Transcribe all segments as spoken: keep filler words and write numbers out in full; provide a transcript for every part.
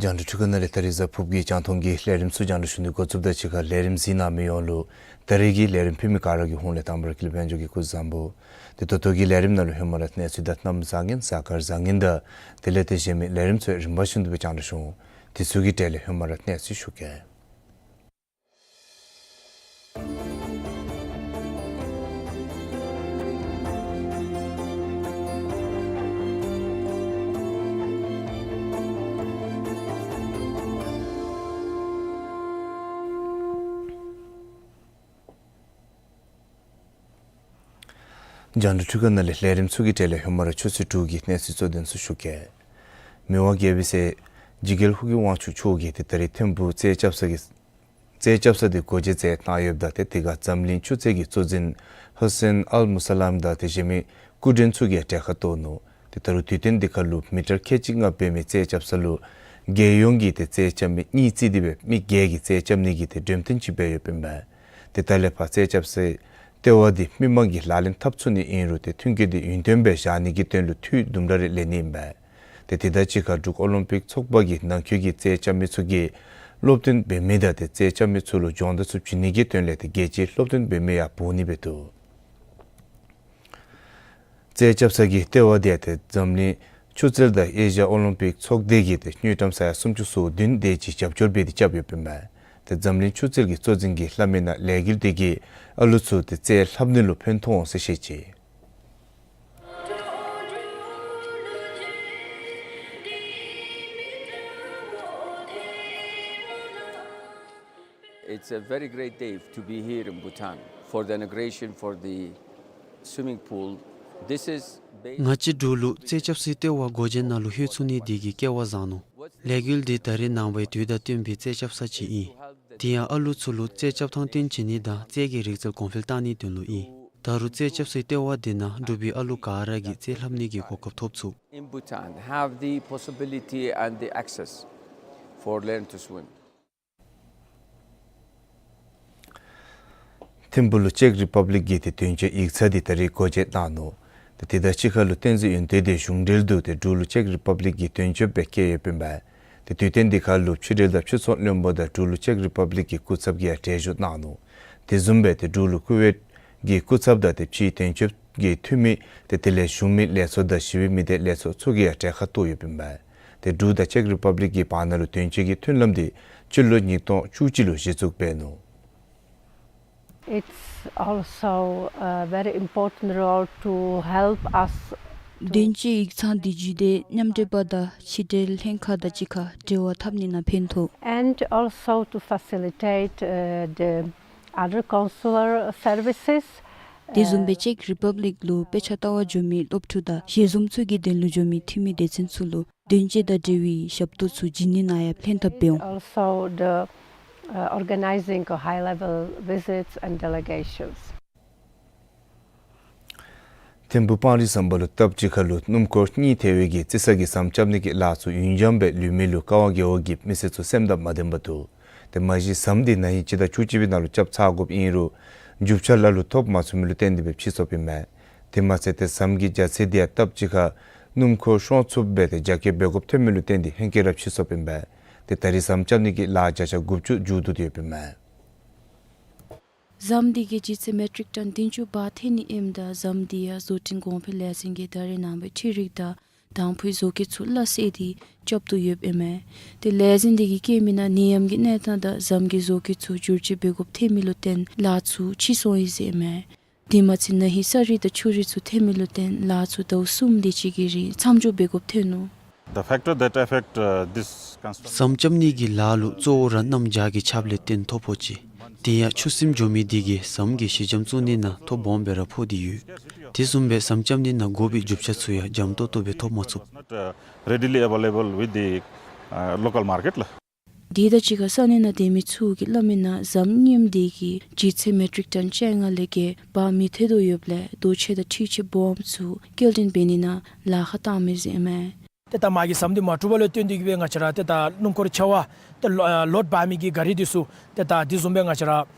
རྒྱང་བསྒྲགས་འཕྲུལ་ཁང་ནང་ལས་ད་རིས་གཟའ་ཕུརཔ་གི་རྒྱང་མཐོང་གི་ལས་རིམ་ཚུ་རྒྱང་བསྒྲགས་ཞུ་ནི་འགོ་བཙུགསཔ་ད་གཅིག་ཁར་ལས་རིམ་གཟིགས་གནང་མི་ཡོངས་ལུ་ད་རིས་ཀྱི་ལས་རིམ་ཕུལ་མི་ག་ར་གི་ཧོངས་ལས་དང་པ་ར་ཀུན་ལེགས་དཔལ་འབྱོར་གྱིས་སྐུ་གཟུགས་བཟང་པོ། དེ་ད་ལྟོ་གི་ལས་རིམ་ནང་ལུ་ཧེ་མ་ར་གནས་ཚུལ་དང་གནམ་བཟང་ངན་གཟའ་སྐར་བཟང་ངན་དང་དེ་ལས་དེ་གཞན་མི་ལས་རིམ་ཚུ་རིམ་པ་བཞིན་དུ་སྦེ་རྒྱང་བསྒྲགས་ཞུ་འོང་། དེ་ཚུ་གི་གྲས་ལས་ཧེ་མ་ར་གནས་ཚུལ་ཞུ་གེ། རྒྱང་བསྒྲགས་འཕྲུལ་ཁང་ནང་ལས་ལས་རིམ་ཚུ་གི་གྲས་ལས་ཧེ་མ་ར་ཆུ་ཚོད་དྲུག་གི་གནས་ཚུལ་གཙོ་དོན་ཚུ་ཞུ་གེ། མི་དབང་རྒྱལ་པོའི་སྲས་འཇིགས་རྒྱལ་ཧཱུྃ་གི་དབང་ཕྱུག་མཆོག་གིས་ཏེ་ད་རིས་ཐིམ་ཕུག་རྩེ་སྐྱབས་ས་གི་རྩེ་སྐྱབས་ས་དེ་སྒོ་འབྱེད་མཛད་གནང་ཡོདཔ་ད་ཏེ་དེ་ཁར་འཛམ་གླིང་ཆུ་ཚོད་ཀྱི་གཙོ་འཛིན་ཧུ་སེན་ཨལ་མུ་ས་ལམ་དང་དེ་གཞན་མི་སྐུ་མགྲོན་ཚུ་གིས་གྲལ་ཁར་གཏོགས་ནུག། ཏེ་ད་རུང་དུས་སྟོན་འདི་ཁར་ལུ་མི་ཊར་ཁལ་གཅིག་ལྔ་འབད་མི་རྩེ་སྐྱབས་ས་ལུ་རྒྱལ་ཡོངས་ཀྱི་ཏེ་རྩེ་རྐྱབ་མི་གཉིས་བརྩིས་ཏེ་སྦེ་མི་བརྒྱད་ཀྱིས་རྩེ་རྐྱབ་ནི་གི་ཏེ་འགྲེམས་སྟོན་ཅིག་འབད་ཡོདཔ་ཨིན་པས། ཏེ་ད་ལས་ཕར་རྩེ་སྐྱབས་སའི་ལྟེ་བ་འདི་མི་མང་གིས་ལག་ལེན་འཐབ་ཚུགས་ནི་ཨིན་རུང་ཏེ་མཐུན་རྐྱེན་འདི་ཡུན་བརྟན་སྦེ་བཞག་ནི་གི་དོན་ལུ་འཐུས་དུམ་གྲ་རེ་ལེན་ནི་ཨིན་པས། ཏེ་དེ་དང་གཅིག་ཁར་འབྲུག་ཨོ་ལིམ་པིག་ཚོགས་པ་གིས་ནང་འཁོད་ཀྱི་རྩེ་རྐྱབ་མི་ཚུ་གིས་སློབ་སྟོན་འབད་མི་དང་ཏེ་རྩེ་རྐྱབ་མི་ཚུ་ལུ་སྦྱོང་བརྡར་ཚུ་བྱིན་ནི་གི་དོན་ལས་ཏེ་རྒྱལ་སྤྱིའི་སློབ་སྟོན་འབད་མི་ཡང་འབོ་ནི་སྦེ་འདུག། རྩེ་རྐྱབ་ས་གི་ལྟེ་བ་འདི་ཡང་ཏེ་འཛམ་གླིང་ཆུ་རྩལ་དང་ཨེ་ཤ་ཡ་ཨོ་ལིམ་པིག་ཚོགས་སྡེ་གིས་ཏེ་དངུལ་ཀྲམ་ས་ཡ་སུམ་ཅུ་སོ་བདུན་དེ་ཅིག་རྒྱབ་སྐྱོར་འབད་དེ་རྐྱབ་ཡོདཔ་ཨིན་པས། ཏེ་འཛམ་གླིང་ཆུ་རྩལ་གྱི་གཙོ་འཛིན་གྱིས་སླབ་མིའི་ནང་ལས་འགུལ་འདི་གིས་ཨ་ལུ་ཚུ་ཏེ་རྩེད་ལྷབ་ནི་ལུ་ཕན་ཐོགས་འོང་ཟེར་བཤད་ཅི། It's a very great day to be here in Bhutan for the inauguration for the swimming pool. This is ba- ང་བཅས་འབྲུག་ལུ་རྩེ་རྐྱབ་སའི་ལྟེ་བ་སྒོ་འབྱེད་ནང་ལུ་ལྷོད་ཚུགས་ནི་འདི་གིས་སྐལ་བ་བཟང་ནུག། ལས་འགུལ་འདི་ད་རེས་ནངས་པའི་དུས་དང་བསྟུན་པའི་རྩེ་རྐྱབ་ས་ཅིག་ཨིན། དེ་ཡང་ཨ་ལུ་ཚུ་ལུ་རྩེ་རྐྱབ་ཐངས་སྟོན་བྱིན་ནི་དང་རྩལ་གྱི་རིག་རྩལ་གོང་འཕེལ་བཏང་ནིའི་དོན་ལུ་ཨིན། ད་རུང་རྩེ་རྐྱབ་སའི་ལྟེ་བ་འདི་ནང་འབྲུག་པའི་ཨ་ལུ་ག་ར་གིས་རྩེད་ལྷབ་ནི་གི་གོ་སྐབས་ཐོབ་ཚུགས། In Bhutan have the possibility and the access for learn to swim. ཐིམ་ཕུག་ལུ་ཅེཀ་རི་པབ་ལིཀ་གི་ཏེ་དོན་གཅོད་ཡིག་ཚང་འདི་ད་རིས་སྒོ་འབྱེད་གནང་ནུག། ཏེ་དེ་དང་གཅིག་ཁར་ལུ་བསྟན་འཛིན་ཡོན་ཏན་འདི་གཞུང་འབྲེལ་དུ་ཏེ་འབྲུག་ལུ་ཅེཀ་རི་པབ་ལིཀ་གི་དོན་གཅོད་སྦེ་བསྐོས་ཡོདཔ་ཨིན་པས། ཏེ་དུས་སྟོན་འདི་ཁར་ལུ་ཕྱི་འབྲེལ་དང་ཕྱི་ཚོང་བློན་པོ་དང་འབྲུག་ལུ་ཅེཀ་རི་པབ་ལིཀ་གི་སྐུ་ཚབ་ཀྱིས་ཡང་གྲལ་བཞུགས་གནང་ནུག། དེ་བཟུམ་སྦེ་ཏེ་འབྲུག་ལུ་ཀུ་ཝེཊ་གི་སྐུ་ཚབ་དང་ཏེ་ཕྱིའི་དོན་གཅོད་ཀྱི་འཐུས་མི་ཏེ་དེ་ལས་གཞུང་མི་ལས་ཚོགས་དང་ཞི་བའི་མི་སྡེ་ལས་ཚོགས་ཚུ་གིས་ཡང་གྲལ་ཁར་གཏོགས་ཡོདཔ་ཨིན་པས། ཏེ་འབྲུག་དང་ཅེཀ་རི་པབ་ལིཀ་གི་བར་ན་ལུ་དོན་གཅོད་ཀྱི་མཐུན་ལམ་འདི་སྤྱི་ལོ་ཉིས་སྟོང་བཅུ་གཅིག་ལུ་གཞི་བཙུགས་འབད་ནུག། It's also a very important role to help us to དོན་གཅོད་ཡིག་ཚང་འདི་བརྒྱུད་དེ་མཉམ་འབྲེལ་པ་དང་ཕྱི་འབྲེལ་ལྷན་ཁག་དང་གཅིག་ཁར་འབྲེལ་བ་འཐབ་ནི་ནང་ཕན་ཐོགས། And also to facilitate, uh, the other consular services. དེ་བཟུམ་སྦེ་ཅེཀ་རི་པབ་ལིཀ་ལུ་དཔེ་ཆ་ལྟ་བར་འགྱོ་མི་སློབ་ཕྲུག་དང་ཞལ་འཛོམས་ཚུ་གི་དོན་ལུ་འགྱོ་མི་འཐུས་མི་སྡེ་ཚན་ཚུ་ལུ་དོན་གཅོད་དང་འབྲེལ་བའི་ཞབས་ཏོག་ཚུ་བྱིན་ནི་ནང་ཡང་ཕན་ཐབས་འབད་འོང་། Also the uh, organizing of high-level visits and delegations. ཐིམ་ཕུག་སྤང་རི་ཟམ་པ་ལུ་སྟབས་གཅིག་ཁར་ལུ་སྣུམ་འཁོར་གཉིས་ཐལ་བའི་གི་རྩི་ས་གི་ཟམ་རྐྱབ་ནི་གི་ལཱ་ཚུ་ཡུན་འགྱངས་སྦེ་ལུས་མི་ལུ་ཀ་ཝང་རྒེད་འོག་གི་མི་སེར་ཚུ་སེམས་དང་མ་ལྡན་པར་འདུག། ཏེ་མ་གཞི་ཟམ་འདི་ན་ཧིང་སྤྱི་ཟླ་བཅུ་གཅིག་པའི་ནང་ལུ་རྐྱབ་ཚར་དགོཔ་ཨིན་རུང་མཇུག་ཆ་ལ་ལུ་ཐོབ་མ་ཚུགས་མི་ལུ་བརྟེན་ཏེ་སྦེ་ཕྱིས་སོཔ་ཨིན་མས། དེ་མ་ཚད་ཏེ་ཟམ་གྱི་རྒྱ་ཚད་འདི་ཡང་སྟབས་གཅིག་ཁར་སྣུམ་འཁོར་ཤོང་ཚུགསཔ་སྦེ་ཏེ་རྒྱ་སྐྱེད་འབད་དགོཔ་ཐོན་མི་ལུ་བརྟེན་ཏེ་ཧེང་སྐལ་ར་ཕྱིས་སོཔ་ཨིན་པས། ཏེ་ད་རེས་ཟམ་རྐྱབ་ནི་གི་ལཱ་བརྒྱ་ཆ་དགུ་བཅུ་མཇུག་བསྡུ་སྟེ་ཡོདཔ་ཨིན་མས། ཟམ་འདི་གི་ལྗིད་ཚད་མེ་ཊིག་ཊཱན་བདུན་ཅུ་བར་ཐལ་ནི་ཨིནམ་ད་ཟམ་འདི་ཡང་བཟོ་སྐྲུན་གོང་འཕེལ་ལས་འཛིན་གྱིས་ད་རེས་ནངས་པའི་འཕྲུལ་རིག་དང་དང་ཕུའི་བཟོ་བཀོད་ཚུ་སླ་བསྲེ་སྟེ་རྐྱབ་དོ་ཡོདཔ་ཨིན་མས། ཏེ་ལས་འཛིན་འདི་གིས་བཀོད་མི་ནང་ནད་ཡམས་ཀྱི་གནས་སྟངས་དང་ཟམ་གྱི་བཟོ་བཀོད་ཚུ་བསྒྱུར་བཅོས་འབད་དགོཔ་ཐོན་མི་ལུ་བརྟེན་ལཱ་ཚུ་ཕྱིས་སོང་ཡི་ཟེར་ཨིན་མས། དེ་མ་ཚད་ན་ཧིང་ས་རུད་དང་ཆུ་རུད་ཚུ་ཐོན་མི་ལུ་བརྟེན་ལཱ་ཚུ་ཟླཝ་གསུམ་དེ་ཅིག་གི་རིང་མཚམས་འཇོག་འབད་དགོཔ་ཐོན་ནུག། The factor that affect, uh, this construction ཟམ་རྐྱབ་ནི་གི་ལཱ་ལུ་གཙོ་བོ་ར་གནམ་བྱཱར་གྱི་ཆརཔ་ལས་བརྟེན་ཐོ་ཕོག་ཅི། དེ་ཡང་ཆུ་སིམ་འགྱོ་མི་འདི་གིས་ཟམ་གྱི་ཞི་འཇམ་བཙུགས་ནི་ནང་ཐོ་སྦོམ་སྦེ་ར་ཕོག་སྟེ་ཡོད། དེ་བཟུམ་སྦེ་ཟམ་རྐྱབ་ནི་ནང་དགོ་པའི་རྒྱུ་ཆ་ཚུ་ཡང་འཇམ་ཏོག་ཏོ་སྦེ་ཐོབ་མ་ཚུགས། Not, uh, readily available with the, uh, local market ལགས། དེ་དང་གཅིག་ཁར་ས་གནས་ནང་སྡོད་མི་ཚུ་གིས་སླབ་མི་ནང་ཟམ་རྙིངམ་འདི་གི་ལྗིད་ཚད་མེ་ཊིག་ཊཱན་བཅོ་ལྔ་ལས་བརྒལ་འབག་མི་ཐེག་དོ་ཡོདཔ་ལས་རྡོ་ཆས་དང་འཕྲུལ་ཆས་སྦོམ་ཚུ་སྐྱེལ་འདྲེན་འབད་ནི་ནང་ལཱ་ཁག་བཏངམ་ཨིན་ཟེར་ཨིན་མས། ཏེ་ད་མ་གི་ཟམ་འདི་མ་གྲུབ་པ་ལུ་བརྟེན་ཏེ་གིས་སྦེ་ང་བཅས་ར་ཏེ་ད་སྣུམ་འཁོར་ཆེ་བ་ཏེ་ལོ་ཨ་ལོཌ་འབག་མི་གི་ག་རི་འདི་ཚུ་ཏེ་ད་དེ་བཟུམ་སྦེ་ང་བཅས་ར་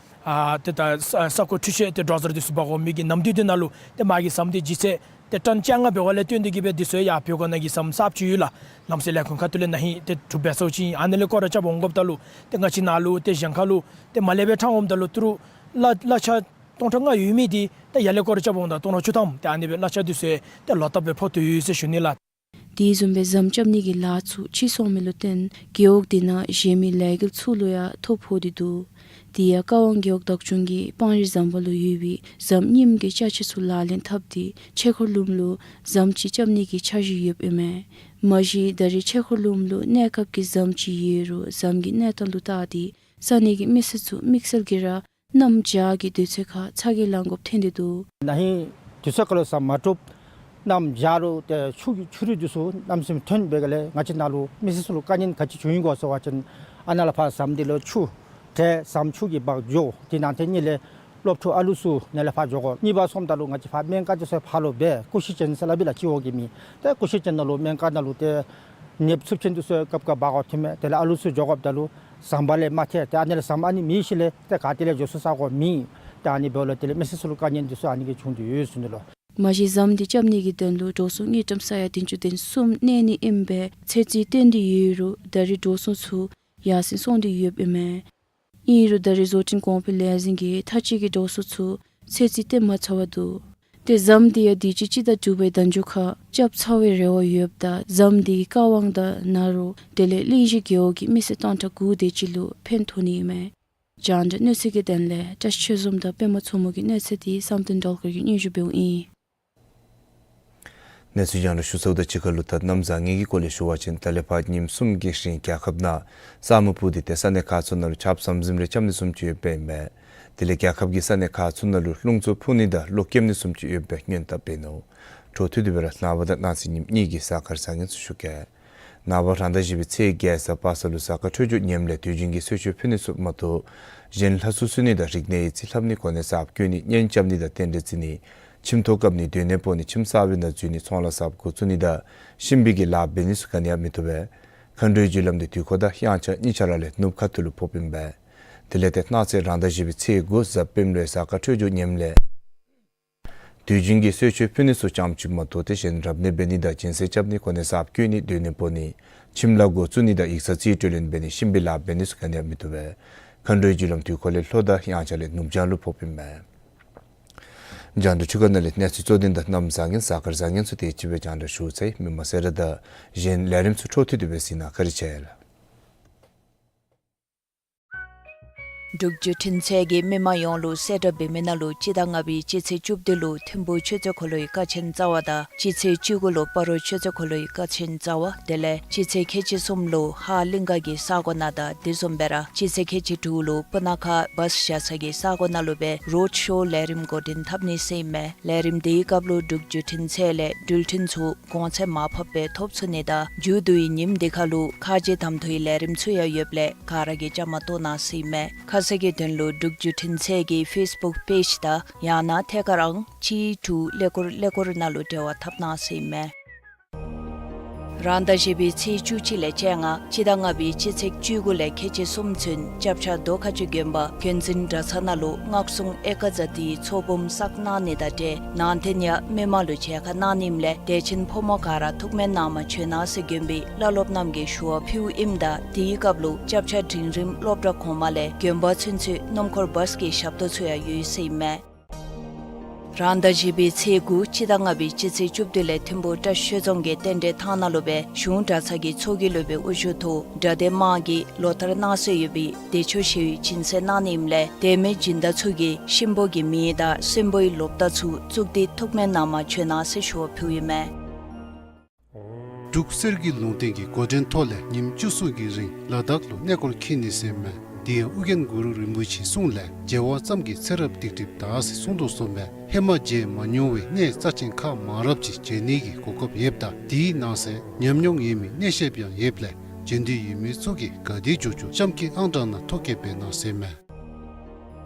ཨ་ཏེ་ད་ས་ས་རྐོ་འཕྲུལ་ཆས་ཏེ་ཌོ་ཟར་འདི་ཚུ་འབག་དགོ་མི་གི་ནམ་དུས་འདི་ནང་ལུ་ཏེ་མ་གི་ཟམ་འདི་ལྗིད་ཚད་ཏེ་ཊཱན་བཅོ་ལྔ་འབད་བ་ལས་བརྟེན་ཏེ་གིས་སྦེ་འདི་ཚུ་ཡར་བོད་སྒར་ནང་གི་ཟམ་གསརཔ་ཅིག་ཡོད་ལགས། ལམ་སེལ་ལས་ཁུངས་ཁ་ཐུག་ལས་ན་ཧིང་ཏེ་གྲུབ་འབད་ཚརཝ་ཅིག་ཨ་ནི་ལས་སྐོར་ར་རྐྱབ་འོང་དགོཔ་ད་ལུ་ཏེ་ང་བཅས་ནཱ་ལུ་ཏེ་གཞན་ཁ་ལུ་ཏེ་མ་ལས་སྦེ་འཐོན་འོངམ་ད་ལུ་ཏི་རུ་གླ་གླ་ཆ་སྟོང་ཕྲག་ལྔ་ཡོད་མི་འདི་ད་ཡར་ལས་སྐོར་ར་རྐྱབ་འོངམ་ད་སྟོང་ཕྲག་བཅུ་ཐམ་ཏེ་ཨ་ནི་སྦེ་གླ་ཆ་འདི་ཚུ་ཡང་ཏེ་ལོག་ལྟབ་སྦེ་ཕོག་དོ་ཡོད་ཟེར་ཞུ་ནི་ལགས། དེ་བཟུམ་སྦེ་ཟམ་རྐྱབ་ནི་གི་ལཱ་ཚུ་ཕྱིས་སོང་མི་ལུ་བརྟེན་རྒེད་འོག་འདི་ནང་གཞན་མི་ལས་འགུལ་ཚུ་ལུ་ཡང་ཐོ་ཕོག་སྟེ་འདུག། དེ་ཡང་ཀ་ཝང་རྒེད་འོག་བདག་སྐྱོང་གིས་སྤང་རི་ཟམ་པ་ལུ་ཡོད་པའི་ཟམ་རྙིངམ་གྱི་ཅ་ཆས་ཚུ་ལག་ལེན་འཐབ་སྟེ་ཆོས་འཁོར་ལུངམ་ལུ་ཟམ་ཅིག་རྐྱབ་ནི་གི་འཆར་གཞི་ཡོདཔ་ཨིན་མས། མ་གཞི་ད་རེས་ཆོས་འཁོར་ལུངམ་ལུ་གནས་སྐབས་ཀྱི་ཟམ་ཅིག་ཡོད་རུང་ཟམ་གྱི་གནས་སྟངས་ལུ་བལྟ་སྟེ་ས་གནས་ཀྱི་མི་སེར་ཚུ་དམིགས་བསལ་གྱིས་ར་གནམ་བྱཱར་གྱི་དུས་ཚོད་ཁར་ཚ་གྱང་ལང་དགོཔ་ཐོན་ཏེ་འདུག། ན་ཧིང་དུས་ཚོད་ཁར་ལུ་ཟམ་མ་གྲུབ། གནམ་བྱཱར་ལུ་ཏེ་ཆུ་ཆུ་རུད་འདི་ཚུ་གནམ་མེད་ས་མེད་ཐོན་འབད་ག་ལས་ང་བཅས་ནཱ་ལུ་མི་སེར་ཚུ་ལུ་དཀའ་ངལ་ག་ཅི་བྱུང་ཡི་གོ་ཟེར་བ་ཅིན་ཨ་ནཱ་ལས་ཕར་ཟམ་འདི་ལུ་ཆུ་ཏེ་ཟམ་ཆུ་གིས་འབག་འགྱོ། དེ་ནང་ཏེ་གཉིས་ལས་སློབ་ཕྲུག་ཨ་ལུ་ཚུ་ནཱ་ལས་ཕར་འགྱོ་དགོ། གཉིས་པ་སོངམ་ད་ལུ་ང་བཅས་ཕར་སྨན་ཁང་འདི་ཚུ་ཕར་ལུ་འབད་ཀུ་ཤུ་ཅན་ཟེར་སླབ་ཨིན་ལགས་སྤྱི་འོག་གི་མིང་། ཏེ་ཀུ་ཤུ་ཅན་ནང་ལུ་སྨན་ཁང་ནང་ལུ་ཏེ་ནདཔ་འཚུབ་ཅན་འདི་ཚུ་སྐབས་ཁར་འབག་དགོཔ་ཐོན་མས། དེ་ལས་ཨ་ལུ་ཚུ་འགྱོ་དགོཔ་ད་ལུ་ཟམ་པ་ལས་མ་ཐལ། ཏེ་ཨ་ནི་ལས་ཟམ་ཨ་ནི་མེད་ཞིནམ་ལས་ཏེ་ག་ཏེ་ལས་འགྱོ་ས་ས་གོ་མེད། ཏེ་ཨ་ནི་འབདཝ་ལས་དེ་ལས་མི་སེར་ཚུ་ལུ་དཀའ་ངལ་འདི་ཚུ་ཨ་ནི་གིས་བྱུང་སྟེ་ཡོད་ཟེར་ཨིན་ལགས། མ་གཞི་ཟམ་འདི་རྐྱབ་ནི་གི་དོན་ལུ་འགྲོ་སོང་དངུལ་ཀྲམ་ས་ཡ་བདུན་ཅུ་དོན་གསུམ་གནས་ནི་ཨིན་པའི་ཚོད་རྩིས་བཏོན་ཏེ་ཡོད་རུང་ད་རེས་འགྲོ་སོང་ཚུ་ཡར་སེང་སོང་སྟེ་ཡོདཔ་ཨིན་མས། ཨིན་རུང་ད་རེས་བཟོ་སྐྲུན་གོང་འཕེལ་ལས་འཛིན་གྱིས་མཐའ་དཔྱད་ཀྱི་འགྲོ་སོང་ཚུ་ཚོད་རྩིས་བཏོན་མ་ཚར་བར་འདུག། ཏེ་ཟམ་འདི་ཡང་དུས་ཅི་སྤྱི་ཟླ་དྲུག་པའི་ཟླ་མཇུག་ཁར་རྐྱབ་ཚར་བའི་རེ་བ་ཡོདཔ་ད་ཟམ་འདི་གིས་ཀ་ཝང་དང་ན་རོ་དེ་ལས་གླིང་བཞི་རྒེད་འོག་གི་མི་སེར་སྟོང་ཕྲག་དགུ་དེ་ཅིག་ལུ་ཕན་ཐོགས་ནི་ཨིན་མས། རྒྱང་བསྒྲགས་གནས་ཚུལ་གྱི་དོན་ལས་བཀྲ་ཤིས་ཆོས་འཛོམས་དང་པདྨ་མཚོ་མོ་གི་གནས་ཚུལ་འདི་བསམ་གཏན་སྒྲོལ་དཀར་གྱིས་སྙན་ཞུ་འབདཝ་ཨིན། གནས་ཚུལ་རྒྱང་བསྒྲགས་ཞུ་ཚརཝ་དང་གཅིག་ཁར་ལུ་ད་གནམ་བཟང་ངན་གྱི་སྐོར་ལས་ཞུ་བ་ཅིན་ད་ལས་ཕར་ཉིནམ་གསུམ་གྱི་རིང་རྒྱལ་ཁབ་ནང་ས་སྨུག་སྤུབས་ཏེ་ཏེ་ས་གནས་ཁག་ཚུ་ནང་ལུ་ཆརཔ་ཟམ་ཟིམ་རེ་རྐྱབ་ནི་བཟུམ་ཅིག་ཡོདཔ་ཨིན་མས། དེ་ལས་རྒྱལ་ཁབ་ཀྱི་ས་གནས་ཁག་ཚུ་ནང་ལུ་རླུང་འཚུབ་འཕུ་ནི་དང་གློག་ཀེམ་ནི་བཟུམ་ཅིག་ཡོདཔ་སྦེ་སྔོན་དཔག་འབད་ནུག། འཕྲོ་མཐུད་དེ་སྦེ་ར་ནངས་པ་དང་གནངས་ཚེ་ཉིནམ་གཉིས་ཀྱི་གཟའ་སྐར་བཟང་ངན་ཚུ་ཞུ་གེ། ནངས་པ་རང་ཟླ་བཞི་པའི་ཚེས་བརྒྱད་གཟའ་པ་སངས་ལུ་གཟའ་སྐར་འཕྲོད་སྦྱོར་ངནམ་ལས་དུས་རྒྱུན་གྱི་གསོལ་མཆོད་ཕུལ་ནི་ཚུ་མ་གཏོགས་གཞན་ལྷ་ཚོགས་བསུ་ནི་དང་རིག་གནས་ཡིག་རྩིས་ལྷབ་ནི་གོ་གནས་གསརཔ་བསྐོ་ནི་གཉེན་རྐྱབ་ནི་དང་རྟེན་འབྲེལ་བརྩི་ནི་ཁྱིམ་ཐོག་བཀབ་ནི་སྡོད་གནས་སྤོ་ནི་ཁྱིམ་གསར་པའི་ནང་འཛུལ་ནི་ཚོང་ལཱ་གསརཔ་འགོ་བཙུགས་ནི་དང་གཤིན་པོའི་གི་ལཱ་འབད་ནི་ཚུ་ག་ནི་ཡང་མི་བཏུབ་པས། མཁའ་འགྲོའི་རྒྱུ་ལམ་འདི་དུས་འཁོར་དང་དབྱངས་འཆར་གཉིས་ཆ་ར་ལས་ནུབ་ཁ་ཐུག་ལུ་ཕོགཔ་ཨིན་པས། དེ་ལས་ཏེ་གནངས་ཚེ་རང་ཟླ་བཞི་པའི་ཚེས་དགུ་གཟའ་སྤེནམ་ལུ་གཟའ་སྐར་འཕྲོད་སྦྱོར་ངནམ་ལས་དུས་རྒྱུན་གྱི་གསོལ་མཆོད་ཕུལ་ནི་ཚུ་ཙམ་ཅིག་མ་གཏོགས་ཏེ་གཞན་རབ་གནས་འབད་ནི་དང་སྦྱིན་སྲེག་རྐྱབ་ནི་གོ་གནས་གསརཔ་བསྐོ་ནི་སྡོད་གནས་སྤོ་ནི་ཁྱིམ་ལཱ་འགོ་བཙུགས་ནི་དང་ཡིག་ཚང་རྩིས་སྤྲོད་ལེན་འབད་ནི་གཤིན་པོའི་ལཱ་འབད་ནི་ཚུ་ག་ནི་ཡང་མི་བཏུབ་པས། མཁའ་འགྲོའི་རྒྱུ་ལམ་དུས་འཁོར་ལས་ལྷོ་དང་དབྱངས་འཆར་ལས་ནུབ་བྱང་ལུ་ཕོགཔ་ཨིན་མས། རྒྱང་བསྒྲགས་ཚུ་ག་ནང་ལས་གནས་ཚུལ་གཙོ་དོན་དང་གནམ་བཟང་ངན་གཟའ་སྐར་བཟང་ངན་ཚུ་དེ་ཅིག་སྦེ་རྒྱང་བསྒྲགས་ཞུ་ཚར་ཡི། མི་མང་སེར་དང་གཞན་ལས་རིམ་ཚུ་འཕྲོ་མཐུད་དེ་སྦེ་གཟིགས་གནང་། བཀའ་དྲིན་ཆེ་ལགས། འབྲུག་བརྒྱུད་འཕྲིན་ཚད་ཀྱིས་མི་མང་ཡོངས་ལུ་གསལ་བསྒྲགས་འབད་མི་ནང་ལུ་སྤྱི་ཟླ་ལྔ་པའི་སྤྱི་ཚེས་བཅུ་བདུན་ལུ་ཐིམ་ཕུག་ཆུ་ཚོད་འཁོར་ལོའི་ཀ་ཆེན་རྩ་བ་དང་སྤྱི་ཚེས་བཅུ་དགུ་ལུ་སྤ་རོ་ཆུ་ཚོད་འཁོར་ལོའི་ཀ་ཆེན་རྩ་བ་དེ་ལས་སྤྱི་ཚེས་ཁལ་གཅིག་གསུམ་ལུ་ཧཱ་གླིང་ག་གི་ས་གོ་ནང་དང་དེ་བཟུམ་སྦེ་ར་སྤྱི་ཚེས་ཁལ་གཅིག་དྲུག་ལུ་སྤུ་ན་ཁ་བཱས་བཞག་ས་གི་ས་གོ་ནང་ལུ་སྦེ་རོཌ་ཤོ་ལས་རིམ་འགོ་འདྲེན་འཐབ་ནི་ཟེར་ཨིན་མས། ལས་རིམ་དེའི་སྐབས་ལུ་འབྲུག་བརྒྱུད་འཕྲིན་ཚད་ལས་འགྲུལ་འཕྲིན་ཚུ་གོང་ཚད་མར་ཕབ་སྦེ་ཐོབ་ཚུགས་ནི་དང་མཇུག་བསྡུའི་ཉིནམ་དེ་ཁར་ལུ་ཁ་རྗེ་གདམ་འཐུའི་ལས་རིམ་ཚུ་ཡང་ཡོདཔ་ལས་ག་ར་གིས་བཅའ་མར་གཏོགས་གནང་ཟེར་ཨིན་མས། ཁ་གསལ་གྱི་དོན་ལུ་འབྲུག་བརྒྱུད་འཕྲིན་ཚད་ཀྱི་ཕེསི་བུཀ་པེཇ་དང་ཡང་ན་ཐད་ཀར་ཨང་གཅིག་དྲུག་ཀླད་ཀོར་ཀླད་ཀོར་ནང་ལུ་འབྲེལ་བ་འཐབ་གནང་ཟེར་ཨིན་མས། རང་ཟླ་བཞི་པའི་ཚེས་བཅུ་གཅིག་ལས་བཅོ་ལྔ་སྤྱི་ཟླ་ལྔ་པའི་སྤྱི་ཚེས་བཅུ་དགུ་ལས་ཁལ་གཅིག་གསུམ་ཚུན་སྐྱབས་ཆ་རྡོ་ཁ་ཆུ་དགོན་པ་དགོན་འཛིན་གྲྭ་ཚང་ནང་ལུ་སྔགས་སྲུང་ཨེ་ཀ་ཛ་ཏིའི་ཚོགས་འབུམ་བསགས་གནང་ནི་དང་འབྲེལ་ནང་རྟེན་ཡང་མི་མང་ལུ་མཇལ་ཁ་གནང་ནི་ཨིནམ་ལས་དད་ཅན་ཕོ་མོ་ག་ར་ཐུགས་སྨོན་གནང་མར་བྱོན་གནང་ཟེར་དགོན་པའི་བླ་སློབ་རྣམས་ཀྱིས་ཞུ་བ་ཕུལཝ་ཨིནམ་ད་དེའི་སྐབས་ལུ་སྐྱབས་ཆ་འབྲིང་རིམ་སློབ་གྲྭ་གོང་མ་ལས་དགོན་པ་ཚུན་ཚོད་སྣུམ་འཁོར་བཱས་ཀྱི་ཞབས་ཏོག་ཚུ་ཡང་ཡོད་ཟེར་ཨིན་མས། རང་ཟླ་བཞི་པའི་ཚེས་དགུ་སྤྱི་ཟླ་ལྔ་པའི་སྤྱི་ཚེས་བཅུ་བདུན་ལས་ཐིམ་ཕུག་བཀྲ་ཤིས་ཆོས་རྫོང་གི་རྟེན་འབྲེལ་ཐང་ནང་ལུ་སྦེ་གཞུང་གྲྭ་ཚང་གི་ཚོགས་ཀྱི་སློབ་དཔོན་དབུ་བཞུགས་ཐོག་གྲྭ་སྡེ་དམངས་ཀྱིས་ལོ་ལྟར་གནང་སྲོལ་ཡོད་པའི་བདེ་མཆོག་ཞི་བའི་སྦྱིན་སྲེག་གནང་ནི་ཨིནམ་ལས་དད་མོས་སྦྱིན་བདག་ཚུ་གིས་གཤིན་པོ་གི་མིང་དང་གསོན་པོའི་ལོ་རྟགས་ཚུ་བཙུགས་ཏེ་ཐུགས་སྨོན་གནང་མར་བྱོན་གནང་ཟེར་ཞུ་བ་ཕུལཝ་ཨིན་མས། འབྲུག་གསེར་གྱི་ལུང་བསྟན་གྱི་འགོ་འདྲེན་ཐོག་ལས་ཉིནམ་བཅུ་གསུམ་གྱི་རིང་ལ་དྭགས་ལུ་གནས་སྐོར་འཁྱིད་ནི་ཟེར་ཨིན་མས། དེ་ཡང་ཨོ་རྒྱན་གུ་རུ་རིན་པོ་ཆེའི་གསུང་ལས་མཇལ་བ་ཙམ་གྱིས་ཚེ་རབས་སྡིག་སྒྲིབ་དག་ཟེར་གསུངས་དོ་བཟུམ་སྦེ་ཧེ་མ་མཇལ་མ་མྱོང་བའི་གནས་རྩ་ཆེན་ཁག་མང་རབས་ཅིག་མཇལ་ནི་གི་གོ་སྐབས་ཡོདཔ་ད་དེའི་ནང་གསེས་ཉམས་མྱོང་ཡོད་མི་གནས་ཤེསཔ་ཡང་ཡོདཔ་ལས་མཇལ་འདོད་ཡོད་མི་ཚུ་གིས་ག་དེ་མགྱོགས་མགྱོགས་གཤམ་གྱི་ཨང་གྲངས་ནང་ཐོ་བཀོད་འབད་གནང་ཟེར་ཨིན་མས།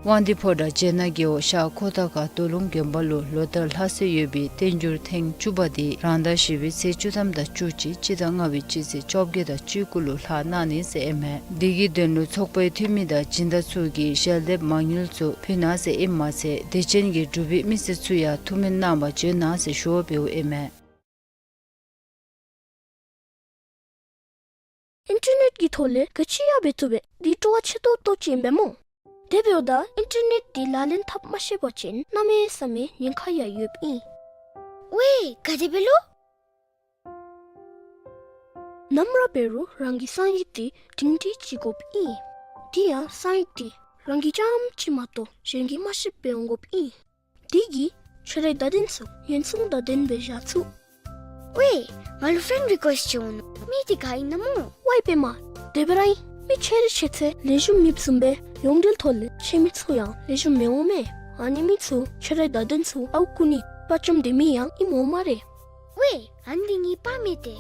དབང་འདུས་ཕོ་བྲང་བྱེ་ནག་རྒེད་འོག་ཤར་ཁོ་ཐང་ཁ་སྟོད་ལུང་དགོན་པ་ལུ་ལོ་ལྟར་ལྷག་སྲོལ་ཡོད་པའི་བསྟན་འགྱུར་ཐེངས་བཅུ་པ་དེ་རང་ཟླ་བཞི་པའི་ཚེས་བཅུ་ཐམ་དང་བཅུ་གཅིག་སྤྱི་ཟླ་ལྔ་པའི་སྤྱི་ཚེས་བཅོ་བརྒྱད་དང་བཅུ་དགུ་ལུ་ལྷག་གནང་ནི་ཟེར་ཨིན་མས། དེ་གི་དོན་ལུ་ཚོགས་པའི་འཐུས་མི་དང་སྦྱིན་བདག་ཚུ་གིས་ཞལ་འདེབས་མང་ཉུང་ཚུ་ཕུལ་གནང་ཟེར་ཨིནམ་མ་ཚད་དད་ཅན་གྱི་འབྲུག་པའི་མི་སེར་ཚུ་ཡང་ཐུགས་སྨོན་གནང་མར་བྱོན་གནང་ཟེར་ཞུ་བ་འབདཝ་ཨིན་མས། ཨིན་ཊར་ནེཊ་ཀྱི་ཐོག་ལས་ག་ཅི་ཡང་འབད་ཚུགས་པས། འདི་སྤྲོ་བ་ཆེ་ཏོག་ཏོ་ཅིག་ཨིན་པས་སྨོ། དེ་འབདཝ་ད་ཨིན་ཊར་ནེཊ་འདི་ལག་ལེན་འཐབ་མ་ཤེས་པ་ཅིན་གནམ་མེད་ས་མེད་ཉེན་ཁ་ཡང་ཡོདཔ་ཨིན། ཝའེ་ག་དེ་སྦེ་ལོ། ནམ་ར་འབད་རུང་རང་གི་གསང་ཡིག་འདི་སྒྲིང་སྒྲི་ཅིག་དགོཔ་ཨིན། དེ་ཡང་གསང་ཡིག་འདི་རང་གིས་རྐྱངམ་ཅིག་མ་གཏོགས་གཞན་གྱིས་མ་ཤེསཔ་སྦེ་འོང་དགོཔ་ཨིན། དེ་གིས་ཁྱོད་རའི་བརྡ་དོན་ཚུ་ཉེན་སྲུང་བརྡ་དོན་སྦེ་བཞག་ཚུགས། ཝའེ་ང་ལུ་ཕེན་རི་ཀུ་ཨེསཊ་ཅིག་འོང་ནུག། མི་འདི་ག་ཨིན་ན་སྨོ། ཝའེ་པདྨ། དེ་སྦེ་ར་ཨིན། མི་ཆེ་རི་ཆེ་ཚད་ལེགས་ཤོམ་མེདཔ་བཟུམ་སྦེ་ཡོངས་འབྲེལ་ཐོག་ལས་ཆེ་མི་ཚུ་ཡང་ལེགས་ཤོམ་མི་འོང་མས། ཨ་ནི་མི་ཚུ་ཁྱོད་རའི་བརྡ་དོན་ཚུ་ཨརཝ་བརྐུ་ནི་དཔའ་བཅམ་སྡོད་མི་ཡང་ཨིནམ་འོང་སྨ་རེ། ཝའེ་ཨ་ནི་འདི་ངེའི་པར་མས་ཏེ།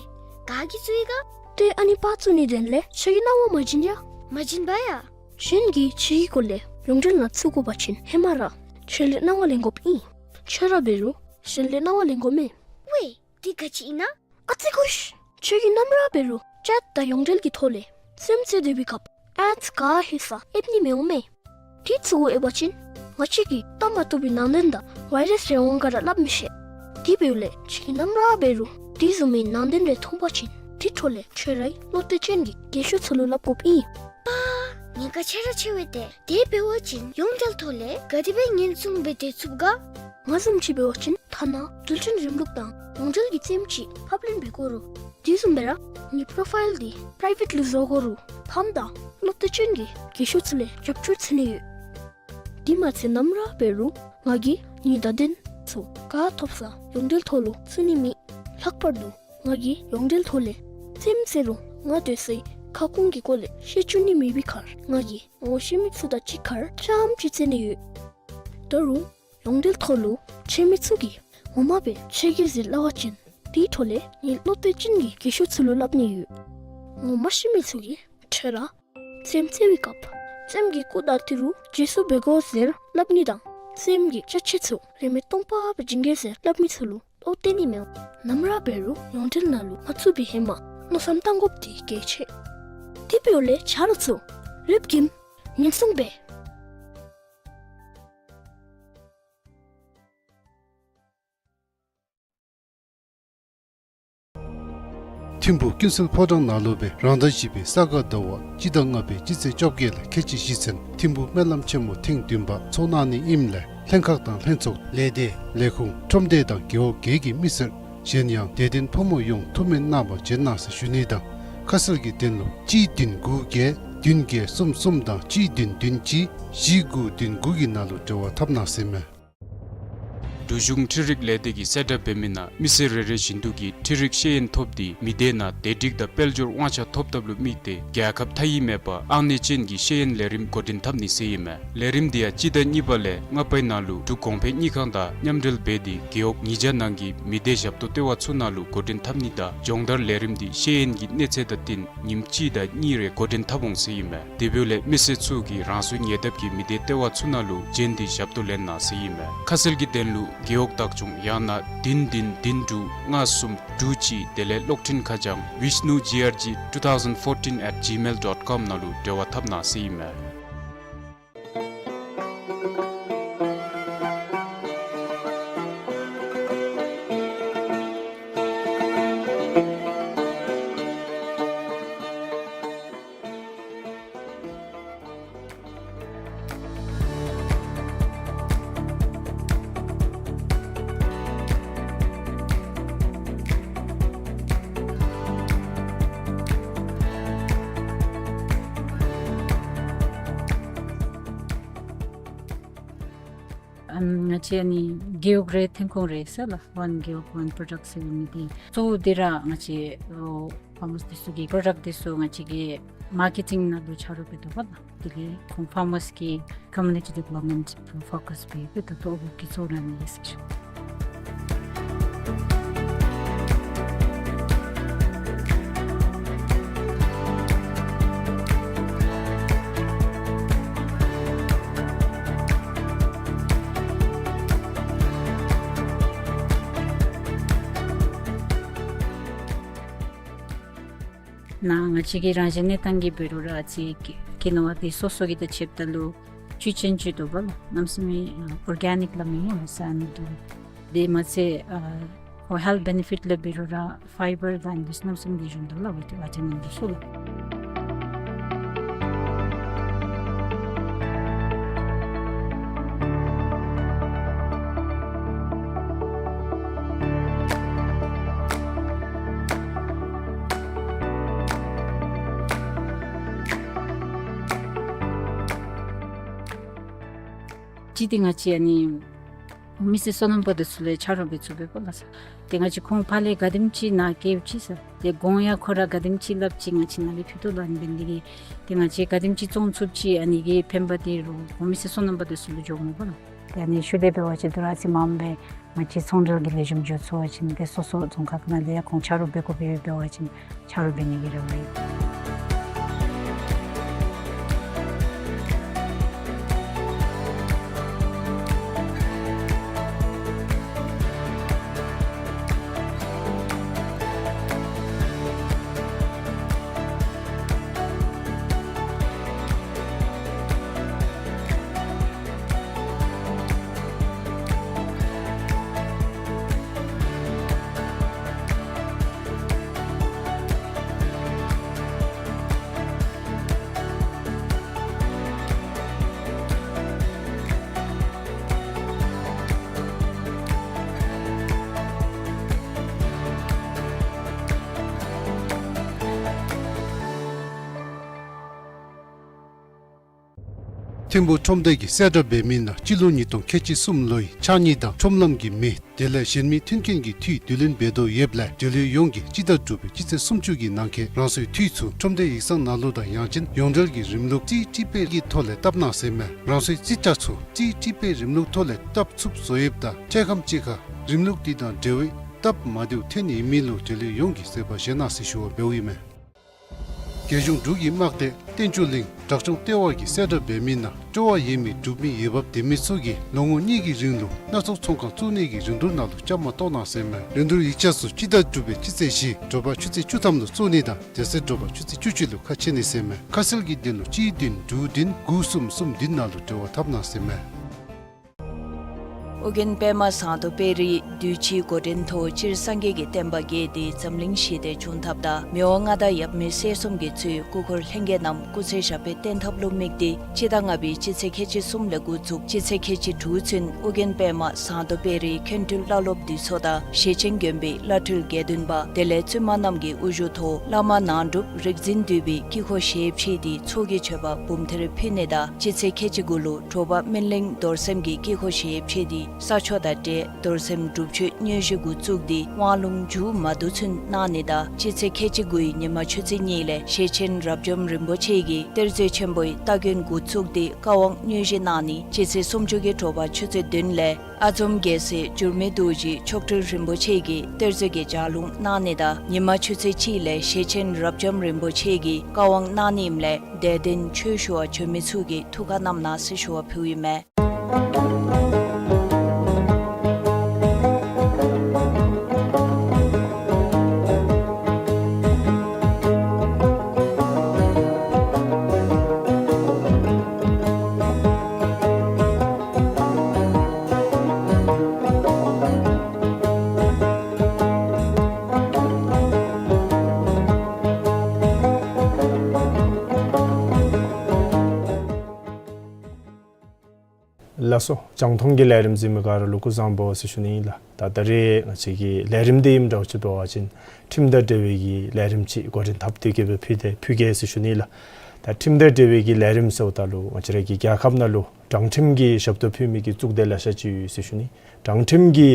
ག་གིས་བཙུགས་ཡི་ག། ཏེ་ཨ་ནི་པར་བཙུགས་ནི་དོན་ལས་ཁྱོད་ཀྱིས་གནང་བ་མ་བྱིན་ཡ། མ་བྱིན་པ་ཡ། གཞན་གྱིས་ཁྱོད་ཀྱི་སྐོར་ལས་ཡོངས་འབྲེལ་ནང་བཙུགས་དགོ་པ་ཅིན་ཧེ་མ་ར་ཁྱོད་ལས་གནང་བ་ལེན་དགོཔ་ཨིན། ཁྱོད་ར་འབད་རུང་གཞན་ལས་གནང་བ་ལེན་དགོ་མས། ཝའེ་འདི་ག་ཅི་ཨིན་ན། ཨ་ཙི་ཁུ་ཤ། ཁྱོད་ཀྱིས་ནམ་ར་འབད་རུང་ཅེཊ་དང་ཡོངས་འབྲེལ་གྱི་ཐོག་ལས་རྩེདམོ་རྩེ་སྡོད་པའི་སྐབས་ཨེཌསི་ག་ཧེ་ས་ཨེབ་ནི་མི་འོང་མས། དེ་ཚུ་གུ་ཨེབ་པ་ཅིན་ང་བཅས་ཀྱིས་བལྟ་མ་བཏུབ་པའི་ནང་དོན་དང་ཝའི་རཱསི་རེ་འོང་ག་ར་སླབ་མི་ཤེས། དེ་འབདཝ་ལས་ཁྱོད་ཀྱིས་ནམ་ར་འབད་རུང་དེ་བཟུམ་མའི་ནང་དོན་རེ་མཐོང་པ་ཅིན་དེ་འཕྲོ་ལས་ཁྱོད་རའི་བློ་གཏད་ཅན་གྱི་རྒས་ཤོས་ཚུ་ལུ་སླབ་དགོཔ་ཨིན། པ། ཉེན་ཁ་ཆེ་ར་ཆེ་བས་ཏེ། དེ་འབད་བ་ཅིན་ཡོངས་འབྲེལ་ཐོག་ལས་ག་དེ་སྦེ་ཉེན་སྲུང་འབད་དེ་ཚུགས་ག། ང་བཟུམ་ཅིག་འབད་བ་ཅིན་ཐ་ན་འགྲུལ་འཕྲིན་རིམ་ལུགས་དང་ཡོངས་འབྲེལ་གྱི་རྩེདམོ་ཅིག་ཕབ་ལེན་འབད་དགོ་རུང་དེ་བཟུམ་སྦེ་ར་ངེའི་པྲོ་ཕའིལ་འདི་པྲའི་བེཊ་ལུ་བཟོ་དགོ་རུང་ཕམ་དང་བློ་གཏད་ཅན་གྱི་རྒས་ཤོས་ཚུ་ལས་རྒྱབ་སྐྱོར་འཚོལ་ནི་ཡོད། དེ་མ་ཚད་ནམ་ར་འབད་རུང་ང་གིས་ངེའི་བརྡ་དོན་ཚུ་ག་ཐོབ་ས་ཡོངས་འབྲེལ་ཐོག་ལུ་བཙུགས་ནི་མེད། ལྷག་པར་དུ་ང་གིས་ཡོངས་འབྲེལ་ཐོག་ལས་རྩེདམོ་རྩེ་རུང་ང་སྡོད་སའི་ཁ་སྐོང་གི་སྐོར་ལས་བཤད་བཅུག་ནི་མེད་པའི་ཁར་ང་གིས་ངོ་ཤེས་མི་ཚུ་དང་གཅིག་ཁར་རྐྱངམ་ཅིག་རྩེ་ནི་ཡོད། ད་རུང་ཡོངས་འབྲེལ་ཐོག་ལུ་ཆེ་མི་ཚུ་གིས་ངོ་མ་སྦེ་ཆེ་གེ་ཟེར་སླབ་པ་ཅིན་དེའི་འཕྲོ་ལས་ངེའི་བློ་གཏད་ཅན་གྱི་རྒས་ཤོས་ཚུ་ལུ་སླབ་ནི་ཡོད། ངོ་མ་ཤེས་མི་ཚུ་གིས་ཁྱོད་ར་རྩེདམོ་རྩེ་བའི་སྐབས་རྩེདམོ་གི་སྐུ་དང་ཏི་རུ་རྗེས་སུ་འབད་དགོ་ཟེར་སླབ་ནི་དང་རྩེདམོ་གི་ཅ་ཆས་ཚུ་རིན་མེད་སྟོང་པ་སྦེ་བྱིན་གེ་ཟེར་སླབ་མི་ཚུ་ལུ་བློ་གཏད་ནི་མི་འོང་། ནམ་ར་འབད་རུང་ཡོངས་འབྲེལ་ནང་ལུ་མ་བཙུགས་པའི་ཧེ་མ་མནོ་བསམ་བཏང་དགོཔ་འདི་གལ་ཆེ། དེ་འབདཝ་ལས་ཆ་རོགས་ཚུ་རེབ་ཀྱིས་ཉེན་སྲུང་འབད། ཐིམ་ཕུག་ཀུན་གསལ་ཕོ་བྲང་ནང་ལུ་སྦེ་རང་ཟླ་བཞི་པའི་ས་ག་ཟླ་བ་སྤྱི་ཟླ་ལྔ་པའི་སྤྱི་ཚེས་བཅོ་བརྒྱད་ལས་ཁལ་གཅིག་བཞི་ཚུན་ཐིམ་ཕུག་སྨོན་ལམ་ཆེན་མོ་ཐེངས་བདུན་པ་ཚོགས་གནང་ནི་ཨིནམ་ལས་ལྷན་ཁག་དང་ལྷན་ཚོགས་ལས་སྡེ་ལས་ཁུངས་ཁྲོམ་སྡེ་དང་རྒེད་འོག་བརྒྱད་ཀྱི་མི་སེར་གཞན་ཡང་དད་ལྡན་ཕོ་མོ་ཡོངས་ཐུགས་སྨོན་གནང་བར་བྱོན་གནང་ཟེར་ཞུ་ནི་དང་ཁ་གསལ་གྱི་དོན་ལུ་གཅིག་བདུན་དགུ་བརྒྱད་ བདུན་བརྒྱད་གསུམ་གསུམ་དང་གཅིག་བདུན་བདུན་གཅིག་བཞི་དགུ་བདུན་དགུ་གི་ནང་ལུ་འབྲེལ་བ་འཐབ་གནང་ཟེར་མས། འབྲུག་གཞུང་འཕྲུལ་རིག་ལས་སྡེ་གིས་གསལ་བསྒྲགས་འབད་མི་ནང་མི་སེར་རེ་རེ་བཞིན་དུ་གིས་འཕྲུལ་རིག་ཤེས་ཡོན་ཐོབ་སྟེ་མི་སྡེ་ནང་བདེ་སྒྲིག་དང་དཔལ་འབྱོར་དབང་ཆ་ཐོབ་ཐབས་ལུ་དམིགས་ཏེ་རྒྱལ་ཁབ་མཐའ་དབྱིབས་མེད་པར་ཨང་གནས་ཅན་གྱི་ཤེས་ཡོན་ལས་རིམ་འགོ་འདྲེན་འཐབ་ནི་ཟེར་ཨིན་མས། ལས་རིམ་འདི་ཡང་སྤྱི་ཟླ་གཉིས་པ་ལས་ལྔ་པའི་ནང་ལུ་འབྲུག་གོང་འཕེལ་དངུལ་ཁང་དང་མཉམ་འབྲེལ་འབད་དེ་རྒེད་འོག་ཉིས་བརྒྱ་ནང་གི་མི་སྡེ་ཞབས་ཏོག་ལྟེ་བ་ཚུ་ནང་ལུ་འགོ་འདྲེན་འཐབ་ནི་དང་སྦྱོང་བརྡར་ལས་རིམ་འདི་ཤེས་ཡོན་གྱི་གནས་ཚད་དང་བསྟུན་ཉིནམ་གཅིག་དང་གཉིས་རེ་འགོ་འདྲེན་འཐབ་འོང་ཟེར་ཨིན་མས། དེ་འབདཝ་ལས་མི་སེར་ཚུ་གིས་རང་སོའི་ཉེ་འདབས་ཀྱི་མི་སྡེ་ལྟེ་བ་ཚུ་ནང་ལུ་བྱོན་ཏེ་ཞབས་ཏོག་ལེན་གནང་ཟེར་ཨིན་མས། ཁ་གསལ་གྱི་དོན་ལུ་རྒེད་འོག་བདག་སྐྱོང་ཡང་ན་བདུན་བདུན་བདུན་དྲུག་ལྔ་གསུམ་དྲུག་གཅིག་དེ་ལས་གློག་འཕྲིན་ཁ་བྱང་vishnu G R G two thousand fourteen at gmail dot com ནང་ལུ་འབྲེལ་བ་འཐབ་གནང་ཟེར་ཨིན་མས། ཨམ་ང་བཅས་ཨ་ནི་རྒེད་འོག་རེ་ཐོན་ཁུངས་རེ་ཟེར་ལགས། One Gewog One Product ཟེར་མི་འདི་གཙོ་བོ་འདི་ར་ང་བཅས་ཨོ་ཕཱར་མརསི་འདི་ཚུ་གི་པྲོ་ཌཀཊ་འདི་ཚུ་ང་བཅས་ཀྱིས་མར་ཀེ་ཊིང་ནང་ལུ་ཆ་རོགས་འབད་དོ་བ་ལགས། དེ་ལས་ཁོང་ཕཱར་མརསི་གི་ཀོ་མིའུ་ནི་ཊི་ཌི་བེ་ལོབ་མེནཊ་ཕོ་ཀསི་འབད་འབད་དོ་ཏོ་འོ་གི་གཙོ་བོ་ར་ཨ་ནི་ཨིན་ཟེར་ཞུ། ནཱ་ང་བཅས་ཀྱི་རང་བཞིན་གནས་སྟངས་ཀྱི་འབད་རུང་ར་ཨ་ཙི་ཀི་ནོ་བ་འདི་སོ་སོ་གི་དང་ཕྱདཔ་ད་ལུ་བཅུད་ཅན་བཅུད་དོ་བ་ལགས། གནམ་མེད་ས་མེད་ཨོར་གེ་ནིཀ་སླབ་མི་ཨིན་ལགས་ཟེར་ཨ་ནི་འདུག། དེ་མ་ཚད་ཨ་ཁོ་ཧེལཐ་བེ་ནི་ཕིཊ་ལས་འབད་རུང་ར་ཕའི་བར་དང་འདི་ཚུ་གནམ་མེད་ས་མེད་ལེགས་ཤོམ་འདུག་ལགས། ཝི་ཊ་མིན་འདི་ཚུ་ལགས། གཅིག་འདི་ང་བཅས་ཨ་ནི་མི་སེར་སོ་ནམ་པ་འདི་ཚུ་ལས་ཆ་རོགས་འབད་ཚུགས་པས་པ་ལགས། ཏེ་ང་བཅས་ཁོང་ཕར་ལས་ག་དེམ་ཅིག་ནཱ་བསྐྱལཝ་ཅིག་ཟེར། ཏེ་གོང་ཡང་ཁོ་ར་ག་དེམ་ཅིག་སླབ་ཅིག་ང་བཅས་ནཱ་ལས་ཕུལ་དོ་ལགས། ཨ་ནི་འབད་ནི་དེ་གིས་ཏེ་ང་བཅས་ག་དེམ་ཅིག་བཙོང་ཚུགསཔ་ཅིག་ཨ་ནི་གི་ཕན་པ་འདི་རོགས་ཁོང་མི་སེར་སོ་ནམ་པ་འདི་ཚུ་ལུ་འགྱོཝ་མས་པ་ལགས། ཏེ་ཨ་ནི་ཤུལ་ལས་འབད་བ་ཅིན་དོ་རུང་ཨ་ཙི་མངམ་སྦེ་ང་བཅས་ཚོང་འབྲེལ་གྱི་ལེགས་ཤོམ་འགྱོ་ཚུགས་པ་ཅིན་ཏེ་སོ་སོ་རྫོང་ཁག་ནང་ལས་ཡང་ཁོང་ཆ་རོགས་འབད་དགོཔ་འབད་བ་ཅིན་ཆ་རོགས་འབད་ནི་གི་རེ་བ་ཡོད། ཐིམ་ཕུག་ཁྲོམ་སྡེ་གིས་གསལ་བསྒྲགས་འབད་མི་ནང་སྤྱི་ལོ་ཉིས་སྟོང་ཁལ་གཅིག་གསུམ་ལོའི་ཕྱགས་སྙིགས་དང་ཁྲོམ་ལམ་གྱི་མེ་དེ་ལས་གཞན་མི་མཐུན་རྐྱེན་གྱི་འཐུས་བསྡུ་ལེན་འབད་དོ་ཡོདཔ་ལས་འབྲེལ་ཡོད་ཡོངས་ཀྱིས་སྤྱི་ཟླ་དྲུག་པའི་སྤྱི་ཚེས་སུམ་ཅུ་གི་ནང་འཁོད་རང་སོའི་འཐུས་ཚུ་ཁྲོམ་སྡེ་ཡིག་ཚང་ནང་ལུ་དང་ཡང་ཅིན་ཡོངས་འབྲེལ་གྱི་རིམ་ལུགས་རྩིས་ཊི་པེཌ་ཀྱི་ཐོག་ལས་བཏབ་གནང་ཟེར་མས། རང་སོའི་རྩིས་ཁྲ་ཚུ་རྩིས་ཊི་པེཌ་རིམ་ལུགས་ཐོག་ལས་བཏབ་ཚུགསཔ་བཟོ་ཡོདཔ་ད་འཕྲལ་ཁམས་ཅིག་ཁར་རིམ་ལུགས་འདི་དང་འབྲེལ་བའི་སྟབས་མ་བདེཝ་ཐོན་ནི་ཨིན་མི་ལུ་འབྲེལ་ཡོད་ཡོངས་ཀྱིས་བཟོད་པ་བཞེས་གནང་ཟེར་ཞུ་བ་འབདཝ་ཨིན་མས། རྒྱལ་གཞུང་འབྲུག་གི་དམག་སྡེ་བསྟན་ཆོས་གླིང་བྲག་ལྗོངས་ལྟེ་བ་གིས་གསལ་བསྒྲགས་འབད་མི་ནང་སྤྲོ་བ་ཡོད་མི་འབྲུག་མི་འོས་འབབ་ལྡན་མི་ཚུ་གིས་ལོ་ངོ་གཉིས་ཀྱི་རིང་ལུ་སྣ་ཚོགས་ཚོང་ཁང་བཙུགས་ནི་གི་རིན་བསྡུར་ནང་ལུ་བཅའ་མར་གཏོགས་གནང་ཟེར་མས། རིན་བསྡུར་ཡིག་ཆ་ཚུ་སྤྱི་ཟླ་དྲུག་པའི་སྤྱི་ཚེས་བཞི་དྲོ་པ་ཆུ་ཚོད་བཅུ་ཐམ་ལུ་བཙུགས་ནི་དང་དེ་ཚེ་དྲོ་པ་ཆུ་ཚོད་བཅུ་གཅིག་ལུ་ཁ་ཕྱེ་ནི་ཟེར་མས། ཁ་གསལ་གྱི་དོན་ལུ་གཅིག་བདུན་དྲུག་བདུན་དགུ་གསུམ་གསུམ་བདུན་ནང་ལུ་འབྲེལ་བ་འཐབ་གནང་ཟེར་མས། ཨོ་རྒྱན་པདྨ་ཟངས་མདོག་དཔལ་རི་བདུད་རྩིའི་འགོ་འདྲེན་ཐོག་སྤྱིར་སངས་རྒྱས་ཀྱི་བསྟན་པ་རྒྱས་ཏེ་འཛམ་གླིང་ཞི་བདེ་འབྱུང་ཐབས་དང་མི་དབང་མངའ་བདག་ཡབ་མེས་སྲས་གསུམ་གྱིས་གཙོས་སྐུ་འཁོར་ལྷན་རྒྱས་རྣམས་སྐུ་ཚེ་ཞབས་པད་བརྟན་ཐབས་ལུ་དམིགས་ཏེ་སྤྱི་ཟླ་ལྔ་པའི་སྤྱི་ཚེས་ཁལ་གཅིག་གསུམ་ལས་འགོ་བཙུགས་སྤྱི་ཚེས་ཁལ་གཅིག་དྲུག་ཚུན་ཨོ་རྒྱན་པདྨ་ཟངས་མདོག་དཔལ་རི་མཁན་སྤྲུལ་བླ་སློབ་འདུས་ཚོགས་དང་ཞེ་ཆེན་དགོན་པའི་བླ་སྤྲུལ་དགེ་འདུན་པ་དེ་ལས་བཙུན་མ་རྣམས་ཀྱི་དབུ་བཞུགས་ཐོག་བླ་མ་ནང་སྒྲུབ་རིག་འཛིན་འདུས་པའི་དཀྱིལ་འཁོར་ཞལ་ཕྱེ་སྟེ་ཚོགས་ཀྱི་མཆོད་པ་འབུམ་ཐེར་ཕུལ་ནི་དང་སྤྱི་ཚེས་ཁལ་གཅིག་དགུ་ལུ་དྲོ་པ་སྨིན་གླིང་རྡོར་སེམས་ཀྱི་དཀྱིལ་འཁོར་ཞལ་ཕྱེ་སྟེ་ས་ཆོག་དང་འབྲེལ་རྡོར་སེམས་སྒྲུབ་མཆོད་དངོས་གཞི་འགོ་བཙུགས་ཏེ་དབང་ལུང་མཇུག་མ་བསྡུ་ཚུན་གནང་ནི་དང་སྤྱི་ཚེས་ཁལ་གཅིག་དགུའི་ཉི་མ་ཆུ་ཚོད་གཉིས་ལས་ཞེ་ཆེན་རབ་འབྱམས་རིན་པོ་ཆེ་གིས་གཏེར་མཛོད་ཆེན་པོའི་སྟ་གོན་འགོ་བཙུགས་ཏེ་བཀའ་དབང་དངོས་གཞི་གནང་ནི། སྤྱི་ཚེས་སུམ་ཅུ་གི་དྲོ་པ་ཆུ་ཚོད་བདུན་ལས་ཨ་འཛོམས་རྒྱལ་སྲས་འགྱུར་མེད་རྡོ་རྗེ་མཆོག་སྤྲུལ་རིན་པོ་ཆེ་གིས་གཏེར་མཛོད་ཀྱི་ལྗགས་ལུང་གནང་ནི་དང་ཉི་མ་ཆུ་ཚོད་གཅིག་ལས་ཞེ་ཆེན་རབ་འབྱམས་རིན་པོ་ཆེ་གིས་བཀའ་དབང་གནང་ནི་ཨིནམ་ལས་དད་ལྡན་ཆོས་ཞུ་བར་བྱོན་མི་ཚུ་གིས་ཐུགས་ཁར་བསྣམས་གནང་ཟེར་ཞུ་བ་ཕུལཝ་ཨིན་མས། ལགས་སོ། རྒྱང་མཐོང་གི་ལས་རིམ་གཟིགས་མི་ག་ར་ལུ་སྐུ་གཟུགས་བཟང་པོ་ཟེར་ཞུ་ནི་ཨིན་ལགས། ད་ད་རེས་ང་བཅས་ཀྱི་ལས་རིམ་འདི་ཨིནམ་འདྲཝ་ཅིག་འབད་བ་ཅིན་ཁྲིམས་དང་འབྲེལ་བའི་གི་ལས་རིམ་ཅིག་འགོ་འདྲེན་འཐབ་སྟེ་གི་སྦེ་ཕུལ་ཏེ་ཕུལ་གེ་ཟེར་ཞུ་ནི་ལགས། ད་ཁྲིམས་དང་འབྲེལ་བའི་གི་ལས་རིམ་ཟེརཝ་ད་ལུ་ང་བཅས་ར་གི་རྒྱལ་ཁབ་ནང་ལུ་དྲང་ཁྲིམས་ཀྱི་ཞབས་ཏོག་ཕུལ་མི་གི་གཙུག་སྡེ་ལེ་ཤ་ཅིག་ཡོད་ཟེར་ཞུ་ནི། དྲང་ཁྲིམས་ཀྱི་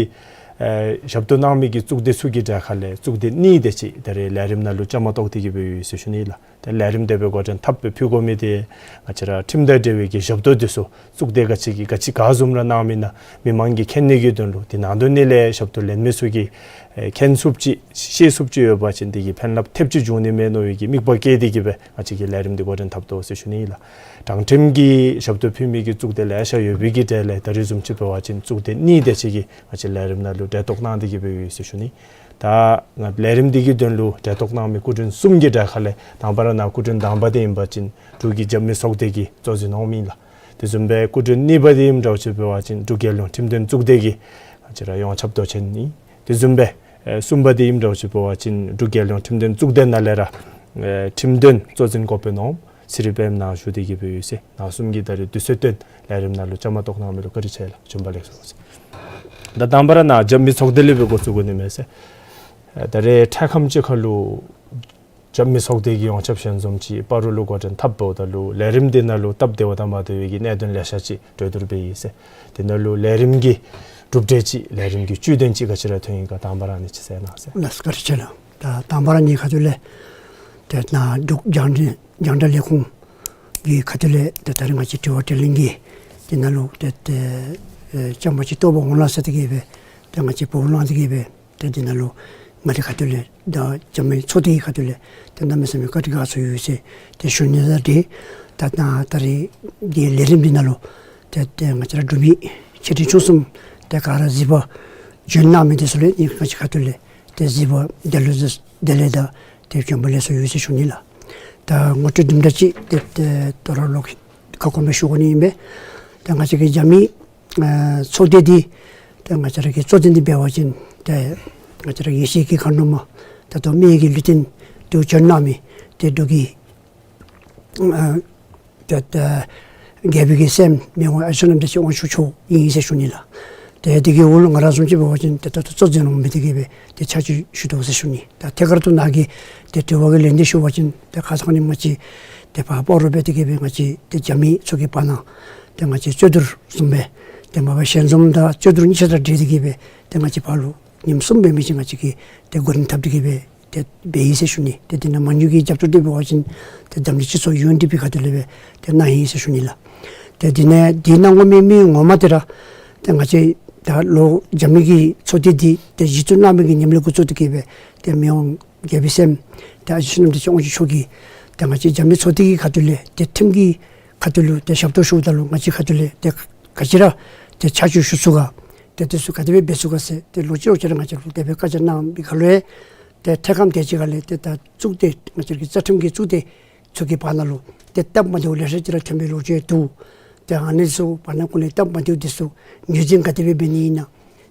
ཨེ་ཞབས་ཏོག་གནང་མི་གི་གཙུག་སྡེ་ཚུ་གི་གྲས་ཁ་ལས་གཙུག་སྡེ་གཉིས་དེ་ཅིག་ད་རེས་ལས་རིམ་ནང་ལུ་བཅའ་མར་གཏོགས་ཏེ་གི་སྦེ་ཡོད་ཟེར་ཞུ་ནི་ལགས། ཏེ་ལས་རིམ་དེ་སྦེ་འགོ་འདྲེན་འཐབ་སྦེ་ཕུལ་དགོ་མི་དེ་ང་བཅས་ར་ཁྲིམས་དང་འབྲེལ་བའི་གི་ཞབས་ཏོག་དེ་ཚུ་གཙུག་སྡེ་ག་ཅི་གི་ག་ཅི་ག་བཟུམ་ར་གནང་མི་ན་མི་མང་གིས་མཁྱེན་ནི་གི་དོན་ལུ་དེ་ནང་དོན་ནི་ལས་ཞབས་ཏོག་ལེན་མི་ཚུ་གིས་ཨེ་མཁྱེན་ཚུགསཔ་ཅིག་ཤེས་ཚུགསཔ་ཅིག་ཡོད་པ་ཅིན་དེ་གིས་ཕན་རླབས་ཐེབས་ཅིག་འབྱུང་ནི་མས་མནོ་བའི་གི་དམིགས་པ་བསྐྱེད་དེ་གི་སྦེ་ང་བཅས་ཀྱིས་ལས་རིམ་འདི་འགོ་འདྲེན་འཐབ་དོ་ཟེར་ཞུ་ནི་ལགས། དྲང་ཁྲིམས་ཀྱི་ཞབས་ཏོག་ཕུལ་མི་གི་གཙུག་སྡེ་ལེ་ཤ་ཡོད་པའི་གི་གྲས་ལས་ད་རེས་བཟུམ་ཅིག་འབད་བ་ཅིན་གཙུག་སྡེ་གཉིས་དེ་ཅིག་གིས་ང་བཅས་ལས་རིམ་ནང་ལུ་གྲལ་གཏོགས་གནང་སྟེ་གི་སྦེ་ཡོད་ཟེར་ཞུ་ནི། ད་ང་ལས་རིམ་འདི་གི་དོན་ལུ་གྲལ་གཏོགས་གནང་མི་སྐུ་མགྲོན་གསུམ་གྱི་གྲས་ཁ་ལས་དང་པ་ར་ནཱ་སྐུ་མགྲོན་དང་པ་དེ་ཨིན་པ་ཅིན་འབྲུག་གི་རྒྱབ་མི་ཚོགས་སྡེ་གི་གཙོ་འཛིན་འོང་མི་ལགས། དེ་བཟུམ་སྦེ་སྐུ་མགྲོན་གཉིས་པ་དེ་ཨིནམ་འདྲཝ་ཅིག་འབད་བ་ཅིན་འབྲུག་རྒྱལ་ཡོངས་ཁྲིམས་དོན་གཙུག་སྡེ་གི་ང་བཅས་ར་ཡོངས་ཁྱབ་མདོ་ཆེན་ཨིན། དེ་བཟུམ་སྦེ་ཨེ་གསུམ་པ་དེ་ཨིནམ་འདྲཝ་ཅིག་འབད་བ་ཅིན་འབྲུག་རྒྱལ་ཡོངས་ཁྲིམས་དོན་གཙུག་སྡེ་ནང་ལས་ར་ཨེ་ཁྲིམས་དོན་གཙོ་འཛིན་འགོ་དཔོན་འོགམ་ཚེ་རིང་པདྨ་ནཱ་བཞུགས་ཏེ་གི་སྦེ་ཡོད་ཟེར། ནཱ་གསུམ་གྱིས་ད་རེས་དུས་ཚོད་བཏོན་ལས་རིམ་ནང་ལུ་བཅའ་མར་གཏོགས་གནང་མི་ལུ་བཀའ་དྲིན་ཆེ་ལགས། བྱོན་པ་ལེགས་སོ་ཟེར། ད་དང་པ་ར་ནཱ་རྒྱབ་མི་ཚོགས་སྡེ་ལས་སྦེ་འགོ་བཙུགས་དགོ་ནི་མས་ཟེར། ཨེ་ད་རེས་འཕྲལ་ཁམས་ཅིག་ཁར་ལུ་རྒྱབ་མི་ཚོགས་སྡེ་གི་ཡོངས་ཁྱབ་ཞལ་འཛོམས་ཅིག་སྤ་རོ་ལུ་འགོ་འདྲེན་འཐབ་འབདཝ་ད་ལུ་ལས་རིམ་འདི་ནང་ལུ་སྟབས་བདེ་བ་དང་མ་བདེ་བའི་གི་གནད་དོན་ལེ་ཤ་ཅིག་གྲོས་བསྡུར་འབད་ཡི་ཟེར། དེ་ནང་ལུ་ལས་རིམ་གྱི་གྲུབ་འབྲས་ཅིག་ལས་རིམ་གྱི་བཅུད་དོན་ཅིག་ག་ཅི་ར་ཐོན་ཡི་ག་དང་པ་ར་ཨ་ནི་ཅིག་གསལ་གནང་ཟེར། ལགས་སོ། བཀའ་དྲིན་ཆེ་ལགས། ད་དང་པ་ར་ངེའི་ཁ་ཐུག་ལས་ཏེ་ནཱ་འབྲུག་རྒྱང་བསྒྲགས་རྒྱང་བསྒྲགས་ལས་ཁུངས་ཀྱི་ཁ་ཐུག་ལས་ཏེ་ད་རེས་ང་བཅས་དྲི་བ་དྲིས་ལན་གྱི་དེ་ནང་ལུ་ཏེ་ཏེ་ཨེ་བཅའ་མར་ཅིག་གཏོགས་པར་འོང་ལགས་ཟེར་དེ་གི་སྦེ་ཏེ་ང་བཅས་འབོ་བར་གནང་སྟེ་གི་སྦེ་ཏེ་འདི་ནང་ལུ་ང་བཅས་ཁ་ཐུག་ལས་ད་རྒྱབ་མི་ཚོགས་སྡེ་གི་ཁ་ཐུག་ལས་ཏེ་གནམ་མེད་ས་མེད་བཀའ་དྲིན་དགའ་ཚོར་ཡོད་ཟེར་ཏེ་ཞུ་ནི་དང་འབྲེལ་ད་ད་ད་རེས་འདི་ལས་རིམ་འདི་ནང་ལུ་ཏེ་ཏེ་ང་བཅས་ར་འབྲུག་མི་ཆེ་འབྲིང་ཆུང་གསུམ་ཏེ་ག་ར་གཟིགས་པར་བྱོན་གནང་མི་དེ་ཚུ་ལུ་ཨིན་ང་བཅས་ཁ་ཐུག་ལས་ཏེ་གཟིགས་པར་དེ་ལུ་དེ་ལས་ད་ཏེ་བྱོན་པ་ལེགས་སོ་ཡོད་ཟེར་ཞུ་ནི་ལགས། ད་ངོ་སྤྲོད་དུམ་གྲ་ཅིག་ཏེ་ཏེ་དོ་རུང་ལོག་ཁ་སྐོང་སྦེ་ཞུ་དགོ་ནི་ཨིན་པས། ཏེ་ང་བཅས་ཀྱི་རྒྱབ་མི་ཨ་ཚོགས་སྡེ་འདི་ཏེ་ང་བཅས་ར་གི་གཙོ་འཛིན་འདི་འབད་བ་ཅིན་ཏེ་ང་བཅས་ར་ཡེ་ཤེས་ཀྱི་མཁའ་འགྲོ་མ་ད་ལྟོ་མི་ཡི་གི་ལུས་རྟེན་དུ་བྱོན་གནང་མི་ཏེ་འབྲུག་གི་ཨ་ཏེ་ཏེ་རྒྱལ་པོའི་གི་སྲསམོ་མི་དབང་ཨ་ཞེ་རྣམ་རྒྱལ་ཆེན་དབང་ཕྱུག་མཆོག་ཨིན་ཟེར་ཞུ་ནི་ལགས། ཏེ་དེ་གི་འོག་ལུ་ང་ར་བཟུམ་ཅིག་འབད་བ་ཅིན་ཏེ་ད་ལྟོ་གཙོ་འཛིན་འོང་མི་དེ་གིས་སྦེ་ཏེ་ཕྱག་ཕྱིད་ཞུ་དོ་ཟེར་ཞུ་ནི། ད་ཐད་ཀར་དུ་ནཱ་གི་ཏེ་དྲི་བ་གི་ལན་འདི་ཞུ་བ་ཅིན་ཏེ་ཁ་ཙ་ཁ་ཉིནམ་ཅིག་ཏེ་ཕར་སྤ་རོ་སྦེ་དེ་གིས་སྦེ་ང་བཅས་ཏེ་རྒྱབ་མི་ཚུ་གི་བར་ན་ཏེ་ང་བཅས་རྩོད་བསྡུར་བཟུམ་སྦེ་ཏེ་མ་པ་ཞལ་འཛོམས་དང་རྩོད་བསྡུར་གཉིས་ཆ་ར་འབྲེལ་ཏེ་གིས་སྦེ་ཏེ་ང་བཅས་ཕར་ལུ་ཉིནམ་གསུམ་འབད་མི་ཅིག་ང་བཅས་ཀྱིས་ཏེ་འགོ་འདྲེན་འཐབ་སྟེ་གིས་སྦེ་ཏེ་འབད་ཡི་ཟེར་ཞུ་ནི། ཏེ་དེ་ནང་མ་དངུལ་གྱི་རྒྱབ་སྐྱོར་འདི་འབད་བ་ཅིན་ཏེ་འཛམ་གླིང་སྤྱི་ཚོགས་ཡུ་ཨེན་ཌི་པི་ཁ་ཐུག་ལས་སྦེ་ཏེ་གནང་ཡི་ཟེར་ཞུ་ནི་ལགས། ཏེ་དེ་ནང་འདི་གནང་དགོ་མི་མི་ངོ་མ་དེ་ར་ཏེ་ང་བཅས་ད་ལོག་རྒྱབ་མི་གི་ཚོགས་སྡེ་འདི་ཏེ་གཞི་བཙུགས་གནང་མི་གི་ཉིནམ་ལས་འགོ་བཙུགས་ཏེ་གིས་སྦེ་ཏེ་མི་དབང་རྒྱལ་པོའི་སྲསམོ་ཏེ་ཨ་ཞེ་རྣམ་རྒྱལ་ཆེན་དབང་ཕྱུག་མཆོག་གིས་ཏེ་ང་བཅས་རྒྱབ་མི་ཚོགས་སྡེ་གི་ཁ་ཐུག་ལས་ཏེ་ཁྲིམས་ཀྱི་ཁ་ཐུག་ལུ་ཏེ་ཞབས་ཏོག་ཞུཝ་ད་ལུ་ང་བཅས་ཁ་ཐུག་ལས་ཏེ་ག་ཅི་ར་ཏེ་ཆ་འཇོག་ཞུ་ཚུགས་ག་ཏེ་དེ་ཚུ་ག་དེ་སྦེ་འབད་ཚུགས་ག་ཟེར་ཏེ་ལོག་ཅི་ལོག་ཅི་ར་ང་བཅས་ལུ་དེ་སྦེ་བཀའ་རྒྱ་གནང་བའི་སྐབས་ལུ་ཏེ་ཐད་ཀརམ་དེ་ཅིག་ཁ་ལས་ཏེ་ད་གཙུག་སྡེ་ང་བཅས་ཀྱི་རྩ་ཁྲིམས་ཀྱི་གཙུག་སྡེ་ཚུ་གི་བར་ན་ལུ་ཏེ་སྟབས་མ་བདེཝ་ལེ་ཤ་ཅིག་ར་ཐོན་པའི་ལོ་རྒྱུས་འདུག། ཏེ་ཨ་ནི་ཚུ་བར་ན་ཀུན་ལས་སྟབས་མ་བདེཝ་འདི་ཚུ་ངོས་འཛིན་ག་དེ་སྦེ་འབད་ནི་ཨིན་ན།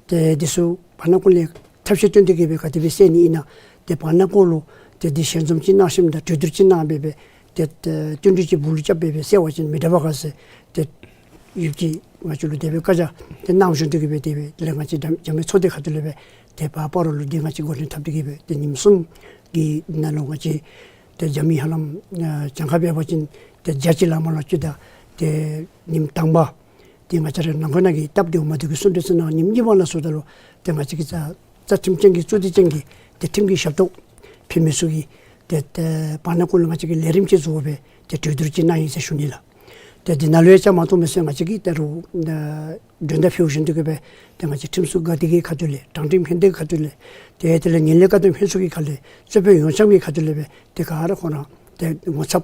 ཏེ་འདི་ཚུ་བར་ན་ཀུན་ལས་ཐབས་ཤེས་བཏོན་ཏེ་གི་སྦེ་ག་དེ་སྦེ་སེལ་ནི་ཨིན་ན། ཏེ་བར་ན་ཀུན་ལུ་ཏེ་འདི་ཞལ་འཛོམས་ཅིག་གནང་ཞིནམ་ད་གྲོས་བསྡུར་ཅིག་གནང་སྦེ་སྦེ་ཏེ་ཏེ་བསྟུན་གྲོས་ཅིག་སྦུག་ལུ་རྐྱབ་སྦེ་སྦེ་སེལ་བ་ཅིན་མི་དྲག་པས་ག་ཟེར་ཏེ་ཡུལ་གྱི་ང་བཅས་ལུ་དེ་སྦེ་བཀའ་རྒྱ་ཏེ་གནང་བཞིན་དུ་གི་སྦེ་དེ་སྦེ་ལས་ང་བཅས་འཇམ་འཇམ་དབྱངས་ཚོགས་སྡེ་ཁ་ཐུག་ལས་སྦེ་ཏེ་ཕར་སྤ་རོ་ལུ་འདི་ང་བཅས་འགོ་འདྲེན་འཐབ་སྟེ་གི་སྦེ་ཏེ་ཉིནམ་གསུམ་གྱི་ནང་ལུ་ང་བཅས་ཏེ་རྒྱབ་མི་ཧ་ལམ་ཨ་གྱངས་ཁ་འབད་བ་ཅིན་ཏེ་བརྒྱ་ཅིག་ལས་མར་ལུ་ཅིག་དང་ཏེ་ཉིནམ་དང་པ་འདི་ང་བཅས་ར་ནང་འཁོད་ནང་གི་སྟབས་བདེཝ་མ་བདེཝ་གི་གསུང་གྲོས་ཚུ་གནང་། ཉིནམ་གཉིས་པ་ནང་ཚུ་ད་ལུ་ཏེ་ང་བཅས་ཀྱི་རྩ་རྩ་ཁྲིམས་ཅན་གྱི་རྩོད་འདི་ཅན་གྱི་ཏེ་ཁྲིམས་ཀྱི་ཞབས་ཏོག་ཕུལ་མི་ཚུ་གིས་ཏེ་ཏེ་བར་ན་ཀུན་ལུ་ང་བཅས་ཀྱིས་ལས་རིམ་ཅིག་བཟོ་སྦེ་ཏེ་གྲོས་བསྡུར་ཅིག་གནང་ཡི་ཟེར་ཞུ་ནི་ལགས། ཏེ་འདི་ནང་ལུ་ཡང་བཅའ་མར་གཏོགས་མི་ཚུ་ང་བཅས་ཀྱིས་ད་རུང་ཨ་མགྲོན་བརྡ་ཕུལ་བཞིན་དུ་གི་སྦེ་ཏེ་ང་བཅས་ཁྲིམས་སྲུང་འགག་སྡེ་གི་ཁ་ཐུག་ལས་དྲང་ཁྲིམས་ལྷན་སྡེ་གི་ཁ་ཐུག་ལས་ཏེ་དེ་ལས་ངན་ལྷད་བཀག་སྡོམ་ལྷན་ཚོགས་ཀྱི་ཁ་ལས་རྩོད་དཔོན་ཡོངས་ཁྱབ་ཀྱི་ཁ་ཐུག་ལས་སྦེ་ཏེ་ག་ར་ཁོང་ར་ཏེ་ངོ་ཚབ་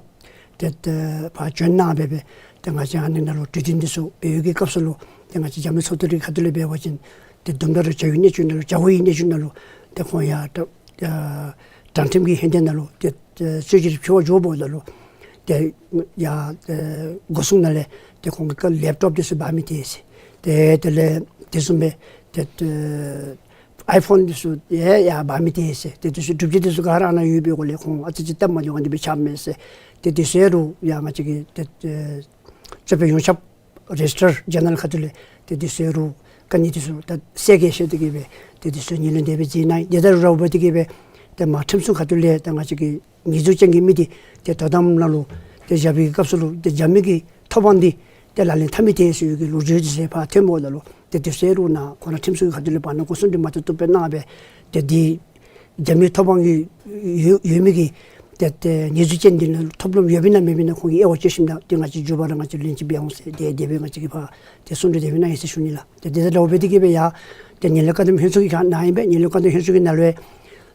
ཏེ་ཏེ་ཕར་བྱོན་གནང་སྦེ་སྦེ་ཏེ་ང་བཅས་ཨ་ནི་ནང་ལུ་གྲོས་བསྟུན་འདི་ཚུ་འབད་བའི་གི་སྐབས་སུ་ལུ་ཏེ་ང་བཅས་འཇམ་དབྱངས་ཚོགས་སྡེ་རའི་ཁ་ཐུག་ལས་འབད་བ་ཅིན་ཏེ་དུམ་གྲ་རེ་བྱ་བའི་གནས་ཚུལ་ནང་ལུ་བྱ་བའི་གནས་ཚུལ་ནང་ལུ་ཏེ་ཁོང་ཡར་ཏེ་ཨ་དྲང་ཁྲིམས་ཀྱི་ལྷན་སྡེ་ནང་ལུ་ཏེ་ཨ་རྩོད་གཞི་ཕུལ་བར་འགྱོཝ་ད་ལུ་ཏེ་ཡར་ཨ་སྒོ་སྲུང་ནང་ལས་ཏེ་ཁོང་གི་ཀ་ལེབ་ཊོབ་འདི་ཚུ་འབག་མི་ཏེ་ཟེར། ཏེ་དེ་ལས་དེ་བཟུམ་སྦེ་ཏེ་ཨ་ཨའི་ཕོན་འདི་ཚུ་ཡང་ཡར་འབག་མི་ཏེ་ཟེར། ཏེ་དེ་ཚུ་སྒྲུབ་བྱེད་འདི་ཚུ་ག་ར་ཨ་ནཱ་ཡོད་པའི་སྒོ་ལས་ཁོང་ཨ་ཙི་ཅིག་སྟབས་མ་བདེཝ་འདི་སྦེ་ཆགས་མས་ཟེར། ཏེ་དེ་ཚུ་ཡང་རུང་ཡར་ང་བཅས་ཀྱི་ཏེ་ཨ་རྩོད་དཔོན་ཡོངས་ཁྱབ་རེ་ཇི་ཊར་ཇེ་ནེ་རལ་ཁ་ཐུག་ལས་ཏེ་དེ་ཚུ་ཡང་རུང་དཀའ་ངལ་འདི་ཚུ་ད་སེལ་གེ་ཟེར་ཏེ་གི་སྦེ་ཏེ་དེ་ཚུ་ངོས་ལེན་དེ་སྦེ་མཛད་གནང་ཡི། དེ་དང་ར་བ་འབད་དེ་གི་སྦེ་ཏེ་མར་ཁྲིམས་སྲུང་ཁ་ཐུག་ལས་ཏེ་ང་བཅས་ཀྱི་ཉེས་འཛུགས་ཅན་གྱི་མི་འདི་ཏེ་དོ་དམ་ནང་ལུ་ཏེ་བཞག་པའི་སྐབས་སུ་ལུ་ཏེ་བཞག་མི་གི་ཐོབ་དབང་འདི་ཏེ་ལག་ལེན་འཐབ་མི་ཏེ་ཟེར་བའི་གི་ལོ་རྒྱུས་འདི་ཚུ་ཕར་ཐོནམ་ད་ལུ་ཏེ་དེ་ཚུ་ཡང་རུང་ནཱ་ཁོང་ར་ཁྲིམས་སྲུང་ཁ་ཐུག་ལས་བར་ན་ཀུན་གསུང་གྲོས་མ་ཐུབ་ཐུབ་སྦེ་གནང་སྦེ་ཏེ་འདི་བཞག་མི་ཐོབ་དབང་གི་ཡོད་ཡོད་མི་གི་ཏེ་ཏེ་ཉེས་འཛུགས་ཅན་འདི་ལུ་ཐོབ་ལམ་ཡོདཔ་ཨིན་ན་མེདཔ་ཨིན་ན་ཁོང་གིས་དབྱེ་བ་དཔྱད་ཞིནམ་ད་ཏེ་ང་བཅས་མཇུག་བར་ར་ང་བཅས་ལན་ཅིག་འབད་འོང་ཟེར་ཏེ་དེ་སྦེ་ང་བཅས་ཀྱིས་ཕར་ཏེ་གསུང་གྲོས་དེ་སྦེ་གནང་ཡི་ཟེར་ཞུ་ནི་ལགས། ཏེ་དེ་དང་ར་བ་འབད་དེ་གི་སྦེ་ཡང་ཏེ་ངན་ལྷད་བཀག་སྡོམ་ལྷན་ཚོགས་ཀྱི་ཁ་ནང་ཨིན་པས། ངན་ལྷད་བཀག་སྡོམ་ལྷན་ཚོགས་ཀྱི་ནང་ལུ་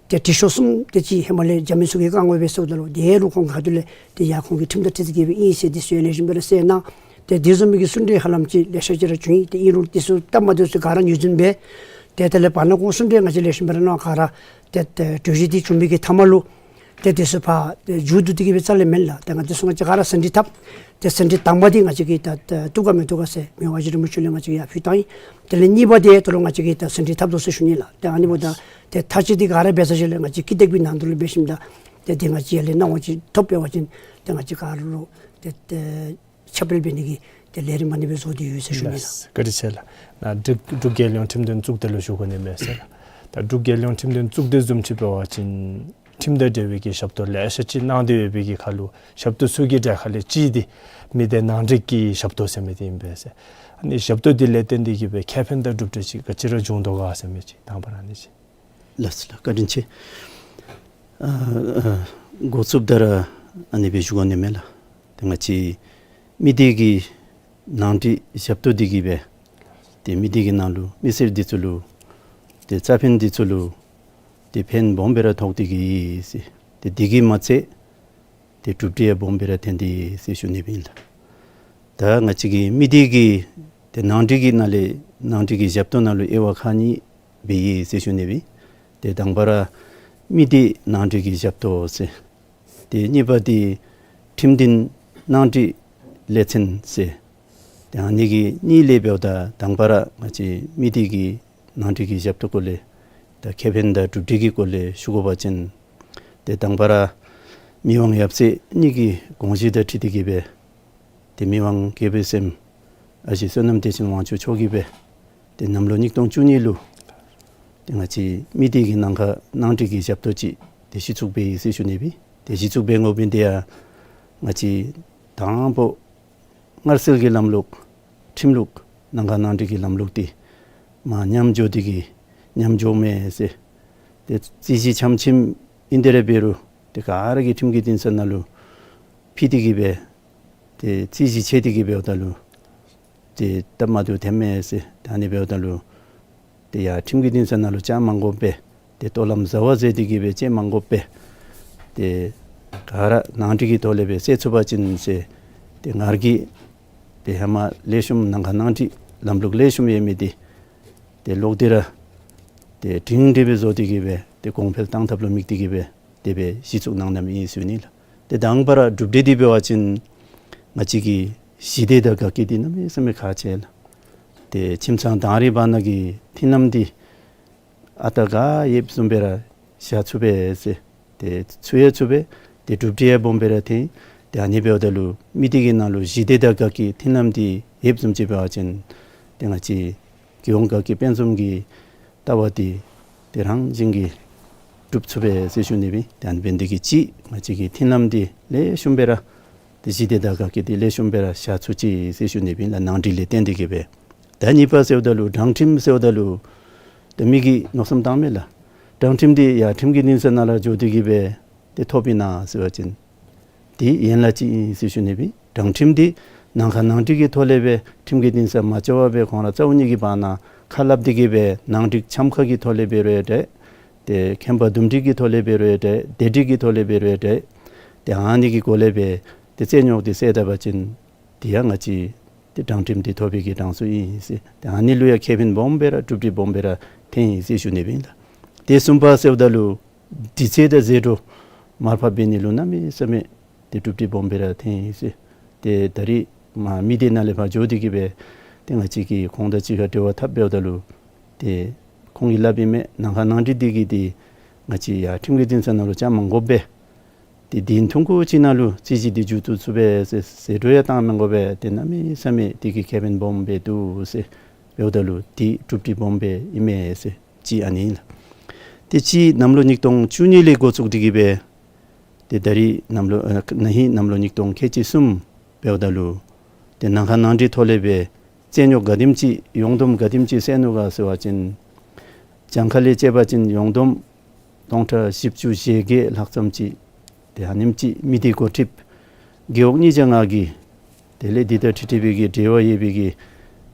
ཏེ་དྲི་ཤོག་གསུམ་དེ་ཅིག་ཧེ་མ་ལས་བཞག་མི་ཚུ་གིས་བཀང་དགོ་པས་ཟེརཝ་ད་ལུ་ཏེ་རུང་ཁོང་གི་ཁ་ཐུག་ལས་ཏེ་ཡར་ཁོང་གི་ཁྲིམས་དང་འཁྲིལ་ཏེ་གི་སྦེ་ཨིན་ཟེར་དེ་ཚུ་ཡང་ལེགས་ཤོམ་སྦེ་ར་གསལ་གནང་། ཏེ་དེ་བཟུམ་མའི་གི་གསུང་གྲོས་ཧ་ལམ་ཅིག་ལེ་ཤ་ཅིག་ར་བྱུང་ཡི། ཏེ་ཨིན་རུང་དེ་ཚུ་སྟབས་མ་བདེཝ་ཚུ་ག་ར་ངོས་འཛིན་འབད། ཏེ་དེ་ལས་བར་ན་ཀུན་གསུང་གྲོས་ང་བཅས་ལེགས་ཤོམ་སྦེ་ར་གནང་ག་ར་ཏེ་ཏེ་གྲོས་གཞི་འདི་བྱུང་མི་གི་མཐའ་མ་ལུ་ཏེ་དེ་ཚུ་ཕར་ཏེ་མཇུག་བསྡུ་སྟེ་གི་སྦེ་རྩ་ལས་མེན་ལགས། ཏེ་ང་དེ་ཚུ་ང་བཅས་ག་ར་ཟིན་བྲིས་འཐབ། ཏེ་ཟིན་བྲིས་དང་པ་འདི་ང་བཅས་ཀྱིས་ད་ད་བཏུབ་ག་མི་བཏུབ་ག་ཟེར་མི་དབང་རྗེ་རིན་པོ་ཆེ་ལུ་ང་བཅས་ཀྱིས་ཡར་ཕུལ་བཏང་ཡི། དེ་ལས་གཉིས་པ་འདི་ད་རུང་ང་བཅས་ཀྱིས་ད་ཟིན་བྲིས་འཐབ་དོ་ཟེར་ཞུ་ནི་ལགས། ཏེ་ཨ་ནི་འབདཝ་ད་ཏེ་མཐའ་དཔྱད་འདི་ག་ར་འབད་ཚར་ཞིནམ་ལས་ང་བཅས་ཀྱིས་ཀི་དེག་པའི་ནང་དོན་ལུ་འབད་ཞིནམ་ད་ཏེ་འདི་ང་བཅས་ཡར་ལས་གནང་བ་ཅིན་ཐོབ་འབད་བ་ཅིན་ཏེ་ང་བཅས་ག་ར་ལུ་ཏེ་ཏེ་ཁྱབ་སྤེལ་འབད་ནི་གི་ཏེ་ལས་རིམ་ཨ་ནི་སྦེ་བཟོ་སྟེ་ཡོད་ཟེར་ཞུ་ནི་ལགས། ལགས། བཀའ་དྲིན་ཆེ་ལགས། ནཱ་འབྲུག་འབྲུག་རྒྱལ་ཡོངས་ཁྲིམས་དོན་གཙུག་སྡེ་ལུ་ཞུ་དགོ་ནི་མས་ཟེར་ལགས། ད་འབྲུག་རྒྱལ་ཡོངས་ཁྲིམས་དོན་གཙུག་སྡེ་བཟུམ་ཅིག་འབད་བ་ཅིན་ཁྲིམས་དང་འབྲེལ་བའི་གི་ཞབས་ཏོག་ལེ་ཤ་ཅིག་གནང་སྟེ་ཡོད་པའི་གི་ཁར་ལུ་ཞབས་ཏོག་ཚུ་གི་གྲས་ཁ་ལས་གཅིག་འདི་མི་སྡེ་ནང་འགྲིག་གི་ཞབས་ཏོག་ཟེར་མི་འདི་ཨིན་པས་ཟེར། ཨ་ནི་ཞབས་ཏོག་འདི་ལས་བརྟེན་ཏེ་གི་སྦེ་ཁེ་ཕན་དང་གྲུབ་འབྲས་ཅིག་ག་ཅི་ར་བྱུང་དོ་ག་ཟེར་མི་ཅིག་དང་པ་ར་ཨ་ནི་ཅིག། ལགས་སོ་ལགས། བཀའ་དྲིན་ཆེ། ཨ་ཨ་འགོ་བཙུགསཔ་ད་ར་ཨ་ནི་སྦེ་ཞུ་དགོ་ནི་མས་ལགས། ཏེ་ང་བཅས་མི་སྡེ་གི་ནང་འགྲིག་ཞབས་ཏོག་འདི་གིས་སྦེ་ཏེ་མི་སྡེ་གི་ནང་ལུ་མི་སེར་འདི་ཚུ་ལུ་ཏེ་རྩ་ཕན་འདི་ཚུ་ལུ་ཏེ་ཕན་སྦོམ་སྦེ་ར་ཐོགས་ཏེ་གི་ཡོད་ཟེར། ཏེ་འདི་གིས་མ་ཚད་ཏེ་གྲུབ་འབྲས་ཡང་སྦོམ་སྦེ་ར་ཐོན་ཏེ་ཡོད་ཟེར་ཞུ་ནི་སྦེ་ཨིན་ལགས། ད་ང་བཅས་ཀྱི་མི་སྡེ་གི་ཏེ་ནང་འགྲིག་གི་ནང་ལས་ནང་འགྲིག་གི་ཞབས་ཏོག་ནང་ལུ་དབྱེ་བ་ཁག་གཉིས་སྦེ་ཡོད་ཟེར་ཞུ་ནི་སྦེ། ཏེ་དང་པ་ར་མི་སྡེ་ནང་འགྲིག་གི་ཞབས་ཏོག་ཟེར། ཏེ་གཉིས་པ་འདི་ཁྲིམས་འདུན་ནང་འགྲིག་ལས་ཚན་ཟེར། ཏེ་ཨ་ནི་གི་གཉིས་ལས་འབདཝ་ད་དང་པ་ར་ང་བཅས་མི་སྡེ་གི་ནང་འགྲིག་གི་ཞབས་ཏོག་སྐོར་ལས་ད་ཁེ་ཕན་དང་གྲུབ་འབྲས་ཀྱི་སྐོར་ལས་ཞུ་དགོ་པ་ཅིན་ཏེ་དང་པ་ར་མི་དབང་ཡབ་སྲས་གཉིས་ཀྱི་དགོངས་གཞི་དང་འཁྲིལ་ཏེ་གི་སྦེ་ཏེ་མི་དབང་རྒྱལ་པོའི་སྲསམོ་ཨ་ཞེ་བསོད་ནམས་བདེ་ཆེན་དབང་ཕྱུག་མཆོག་གིས་སྦེ་ཏེ་གནམ་ལོ་ཉིས་སྟོང་བཅུ་གཉིས་ལུ་ཏེ་ང་བཅས་མི་སྡེ་གི་ནང་ཁར་ནང་འགྲིག་གི་ཞབས་ཏོག་ཅིག་ཏེ་གཞི་བཙུགས་འབད་ཡི་ཟེར་ཞུ་ནི་སྦེ། ཏེ་གཞི་བཙུགས་འབད་དགོ་མི་འདི་ཡང་ང་བཅས་དང་པ་སྔར་སྲོལ་གྱི་ལམ་ལུགས་ཁྲིམས་ལུགས་ནང་ཁར་ནང་འགྲིག་གི་ལམ་ལུགས་འདི་མར་ཉམས་འགྱོ་སྟེ་གི་ཉམས་འགྱོཝ་མས་ཟེར། ཏེ་རྩོད་གཞི་ཆམ་ཆིམ་ཨིན་ཏེ་ར་འབད་རུང་ཏེ་ག་ར་གིས་ཁྲིམས་ཀྱི་འདུན་ས་ནང་ལུ་ཕུལ་ཏེ་གི་སྦེ་ཏེ་རྩོད་གཞི་ཆད་དེ་གི་སྦེ་འབདཝ་ད་ལུ་ཏེ་སྟབས་མ་བདེཝ་ཐོནམ་མས་ཟེར། ད་ཨ་ནི་འབདཝ་ད་ལུ་ཏེ་ཡར་ཁྲིམས་ཀྱི་འདུན་ས་ནང་ལུ་བཅར་མ་དགོ་པར་ཏེ་ལྟོ་ལམ་བཟའ་བ་མཛད་དེ་གི་སྦེ་བཅར་མ་དགོ་པར་ཏེ་ག་ར་ནང་འགྲིག་གི་ཐོག་ལས་སྦེ་སེལ་ཚུགས་པ་ཅིན་ཟེར། ཏེ་ང་ར་གིས་ཏེ་ཧེ་མ་ལེགས་ཤོམ་ནང་ཁར་ནང་འགྲིག་ལམ་ལུགས་ལེགས་ཤོམ་ཡོད་མི་འདི་ཏེ་ལོག་སྟེ་ར་ཏེ་སྒྲིང་སྒྲི་སྦེ་བཟོ་སྟེ་གི་སྦེ་ཏེ་གོང་འཕེལ་གཏང་ཐབས་ལུ་དམིགས་ཏེ་གི་སྦེ་དེ་སྦེ་གཞི་བཙུགས་གནང་གནངམ་ཨིན་ཟེར་ཞུ་ནི་ལགས། ཏེ་དང་པ་ར་གྲུབ་འབྲས་འདི་འབད་བ་ཅིན་ང་བཅས་ཀྱི་ ཞི་བདེ་དང་དགའ་སྐྱིད་འདི་གནམ་མེད་ས་མེད་ཁག་ཆེ་ལགས། ཏེ་ཁྱིམ་ཚང་དང་རིགས་བར་ན་གི་མཐུན་ལམ་འདི་ཨ་རྟག་ག་ཡོདཔ་བཟུམ་སྦེ་ར་བཞག་ཚུགས་པས་ཟེར། ཏེ་ཚུགས་ཡང་ཚུགས་པས། ཏེ་གྲུབ་འབྲས་ཡང་སྦོམ་སྦེ་ར་ཐོན། ཏེ་ཨ་ནི་འབདཝ་ད་ལུ་མི་སྡེ་གི་ནང་ལུ་ཞི་བདེ་དང་དགའ་སྐྱིད་མཐུན་ལམ་འདི་ཡོདཔ་བཟུམ་ཅིག་འབད་བ་ཅིན་ཏེ་ང་བཅས་རྒྱལ་ཡོངས་དགའ་སྐྱིད་དཔལ་འཛོམས་ཀྱི་ལྟ་བ་འདི་ཏེ་རང་བཞིན་གྱིས་འགྲུབ་ཚུགས་པས་ཟེར་ཞུ་ནི་སྦེ། ཏེ་ཨ་ནི་འབད་ནི་འདི་གིས་ཅིག་ང་བཅས་ཀྱི་མཐུན་ལམ་འདི་ལེགས་ཤོམ་སྦེ་ར་ཏེ་ཞི་བདེ་དང་དགའ་སྐྱིད་འདི་ལེགས་ཤོམ་སྦེ་ར་བཞག་ཚུགས་ཅི་ཟེར་ཞུ་ནི་སྦེ་ལགས། ནང་འགྲིག་ལས་བརྟེན་ཏེ་གིས་སྦེ། ད་གཉིས་པ་ཟེརཝ་ད་ལུ་དྲང་ཁྲིམས་ཟེརཝ་ད་ལུ་ཏེ་མི་གིས་མནོ་བསམ་བཏང་མས་ལགས། དྲང་ཁྲིམས་འདི་ཡར་ཁྲིམས་ཀྱི་འདུན་ས་ནང་ལུ་འགྱོ་སྟེ་གིས་སྦེ་ཏེ་ཐོབ་ཨིན་ན་ཟེར་བ་ཅིན་འདི་ཡན་ལག་ཅིག་ཨིན་ཟེར་ཞུ་ནི་སྦེ། དྲང་ཁྲིམས་འདི་ནང་ཁ་ནང་འགྲིག་གི་ཐོག་ལས་སྦེ་ཁྲིམས་ཀྱི་འདུན་ས་མ་འགྱོ་བར་སྦེ་ཁོང་ར་རྩ་བོ་ཉིད་ཀྱི་བར་ན་ཁ་སླབ་སྟེ་གིས་སྦེ་ནང་འགྲིག་འཆམ་ཁ་གི་ཐོག་ལས་འབད་རུང་ཡང་འདྲ། ཏེ་ཁེམ་པ་འདུམ་འགྲིག་གི་ཐོག་ལས་འབད་རུང་ཡང་འདྲ། བདེ་སྒྲིག་གི་ཐོག་ལས་འབད་རུང་ཡང་འདྲ། ཏེ་ཨ་ནི་གི་སྒོ་ལས་སྦེ་ཏེ་རྩོད་རྙོགས་འདི་སེལ་ད་པ་ཅིན་འདི་ཡང་ང་བཅས་ཏེ་དྲང་ཁྲིམས་འདི་ཐོབ་པའི་གི་གྲངས་སུ་ཨིན་ཟེར། ཏེ་ཨ་ནི་ལུ་ཡང་ཁེ་ཕན་སྦོམ་སྦེ་ར་གྲུབ་འབྲས་སྦོམ་སྦེ་ར་ཐོན་ཡི་ཟེར་ཞུ་ནི་སྦེ་ཨིན་ལགས། ཏེ་གསུམ་པ་ཟེརཝ་ད་ལུ་དུས་ཚོད་དང་ཟད་འགྲོ་མར་ཕབ་འབད་ནི་ལུ་གནམ་མེད་ས་མེད་ཏེ་གྲུབ་འབྲས་སྦོམ་སྦེ་ར་ཐོན་ཡི་ཟེར། ཏེ་ད་རིས་མ་མི་སྡེ་ནང་ལས་ཕར་འགྱོ་སྟེ་གིས་སྦེ་ཏེ་ང་བཅས་ཀྱིས་ཁོང་དང་གཅིག་ཁར་འབྲེལ་བ་འཐབ་འབདཝ་ད་ལུ་ཏེ་ཁོང་གིས་སླབ་ཨིན་མས། ནང་ཁ་ནང་འགྲིག་འདི་གིས་ཏེ་ང་བཅས་ཡར་ཁྲིམས་ཀྱི་འདུན་ས་ནང་ལུ་བཅར་མ་དགོ་པས། ཏེ་བདུན་ཐུང་ཀུ་ཅིག་ནང་ལུ་རྩོད་གཞི་འདི་མཇུག་བསྡུ་ཚུགས་པས་ཟེར། ཟད་འགྲོ་ཡང་བཏང་མི་དགོ་པས། ཏེ་གནམ་མེད་ས་མེད་འདི་གིས་ཁེ་ཕན་སྦོམ་སྦེ་འདུག་ཟེར་འབདཝ་ད་ལུ་འདི་གྲུབ་འབྲས་སྦོམ་སྦེ་ཨིན་མས་ཟེར། གཅིག་ཨ་ནི་ཨིན་ལགས། ཏེ་གཅིག་གནམ་ལོ་ཉིས་སྟོང་བཅུ་གཉིས་ལས་འགོ་བཙུགས་ཏེ་གིས་སྦེ་ཏེ་ད་རིས་གནམ་ལོ་ཨ་ན་ཧིང་གནམ་ལོ་ཉིས་སྟོང་ཁལ་གཅིག་གསུམ་འབདཝ་ད་ལུ་ཏེ་ནང་ཁ་ནང་འགྲིག་ཐོག་ལས་སྦེ་རྩོད་རྙོགས་ག་དེམ་ཅིག་ཡོངས་བསྡོམས་ག་དེམ་ཅིག་སེལ་ནུག་ག་ཟེར་བ་ཅིན་གྱངས་ཁ་ལས་བཅད་པ་ཅིན་ཡོངས་བསྡོམས་སྟོང་ཕྲག་བཞི་བཅུ་ཞེ་བརྒྱད་ལྷག་ཙམ་ཅིག་ཏེ་ཨ་ནེམ་ཅིག་མི་སྡེ་འགོ་ཁྲིདཔ་རྒེད་འོག་གཉིས་བརྒྱ་ལྔ་གིས་དེ་ལས་འདི་དང་འཁྲིལ་འཁྲིལ་བའི་གི་འབྲེལ་བ་ཡོད་པའི་གི་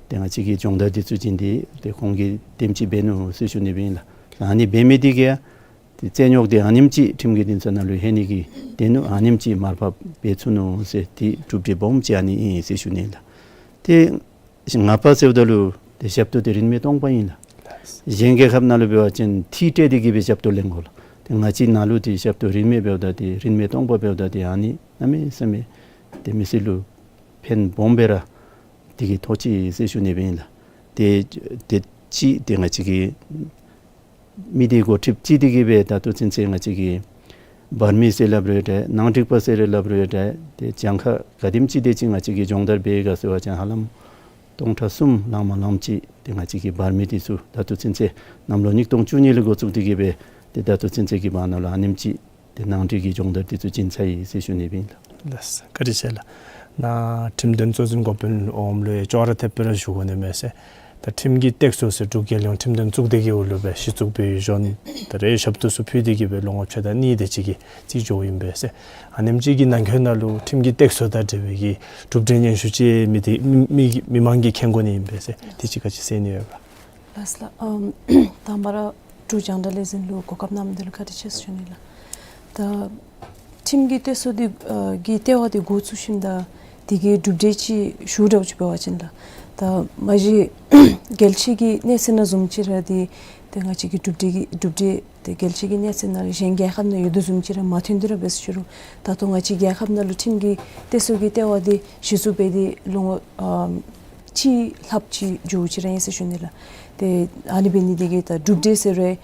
ཏེ་ང་བཅས་ཀྱི་སྦྱོང་བརྡར་འདི་ཚུ་བྱིན་ཏེ་ཏེ་ཁོང་གིས་དེམ་ཅིག་འབད་ནུག་ཟེར་ཞུ་ནི་སྦེ་ཨིན་ལགས། ཨ་ནི་འབད་མི་འདི་གིས་ཏེ་རྩོད་རྙོགས་འདི་ཨ་ནེམ་ཅིག་ཁྲིམས་ཀྱི་འདུན་ས་ནང་ལུ་ལྷོད་ནི་གི་ཏེ་ནུག། ཨ་ནེམ་ཅིག་མར་ཕབ་འབད་ཚུགས་ནུག་ཟེར། ཏེ་གྲུབ་འབྲས་སྦོམ་ཅིག་ཨ་ནི་ཨིན་ཟེར་ཞུ་ནི་ལགས། ཏེ་ལྔ་པ་ཟེརཝ་ད་ལུ་ཏེ་ཞབས་ཏོག་འདི་རིན་མེད་སྟོང་པ་ཨིན་ལགས། གཞན་རྒྱལ་ཁབ་ནང་ལུ་འབད་བ་ཅིན་ཐིག་སྤྲོད་དེ་གིས་སྦེ་ཞབས་ཏོག་ལེན་དགོ་ལགས། ཏེ་ང་བཅས་ནང་ལུ་ཏེ་ཞབས་ཏོག་རིན་མེད་འབདཝ་ད་ཏེ་རིན་མེད་སྟོང་པ་འབདཝ་ད་ཏེ་ཨ་ནི་གནམ་མེད་ས་མེད་ཏེ་མི་སེར་ལུ་ཕན་སྦོམ་སྦེ་ར་འདི་གིས་ཐོགས་ཅི་ཟེར་ཞུ་ནི་སྦེ་ཨིན་ལགས། ཏེ་ཏེ་གཅིག་ཏེ་ང་བཅས་ཀྱི་མི་སྡེ་འགོ་ཁྲིདཔ་ཅིག་འདི་གིས་སྦེ་ད་ལྟོ་ཚུན་ཚོད་ང་བཅས་ཀྱི་འབར་མི་ཟེར་སླབ་རུང་ཡང་འདྲ། ནང་འགྲིག་པ་ཟེར་སླབ་རུང་ཡང་འདྲ། ཏེ་གྱངས་ཁ་ག་དེམ་ཅིག་དེ་ཅིག་ང་བཅས་ཀྱིས་སྦྱོང་བརྡར་འབད་ཡི་ག་ཟེར་བ་ཅིན་ཧ་ལམ་སྟོང་ཕྲག་གསུམ་ལང་མ་ལངམ་ཅིག་ཏེ་ང་བཅས་ཀྱི་འབར་མི་འདི་ཚུ་ད་ལྟོ་ཚུན་ཚོད་གནམ་ལོ་ཉིས་སྟོང་བཅུ་གཉིས་ལས་འགོ་བཙུགས་ཏེ་གིས་སྦེ་ཏེ་ད་ལྟོ་ཚུན་ཚོད་ཀྱི་བར་ན་ལུ་ཨ་ནེམ་ཅིག་ཏེ་ནང་འགྲིག་གི་སྦྱོང་བརྡར་འདི་ཚུ་བྱིན་ཚར་ཡི་ཟེར་ཞུ་ནི་སྦེ་ཨིན་ལགས། ལགས་སོ། བཀའ་དྲིན་ཆེ་ལགས། ནཱ་ཁྲིམས་དོན་གཙོ་འཛིན་འགོ་དཔོན་འོགམ་ལུ་ཡང་ཅོག་ར་འཐདཔ་སྦེ་ར་ཞུ་དགོ་ནི་མས་ཟེར། ད་ཁྲིམས་ཀྱི་སྟེགས་གསོ་ཟེར་འབྲུག་རྒྱལ་ཡོངས་ཁྲིམས་དོན་གཙུག་སྡེ་གི་འོག་ལུ་སྦེ་གཞི་བཙུགས་འབད་བའི་གཞུང་ད་རེས་ཞབས་ཏོག་ཚུ་ཕུལ་ཏེ་གིས་སྦེ་ལོ་ངོ་ཕྱེད་དང་གཉིས་དེ་ཅིག་གི་རྩིས་འགྱོཝ་ཨིན་པས་ཟེར། ཨ་ནེམ་ཅིག་གི་ནང་འཁོད་ནང་ལུ་ཁྲིམས་ཀྱི་སྟེགས་གསོ་དང་འབྲེལ་བའི་གི་གྲུབ་འབྲས་སྙན་ཞུ་ཅིག་མི་སྡེ་མི་མི་མི་མང་གིས་མཁྱེན་དགོ་ནི་ཨིན་པས་ཟེར། དེ་ཅིག་ག་ཅི་གསན་ནི་ཡོད་ག། ལགས་སོ་ལགས། ཨམ་དང་པ་ར་འབྲུག་རྒྱང་བསྒྲགས་ལས་འཛིན་ལུ་གོ་སྐབས་གནངམ་འདི་ལུ་བཀའ་དྲིན་ཆེ་ཟེར་ཞུ་ནི་ལགས། ད་ཁྲིམས་ཀྱི་སྟེགས་གསོ་འདི་ཨ་གི་ལྟེ་བ་འདི་འགོ་བཙུགས་ཞིནམ་ད་དེ་གི་གྲུབ་འབྲས་ཅིག་ཞུ་འདྲཝ་ཅིག་འབད་བ་ཅིན་ལགས། ད་མ་གཞི་རྒྱལ་སྤྱི་གི་གནས་ཚད་ནང་བཟུམ་ཅིག་ར་འདི་ཏེ་ང་བཅས་ཀྱི་གྲུབ་འབྲས་ཀྱི་གྲུབ་འབྲས་ཏེ་རྒྱལ་སྤྱི་གི་གནས་ཚད་ནང་གཞན་རྒྱལ་ཁབ་ནང་ཡོད་དོ་བཟུམ་ཅིག་ར་མ་ཐོན་ཏེ་ར་འབད་ཟེར་ཞུ་རུང་ད་ལྟོ་ང་བཅས་རྒྱལ་ཁབ་ནང་ལུ་ཁྲིམས་ཀྱི་སྟེགས་གསོ་གི་ལྟེ་བ་འདི་གཞི་བཙུགས་འབད་དེ་ལོ་ངོ་ཨམ་གཅིག་ལྷགཔ་ཅིག་འགྱོཝ་ཅིག་ར་ཨིན་ཟེར་ཞུ་ནི་ལགས། ཏེ་ཨ་ནི་འབད་ནི་འདི་གིས་ད་གྲུབ་འབྲས་ཟེར་རུང་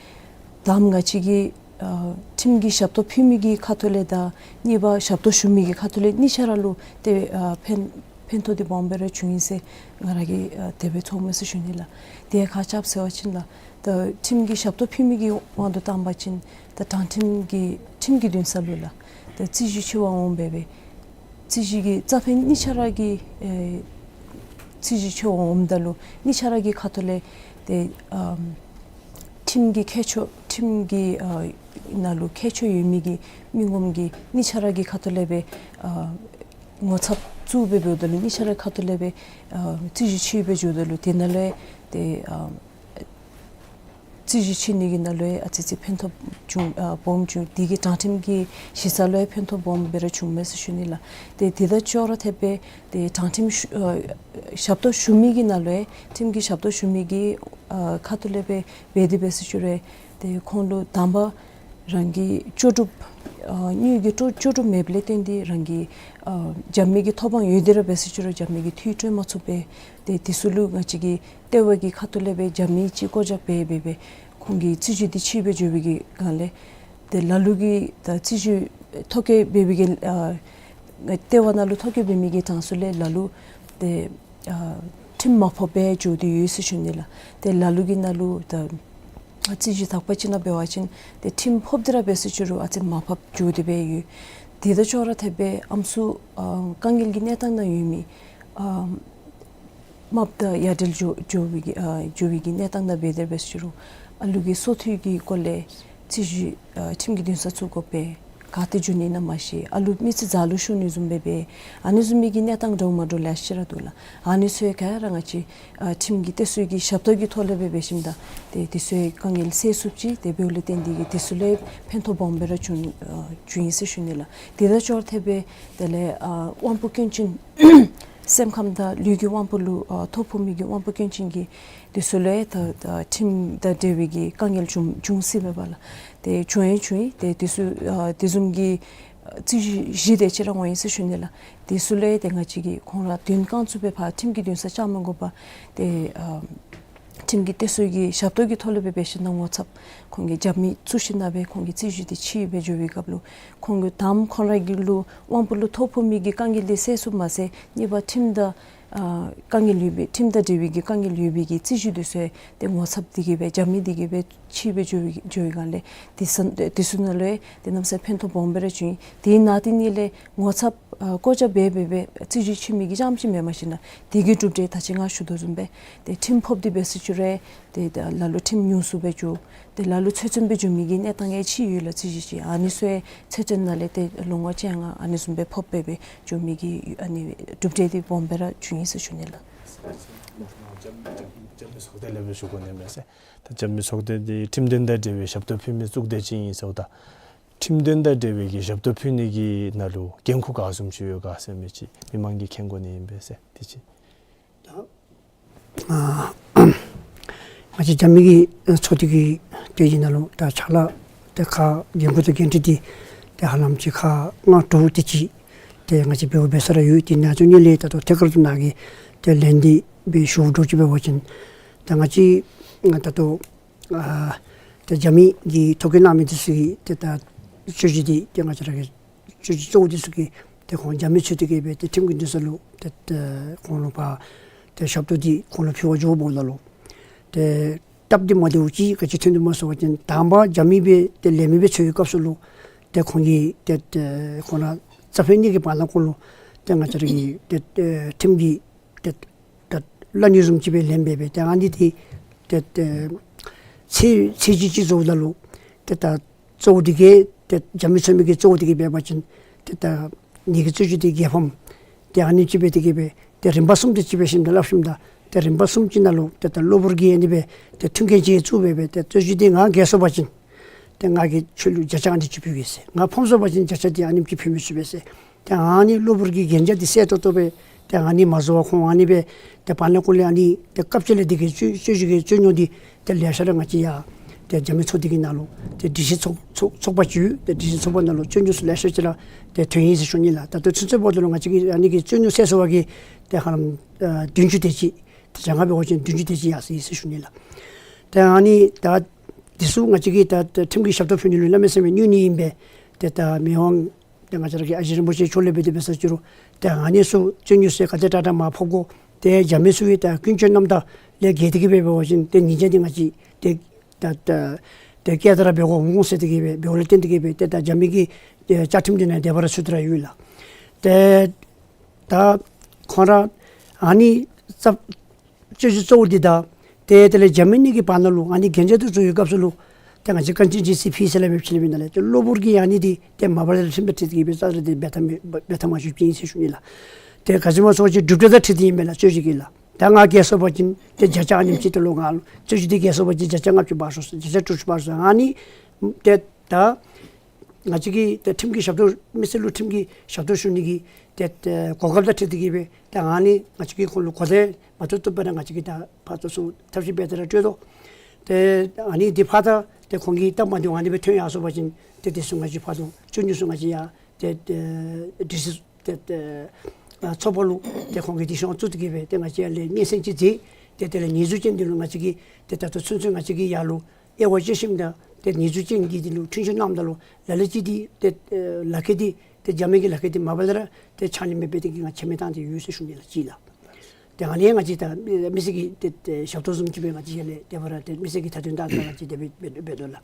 དང་པ་ང་བཅས་ཀྱིས་ཨ་ཁྲིམས་ཀྱི་ཞབས་ཏོག་ཕུལ་མི་གི་ཁ་ཐུག་ལས་དང་གཉིས་པ་ཞབས་ཏོག་ཞུ་མི་གི་ཁ་ཐུག་ལས་གཉིས་ཆ་ར་ལུ་ཏེ་ཨ་ཕན་ཕན་ཐོགས་འདི་སྦོམ་སྦེ་ར་བྱུང་ཡི་ཟེར་ང་ར་གིས་ཨ་དེ་སྦེ་ཚོརཝ་མས་ཟེར་ཞུ་ནི་ལགས། དེ་ཁ་ཆགཔ་ཟེར་བ་ཅིན་ལགས། ད་ཁྲིམས་ཀྱི་ཞབས་ཏོག་ཕུལ་མི་གི་དབང་དུ་བཏང་པ་ཅིན་ད་དྲང་ཁྲིམས་ཀྱི་ཁྲིམས་ཀྱི་འདུན་ས་ལུ་ལགས། ད་རྩོད་གཞི་ཆེ་བ་འོངམ་འབད་བའི་རྩོད་གཞི་གི་རྩ་ཕན་གཉིས་ཆ་ར་གི་ཨེ་རྩོད་གཞི་ཆེ་བ་འོངམ་ད་ལུ་གཉིས་ཆ་ར་གི་ཁ་ཐུག་ལས་ཏེ་ཨམ་ཁྲིམས་ཀྱི་ཁྱད་ཆོས་ཁྲིམས་ཀྱི་ཨ་ནང་ལུ་ཁྱད་ཆོས་ཡོད་མི་གི་མི་ངོམ་གིས་གཉིས་ཆ་ར་གི་ཁ་ཐུག་ལས་སྦེ་ཨ་ངོ་ཚབ་བཙུགས་སྦེ་འབདཝ་ད་ལུ་གཉིས་ཆ་ར་ཁ་ཐུག་ལས་སྦེ་ཨ་རྩོད་གཞི་ཆེ་སྦེ་འགྱོཝ་ད་ལུ་དེ་ནང་ལུ་ཏེ་ཨ་རྩོད་གཞི་ཆེ་ནི་གི་ནང་ལུ་ཡང་ཨ་ཙི་ཙི་ཕན་ཐོགས་བྱུང་ཨ་སྦོམ་བྱུང་། དེ་གིས་དྲང་ཁྲིམས་ཀྱི་གཞི་རྩ་ལུ་ཡང་ཕན་ཐོགས་སྦོམ་སྦེ་ར་བྱུངམ་མས་ཟེར་ཞུ་ནི་ལགས། ཏེ་དེ་དང་ཅོག་ར་འཐདཔ་སྦེ་ཏེ་དྲང་ཁྲིམས་ཞུ་ཨ་ཞབས་ཏོག་ཞུ་མི་གི་ནང་ལུ་ཡང་ཁྲིམས་ཀྱི་ཞབས་ཏོག་ཞུ་མི་གི་ཨ་ཁ་ཐུག་ལས་སྦེ་འབད་དེ་འབད་ཟེར་ཞུ་རུང་ཏེ་ཁོང་ལུ་དང་པ་ རང་གི་ལྕོགས་གྲུབ་ཨ་དངུལ་གྱི་ལྕོགས་ལྕོགས་གྲུབ་མེདཔ་ལས་བརྟེན་ཏེ་རང་གི་ཨ་རྒྱབ་མི་གི་ཐོབ་དབང་ཡོད་དེ་ར་འབད་ཟེར་ཅི་རུང་རྒྱབ་མི་གིས་འཐུས་སྤྲོད་མ་ཚུགས་པས། ཏེ་དེ་ཚུ་ལུ་ང་བཅས་ཀྱི་ལྟེ་བ་གི་ཁ་ཐུག་ལས་སྦེ་རྒྱབ་མི་ཅིག་བཀོད་རྒྱ་འབད་འབད་སྦེ་ཁོང་གི་རྩིས་ཞུ་འདི་ཕྱིས་སྦེ་འགྱོ་བའི་གི་སྒང་ལས་ཏེ་ལ་ལུ་གིས་ད་རྩིས་ཞུ་ཐོ་བཀོད་འབད་བའི་གི་ཨ་ལྟེ་བ་ནང་ལུ་ཐོ་བཀོད་འབད་མི་གི་གྲངས་སུ་ལས་ལ་ལུ་ཏེ་ཨ་ཁྲིམས་མ་ཕོགཔ་སྦེ་འགྱོ་སྟེ་ཡོད་ཟེར་ཞུ་ནི་ལགས། ཏེ་ལ་ལུ་གི་ནང་ལུ་ད་རྩིས་ཞུ་དག་པ་ཅིག་ནང་འབད་བ་ཅིན་ཏེ་ཁྲིམས་ཕོགཔ་འདི་ར་འབད་ཟེར་ཅི་རུང་ཨ་ཙི་མར་ཕབ་འགྱོ་སྟེ་སྦེ་ཡོད། དེ་དང་ཅོག་ར་འཐདཔ་སྦེ་ཨམ་སྲུ་ཨ་དཀའ་ངལ་གྱི་གནས་སྟངས་ནང་ཡོད་མི་ཨ་རྨགཔ་དང་ཡ་བྲལ་འགྱོ་འགྱོ་བའི་གི་ཨ་འགྱོ་བའི་གི་གནས་སྟངས་ནང་འབད་དེ་འབད་ཟེར་ཅི་རུང་ཨ་ལུ་གི་སོ་ཐོས་ཀྱི་སྐོར་ལས་རྩིས་ཞུ་ཨ་ཁྲིམས་ཀྱི་འདུན་ས་བཙུགས་དགོ་པས། ག་ཏེ་འགྱོ་ནི་ཨིན་ན་མ་ཤེས། ཨ་ལུ་མི་ཚེ་ཛ་ལུ་ཤོར་ནི་བཟུམ་སྦེ་སྦེ་ཨ་ནི་བཟུམ་མའི་གི་གནས་སྟངས་འདྲཝ་མ་འདྲཝ་ལེ་ཤ་ར་འདུག་ལགས། ཨ་ནི་ཚུ་ག་ར་ང་བཅས་ཨ་ཁྲིམས་ཀྱི་གཏད་སོ་གི་ཞབས་ཏོག་གི་ཐོག་ལས་སྦེ་འབད་ཞིནམ་ད་ཏེ་དེ་ཚུ་དཀའ་ངལ་སེལ་ཚུགསཔ་ཅིག་ཏེ་འབདཝ་ལས་བརྟེན་ཏེ་གིས་དེ་ཚུ་ལས་ཕན་ཐོགས་སྦོམ་སྦེ་ར་བྱུང་ཨ་བྱུང་ཡི་ཟེར་ཞུ་ནི་ལགས། དེ་དང་ཅོག་ར་འཐདཔ་སྦེ་དེ་ལས་ཨ་དབང་པོ་སྐྱོན་ཅན་སེམས་ཁམས་དང་ལུས་ཀྱི་དབང་པོ་ལུ་ཨ་ཐོ་ཕོག་མི་གི་དབང་པོ་སྐྱོན་ཅན་གྱི་དེ་ཚུ་ལས་ད་ད་ཁྲིམས་དང་འབྲེལ་བའི་གི་དཀའ་ངལ་བྱུང་བྱུང་སྲིད་པས་པ་ལགས། ཏེ་བྱུང་ཡང་བྱུང་ཡི། ཏེ་དེ་ཚུ་ཨ་དེ་བཟུམ་གྱི་ཨ་རྩིས་གཞི་དེ་ཅིག་ར་འོང་ཡི་ཟེར་ཞུ་ནི་ལགས། དེ་ཚུ་ལས་ཏེ་ང་བཅས་ཀྱིས་ཁོང་ར་དོན་རྐང་བཙུགས་སྦེ་ཕར་ཁྲིམས་ཀྱི་འདུན་ས་བཅར་མ་དགོ་པར་ཏེ་ཨ་ཁྲིམས་ཀྱི་གཏད་སོ་གི་ཞབས་ཏོག་གི་ཐོག་ལས་སྦེ་འབད་ཞིནམ་ད་ངོ་ཚབ་ཁོང་གི་རྒྱབ་མི་བཙུགས་ཞིནམ་ད་སྦེ་ཁོང་གི་རྩིས་གཞི་དེ་ཕྱིས་སྦེ་འགྱོ་བའི་སྐབས་ལུ་ཁོང་གི་དང་པ་ཁོང་ར་གི་ལུ་དབང་པོ་ལུ་ཐོ་ཕོག་མི་གི་དཀའ་ངལ་དེ་སེལ་ཚུགསཔ་མ་ཚད་གཉིས་པ་ཁྲིམས་དང་ཨ་དཀའ་ངལ་ཡོད་པའི་ཁྲིམས་དང་འབྲེལ་བའི་གི་དཀའ་ངལ་ཡོད་པའི་གི་རྩིས་གཞི་དེ་ཚུ་ཏེ་ངོ་ཚབ་དེ་གིས་སྦེ་རྒྱབ་མི་དེ་གིས་སྦེ་ཕྱིས་སྦེ་འགྱོ་བའི་འགྱོ་བའི་སྒང་ལས་དེ་ཚུ་དེ་ཚུ་ནང་ལུ་ཏེ་གནམ་མེད་ས་མེད་ཕན་ཐོགས་སྦོམ་སྦེ་ར་བྱུང་ཡི། དེ་ནང་དེ་ནང་ལས་ངོ་ཚབ་ཨ་བཀོད་རྒྱ་འབད་འབད་སྦེ་རྩིས་གཞི་ཕྱིས་མི་གི་རྐྱངམ་ཅིག་མེན་པར་ཞིནམ་ད་དེ་གི་གྲུབ་འབྲས་ད་ཅི་ང་ཞུ་དོ་བཟུམ་སྦེ་ཏེ་ཁྲིམས་ཕོགཔ་དེ་འབད་ཟེར་ཅི་རུང་ཏེ་ད་ལ་ལུ་ཁྲིམས་ཉུང་སུ་སྦེ་འགྱོ། ཏེ་ལ་ལུ་ཚོད་བརྩོན་སྦེ་འགྱོ་མི་གི་གནས་སྟངས་ཡང་ཅིག་ཡོད་ལགས། རྩིས་གཞི་ཅིག་ཨ་ནི་ཚུ་ཡང་ཚོད་བརྩོན་ནང་ལས་ཏེ་ལོ་ངོ་བཅོ་ལྔ་ཨ་ནི་བཟུམ་སྦེ་ཕོགཔ་སྦེ་སྦེ་འགྱོ་མི་གི་ཨ་ནི་གྲུབ་འབྲས་དེ་སྦོམ་སྦེ་ར་བྱུང་ཡི་ཟེར་ཞུ་ནི་ལགས། རྒྱབ་རྒྱབ་མི་ཚོགས་སྡེ་ལས་སྦེ་ཞུ་དགོ་ནི་མས་ཟེར། ད་རྒྱབ་མི་ཚོགས་སྡེ་འདི་ཁྲིམས་དོན་དང་འབྲེལ་བའི་ཞབས་ཏོག་ཕུལ་མི་ཚོགས་སྡེ་ཅིག་ཨིན་ཟེརཝ་ད་ཁྲིམས་དོན་དང་འབྲེལ་བའི་གི་ཞབས་ཏོག་ཕུལ་ནི་གི་ནང་ལུ་འགན་ཁུར་ག་བཟུམ་ཅིག་ཡོད་ག་ཟེར་མི་ཅིག་མི་མང་གིས་མཁྱེན་དགོ་ནི་ཨིན་པས་ཟེར། དེ་ཅིག། ད་ང་བཅས་རྒྱབ་མི་གི་ཚོགས་སྡེ་གི་ཏེ་ཨ་ནི་ནང་ལུ་ད་ཕྱག་ལཱ་ཏེ་ཁག་འགན་ཁུར་དང་འགན་འཁྲི་འདི་ཏེ་ཧ་ལམ་ཅིག་ཁག་ལྔ་དྲུག་དེ་ཅིག་ཏེ་ང་བཅས་འབདཝ་འབད་ས་ར་ཡོད། དེ་ནང་ཚུ་ནང་ལས་ད་ལྟོ་ཐད་ཀར་དུ་ནཱ་གི་ཏེ་ལན་འདི་སྦེ་ཞུ་དགོཔ་ཅིག་འབད་བ་ཅིན་ད་ང་བཅས་ད་ལྟོ་ཨ་ཏེ་རྒྱབ་མི་གི་ཐོ་བཀོད་གནང་མི་འདི་ཚུ་གི་ཏེ་ད་རྩོད་གཞི་འདི་ཏེ་ང་བཅས་ར་གི་རྩོད་གཞི་གཙོ་བོ་འདི་ཚུ་གི་ཏེ་ཁོང་རྒྱབ་མི་ཚུ་དེ་གིས་སྦེ་ཏེ་ཁྲིམས་ཀྱི་འདུན་ས་ལུ་ཏེ་ཏེ་ཁོང་ལུ་ཕར་ཏེ་ཞབས་ཏོག་འདི་ཁོང་ལུ་ཕུལ་བར་འགྱོཝ་ད་ལུ་ཏེ་སྟབས་བདེ་མ་བདེཝ་ཅིག་ག་ཅི་ཐོན་དོ་སྨོ་ཟེར་བ་ཅིན་དང་པ་རྒྱབ་མི་སྦེ་ཏེ་ལས་མི་སྦེ་འཚོལ་བའི་སྐབས་སུ་ལུ་ཏེ་ཁོང་གིས་ཏེ་ཏེ་ཁོང་ར་རྩ་ཕན་གཉིས་ཀྱི་བར་ན་ཁོང་ལུ་ཏེ་ང་བཅས་ར་གི་ཏེ་ཏེ་ཁྲིམས་ཀྱི་ཏེ་ད་བླ་ཉུལ་བཟུམ་ཅིག་སྦེ་ལེན་འབད་སྦེ་ཏེ་ཨ་ནི་འདི་ཏེ་ཏེ་ཚེས་ཚེས་གཅིག་གཅིག་བཟོཝ་ད་ལུ་ཏེ་ད་གཙོ་བོ་འདི་གིས་ཏེ་རྒྱབ་མི་ཚུ་མི་གི་གཙོ་བོ་འདི་གིས་འབད་བ་ཅིན་ཏེ་ད་ངེ་གི་རྩོད་གཞི་འདི་རྒྱལ་ཕམ་ཏེ་ཨ་ནི་ཅིག་སྦེ་འདི་གིས་སྦེ་ཏེ་རིམ་པ་གསུམ་དེ་ཅིག་སྦེ་ཞིནམ་ད་སླབ་ཞིནམ་ད་ཏེ་རིམ་པ་གསུམ་ཅིག་ནང་ལུ་ཏེ་ད་གློ་བུར་གྱི་ཨ་ནི་སྦེ་ཏེ་མཐུན་རྐྱེན་ཅིག་བཙུགས་འབད་སྦེ་ཏེ་རྩོད་གཞི་འདི་ང་རྒྱལ་སོང་པ་ཅིན་ཏེ་ང་གིས་ཁྱོད་ལུ་བརྒྱ་ཆ་ཨ་ནི་ཅིག་ཕུལ་གེ་ཟེར། ང་ཕམ་སོང་པ་ཅིན་བརྒྱ་ཆ་འདི་ཨ་ནེམ་ཅིག་ཕུལ་མི་ཚུགས་པས་ཟེར། ཏེ་ཨ་ནི་གློ་བུར་གྱི་གན་རྒྱ་འདི་གསལ་ཏོག་ཏོ་སྦེ་ཏེ་ཨ་ནི་མ་བཟོ་བར་ཁོང་ཨ་ནི་སྦེ་ཏེ་བར་ན་ཁོང་ལས་ཨ་ནི་ཏེ་སྐབས་ཅིག་ལས་འདི་གི་རྩོད་རྩོད་གཞི་གི་རྩོད་རྙོག་འདི་ཏེ་ལེ་ཤ་ར་ང་བཅས་ཡར་ཏེ་རྒྱབ་མི་ཚོགས་སྡེ་གི་ནང་ལུ་ཏེ་སྒྲིག་གཞི་ཚོགས་ཚོགས་ཚོགས་པ་ཅིག་ཡོད། ཏེ་སྒྲིག་གཞི་ཚོགས་པ་ནང་ལུ་རྩོད་རྙོག་ཚུ་ལེ་ཤ་ཅིག་ར་ཏེ་ཐོན་ཡི་ཟེར་ཞུ་ནི་ལགས། ད་ལྟོ་ཚུན་ཚོད་འབདཝ་ད་ལུ་ང་བཅས་ཀྱིས་ཨ་ནི་གི་རྩོད་རྙོག་སེལ་ཚར་བ་གིས་ཏེ་ཧ་ལམ་ཨ་བདུན་ཅུ་དེ་ཅིག་ཏེ་བྱང་ཁར་འབད་བ་ཅིན་བདུན་ཅུ་དེ་ཅིག་ཡར་སོང་ཡི་ཟེར་ཞུ་ནི་ལགས། ཏེ་ཨ་ནི་ད་འདི་ཚུ་ང་བཅས་ཀྱིས་ད་ད་ཁྲིམས་ཀྱི་ཞབས་ཏོག་ཕུལ་ནི་ལུ་གནམ་མེད་ས་མེད་གནོད་ནི་ཨིན་པས། ཏེ་ད་མི་དབང་ཏེ་ང་བཅས་ར་གི་ཨ་ཞེ་རིན་པོ་ཆེ་མཆོག་ལས་འབད་དེ་འབད་ས་ཅིག་རུང་ཏེ་ཨ་ནི་ཚུ་རྩོད་རྙོག་ཚུ་ག་དེ་དྲག་དྲག་མར་ཕབ་དགོ། ཏེ་རྒྱབ་མི་ཚུ་གི་ད་ཀུན་སྤྱོད་རྣམ་དག་ལས་འགལ་ཏེ་གིས་སྦེ་འབད་བ་ཅིན་ཏེ་ཉེས་ཆད་འདི་ང་བཅས་ཏེ་ད་ད་ཏེ་བཀལ་ཏེ་ར་འབད་དགོ་འོང་ཟེར་ཏེ་གིས་སྦེ་འབདཝ་ལས་བརྟེན་ཏེ་གིས་སྦེ་ཏེ་ད་རྒྱབ་མི་གི་ཏེ་བཅའ་ཁྲིམས་འདི་ནང་འདི་སྦེ་ར་ཚུད་དེ་ར་ཡོད་ལགས། ཏེ་ད་ཁོང་ར་ཨ་ནི་རྩ་རྩོད་གཞི་གཙོ་བོ་འདི་དང་ཏེ་དེ་ལས་རྒྱབ་མི་གཉིས་ཀྱི་བར་ན་ལུ་ཨ་ནི་གན་རྒྱ་འདི་བཟོ་བའི་སྐབས་སུ་ལུ་ཏེ་ང་བཅས་ག་ཅི་ཅིག་ཟེར་ཕུལ་ཟེར་སླབ་མི་ཅིག་ཨིན་མས་ལགས། ཏེ་གློ་བུར་གྱི་ཨ་ནི་འདི་ཏེ་མ་པ་ལས་ཁྲིམས་དང་འཁྲིལ་ཏེ་གིས་སྦེ་རྩ་ལས་ཏེ་འབད་ཐབས་མེད་འབད་ཐབས་མ་བྱུང་ཅིག་ཨིན་ཟེར་ཞུ་ནི་ལགས། ཏེ་ག་ཅི་སྨོ་ཟེར་བ་ཅིན་གྲུབ་འབྲས་དང་འཁྲིལ་ཏེ་ཨིན་མས་ལགས་རྩོད་གཞི་གི་ལགས། ད་ང་རྒྱལ་སོང་པ་ཅིན་ཏེ་བརྒྱ་ཆ་ཨ་ནེམ་ཅིག་ཏེ་ལོག་ང་ལུ་རྩོད་གཞི་འདི་རྒྱལ་སོང་པ་ཅིན་བརྒྱ་ཆ་ལྔ་བཅུ་འབག་ཤོག་ཟེར་བརྒྱ་ཆ་དྲུག་ཅུ་འབག་ཤོག་ཟེར། ཨ་ནི་ཏེ་ད་ང་བཅས་ཀྱིས་ཏེ་ཁྲིམས་ཀྱི་ཞབས་ཏོག་མི་སེར་ལུ་ཁྲིམས་ཀྱི་ཞབས་ཏོག་ཞུ་ནི་གི་ཏེ་ཏེ་གོ་སྐབས་དང་འཁྲིལ་ཏེ་གིས་སྦེ་ཏེ་ཨ་ནི་ང་བཅས་ཀྱིས་ཁོང་ལུ་གོ་བརྡ་མ་བཏུབ་བཏུབ་སྦེ་ར་ང་བཅས་ཀྱིས་ད་ཕར་ཚུར་ཚུར་ཐབས་ཤེས་འབད་དེ་ར་སྤྲོད་དོ། ཏེ་ཨ་ནི་འདི་ཕར་ད་ ཏེ་ཁོང་གི་སྟབས་མ་བདེཝ་ཨ་ནི་སྦེ་ཐོན་ཡར་སོང་པ་ཅིན་ཏེ་དེ་ཚུ་ང་བཅས་ཕར་ཏེ་བཅུ་གཉིས་ཚུ་ང་བཅས་ཡར་ཏེ་ཏེ་ཌི་སི་ཏེ་ཏེ་ཨ་ཚོགས་པ་ལུ་ཏེ་ཁོང་གིས་དེ་ཤོག་བཙུགས་ཏེ་གི་སྦེ་ཏེ་ང་བཅས་ལས་སྙན་གསན་ཅིག་མཛད། ཏེ་དེ་ལས་ཉེས་འཛུགས་ཅན་འདི་ལུ་ང་བཅས་ཀྱིས་ཏེ་ད་ལྟོ་ཚུན་ཚོད་ང་བཅས་ཀྱིས་ཡར་ལུ་དབྱེ་བ་དཔྱད་ཞིནམ་ད་ཏེ་ཉེས་འཛུགས་ཅན་གྱི་འདི་ལུ་འཁྲུན་ཆོད་གནངམ་ད་ལུ་ལ་ལུ་ཅིག་འདི་ཏེ་ཨེ་ལག་ཁྱེར་འདི་ཏེ་འཇམ་དབྱངས་ཀྱི་ལག་ཁྱེར་འདི་མ་པ་ལས་ར་ཏེ་ཕྱག་ལེན་མེད་པའི་ཏེ་གི་ང་བཅས་མི་བཏང་སྟེ་ཡོད་ཟེར་ཞུ་ནི་ལགས་ཅིག་ལགས། ཏེ་ཨ་ནི་ང་བཅས་ད་མི་སེར་གྱི་ཏེ་ཏེ་ཞབས་ཏོག་བཟུམ་ཅིག་སྦེ་ང་བཅས་ཡར་ལས་ཏེ་ཕར་ར་ཏེ་མི་སེར་གྱི་མཐའ་དོན་དང་ང་བཅས་དེ་སྦེ་འབད་འབད་འབད་དོ་ལགས།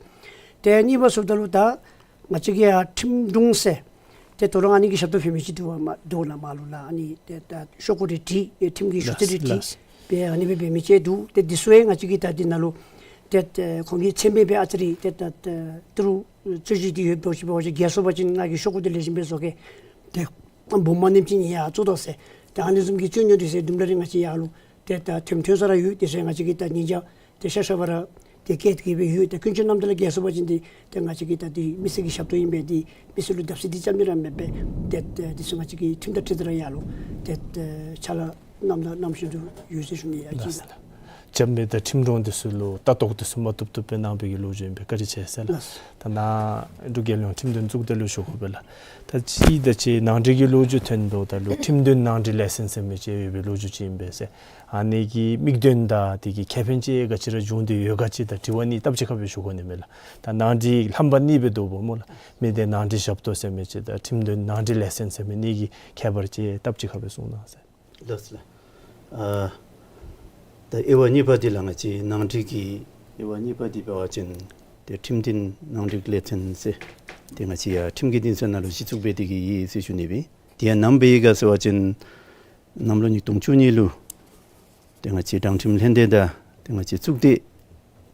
ཏེ་གཉིས་པ་ཟེརཝ་ད་ལུ་ད་ང་བཅས་ཀྱི་ཡར་ཁྲིམས་དྲུང་ཟེར་ཏེ་དོ་རུང་ཨ་ནི་གི་ཞབས་ཏོག་ཕུལ་མི་ཅིག་འདུག་པ་མ་འདུག་ལགས་མ་ལུ་ལགས། ཨ་ནི་ཏེ་ད་ཤོག་གུ་རེ་བྲིས་ཏེ་ཁྲིམས་ཀྱི་ཞུ་ཚིག་རེ་ལགས་བྲིས་ལགས། སྦེ་ཨ་ནི་སྦེ་འབད་མི་ཅིག་འདུག། ཏེ་འདི་ཚུ་ཡང་ང་བཅས་ཀྱིས་ད་འདི་ནང་ལུ་ཏེ་ཏེ་ཁོང་གི་མཚན་སྦེ་སྦེ་ཨ་ཙི་རེ་ཏེ་ད་ཏེ་ཏི་རུ་རྩོད་གཞི་འདི་ཡོདཔ་འདྲཝ་ཅིག་འབད་བ་ཅིན་རྒྱལ་སོང་པ་ཅིན་ང་གིས་ཤོག་གུ་འདི་ལེགས་ཤོམ་སྦེ་བཟོ་གེ། ཏེ་འབུམ་མ་ནེམ་ཅིག་ཡར་བཙུགས་དོ་ཟེར། ཏེ་ཨ་ནི་བཟུམ་གྱི་རྩོད་རྙོགས་འདི་ཚུ་དུམ་གྲ་རེ་ང་བཅས་ཡར་ལུ་ཏེ་ད་ཐོན་ཐོན་ས་ར་ཡོད། དེ་ཚུ་ང་བཅས་ཀྱིས་ད་ཉིན་ཞག་ཏེ་ཤ་ཤ་བར་ཏེ་བཀལ་ཏེ་གི་སྦེ་ཡོད། ཏེ་ཀུན་སྤྱོད་རྣམ་དག་ལས་འགལ་སོང་པ་ཅིན་ཏེ་ཏེ་ང་བཅས་ཀྱིས་ད་འདི་མི་སེར་གྱི་ཞབས་ཏོག་ཨིན་པས། ཏེ་མི་སེར་ལུ་བརྡབ་གསིག་འདི་རྐྱབ་ནི་ར་མེད་པས། ཏེ་ཏེ་འདི་ཚུ་ང་བཅས་ཀྱིས་ཁྲིམས་དང་འཁྲིལ་ཏེ་ར་ཡར་ལུ་ཏེ་ཏེ་ཕྱག་ལཱ་གནངམ་ད་གནམ་མེད་ས་མེད་དུ་ཡོད་ཟེར་ཞུ་ནི་ཡ་ཅིག་ལགས། ལགས། རྐྱབ་མི་དང་ཁྲིམས་དྲུང་འདི་ཚུ་ལུ་ལྟ་རྟོག་འདི་ཚུ་མ་བཏུབ་བཏུབ་སྦེ་གནང་བའི་གི་ལོ་རྒྱུས་ཨིན་པས། བཀའ་དྲིན་ཆེ་ཟེར་ལགས། ལགས། ད་ནཱ་འབྲུག་རྒྱལ་ཡོངས་ཁྲིམས་དོན་གཙུག་སྡེ་ལུ་ཞུ་དགོ་པས་ལགས། ད་ཅིག་ད་ཅི་ནང་འགྲིག་གི་ལོ་རྒྱུས་ཐོན་དོ། ད་ལུ་ཁྲིམས་དོན་ནང་འགྲིག་ལས་ཚན་ཟེར་མི་ཅིག་ཡོད་པའི་ལོ་རྒྱུས་ཅིག་ཨིན་པས་ཟེར། ཨ་ནི་གི་དམིགས་དོན་དང་དེ་གི་ཁེ་ཕན་ཅིག་ག་ཅི་ར་བྱུང་སྟེ་ཡོད་ག་ཅིག་ད་དྲི་བ་ནི་སྟབས་གཅིག་ཁར་སྦེ་ཞུ་དགོ་ནི་མས་ལགས། ད་ནང་འགྲིག་རྣམ་པ་གཉིས་སྦེ་འདུག་པ་སྨོ་ལགས། མི་སྡེ་ནང་འགྲིག་ཞབས་ཏོག་ཟེར་མི་ཅིག་དང་ཁྲིམས་དོན་ནང་འགྲིག་ལས་ཚན་ཟེར་མི་གཉིས་ཀྱི་ཁྱད་པར་ཅིག་སྟབས་གཅིག་ཁར་སྦེ་གསུང་གནང་ཟེར། ལགས་སོ་ལགས། ཨ་ད་དབྱེ་བ་གཉིས་པ་འདི་ལགས་ང་བཅས་ནང་འགྲིག་གི་དབྱེ་བ་གཉིས་པ་འདི་འབད་བ་ཅིན་ཏེ་ཁྲིམས་དོན་ནང་འགྲིག་ལས་ཚན་ཟེར་ཏེ་ང་བཅས་ཡར་ཁྲིམས་ཀྱི་འདུན་ས་ནང་ལུ་གཞི་བཙུགས་འབད་དེ་གི་ཡོད་ཟེར་ཞུ་ནི་སྦེ། དེ་ཡང་ནམ་འབད་ཡི་ག་ཟེར་བ་ཅིན་གནམ་ལོ་ཉིས་སྟོང་བཅུ་གཉིས་ལུ་ཏེ་ང་བཅས་དྲང་ཁྲིམས་ལྷན་སྡེ་དང་ཏེ་ང་བཅས་གཙུག་སྡེ་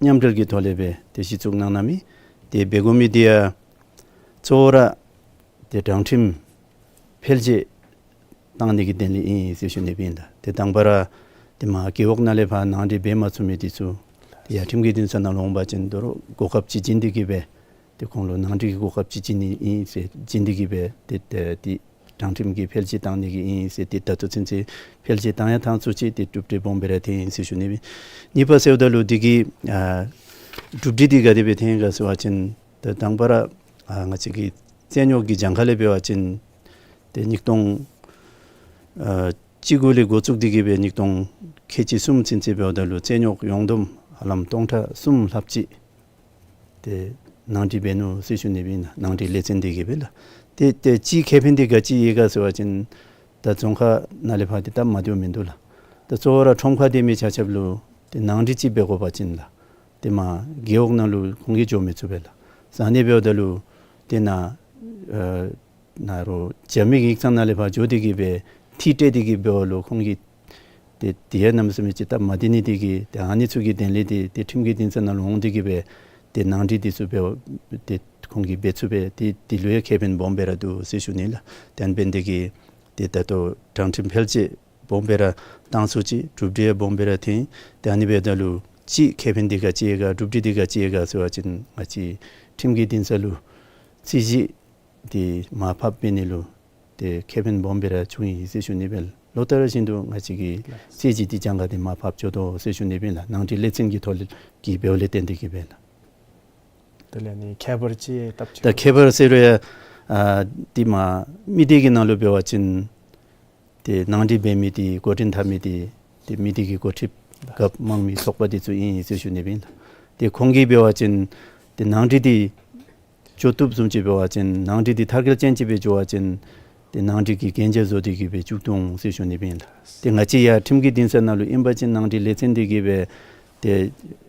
མཉམ་འབྲེལ་གྱི་ཐོག་ལས་སྦེ་ཏེ་གཞི་བཙུགས་གནང་གནང་མི་ཏེ་འབད་དགོ་མི་འདི་ཡང་གཙོ་བོ་ར་ཏེ་དྲང་ཁྲིམས་འཕེལ་རྒྱས་བཏང་ནི་གི་དོན་ལས་ཨིན་ཟེར་ཞུ་ནི་སྦེ་ཨིན་ལགས། ཏེ་དང་པ་ར་ཏེ་མར་རྒེད་འོག་ནང་ལས་ཕར་ནང་འགྲིག་འབད་མ་ཚུགས་མི་འདི་ཚུ་ཏེ་ཡར་ཁྲིམས་ཀྱི་འདུན་ས་ནང་ལུ་འོང་པ་ཅིན་དོ་རུང་གོ་སྐབས་ཅིག་བྱིན་ཏེ་གི་སྦེ་ཏེ་ཁོང་ལུ་ནང་འགྲིག་གི་གོ་སྐབས་ཅིག་བྱིན་ནི་ཨིན་ཟེར་བྱིན་ཏེ་གི་སྦེ་ཏེ་ཏེ་ཏེ་དྲང་ཁྲིམས་ཀྱི་འཕེལ་རྒྱས་བཏང་ནི་གི་ཨིན་ཟེར། ཏེ་ད་ལྟོ་ཚུན་ཚོད་འཕེལ་རྒྱས་བཏང་ཡང་བཏང་ཚུགས་ཅི། ཏེ་གྲུབ་འབྲས་སྦོམ་སྦེ་ར་ཐོན་ཡི་ཟེར་ཞུ་ནི་སྦེ། གཉིས་པ་ཟེརཝ་ད་ལུ་འདི་གི་ཨ་གྲུབ་འབྲས་འདི་ག་དེ་སྦེ་ཐོན་ཡི་ག་ཟེར་བ་ཅིན་ཏེ་དང་པ་ར་ཨ་ང་བཅས་ཀྱི་རྩོད་རྙོགས་ཀྱི་གྱངས་ཁ་ལས་འབད་བ་ཅིན་ཏེ་ཉིས་སྟོང་ཨ་བཅུ་དགུ་ལས་འགོ་བཙུགས་ཏེ་གི་སྦེ་ཉིས་སྟོང་ཁལ་གཅིག་གསུམ་ཚུན་ཚོད་འབདཝ་ད་ལུ་རྩོད་རྙོགས་ཡོངས་བསྡོམས་ཧ་ལམ་སྟོང་ཕྲག་གསུམ་ལྷགཔ་ཅིག་ཏེ་ནང་འགྲིག་འབད་ནུག་ཟེར་ཞུ་ནི་སྦེ་ཨིན་ལགས། ནང་འགྲིག་ལས་ཚན་འདི་གིས་སྦེ་ལགས། ཏེ་ཏེ་ཅིག་ཁེ་ཕན་འདི་ག་ཅི་ཡོད་ག་ཟེར་བ་ཅིན་ད་རྫོང་ཁག་ནང་ལས་ཕར་ཏེ་སྟབས་མ་བདེཝ་མིན་འདུག་ལགས། ད་གཙོ་བོ་ར་ཁྲོམ་ཁར་སྡོད་མི་ཆ་ཁྱབ་ལུ་ཏེ་ནང་འགྲིག་ཅིག་འབད་དགོ་པ་ཅིན་ལགས། ཏེ་མར་རྒེད་འོག་ནང་ལུ་ཁོང་གིས་འགྱོ་མི་ཚུགས་པས་ལགས། ཟ་ནི་འབདཝ་ད་ལུ་ཏེ་ནཱ་ཨ་ནཱ་རོགས་རྒྱབ་མི་གི་ཡིག་ཚང་ནང་ལས་ཕར་འགྱོ་སྟེ་གི་སྦེ་ཐིག་སྤྲོད་དེ་གི་འབདཝ་ལུ་ཁོང་གིས་ཏེ་དེ་ཡང་གནམ་མེད་ས་མེད་ཅིག་སྟབས་མ་བདེ་ནི་འདི་གིས་ཏེ་ཨ་ནི་ཚུ་གི་དོན་ལས་ཏེ་ཏེ་ཁྲིམས་ཀྱི་འདུན་ས་ནང་ལུ་འོང་སྟེ་གི་སྦེ་ཏེ་ནང་འགྲིག་འདི་ཚུ་འབད་ཏེ་ཁོང་གིས་འབད་ཚུགས་པས། ཏེ་འདི་ལུ་ཡང་ཁེ་ཕན་སྦོམ་སྦེ་ར་འདུག་ཟེར་ཞུ་ནི་ལགས། དེ་འབད་ནི་འདི་གིས་ཏེ་ད་ལྟོ་དྲང་ཁྲིམས་འཕེལ་རྒྱས་སྦོམ་སྦེ་ར་བཏང་ཚུགས་ཅི། གྲུབ་འབྲས་ཡང་སྦོམ་སྦེ་ར་ཐོན། ཏེ་ཨ་ནི་འབདཝ་ད་ལུ་ཅིག་ཁེ་ཕན་འདི་ག་ཅི་ཡོད་ག་གྲུབ་འབྲས་འདི་ག་ཅི་ཡོད་ག་ཟེར་བ་ཅིན་ང་བཅས་ཁྲིམས་ཀྱི་འདུན་ས་ལུ་རྩོད་གཞི་འདི་མར་ཕབ་འབད་ནི་ལུ་ཏེ་ཁེ་ཕན་སྦོམ་སྦེ་ར་བྱུང་ཡི་ཟེར་ཞུ་ནི་སྦེ། ལོ་ལྟར་བཞིན་དུ་ང་བཅས་ཀྱི་རྩོད་གཞི་འདི་གྱངས་ཁ་འདི་མར་ཕབ་འགྱོ་དོ་ཟེར་ཞུ་ནི་སྦེ་ལགས། ནང་འགྲིག་ལས་ཚན་གྱི་ཐོག་ལས་ཀྱི་འབདཝ་ལས་བརྟེན་ཏེ་གི་སྦེ་ལགས། དེ་ལས་ནི་ཁྱད་པར་ཅིག་སྟབས་ཅིག་ད་ཁྱད་པར་ཟེར་རུང་ཡང་ཨ་འདི་མར་མི་སྡེ་གི་ནང་ལུ་འབད་བ་ཅིན་ཏེ་ནང་འགྲིག་འབད་མི་འདི་འགོ་འདྲེན་འཐབ་མི་འདི་ཏེ་མི་སྡེ་གི་འགོ་ཁྲིདཔ་རྒཔོ་དམངས་མི་ཚོགས་པ་འདི་ཚུ་ཨིན་ཟེར་ཞུ་ནི་སྦེ་ཨིན་ལགས། ཏེ་ཁོང་གིས་འབད་བ་ཅིན་ཏེ་ནང་འགྲིག་འདི་འགྱོ་བཏུབ་བཟུམ་ཅིག་འབད་བ་ཅིན་ནང་འགྲིག་འདི་མཐར་འཁྱོལ་ཅན་ཅིག་སྦེ་འགྱོ་བ་ཅིན་ཏེ་ནང་འགྲིག་གི་གན་རྒྱ་བཟོ་སྟེ་གི་སྦེ་བཙུགས་དོ་འོང་ཟེར་ཞུ་ནི་སྦེ་ཨིན་ལགས། ཏེ་ང་བཅས་ཡར་ཁྲིམས་ཀྱི་འདུན་ས་ནང་ལུ་ཨིན་པ་ཅིན་ནང་འགྲིག་ལས་ཚན་འདི་གིས་སྦེ་ཏེ་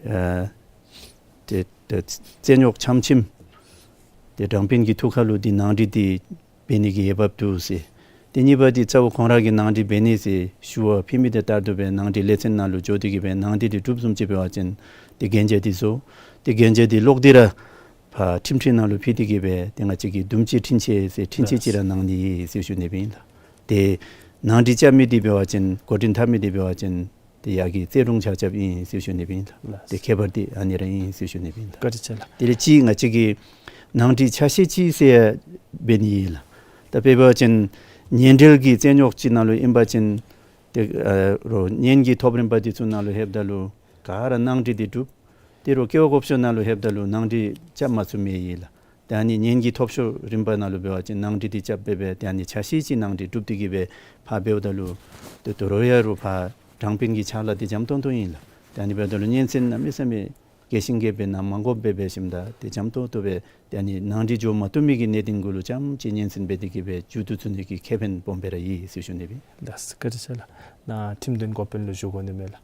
ཨ་ཏེ་ཏེ་རྩོད་རྙོགས་ཆམ་ཆིམ་ཏེ་དྲང་དཔོན་གྱི་ཐུགས་ཁར་ལུ་འདི་ནང་འགྲིག་འདི་འབད་ནི་གི་འོས་འབབ་འདུག་ཟེར། ཏེ་གཉིས་པ་འདི་རྩ་བོ་ཁོང་ར་གིས་ནང་འགྲིག་འབད་ནི་ཟེར་ཞུ་བ་ཕུལ་མི་དེ་ལྟར་དུ་སྦེ་ནང་འགྲིག་ལས་ཚན་ནང་ལུ་འགྱོ་སྟེ་གི་སྦེ་ནང་འགྲིག་འདི་གྲུབ་བཟུམ་ཅིག་འབད་བ་ཅིན་ཏེ་གན་རྒྱ་འདི་བཟོ། ཏེ་གན་རྒྱ་འདི་ལོག་སྟེ་ར་ཕར་ཁྲིམས་ཁྲི་ནང་ལུ་ཕུལ་ཏེ་གི་སྦེ་ཏེ་ང་བཅས་ཀྱིས་འདུམ་བྱེད་འཕྲིན་བཅར་ཟེར་འཕྲིན་བཅར་ཅིག་ར་གནང་ནི་ཨིན་ཟེར་ཞུ་ནི་སྦེ་ཨིན་ལགས། ཏེ་ནང་འགྲིག་རྐྱབ་མི་འདི་འབད་བ་ཅིན་འགོ་འདྲེན་འཐབ་མི་འདི་འབད་བ་ཅིན་ཏེ་ཡར་གྱི་རྩོད་དྲུང་ཆ་ཁྱབ་ཨིན་ཟེར་ཞུ་ནི་སྦེ་ཨིན་ལགས། ལགས། ཏེ་ཁྱད་པར་འདི་ཨ་ནི་ར་ཨིན་ཟེར་ཞུ་ནི་སྦེ་ཨིན་ལགས། བཀའ་དྲིན་ཆེ་ལགས། དེ་ལས་ཅིག་ང་བཅས་ཀྱིས་ནང་འགྲིག་ཆ་ཤས་ཅིག་ཟེར་འབད་ནི་ཨིན་ལགས། ད་དཔེ་འབད་བ་ཅིན་ཉེ་འབྲེལ་གྱི་རྩོད་རྙོགས་ཅིག་ནང་ལུ་ཨིན་པ་ཅིན་ཏེ་ཨ་རོགས་གཉེན་གྱི་ཐོབ་རནམ་འདི་ཚུ་ནང་ལུ་ལྷོདཔ་ད་ལུ་ག་ར་ནང་འགྲིག་འདི་གྲུབ། ཏེ་རུང་ཀེ་བ་གོ་ཤོས་ནང་ལུ་ལྷོདཔ་ད་ལུ་ནང་འགྲིག་རྐྱབ་མ་ཚུགས་མི་ཡོད་ལགས། ཏེ་ཨ་ནི་ཉན་གྱི་ཐོབ་ཤོར་རིམ་པ་ནང་ལུ་འབད་བ་ཅིན་ནང་འགྲིག་འདི་རྐྱབ་སྦེ་སྦེ་ཏེ་ཨ་ནི་ཆ་ཤས་ཅིག་ནང་འགྲིག་གྲུབ་སྟེ་གི་སྦེ་ཕར་འབདཝ་ད་ལུ་ཏེ་དོ་རུང་ཡང་རུང་ཕར་དྲང་དཔོན་གྱི་ཕྱག་ལཱ་འདི་འཇམ་ཏོང་ཏོ་ཨིན་ལགས། ཏེ་ཨ་ནི་འབདཝ་ད་ལུ་སྙན་གསན་གནམ་མེད་ས་མེད་རྒྱས་ཤིང་རྒྱསཔ་སྦེ་གནང་མ་དགོཔ་སྦེ་འབད་ཞིནམ་ད་ཏེ་འཇམ་ཏོང་ཏོ་སྦེ་ཏེ་ཨ་ནི་ནང་འགྲིག་འགྱོ་མ་བཏུབ་མི་གི་གནད་དོན་གུ་ལུ་རྐྱངམ་ཅིག་སྙན་གསན་འབད་དེ་གི་སྦེ་མཇུག་བསྡུ་ཚུགས་ནི་གི་ཁེ་ཕན་སྦོམ་སྦེ་ར་ཡོད་ཟེར་ཞུ་ནི་སྦེ། ལགས་སོ། བཀའ་དྲིན་ཆེ་ལགས། ནཱ་ཁྲིམས་དོན་འགོ་དཔོན་ལུ་ཞུ་དགོ་ནི་མས་ལགས།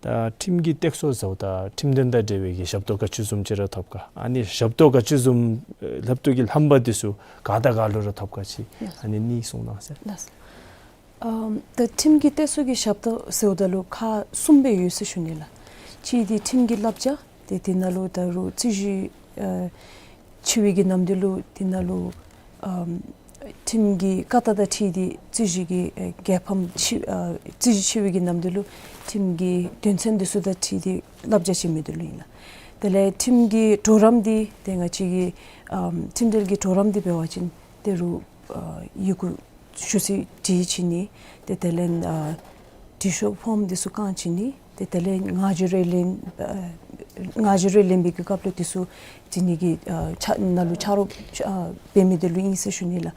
ད་ཁྲིམས་ཀྱི་སྟེགས་གསོ་ཟེརཝ་ད་ཁྲིམས་དོན་དང་འབྲེལ་བའི་གི་ཞབས་ཏོག་ག་ཅི་བཟུམ་ཅིག་ར་ཐོབ་ག། ཨ་ནི་ཞབས་ཏོག་ག་ཅི་བཟུམ་ལྷབ་ཏོག་གི་ལྷམ་པ་འདི་ཚུ་ག་དང་ག་ལུ་ར་ཐོབ་ག་ཅིག། ལགས་སོ། ཨ་ནི་གཉིས་གསུང་གནང་ཟེར། ལགས་སོ། ཨམ་ད་ཁྲིམས་ཀྱི་སྟེགས་གསོ་གི་ཞབས་ཏོག་ཟེརཝ་ད་ལུ་ཁག་གསུམ་སྦེ་ཡོད་ཟེར་ཞུ་ནི་ལགས། གཅིག་འདི་ཁྲིམས་ཀྱི་བསླབ་བྱ། ཏེ་དེ་ནང་ལུ་ད་རུང་རྩོད་གཞི་ཨ་ཆེ་བའི་གི་ནམ་དུས་ལུ་དེ་ནང་ལུ་ཨམ་ཁྲིམས་ཀྱི་བཀའ་རྟགས་དང་འཁྲིལ་ཏེ་རྩོད་གཞི་གི་ཨེ་རྒྱལ་ཕམ་ཆེ་ཨ་རྩོད་གཞི་ཆེ་བའི་གི་ནམ་དུས་ལུ་ཁྲིམས་ཀྱི་དོན་ཚན་འདི་ཚུ་དང་འཁྲིལ་ཏེ་བསླབ་བྱ་བྱིན་མི་འདི་ལུ་ཨིན་ལགས། དེ་ལས་ཁྲིམས་ཀྱི་གྲོགས་རམ་འདི་ཏེ་ང་བཅས་ཀྱི་ཨམ་ཁྲིམས་འབྲེལ་གྱི་གྲོགས་རམ་འདི་འབད་བ་ཅིན་ཏེ་རུང་ཨ་ཡི་གུ་ཞུ་ཚིག་བྲིས་བྱིན་ནི། ཏེ་དེ་ལས་ཨ་འབྲི་ཤོག་ཕོརམ་འདི་ཚུ་བཀང་བྱིན་ནི། ཏེ་དེ་ལས་ངག་བརྗོད་རེ་ལེན་ཨ་ངག་བརྗོད་རེ་ལེན་པའི་གི་སྐབས་ལུ་འདི་ཚུ་བྲིས་ནི་གི་ཨ་ཕྱག་ནང་ལུ་ཕྱག་རོགས་ཨ་འབད་མི་འདི་ལུ་ཨིན་ཟེར་ཞུ་ནི་ལགས།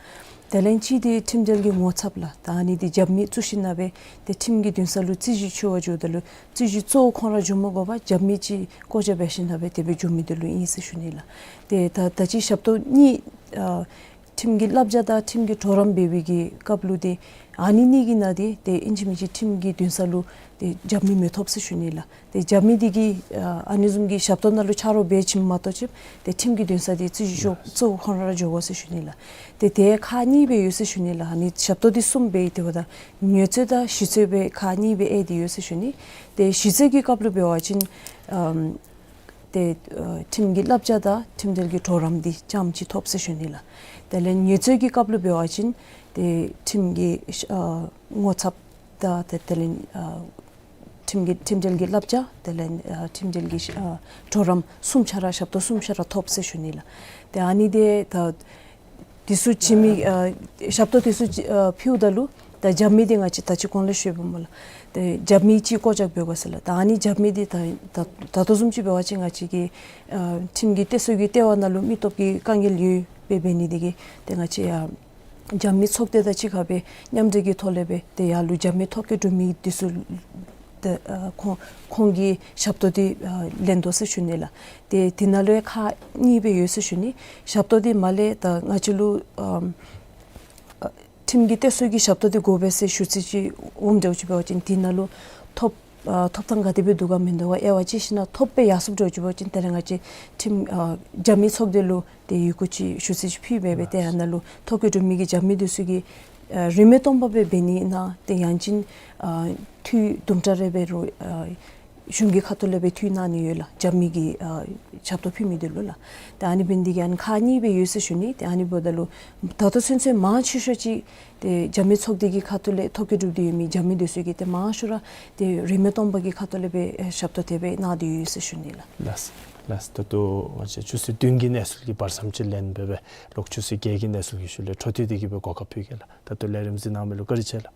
དེ་ལས་གཅིག་འདི་ཁྲིམས་འབྲེལ་གྱི་ངོ་ཚབ་ལགས། ད་ཨ་ནི་འདི་རྒྱབ་མི་བཙུགས་ཞིནམ་ལས་ཏེ་ཁྲིམས་ཀྱི་འདུན་ས་ལུ་རྩོད་གཞི་འཁྱོལ་བར་འགྱོཝ་ད་ལུ་རྩོད་གཞི་གཙོ་བོ་ཁོང་ར་འགྱོ་མ་དགོ་པར་རྒྱབ་མི་ཅིག་བཀོད་རྒྱ་འབད་ཞིནམ་ལས་དེ་སྦེ་འགྱོ་མི་འདི་ལུ་ཨིན་ཟེར་ཞུ་ནི་ལགས། ཏེ་ད་ད་ཅི་ཞབས་ཏོག་གཉིས་ཨ་ཁྲིམས་ཀྱི་བསླབ་བྱ་དང་ཁྲིམས་ཀྱི་གྲོགས་རམ་འབད་བའི་གི་སྐབས་ལུ་ཏེ་ཨ་ནི་གཉིས་ཀྱི་ནང་འདི་ཏེ་ཨིན་ཅི་མིན་ཅི་ཁྲིམས་ཀྱི་འདུན་ས་ལུ་ཏེ་རྒྱབ་མི་མི་ཐོབ་ཟེར་ཞུ་ནི་ལགས། ཏེ་རྒྱབ་མི་འདི་གིས་ཨ་ཨ་ནི་བཟུམ་གྱི་ཞབས་ཏོག་ནང་ལུ་ཕྱག་རོགས་འབད་བྱིནམ་མ་གཏོགས་ཅིག་ཏེ་ཁྲིམས་ཀྱི་འདུན་ས་འདི་རྩོད་གཞི་གཙོ་བོ་ཁོང་ར་འགྱོ་དགོ་ཟེར་ཞུ་ནི་ལགས། ཏེ་དེ་ཁག་གཉིས་སྦེ་ཡོད་ཟེར་ཞུ་ནི་ལགས། ཨ་ནི་ཞབས་ཏོག་འདི་གསུམ་སྦེ་ཏེ་འབདཝ་ད་ངལ་རྩོལ་དང་ཞི་རྩོལ་སྦེ་ཁག་གཉིས་སྦེ་ཨེ་འདི་ཡོད་ཟེར་ཞུ་ནི། ཏེ་ཞི་རྩོལ་གྱི་སྐབས་ལུ་འབད་བ་ཅིན་ཨམ་ཏེ་ཨ་ཁྲིམས་ཀྱི་བསླབ་བྱ་དང་ཁྲིམས་འབྲེལ་གྱི་གྲོགས་རམ་འདི་རྐྱངམ་ཅིག་ཐོབ་ཟེར་ཞུ་ནི་ལགས། དེ་ལས་ངལ་རྩོལ་གྱི་སྐབས་ལུ་འབད་བ་ཅིན་ཏེ་ཁྲིམས་ཀྱི་ཨ་ངོ་ཚབ་དང་ཏེ་དེ་ལས་ཨ་ཁྲིམས་ཀྱི་ཁྲིམས་འབྲེལ་གྱི་བསླབ་བྱ་དེ་ལས་ཨ་ཁྲིམས་འབྲེལ་གྱི་ཨ་གྲོགས་རམ་གསུམ་ཆ་ར་ཞབས་ཏོག་གསུམ་ཆ་ར་ཐོབ་ཟེར་ཞུ་ནི་ལགས། ཏེ་ཨ་ནི་འདི་ད་འདི་ཚུ་བྱིན་མི་ཨ་ཞབས་ཏོག་འདི་ཚུ་ཨ་ཕུལཝ་ད་ལུ་ད་རྒྱབ་མི་འདི་ང་བཅས་ད་ཅི་གོང་ལས་ཞུ་བ་སྨོ་ལགས། ཏེ་རྒྱབ་མི་ཅིག་བཀོད་རྒྱ་འབད་དགོ་ཟེར་ལགས། ད་ཨ་ནི་རྒྱབ་མི་འདི་ད་ད་ད་ལྟོ་བཟུམ་ཅིག་འབད་བ་ཅིན་ང་བཅས་ཀྱི་ཨ་ཁྲིམས་ཀྱི་སྟེགས་གསོ་གི་ལྟེ་བ་ནང་ལུ་མི་སྟོབས་ཀྱི་དཀའ་ངལ་ཡོདཔ་སྦེ་འབད་ནི་འདི་གིས་ཏེ་ང་བཅས་ཡར་རྒྱབ་མི་ཚོགས་སྡེ་དང་གཅིག་ཁར་སྦེ་མཉམ་འབྲེལ་གྱི་ཐོག་ལས་སྦེ་ཏེ་ཡར་ལུ་རྒྱབ་མི་ཐོ་བཀོད་གྲུབ་མི་འདི་ཚུ་ཏེ་ཨ་ཁོང་ཁོང་གིས་ཞབས་ཏོག་འདི་ཨ་ལེན་དོ་ཟེར་ཞུ་ནི་ལགས། ཏེ་དེ་ནང་ལུ་ཡང་ཁག་གཉིས་སྦེ་ཡོད་ཟེར་ཞུ་ནི། ཞབས་ཏོག་འདི་མར་ལས་ད་ང་བཅས་ལུ་ཨམ་ཨ་ཁྲིམས་ཀྱི་སྟེགས་གསོ་གི་ཞབས་ཏོག་འདི་དགོ་པས་ཟེར་ཞུ་ཚིག་ཅིག་འོངམ་འདྲཝ་ཅིག་འབད་བ་ཅིན་དེ་ནང་ལུ་ཐོབ་ཨ་ཐོབ་ཐང་ག་དེ་སྦེ་འདུག་ག་མིན་འདུག་ག་དབྱེ་བ་དཔྱད་ཞིནམ་ལས་ཐོབ་སྦེ་ཡར་སོངམ་འདྲཝ་ཅིག་འབད་བ་ཅིན་དེ་ལས་ང་བཅས་ཁྲིམས་ཨ་རྒྱབ་མི་ཚོགས་སྡེ་ལུ་ཏེ་ཡི་གུ་ཅིག་ཞུ་ཚིག་ཅིག་ཕུལ་སྦེ་སྦེ་ཏེ་ཨ་ནཱ་ལུ་ཐོ་བཀོད་གྲུབ་མི་གི་རྒྱབ་མི་འདི་ཚུ་གིས་ཨ་རིན་མེད་སྟོང་པ་སྦེ་འབད་ནི་ཨིན་ན་ཏེ་ཡང་ཅིན་ཨ་འཐུས་དུམ་གྲ་རེ་འབད་རུང་ཨ་གཞུང་གི་ཁ་ཐུག་ལས་སྦེ་འཐུས་གནང་ནི་ཡོད་ལགས། རྒྱབ་མི་གིས་ཨ་ཞབས་ཏོག་ཕུལ་མི་འདི་ལུ་ལགས། ཏེ་ཨ་ནི་འབད་ནི་འདི་གིས་ཨ་ནི་ཁག་གཉིས་སྦེ་ཡོད་ཟེར་ཞུ་ནི། ཏེ་ཨ་ནི་འབདཝ་ད་ལུ་ད་ལྟོ་ཚུན་ཚོད་མང་ཆེ་ཤོས་ཅིག་ཏེ་རྒྱབ་མི་ཚོགས་སྡེ་གི་ཁ་ཐུག་ལས་ཐོ་བཀོད་གྲུབ་སྟེ་ཡོད་མི་རྒྱབ་མི་འདི་ཚུ་གིས་ཏེ་མང་ཤོས་ར་ཏེ་རིན་མེད་སྟོང་པ་གི་ཁ་ཐུག་ལས་སྦེ་ཨེ་ཞབས་ཏོག་དེ་སྦེ་གནང་སྟེ་ཡོད་ཟེར་ཞུ་ནི་ལགས། ལགས་ལགས། ད་ལྟོ་ང་བཅས་ཆུ་ཚོད་བདུན་གྱི་གནས་ཚུལ་གྱི་བར་མཚམས་ཅིག་ལེན་སྦེ་སྦེ་ལོག་ཆུ་ཚོད་བརྒྱད་ཀྱི་གནས་ཚུལ་གྱི་ཤུལ་ལས་འཕྲོ་མཐུད་དེ་གི་སྦེ་གོ་སྐབས་ཕུལ་གེ་ལགས། ད་ལྟོ་ལས་རིམ་གཟིགས་གནང་མི་ལུ་བཀའ་དྲིན་ཆེ་ལགས།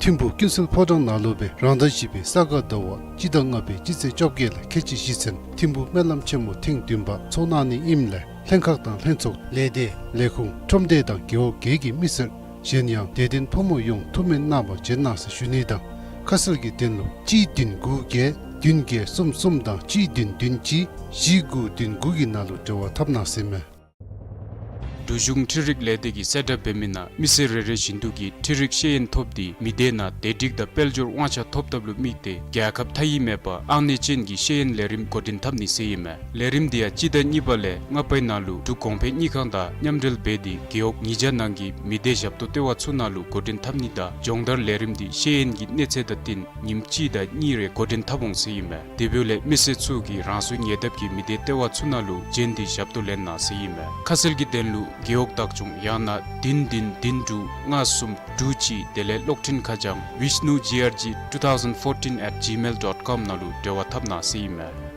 ཐིམ་ཕུག་ཀུན་གསལ་ཕོ་བྲང་ནང་ལུ་སྦེ་རང་ཟླ་བཞི་པའི་ས་ག་ཟླ་བ་སྤྱི་ཟླ་ལྔ་པའི་སྤྱི་ཚེས་བཅོ་བརྒྱད་ལས་ཁལ་གཅིག་གཞི་ཚན་ཐིམ་ཕུག་སྨོན་ལམ་ཆེན་མོ་ཐེངས་བདུན་པ་ཚོགས་གནང་ནི་ཨིནམ་ལས་ལྷན་ཁག་དང་ལྷན་ཚོགས་ལས་སྡེ་ལས་ཁུངས་ཁྲོམ་སྡེ་དང་རྒེད་འོག་བརྒྱད་ཀྱི་མི་སེར་གཞན་ཡང་དད་ལྡན་ཕོ་མོ་ཡོངས་ཐུགས་སྨོན་གནང་བར་བྱོན་གནང་ཟེར་ཞུ་ནི་དང་ཁ་གསལ་གྱི་དོན་ལུ་གཅིག་བདུན་དགུ་བརྒྱད་བདུན་བརྒྱད་གསུམ་གསུམ་དང་གཅིག་བདུན་བདུན་གཅིག་བཞི་དགུ་བདུན་དགུ་གི་ནང་ལུ་འབྲེལ་བ་འཐབ་གནང་ཟེར་མས། འབྲུག་གཞུང་འཕྲུལ་རིག་ལས་སྡེ་གིས་གསལ་བསྒྲགས་འབད་མི་ནང་མི་སེར་རེ་རེ་བཞིན་དུ་གིས་འཕྲུལ་རིག་ཤེས་ཡོན་ཐོབ་སྟེ་མི་སྡེ་ནང་བདེ་སྒྲིག་དང་དཔལ་འབྱོར་དབང་ཆ་ཐོབ་ཐབས་ལུ་དམིགས་ཏེ་རྒྱལ་ཁབ་མཐའ་དབུས་མེད་པར་ཨང་གནས་ཅན་གྱི་ཤེས་ཡོན་ལས་རིམ་འགོ་འདྲེན་འཐབ་ནི་ཟེར་ཨིན་མས། ལས་རིམ་འདི་ཡང་སྤྱི་ཟླ་གཉིས་པ་ལས་ལྔ་པའི་ནང་ལུ་འབྲུག་གོང་འཕེལ་དངུལ་ཁང་དང་མཉམ་འབྲེལ་འབད་དེ་རྒེད་འོག་ཉིས་བརྒྱ་ནང་གི་མི་སྡེ་ཞབས་ཏོག་ལྟེ་བ་ཚུ་ནང་ལུ་འགོ་འདྲེན་འཐབ་ནི་དང་སྦྱོང་བརྡར་ལས་རིམ་འདི་ཤེས་ཡོན་གྱི་གནས་ཚད་དང་བསྟུན་ཉིནམ་གཅིག་དང་གཉིས་རེ་འགོ་འདྲེན་འཐབ་འོང་ཟེར་ཨིན་མས། དེ་འབདཝ་ལས་མི་སེར་ཚུ་གིས་རང་སོའི་ཉེ་འདབས་ཀྱི་མི་སྡེ་ལྟེ་བ་ཚུ་ནང་ལུ་བྱོན་ཏེ་ཞབས་ཏོག་ལེན་གནང་ཟེར་ཨིན་མས། ཁ་གསལ་གྱི་དོན་ལུ་རྒེད་འོག་བདག་སྐྱོང་ཡང་ན་བདུན་བདུན་བདུན་དྲུག་ལྔ་གསུམ་དྲུག་གཅིག་དེ་ལས་གློག་འཕྲིན་ཁ་བྱང་vishnu G R G two thousand fourteen at gmail dot com ནང་ལུ་འབྲེལ་བ་འཐབ་གནང་ཟེར་ཨིན་མས།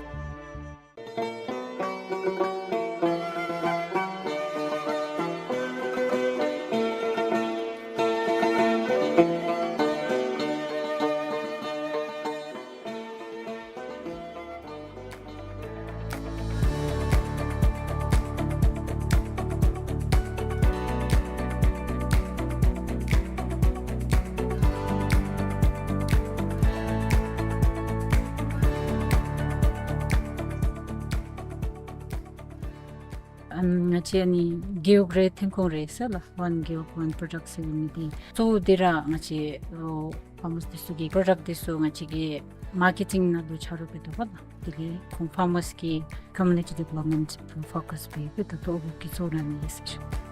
ཨམ་ང་བཅས་ཨ་ནི་རྒེད་འོག་རེ་ཐོན་ཁུངས་རེ་ཟེར་ལགས། One Gewog One Product ཟེར་མི་འདི་གཙོ་བོ་འདི་ར་ང་བཅས་ཨོ་ཕར་མ་སི་འདི་ཚུ་གི་པྲོ་ཌཀཊ་འདི་ཚུ་ང་བཅས་ཀྱིས་མར་ཀེ་ཊིང་ནང་ལུ་ཆ་རོགས་འབད་དོ་བ་ལགས། དེ་ལས་ཁོང་ཕར་མ་སི་གི་ཀོ་མིའུ་ནི་ཊི་ཌི་བེ་ལོབ་མེནཊ་ཕོ་ཀསི་འབད་འབད་དོ་ཏོ་ཨོ་གི་གཙོ་བོ་ར་ཨ་ནི་ཨིན་ཟེར་ཞུ།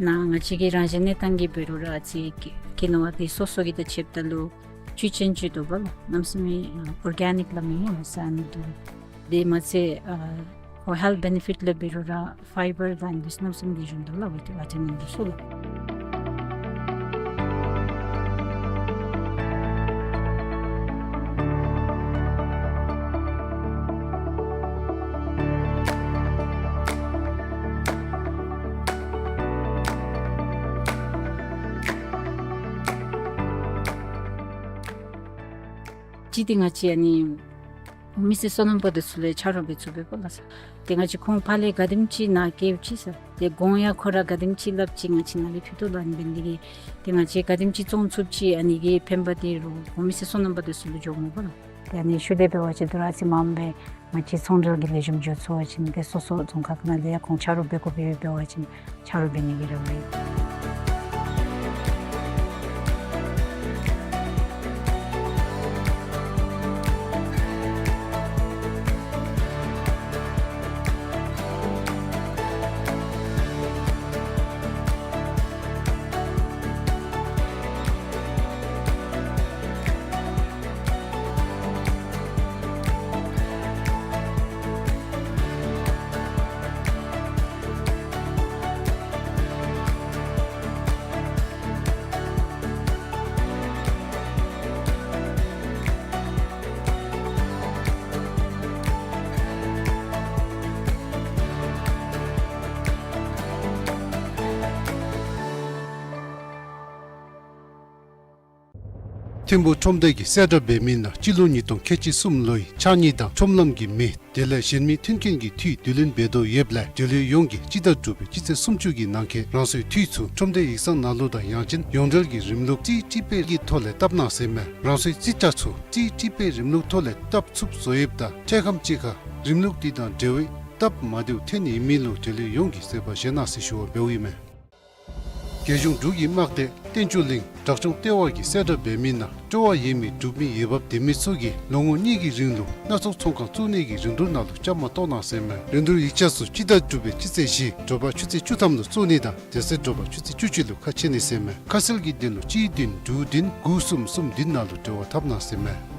ནཱ་ང་བཅས་ཀྱི་རང་བཞིན་གནས་སྟངས་ཀྱི་འབད་རུང་ར་ཨ་ཙི་ཀི་ནོ་བ་འདི་སོ་སོ་གི་དང་ཕྱདཔ་ད་ལུ་བཅུད་ཅན་ཅིག་འདུག་པ་ལགས། གནམ་མེད་ས་མེད་ཨོར་གེ་ནིཀ་ལགས་མེན་ན་ཟེར་ཨ་ནི་འདུག། དེ་མ་ཚད་ཨ་ཁོ་ཧེལཐ་བེ་ནི་ཕིཊ་ལས་འབད་རུང་ར་ཕའི་བར་དང་འདི་ཚུ་གནམ་མེད་ས་མེད་ཀྱི་བཟུམ་འདུག་ལགས། ཝི་ཊ་མིན་འདི་ཚུ་ལགས། གཅིག་འདི་ང་བཅས་ཨ་ནི་མི་སེར་སོ་ནམ་པ་འདི་ཚུ་ལས་ཆ་རོགས་འབད་ཚུགས་པས་པ་ལགས། ཏེ་ང་བཅས་ཁོང་ཕར་ལས་ག་དེམ་ཅིག་ནཱ་བསྐྱལཝ་ཅིག་ཟེར་ཏེ་གོང་ཡང་ཁོ་ར་ག་དེམ་ཅིག་སླབ་ཅི་ང་བཅས་ནཱ་ལས་ཕུལ་དོ་ལགས། ཨ་ནི་འབད་ནི་དེ་གིས་ཏེ་ང་བཅས་ག་དེམ་ཅིག་བཙོང་ཚུགསཔ་ཅིག་ཨ་ནི་གི་ཕན་པ་འདི་རོགས་ཁོང་མི་སེར་སོ་ནམ་པ་འདི་ཚུ་ལུ་འགྱོཝ་མས་པ་ལགས། ཏེ་ཨ་ནི་ཤུལ་ལས་འབད་བ་ཅིན་དོ་རུང་ཨ་ཙི་མངམ་སྦེ་ང་བཅས་ཚོང་འབྲེལ་གྱི་ལེགས་ཤོམ་འགྱོ་ཚུགས་པ་ཅིན་ཏེ་སོ་སོ་རྫོང་ཁག་ནང་ལས་ཡང་ཁོང་ཆ་རོགས་འབད་དགོཔ་ཡོདཔ་འབད་བ་ཅིན་ཆ་རོགས་འབད་ནི་གི་རེ་བ་ཡོད། ཐིམ་ཕུག་ཁྲོམ་སྡེ་གིས་གསལ་བསྒྲགས་འབད་མི་ནང་སྤྱི་ལོ་ཉིས་སྟོང་ཁལ་གཅིག་གསུམ་ལོའི་ཕྱགས་སྙིགས་དང་ཁྲོམ་ལམ་གྱི་མེ་དེ་ལས་གཞན་མི་མཐུན་རྐྱེན་གྱི་འཐུས་བསྡུ་ལེན་འབད་དོ་ཡོདཔ་ལས་འབྲེལ་ཡོད་ཡོངས་ཀྱིས་སྤྱི་ཟླ་དྲུག་པའི་སྤྱི་ཚེས་སུམ་ཅུ་གི་ནང་འཁོད་རང་སོའི་འཐུས་ཚུ་ཁྲོམ་སྡེ་ཡིག་ཚང་ནང་ལུ་དང་ཡང་ཅིན་ཡོངས་འབྲེལ་གྱི་རིམ་ལུགས་རྩིས་སྤྲོད་དཔེ་གི་ཐོག་ལས་བཏབ་གནང་ཟེར་མས། རང་སོའི་རྩིས་ཁྲ་ཚུ་རྩིས་སྤྲོད་དཔེ་རིམ་ལུགས་ཐོག་ལས་བཏབ་ཚུགསཔ་བཟོ་ཡོདཔ་ད་འཕྲལ་ཁམས་ཅིག་ཁར་རིམ་ལུགས་འདི་དང་འབྲེལ་བའི་སྟབས་མ་བདེཝ་ཐོན་ནི་མེད་ལུ་འབྲེལ་ཡོད་ཡོངས་ཀྱིས་བཟོད་པ་བཞེས་གནང་ཟེར་ཞུ་བ་འབདཝ་ཨིན་མས། རྒྱལ་གཞུང་འབྲུག་གི་དམག་སྡེ་བསྟན་འགྱུར་གླིང་བྲག་ལྗོངས་ལྟེ་བ་གིས་གསལ་བསྒྲགས་འབད་མི་ནང་སྤྲོ་བ་ཡོད་མི་འབྲུག་མི་འོས་འབབ་ལྡན་མི་ཚུ་གིས་ལོ་ངོ་གཉིས་ཀྱི་རིང་ལུ་སྣ་ཚོགས་ཚོང་ཁང་བཙུགས་ནི་གི་རིན་བསྡུར་ནང་ལུ་བཅའ་མར་གཏོགས་གནང་ཟེར་མས། རིན་བསྡུར་ཡིག་ཆ་ཚུ་སྤྱི་ཟླ་དྲུག་པའི་སྤྱི་ཚེས་བཞི་དྲོ་པ་ཆུ་ཚོད་བཅུ་ཐམ་ལུ་བཙུགས་ནི་དང་དེ་ཚེ་དྲོ་པ་ཆུ་ཚོད་བཅུ་གཅིག་ལུ་ཁ་ཕྱེ་ནི་ཟེར་མས། ཁ་གསལ་གྱི་དོན་ལུ་གཅིག་བདུན་དྲུག་བདུན་དགུ་གསུམ་གསུམ་བདུན་ནང་ལུ་འབྲེལ་བ་འཐབ་གནང་ཟེར་མས།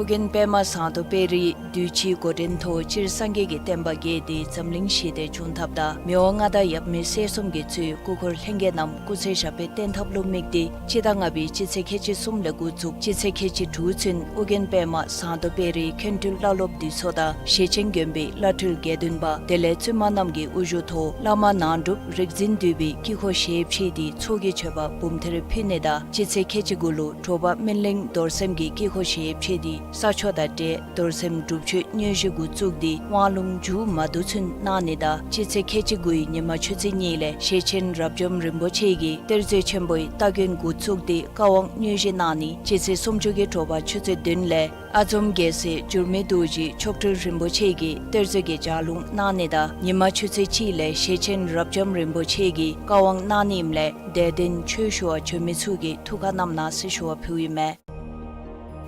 ཨོ་རྒྱན་པདྨ་ཟངས་མདོག་དཔལ་རིའི་གདུལ་བྱའི་འགོ་འདྲེན་ཐོག་སྤྱིར་སངས་རྒྱས་ཀྱི་བསྟན་པ་རྒྱས་ཏེ་འཛམ་གླིང་ཞི་བདེ་འབྱུང་ཐབས་དང་མི་དབང་མངའ་བདག་ཡབ་མེས་སྲས་གསུམ་གྱིས་གཙོས་སྐུ་འཁོར་ལྷན་རྒྱས་རྣམས་སྐུ་ཚེ་ཞབས་པད་བརྟན་ཐབས་ལུ་དམིགས་ཏེ་སྤྱི་ཟླ་ལྔ་པའི་སྤྱི་ཚེས་ཁལ་གཅིག་གསུམ་ལས་འགོ་བཙུགས་སྤྱི་ཚེས་ཁལ་གཅིག་དྲུག་ཚུན་ཨོ་རྒྱན་པདྨ་ཟངས་མདོག་དཔལ་རིའི་མཁན་སྤྲུལ་བླ་སློབ་འདུས་ཚོགས་དང་ཞེ་ཆེན་དགོན་པའི་བླ་སྤྲུལ་དགེ་འདུན་པ་དེ་ལས་བཙུན་མ་རྣམས་ཀྱི་དབུ་བཞུགས་ཐོག་བླ་མ་ནང་སྒྲུབ་རིག་འཛིན་འདུས་པའི་དཀྱིལ་འཁོར་ཞལ་ཕྱེ་སྟེ་ཚོགས་ཀྱི་མཆོད་པ་འབུམ་ཐེར་ཕུལ་ནི་དང་སྤྱི་ཚེས་ཁལ་གཅིག་དགུ་ལུ་དྲོ་པ་སྨིན་གླིང་རྡོར་སེམས་ཀྱི་དཀྱིལ་འཁོར་ཞལ་ཕྱེ་སྟེ་ས་ཆོག་དང་འབྲེལ་རྡོར་སེམས་སྒྲུབ་མཆོད་དངོས་གཞི་འགོ་བཙུགས་ཏེ་དབང་ལུང་མཇུག་མ་བསྡུ་ཚུན་གནང་ནི་དང་སྤྱི་ཚེས་ཁལ་གཅིག་དགུའི་ཉི་མ་ཆུ་ཚོད་གཉིས་ལས་ཞེ་ཆེན་རབ་འབྱམས་རིན་པོ་ཆེ་གིས་གཏེར་མཛོད་ཆེན་པོའི་སྟ་གོན་འགོ་བཙུགས་ཏེ་བཀའ་དབང་དངོས་གཞི་གནང་ནི་སྤྱི་ཚེས་སུམ་ཅུ་གི་དྲོ་པ་ཆུ་ཚོད་བདུན་ལས་ཨ་འཛོམ་རྒྱལ་སྲས་འགྱུར་མེད་རྡོ་རྗེ་མཆོག་སྤྲུལ་རིན་པོ་ཆེ་གིས་གཏེར་མཛོད་ཀྱི་ལྗགས་ལུང་གནང་ནི་དང་ཉི་མ་ཆུ་ཚོད་གཅིག་ལས་ཞེ་ཆེན་རབ་འབྱམས་རིན་པོ་ཆེ་གིས་བཀའ་དབང་གནང་ནི་ཨིནམ་ལས་དད་ལྡན་ཆོས་ཞུ་བར་བྱོན་མི་ཚུ་གིས་ཐུགས་ཁར་བསྣམས་གནང་ཟེར་ཞུ་བ་ཕུལཝ་ཨིན་མས།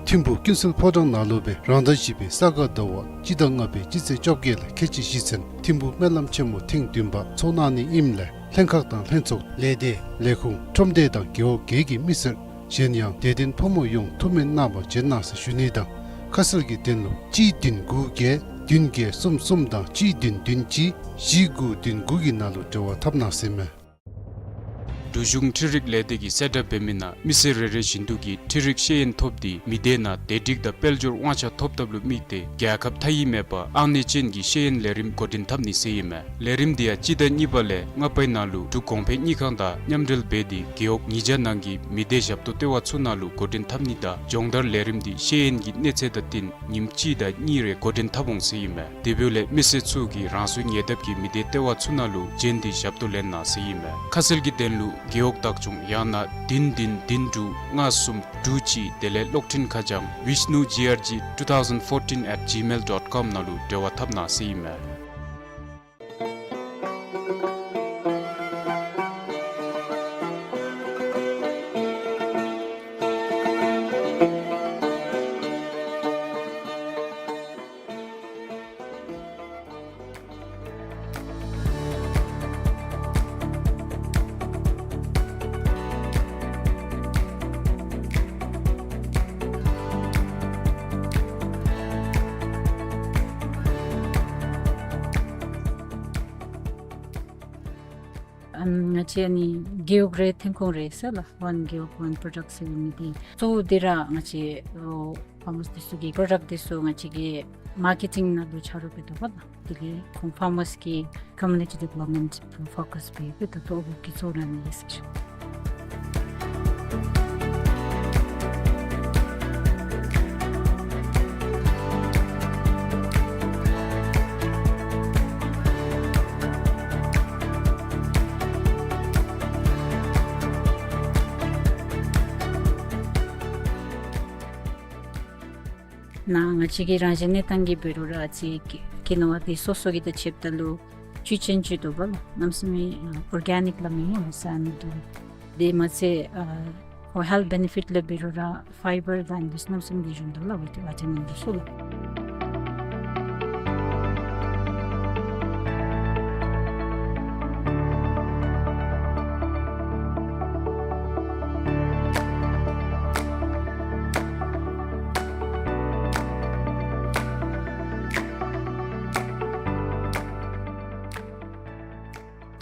ཐིམ་ཕུག་ཀུན་གསལ་ཕོ་བྲང་ནང་ལུ་སྦེ་རང་ཟླ་བཞི་པའི་ས་ག་ཟླ་བ་སྤྱི་ཟླ་ལྔ་པའི་སྤྱི་ཚེས་བཅོ་བརྒྱད་ལས་ཁལ་གཅིག་བཞི་ཚུན་ཐིམ་ཕུག་སྨོན་ལམ་ཆེན་མོ་ཐེངས་བདུན་པ་ཚོགས་གནང་ནི་ཨིནམ་ལས་ལྷན་ཁག་དང་ལྷན་ཚོགས་ལས་སྡེ་ལས་ཁུངས་ཁྲོམ་སྡེ་དང་རྒེད་འོག་བརྒྱད་ཀྱི་མི་སེར་གཞན་ཡང་དད་ལྡན་ཕོ་མོ་ཡོངས་ཐུགས་སྨོན་གནང་བར་བྱོན་གནང་ཟེར་ཞུ་ནི་དང་ཁ་གསལ་གྱི་དོན་ལུ་གཅིག་བདུན་དགུ་བརྒྱད་བདུན་བརྒྱད་གསུམ་གསུམ་དང་གཅིག་བདུན་བདུན་གཅིག་བཞི་དགུ་བདུན་དགུ་གི་ནང་ལུ་འབྲེལ་བ་འཐབ་གནང་ཟེར་མས། འབྲུག་གཞུང་འཕྲུལ་རིག་ལས་སྡེ་གིས་གསལ་བསྒྲགས་འབད་མི་ནང་མི་སེར་རེ་རེ་བཞིན་དུ་གིས་འཕྲུལ་རིག་ཤེས་ཡོན་ཐོབ་སྟེ་མི་སྡེ་ནང་བདེ་སྒྲིག་དང་དཔལ་འབྱོར་དབང་ཆ་ཐོབ་ཐབས་ལུ་དམིགས་ཏེ་རྒྱལ་ཁབ་མཐའ་དབུས་མེད་པར་ཨང་གནས་ཅན་གྱི་ཤེས་ཡོན་ལས་རིམ་འགོ་འདྲེན་འཐབ་ནི་ཟེར་ཨིན་མས། ལས་རིམ་འདི་ཡང་སྤྱི་ཟླ་གཉིས་པ་ལས་ལྔ་པའི་ནང་ལུ་འབྲུག་གོང་འཕེལ་དངུལ་ཁང་དང་མཉམ་འབྲེལ་འབད་དེ་རྒེད་འོག་ཉིས་བརྒྱ་ནང་གི་མི་སྡེ་ཞབས་ཏོག་ལྟེ་བ་ཚུ་ནང་ལུ་འགོ་འདྲེན་འཐབ་ནི་དང་སྦྱོང་བརྡར་ལས་རིམ་འདི་ཤེས་ཡོན་གྱི་གནས་ཚད་དང་བསྟུན་ཉིནམ་གཅིག་དང་གཉིས་རེ་འགོ་འདྲེན་འཐབ་འོང་ཟེར་ཨིན་མས། དེ་འབདཝ་ལས་མི་སེར་ཚུ་གིས་རང་སོའི་ཉེ་འདབས་ཀྱི་མི་སྡེ་ལྟེ་བ་ཚུ་ནང་ལུ་བྱོན་ཏེ་ཞབས་ཏོག་ལེན་གནང་ཟེར་ཨིན་མས། ཁ་གསལ་གྱི་དོན་ལུ་རྒེད་འོག་བདག་སྐྱོང་ཡང་ན་བདུན་བདུན་བདུན་དྲུག་ལྔ་གསུམ་དྲུག་གཅིག་དེ་ལས་གློག་འཕྲིན་ཁ་བྱང་vishnu G R G two thousand fourteen at gmail dot com ནང་ལུ་འབྲེལ་བ་འཐབ་གནང་ཟེར་ཨིན་མས། ཨམ་ང་བཅས་ཨ་ནི་རྒེད་འོག་རེ་ཐོན་ཁུངས་རེ་ཟེར་ལགས། One Gewog One Product ཟེར་མི་འདི་གཙོ་བོ་འདི་ར་ང་བཅས་ཨོ་ཕར་མར་སི་འདི་ཚུ་གི་པྲོ་ཌཀཊ་འདི་ཚུ་ང་བཅས་ཀྱིས་མར་ཀེ་ཊིང་ནང་ལུ་ཆ་རོགས་འབད་དོ་བ་ལགས། དེ་ལས་ཁོང་ཕར་མར་སི་གི་ཀོ་མིའུ་ནི་ཊི་ཌི་བེ་ལོབ་མེནཊ་ཕོ་ཀཱས་འབད་འབད་དོ་ཏོ་འོ་གི་གཙོ་བོ་ར་ཨ་ནི་ཨིན་ཟེར་ཞུ། ནཱ་ང་བཅས་ཀྱི་རང་བཞིན་གནས་སྟངས་ཀྱི་འབད་རུང་ར་ཨ་ཙི་ཀི་ནོ་བ་འདི་སོ་སོ་གི་དང་ཕྱདཔ་ད་ལུ་བཅུད་ཅན་བཅུད་དོ་བ་ལགས། གནམ་མེད་ས་མེད་ཨོར་གེ་ནིཀ་ལགས་མེན་ན་ཟེར་ཨ་ནི་འདུག། དེ་མ་ཚད་ཨ་ཁོ་ཧེལཐ་བེ་ནི་ཕིཊ་ལུ་འབད་རུང་ར་ཕའི་བར་དང་འདི་ཚུ་གནམ་མེད་ས་མེད་ལེགས་ཤོམ་འདུག་ལགས། ཝི་ཊ་མིན་འདི་ཚུ་ལགས།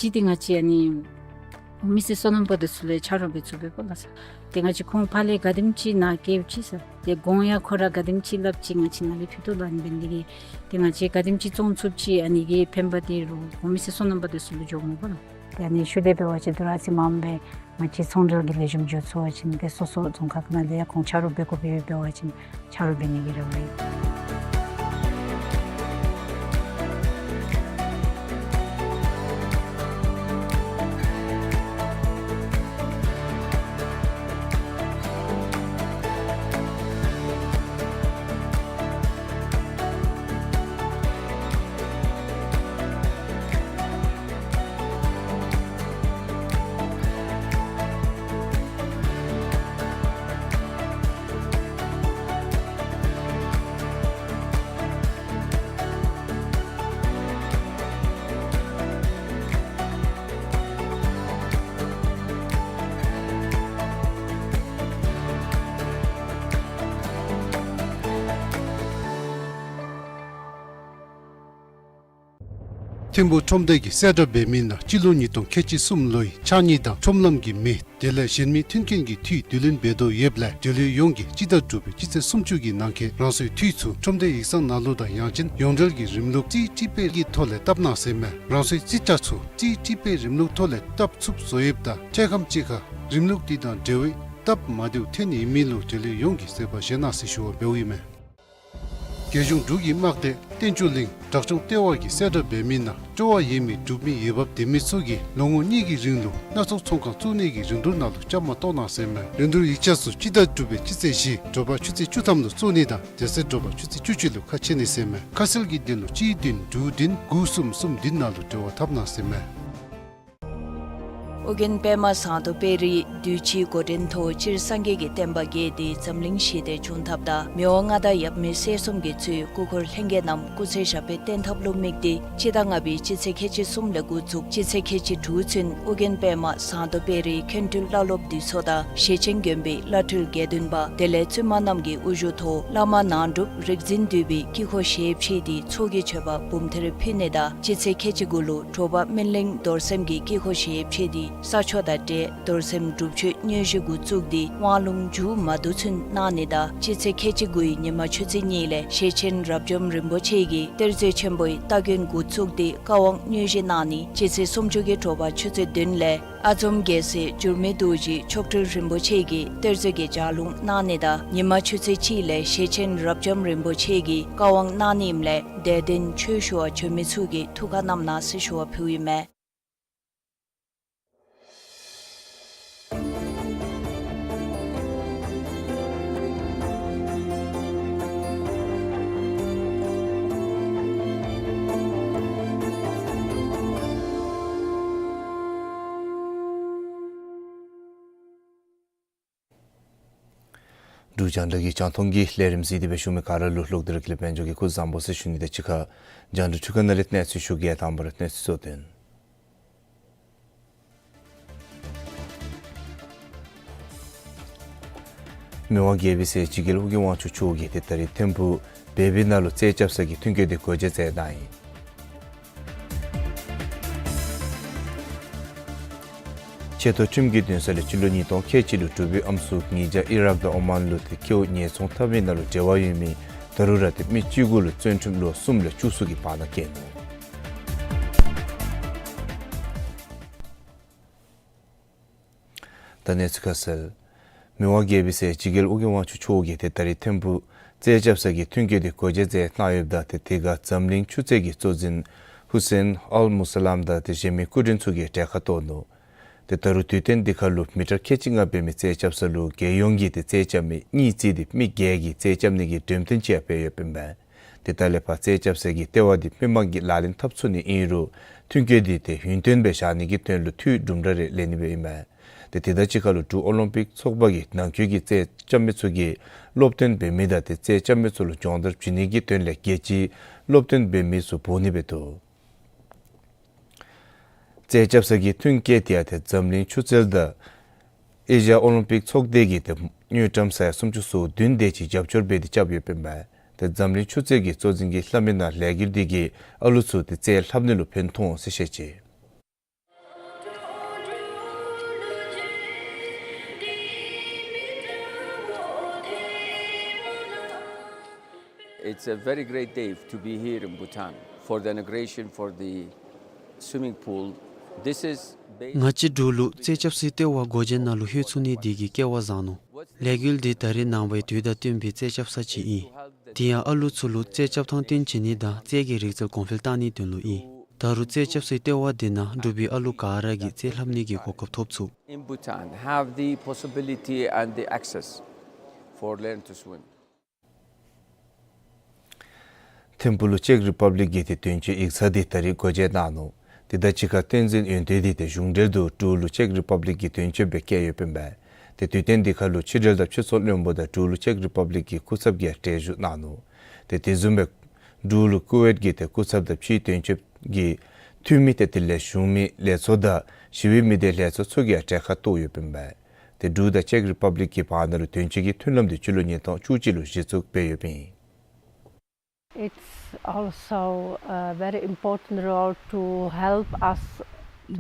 གཅིག་འདི་ང་བཅས་ཨ་ནི་མི་སེར་སོ་ནམ་པ་འདི་ཚུ་ལུ་ཆ་རོགས་འབད་ཚུགས་པས་པ་ལགས། ཏེ་ང་བཅས་ཁོང་ཕར་ལས་ག་དེམ་ཅིག་ནཱ་བསྐྱལཝ་ཅིག་ཟེར། ཏེ་གོང་ཡང་ཁོ་ར་ག་དེམ་ཅིག་སླབ་ཅིག་ང་བཅས་ནཱ་ལས་ཕུལ་དོ་ལགས། ཨ་ནི་འབད་ནི་དེ་གིས་ཏེ་ང་བཅས་ག་དེམ་ཅིག་བཙོང་ཚུགསཔ་ཅིག་ཨ་ནི་གི་ཕན་པ་འདི་རོགས་ཁོང་མི་སེར་སོ་ནམ་པ་འདི་ཚུ་ལུ་འགྱོཝ་མས་པ་ལགས། ཏེ་ཨ་ནི་ཤུལ་ལས་འབད་བ་ཅིན་དོ་རུང་ཨ་ཙི་མངམ་སྦེ་ང་བཅས་ཚོང་འབྲེལ་གྱི་ལེགས་ཤོམ་འགྱོ་ཚུགས་པ་ཅིན་ཏེ་སོ་སོ་རྫོང་ཁག་ནང་ལས་ཡང་ཁོང་ཆ་རོགས་འབད་དགོཔ་འབད་བ་ཅིན་ཆ་རོགས་འབད་ནི་གི་རེ་བ་ཡོད། ཐིམ་ཕུག་ཁྲོམ་སྡེ་གིས་གསལ་བསྒྲགས་འབད་མི་ནང་སྤྱི་ལོ་ཉིས་སྟོང་ཁལ་གཅིག་གསུམ་ལོའི་ཕྱགས་སྙིགས་དང་ཁྲོམ་ལམ་གྱི་མེ་དེ་ལས་གཞན་མི་མཐུན་རྐྱེན་གྱི་འཐུས་བསྡུ་ལེན་འབད་དོ་ཡོདཔ་ལས་འབྲེལ་ཡོད་ཡོངས་ཀྱིས་སྤྱི་ཟླ་དྲུག་པའི་སྤྱི་ཚེས་སུམ་ཅུ་གི་ནང་འཁོད་རང་སོའི་འཐུས་ཚུ་ཁྲོམ་སྡེ་ཡིག་ཚང་ནང་ལུ་དང་ཡང་ཅིན་ཡོངས་འབྲེལ་གྱི་རིམ་ལུགས་རྩིས་ཀྲི་པེཌ་ཀྱི་ཐོག་ལས་བཏབ་གནང་ཟེར་མས། རང་སོའི་རྩིས་ཆ་ཚུ་རྩིས་ཀྲི་པེཌ་རིམ་ལུགས་ཐོག་ལས་བཏབ་ཚུགསཔ་བཟོ་ཡོདཔ་ད་འཕྲལ་ཁམས་ཅིག་ཁར་རིམ་ལུགས་འདི་དང་འབྲེལ་བའི་སྟབས་མ་བདེཝ་ཐོན་ནི་ཨིན་མི་ལུ་འབྲེལ་ཡོད་ཡོངས་ཀྱིས་བཟོད་པ་བཞེས་གནང་ཟེར་ཞུ་བ་འབདཝ་ཨིན་མས། རྒྱལ་གཞུང་འབྲུག་གི་དམག་སྡེ་བསྟན་འགྱུར་གླིང་བྲག་ལྗོངས་ལྟེ་བ་གིས་གསལ་བསྒྲགས་འབད་མི་ནང་སྤྲོ་བ་ཡོད་མི་འབྲུག་མི་འོས་འབབ་ལྡན་མི་ཚུ་གིས་ལོ་ངོ་གཉིས་ཀྱི་རིང་ལུ་སྣ་ཚོགས་ཚོང་ཁང་བཙུགས་ནི་གི་རིན་བསྡུར་ནང་ལུ་བཅའ་མར་གཏོགས་གནང་ཟེར་མས། རིན་བསྡུར་ཡིག་ཆ་ཚུ་སྤྱི་ཟླ་དྲུག་པའི་སྤྱི་ཚེས་བཞི་དྲོ་པ་ཆུ་ཚོད་བཅུ་ཐམ་ལུ་བཙུགས་ནི་དང་དེ་ཚེ་དྲོ་པ་ཆུ་ཚོད་བཅུ་གཅིག་ལུ་ཁ་ཕྱེ་ནི་ཟེར་མས། ཁ་གསལ་གྱི་དོན་ལུ་གཅིག་བདུན་དྲུག་བདུན་དགུ་གསུམ་གསུམ་བདུན་ནང་ལུ་འབྲེལ་བ་འཐབ་གནང་ཟེར་མས། ཨོ་རྒྱན་པདྨ་ཟངས་མདོག་དཔལ་རིའི་གདུལ་བྱའི་འགོ་འདྲེན་ཐོག་སྤྱིར་སངས་རྒྱས་ཀྱི་བསྟན་པ་རྒྱས་ཏེ་འཛམ་གླིང་ཞི་བདེ་འབྱུང་ཐབས་དང་མི་དབང་མངའ་བདག་ཡབ་མེས་སྲས་གསུམ་གྱིས་གཙོས་སྐུ་འཁོར་ལྷན་རྒྱས་རྣམས་སྐུ་ཚེ་ཞབས་པད་བརྟན་ཐབས་ལུ་དམིགས་ཏེ་སྤྱི་ཟླ་ལྔ་པའི་སྤྱི་ཚེས་ཁལ་གཅིག་གསུམ་ལས་འགོ་བཙུགས་སྤྱི་ཚེས་ཁལ་གཅིག་དྲུག་ཚུན་ཨོ་རྒྱན་པདྨ་ཟངས་མདོག་དཔལ་རིའི་མཁན་སྤྲུལ་བླ་སློབ་འདུས་ཚོགས་དང་ཞེ་ཆེན་དགོན་པའི་བླ་སྤྲུལ་དགེ་འདུན་པ་དེ་ལས་བཙུན་མ་རྣམས་ཀྱི་དབུ་བཞུགས་ཐོག་བླ་མ་ནང་སྒྲུབ་རིག་འཛིན་འདུས་པའི་དཀྱིལ་འཁོར་ཞལ་ཕྱེ་སྟེ་ཚོགས་ཀྱི་མཆོད་པ་འབུམ་ཐེར་ཕུལ་ནི་དང་སྤྱི་ཚེས་ཁལ་གཅིག་དགུ་ལུ་དྲོ་པ་སྨིན་གླིང་རྡོར་སེམས་ཀྱི་དཀྱིལ་འཁོར་ཞལ་ཕྱེ་སྟེ་ ས་ཆ་དང་འབྲེལ་རྡོར་སེམས་སྒྲུབ་མཆོད་དངོས་གཞི་འགོ་བཙུགས་ཏེ་དབང་ལུང་མཇུག་མ་བསྡུ་ཚུན་གནང་ནི་དང་སྤྱི་ཚེས་ཁལ་གཅིག་དགུའི་ཉི་མ་ཆུ་ཚོད་གཉིས་ལས་ཞེ་ཆེན་རབ་འབྱམས་རིན་པོ་ཆེ་གིས་གཏེར་མཛོད་ཆེན་པོའི་སྟ་གོན་འགོ་བཙུགས་ཏེ་བཀའ་དབང་དངོས་གཞི་གནང་ནི། སྤྱི་ཚེས་སུམ་ཅུ་གི་དྲོ་པ་ཆུ་ཚོད་བདུན་ལས་ཨ་འཛོམས་རྒྱལ་སྲས་འགྱུར་མེད་རྡོ་རྗེ་མཆོག་སྤྲུལ་རིན་པོ་ཆེ་གིས་གཏེར་མཛོད་ཀྱི་ལྗགས་ལུང་གནང་ནི་དང་ཉི་མ་ཆུ་ཚོད་གཅིག་ལས་ཞེ་ཆེན་རབ་འབྱམས་རིན་པོ་ཆེ་གིས་བཀའ་དབང་གནང་ནི་ཨིནམ་ལས་དད་ལྡན་ཆོས་ཞུ་བར་བྱོན་མི་ཚུ་གིས་ཐུགས་ཁར་བསྣམས་གནང་ཟེར་ཞུ་བ་ཕུལཝ་ཨིན་མས། འབྲུག་རྒྱང་བསྒྲགས་ཀྱི་རྒྱང་མཐོང་གི་ལས་རིམ་གཟིགས་ཏེ་སྦེ་བཞུགས་མི་ག་ར་ལུ་ལྷག་སྟེ་ར་ཀུན་ལེགས་དཔལ་འབྱོར་གྱི་སྐུ་གཟུགས་བཟང་པོ་ཟེར་ཞུ་ནི་དང་གཅིག་ཁར་རྒྱང་བསྒྲགས་འཕྲུལ་ཁང་ནང་ལས་གནས་ཚུལ་ཞུ་གེ། དང་པ་ར་གནས་ཚུལ་གཙོ་དོན། མི་དབང་རྒྱལ་པོའི་སྲས་འཇིགས་རྒྱལ་ཨོ་རྒྱན་དབང་ཕྱུག་མཆོག་གིས་ཏེ་ད་རིས་ཐིམ་ཕུག་བེ་བི་ནང་ལུ་རྩིས་རྐྱབ་ས་གི་མཐུན་རྐྱེན་འདི་སྒོ་འབྱེད་མཛད་གནང་ཡི། ཆེ་མཐོ་ཁྲིམས་ཀྱི་འདུན་ས་ལས་སྤྱི་ལོ་ཉིས་སྟོང་ཁལ་གཅིག་ལུ་འབྲུག་པའི་ཨམ་སྲུ་ཉིས་བརྒྱ་ཨི་རག་དང་ཨོ་མཱན་ལུ་ཏེ་སྐལཝ་ཉེས་ཚོང་འཐབ་མི་ནང་ལུ་འབྲེལ་བ་ཡོད་མི་ད་རུང་ར་ཏེ་མི་བཅུ་དགུ་ལུ་བཙོན་ཁྲིམས་ལོ་གསུམ་ལས་བཅུ་གསུམ་གྱི་བར་ན་བཀལ་ནུག། ད་གནས་ཚུལ་ཁ་གསལ། མི་དབང་རྒྱལ་པོའི་སྲས་འཇིགས་རྒྱལ་ཨོ་རྒྱན་དབང་ཕྱུག་མཆོག་གིས་ཏེ་ད་རིས་ཐིམ་ཕུག་རྩིས་རྐྱབ་ས་གི་མཐུན་རྐྱེན་འདི་སྒོ་འབྱེད་མཛད་གནང་ཡོདཔ་ད་ཏེ་དེ་ཁར་འཛམ་གླིང་ཆུ་ཚོད་ཀྱི་གཙོ་འཛིན་ཧུ་སེན་ཨལ་མུ་ས་ལམ་དང་ཏེ་གཞན་མི་སྐུ་མགྲོན་ཚུ་གིས་གྲལ་ཁར་གཏོགས་ནུག། ཏེ་ད་རུང་དུས་སྟོན་འདི་ཁར་ལུ་མི་ཊར་ཁལ་གཅིག་ལྔ་འབད་མི་རྩིས་རྐྱབ་ས་ལུ་རྒྱལ་ཡོངས་ཀྱི་ཏེ་རྩིས་རྐྱབ་མི་གཉིས་བརྩིས་ཏེ་མི་བརྒྱད་ཀྱིས་རྩིས་རྐྱབ་ནི་གི་འགྲེམས་སྟོན་ཅིག་ཡང་འབད་ཡོདཔ་ཨིན་པས། ཏེ་ད་ལས་ཕར་རྩིས་རྐྱབ་ས་གི་ལྟེ་བ་འདི་མི་མང་གིས་ལག་ལེན་འཐབ་ཚུགས་ནི་ཨིན་རུང་མཐུན་རྐྱེན་འདི་ཏེ་ཡུན་བརྟན་སྦེ་བཞག་ནི་གི་དོན་ལུ་འཐུས་དུམ་གྲ་རེ་ལེན་ནི་སྦེ་ཨིན་མས། ཏེ་དེ་དང་གཅིག་ཁར་ལུ་འབྲུག་ཨོ་ལིམ་པིག་ཚོགས་པ་གིས་ནང་འཁོད་ཀྱི་རྩིས་རྐྱབ་མི་ཚུ་གིས་སློབ་སྟོན་འབད་མི་དང་ཏེ་རྩིས་རྐྱབ་མི་ཚུ་ལུ་སྦྱོང་བརྡར་བྱིན་ནི་གི་དོན་ལས་རྒྱལ་སྤྱིའི་སློབ་སྟོན་འབད་མི་ཚུ་འབོ་ནི་སྦེ་འདུག། རྩིས་རྐྱབ་ས་གི་མཐུན་རྐྱེན་དེ་ཡང་ཏེ་འཛམ་གླིང་ཆུ་ཚོད་དང་ཨེ་ཤི་ཡ་ཨོ་ལིམ་པིག་ཚོགས་སྡེ་གིས་ཏེ་དངུལ་ཀྲམ་ས་ཡ་སུམ་ཅུ་སོ་བདུན་དེ་ཅིག་རྒྱབ་སྐྱོར་འབད་དེ་རྐྱབ་ཡོདཔ་ཨིན་པས། ཏེ་འཛམ་གླིང་ཆུ་ཚོད་ཀྱི་གཙོ་འཛིན་གྱིས་སླབ་མི་ནང་ལས་འགུལ་འདི་གིས་ཨ་ལུ་ཚུ་ཏེ་རྩིས་ལྷབ་ནི་ལུ་ཕན་ཐོགས་འོང་ཟེར་བཤད་ཅི། It's a very great day to be here in Bhutan for the inauguration for the swimming pool. This is based ང་བཅས་འབྲུག་ལུ་རྩིས་རྐྱབ་སའི་ལྟེ་བ་སྒོ་འབྱེད་ནང་ལུ་ལྷོད་ཚུགས་ནི་འདི་གིས་སྐལ་བ་བཟང་ནུག། ལས་འགུལ་འདི་ད་རིས་ནངས་པའི་དུས་དང་བསྟུན་པའི་རྩིས་རྐྱབ་ས་ཅིག་ཨིན། དེ་ཡང་ཨ་ལུ་ཚུ་ལུ་རྩིས་རྐྱབ་ཐངས་སྟོན་བྱིན་ནི་དང་རྩིས་ཀྱི་རིག་རྩལ་གོང་འཕེལ་བཏང་ནིའི་དོན་ལུ་ཨིན། ད་རུང་རྩིས་རྐྱབ་སའི་ལྟེ་བ་འདི་ནང་འབྲུག་པའི་ཨ་ལུ་ག་ར་གིས་རྩིས་ལྷབ་ནི་གི་གོ་སྐབས་ཐོབ་ཚུགས། In Bhutan have the possibility and the access for learn to swim. ཐིམ་ཕུག་ལུ་ཅེཀ་རི་པབ་ལིཀ་གི་ཏེ་དོན་གཅོད་ཡིག་ཚང་འདི་ད་རིས་སྒོ་འབྱེད་གནང་ནུག། དེ་དང་གཅིག་ཁར་བསྟན་འཛིན་ཡོན་ཏན་འདི་ཏེ་གཞུང་འབྲེལ་དུ་འབྲུག་ལུ་ཅེཀ་རི་པབ་ལིཀ་གི་དོན་གཅོད་སྦེ་བསྐྱལ་ཡོདཔ་ཨིན་པས། ཏེ་དུས་སྟོན་འདི་ཁར་ལུ་ཕྱི་འབྲེལ་དང་ཕྱི་སོང་བློན་པོ་དང་འབྲུག་ལུ་ཅེཀ་རི་པབ་ལིཀ་གི་སྐུ་ཚབ་ཀྱིས་གྲལ་བཞུགས་གནང་ནུག། ཏེ་དེ་བཟུམ་སྦེ་འབྲུག་ལུ་ཀུ་ཝེཊ་ཀྱི་ཏེ་སྐུ་ཚབ་དང་ཕྱིའི་དོན་གཅོད་ཀྱི་འཐུས་མི་ཏེ་དེ་ལས་གཞུང་མི་ལས་ཚོགས་དང་ཞི་བའི་མི་སྡེ་ལས་ཚོགས་ཚུ་གིས་གྲལ་ཁར་གཏོགས་ཡོདཔ་ཨིན་པས། ཏེ་འབྲུག་དང་ཅེཀ་རི་པབ་ལིཀ་གི་བར་ན་ལུ་དོན་གཅོད་ཀྱི་མཐུན་ལམ་འདི་སྤྱི་ལོ་ཉིས་སྟོང་བཅུ་གཅིག་ལུ་གཞི་བཙུགས་འབད་ཡོདཔ་ཨིན། It's also a very important role to help us to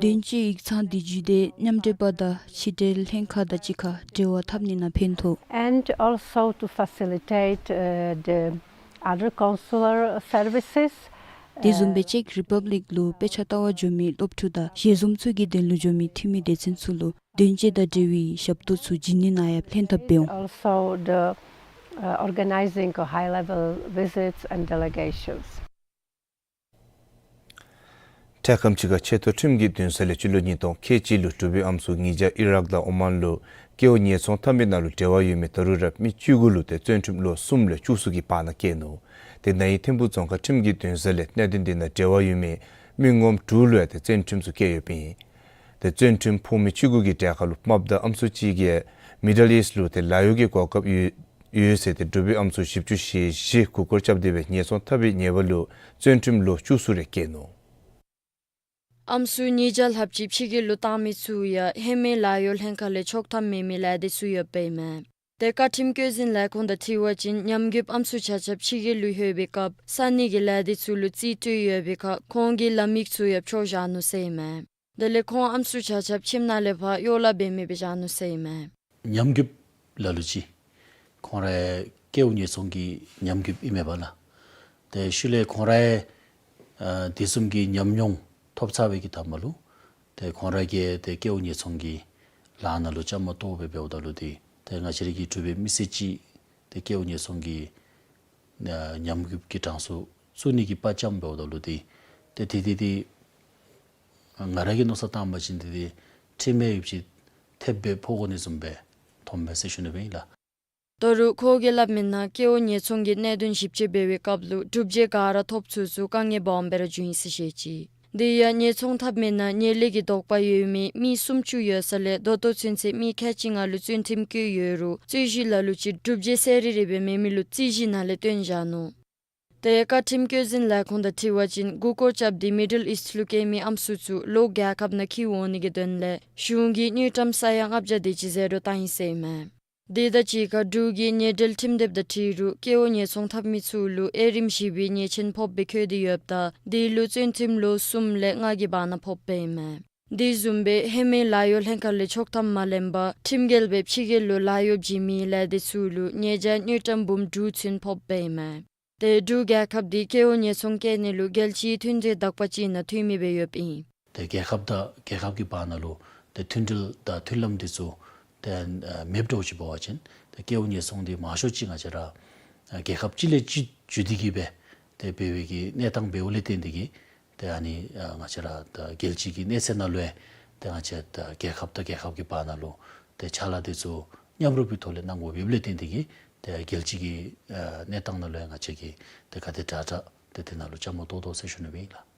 དོན་གཅོད་ཡིག་ཚང་འདི་བརྒྱུད་དེ་མཉམ་འབྲེལ་པ་དང་ཕྱི་འབྲེལ་ལྷན་ཁག་དང་གཅིག་ཁར་འབྲེལ་བ་འཐབ་ནི་ནང་ཕན་ཐོགས། And also to facilitate, uh, the other consular services. དེ་བཟུམ་སྦེ་ཅེཀ་རི་པབ་ལིཀ་ལུ་དཔེ་ཆ་ལྟ་བར་འགྱོ་མི་སློབ་ཕྲུག་དང་ཞལ་འཛོམས་ཚུ་གི་དོན་ལུ་འགྱོ་མི་འཐུས་མི་སྡེ་ཚན་ཚུ་ལུ་དོན་གཅོད་དང་འབྲེལ་བའི་ཞབས་ཏོག་ཚུ་བྱིན་ནི་ནང་ཡང་ཕན་ཐབས་འབད་འོང་། Also the, uh, organizing of high-level visits and delegations. འཕྲལ་ཁམས་ཅིག་ཁར་ཆེ་མཐོ་ཁྲིམས་ཀྱི་འདུན་ས་ལས་སྤྱི་ལོ་ཉིས་སྟོང་ཁལ་གཅིག་ལུ་འབྲུག་པའི་ཨམ་སྲུ་ཉིས་བརྒྱ་ཨི་རག་དང་ཨོ་མཱན་ལུ་སྐལཝ་ཉེས་ཚོང་འཐབ་མི་ནང་ལུ་འབྲེལ་བ་ཡོད་མི་ད་རུང་ར་མི་བཅུ་དགུ་ལུ་ཏེ་བཙོན་ཁྲིམས་ལོ་གསུམ་ལས་བཅུ་གསུམ་གྱི་བར་ན་བཀལ་ནུག། ཏེ་ན་ཧིང་ཐིམ་ཕུག་རྫོང་ཁག་ཁྲིམས་ཀྱི་འདུན་ས་ལས་གནད་དོན་འདི་ནང་འབྲེལ་བ་ཡོད་མི་མི་ངོམ་དྲུག་ལུ་ཡང་ཏེ་བཙོན་ཁྲིམས་སུ་བཀལ་ཡོདཔ་ཨིན། ཏེ་བཙོན་ཁྲིམས་ཕོག་མི་བཅུ་དགུ་གི་གྲས་ཁར་ལུ་རྨགཔ་དང་ཨམ་སྲུ་གཅིག་གིས་མི་ཌལ་ཨིསཊ་ལུ་ཏེ་ལཱ་གཡོག་གི་གོ་སྐབས་ཡོད་ཡོད་ཟེར་ཏེ་འབྲུག་པའི་ཨམ་སྲུ་བཞི་བཅུ་ཞེ་བཞི་མགུ་སྐོར་རྐྱབ་སྟེ་སྦེ་ཉེས་ཚོང་འཐབ་པའི་ཉེས་པ་ལུ་བཙོན་ཁྲིམས་ལོ་བཅུ་གསུམ་རེ་བཀལ་ནུག། ཨམ་སྲུ་ཉིས་བརྒྱ་ལྷགཔ་ཅིག་ཕྱི་རྒྱལ་ལུ་བཏང་མི་ཚུ་ཡང་ཧེ་མའི་ལཱ་གཡོག་ལྷན་ཁག་ལས་ཆོག་ཐམ་མེད་མི་ལས་སྡེ་ཚུ་ཡོདཔ་ཨིན་མས། ཏེ་བཀའ་ཁྲིམས་བཀོད་འཛིན་ལས་ཁུངས་དང་འཁྲིལ་བ་ཅིན་ཉམས་རྒུདཔ་ཨམ་སྲུ་ཆ་ཁྱབ་ཕྱི་རྒྱལ་ལུ་ལྷོད་པའི་སྐབས་ས་གནས་ཀྱི་ལས་སྡེ་ཚུ་ལུ་རྩིས་སྤྲོད་ཡོད་པའི་ཁར་ཁོང་གི་ལམ་ཡིག་ཚུ་ཡང་འཕྲོག་བཞག་ནུག་ཟེར་ཨིན་མས། དེ་ལས་ཁོང་ཨམ་སྲུ་ཆ་ཁྱབ་ཁྱིམ་ནང་ལས་ཕར་གཡོག་ལཱ་འབད་མི་སྦེ་བཞག་ནུག་ཟེར་ཨིན་མས། ཉམས་རྒུདཔ་ལ་ལུ་ཅིག་ཁོང་རའི་ཀེའུ་ཉེས་ཚོང་གི་ཉམས་རྒུདཔ་ཨིན་མས་པ་ལགས། ཏེ་ཤུལ་ལས་ཁོང་རའི་ཨ་དེ་བཟུམ་གྱི་ཉམས་མྱོང་ཐོབ་ཚར་བའི་གི་མཐའ་མ་ལུ་ཏེ་ཁོང་ར་གིས་ཏེ་ཀེའུ་ཉེས་ཚོང་གི་ལཱ་ནང་ལུ་བཅའ་མར་གཏོགས་སྦེ་འབདཝ་ད་ལུ་ཏེ་ཏེ་ང་བཅས་ར་གི་འབྲུག་པའི་མི་སེར་ཅིག་ཏེ་ཀེའུ་ཉེས་ཚོང་གི་ཨ་ཉམས་རྒུདཔ་ཀྱི་གྲངས་སུ་བཙུགས་ནི་གི་དཔའ་བཅམ་འབདཝ་ད་ལུ་ཏེ་ཏེ་དེ་དེ་དེ་ང་ར་གིས་མནོ་བསམ་བཏང་བ་ཅིན་ཏེ་ཏེ་ཁྲིམས་ཡིག་ཅིག་ཐེབས་སྦེ་ཕོག་དགོ་ནི་བཟུམ་སྦེ་མཐོངམ་མས་ཟེར་ཞུ་ནི་སྦེ་ཨིན་ལགས། ད་རུང་ཁོ་གིས་སླབ་མིའི་ནང་ཀེའུ་ཉེས་ཚོང་གི་གནད་དོན་ཞིབ་དཔྱད་འབད་བའི་སྐབས་ལུ་སྒྲུབ་བྱེད་ག་ར་ཐོབ་ཚུགས་ཚུགས་དཀའ་ངལ་སྦོམ་སྦེ་ར་བྱུང་ཡི་ཟེར་བཤད་ཅི། དེ་ཡང་ཉེས་ཚོང་འཐབ་མིའི་ནང་ཉེས་ལས་ཀྱི་དོགས་པ་ཡོད་མི་མི་སུམ་ཅུ་ཡོད་ས་ལས་ད་ལྟོ་ཚུན་ཚོད་མི་ཁལ་གཅིག་ལྔ་ལུ་བཙོན་ཁྲིམས་བཀོད་ཡོད་རུང་རྩོད་གཞི་ལ་ལུ་ཅིག་སྒྲུབ་བྱེད་གསལ་རི་རི་སྦེ་མེད་མི་ལུ་རྩོད་གཞི་ནང་ལས་བཏོན་བཞག་ནུག། ཏེ་བཀའ་ཁྲིམས་བཀོད་འཛིན་ལས་ཁུངས་དང་འཁྲིལ་བ་ཅིན་མགུ་སྐོར་རྐྱབ་སྟེ་མི་ཌལ་ཨིསཊ་ལུ་སྐྱེས་མི་ཨམ་སྲུ་ཚུ་ལོག་རྒྱལ་ཁབ་ནང་འཁྱིད་འོང་ནི་གི་དོན་ལས་གཞུང་གིས་དངུལ་ཀྲམ་ས་ཡ་ལྔ་བརྒྱ་དེ་ཅིག་ཟད་འགྲོ་བཏང་ཡི་ཟེར་ཨིན་མས། དེ་དང་གཅིག་ཁར་འབྲུག་གི་ཉེས་འབྲེལ་ཁྲིམས་དེབ་དང་འཁྲིལ་རུང་ཀེའུ་ཉེས་ཚོང་འཐབ་མི་ཚུ་ལུ་དབྱེ་རིམ་བཞི་པའི་ཉེས་ཆེན་ཕོགཔ་སྦེ་འཁོད་དེ་ཡོདཔ་ད་དེ་ལུ་བཙོན་ཁྲིམས་ལོ་གསུམ་ལས་ལྔ་གི་བར་ན་ཕོགཔ་ཨིན་མས། དེ་བཟུམ་སྦེ་ཧེ་མའི་ལཱ་གཡོག་ལྷན་ཁག་ལས་ཆོག་ཐམ་མ་ལེན་པར་ཁྲིམས་འགལ་སྦེ་ཕྱི་རྒྱལ་ལུ་ལཱ་གཡོག་བྱིན་མི་ལས་སྡེ་ཚུ་ལུ་ཉེས་བྱ་དངུལ་ཀྲམ་འབུམ་དྲུག་ཚུན་ཕོགཔ་ཨིན་མས། ཏེ་འབྲུག་རྒྱལ་ཁབ་དེ་ཀེའུ་ཉེས་ཚོང་རྐྱབ་ནི་ལུ་རྒྱལ་སྤྱིའི་མཐུན་འབྲེལ་དག་པ་ཅིག་ནང་འཐུས་མི་སྦེ་ཡོདཔ་ཨིན། ཏེ་རྒྱལ་ཁབ་དང་རྒྱལ་ཁབ་ཀྱི་བར་ན་ལུ་ཏེ་མཐུན་འབྲེལ་དང་མཐུན་ལམ་དེ་ཚུ་ཏེ་ཨ་མེདཔ་འདྲཝ་ཅིག་འབད་བ་ཅིན་ཏེ་ཀེའུ་ཉེས་ཚོང་དེ་མང་ཤོས་ཅིག་ང་བཅས་ར་ཨ་རྒྱལ་ཁབ་གཅིག་ལས་གཅིག་བརྒྱུད་དེ་གིས་སྦེ་ཏེ་འབད་བའི་གི་གནས་སྟངས་འབདཝ་ལས་བརྟེན་ཏེ་གིས་ཏེ་ཨ་ནི་ཨ་ང་བཅས་ར་ད་རྒྱལ་སྤྱི་གི་གནས་ཚད་ནང་ལུ་ཡང་ཏེ་ང་བཅས་ད་རྒྱལ་ཁབ་དང་རྒྱལ་ཁབ་ཀྱི་བར་ན་ལུ་ཏེ་ཕྱག་ལཱ་དེ་ཚུ་མཉམ་རུབ་ཀྱི་ཐོག་ལས་གནང་དགོཔ་ཡོདཔ་ལས་བརྟེན་ཏེ་གིས་ཏེ་རྒྱལ་སྤྱི་གི་ཨ་གནས་སྟངས་ནང་ལུ་ཡང་ང་བཅས་ཀྱིས་ཏེ་ག་དེ་དྲག་དྲག་ཏེ་དེ་ནང་ལུ་བཅའ་མར་གཏོགས་དོ་ཟེར་ཞུ་ནི་སྦེ་ཨིན་ལགས།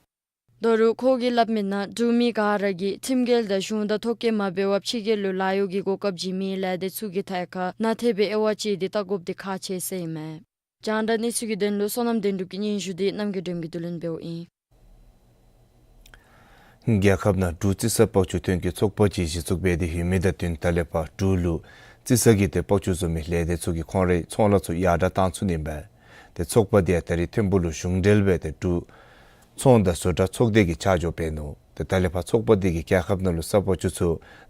ད་རུང་ཁོ་གིས་སླབ་མིའི་ནང་འབྲུག་མི་ག་ར་གིས་ཁྲིམས་འགལ་དང་གཞུང་དང་ཐོ་བཀོད་མ་འབད་བར་ཕྱི་རྒྱལ་ལུ་ལཱ་གཡོག་གི་གོ་སྐབས་བྱིན་མི་ལས་སྡེ་ཚུ་གི་ཐད་ཁར་ནན་ཏན་སྦེ་དབྱེ་བ་དཔྱད་དེ་བལྟ་དགོཔ་དེ་ཁག་ཆེ་ཟེར་ཨིན་མས། རྒྱང་བསྒྲགས་གནས་ཚུལ་གྱི་དོན་ལུ་བསོད་ནམས་དོན་གྲུབ་ཀྱི་སྙན་ཞུ་དེ་རྣམ་རྒྱལ་སྒྲོལ་མ་གིས་བསྡུ་ལེན་འབདཝ་ཨིན། རྒྱལ་ཁབ་ནང་འབྲུག་རྩི་ས་སྤགས་བཅུད་ཐོན་སྐྱེད་ཚོགས་པ་ཅིག་གཞི་བཙུགས་འབད་དེ་ཡོད་མི་དང་བསྟུན་ད་ལས་ཕར་འབྲུག་ལུ་རྩི་ས་གི་ཏེ་སྤགས་བཅུད་བཟོ་མི་ལས་སྡེ་ཚུ་གིས་ཁོང་རའི་ཚོང་ལཱ་ཚུ་ཡར་དྲག་བཏང་ཚུགས་ནི་ཨིན་པས། ཏེ་ཚོགས་པ་དེ་ཡང་ད་རེས་ཐིམ་ཕུག་ལུ་གཞུང་འབྲེལ་སྦེ་ཏེ་འབྲུག་ཚོང་དང་བཟོ་གྲྭ་ཚོགས་སྡེ་གིས་ཆ་འཇོག་འབད་ནུག། ཏེ་ད་ལས་ཕར་ཚོགས་པ་དེ་གིས་རྒྱལ་ཁབ་ནང་ལུ་ས་སྤགས་བཅུད་ཚུ་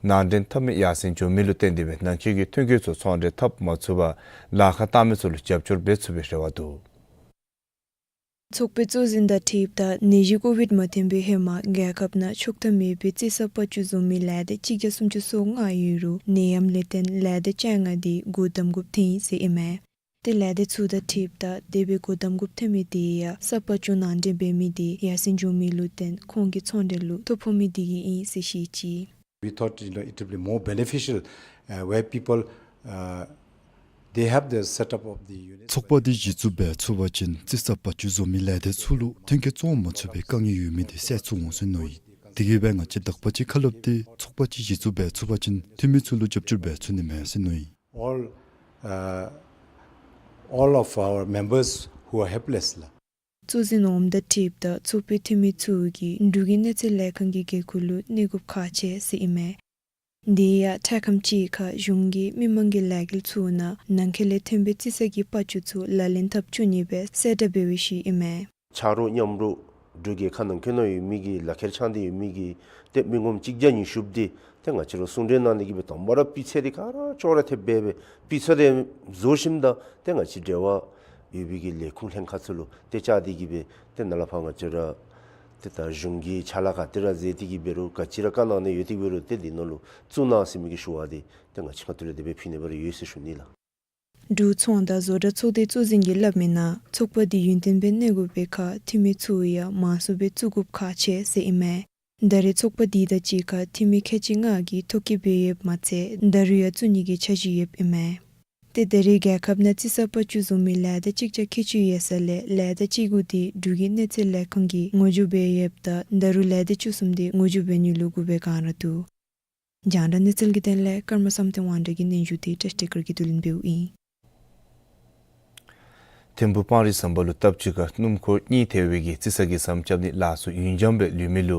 ནང་འདྲེན་འཐབ་མི་ཡར་སེང་འགྱོ་མི་ལུ་བརྟེན་ཏེ་སྦེ་ནང་འཁོད་ཀྱི་ཐོན་སྐྱེད་ཚུ་ཚོང་འབྲེལ་འཐབ་མ་ཚུགས་པར་ལཱ་ཁག་བཏང་མི་ཚུ་ལུ་རྒྱབ་སྐྱོར་འབད་ཚུགས་པའི་རེ་བ་འདུག། ཚོགས་པའི་གཙོ་འཛིན་དང་འཁྲིལཝ་ད་ནད་གཞི་ཀོ་བིཌ་མ་ཐོན་པའི་ཧེ་མ་རྒྱལ་ཁབ་ནང་ཆོག་ཐམ་མེད་པའི་རྩི་ས་སྤགས་བཅུད་བཟོ་མི་ལས་སྡེ་གཅིག་བརྒྱ་སུམ་ཅུ་སོ་ལྔ་ཡོད་རུང་ནད་ཡམས་ལས་བརྟེན་ལས་སྡེ་བཅོ་ལྔ་དེ་སྒོ་བསྡམ་དགོཔ་ཐོན་ཡི་ཟེར་ཨིན་མས། ཏེ་ལས་སྡེ་ཚུ་དང་འཁྲིལཝ་ད་དེ་སྦེ་སྒོ་བསྡམ་དགོཔ་ཐོན་མི་དེ་ཡང་ས་སྤགས་བཅུད་ནང་འདྲེན་འབད་མི་དེ་ཡར་སེང་འགྱོ་མི་ལུ་བརྟེན་ཁོང་གི་ཚོང་འབྲེལ་ལུ་ཐོ་ཕོག་མི་དེ་གིས་ཨིན་ཟེར་བཤད་ཅི། We thought, you know, it will be more beneficial, uh, where people, uh, they have the setup of the unit. ཚོགས་པ་འདི་གཞི་བཙུགས་འབད་ཚུགས་པ་ཅིན་རྩི་ས་སྤགས་བཅུད་བཟོ་མི་ལས་སྡེ་ཚུ་ལུ་ཐོན་སྐྱེད་བཙོང་མ་ཚུགས་པའི་དཀའ་ངལ་ཡོད་མི་དེ་སེལ་ཚུགས་འོང་ཟེར་མནོ་ཡི། དེ་གིས་སྦེ་ང་བཅས་དག་པ་ཅིག་ཁ་སླབ་སྟེ་ཚོགས་པ་ཅིག་གཞི་བཙུགས་འབད་ཚུགས་པ་ཅིན་འཐུས་མི་ཚུ་ལུ་རྒྱབ་སྐྱོར་འབད་ཚུགས་ནི་མས་ཟེར་མནོ་ཡི། All, uh, all of our members who are helpless ལགས། གཙོ་འཛིན་འོགམ་དང་འཁྲིལཝ་ད་ཚོགས་པའི་འཐུས་མི་ཚུ་གིས་འབྲུག་གི་གནས་ཚད་ལས་ཁང་གི་འགན་ཁུར་ལུ་གནས་དགོཔ་ཁག་ཆེ་ཟེར་ཨིན་མས། དེ་ཡང་འཕྲལ་ཁམས་ཅིག་ཁར་གཞུང་གིས་མི་མང་གི་ལས་འགུལ་ཚུ་ནང་ནང་འཁོད་ལས་ཐོན་པའི་རྩི་ས་གི་སྤགས་བཅུད་ཚུ་ལག་ལེན་འཐབ་བཅུག་ནི་སྦེ་གསལ་བསྒྲགས་འབད་བའི་ཤུལ་ཨིན་མས། ཆ་རོགས་མཉམ་རོགས་འབྲུག་རྒྱལ་ཁབ་ནང་འཁོད་ནང་ཡོད་མི་གི་ལག་ཁྱེར་འཆང་སྟེ་ཡོད་མི་གི་ཏེ་མི་ངོམ་གཅིག་བརྒྱ་ཉི་ཤུ་དེ་ཏེ་ང་བཅས་ར་གསུང་གྲོས་གནང་ནི་གི་སྦེ་དང་པ་ར་སྤུས་ཚད་དེ་ག་ར་ཅོག་ར་འཐདཔ་སྦེ་སྤུས་ཚད་དེ་བཟོ་ཞིནམ་ད་ཏེ་ང་བཅས་འབྲེལ་བ་ཡོད་པའི་གི་ལས་ཁུངས་ལྷན་ཁག་ཚུ་ལུ་ཏེ་བཅར་ཏེ་གི་སྦེ་ཏེ་ནཱ་ལས་ཕར་ང་བཅས་ར་ཏེ་ད་གཞུང་གི་ཕྱག་ལཱ་ག་ཏེ་ར་མཛད་དེ་གི་འབད་རུང་ག་ཅི་ར་བཀའ་གནང་ནི་ཡོད་དེ་འབད་རུང་ཏེ་དེ་ནང་ལུ་བཙུགས་གནང་ཟེར་མི་གི་ཞུ་བ་དེ་ཏེ་ང་བཅས་ཁ་ཐུག་ལས་དེ་སྦེ་ཕུལ་ནི་སྦེ་ར་ཡོད་ཟེར་ཞུ་ནི་ལགས། འབྲུག་ཚོང་དང་བཟོ་གྲྭ་ཚོགས་སྡེ་གཙོ་འཛིན་གྱིས་སླབ་མིའི་ནང་ཚོགས་པ་འདི་ཡུན་བརྟན་སྦེ་གནས་དགོ་པའི་ཁར་འཐུས་མི་ཚུ་ཡང་མང་སུ་སྦེ་བཙུགས་དགོཔ་ཁག་ཆེ་ཟེར་ཨིན་མས། ད་རེས་ཚོགས་པ་འདི་དང་གཅིག་ཁར་འཐུས་མི་ཁལ་གཅིག་ལྔ་གིས་ཐོ་བཀོད་འབད་ཡོདཔ་མ་ཚད་ད་རུང་ཡང་བཙུགས་ནི་གི་འཆར་གཞི་ཡོདཔ་ཨིན་མས། ཏེ་ད་རེས་རྒྱལ་ཁབ་ནང་རྩི་ས་སྤགས་བཅུད་བཟོ་མི་ལས་སྡེ་གཅིག་བརྒྱ་ཁལ་གཅིག་ཡོད་ས་ལས་ལས་སྡེ་གཅིག་དགུ་དེ་འབྲུག་གི་གནས་ཚད་ལས་ཁང་གིས་ངོ་སྦྱོར་འབད་ཡོདཔ་ད་ད་རུང་ལས་སྡེ་བཅུ་གསུམ་དེ་ངོ་སྦྱོར་འབད་ནི་ལུ་སྒུག་པའི་བསྒང་ར་འདུག། རྒྱང་བསྒྲགས་གནས་ཚུལ་གྱི་དོན་ལས་ཀརྨ་བསམ་གཏན་དབང་གྲགས་ཀྱི་སྙན་ཞུ་དེ་བཀྲིས་བདེ་སྐར་གྱིས་བསྡུ་ལེན་འབདཝ་ཨིན། ཐིམ་ཕུག་སྤང་རི་ཟམ་པ་ལུ་སྟབས་གཅིག་ཁར་སྣུམ་འཁོར་གཉིས་ཐལ་བའི་གི་རྩི་ས་གི་ཟམ་རྐྱབ་ནི་ལཱ་ཚུ་ཡུན་འགྱངས་སྦེ་ལུས་མི་ལུ་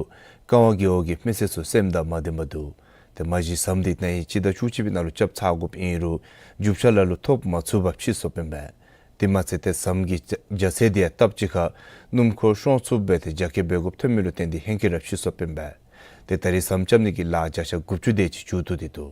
དཀའ་བ་བརྒྱལ་བའི་གི་མི་སེར་ཚུ་སེམས་དང་མ་བདེ་བར་འདུག། ཏེ་མ་གཞི་ཟམ་འདི་ནཱ་ཡང་སྤྱི་ཟླ་བཅུ་གཅིག་པའི་ནང་ལུ་རྐྱབ་ཚར་དགོཔ་ཨིན་རུང་རྒྱུ་ཆ་ལ་ལུ་ཐོབ་མ་ཚུགས་པར་ཕྱིས་སོཔ་ཨིན་པས། དེ་མ་ཚད་ཏེ་ཟམ་གྱི་རྒྱ་རྒྱ་ཚད་དེ་ཡང་སྟབས་གཅིག་ཁར་སྣུམ་འཁོར་ཤོང་ཚུགསཔ་སྦེ་ཏེ་རྒྱ་སྐྱེད་འབད་དགོཔ་ཐོན་མི་ལུ་བརྟེན་ཏེ་ཧེང་སྐལ་ར་ཕྱིས་སོཔ་ཨིན་པས། ཏེ་ད་རེས་ཟམ་རྐྱབ་ནི་གི་ལཱ་བརྒྱ་ཆ་དགུ་བཅུ་དེ་ཅིག་མཇུག་བསྡུ་སྟེ་འདུག།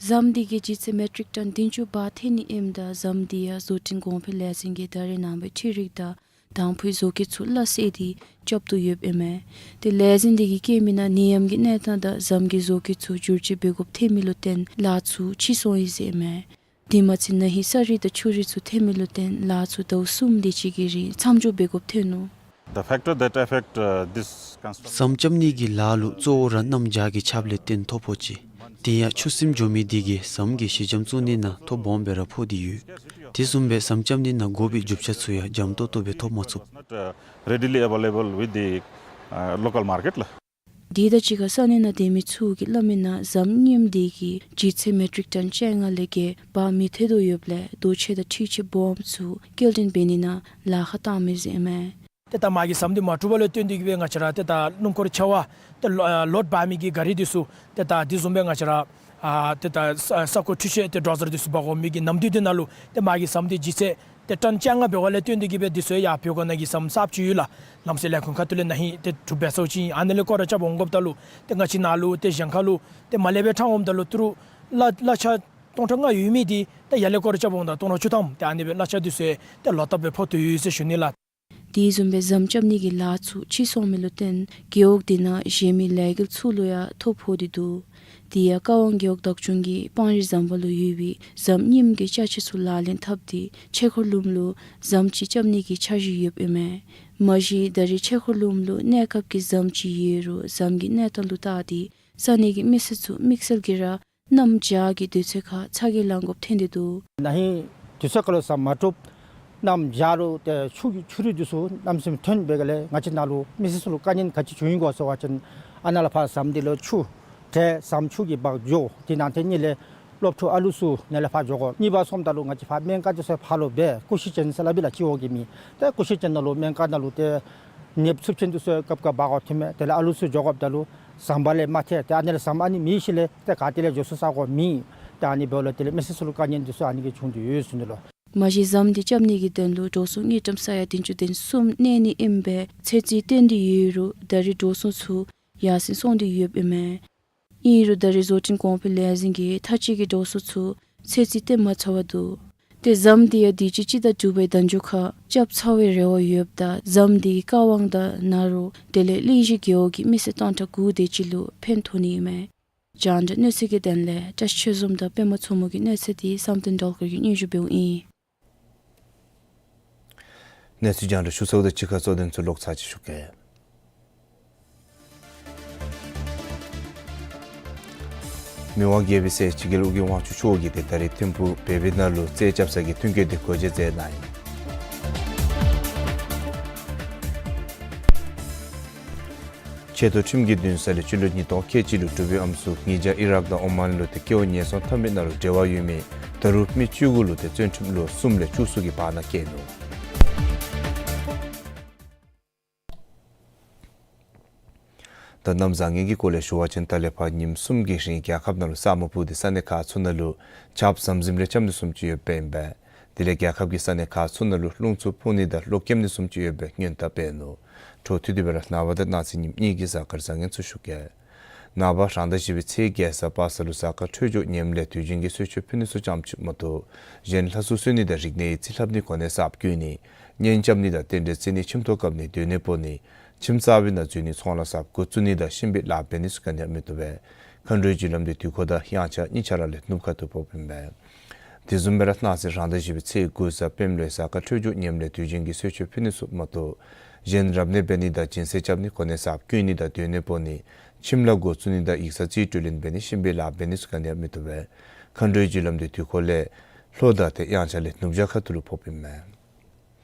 ཟམ་འདི་གི་ལྗིད་ཚད་མེ་ཊིག་ཊོན་བདུན་ཅུ་བར་ཐོན་ནི་ཨིནམ་ད་ཟམ་འདི་ཡང་བཟོ་སྐྲུན་གོང་འཕེལ་ལས་འཛིན་གྱིས་ད་རེས་ནངས་པའི་འཕྲུལ་རིག་དང་དང་ཕུའི་བཟོ་བཀོད་ཚུ་སླ་བསྲེ་སྟེ་རྐྱབ་སྟེ་ཡོདཔ་ཨིན་མས། ཏེ་ལས་འཛིན་འདི་གིས་བཀོད་མི་ནང་ནད་ཡམས་ཀྱི་གནས་སྟངས་དང་ཟམ་གྱི་བཟོ་བཀོད་ཚུ་བསྒྱུར་བཅོས་འབད་དགོཔ་ཐོན་མི་ལུ་བརྟེན་ལཱ་ཚུ་ཕྱིས་སོང་ཡི་ཟེར་ཨིན་མས། དེ་མ་ཚད་ན་ཧིང་ས་རུད་དང་ཆུ་རུད་ཚུ་ཐོན་མི་ལུ་བརྟེན་ལཱ་ཚུ་ཟླཝ་གསུམ་དེ་ཅིག་གི་རིང་མཚམས་འཇོག་འབད་དགོཔ་ཐོན་ནུག། The factor that affect, uh, this construction. ཟམ་རྐྱབ་ནི་གི་ལཱ་ལུ་གཙོ་བོ་ར་གནམ་བྱཱར་གྱི་ཆརཔ་ལས་བརྟེན་ཐོ་ཕོག་ཅི། དེ་ཡང་ཆུ་སིམ་འགྱོ་མི་དེ་གིས་ཟམ་གྱི་ཞི་འཇམ་བཙུགས་ནི་ནང་ཐོ་སྦོམ་སྦེ་ར་ཕོག་སྟེ་ཡོད། དེ་བཟུམ་སྦེ་ཟམ་རྐྱབ་ནི་ནང་དགོ་པའི་རྒྱུ་ཆ་ཚུ་ཡང་འཇམ་ཏོང་ཏོ་སྦེ་ཐོབ་མ་ཚུགས། Not, uh, readily available with the, uh, local market ལགས། དེ་དང་གཅིག་ཁར་ས་གནས་ནང་སྡོད་མི་ཚུ་གིས་སླབ་མི་ནང་ཟམ་རྙིངམ་དེ་གིས་ལྗིད་ཚད་མེ་ཊིག་ཊོན་བཅོ་ལྔ་ལས་བརྒལ་འབག་མི་ཐེག་དོ་ཡོདཔ་ལས་རྡོ་ཆས་དང་འཕྲུལ་ཆས་སྦོམ་ཚུ་སྐྱེལ་འདྲེན་འབད་ནི་ནང་ལཱ་ཁག་བཏང་མི་ཟེར་ཨིན་མས། ཏེ་ད་མ་གི་ཟམ་འདི་མ་གྲུབ་པ་ལས་བརྟེན་ཏེ་གིས་སྦེ་ང་བཅས་ར་ཏེ་ད་སྣུམ་འཁོར་ཆ་བ་ཏེ་ལོ་ཨ་ལོཌ་འབག་མི་གི་ག་རི་འདི་ཚུ་ཏེ་ད་དེ་བཟུམ་སྦེ་ང་བཅས་ར་ཨ་ཏེ་ད་ས་ས་རྐོ་འཕྲུལ་ཆས་ཏེ་ཌོ་ཟར་འདི་ཚུ་འབག་འོང་མི་གི་ནམ་དུས་འདི་ནང་ལུ་ཏེ་མ་གི་ཟམ་འདི་ལྗིད་ཚད་ཏེ་ཊོན་བཅོ་ལྔ་འབདཝ་ལས་བརྟེན་ཏེ་གིས་སྦེ་འདི་ཚུ་ཡར་བོད་སྒར་ནང་གི་ཟམ་གསརཔ་ཅིག་ཡོད་ལགས། ལམ་སེལ་ལས་ཁུངས་ཁ་ཐུག་ལས་ན་ཧིང་ཏེ་གྲུབ་འབད་ཚརཝ་ཅིག་ཨ་ནི་ལས་སྐོར་ར་རྐྱབ་འོང་དགོཔ་ད་ལུ་ཏེ་ང་བཅས་ནཱ་ལུ་ཏེ་གཞན་ཁ་ལུ་ཏེ་མ་ལས་སྦེ་འཕྲང་འོངམ་ད་ལུ་ཏི་རུ་གླ་གླ་ཆ་སྟོང་ཕྲག་ལྔ་ཡོད་མི་འདི་ཏེ་ཡར་ལས་སྐོར་ར་རྐྱབ་འོངམ་ད་སྟོང་ཕྲག་བཅུ་ཐམ་ཏེ་ཨ་ནི་སྦེ་གླ་ཆ་འདི་ཚུ་ཏེ་ལོག་ལྟབ་སྦེ་ཕོག་སྟེ་ཡོད་ཟེར་ཞུ་ནི་ལགས། དེ་བཟུམ་སྦེ་ཟམ་རྐྱབ་ནི་གི་ལཱ་ཚུ་ཕྱིས་སོང་མི་ལུ་བརྟེན་རྒེད་འོག་དེ་ནང་གཞན་མི་ལས་འགུལ་ཚུ་ལུ་ཡང་ཐོ་ཕོག་སྟེ་འདུག། དེ་ཡང་ཀ་ཝང་རྒེད་འོག་བདག་སྐྱོང་གིས་སྤང་རི་ཟམ་པ་ལུ་ཡོད་པའི་ཟམ་རྙིངམ་གྱི་ཅ་ཆས་ཚུ་ལག་ལེན་འཐབ་སྟེ་ཆོས་འཁོར་ལུངམ་ལུ་ཟམ་ཅིག་རྐྱབ་ནི་གི་འཆར་གཞི་ཡོདཔ་ཨིན་མས། མ་གཞི་ད་རེས་ཆོས་འཁོར་ལུངམ་ལུ་གནས་སྐབས་ཀྱི་ཟམ་ཅིག་ཡོད་རུང་ཟམ་གྱི་གནས་སྟངས་ལུ་བལྟ་སྟེ་ས་གནས་ཀྱི་མི་སེར་ཚུ་དམིགས་བསལ་གྱིས་ར་གནམ་བྱཱར་གྱི་དུས་ཚོད་ཁར་ཚ་གྱང་ལང་དགོཔ་ཐོན་ཏེ་འདུག། ན་ཧིང་དུས་ཚོད་ཁར་ལུ་ཟམ་མ་གྲུབ། གནམ་བྱཱར་ལུ་ཏེ་ཆུ་གི་ཆུ་རུད་འདི་ཚུ་གནམ་མེད་ས་མེད་ཐོན་པའི་སྒང་ལས་ང་བཅས་ནཱ་ལུ་མི་སེར་ཚུ་ལུ་དཀའ་ངལ་ག་ཅི་བྱུང་ཡི་གོ་ཟེར་བ་ཅིན་ཨ་ནཱ་ལས་ཕར་ཟམ་འདི་ལུ་ཆུ་ཏེ་ཟམ་ཆུ་གིས་འབག་འགྱོ། དེ་ནང་ཏེ་གཉིས་ལས་སློབ་ཕྲུག་ཨ་ལུ་ཚུ་ནཱ་ལས་ཕར་འགྱོ་དགོ། གཉིས་པ་སོངམ་ད་ལུ་ང་བཅས་ཕར་སྨན་ཁང་འདི་ཚུ་ཕར་ལུ་སྦེ་ཀུ་ཤུ་ཅན་ཟེར་སླབ་ཨིན་ལགས་སྤྱི་འོག་གི་མི། ཏེ་ཀུ་ཤུ་ཅན་ནང་ལུ་སྨན་ཁང་ནང་ལུ་ཏེ་ནདཔ་འཚུབ་ཅན་འདི་ཚུ་སྐབས་ཁར་འབག་དགོཔ་ཐོན་མས། དེ་ལས་ཨ་ལུ་ཚུ་འགྱོ་དགོཔ་ད་ལུ་ཟམ་པ་ལས་མ་ཐལ། ཏེ་ཨ་ནི་ལས་ཟམ་ཨ་ནི་མེད་ཞིནམ་ལས་ཏེ་ག་ཏེ་ལས་འགྱོ་ས་ས་གོ་མེད། ཏེ་ཨ་ནི་འབདཝ་ལས་དེ་ལས་མི་སེར་ཚུ་ལུ་དཀའ་ངལ་འདི་ཚུ་ཨ་ནི་གིས་བྱུང་སྟེ་ཡོད་ཟེར་ནི་ལོ། མ་གཞི་ཟམ་འདི་རྐྱབ་ནི་གི་དོན་ལུ་འགྲོ་སོང་དངུལ་ཀྲམ་ས་ཡ་བདུན་ཅུ་དོན་གསུམ་གནས་ནི་ཨིན་པས་ཚོད་རྩིས་བཏོན་ཏེ་ཡོད་རུང་ད་རེས་འགྲོ་སོང་ཚུ་ཡར་སེང་སོང་སྟེ་ཡོདཔ་ཨིན་མས། ཨིན་རུང་ད་རེས་བཟོ་སྐྲུན་གོང་འཕེལ་ལས་འཛིན་གྱིས་མཐའ་དཔྱད་ཀྱི་འགྲོ་སོང་ཚུ་ཚོད་རྩིས་བཏོན་མ་ཚར་བར་འདུག། ཏེ་ཟམ་འདི་ཡང་དུས་ཅི་སྤྱི་ཟླ་དྲུག་པའི་ཟླ་མཇུག་ཁར་རྐྱབ་ཚར་བའི་རེ་བ་ཡོདཔ་ད་ཟམ་འདི་ཀ་ཝང་དང་ན་རོ་དེ་ལས་གླིང་བཞི་རྒེད་འོག་གི་མི་སེར་སྟོང་ཕྲག་དགུ་དེ་ཅིག་ལུ་ཕན་ཐོགས་ནི་ཨིན་མས། རྒྱང་བསྒྲགས་གནས་ཚུལ་གྱི་དོན་ལས་བཀྲ་ཤིས་ཆོས་འཛོམས་དང་པདྨ་མཚོ་མོ་གི་གནས་ཚུལ་འདི་བསམ་གཏན་སྒྲོལ་དཀར་གྱིས་སྙན་ཞུ་འབདཝ་ཨིན། གནས་ཚུལ་རྒྱང་བསྒྲགས་ཞུ་ཚརཝ་དང་གཅིག་ཁར་གཙོ་དོན་ཚུ་ལོག་ཚར་ཅིག་ཞུ་གེ། མི་དབང་རྒྱལ་པོའི་སྲས་ཕྱི་རྒྱལ་ཨོ་རྒྱན་དབང་ཕྱུག་མཆོག་གིས་ཏེ་ད་རེས་ཐིམ་ཕུག་བེ་བི་ན་ལུ་རྩེ་རྐྱབ་ས་གི་མཐུན་རྐྱེན་འདི་འགོ་འབྱེད་མཛད་གནང་ཡི། ཆེ་མཐོ་ཁྲིམས་ཀྱི་འདུན་ས་ལས་སྤྱི་ལོ་ཉིས་སྟོང་ཁལ་གཅིག་ལུ་འབྲུག་པའི་ཨམ་སྲུ་ཉེ་ཞ་ཨི་རག་དང་ཨོ་མཱན་ལུ་ཏེ་སྐྱེ་བ་ཉེན་སྲུང་འཐབ་མི་ནང་ལུ་འབྲེལ་བ་ཡོད་མི་ད་རུང་མི་བཅུ་དགུ་ལུ་ཏེ་བཙོན་ཁྲིམས་ལོ་གསུམ་ལས་བཅུ་གསུམ་གྱི་བར་ན་བཀལ་ནུག། ད་གནམ་བཟང་ངན་གྱི་སྐོར་ལས་ཞུ་བ་ཅིན་ད་ལས་ཕར་ཉིནམ་གསུམ་གྱི་རིང་རྒྱལ་ཁབ་ནང་ལུ་ས་སྨུག་སྤུབས་ཏེ་ས་གནས་ཁག་ཚུ་ནང་ལུ་ཆརཔ་ཟམ་ཟིམ་རེ་རྐྱབ་ནི་བཟུམ་ཅིག་ཡོདཔ་ཨིན་པས། དེ་ལས་རྒྱལ་ཁབ་ཀྱི་ས་གནས་ཁག་ཚུ་ནང་ལུ་རླུང་འཚུབ་འཕུ་ནི་དང་གློག་ཀེམ་ནི་བཟུམ་ཅིག་ཡོད་པའི་སྔོན་བརྡ་སྤེལ་ནུག། འཕྲོ་མཐུད་དེ་སྦེ་ར་ནངས་པ་དང་གནངས་ཚེ་ཉིནམ་གཉིས་ཀྱི་གཟའ་སྐར་བཟང་ངན་ཚུ་ཞུ་གེ། ནངས་པ་རང་ཟླ་བཞི་པའི་ཚེས་བརྒྱད་གཟའ་པ་སངས་ལུ་གཟའ་སྐར་འཕྲོད་སྦྱོར་ངནམ་ལས་དུས་རྒྱུན་གྱི་གསོལ་མཆོད་ཕུལ་ནི་ཚུ་ཙམ་ཅིག་མ་གཏོགས་གཞན་ལྷ་སྲུང་གསོལ་ནི་དང་རིག་གནས་ཡིག་རྩིས་ལྷབ་ནི་གོ་གནས་གསརཔ་བསྐོ་ནི་གཉེན་རྐྱབ་ནི་དང་རྟེན་འབྲེལ་བརྩི་ནི་ཁྱིམ་ཐོག་བཀབ་ནི་སྡོད་གནས་སྤོ་ནི་ཁྱིམ་གསར་པའི་ནང་འཛུལ་ནི་ཚོང་ལཱ་གསརཔ་འགོ་བཙུགས་ནི་དང་གཤིན་པོའི་ལཱ་འབད་ནི་ཚུ་ག་ནི་ཡང་མི་བཏུབ་པས། མཁའ་འགྲོའི་རྒྱུ་ལམ་འདི་དུས་འཁོར་དང་དབྱངས་འཆར་གཉིས་ཆ་ར་ལས་ནུབ་ཁ་ཐུག་ཕོགཔ་ཨིན་པས། དེ་བཟུམ་སྦེ་ར་གནངས་ཚེ་རང་ཟླ་བཞི་པའི་ཚེས་དགུ་གཟའ་སྤེནམ་ལུ་གཟའ་སྐར་འཕྲོད་སྦྱོར་ངནམ་ལས་དུས་རྒྱུན་གྱི་གསོལ་མཆོད་ཕུལ་ནི་ཚུ་མ་གཏོགས་གཞན་རབ་གནས་འབད་ནི་དང་སྦྱིན་སྲེག་རྐྱབ་ནི་གོ་གནས་གསརཔ་བསྐོ་ནི་དང་སྡོད་གནས་སྤོ་ནི་ཁྱིམ་ལཱ་འགོ་བཙུགས་ནི་དང་ཡིག་ཚང་རྩིས་སྤྲོད་ལེན་འབད་ནི་གཤིན་པོའི་ལཱ་འབད་ནི་ཚུ་ག་ནི་ཡང་མི་བཏུབ་པས། མཁའ་འགྲོའི་རྒྱུ་ལམ་འདི་དུས་འཁོར་ལས་ལྷོ་དང་ཏེ་དབྱངས་འཆར་ལས་ནུབ་བྱང་ཁ་ཐུག་ལུ་ཕོགཔ་ཨིན་མས།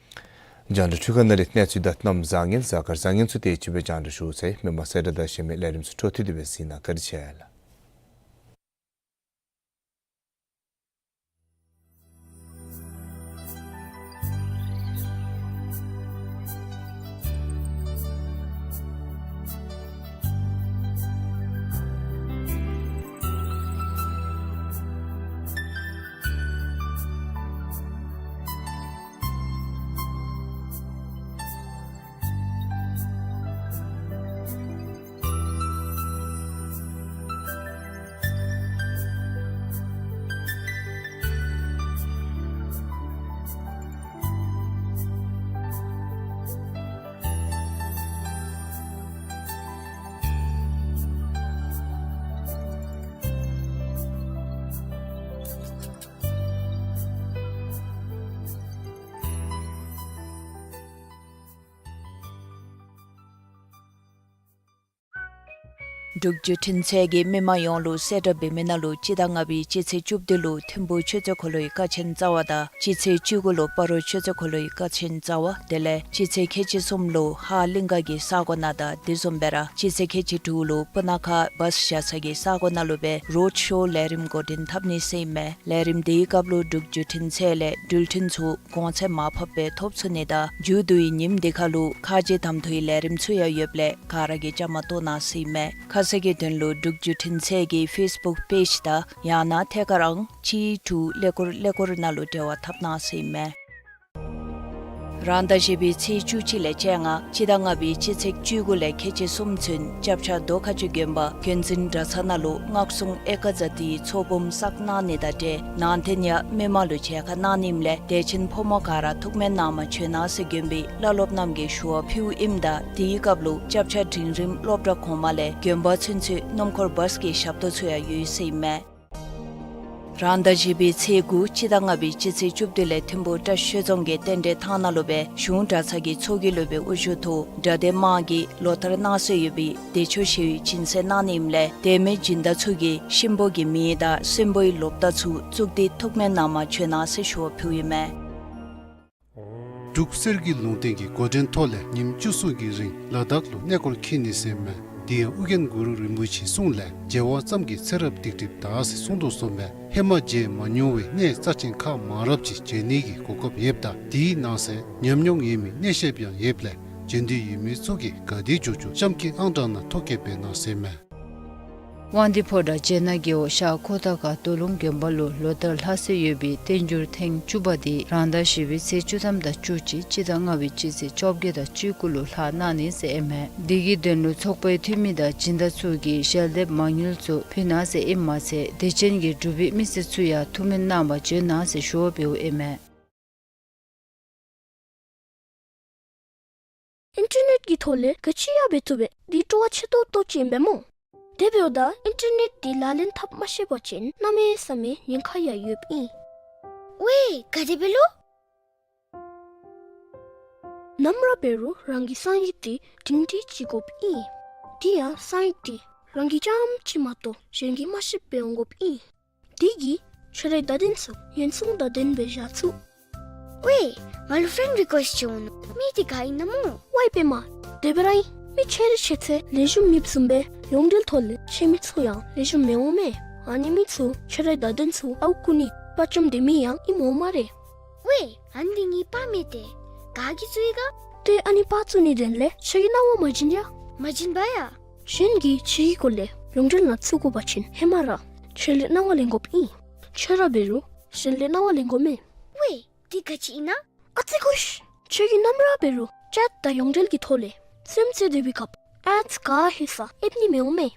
རྒྱང་བསྒྲགས་འཕྲུལ་ཁང་ནང་ལས་གནས་ཚུལ་དང་གནམ་བཟང་ངན་གཟའ་སྐར་བཟང་ངན་ཚུ་དེ་ཅིག་སྦེ་རྒྱང་བསྒྲགས་ཞུ་ཚར་ཡི། མི་མང་གསལ་བསྒྲགས་དང་གཞན་མི་ལས་རིམ་ཚུ་འཕྲོ་མཐུད་དེ་སྦེ་གཟིགས་གནང་། བཀའ་དྲིན་ཆེ་ལགས། འབྲུག་བརྒྱུད་འཕྲིན་ཚད་ཀྱིས་མི་མང་ཡོངས་ལུ་གསལ་བསྒྲགས་འབད་མི་ནང་ལུ་སྤྱི་ཟླ་ལྔ་པའི་སྤྱི་ཚེས་བཅུ་བདུན་ལུ་ཐིམ་ཕུག་ཆུ་ཚོད་འཁོར་ལོའི་ཀ་ཆེན་རྩ་བ་དང་སྤྱི་ཚེས་བཅུ་དགུ་ལུ་སྤ་རོ་ཆུ་ཚོད་འཁོར་ལོའི་ཀ་ཆེན་རྩ་བ་དེ་ལས་སྤྱི་ཚེས་ཁལ་གཅིག་གསུམ་ལུ་ཧཱ་གླིང་ག་གི་ས་གོ་ནང་དང་དེ་བཟུམ་སྦེ་ར་སྤྱི་ཚེས་ཁལ་གཅིག་དྲུག་ལུ་སྤུ་ན་ཁ་བཱས་བཞག་ས་གི་ས་གོ་ནང་ལུ་སྦེ་རོཌ་ཤོ་ལས་རིམ་འགོ་འདྲེན་འཐབ་ནི་ཟེར་ཨིན་མས། ལས་རིམ་དེའི་སྐབས་ལུ་འབྲུག་བརྒྱུད་འཕྲིན་ཚད་ལས་འགྲུལ་འཕྲིན་ཚུ་གོང་ཚད་མར་ཕབ་སྦེ་ཐོབ་ཚུགས་ནི་དང་མཇུག་བསྡུའི་ཉིནམ་དེ་ཁར་ལུ་ཁ་རྗེ་གདམ་འཐུའི་ལས་རིམ་ཚུ་ཡང་ཡོདཔ་ལས་ག་ར་གིས་བཅའ་མར་གཏོགས་གནང་ཟེར་ཨིན་མས། ཁ་གསལ་གྱི་དོན་ལུ་འབྲུག་བརྒྱུད་འཕྲིན་ཚད་ཀྱི་ཕེསི་བུཀ་པེཇ་དང་ཡང་ན་ཐད་ཀར་ཨང་གཅིག་དྲུག་ཀླད་ཀོར་ཀླད་ཀོར་ནང་ལུ་འབྲེལ་བ་འཐབ་གནང་ཟེར་ཨིན་མས། རང་ཟླ་བཞི་པའི་ཚེས་བཅུ་གཅིག་ལས་བཅོ་ལྔ་སྤྱི་ཟླ་ལྔ་པའི་སྤྱི་ཚེས་བཅུ་དགུ་ལས་ཁལ་གཅིག་གསུམ་ཚུན་སྐྱབས་ཆ་རྡོ་ཁ་ཆུ་དགོན་པ་དགོན་འཛིན་གྲྭ་ཚང་ནང་ལུ་སྔགས་སྲུང་ཨེ་ཀ་ཛ་ཏིའི་ཚོགས་འབུམ་བསགས་གནང་ནི་དང་འབྲེལ་ནང་རྟེན་ཡང་མི་མང་ལུ་མཇལ་ཁ་གནང་ནི་ཨིནམ་ལས་དད་ཅན་ཕོ་མོ་ག་ར་ཐུགས་སྨོན་གནང་མར་བྱོན་གནང་ཟེར་དགོན་པའི་བླ་སློབ་རྣམས་ཀྱིས་ཞུ་བ་ཕུལཝ་ཨིནམ་ད་དེའི་སྐབས་ལུ་སྐྱབས་ཆ་འབྲིང་རིམ་སློབ་གྲྭ་གོང་མ་ལས་དགོན་པ་ཚུན་ཚོད་སྣུམ་འཁོར་བཱས་ཀྱི་ཞབས་ཏོག་ཚུ་ཡང་ཡོད་ཟེར་ཨིན་མས། རང་ཟླ་བཞི་པའི་ཚེས་དགུ་སྤྱི་ཟླ་ལྔ་པའི་སྤྱི་ཚེས་བཅུ་བདུན་ལས་ཐིམ་ཕུག་བཀྲ་ཤིས་ཆོས་རྫོང་གི་རྟེན་འབྲེལ་ཐང་ནང་ལུ་སྦེ་གཞུང་གྲྭ་ཚང་གི་ཚོགས་ཀྱི་སློབ་དཔོན་དབུ་བཞུགས་ཐོག་གྲྭ་སྡེ་དམངས་ཀྱིས་ལོ་ལྟར་གནང་སྲོལ་ཡོད་པའི་བདེ་མཆོག་ཞི་བའི་སྦྱིན་སྲེག་གནང་ནི་ཨིནམ་ལས་དེ་མིན་སྦྱིན་བདག་ཚུ་གིས་གཤིན་པོ་གི་མིང་དང་གསོན་པོའི་ལོ་རྟགས་ཚུ་བཙུགས་ཏེ་ཐུགས་སྨོན་གནང་མར་བྱོན་གནང་ཟེར་ཞུ་བ་ཕུལཝ་ཨིན་མས། འབྲུག་གསེར་གྱི་ལུང་བསྟན་གྱི་འགོ་འདྲེན་ཐོག་ལས་ཉིནམ་བཅུ་གསུམ་གྱི་རིང་ལ་དྭགས་ལུ་གནས་སྐོར་འཁྱིད་ནི་ཟེར་ཨིན་མས། དེ་ཡང་ཨོ་རྒྱན་གུ་རུ་རིན་པོ་ཆེའི་གསུང་ལས་མཇལ་བ་ཙམ་གྱིས་ཚེ་རབས་སྡིག་སྒྲིབ་དག་ཟེར་གསུངས་དོ་བཟུམ་སྦེ་ཧེ་མ་མཇལ་མ་མྱོང་བའི་གནས་རྩ་ཆེན་ཁག་མང་རབས་ཅིག་མཇལ་ནི་གི་གོ་སྐབས་ཡོདཔ་ད་དེའི་ནང་གསེས་ཉམས་མྱོང་ཡོད་མི་གནས་བཤདཔ་ཡང་ཡོདཔ་ལས་མཇལ་འདོད་ཡོད་མི་ཚུ་གིས་ག་དེ་མགྱོགས་མགྱོགས་གཤམ་གྱི་ཨང་གྲངས་ནང་ཐོ་བཀོད་འབད་གནང་ཟེར་ཨིན་མས། དབང་འདུས་ཕོ་བྲང་བྱེ་ནག་རྒེད་འོག་ཤར་ཁོ་ཐང་ཁ་རྡོ་ལུང་དགོན་པ་ལུ་ལོ་ལྟར་ལྷག་སྲོལ་ཡོད་པའི་བསྟན་འགྱུར་ཐེངས་བཅུ་པ་དེ་རང་ཟླ་བཞི་པའི་ཚེས་བཅུ་ཐམ་དང་བཅུ་གཅིག་སྤྱི་ཟླ་ལྔ་པའི་སྤྱི་ཚེས་བཅོ་བརྒྱད་དང་བཅུ་དགུ་ལུ་ལྷག་གནང་ནི་ཟེར་ཨིན་མས། དེ་གི་དོན་ལུ་ཚོགས་པའི་འཐུས་མི་དང་སྦྱིན་བདག་ཚུ་གིས་ཞལ་འདེབས་མ་དངུལ་ཚུ་ཕུལ་གནང་ཟེར་ཨིནམ་མ་ཚད་དད་ཅན་གྱི་འབྲུག་པའི་མི་སེར་ཚུ་ཡང་ཐུགས་སྨོན་གནང་མར་བྱོན་གནང་ཟེར་ཞུ་བ་འབདཝ་ཨིན་མས། ཨིན་ཊར་ནེཊ་ཀྱི་ཐོག་ལས་ག་ཅི་ཡང་འབད་བཏུབ་པས། འདི་སྤྲོ་བ་ཆེ་ཏོག་ཏོ་ཅིག་ཨིན་པས་སྨོ། དེ་འབདཝ་ད་ཨིན་ཊར་ནེཊ་འདི་ལག་ལེན་འཐབ་མ་ཤེས་པ་ཅིན་གནམ་མེད་ས་མེད་ཉེན་ཁ་ཡང་ཡོདཔ་ཨིན། ཝའེ་ག་དེ་སྦེ་ལོ། ནམ་ར་འབད་རུང་རང་གི་གསང་ཡིག་འདི་སྒྲིང་སྒྲི་ཅིག་དགོཔ་ཨིན། དེ་ཡང་གསང་ཡིག་འདི་རང་གིས་རྐྱངམ་གཅིག་མ་གཏོགས་གཞན་གྱིས་མ་ཤེསཔ་སྦེ་འོང་དགོཔ་ཨིན། དེ་གིས་ཁྱོད་རའི་བརྡ་དོན་ཚུ་ཉེན་སྲུང་བརྡ་དོན་སྦེ་བཞག་ཚུགས། ཝའེ་ང་ལུ་ཕེན་རི་ཀུ་ཨེསཊ་ཅིག་འོང་ནུག། མི་འདི་ག་ཨིན་ན་སྨོ། ཝའེ་པདྨ། དེ་སྦེ་ར་ཨིན། མི་ཆེ་རི་ཆེ་ཚེ་ལེགས་ཤོམ་མེདཔ་བཟུམ་སྦེ་ཡོངས་འབྲེལ་ཐོག་ལས་ཁྱེད་མི་ཚུ་ཡང་ལེགས་ཤོམ་མི་འོང་མས། ཨ་ནི་མི་ཚུ་ཁྱོད་རའི་བརྡ་དོན་ཚུ་ཨརཝ་རྐུ་ནི་དཔའ་བཅམ་སྡོད་མི་ཡང་ཨིནམ་འོང་སྨ་རེ། ཝའེ་ཨ་ནི་འདི་ངེའི་པར་མས་ཏེ། ག་གིས་བཙུགས་ཡི་ག། ཏེ་ཨ་ནི་པར་བཙུགས་ནི་དོན་ལས་ཁྱོད་ཀྱིས་གནང་བ་མ་བྱིན་ཡ། མ་བྱིན་པ་ཡ། གཞན་གྱིས་ཁྱོད་ཀྱི་སྐོར་ལས་ཡོངས་འབྲེལ་ནང་བཙུགས་དགོ་པ་ཅིན་ཧེ་མ་ར་ཁྱོད་ལས་གནང་བ་ལེན་དགོཔ་ཨིན། ཁྱོད་ར་འབད་རུང་གཞན་ལས་གནང་བ་ལེན་དགོ་མས། ཝའེ་འདི་ག་ཅི་ཨིན་ན། ཨ་ཙི་ཀུ་ཤ། ཁྱོད་ཀྱིས་ནམ་ར་འབད་རུང་ཅེཊ་དང་ཡོངས་འབྲེལ་གྱི་ཐོག་ལས་རྩེདམོ་རྩེ་སྡོད་པའི་སྐབས་ཨེཌསི་ག་ཧེ་ས་ཨེབ་ནི་མི་འོང་མས།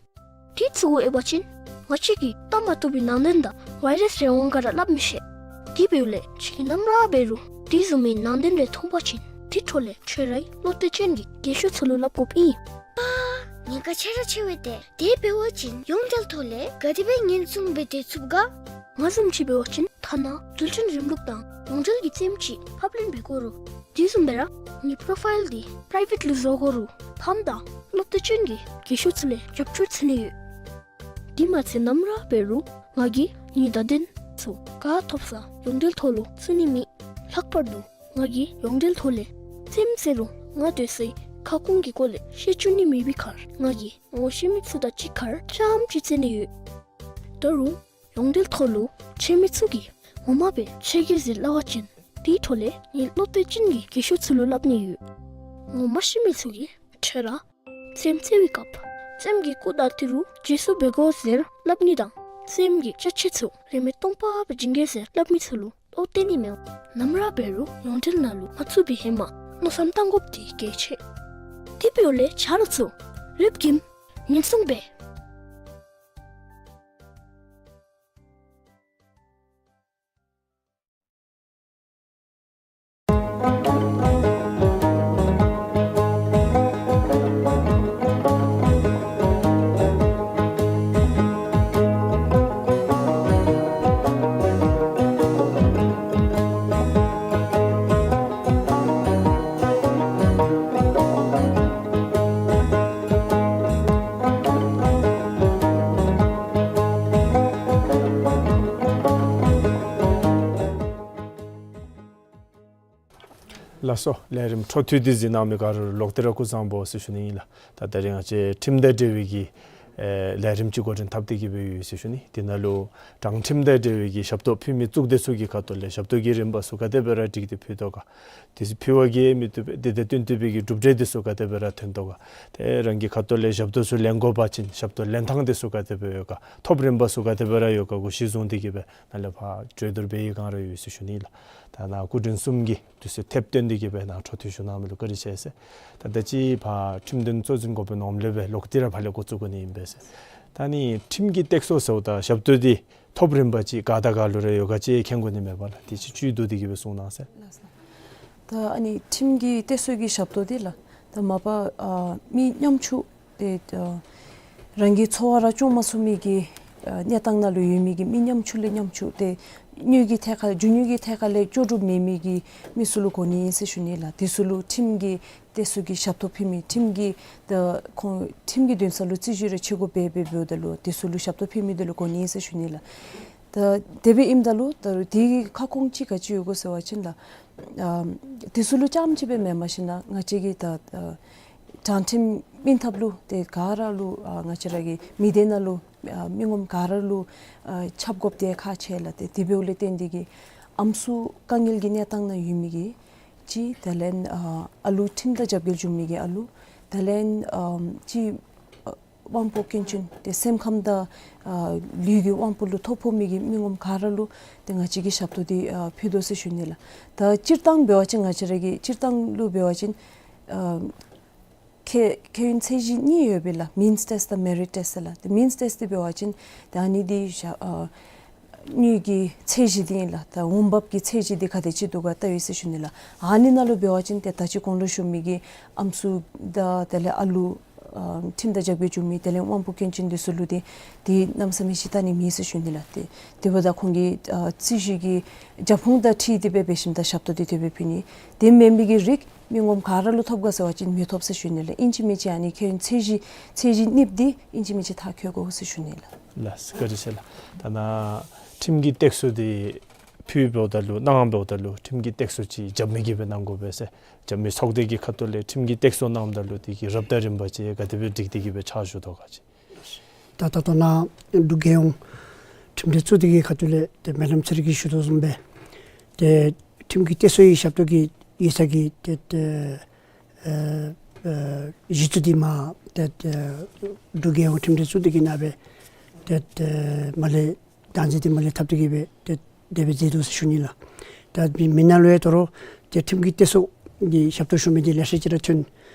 དེ་བཙུགས་ཨེབ་པ་ཅིན་ང་བཅས་ཀྱིས་བལྟ་མ་བཏུབ་པའི་ནང་དོན་དང་ཝའི་རཱསི་རེ་འོང་ག་ར་སླབ་མི་ཤེས། དེ་འབདཝ་ལས་ཁྱོད་ཀྱིས་ནམ་ར་འབད་རུང་དེ་བཟུམ་མའི་ནང་དོན་རེ་མཐོང་པ་ཅིན་དེ་འཕྲོ་ལས་ཁྱོད་རའི་བློ་གཏད་ཅན་གྱི་རྒན་ཤོས་ཚུ་ལུ་སླབ་དགོཔ་ཨིན། པ། ཉེན་ཁ་ཆེ་ར་ཆེ་བས་ཏེ། དེ་འབད་བ་ཅིན་ཡོངས་འབྲེལ་ཐོག་ལས་ག་དེ་སྦེ་ཉེན་སྲུང་འབད་དེ་ཚུགས་ག། ང་བཟུམ་ཅིག་འབད་བ་ཅིན་ཐ་ན་འགྲུལ་འཕྲིན་རིམ་ལུགས་དང་ཡོངས་འབྲེལ་གྱི་རྩེདམོ་ཅིག་ཕབ་ལེན་འབད་དགོ་རུང་དེ་བཟུམ་སྦེ་ར་ངེའི་པོརོ་ཕའིལ་འདི་པྲའི་བེཊ་ལུ་བཟོ་དགོ་རུང་ཕམ་དང་བློ་གཏད་ཅན་གྱི་རྒན་ཤོས་ཚུ་ལས་རྒྱབ་སྐྱོར་འཚོལ་ནི་ཡོད། དེ་མ་ཚད་ནམ་ར་འབད་རུང་ང་གིས་ངེའི་བརྡ་དོན་ཚུ་ག་ཐོབ་ས་ཡོངས་འབྲེལ་ཐོག་ལུ་བཙུགས་ནི་མེད། ལྷག་པར་དུ་ང་གིས་ཡོངས་འབྲེལ་ཐོག་ལས་རྩེདམོ་རྩེ་རུང་ང་སྡོད་སའི་ཁ་སྐོང་གི་སྐོར་ལས་ཤེས་བཅུག་ནི་མེད་པའི་ཁར་ང་གིས་ངོ་ཤེས་མི་ཚུ་དང་གཅིག་ཁར་རྐྱངམ་ཅིག་རྩེ་ནི་ཡོད། ད་རུང་ཡོངས་འབྲེལ་ཐོག་ལུ་ཁྱེད་མི་ཚུ་གིས་ངོ་མ་སྦེ་ཁྱེད་ཀྱིས་ཟེར་སླབ་པ་ཅིན་དེའི་འཕྲོ་ལས་ངེའི་བློ་གཏད་ཅན་གྱི་རྒན་ཤོས་ཚུ་ལུ་སླབ་ནི་ཡོད། ངོ་མ་ཤེས་མི་ཚུ་གིས་ཁྱོད་ར་རྩེདམོ་རྩེ་བའི་སྐབས་རྩེདམོ་གི་སྐུ་དང་ཏི་རུ་རྗེས་སུ་འབད་དགོ་ཟེར་སླབ་ནི་དང་རྩེདམོ་གི་ཅ་ཆས་ཚུ་རིན་མེད་སྟོང་པ་སྦེ་བྱིན་གེ་ཟེར་སླབ་མི་ཚུ་ལུ་བློ་གཏད་ནི་མི་འོང་། ནམ་ར་འབད་རུང་ཡོངས་འབྲེལ་ནང་ལུ་མ་བཙུགས་པའི་ཧེ་མ་མནོ་བསམ་བཏང་དགོཔ་འདི་གལ་ཆེ། དེ་འབདཝ་ལས་ཆ་རོགས་ཚུ་རེབ་ཀྱིས་ཉེན་སྲུང་འབད། ལགས་སོ། ལས་རིམ་འཕྲོ་མཐུད་དེ་གཟིགས་གནང་མི་ག་ར་ལུ་ལོག་སྟེ་ར་སྐུ་གཟུགས་བཟང་པོ་ཟེར་ཞུ་ནི་ཨིན་ལགས། ད་ད་རིས་ང་བཅས་ཁྲིམས་དང་འབྲེལ་བའི་གི་ཨེ་ལས་རིམ་ཅིག་འགོ་འདྲེན་འཐབ་སྟེ་གི་སྦེ་ཡོད་ཟེར་ཞུ་ནི། དེ་ནང་ལུ་དྲང་ཁྲིམས་དང་འབྲེལ་བའི་གི་ཞབས་ཏོག་ཕུལ་མི་གཙུག་སྡེ་ཚུ་གི་ཁ་ཐུག་ལས་ཞབས་ཏོག་གི་རིམ་པ་ཚུ་ག་དེ་སྦེ་ར་སྒྲིག་སྟེ་ཕུལ་དོ་ག། དེ་ཚུ་ཕུལ་བ་གིས་མི་བཏུབ་པས། དེ་དང་བསྟུན་ཏེ་སྦེ་གི་གྲུབ་འབྲས་དེ་ཚུ་ག་དེ་སྦེ་ར་ཐོན་དོ་ག། ཏེ་རང་གི་ཁ་ཐུག་ལས་ཞབས་ཏོག་ཚུ་ལེན་དགོ་པ་ཅིན་ཞབས་ཏོག་ལེན་ཐངས་དེ་ཚུ་ག་དེ་སྦེ་ཡོད་ག། ཐོབ་རིམ་པ་ཚུ་ག་དེ་སྦེ་ར་ཡོད་ག་གུ་གཞི་བཟུང་སྟེ་གི་སྦེ་ནཱ་ལས་ཕར་གྲོས་བསྡུར་འབད་བའི་བསྒང་ར་ཡོད་ཟེར་ཞུ་ནི་ལགས། ད་ནཱ་སྐུ་མགྲོན་གསུམ་གྱིས་དུས་ཚོད་ཐེབས་བཏོན་ཏེ་གི་སྦེ་ནཱ་འཕྲོ་མཐུད་ཞུ་གནང་མི་ལུ་བཀའ་དྲིན་ཆེ་ཟེར། ད་ད་ཅི་ཕར་ཁྲིམས་དོན་གཙོ་འཛིན་འགོ་དཔོན་འོགམ་ལས་སྦེ་ལོག་སྟེ་ར་ཕར་ལས་འགོ་བཙུགས་དགོ་ནི་ཨིན་པས་ཟེར། ད་ནི་ཁྲིམས་ཀྱི་སྟེགས་གསོ་ཟེརཝ་ད་ཞབས་ཏོག་འདི་ཐོབ་རིམ་པ་ཅིག་ག་དང་ག་ལུ་ར་ཡོད་ག་ཅིག་མཁྱེན་དགོ་ནི་མས་པ་ལགས། དེ་ཅིག་བཅུད་བསྡུ་སྟེ་གི་སྦེ་གསུང་གནང་ཟེར། ད་ཨ་ནི་ཁྲིམས་ཀྱི་སྟེགས་གསོ་གི་ཞབས་ཏོག་འདི་ལགས། ད་མ་པ་ཨ་མི་ཉམ་ཆུང་ཏེ་ཨ་རང་གི་འཚོ་བ་ར་སྐྱོང་མ་ཚུགས་མི་གི་ཨ་གནས་སྟངས་ནང་ལུ་ཡོད་མི་གི་མི་ཉམ་ཆུང་ལས་ཉམ་ཆུང་ཏེ་དངུལ་གྱི་ཐད་ཁར་རྒྱུ་དངུལ་གྱི་ཐད་ཁར་ལས་ལྕོགས་གྲུབ་མེད་མི་གི་མི་ཚུ་ལུ་གོ་ནི་ཨིན་ཟེར་ཞུ་ནི་ལགས། དེ་ཚུ་ལུ་ཁྲིམས་ཀྱི་སྟེགས་གསོ་གི་ཞབས་ཏོག་ཕུལ་མི་ཁྲིམས་ཀྱི་ད་ཁོང་ཁྲིམས་ཀྱི་འདུན་ས་ལུ་རྩོད་གཞི་རེ་ཆེ་དགོ་པས་འབདཝ་ད་ལུ་དེ་ཚུ་ལུ་ཞབས་ཏོག་ཕུལ་མི་དེ་ལུ་གོ་ནི་ཨིན་ཟེར་ཞུ་ནི་ལགས། ད་དེ་སྦེ་ཨིནམ་ད་ལུ་ད་རུང་དེ་གི་ཁ་སྐོང་ཅིག་ག་ཅི་ཡོད་གོ་ཟེར་བ་ཅིན་ལགས། ཨ་དེ་ཚུ་ལུ་རྐྱངམ་ཅིག་སྦེ་མེན་པར་ཞིན་ན་ང་བཅས་ཀྱི་ད་ཨ་དྲང་ཁྲིམས་སྨིན་ཐབས་ལུ་ཏེ་ག་ར་ལུ་ཨ་ང་བཅས་ར་གི་མི་སྡེ་ནང་ལུ་ཨ་མི་ངོམ་ག་ར་ལུ་ཨ་ཁྱབ་དགོཔ་དེ་ཁག་ཆེ་ལགས། ཏེ་དེ་འབདཝ་ལས་བརྟེན་ཏེ་གི་ཨམ་སྲུ་དཀའ་ངལ་གྱི་གནས་སྟངས་ནང་ཡོད་མི་གི་ཅིག་དེ་ལས་ཨ་ཨ་ལུ་ཁྲིམས་དང་རྒྱབ་འགལ་བྱུང་མི་གི་ཨ་ལུ་དེ་ལས་ཨ་ཅིག་ཨ་དབང་པོ་སྐྱོན་ཅན་ཏེ་སེམས་ཁམས་དང་ཨ་ལུས་ཀྱི་དབང་པོ་ལུ་ཐོ་ཕོག་མི་གི་མི་ངོམ་ག་ར་ལུ་ཏེ་ང་བཅས་ཀྱིས་ཞབས་ཏོག་འདི་ཨ་ཕུལ་དོ་ཟེར་ཞུ་ནི་ལགས། ད་སྤྱིར་བཏང་འབད་བ་ཅིན་ང་བཅས་ར་གི་སྤྱིར་བཏང་ལུ་འབད་བ་ཅིན་ཨ་ཁེ་ཁེ་ཡོན་ཚད་གཞི་གཉིས་ཡོད་པས་ལགས། མིནསི་ཊེསཊ་དང་མེ་རིཊ་ཊེསཊ་ཟེར་ལགས། ཏེ་མིནསི་ཊེསཊ་འདི་འབད་བ་ཅིན་ཏེ་ཨ་ནི་འདི་ཞག་ཨ་དངུལ་གྱི་ཚད་གཞི་འདི་ཨིན་ལགས། ད་འོང་འབབ་ཀྱི་ཚད་གཞི་འདི་ག་དེ་ཅིག་འདུག་ག་བལྟ་ཡི་ཟེར་ཞུ་ནི་ལགས། ཨ་ནི་ནང་ལུ་འབད་བ་ཅིན་ཏེ་ད་ཅི་གོང་ལུ་ཞུ་མི་གི་ཨམ་སྲུ་དང་དེ་ལས་ཨ་ལུ་ཨ་ཁྲིམས་དང་རྒྱབ་འགལ་བྱུང་མི་དེ་ལས་དབང་པོ་སྐྱོན་ཅན་འདི་ཚུ་ལུ་ཏེ་འདི་གནམ་མེད་ས་མེད་ཅིག་བལྟ་ནི་མེད་ཟེར་ཞུ་ནི་ལགས། ཏེ་དེ་འབདཝ་ད་ཁོང་གི་ཨ་རྩོད་གཞི་གི་རྒྱབ་ཁུངས་དང་འཁྲིལ་ཏེ་སྦེ་འབད་ཞིནམ་ད་ཞབས་ཏོག་འདི་དེ་སྦེ་ཕུལ་ནི། དེ་མེན་པའི་གི་རིགས་མི་ངོམ་ག་ར་ལུ་ཐོབ་ག་ཟེར་བ་ཅིན་མི་ཐོབ་ཟེར་ཞུ་ནི་ལགས། ཨིན་ཅི་མིན་ཅི་ཨ་ནི་ཁེ་ཡོན་ཚད་གཞི་ཚད་གཞི་གཉིས་འདི་ཨིན་ཅི་མིན་ཅི་མཐར་འཁྱོལ་དགོ་ཟེར་ཞུ་ནི་ལགས། ལགས་སོ། བཀའ་དྲིན་ཆེ་ལགས། ད་ནཱ་ཁྲིམས་ཀྱི་སྟེགས་གསོ་འདི་ཕུལ་འབདཝ་ད་ལུ་གནང་འབདཝ་ད་ལུ་ཁྲིམས་ཀྱི་སྟེགས་གསོ་ཅིག་རྒྱབ་མི་གིས་སྦེ་གནང་དགོ་པས་ཟེར་རྒྱབ་མི་ཚོགས་སྡེ་གི་ཁ་ཐུག་ལས་ཁྲིམས་ཀྱི་སྟེགས་གསོ་གནངམ་ད་ལུ་དེ་གི་རབ་དང་རིམ་པ་ཅིག་ག་དེ་སྦེ་སྒྲིག་སྟེ་གི་སྦེ་ཕྱག་ཞུ་དོ་ག་ཅིག། ད་ད་ལྟོ་ནཱ་འབྲུག་རྒྱལ་ཡོངས་ཁྲིམས་འབྲེལ་གཙོ་སྡེ་གི་ཁ་ཐུག་ལས་ཏེ་མེ་ཌམ་ཚེ་རིང་གིས་ཞུ་དོ་བཟུམ་སྦེ་ཏེ་ཁྲིམས་ཀྱི་སྟེགས་གསོའི་ཞབས་ཏོག་གི་ཡིག་ཚང་གི་ཏེ་ཏེ་ཨ་ཨ་གཞི་བཙུགས་འདི་མར་ཏེ་ཏེ་འབྲུག་རྒྱལ་ཡོངས་ཁྲིམས་འབྲེལ་གཙོ་སྡེ་གི་ནང་སྦེ་ཏེ་ཏེ་མར་ལས་བདག་འཛིན་འདི་མར་ལས་འཐབ་སྟེ་གི་སྦེ་ཏེ་དེ་སྦེ་མཛད་དོ་ཟེར་ཞུ་ནི་ལགས། ད་མི་མི་ནང་ལུ་ཡང་དོ་རུང་ཏེ་ཁྲིམས་ཀྱི་སྟེགས་གསོ་གི་ཞབས་ཏོག་ཞུ་མི་འདི་ལེ་ཤ་ཅིག་ར་ཐོན།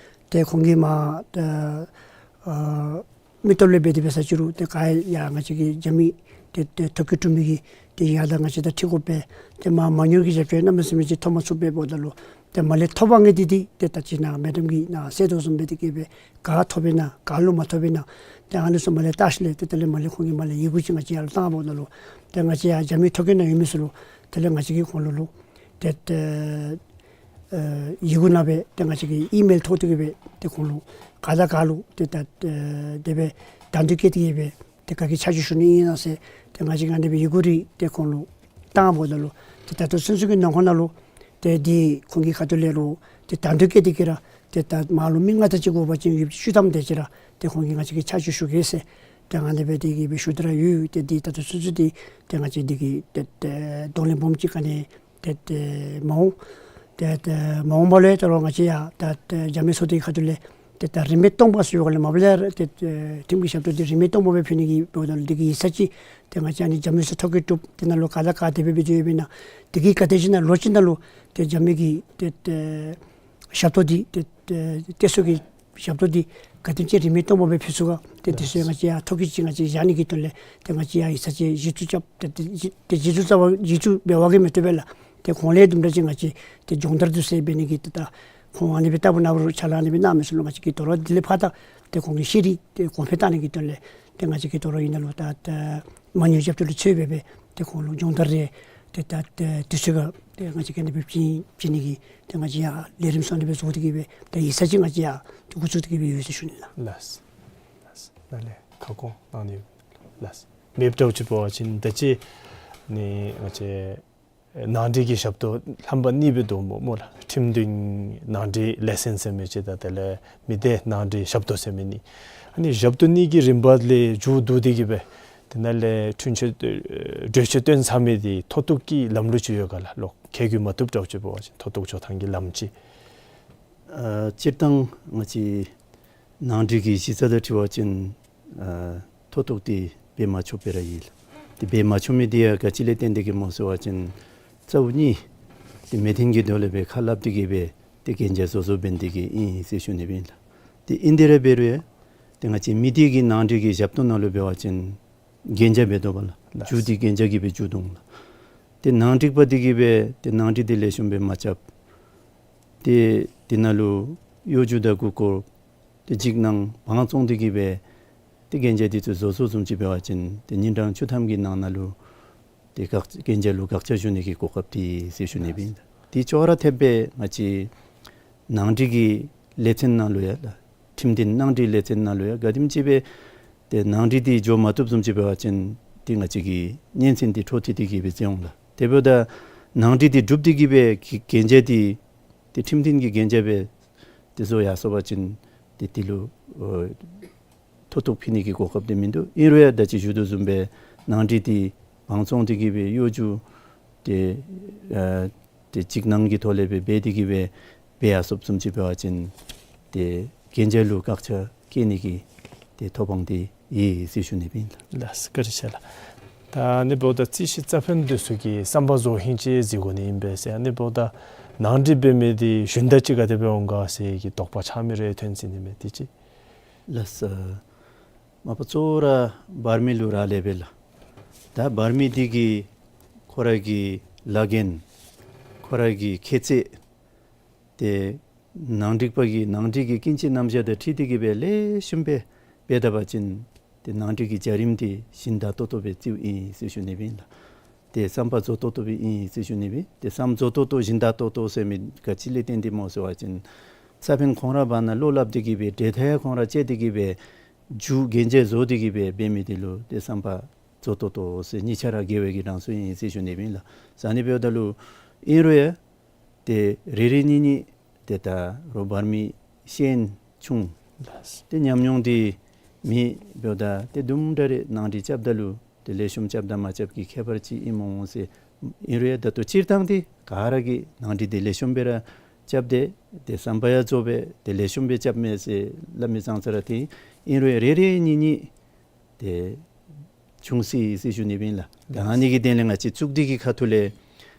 ཏེ་ཁོང་གིས་མར་ཏེ་ཨ་མི་སྟོབས་ལས་འབད་དེ་འབད་ས་ཅིག་རུང་ཏེ་ག་ཡང་ང་བཅས་ཀྱི་རྒྱབ་མི་ཏེ་ཏེ་ཐོ་བཀོད་གྲུབ་མི་གི་ཏེ་ཡར་ད་ང་བཅས་དང་འཁྲིལ་དགོ་པས། ཏེ་མར་མ་དངུལ་གྱི་རྒྱབ་སྐྱོར་གནམ་མེད་ས་མེད་ཅིག་ཐོབ་མ་ཚུགས་པས་འབདཝ་ད་ལུ་ཏེ་མར་ལས་ཐོབ་པ་ངེས་ཏེ་འདི་ཏེ་ད་ཅི་ནཱ་མེ་ཌམ་གིས་ནཱ་གསལ་དོ་བཟུམ་སྦེ་དེ་གིས་སྦེ་ག་ཐོབ་པས་ན་ག་ལུ་མ་ཐོབ་པས་ན་ཏེ་ཨ་ནི་ཚུ་མར་ལས་བལྟ་ཞིནམ་ལས་ཏེ་དེ་ལས་མར་ལས་ཁོང་གིས་མར་ལས་ཡི་གུ་ཅིག་ང་བཅས་ཡར་ལུ་བཏང་འབདཝ་ད་ལུ་ཏེ་ང་བཅས་ཡར་རྒྱབ་མི་ཐོ་བཀོད་ནང་ཡོད་མི་ཚུ་ལུ་དེ་ལས་ང་བཅས་ཀྱིས་ཁོང་ལུ་ལུ་ཏེ་ཏེ་ཨེ་ཡི་གུ་ནང་སྦེ་ཏེ་ང་བཅས་ཀྱིས་ཨི་མེལ་ཐོག་ཏུ་གི་སྦེ་ཏེ་ཁོང་ལུ་ག་དང་ག་ལུ་ཏེ་ད་ཨེ་དེ་སྦེ་དང་འདོད་བསྐྱེད་དེ་གི་སྦེ་ཏེ་ག་གིས་ཆ་འཇོག་ཞུ་ནི་ཨིན་ན་ཟེར་ཏེ་ང་བཅས་ཀྱིས་ཨ་ནི་སྦེ་ཡི་གུ་རེ་ཏེ་ཁོང་ལུ་བཏང་འབདཝ་ད་ལུ་ཏེ་ད་ལྟོ་ཚུན་ཚོད་ཀྱི་ནང་འཁོད་ནང་ལུ་ཏེ་འདི་ཁོང་གི་ཁ་ཐུག་ལས་རུང་ཏེ་དང་འདོད་བསྐྱེད་དེ་གི་ར་ཏེ་ད་མར་ལུ་མི་ལྔ་དེ་ཅིག་དགོ་པ་ཅིན་ཡོདཔ་ཅིག་བཅུ་ཐམ་དེ་ཅིག་ར་ཏེ་ཁོང་གིས་ང་བཅས་ཀྱིས་ཆ་འཇོག་ཞུ་གེ་ཟེར་ཏེ་ཨ་ནི་སྦེ་དེ་གི་སྦེ་ཞུ་སྟེ་ར་ཡོད། ཏེ་འདི་ད་ལྟོ་ཚུན་ཚོད་འདི་ཏེ་ང་བཅས་འདི་གི་ཏེ་ཏེ་གདོང་ལེན་སྦོམ་ཅིག་ག་ནི་ཏེ་ཏེ་མ་འོང་། ཏེ་ཏེ་མ་འོངས་པ་ལུ་ཡང་ད་རུང་ང་བཅས་ཡང་ད་ཏེ་རྒྱབ་མི་ཚུ་དེ་ཁ་ཐུག་ལས་ཏེ་ད་རིན་མེད་སྟོང་པ་ཟེར་བའི་སྒང་ལས་མ་པ་ལས་ར་ཏེ་ཏེ་ཁྲིམས་ཀྱི་ཞབས་ཏོག་འདི་རིན་མེད་སྟོང་པ་སྦེ་ཕུལ་ནི་གི་འབདཝ་ད་ལུ་དེ་གི་ཡིག་ཚང་ཅིག་ཏེ་ང་བཅས་ཨ་ནི་རྒྱབ་མི་ཚུ་ཐོ་བཀོད་གྲུབ་སྟེ་ནཱ་ལུ་ག་དང་ག་དེ་སྦེ་སྦེ་འགྱོ་ཡོདཔ་ཨིན་ན་དེ་གི་ག་དེམ་ཅིག་ནང་ལོ་གཅིག་ནང་ལུ་ཏེ་རྒྱབ་མི་གི་ཏེ་ཏེ་ཞབས་ཏོག་འདི་ཏེ་ཏེ་སྟེགས་གསོ་གི་ཞབས་ཏོག་འདི་ག་དེམ་ཅིག་རིན་མེད་སྟོང་པ་སྦེ་ཕུལ་ཚུགས་ག། ཏེ་དེ་ཚུ་ཡང་ང་བཅས་ཡང་ཐོ་བཀོད་ཅིག་ང་བཅས་བཞག་ནི་གི་དོན་ལས་ཏེ་ང་བཅས་ཡང་ཡིག་ཚང་ཅིག་གཞི་བཙུགས་རྐྱབ། ཏེ་ཏེ་གཞི་བཙུགས་རྐྱབ་གཞི་བཙུགས་འབད་བ་གིས་མི་བཏུབ་པས་ལགས། ཏེ་གོང་ལས་དུམ་གྲ་ཅིག་ང་བཅས་ཏེ་སྦྱོང་བརྡར་འདི་ཚུ་འབད་ནི་གི་ཏེ་ད་ཁོང་ཨ་ནི་སྦེ་ལྟ་བུ་ནཱ་རུང་ཕྱག་ལཱ་ཨ་ནི་སྦེ་གནང་མི་ཚུ་ལུ་ང་བཅས་ཀྱིས་དོ་རུང་དེ་ལས་ཕར་ད་ཏེ་ཁོང་གི་ཤེས་རིག་ཏེ་གོང་འཕེལ་གཏང་ནི་གི་དོན་ལས་ཏེ་ང་བཅས་ཀྱིས་དོ་རུང་ཨིན་ན་ལུ་ད་ད་མ་དངུལ་རྒྱབ་སྐྱོར་ལུ་འཚོལ་སྦེ་སྦེ་ཏེ་ཁོང་ལུ་སྦྱོང་བརྡར་རེ་ཏེ་ད་ཏེ་དུས་ཚོད་ཁར་ཏེ་ང་བཅས་ཀྱིས་ཨ་ནི་སྦེ་བྱིན་བྱིན་ནི་གི་ཏེ་ང་བཅས་ཡང་ལས་རིམ་ཚུ་ཨ་ནི་སྦེ་བཟོ་སྟེ་གི་སྦེ་ཏེ་ཡིག་ཚང་ཅིག་ང་བཅས་ཡང་ཏེ་འགོ་བཙུགས་ཏེ་གི་སྦེ་ཡོད་ཟེར་ཞུ་ནི་ལགས། ལགས། ལགས། ནཱ་ལས་ཁ་སྐོང་གནང་ནི་ཡོད། ལགས། མེདཔ་འདྲཝ་ཅིག་འབད་བ་ཅིན་ད་ཅི་ནི་ང་བཅས་ ནང་འགྲིགས་ཀྱི་ཞབས་ཏོག་རྣམ་པ་གཉིས་སྦེ་འདུག་སྨོ་སྨོ་ལགས། ཁྲིམས་མཐུན་ནང་འགྲིགས་ལས་ཚན་ཟེར་མི་ཅིག་དང་དེ་ལས་མི་སྡེ་ནང་འགྲིགས་ཞབས་ཏོག་ཟེར་མི་གཉིས། ཨ་ནི་ཞབས་ཏོག་གཉིས་ཀྱི་རིམ་པ་ལས་མཇུག་བསྡུ་སྟེ་གི་སྦེ་དེ་ནང་ལས་འཁྲུན་ཆོད་ཨེ་གྲོས་ཆོད་བཏོན་ཚར་མི་འདི་མཐོ་གཏུགས་ཀྱི་ལམ་ལུགས་ཅིག་ཡོད་ག་ལགས། ལོག་ཁྱད་གུ་མ་བཏུབ་འདྲཝ་ཅིག་འབད་བ་ཅིན་མཐོ་གཏུགས་འགྱོ་ཐངས་ཀྱི་ལམ་ཅིག། ཨ་སྤྱིར་བཏང་ང་བཅས་ནང་འགྲིགས་ཀྱི་གཞི་རྩ་དང་འཁྲིལ་བ་ཅིན་ཨ་མཐོ་གཏུགས་འདི་འབད་མ་ཆོགཔ་སྦེ་ར་ཨིན་ལགས། དེ་འབད་མ་ཆོག་མི་འདི་ཡང་ག་ཅི་ལས་བརྟེན་ཏེ་གི་སྨོ་ཟེར་བ་ཅིན་རྩ་བ་ཉིད་དེ་མི་མཐུན་གྱི་དོན་ལས་སྦེ་ཁ་སླབ་སྟེ་གི་སྦེ་དེ་གན་རྒྱ་བཟོ་བཟོཝ་འབད་ནི་དེ་གིས་ཨིན་ཟེར་ཞུ་ནི་སྦེ་ཨིན་ལགས། དེ་ཨིན་དེ་ར་འབད་རུང་ཡང་དེ་ང་བཅས་མི་སྡེ་གི་ནང་འགྲིགས་ཀྱི་ཞབས་ཏོག་ནང་ལུ་འབད་བ་ཅིན་གན་རྒྱ་འབད་དོ་བ་ལགས། ལགས། མཇུག་འདི་གན་རྒྱ་གིས་སྦེ་མཇུག་བསྡུ་འོང་ལགས། དེ་ནང་འགྲིགས་པ་འདི་གིས་སྦེ་དེ་ནང་འགྲིགས་འདི་ལེགས་ཤོམ་སྦེ་མ་རྐྱབ། དེ་དེ་ནང་ལུ་གཡོ་སྒྱུ་དང་མགུ་སྐོར་དེ་འཇིགས་སྣང་བང་བཙོང་སྟེ་གི་སྦེ་དེ་གན་རྒྱ་འདི་ཚུ་བཟོ་བཟོཝ་བཟུམ་ཅིག་འབད་བ་ཅིན་དེ་ཉིན་གྲངས་བཅུ་ཐམ་གྱི་ནང་ན་ལུ་དེ་བཀག་གན་རྒྱ་ལུ་བཀག་ཆ་ཞུ་ནི་གི་གོ་སྐབས་འདི་ཟེར་ཞུ་ནི་སྦེ་ཨིན་ལགས། དེ་ཅོག་ར་འཐདཔ་སྦེ་ང་བཅས་ནང་འགྲིགས་ཀྱི་ལས་ཚན་ནང་ལུ་ཡང་ལགས། ཁྲིམས་མཐུན་ནང་འགྲིགས་ལས་ཚན་ནང་ལུ་ཡང་ག་དེམ་ཅིག་སྦེ་དེ་ནང་འགྲིགས་འདི་འགྱོ་མ་བཏུབ་བཟུམ་ཅིག་འབད་བ་ཅིན་དེ་ང་བཅས་ཀྱི་སྙན་གསན་འདི་འཕྲོ་མཐུད་དེ་གི་སྦེ་བྱོན་འོང་ལགས། དེ་འབདཝ་ད་ནང་འགྲིགས་འདི་གྲུབ་སྟེ་གི་སྦེ་གི་གན་རྒྱ་འདི་དེ་ཁྲིམས་མཐུན་གྱི་གན་རྒྱ་སྦེ་དེ་བཟོ་ཡར་སོང་པ་ཅིན་དེ་དེ་ལུ་ཨོ་མཐོ་གཏུགས་ཕུལ་ནི་གི་གོ་སྐབས་འདི་མིན་འདུག། ཨིན་རུང་ཡང་ད་ཅི་ཞུ་དོ་བཟུམ་སྦེ་ནང་འགྲིགས་འདི་བང་བཙོང་སྟེ་གི་སྦེ་གཡོ་སྒྱུ་དེ་ཨ་དེ་འཇིགས་སྣང་གི་ཐོག་ལས་སྦེ་འབད་དེ་གི་སྦེ་འབད་ཡར་སོངམ་བཟུམ་ཅིག་འབད་བ་ཅིན་དེ་གན་རྒྱ་ལུ་བཀག་ཆ་བཀལ་ནི་གི་དེ་ཐོབ་དབང་འདི་ཡོད་ཟེར་ཞུ་ནི་སྦེ་ཨིན་ལགས། ལགས་སོ། བཀའ་དྲིན་ཆེ་ལགས། ད་ཨ་ནི་འབདཝ་ད་རྩོད་གཞི་རྩ་ཕན་འདི་ཚུ་གི་བསམ་པ་རྫོགས་ཧིང་ཅིག་གཟིགས་དགོ་ནི་ཨིན་པས་ཟེར། ཨ་ནི་འབདཝ་ད་ནང་འགྲིགས་འབད་མི་འདི་ཞུན་དག་ཅིག་ག་དེ་སྦེ་འོང་ག་ཟེར་གྱི་དོགས་པ་ཆགས་མི་རེ་ཐོན་ཅི་ནི་མས་དེ་ཅིག། ལགས་སོ། མ་པ་གཙོ་བོ་ར་འབར་མི་ལུ་རག་ལས་པས་ལགས། ད་འབར་མི་འདི་གིས་ཁོ་ར་གི་ལཱ་འགན་ཁོ་ར་གི་ཁྱད་ཚད་དེ་ནང་འགྲིགས་པ་གི་ནང་འགྲིགས་ཀྱི་ཀུན་སྤྱོད་རྣམ་གཞག་དང་འཁྲིལ་ཏེ་གི་སྦེ་ལེགས་ཤོམ་སྦེ་འབད་ད་པ་ཅིན་དེ་ནང་འགྲིགས་ཀྱི་བྱ་རིམ་དེ་ཞིན་དག་ཏོག་ཏོ་སྦེ་རྩིཝ་ཨིན་ཟེར་ཞུ་ནི་སྦེ་ཨིན་ལགས། དེ་བསམ་པ་རྫོགས་ཏོག་ཏོ་སྦེ་ཨིན་ཟེར་ཞུ་ནི་སྦེ། དེ་བསམ་རྫོགས་ཏོག་ཏོ་ཞིན་དག་ཏོག་ཏོ་ཟེར་མི་ག་ཅི་ལས་བརྟེན་ཏེ་སྨོ་ཟེར་བ་ཅིན་ས་ཕན་ཁོང་ར་བར་ན་བློ་སླབ་སྟེ་གི་སྦེ་འབྲེལ་ཐག་ཁོང་ར་བཅད་དེ་གི་སྦེ་མཇུག་གན་རྒྱ་བཟོ་སྟེ་གི་སྦེ་འབད་མི་དེ་ལུ་དེ་བསམ་པ་རྫོགས་ཏོག་ཏོ་ཟེར་གཉིས་ཆ་ར་དགེ་བའི་གི་གྲངས་སུ་ཨིན་ཟེར་ཞུ་ནི་སྦེ་ཨིན་ལགས། ཟེར་ཨ་ནི་འབདཝ་ད་ལུ་ཨིན་རུང་ཡང་དེ་རེ་རེ་གཉིས་གཉིས་དེ་ད་རོགས་འབར་མི་ཤེས་ཡོན་ཆུང་། ལགས། དེ་ཉམས་མྱོང་འདི་མེད། འབདཝ་ད་དེ་དུམ་གྲ་རེ་ནང་འགྲིགས་རྐྱབ་ད་ལུ་དེ་ལེགས་ཤོམ་རྐྱབ་དང་མ་རྐྱབ་ཀྱི་ཁྱད་པར་ཅིག་ཨིན་མས་ཟེར། ཨིན་རུང་ཡང་ད་ལྟོ་སྤྱིར་བཏང་འདི་ག་ར་གིས་ནང་འགྲིགས་འདི་ལེགས་ཤོམ་སྦེ་ར་རྐྱབ་སྟེ་དེ་བསམ་པ་ཡང་རྫོགས་པས། དེ་ལེགས་ཤོམ་སྦེ་རྐྱབ་མས་ཟེར་སླབ་མི་ཙང་ཙ་ར་དེ་ཨིན་རུང་ཡང་རེ་རེ་གཉིས་གཉིས་དེ་བྱུང་སྲིད་ཟེར་ཞུ་ནི་སྦེ་ཨིན་ལགས། ད་ཨ་ནི་གི་དོན་ལས་ང་བཅས་གཙུག་སྡེ་གི་ཁ་ཐུག་ལས་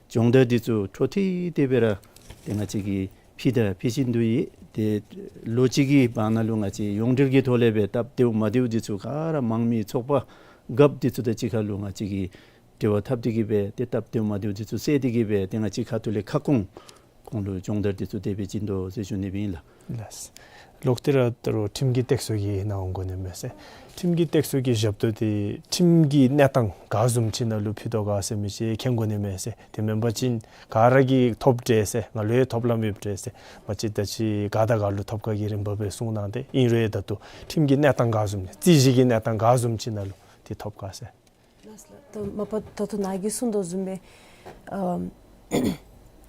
སྦྱོང་བརྡར་འདི་ཚུ་འཕྲོ་མཐུད་དེ་སྦེ་ར་དེ་ང་བཅས་ཀྱིས་ཕུལ་དང་ཕུལ་བཞིན་དུ་ཡོད། དེ་ལོ་གཅིག་གི་བར་ན་ལུ་ང་བཅས་ཡོངས་འབྲེལ་གྱི་ཐོག་ལས་སྦེ་སྟབས་བདེཝ་མ་བདེཝ་འདི་ཚུ་ག་ར་དམངས་མི་ཚོགས་པ་རྒཔོ་འདི་ཚུ་དང་གཅིག་ཁར་ལུ་ང་བཅས་ཀྱིས་འབྲེལ་བ་འཐབ་སྟེ་གི་སྦེ་དེ་སྟབས་བདེཝ་མ་བདེཝ་འདི་ཚུ་བསལ་ཏེ་གི་སྦེ་དེ་ང་བཅས་ཁ་ཐུག་ལས་ཁ་སྐོང་ཁོང་ལུ་སྦྱོང་བརྡར་འདི་ཚུ་དེ་སྦེ་བྱིན་དོ་ཟེར་ཞུ་ནི་སྦེ་ཨིན་ལགས། ལགས། ལོག་སྟེ་ར་ད་རུང་ཁྲིམས་ཀྱི་སྟེགས་གསོ་གི་ནང་འོང་དགོ་ནི་མས་ཟེར། ཁྲིམས་ཀྱི་སྟེགས་གསོ་གི་ཞབས་ཏོག་འདི་ཁྲིམས་ཀྱི་གནས་སྟངས་ག་བཟུམ་ཅིག་ནང་ལུ་ཕུལ་དོ་ག་ཟེར་མི་ཅིག་མཁྱེན་དགོ་ནི་མས་ཟེར། དེ་མེན་པ་ཅིན་ག་ར་གིས་ཐོབ་དེས་ཟེར་ང་ལུ་ཡང་ཐོབ་ལམ་ཡོད་དེས་ཟེར་མ་གཞི་ད་ཅི་ག་དང་ག་ལུ་ཐོབ་ག་གི་རིམ་པ་སྦེ་གསུང་གནང་སྟེ་ཨིན་རུང་ཡང་ད་ལྟོ་ཁྲིམས་ཀྱི་གནས་སྟངས་ག་བཟུམ་རྩོད་གཞི་གི་གནས་སྟངས་ག་བཟུམ་ཅིག་ནང་ལུ་འདི་ཐོབ་ག་ཟེར། ལགས་ལགས། ད་མ་པ་ད་ལྟོ་ནཱ་གིས་གསུངས་དོ་བཟུམ་སྦེ་ཨ་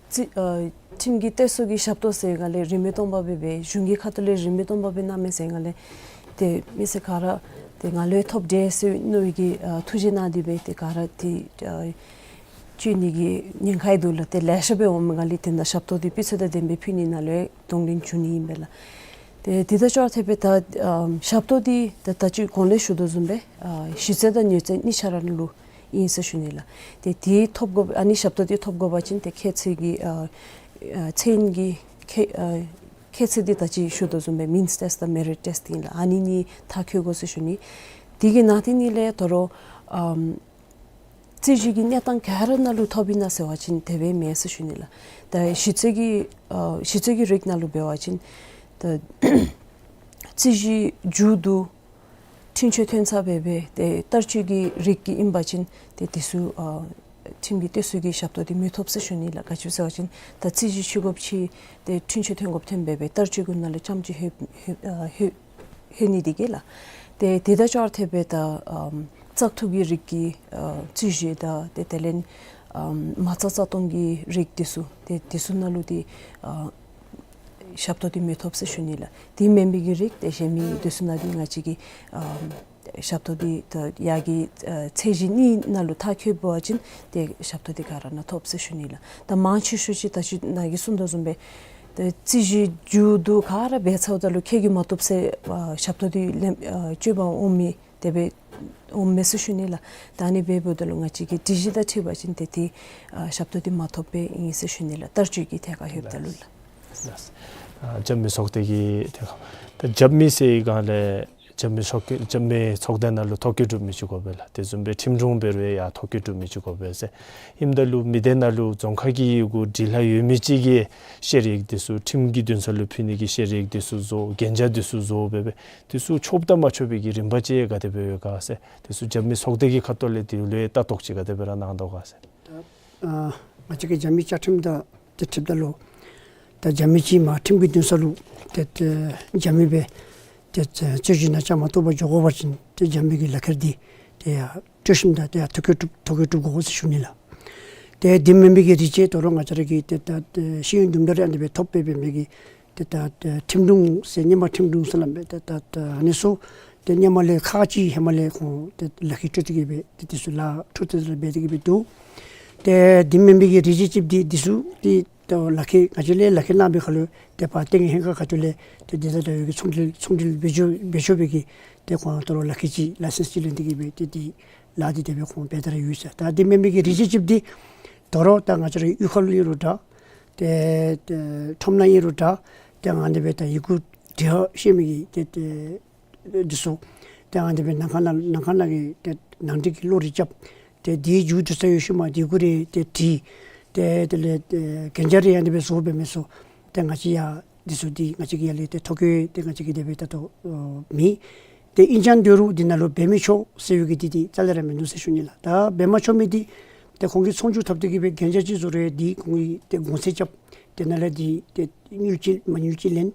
རྩོད་ཨ་ཁྲིམས་ཀྱི་སྟེགས་གསོ་གི་ཞབས་ཏོག་ཟེར་ང་ལས་རིན་མེད་སྟོང་པ་སྦེ་སྦེ་གཞུང་གི་ཁ་ཐུག་ལས་རིན་མེད་སྟོང་པ་སྦེ་གནང་མས་ཟེར་ང་ལས་དེ་མི་སེར་ག་ར་དེ་ང་ལུ་ཡང་ཐོབ་དེས་ཟེར་མནོ་བའི་གི་ཨ་ཐུགས་རྗེ་གནང་སྟེ་སྦེ་དེ་ག་ར་དེ་ཨ་སྤྱོད་ནི་གི་ཉེན་ཁ་ཡང་འདུག་ལགས། དེ་ལེ་ཤ་སྦེ་འོངམ་ང་ལས་དེ་ནང་ཞབས་ཏོག་འདི་སྤུས་ཚད་དང་ལྡན་པའི་ཕུལ་ནི་ནང་ལུ་ཡང་གདོང་ལེན་ཞུ་ནི་ཨིན་པས་ལགས། ཏེ་དེ་དང་ཅོག་འཐདཔ་སྦེ་ད་ཨམ་ཞབས་ཏོག་འདི་ད་ད་ཅི་གོང་ལས་ཞུ་དོ་བཟུམ་སྦེ་ཨ་གཞི་རྩ་དང་མྱུར་རྩ་གཉིས་ཆ་ར་ལུ་ཨིན་ཟེར་ཞུ་ནི་ལགས། ཏེ་དེ་ཐོབ་དགོ་ཨ་ནི་ཞབས་ཏོག་འདི་ཐོབ་དགོ་པ་ཅིན་ཏེ་ཁྱད་ཚད་ཀྱི་ཨ་ཨ་ཚད་ཀྱི་ཁྱད་ཨ་ཁྱད་ཚད་འདི་ད་ཅི་ཞུ་དོ་བཟུམ་སྦེ་མིནསི་ཊེསཊ་དང་མེ་རིཊ་ཊེསཊ་ཨིན་ལགས། ཨ་ནི་གཉིས་མཐར་འཁྱོལ་དགོ་ཟེར་ཞུ་ནི། དེ་གི་ནང་དེ་གཉིས་ལས་ད་རུང་ཨམ་རྩོད་གཞི་གི་གནས་སྟངས་ག་ར་ནང་ལུ་ཐོབ་ཨིན་ན་ཟེར་བ་ཅིན་དེ་སྦེ་མེན་ཟེར་ཞུ་ནི་ལགས། ད་གཞི་རྩའི་གི་ཨ་གཞི་རྩའི་གི་རིགས་ནང་ལུ་འབད་བ་ཅིན་ད་རྩོད་གཞི་མཇུག་བསྡུ་འཁྲུན་ཆོད་ཐོན་ཚར་སྦེ་སྦེ་ཏེ་བསྟར་སྤྱོད་ཀྱི་རིགས་ཀྱི་ཨིན་པ་ཅིན་ཏེ་དེ་ཚུ་ཨ་ཁྲིམས་ཀྱི་སྟེགས་གསོ་གི་ཞབས་ཏོག་འདི་མི་ཐོབ་ཟེར་ཞུ་ནི་ལགས། ག་ཅི་ཟེར་བ་ཅིན་ད་རྩོད་གཞི་ཤི་དགོཔ་ཅིག་ཏེ་འཁྲུན་ཆོད་ཐོན་དགོཔ་ཐོན་སྦེ་སྦེ་བསྟར་སྤྱོད་ཀྱི་ནང་ལུ་ཙམ་ཅིག་ལྷོད་ལྷོད་ཨ་ལྷོད་ལྷོད་ནི་འདི་གིས་ལགས། ཏེ་དེ་དང་ཅོག་འཐདཔ་སྦེ་ད་ཨམ་བཙག་འཐུ་གི་རིགས་ཀྱི་ཨ་རྩོད་གཞི་དང་ཏེ་དེ་ལས་ ཨམ་མ་རྩ་རྩ་སྟོང་གི་རིགས་འདི་ཚུ་ཏེ་འདི་ཚུ་ནང་ལུ་ཏེ་ཨ་ཞབས་ཏོག་འདི་མི་ཐོབ་ཟེར་ཞུ་ནི་ལགས། དེ་མེན་པའི་གི་རིགས་ཏེ་གཞན་མི་འདི་ཚུ་ནང་འདི་ང་བཅས་ཀྱིས་ཨམ་ཞབས་ཏོག་འདི་ད་ཡར་གྱི་ཨ་ཚད་གཞི་གཉིས་ནང་ལུ་མཐར་འཁྱོལ་བ་ཅིན་ཏེ་ཞབས་ཏོག་འདི་ག་ར་ནང་ཐོབ་ཟེར་ཞུ་ནི་ལགས། ད་མང་ཆེ་ཤོས་ཅིག་ད་ཅི་ནཱ་གིས་གསུངས་དོ་བཟུམ་སྦེ་ཏེ་རྩིས་ཞིབ་མཇུག་བསྡུ་ག་ར་འབད་ཚརཝ་ད་ལུ་ཁྱོད་ཀྱིས་མ་བཏུབ་ཟེར་ཨ་ཞབས་ཏོག་འདི་ལེན་ཨ་སྤྱོད་པར་འོང་མི་དེ་སྦེ་འོང་མས་ཟེར་ཞུ་ནི་ལགས། ད་ཨ་ནི་འབདཝ་ད་ལུ་ང་བཅས་ཀྱིས་སྒྲིག་གཞི་དང་འཁྲིལ་བ་ཅིན་ཏེ་ཏེ་ཨ་ཞབས་ཏོག་འདི་མ་ཐོབ་པའི་ཨིན་ཟེར་ཞུ་ནི་ལགས། བསྟར་སྤྱོད་ཀྱི་ཐད་ཁར་ལྷོདཔ་ད་ལུ་ལགས། ལགས། ཨ་རྒྱབ་མི་ཚོགས་སྡེ་གི་ཐད་ཁར་ད་རྒྱབ་མི་ཟེར་བའི་སྒང་ལས་རྒྱབ་མི་ཚོགས་རྒྱབ་མི་ཚོགས་སྡེ་ནང་ལུ་ཐོ་བཀོད་གྲུབ་མི་ཅིག་དགོ་པས་ལགས། དེ་བཟུམ་སྦེ་ཁྲིམས་དྲུང་འབད་རུང་ཡང་ཐོ་བཀོད་གྲུབ་མི་ཅིག་དགོ་པས་ཟེར། ཨིནམ་ད་ལུ་མི་སྡེ་ནང་ལུ་རྫོང་ཁག་གི་ཡི་གུ་འབྲི་ལྷག་ཡོད་མི་ཅིག་གིས་བཤེར་ཡིག་འདི་ཚུ་ཁྲིམས་ཀྱི་འདུན་ས་ལུ་ཕུལ་ནི་གི་བཤེར་ཡིག་འདི་ཚུ་བཟོ་གན་རྒྱ་འདི་ཚུ་བཟོ་འབད་འབད་འདི་ཚུ་ཆོགཔ་དང་མ་ཆོག་པའི་གི་རིམ་པ་ཅིག་ག་དེ་སྦེ་ཡོད་ག་ཟེར། འདི་ཚུ་རྒྱབ་མི་ཚོགས་སྡེ་གི་ཁ་ཐུག་ལས་འདི་ལུ་ལྟ་རྟོག་ཅིག་ག་དེ་སྦེ་ར་གནང་དོ་ག་ཟེར། ད་ཨ་ང་བཅས་ཀྱི་རྒྱབ་མི་བཅའ་ཁྲིམས་དང་ཏེ་འཁྲིལཝ་ད་ལུ་ད་རྒྱབ་མི་ཅིག་མར་ཁྲིམས་ཀྱི་འདུན་ས་ལུ་ཏེ་ཏེ་རྒྱབ་མི་སྦེ་ཏེ་རྩོད་གཞི་ནང་བཅའ་མར་གཏོགས་པར་འགྱོ་དགོ་པ་ཅིན་ཏེ་རྒྱབ་མི་གི་ལག་ཁྱེར་འདི་ཏེ་ཡར་སྤྲོད་ཞིནམ་ད་ཏེ་ཡར་ཐོ་བཀོད་གྲུབ་ཐོ་བཀོད་གྲུབ་དགོ་ཟེར་ཞུ་ནི་ལགས། ཏེ་འདི་མེན་པའི་གི་རིགས་ཅིག་དོ་རུང་ང་བཅས་ར་གི་ཏེ་ད་ཏེ་ཤེས་ཡོན་དུམ་གྲ་རེ་ཨ་ནི་སྦེ་ཐོབ་སྦེ་འབད་མི་གི་ཏེ་ད་ཏེ་ཁྲིམས་དྲུང་ཟེར་སྔོན་མ་ཁྲིམས་དྲུང་ཟེར་སླབ་མས། ཏེ་ད་ཏེ་ཨ་ནི་ཚུ་ཏེ་སྔོན་མ་ལས་ཁག་ཅིག་ཧེ་མ་ལས་ཁོང་ཏེ་ལག་ཁྱེར་སྤྲོད་དེ་གི་སྦེ་ཏེ་འདི་ཚུ་ལཱ་འཕྲོ་མཐུད་དེ་སྦེ་འབད་དེ་གི་སྦེ་འདུག། ཏེ་འདི་མེན་པའི་གི་རིགས་ཅིག་ཅིག་འདི་འདི་ཚུ་ཏེ་ད་ལག་ཁྱེར་ང་བཅས་ལས་ལག་ཁྱེར་གནང་བའི་ཁར་ལུ་ཏེ་ཕར་ཏེ་ཧེང་ཁ་ཁ་ཐུག་ལས་ཏེ་འདི་ད་ད་ཡོད་ཀྱི་ཚོང་འབྲེལ་ཚོང་འབྲེལ་འབད་ཆོག་འབད་ཆོག་པའི་གི་ཏེ་ཁོང་དོ་རུང་ལག་ཁྱེར་ཅིག་ལའི་སེནསི་ཅིག་ལེན་ཏེ་གི་སྦེ་ཏེ་འདི་ལཱ་འདི་དེ་སྦེ་ཁོང་འབད་དེ་ར་ཡོད་ཟེར། ད་འདི་མེན་པའི་གི་རིགས་ཅིག་ཅིག་འདི་དོ་རུང་ད་ང་བཅས་ར་གཡུས་ཁ་ལུ་ཨིན་རུང་འདྲ་ཏེ་ཏེ་ཁྲོམ་ནང་ཨིན་རུང་འདྲ་ཏེ་ཨ་ནི་སྦེ་ད་ཡི་གུ་འབྲི་ཧ་ཤེས་མི་གི་ཏེ་ཏེ་འདི་ཚུ་ཏེ་ཨ་ནི་སྦེ་ནང་ཁང་ནང་ནང་ཁང་ནང་གི་ཏེ་ནང་འགྲིག་གི་བློ་རེ་རྐྱབ། ཏེ་འདི་མཇུག་བསྡུ་ས་ཡོད་ཤུལ་མ་འདི་གུ་རེ་ཏེ་བྲིས། ཏེ་དེ་ལས་ཏེ་གན་རྒྱ་རེ་ཨ་ནི་སྦེ་བཟོ་འབད་མི་ཚུ་ཏེ་ང་བཅས་ཡང་འདི་ཚུ་འདི་ང་བཅས་ཀྱི་ཡར་ལས་ཏེ་ཐོ་བཀོད་ཏེ་ང་བཅས་ཀྱི་དེ་སྦེ་ད་ལྟོ་ཨོ་མེད། ཏེ་ཨིན་ཀྱང་འདི་རུང་འདི་ནང་ལུ་འབད་མི་ཆོག་ཟེར་བའི་གི་འདི་འདི་རྩ་ལས་ར་མིན་འདུག་ཟེར་ཞུ་ནི་ལགས། ད་འབད་མ་ཆོག་མི་འདི་ཏེ་ཁོང་གིས་ཚོང་བསྒྱུར་འཐབ་སྟེ་གི་སྦེ་གན་རྒྱ་ཅིག་བཟོ་རུང་འདི་ཁོང་གིས་ཏེ་གོང་ཚད་རྐྱབ། ཏེ་ནཱ་ལས་འདི་ཏེ་ཉུལ་ཅིག་མ་ཉུལ་ཅིག་ལེན།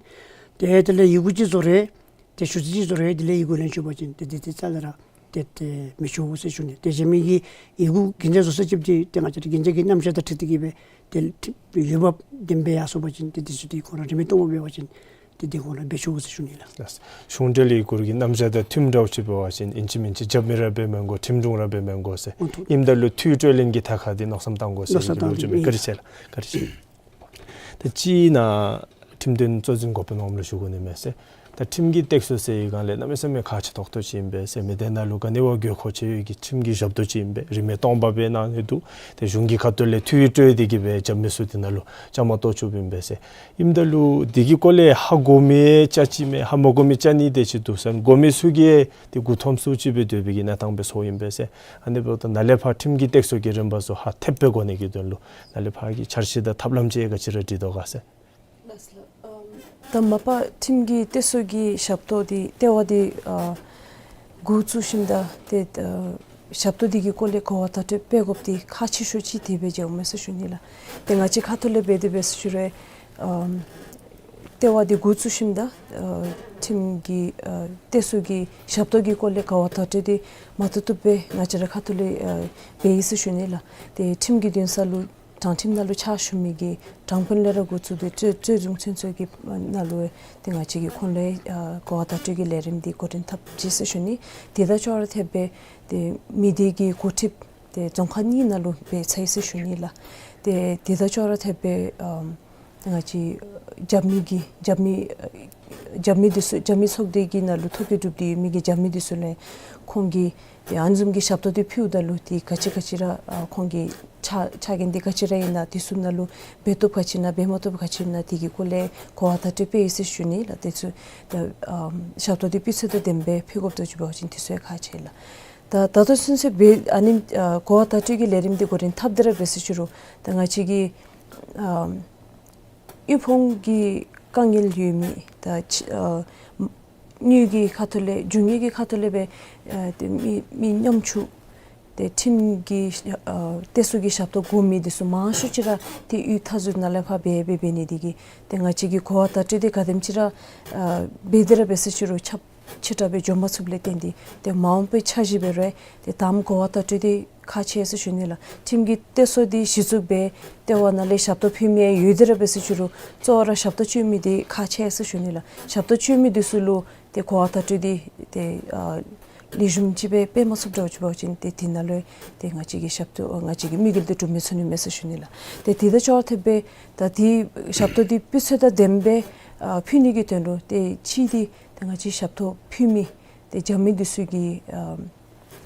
ཏེ་དེ་ལས་ཡི་གུ་ཅིག་བཟོ་རུང་ཏེ་ཞུ་ཚིག་ཅིག་བཟོ་རུང་དེ་ལས་ཡི་གུ་ལེན་ཆོག་པ་ཅིན་ཏེ་འདི་འདི་རྩ་ལས་ར་ཏེ་ཏེ་མི་ཆོག་ཟེར་ཞུ་ནི། ཏེ་གཞན་མི་གི་ཡི་གུ་གན་རྒྱ་བཟོ་ས་ཅིག་འདི་ཏེ་ང་བཅས་ར་གན་རྒྱ་གི་རྣམ་གཞག་དང་འཁྲིལ་ཏེ་གི་སྦེ་ཏེ་འོས་འབབ་ལྡན་པའི་ཡར་སོང་པ་ཅིན་ཏེ་འདི་ཚུ་འདི་ཁོང་ར་རིན་མེད་སྟོངམ་འབད་བ་ཅིན་ཏེ་འདི་ཁོང་ར་འབད་ཆོག་ཟེར་ཞུ་ནི་ལགས། གཞུང་འབྲེལ་ཡི་གུ་གི་རྣམ་གཞག་དང་མཐུནམ་འདྲཝ་ཅིག་འབད་བ་ཅིན་ཨིན་ཅི་མིན་ཅི་རྒྱབ་མི་ར་འབད་མི་དགོ། ཁྲིམས་དྲུང་ར་འབད་མི་དགོ་ཟེར། ཨོ་ཐུ། ཨིནམ་ད་ལུ་འཐུས་སྤྲོད་ལེན་གྱི་ཐད་ཁར་འདི་མནོ་བསམ་བཏང་དགོ་ཟེར་མནོ་བསམ་བཏང་དགོ། བཀའ་དྲིན་ཆེ་ལགས། བཀའ་དྲིན་ཆེ། ད་ཅི་ནཱ་ཁྲིམས་དོན་གཙོ་འཛིན་འགོ་དཔོན་འོགམ་ལུ་ཞུ་དགོ་ནི་མས་ཟེར། ད་ཁྲིམས་ཀྱི་སྟེགས་གསོ་ཟེར་བའི་སྒང་ལས་གནམ་མེད་ས་མེད་ཁག་ཆེ་ཏོག་ཏོ་ཅིག་ཨིན་པས་ཟེར། མི་སྡེ་ནང་ལུ་ག་ནི་བ་དགོས་མཁོ་ཆེ་བའི་གི་ཁྲིམས་ཀྱི་ཞབས་ཏོག་ཅིག་ཨིན་པས། རིན་མེད་སྟོང་པ་སྦེ་གནང་ནི་འདུག། ཏེ་གཞུང་གི་ཁ་ཐུག་ལས་འཐུས་སྤྲོད་དེ་གི་སྦེ་རྒྱབ་མི་ཚུ་འདི་ནང་ལུ་བཅའ་མར་གཏོགས་བཅུགཔ་ཨིན་པས་ཟེར། ཨིནམ་ད་ལུ་འདི་གི་སྐོར་ལས་ཧ་གོ་མི་བཅའ་ཅི་མས། ཧ་མ་གོ་མི་བཅའ་ནི་དེ་ཅིག་འདུག་ཟེར། གོ་མི་ཚུ་གིས་ཏེ་མགུ་འཐོམ་སུ་ཅིག་སྦེ་སྡོད་པའི་གི་གནས་སྟངས་སྦེ་སོང་ཨིན་པས་ཟེར། ཨ་ནི་འབདཝ་ད་ནཱ་ལས་ཕར་ཁྲིམས་ཀྱི་སྟེགས་གསོ་གི་རིམ་པ་ཚུ་ཧ་ཐེབས་སྦེ་གོ་ནི་གི་དོན་ལུ་ནཱ་ལས་ཕར་གྱི་འཆར་གཞི་དང་ཐབས་ལམ་ཅིག་ག་ཅི་ར་སྒྲིག་དོ་ག་ཟེར། ལགས་སོ་ལགས། ཨམ་ད་མ་པ་ཁྲིམས་ཀྱི་སྟེགས་གསོ་གི་ཞབས་ཏོག་འདི་ལྟེ་བ་འདི་ཨ་འགོ་བཙུགས་ཞིནམ་ད་ཏེ་ཨ་ཞབས་ཏོག་འདི་གི་སྐོར་ལས་གོ་བ་བརྡ་སྤྲོད་འབད་དགོཔ་འདི་ཁག་ཆེ་ཤོས་ཅིག་དེ་སྦེ་མཇལཝ་མས་ཟེར་ཞུ་ནི་ལགས། ཏེ་ང་བཅས་ཁ་ཐུག་ལས་འབད་དེ་འབད་ཟེར་ཞུ་རུང་ཨམ་ལྟེ་བ་འདི་འགོ་བཙུགས་ཞིནམ་ད་ཨ་ཁྲིམས་ཀྱི་ཨ་སྟེགས་གསོ་གི་ཞབས་ཏོག་གི་སྐོར་ལས་གོ་བ་བརྡ་སྤྲོད་འདི་མ་ཐུབ་ཐུབ་སྦེ་ང་བཅས་ར་ཁ་ཐུག་ལས་ཨ་འབད་ཡི་ཟེར་ཞུ་ནི་ལགས། ཏེ་ཁྲིམས་ཀྱི་འདུན་ས་ལུ་དྲང་ཁྲིམས་ནང་ལུ་ཕྱག་ཞུ་མི་གི་དྲང་དཔོན་ལས་ར་འགོ་བཙུགས་ཏེ་གཙོ་གཙོ་བཟུང་ཚུན་ཚོད་ཀྱི་ནང་ལུ་ཏེ་ང་བཅས་ཀྱིས་ཁོང་ལུ་ཨ་གོ་བ་བརྡ་སྤྲོད་ཀྱི་ལས་རིམ་འདི་འགོ་འདྲེན་འཐབ་ཅི་ཟེར་ཞུ་ནི། དེ་དང་ཅོག་ར་འཐདཔ་སྦེ་ཏེ་མི་སྡེ་གི་འགོ་ཁྲིདཔ་ཏེ་རྫོང་ཁག་གཉིས་ནང་ལུ་འབད་ཚར་ཡི་ཟེར་ཞུ་ནི་ལགས། ཏེ་དེ་དང་ཅོག་ར་འཐདཔ་སྦེ་ཨམ་ང་བཅས་རྒྱབ་མི་གི་རྒྱབ་མི་རྒྱབ་མི་འདི་ཚུ་རྒྱབ་མི་ཚོགས་སྡེ་གི་ནང་ལུ་ཐོ་བཀོད་གྲུབ་སྟེ་ཡོད་མི་གི་རྒྱབ་མི་འདི་ཚུ་ལུ་ཁོང་གིས་ཏེ་ཨ་ནི་བཟུམ་གྱི་ཞབས་ཏོག་འདི་ཕུལཝ་ད་ལུ་ཏེ་ག་ཅི་ག་ཅི་ར་ཨ་ཁོང་གི་ཆ་ཆ་རྐྱེན་འདི་ག་ཅི་ར་ཨིན་ན་འདི་ཚུ་ནང་ལུ་འབད་བཏུབ་ག་ཅི་ཨིན་ན་འབད་མ་བཏུབ་ག་ཅི་ཨིན་ན་དེ་གི་སྐོར་ལས་གོ་བ་བརྡ་སྤྲོད་འབད་ཡི་ཟེར་ཞུ་ནི་ལགས། དེ་ཚུ་ད་ཨམ་ཞབས་ཏོག་འདི་སྤུས་ཚད་དང་ལྡནམ་སྦེ་ཕུལ་དགོཔ་འདུག་ཟེར་བ་ཅིན་དེ་ཚུ་ཡང་ཁག་ཆེ་ལགས། ད་ད་ལྟོ་ཚུན་ཚོད་འབད་ཨ་ནི་ཨ་གོ་བ་བརྡ་སྤྲོད་ཀྱི་ལས་རིམ་འདི་འགོ་འདྲེན་འཐབ་སྟེ་ར་འབད་ཟེར་ཞུ་རུང་ད་ང་བཅས་ཀྱི་ཨམ་དབུལ་ཕོངས་ཀྱི་དཀའ་ངལ་ཡོད་མི་ད་ཅི་ཨ་དངུལ་གྱི་ཁ་ཐུག་ལས་རྒྱུ་དངོས་ཀྱི་ཁ་ཐུག་ལས་འབད་ཨ་ཏེ་མི་མི་ཉམ་ཆུང་ཏེ་ཁྲིམས་ཀྱི་ཨ་སྟེགས་གསོ་གི་ཞབས་ཏོག་དགོ་མི་འདི་ཚུ་མང་ཤོས་ཅིག་ར་ཏེ་གཡུས་མཐའ་ཟུར་ནང་ལས་ཕར་འབད་འབད་འབད་ནི་འདི་གིས་ཏེ་ང་བཅས་ཀྱིས་གོ་བ་བརྡ་སྤྲོད་འདི་ག་དེམ་ཅིག་ར་ཨ་འབད་དེ་ར་འབད་ཟེར་ཞུ་རུང་ཁྱབ་ ཆེ་དྲགས་སྦེ་འགྱོ་མ་ཚུགསཔ་ལས་བརྟེན་ཏེ་ཏེ་མ་འོངས་པའི་འཆར་གཞི་འབད་རུང་ཏེ་དང་པ་གོ་བ་བརྡ་སྤྲོད་འདི་ཁག་ཆེ་ཟེར་ཞུ་ནི་ལགས། ཁྲིམས་ཀྱི་གཏད་སོ་འདི་གཞི་བཙུགས་འབད་ཏེ་འབདཝ་ལས་ཞབས་ཏོག་ཕུལ་མི་ཡང་ཡོད་དེ་ར་འབད་ཟེར་ཞུ་རུང་གཙོ་བོ་ར་ཞབས་ཏོག་སྤྱོད་མི་འདི་ཁག་ཆེ་ཟེར་ཞུ་ནི་ལགས། ཞབས་ཏོག་སྤྱོད་མི་འདི་ཚུ་ལུ་ཏེ་གོ་བ་བརྡ་སྤྲོད་འདི་ཏེ་ཨ་ལེགས་ཤོམ་ཅིག་སྦེ་སྤེལ་མ་ཚུགསཔ་འདྲཝ་ཅིག་འབད་བ་ཅིན་ཏེ་དེ་ནང་ལུ་ཏེ་ང་བཅས་ཀྱི་ཞབས་ཏོག་ང་བཅས་ཀྱི་དམིགས་ཡུལ་འདི་འགྲུབ་མི་ཚུགས་ནི་མས་ཟེར་ཞུ་ནི་ལགས། ཏེ་དེ་དང་ཅོག་འཐདཔ་སྦེ་ད་ཏེ་ཞབས་ཏོག་འདི་སྤུས་ཚད་དང་ལྡནམ་སྦེ་ཨ་ཕུལ་ནི་གི་དོན་ལུ་ཏེ་གཅིག་འདི་ཏེ་ང་བཅས་ཞབས་ཏོག་ཕུལ་མི་ཏེ་རྒྱབ་མི་འདི་ཚུ་གི་ཨ་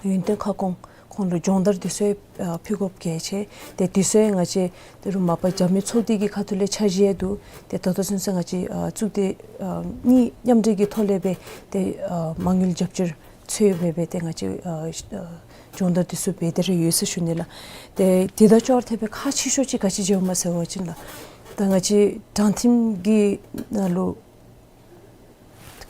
ཡོན་ཏན་ཁ་སྐོང་ཁོང་ལུ་སྦྱོང་བརྡར་འདི་ཚུ་ཨ་ཕུལ་དགོཔ་གལ་ཆེ། ཏེ་འདི་ཚུ་ང་བཅས་ད་རུང་མ་པ་རྒྱབ་མི་ཚོགས་སྡེ་གི་ཁ་ཐུག་ལས་འཆར་གཞི་ཡང་འདུག། ཏེ་ད་ལྟོ་ཚུན་ཚོད་ང་བཅས་ཨ་གཙུག་སྡེ་ཨ་གཉིས་མཉམ་འབྲེལ་གྱི་ཐོག་ལས་སྦེ་ཏེ་ཨ་མ་དངུལ་རྒྱབ་སྐྱོར་ཚུ་འབད་སྦེ་ཏེ་ང་བཅས་ཨ་ཨ་སྦྱོང་བརྡར་འདི་ཚུ་འབད་དེ་ར་ཡོད་ཟེར་ཞུ་ནི་ལགས། ཏེ་དེ་དང་ཅོག་འཐདཔ་སྦེ་ཁག་ཆེ་ཤོས་ཅིག་ག་ཅི་ཅིག་ཡོདཔ་སྨོ་ཟེར་བ་ཅིན་ལགས། ད་ང་བཅས་དྲང་ཁྲིམས་ཀྱི་ནང་ལུ་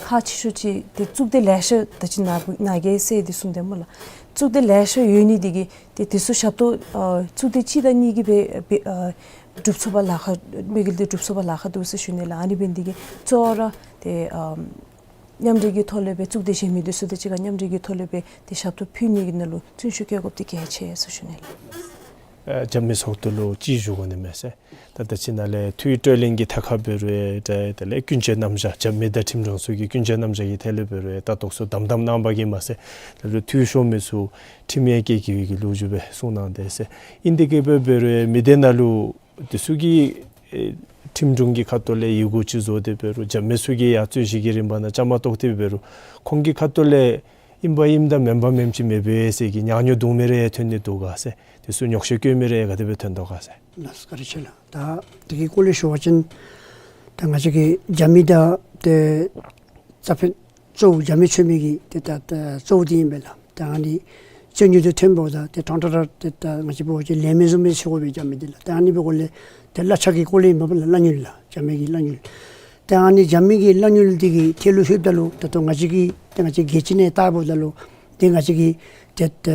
ཁག་ཆེ་ཤོས་ཅིག་ཏེ་གཙུག་སྡེ་ལེ་ཤ་ད་ཅི་ནཱ་ནཱ་གིས་ཟེར་འདི་གསུངས་དེས་སྨོ་ལགས། གཙུག་སྡེ་ལེ་ཤ་ཡོད་ནི་འདི་གིས་ཏེ་འདི་ཚུ་ཞབས་ཏོག་ཨ་གཙུག་སྡེ་གཅིག་དང་གཉིས་ཀྱིས་འབད་འབད་ཨ་སྒྲུབ་ཚུགས་པར་ལཱ་ཁག་དམིགས་ཡུལ་འདི་སྒྲུབ་ཚུགས་པར་ལཱ་ཁག་འདུག་ཟེར་ཞུ་ནི་ལགས། ཨ་ནི་འབད་ནི་འདི་གིས་གཙོ་བོ་ར་ཏེ་ཨ་མཉམ་འབྲེལ་གྱི་ཐོག་ལས་སྦེ་གཙུག་སྡེ་གཞན་མི་འདི་ཚུ་དང་གཅིག་ཁར་མཉམ་འབྲེལ་གྱི་ཐོག་ལས་སྦེ་ཏེ་ཞབས་ཏོག་ཕུལ་ནི་གི་ནང་ལུ་བརྩོན་ཤུགས་བསྐྱེད་དགོཔ་འདི་གལ་ཆེ་ཟེར་ཞུ་ནི་ལགས། ཨ་རྒྱབ་མི་ཚོགས་སྡེ་ལུ་ཅིག་ཞུ་དགོ་ནི་མས་ཟེར། ད་ད་ཅི་ནཱ་ལས་འཐུས་སྤྲོད་ལེན་གྱི་ཐད་ཁར་འབད་རུང་ཏེ་དེ་ལས་ཀུན་སྤྱོད་རྣམ་གཞག་རྒྱབ་མི་དང་ཁྲིམས་དྲུང་ཚུ་གི་ཀུན་སྤྱོད་རྣམ་གཞག་གི་ཐད་ལས་འབད་རུང་ད་ཏོག་ཚུ་དམ་དམ་གནང་བ་གིས་མ་ཚད་ད་རུང་འཐུས་ཤོར་མི་ཚུ་ཁྲིམས་ཡང་བཀལ་གེ་བའི་གི་ལོ་རྒྱུས་སྦེ་གསུངས་གནང་དེས་ཟེར། ཨིན་དེ་གིས་འབད་འབད་རུང་མི་སྡེ་ནང་ལུ་འདི་ཚུ་གི་ཨེ་ཁྲིམས་དྲུང་གི་ཁ་ཐུག་ལས་ཡི་གུ་ཅིག་བཟོ་སྟེ་འབད་རུང་རྒྱབ་མི་ཚུ་གིས་ཡང་རྩོད་གཞི་གི་རིམ་པ་ནང་བཅའ་མར་གཏོགས་ཏེ་འབད་རུང་ཁོང་གི་ཁ་ཐུག་ལས་ཨིན་པ་ཨིནམ་དང་མེན་པ་མེནམ་ཅིག་མེད་པས་ཟེར་གྱི་ཉག་ཉོག་འདུག་མི་རེ་ཐོན་ནི་འདུག་ག་ཟེར། འདི་ཚུ་ཉོགས་བཤད་བཀོད་མི་རེ་ག་དེ་སྦེ་ཐོན་དོ་ག་ཟེར། ལགས་སོ། བཀའ་དྲིན་ཆེ་ལགས། ད་འདི་གི་སྐོར་ལས་ཞུ་བ་ཅིན་ད་ང་བཅས་ཀྱི་རྒྱབ་མི་དང་ཏེ་རྩ་ཕན་གཙོ་བོ་རྒྱབ་མི་འཚོལ་མི་གི་ཏེ་ད་ད་གཙོ་བོ་འདི་ཨིན་པས་ལགས། ད་ཨ་ནི་རྩོད་ཉོག་འདི་ཐོན་འབདཝ་ད་ཏེ་ཏང་ཏ་ར་ཏེ་ད་ང་བཅས་འབད་བ་ཅིན་ལས་མི་བཟུམ་སྦེ་འཚོལ་དགོ་པས་རྒྱབ་མི་འདི་ལགས། ད་ཨ་ནི་འབད་དགོཔ་ལས་ཏེ་གླ་ཆ་གི་སྐོར་ལས་ཨིན་པས་ལགས། གླ་སྙུལ་ལགས། རྒྱབ་མི་གི་གླ་སྙུལ། ད་ཨ་ནི་རྒྱབ་མི་གི་གླ་སྙུལ་འདི་གི་ཐད་ལུ་ལྷོདཔ་ད་ལུ་ད་ལྟོ་ང་བཅས་ཀྱི་ཏེ་ང་བཅས་རྒྱལ་སྤྱི་ནང་བལྟཝ་ད་ལུ་ཏེ་ང་བཅས་ཀྱི་ཏེ་ད་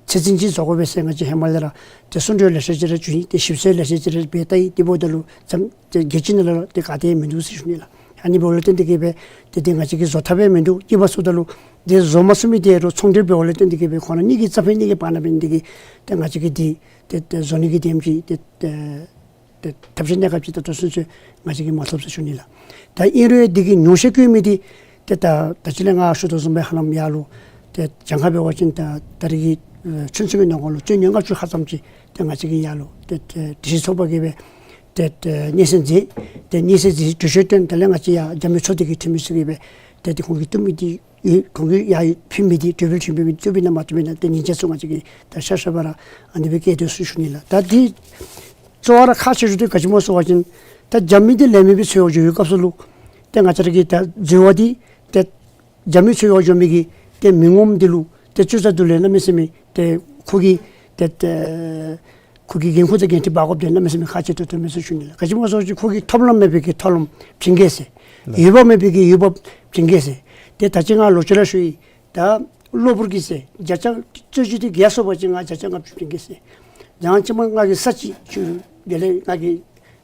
ཚད་འཛིན་ཅིག་བཟོ་དགོ་པས་ཟེར་ང་བཅས་ཧེ་མ་ལས་ར་ཏེ་གསུང་གྲོས་ལེ་ཤ་ཅིག་ར་ཞུ་ཡི། ཏེ་ཞིབ་འཚོལ་ལེ་ཤ་ཅིག་ར་འབད་ད་ཡི། དེ་འབདཝ་ད་ལུ་ཙམ་ཏེ་རྒྱལ་སྤྱི་ནང་ལུ་ཏེ་ག་ཏེ་མིན་འདུག་ཟེར་ཞུ་ནི་ལགས། ཨ་ནི་འབདཝ་ལས་བརྟེན་ཏེ་གིས་སྦེ་ཏེ་ཏེ་ང་བཅས་ཀྱིས་བཟོ་ཐབས་ཡང་མིན་འདུག། ཅིག་འབད་ཟེརཝ་ད་ལུ་ཏེ་བཟོ་མ་ཚུགས་མི་དེ་རུང་ཚོང་འབྲེལ་འབདཝ་ལས་བརྟེན་ཏེ་གིས་སྦེ་ཁོང་ར་གཉིས་ཀྱི་རྩ་ཕན་གཉིས་ཀྱི་བར་ན་འབད་ནི་དེ་གིས་ཏེ་ང་བཅས་ཀྱིས་འདི་ཏེ་ཏེ་བཟོ་ནི་གི་དེམ་ཅིག་ཏེ་ཏེ་ཏེ་ཐབས་ཤེས་གནས་སྐབས་ཅིག་ད་ལྟོ་ཚུན་ཚོད་ང་བཅས་ཀྱིས་མ་ཐོབ་ཟེར་ཞུ་ནི་ལགས། ད་ཨིན་རུང་འདི་གི་ཉོགས་བཤད་བཀོད་མི་འདི་ཏེ་ད་ད་ཅི་ལས་ང་ཞུ་དོ་བཟུམ་སྦེ་ཧ་ལམ་ཡར་ལུ་ཏེ་གྱངས་ཁ་འབད་བ་ཅིན་ད་ད་རེས་ཀྱི་ཨེ་ཚུན་ཚོད་ཀྱི་ནང་འཁོད་ལུ་རྩོད་ཉོག་ལྔ་བཅུ་ཧ་ཙམ་ཅིག་ཏེ་ང་བཅས་ཀྱིས་ཡར་ལུ་ཏེ་ཏེ་སྒྲིག་གཞི་ཚོགས་པ་གིས་སྦེ་ཏེ་ཏེ་སྙན་སེང་མཛད། ཏེ་སྙན་སེང་མཛད་གྲོས་ཆོད་བཏོན། དེ་ལས་ང་བཅས་ཡར་རྒྱབ་མི་ཚོགས་སྡེ་གི་འཐུས་མི་ཚུ་གིས་སྦེ་ཏེ་ཏེ་ཁོང་གིས་བཏུབ་མི་འདི་ཡོད། ཁོང་གིས་ཡར་ཕུལ་མི་འདི་གྲོས་འབུལ་ཞུ་མི་འདི་བཏུབ་པས་ན་མ་བཏུབ་པས་ན་ཏེ་ཉིན་བྱེད་ཚུ་ང་བཅས་ཀྱིས་ད་ཤ་ཤ་བ་ར་ཨ་ནི་སྦེ་བཀལ་དོ་ཟེར་ཞུ་ནི་ལགས། ད་འདི་གཙོ་བོ་ར་ཁག་ཆེ་ཤོས་འདི་ག་ཅི་སྨོ་ཟེར་བ་ཅིན་ད་རྒྱབ་མི་འདི་ལས་མི་སྦེ་འཚོལ་བར་འགྱོ་བའི་སྐབས་སུ་ལུ་ཏེ་ང་བཅས་ར་གི་ད་འཛོལ་བ་འདི་ཏེ་རྒྱབ་མི་འཚོལ་བར་འགྱོ་མི་གི་ཏེ་མི་ངོམ་འདི་ལུ་ཏེ་ཚུ་ཚ་འདི་ལས་གནམ་མེད་ས་མེད་ཏེ་ཁོ་གི་ཏེ་ཏེ་ཁོ་གི་འགན་ཁུར་དང་འགན་འཁྲི་འབག་དགོཔ་འདི་གནམ་མེད་ས་མེད་ཁག་ཆེ་ཏོག་ཏོ་མས་ཟེར་ཞུ་ནི་ལགས། ག་ཅི་སྨོ་ཟེར་བ་ཅིན་ཁོ་གིས་ཐོབ་ལམ་མེད་པའི་གི་ཐོབ་ལམ་བྱིན་གེ་ཟེར། ལགས། ཡོད་པ་མེད་པའི་གི་ཡོད་པ་བྱིན་གེ་ཟེར། ཏེ་ད་ཅི་ང་ལོག་ཅི་ར་ཞུ་ཡི། ད་གློ་བུར་གྱིས་ཟེར་བརྒྱ་ཆ་རྩོད་གཞི་འདི་བརྒྱ་སོང་པ་ཅིན་ང་བརྒྱ་ཆ་ལྔ་བཅུ་བྱིན་གེ་ཟེར། ཡང་ཅིན་མ་ང་གིས་ས་ཅིག་ཞུ་དེ་ལས་ང་གིས་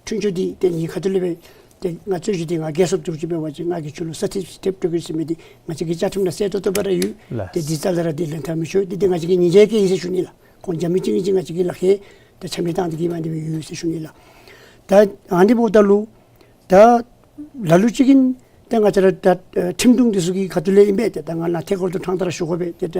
འཁྲུན་ཆོད་འདི་ཏེ་ངེའི་ཁ་ཐུག་ལས་སྦེ་ཏེ་ང་རྩོད་གཞི་འདི་ང་བརྒྱ་སོངམ་ཅིག་འབད་བ་ཅིན་ང་གིས་ཁྱོད་ལུ་ས་ཐེབས་ཐེབས་སྤྲོད་གེ་ཟེར་མི་འདི་ང་བཅས་ཀྱི་བཅའ་ཁྲིམས་ནང་གསལ་ཏོག་ཏོ་སྦེ་ར་ཡོད། ལགས། ཏེ་འདི་རྩ་ལས་ར་འདི་ལེན་ཐབས་མི་ཆོག། འདི་འདི་ང་བཅས་ཀྱིས་ཉེས་འགེལ་བཀལ་ཡི་ཟེར་ཞུ་ནི་ལགས། ཁོང་རྒྱབ་མི་གཅིག་གཉིས་ཅིག་ང་བཅས་ཀྱིས་ལག་ཁྱེར་ཏེ་ཆ་མེད་བཏང་སྟེ་གིས་མ་འདི་སྦེ་ཡོད་ཟེར་ཞུ་ནི་ལགས། ད་ཨ་ནི་འབདཝ་ད་ལུ་ད་ལ་ལུ་ཅིག་གིས་ཏེ་ང་བཅས་ར་ད་ཨེ་ཁྲིམས་དྲུང་འདི་ཚུ་གི་ཁ་ཐུག་ལས་ཨིན་པས། ཏེ་ད་ང་ནཱ་ཐད་ཀར་དུ་ཕྲང་སྟེ་ར་ཞུ་དགོ་པས། ཏེ་ད་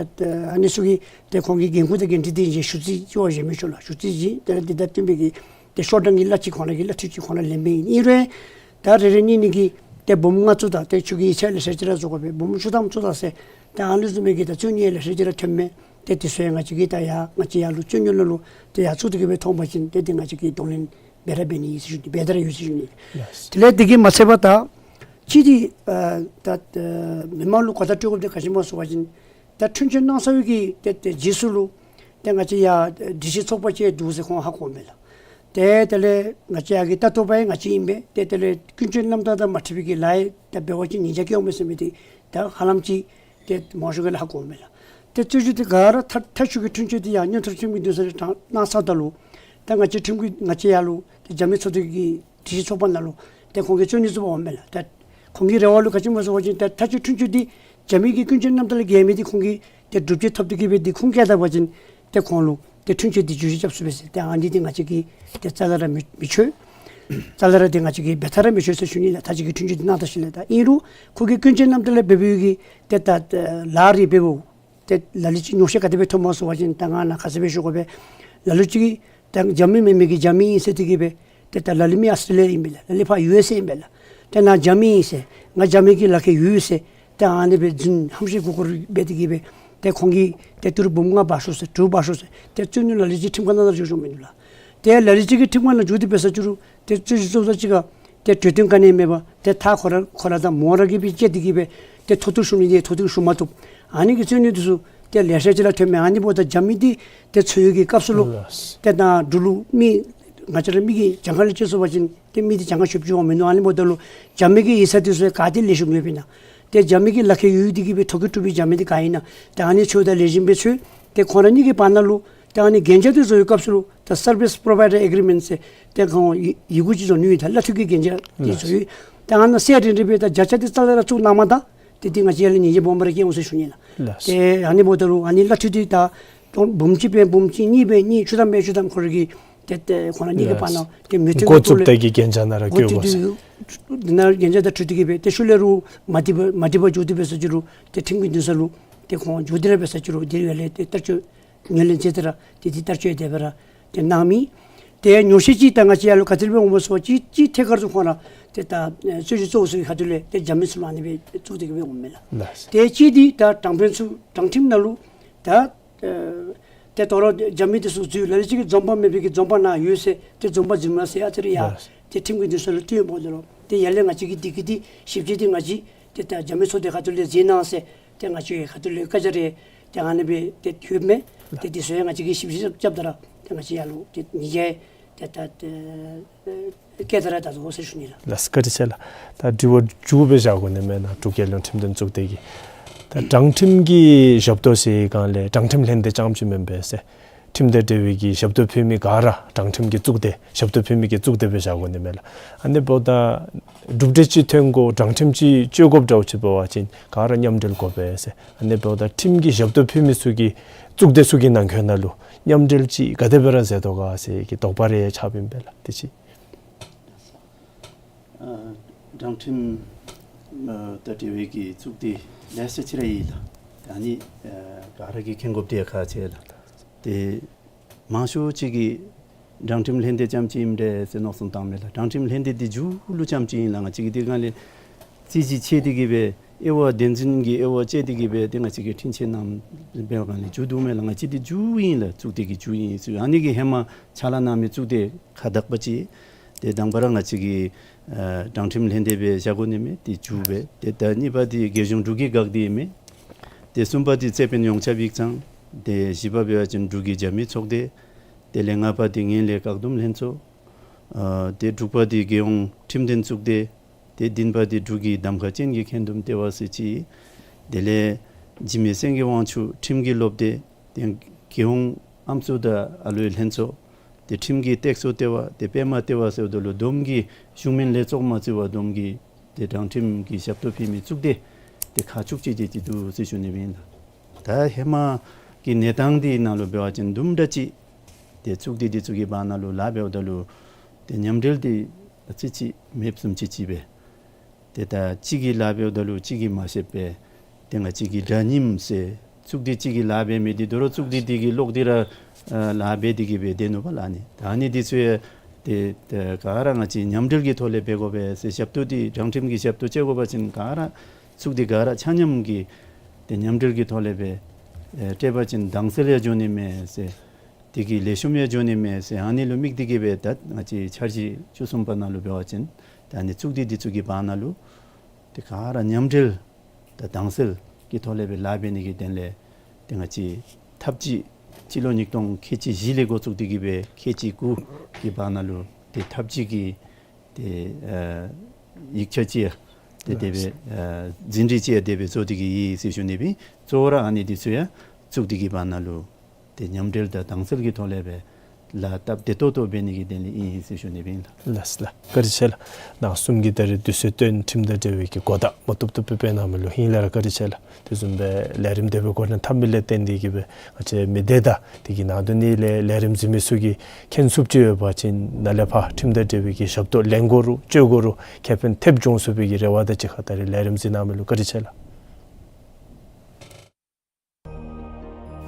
ཨ་ནི་ཚུ་གིས་ཏེ་ཁོང་གི་འགན་ཁུར་དང་འགན་འཁྲི་འདི་བཞེས་ཞུ་རྩིས་ཅིག་བཞེས་མི་ཆོག་ལགས། ཞུ་རྩིས་བཞེས། ཏེ་ད་འདི་ད་བསྟུན་པའི་གི་ཏེ་ཤོག་གྲངས་ཀྱི་གླ་ཅིག་ཁོང་ར་གིས་གླ་ཁྲིག་ཅིག་ཁོང་ར་ལེན་མི་ཨིན། ཨིན་རུང་ད་རེ་རེ་གཉིས་གཉིས་ཀྱིས་ཏེ་འབུམ་ལྔ་བཙུགས་ད། ཏེ་ཁྱོད་ཀྱིས་ཡིག་ཆ་ལེ་ཤ་ཅིག་ར་བཟོ་དགོ་པས། འབུམ་བཅུ་ཐམ་བཙུགས་ད་ཟེར། ཏེ་ཨ་ནི་བཟུམ་མའི་གི་ད་རྩོད་གཞི་ལེ་ཤ་ཅིག་ར་ཐོནམ་མས། ཏེ་འདི་ཚུ་ཡང་ང་བཅས་ཀྱིས་ད་ཡར་ང་བཅས་ཡར་ལུ་རྩོད་ཉོག་ནང་ལུ་ཏེ་ཡར་བཙུགས་ཏེ་གིས་སྦེ་མཐོང་པ་ཅིན་ཏེ་འདི་ང་བཅས་ཀྱིས་གདོང་ལེན་འབད་ར་འབད་ནི་ཟེར་ཞུ་ནི། འབད་དེ་ར་ཡོད་ཟེར་ཞུ་ནི། ལགས། དེ་ལས་འདི་གིས་མ་ཚད་པར་ད་ཅི་འདི་ཨ་ད་ཨ་མི་མང་ལུ་གོ་བརྡ་སྤྲོད་དགོཔ་འདི་ག་ཅི་སྨོ་ཟེར་བ་ཅིན་ད་འཁྲུན་ཆོད་གནང་ཚར་བའི་གི་ཏེ་ཏེ་རྗེས་སུ་ལུ་ཏེ་ང་བཅས་ཡར་སྒྲིག་གཞི་ཚོགས་པ་ཅིག་འདུག་ཟེར་ཁོང་ཧ་གོཝ་མས་ལགས། ཏེ་དེ་ལས་ང་བཅས་ཡར་གྱི་ལྟ་རྟོག་པ་ཡང་ང་བཅས་ཨིན་པས། ཏེ་དེ་ལས་ཀུན་སྤྱོད་རྣམ་དག་དང་མ་འཁྲིལ་བའི་གི་ལཱ་ཡང་ད་འབད་བ་ཅིན་ཉེས་བྱ་བཀལཝ་མས་ཟེར་མི་འདི་ད་ཧ་ལམ་ཅིག་ཏེ་མང་ཤོས་ཀྱིས་ཧ་གོཝ་མས་ལགས། ཏེ་རྩོད་གཞི་འདི་ག་ར་མཐའ་མཐའ་མཇུག་གི་འཁྲུན་ཆོད་འདི་ཡར་མངོན་མཐོ་ཁྲིམས་ཀྱི་འདུན་ས་ལས་གནང་ཚརཝ་ད་ལུ་ད་ང་བཅས་ཁྲིམས་ཀྱི་ང་བཅས་ཡར་ལུ་ཏེ་རྒྱབ་མི་ཚོགས་སྡེ་གི་སྒྲིག་གཞི་ཚོགས་པ་ནང་ལུ་ཏེ་ཁོང་གིས་རྩོད་གཞི་བཙུགས་པ་འོང་མས་ལགས། ད་ ཁོང་གི་རེ་བ་ལུ་ག་ཅི་སྨོ་ཟེར་བ་ཅིན་ད་མཐའ་དཔྱོད་འཁྲུན་ཆོད་འདི་རྒྱ་མི་གི་ཀུན་སྤྱོད་རྣམ་དག་ལས་འགལ་མི་འདི་ཁོང་གིས་ཏེ་སྒྲུབ་བྱེད་ཐོབ་སྟེ་གི་སྦེ་འདི་ཁུངས་བཀལ་ད་པ་ཅིན་ཏེ་ཁོང་ལུ་ཏེ་འཁྲུན་ཆོད་འདི་བསྒྱུར་བཅོས་རྐྱབ་ཚུགས་པས་ཟེར། ཏེ་ཨ་ནི་འདི་ང་བཅས་ཀྱིས་ཏེ་རྩ་ལས་ར་མི་མི་ཆོད། རྩ་ལས་ར་ཏེ་ང་བཅས་ཀྱིས་འབད་ཐབས་ར་མི་ཆོད་ཟེར་ཞུ་ནི་ལགས། མཐའ་དཔྱོད་ཀྱི་འཁྲུན་ཆོད་འདི་གནང་ད་ཞིནམ་ལས། ད་ཨིན་རུང་ཁོ་གི་ཀུན་སྤྱོད་རྣམ་དག་ལས་འབད་འབདཝ་གི་ཏེ་ད་ལཱ་རེ་འབདཝ་ཏེ་ལ་ལུ་ཅིག་ཉོགས་བཤད་ག་དེ་སྦེ་ཐོནམ་སྨོ་ཟེར་བ་ཅིན་ད་ང་ནཱ་ཁ་གསལ་སྦེ་ཞུ་དགོ་པས། ལ་ལུ་ཅིག་གིས་ད་རྒྱ་མི་མེན་མི་གི་རྒྱ་མི་ཨིན་ཟེར་ཏེ་གི་སྦེ་ཏེ་ད་ལ་ལུ་མི་ཨཱོས་ཊྲེ་ལི་ཡ་ཨིན་པས་ལགས། ལ་ལུ་ཕར་ཡུ་ཨེསི་ཨེ་ཨིན་པས་ལགས། ཏེ་ནཱ་རྒྱ་མི་ཨིན་ཟེར། ང་རྒྱ་མི་གི་ལག་ཁྱེར་ཡོད་ཟེར། ཏེ་ཨ་ནི་སྦེ་རྫུན་ཧམ་བཤད་མགུ་སྐོར་འབད་དེ་གི་སྦེ་ཏེ་ཁོང་གིས་ཏེ་ཏི་རུ་འབུམ་ལྔ་འབག་ཤོག་ཟེར་དྲུག་འབག་ཤོག་ཟེར་ཏེ་རྩོད་ནི་ལ་ལུ་ཅིག་ཁྲིམས་ཁང་ནང་ལུ་འགྱོ་འགྱོཝ་མིན་འདུག་ལགས། ཏེ་ལ་ལུ་ཅིག་གིས་ཁྲིམས་ཁང་ནང་འགྱོ་སྟེ་འབད་ས་ཅིག་རུང་ཏེ་རྩོད་གཞི་བཙུགས་ས་ཅིག་ཁར་ཏེ་གྲོས་བསྟུན་ག་ནི་མེད་པར་ཏེ་མཐའ་ཁོ་ར་ཁོ་ར་དང་མོ་ར་གིས་སྦེ་བཅད་དེ་གི་སྦེ་ཏེ་མཐོ་གཏུགས་ཞུ་ནི་འདི་མཐོ་གཏུགས་ཞུ་མ་བཏུབ། ཨ་ནི་གི་རྩོད་ནི་འདི་ཚུ་ཏེ་ལེ་ཤ་ཅིག་ར་ཐོནམ་མས། ཨ་ནི་འབདཝ་ད་རྒྱ་མི་འདི་ཏེ་འཚོལ་ཡོད་ཀྱི་སྐབས་སུ་ལུ་ལགས། ཏེ་ད་འབྲུག་ལུ་མི་ང་བཅས་ར་མི་གི་གྱངས་ཁ་ལུ་དཔྱད་སོང་པ་ཅིན་ཏེ་མི་འདི་གྱངས་ཁ་ཞེ་པོ་ཅིག་འོང་མིན་འདུག། ཨ་ནི་འབདཝ་ད་ལུ་རྒྱ་མི་གི་ཡིག་ཚང་འདི་ཚུ་ག་ཏེ་ལེགས་ཤོམ་ཡོདཔ་ཨིན་ན། ཏེ་རྒྱ་མི་གི་ལག་ཁྱེར་ཡོད་དེ་གི་སྦེ་ཐོ་བཀོད་གྲུབ་པའི་རྒྱ་མི་འདི་ག་ཨིན་ན། ཏེ་ཨ་ནི་འཚོལ་ད་ལེགས་ཤོམ་སྦེ་འཚོལ། ཏེ་ཁོང་ར་གཉིས་ཀྱི་བར་ན་ལུ་ཏེ་ཨ་ནི་གན་རྒྱ་འདི་བཟོ་བའི་སྐབས་སུ་ལུ་ད་སར་བིསི་པོརོ་བའི་ཌར་ཨེག་རི་མེནཊ་ཟེར་ཏེ་ཁོང་ཡི་ཡི་གུ་ཅིག་བཟོ་ནི་ཡོད། ད་གླ་འཐུས་ཀྱི་གན་རྒྱ་འདི་བཟོ་ཡོད། ཏེ་ཨ་ནཱ་གསལ་རི་རི་སྦེ་ད་བརྒྱ་ཆ་འདི་རྩ་ལས་ར་བཙུགས་གནང་མ་ད་ཏེ་འདི་ང་བཅས་ཡར་ལས་ཉེས་ཆད་སྦོམ་ར་བཀལ་འོང་ཟེར་ཞུ་ནི་ལགས། ལགས། ཏེ་ཨ་ནི་འབདཝ་ད་ལུ་ཨ་ནི་གླ་འཐུས་འདི་ད་འབུམ་གཅིག་འབད་འབུམ་གཅིག་གཉིས་འབད་གཉིས་བཅུ་ཐམ་འབད་བཅུ་ཐམ་ཁོ་ར་གི་ཏེ་ཏེ་ཁོང་ར་གཉིས་ཀྱི་བར་ན་ཏེ་མོས་མཐུན་འགོ་གྱི་ཐོག་བཙུགས་ལས་ཏེ་གི་གན་རྒྱ་ནང་ར་འགོ་བཀོད་དགོ་ཟེར། འདི་ནང་གན་རྒྱ་དང་འཁྲིལ་ཏེ་གི་སྦེ་ཏེ་ཤུལ་ལས་རུང་མ་འགྲིག་པ་མ་འགྲིག་པ་འགྱོ་སྟེ་འབད་ས་ཅིག་རུང་ཏེ་ཁྲིམས་ཀྱི་འདུན་ས་ལུ་ཏེ་ཁོང་འགྱོ་སྟེ་ར་འབད་ས་ཅིག་རུང་ཏེ་ཡར་ལས་ཏེ་བསྟར་སྤྱོད་ངོས་ལེན་མཛད་དེ་ར་ཏེ་འདི་བསྟར་སྤྱོད་དེ་སྦེ་ར་ཏེ་གནང་མི། ཏེ་ཉོགས་བཤད་ཅིག་ད་ང་བཅས་ཡར་ལུ་ག་ཅི་སྦེ་འོང་སྨོ་ཟེར་བ་ཅིན་གཅིག་ཐད་ཀར་དུ་ཁོང་ར་ཏེ་ད་ཨེ་རྩོད་གཞི་གཙོ་བོ་ཚུ་གི་ཁ་ཐུག་ལས་ཏེ་རྒྱ་མི་ཚུ་ལུ་ཨ་ནི་སྦེ་བཙུགས་ཏེ་གི་སྦེ་འོངམ་མས་ལགས། ལགས། ཏེ་གཅིག་འདི་ད་དྲང་དཔོན་ཚུ་དྲང་ཁྲིམས་ནང་ལུ་ད་ཨེ་ཏེ་དོ་རུང་རྒྱ་མི་འདི་ཚུ་འཛུལ་ལ་ལུ་ཅིག་གིས་འཛོམས་དཔང་མེད་པའི་གི་འཛོམས་དཔང་ནཱ་ཡོད་ཟེར་ཏེ་འཛོམས་དཔང་འཛིན་མ་ཟེར་ཨ་ཙི་རེ་ཡ། ལགས། ཏེ་ཁྲིམས་ཀྱི་འདུན་ས་ལུ་བཏོན་འབདཝ་ད་ལུ་ཏེ་ཡར་ལས་ང་བཅས་ཀྱིས་འདི་གི་འདི་ཞིབ་དཔྱད་འདི་ང་བཅས་ཏེ་ད་རྒྱ་མི་ཚོགས་སྡེ་ཁ་ཐུག་ལས་མཛད་གནང་ཟེར་ཏེ་ང་བཅས་ཁ་ཐུག་ལས་བཀའ་རྒྱ་རེ་ཏེ་ཨ་ནི་སྦེ་ཏེ་ཐོབ་མས། ཏེ་འདི་ཚུ་ཡང་ང་བཅས་ཀྱིས་ཞིབ་དཔྱད་རྐྱབ་ད་ར་ཏེ་ང་བཅས་ཡར་ལུ་ཏེ་ཉིས་བརྒྱ་ཏེ་ད་ཏེ་ཨེ་བཀལ་ད་ར་ད་དོ་ཟེར་ཞུ་ནི་ལགས། ལགས་བཀའ་དྲིན་ཆེ་ལགས། ད་དྲི་བ་མཇུག་སྦེ་བཞག་དགོ་ནི་མེན་ན། འབྲུག་རྒྱལ་ཡོངས་ཁྲིམས་དོན་གཙུག་སྡེ་གི་ད་དྲང་ཁྲིམས་ཀྱི་ཞབས་ཏོག་ཟེར་སྒང་ལས་དྲང་ཁྲིམས་ལྷན་སྡེ་རྐྱངམ་ཅིག་མེན་པས་ཟེར། ཁྲིམས་དང་འབྲེལ་བའི་གི་ཞབས་ཏོག་ཕུལ་མི་ག་ར་དྲང་ཁྲིམས་ཀྱི་གཙུག་སྡེ་ཞབས་ཏོག་ཕུལ་མི་གི་གཙུག་སྡེ་སྦེ་བཞག་དགོ་ནི་མས་ལགས། ཨ་ནི་འབདཝ་ད་གྲུབ་འབྲས་ཅིག་ཐོན་དགོ་དྲང་ཁྲིམས་ཅིག་སྤྱོད་དགོཔ་འདྲཝ་ཅིག་འབད་བ་ཅིན་ག་ར་མཉམ་འབྲེལ་དགོ་པས་ཟེར། ཨ་ནི་འབདཝ་ད་ཁྲིམས་ཀྱི་ཞབས་ཏོག་ཕུལ་མི་ཚུ་གི་གཙུག་སྡེ་ཚུ་གི་ནང་འཁོད་ནང་ལུ་མཉམ་འབྲེལ་ཅིག་ག་དེ་སྦེ་ར་མཛད་དོ་ག་ཟེར་གྱི་དོགས་པ་རེ་ཆགསཔ་ཨིན་པས་ལགས། དེ་ཅིག། ཨ་དྲང་ཁྲིམས་ཨ་དང་འབྲེལ་བའི་གི་གཙུག་སྡེ་ལེ་ཤ་ཅིག་ར་ཡོད་ལགས། ད་ཨ་ནི་ཨ་ག་ར་གིས་མཁྱེན་དགོཔ་འདི་ཡང་ཁག་ཆེ་ལགས། ཏེ་མང་ཤོས་ཅིག་གིས་དྲང་ཁྲིམས་ལྷན་སྡེ་རྐྱངམ་ཅིག་ཨིནམ་འདྲས་ཟེར་མནོ་བསམ་བཏངམ་མས་ལགས། དྲང་ཁྲིམས་ལྷན་སྡེ་འདི་མཇུག་ལུ་རྐྱངམ་ཅིག་ཨིན་ལགས། ང་བཅས་ཀྱིས་འདི་སྒང་ལས་རྩོད་གཞི་ཕྱེ་སྟེ་གི་སྦེ་དབྱེ་བ་བདེན་འཛིན་གྱི་དབྱེ་བ་ཕྱེ་སྟེ་གི་སྦེ་ཏེ་ང་བཅས་ཀྱིས་འཁྲུན་ཆོད་གནངམ་འབད་བའི་སྒང་ལས་མཇུག་བསྡུཝ་མས་ལགས། ང་བཅས་འདི་མཇུག་ཨིན་ལགས། གཙུག་སྡེ་གི་མཇུག་ཨིན་ཟེར། ཨ་ནི་གི་ཧེ་མ་ཕྱག་ལཱ་གནང་མི་གཙུག་སྡེ་ཁག་དག་པ་ཅིག་ཏེ་དང་པ་ར་ང་བཅས་ཀྱིས་ཨ་དྲང་ཁྲིམས་ལྷན་སྡེ་སྦེ་བཞག་དགོ་ནི་མས། ཏེ་མཇུག་སྦེ་ཏེ་ད་གཉིས་པ་འདི་རྒྱལ་གཞུང་འབྲུག་གི་འགག་སྡེ་ཨིན་མས། ཏེ་གསུམ་པ་འདི་རྩོད་དཔོན་ཡོངས་ཁྱབ་ཡིག་ཚང་། ཏེ་བཞི་པ་འབད་བ་ཅིན་འབྲུག་གི་རྒྱ་མི་ཚོགས་སྡེ། དེ་ལས་ལྔ་པ་འདི་ངན་ལྷད་བཀག་སྡོམ་ལྷན་ཚོགས། ཨ་ཏེ་དྲུག་པ་འདི་རྒྱལ་ཡོངས་ཁྲིམས་དོན་གཙུག་སྡེ། ཏེ་བདུན་པ་འདི་འབྲུག་གི་གདམ་ཁ་ཅན་གྱི་འགན་འདུམ་ལྟེ་བ་ཟེར་ཅིག། དེ་ལས་འཇིགས་མེད་སེང་གེ་དབང་ཕྱུག་ཁྲིམས་ཀྱི་སློབ་སྡེ། ཏེ་རྒྱལ་ཡོངས་ཨམ་སྲུ་དང་ཨ་ལུའི་ལྷན་ཚོགས། ཏེ་ཁྲིམས་ཀྱི་སྟེགས་གསོ་ལྟེ་བ། ཏེ་པདྨ་ལྟེ་བ་ཟེརཝ་ད་ལུ་བསྡོམས་ཀྱིས་གཞུང་མིན་ལས་ཚོགས་མ་བརྩི་བར་བསྡོམས་ཀྱིས་ཏེ་དྲང་ཁྲིམས་ཀྱི་ཞབས་ཏོག་ཕུལ་མི་གཙུག་སྡེ་ཏེ་ཁག་བཅུ་གཅིག་དེ་ཅིག་འདུག་ཟེར་ཞུ་ནི་ཨིན་ལགས། ད་ཧེ་མ་གི་གནས་སྟངས་འདི་ནང་ལུ་འབད་བ་ཅིན་དུམ་གྲ་ཅིག་ཏེ་གཙུག་སྡེ་འདི་ཚུ་གི་བར་ན་ལུ་ལཱ་འབདཝ་ད་ལུ་ཏེ་མཉམ་འབྲེལ་འདི་ཨ་ཙི་ཅིག་མེདཔ་བཟུམ་ཅིག་ཅིག་སྦེ། ཏེ་ད་གཅིག་གིས་ལཱ་འབདཝ་ད་ལུ་གཅིག་གིས་མ་ཤེསཔ་སྦེ་ཏེ་ང་བཅས་ཀྱི་དགྲ་མཉམ་ཟེར་གཙུག་སྡེ་གཅིག་གིས་ལཱ་འབད་མི་འདི་དོ་རུང་གཙུག་སྡེ་འདི་གིས་ལོག་སྟེ་ར་ཨ་ལཱ་འབད་དེ་གི་སྦེ་སྡོད་ནུག་པ་ལགས། ཨ་ནི་ད་ཨ་ནི་འདི་ཚུ་ཡང་ཏེ་ཏེ་ག་ར་ང་བཅས་མཉམ་འབྲེལ་གྱི་ཐོག་ལས་འབད་དགོ་པས་ཟེར། ཞབས་ཏོག་འདི་དྲང་ཁྲིམས་ཀྱི་ཞབས་ཏོག་སྤྱོད་དགོ་པ་ཅིན་ག་ར་གཙུག་སྡེ་ག་ར་ཆ་མཉམ་གྱིས་ཏེ་མཉམ་འབྲེལ་གྱི་ཐོག་ལས་སྦེ་ཨེ་སྤྲོད་པ་ཅིན་དྭངས་གསལ་ཡང་འགྱོ་ནི་མས་ཟེར། དེ་གིས་ལེགས་ཤོམ་ཡང་འགྱོ་ནི་མས་ཟེར། ཨ་ནི་ལུ་དམིགས་ཏེ་གི་སྦེ་ད་ང་བཅས་འཆར་གཞི་བཅུ་གསུམ་པ་ནང་ལུ་འབད་བ་ཅིན་ད་ཨ་ནི་གཙུག་སྡེ་འདི་ཚུ་གི་བར་ན་ལུ་ཏེ་ག་ར་མཉམ་འབྲེལ་དང་དྭངས་གསལ་གྱི་ཐོག་ལས་སྦེ་ལཱ་འབད་ནི་གི་དོན་ལས་ཏེ་ང་བཅས་ཐབས་ཇུས་སྤྱི་ལོ་ཉིས་སྟོང་ཁལ་གཅིག་བཞི་ལས་འགོ་བཙུགས་ཏེ་གི་སྦེ་ཁལ་གཅིག་དགུ་གི་བར་ན་ལུ་ཏེ་ཐབས་ཇུས་ཀྱི་ཏེ་ཨ་ཡིག་ཆ་ཅིག་ཡང་ཏེ་དེ་སྦེ་ཨ་འཛིན་རེས་ཅིག་ཡང་དེ་སྦེ་བཟོ་སྟེ་གི་ཡོད་ཟེར་ཞུ་ནི་ཨིན། གཙོ་བོ་ར་ཨ་ནི་འདི་ཚུ་ཡང་གཙུག་སྡེ་གི་བར་ན་ལུ་ཏེ་མཉམ་འབྲེལ་དང་དྭངས་གསལ་གྱི་ཐོག་ལས་སྦེ་ ལགས། སྟབས་བདེ་ཏོག་ཏོ་འབད་ནི་གི་དོན་ལས་ཨིན་ཟེར་ཞུ་ནི་ཨིན་ལགས། ལགས་ལགས། བཀའ་དྲིན་ཆེ་ལགས། ནཱ་གསུམ་གྱིས་ད་རེས་དུས་ཚོད་བཏོན་ཁྲིམས་དང་འབྲེལ་བའི་གི་གོ་བརྡ་མ་བཏུབ་བཏུབ་སྦེ་སྤེལ་གནང་མི་ལུ་ཧིང་ལས་ར་བཀའ་དྲིན་ཆེ་ལགས། དེ་བཟུམ་སྦེ་ལས་རིམ་དེ་སྦེ་འགོ་འདྲེན་འཐབ་མི་ལས་བརྟེན་ཏེ་གིས་སྦེ་ང་བཅས་མི་སྡེ་དང་དེ་གི་ནང་དོན་ནི་ལས་ལས་རིམ་གཟིགས་མི་ཚུ་གིས་མཁྱེན་ཚུགསཔ་ཅིག་ཡོད་པ་ཅིན་ནཱ་ལས་ཕར་ཁྲིམས་དང་འབྲེལ་བའི་གི་ཞབས་ཏོག་ལེན་དགོ་རུང་སྤྱོད་དགོ་རུང་ཁེ་ཕན་ཐེབས་འབྱུང་ཚུགས་པའི་གི་རེ་བ་དང་གཅིག་ཁར་ད་རེས་ལས་རིམ་གཟིགས་གནང་མི་ལུ་བཀའ་དྲིན་ཆེ་ལགས།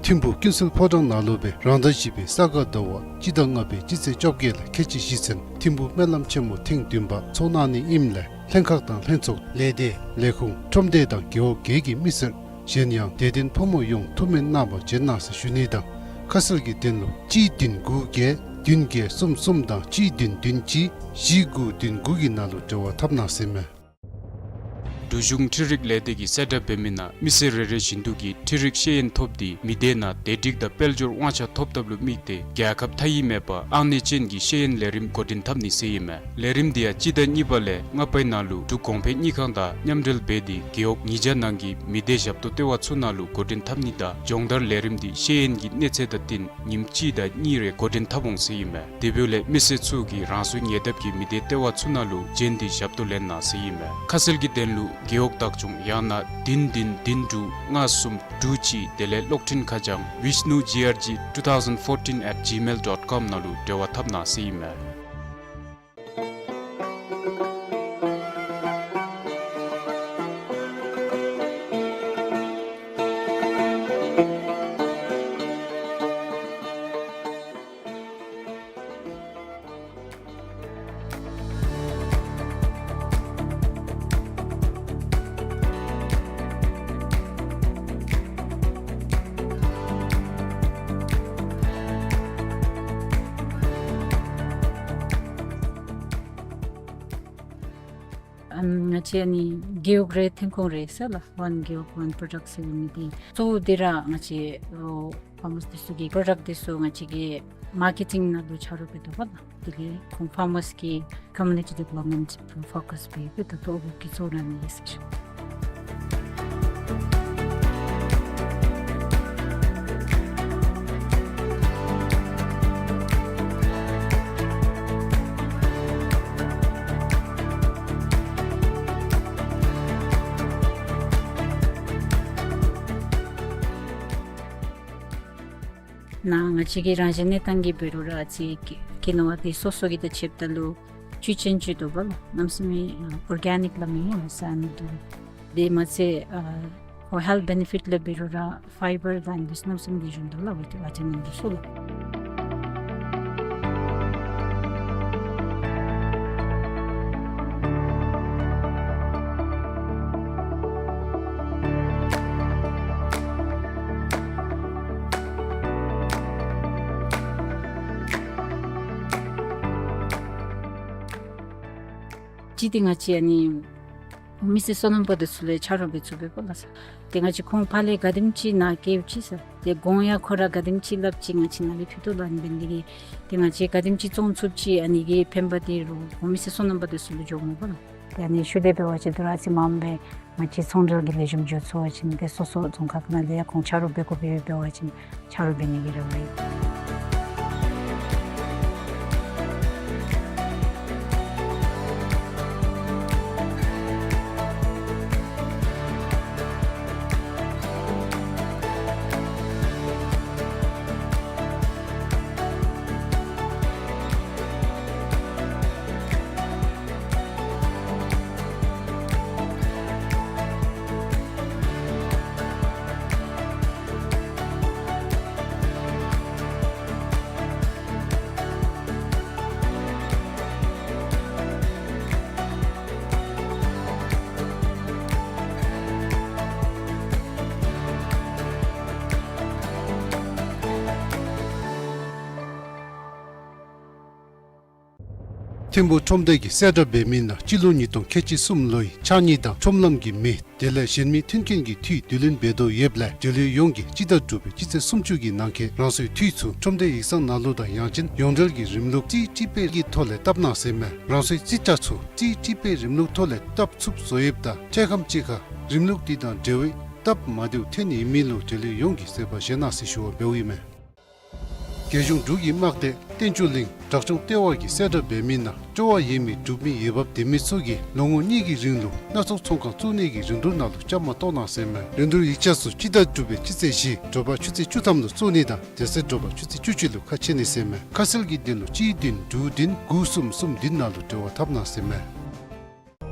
ཐིམ་ཕུག་ཀུན་གསལ་ཕོ་བྲང་ནང་ལུ་སྦེ་རང་ཟླ་བཞི་པའི་ས་ག་ཟླ་བ་སྤྱི་ཟླ་ལྔ་པའི་སྤྱི་ཚེས་བཅོ་བརྒྱད་ལས་ཁལ་གཅིག་གཞི་ཚན་ཐིམ་ཕུག་སྨོན་ལམ་ཆེན་མོ་ཐེངས་བདུན་པ་ཚོགས་གནང་ནི་ཨིནམ་ལས་ལྷན་ཁག་དང་ལྷན་ཚོགས་ལས་སྡེ་ལས་ཁུངས་ཁྲོམ་སྡེ་དང་རྒེད་འོག་བརྒྱད་ཀྱི་མི་སེར་གཞན་ཡང་དད་ལྡན་ཕོ་མོ་ཡོངས་ཐུགས་སྨོན་གནང་བར་བྱོན་གནང་ཟེར་ཞུ་ནི་དང་ཁ་གསལ་གྱི་དོན་ལུ་གཅིག་བདུན་དགུ་བརྒྱད་བདུན་བརྒྱད་གསུམ་གསུམ་དང་གཅིག་བདུན་བདུན་གཅིག་བཞི་དགུ་བདུན་དགུ་གི་ནང་ལུ་འབྲེལ་བ་འཐབ་གནང་ཟེར་མས། འབྲུག་གཞུང་འཕྲུལ་རིག་ལས་སྡེ་གིས་གསལ་བསྒྲགས་འབད་མི་ནང་མི་སེར་རེ་རེ་བཞིན་དུ་གིས་འཕྲུལ་རིག་ཤེས་ཡོན་ཐོབ་སྟེ་མི་སྡེ་ནང་བདེ་སྒྲིག་དང་དཔལ་འབྱོར་དབང་ཆ་ཐོབ་ཐབས་ལུ་དམིགས་ཏེ་རྒྱལ་ཁབ་མཐའ་དབུས་མེད་པར་ཨང་གནས་ཅན་གྱི་ཤེས་ཡོན་ལས་རིམ་འགོ་འདྲེན་འཐབ་ནི་ཟེར་ཨིན་མས། ལས་རིམ་འདི་ཡང་སྤྱི་ཟླ་གཉིས་པ་ལས་ལྔ་པའི་ནང་ལུ་འབྲུག་གོང་འཕེལ་དངུལ་ཁང་དང་མཉམ་འབྲེལ་འབད་དེ་རྒེད་འོག་ཉིས་བརྒྱ་ནང་གི་མི་སྡེ་ཞབས་ཏོག་ལྟེ་བ་ཚུ་ནང་ལུ་འགོ་འདྲེན་འཐབ་ནི་དང་སྦྱོང་བརྡར་ལས་རིམ་འདི་ཤེས་ཡོན་གྱི་གནས་ཚད་དང་བསྟུན་ཉིནམ་གཅིག་དང་གཉིས་རེ་འགོ་འདྲེན་འཐབ་འོང་ཟེར་ཨིན་མས། དེ་འབདཝ་ལས་མི་སེར་ཚུ་གིས་རང་སོའི་ཉེ་འདབས་ཀྱི་མི་སྡེ་ལྟེ་བ་ཚུ་ནང་ལུ་བྱོན་ཏེ་ཞབས་ཏོག་ལེན་གནང་ཟེར་ཨིན་མས། ཁ་གསལ་གྱི་དོན་ལུ་རྒེད་འོག་བདག་སྐྱོང་ཡང་ན་བདུན་བདུན་བདུན་དྲུག་ལྔ་གསུམ་དྲུག་གཅིག་དེ་ལས་གློག་འཕྲིན་ཁ་བྱང་vishnu G R G two thousand fourteen at gmail dot com ནང་ལུ་འབྲེལ་བ་འཐབ་གནང་ཟེར་ཨིན་མས། ཨམ་ང་བཅས་ཨ་ནི་རྒེད་འོག་རེ་ཐོན་ཁུངས་རེ་ཟེར་ལགས། One Gewog One Product ཟེར་མི་འདི་གཙོ་བོ་འདི་ར་ང་བཅས་ཨོ་ཕཱར་མརསི་འདི་ཚུ་གི་པྲོ་ཌཀཊ་འདི་ཚུ་ང་བཅས་ཀྱིས་མར་ཀེ་ཊིང་ནང་ལུ་ཆ་རོགས་འབད་དོ་བ་ལགས། དེ་ལས་ཁོང་ཕཱར་མརསི་གི་ཀོ་མིའུ་ནི་ཊི་ཌི་ཝེ་ལོབ་མེནཊ་ལུ་ཕོ་ཀསི་འབད་འབད་དོ་ཏོ་འོ་གི་གཙོ་བོ་ར་ཨ་ནི་ཨིན་ཟེར་ཞུ། ནཱ་ང་བཅས་ཀྱི་རང་བཞིན་གནས་སྟངས་ཀྱི་འབད་རུང་ར་ཨ་ཙི་ཀི་ཀི་ནོ་བ་འདི་སོ་སོ་གི་དང་ཕྱདཔ་ད་ལུ་བཅུད་ཅན་བཅུད་དོ་བ་ལགས། གནམ་མེད་ས་མེད་ཨོར་གེ་ནིཀ་ལགས་མེན་ན་ཟེར་ཨ་ནི་འདུག། དེ་མ་ཚད་ཨ་ཧེལཐ་བེ་ནི་ཕིཊ་ལུ་འབད་རུང་ར་ཕའི་བར་དང་འདི་ཚུ་གནམ་མེད་ས་མེད་ལེགས་ཤོམ་འདུག་ལགས། ཝི་ཊ་མིན་འདི་ཚུ་ལགས། གཅིག་འདི་ང་བཅས་ཨ་ནི་མི་སེར་སོ་ནམ་པ་འདི་ཚུ་ལས་ཆ་རོགས་འབད་ཚུགས་པས་པ་ལགས། ཏེ་ང་བཅས་ཁོང་ཕར་ལས་ག་དེམ་ཅིག་ནཱ་བསྐྱལཝ་ཅིག་ཟེར། ཏེ་གོང་ཡང་ཁོང་ར་ག་དེམ་ཅིག་སླབ་ཅི་ང་བཅས་ནཱ་ལས་ཕུལ་དོ་ལགས། ཨ་ནི་འབད་ནི་དེ་གིས་ཏེ་ང་བཅས་ག་དེམ་ཅིག་བཙོང་ཚུགསཔ་ཅིག་ཨ་ནི་གི་ཕན་པ་འདི་རོགས་ཁོང་མི་སེར་སོ་ནམ་པ་འདི་ཚུ་ལུ་འགྱོཝ་མས་པ་ལགས། ཏེ་ཨ་ནི་ཤུལ་ལས་འབད་བ་ཅིན་དོ་རུང་ཨ་ཙི་མངམ་སྦེ་ང་བཅས་ཚོང་འབྲེལ་གྱི་ལེགས་ཤོམ་འགྱོ་ཚུགས་པ་ཅིན་ཏེ་སོ་སོ་རྫོང་ཁག་ནང་ལས་ཡང་ཁོང་ཆ་རོགས་འབད་དགོཔ་ཡོདཔ་འབད་བ་ཅིན་ཆ་རོགས་འབད་ནི་གི་རེ་བ་ཡོད། ཐིམ་ཕུག་ཁྲོམ་སྡེ་གིས་གསལ་བསྒྲགས་འབད་མི་ནང་སྤྱི་ལོ་ཉིས་སྟོང་ཁལ་གཅིག་གསུམ་ལོའི་ཕྱགས་སྙིགས་དང་ཁྲོམ་ལམ་གྱི་མེ་དེ་ལས་གཞན་མི་མཐུན་རྐྱེན་གྱི་འཐུས་བསྡུ་ལེན་འབད་དོ་ཡོདཔ་ལས་འབྲེལ་ཡོད་ཡོངས་ཀྱིས་སྤྱི་ཟླ་དྲུག་པའི་སྤྱི་ཚེས་སུམ་ཅུ་གི་ནང་འཁོད་རང་སོའི་འཐུས་ཚུ་ཁྲོམ་སྡེ་ཡིག་ཚང་ནང་ལུ་དང་ཡང་ཅིན་ཡོངས་འབྲེལ་གྱི་རིམ་ལུགས་རྩིས་ཀྲིག་པའི་གི་ཐོག་ལས་བཏབ་གནང་ཟེར་མས། རང་སོའི་རྩིས་ཆ་ཚུ་རྩིས་ཀྲིག་པའི་རིམ་ལུགས་ཐོག་ལས་བཏབ་ཚུགསཔ་བཟོ་ཡོདཔ་ད་འཕྲལ་ཁམས་ཅིག་ཁར་རིམ་ལུགས་འདི་དང་འབྲེལ་བའི་སྟབས་མ་བདེཝ་ཐོན་ནི་ཨིན་མི་ལུ་འབྲེལ་ཡོད་ཡོངས་ཀྱིས་གཟིགས་པར་བཞེས་གནང་ཟེར་ཞུ་བ་འབདཝ་ཨིན་མས། རྒྱལ་གཞུང་འབྲུག་གི་དམག་སྡེ་བསྟན་ཆོས་གླིང་བྲག་ལྗོངས་ལྟེ་བ་གིས་གསལ་བསྒྲགས་འབད་མི་ནང་སྤྲོ་བ་ཡོད་མི་འབྲུག་མི་འོས་འབབ་ལྡན་མི་ཚུ་གིས་ལོ་ངོ་གཉིས་ཀྱི་རིང་ལུ་སྣ་ཚོགས་ཚོང་ཁང་བཙུགས་ནི་གི་རིན་བསྡུར་ནང་ལུ་བཅའ་མར་གཏོགས་གནང་ཟེར་མས། རིན་བསྡུར་ཡིག་ཆ་ཚུ་སྤྱི་ཟླ་དྲུག་པའི་སྤྱི་ཚེས་བཞི་དྲོ་པ་ཆུ་ཚོད་བཅུ་ཐམ་ལུ་བཙུགས་ནི་དང་དེ་ཚེ་དྲོ་པ་ཆུ་ཚོད་བཅུ་གཅིག་ལུ་ཁ་ཕྱེ་ནི་ཟེར་མས། ཁ་གསལ་གྱི་དོན་ལུ་གཅིག་བདུན་དྲུག་བདུན་དགུ་གསུམ་གསུམ་བདུན་ནང་ལུ་འབྲེལ་བ་འཐབ་གནང་ཟེར་མས།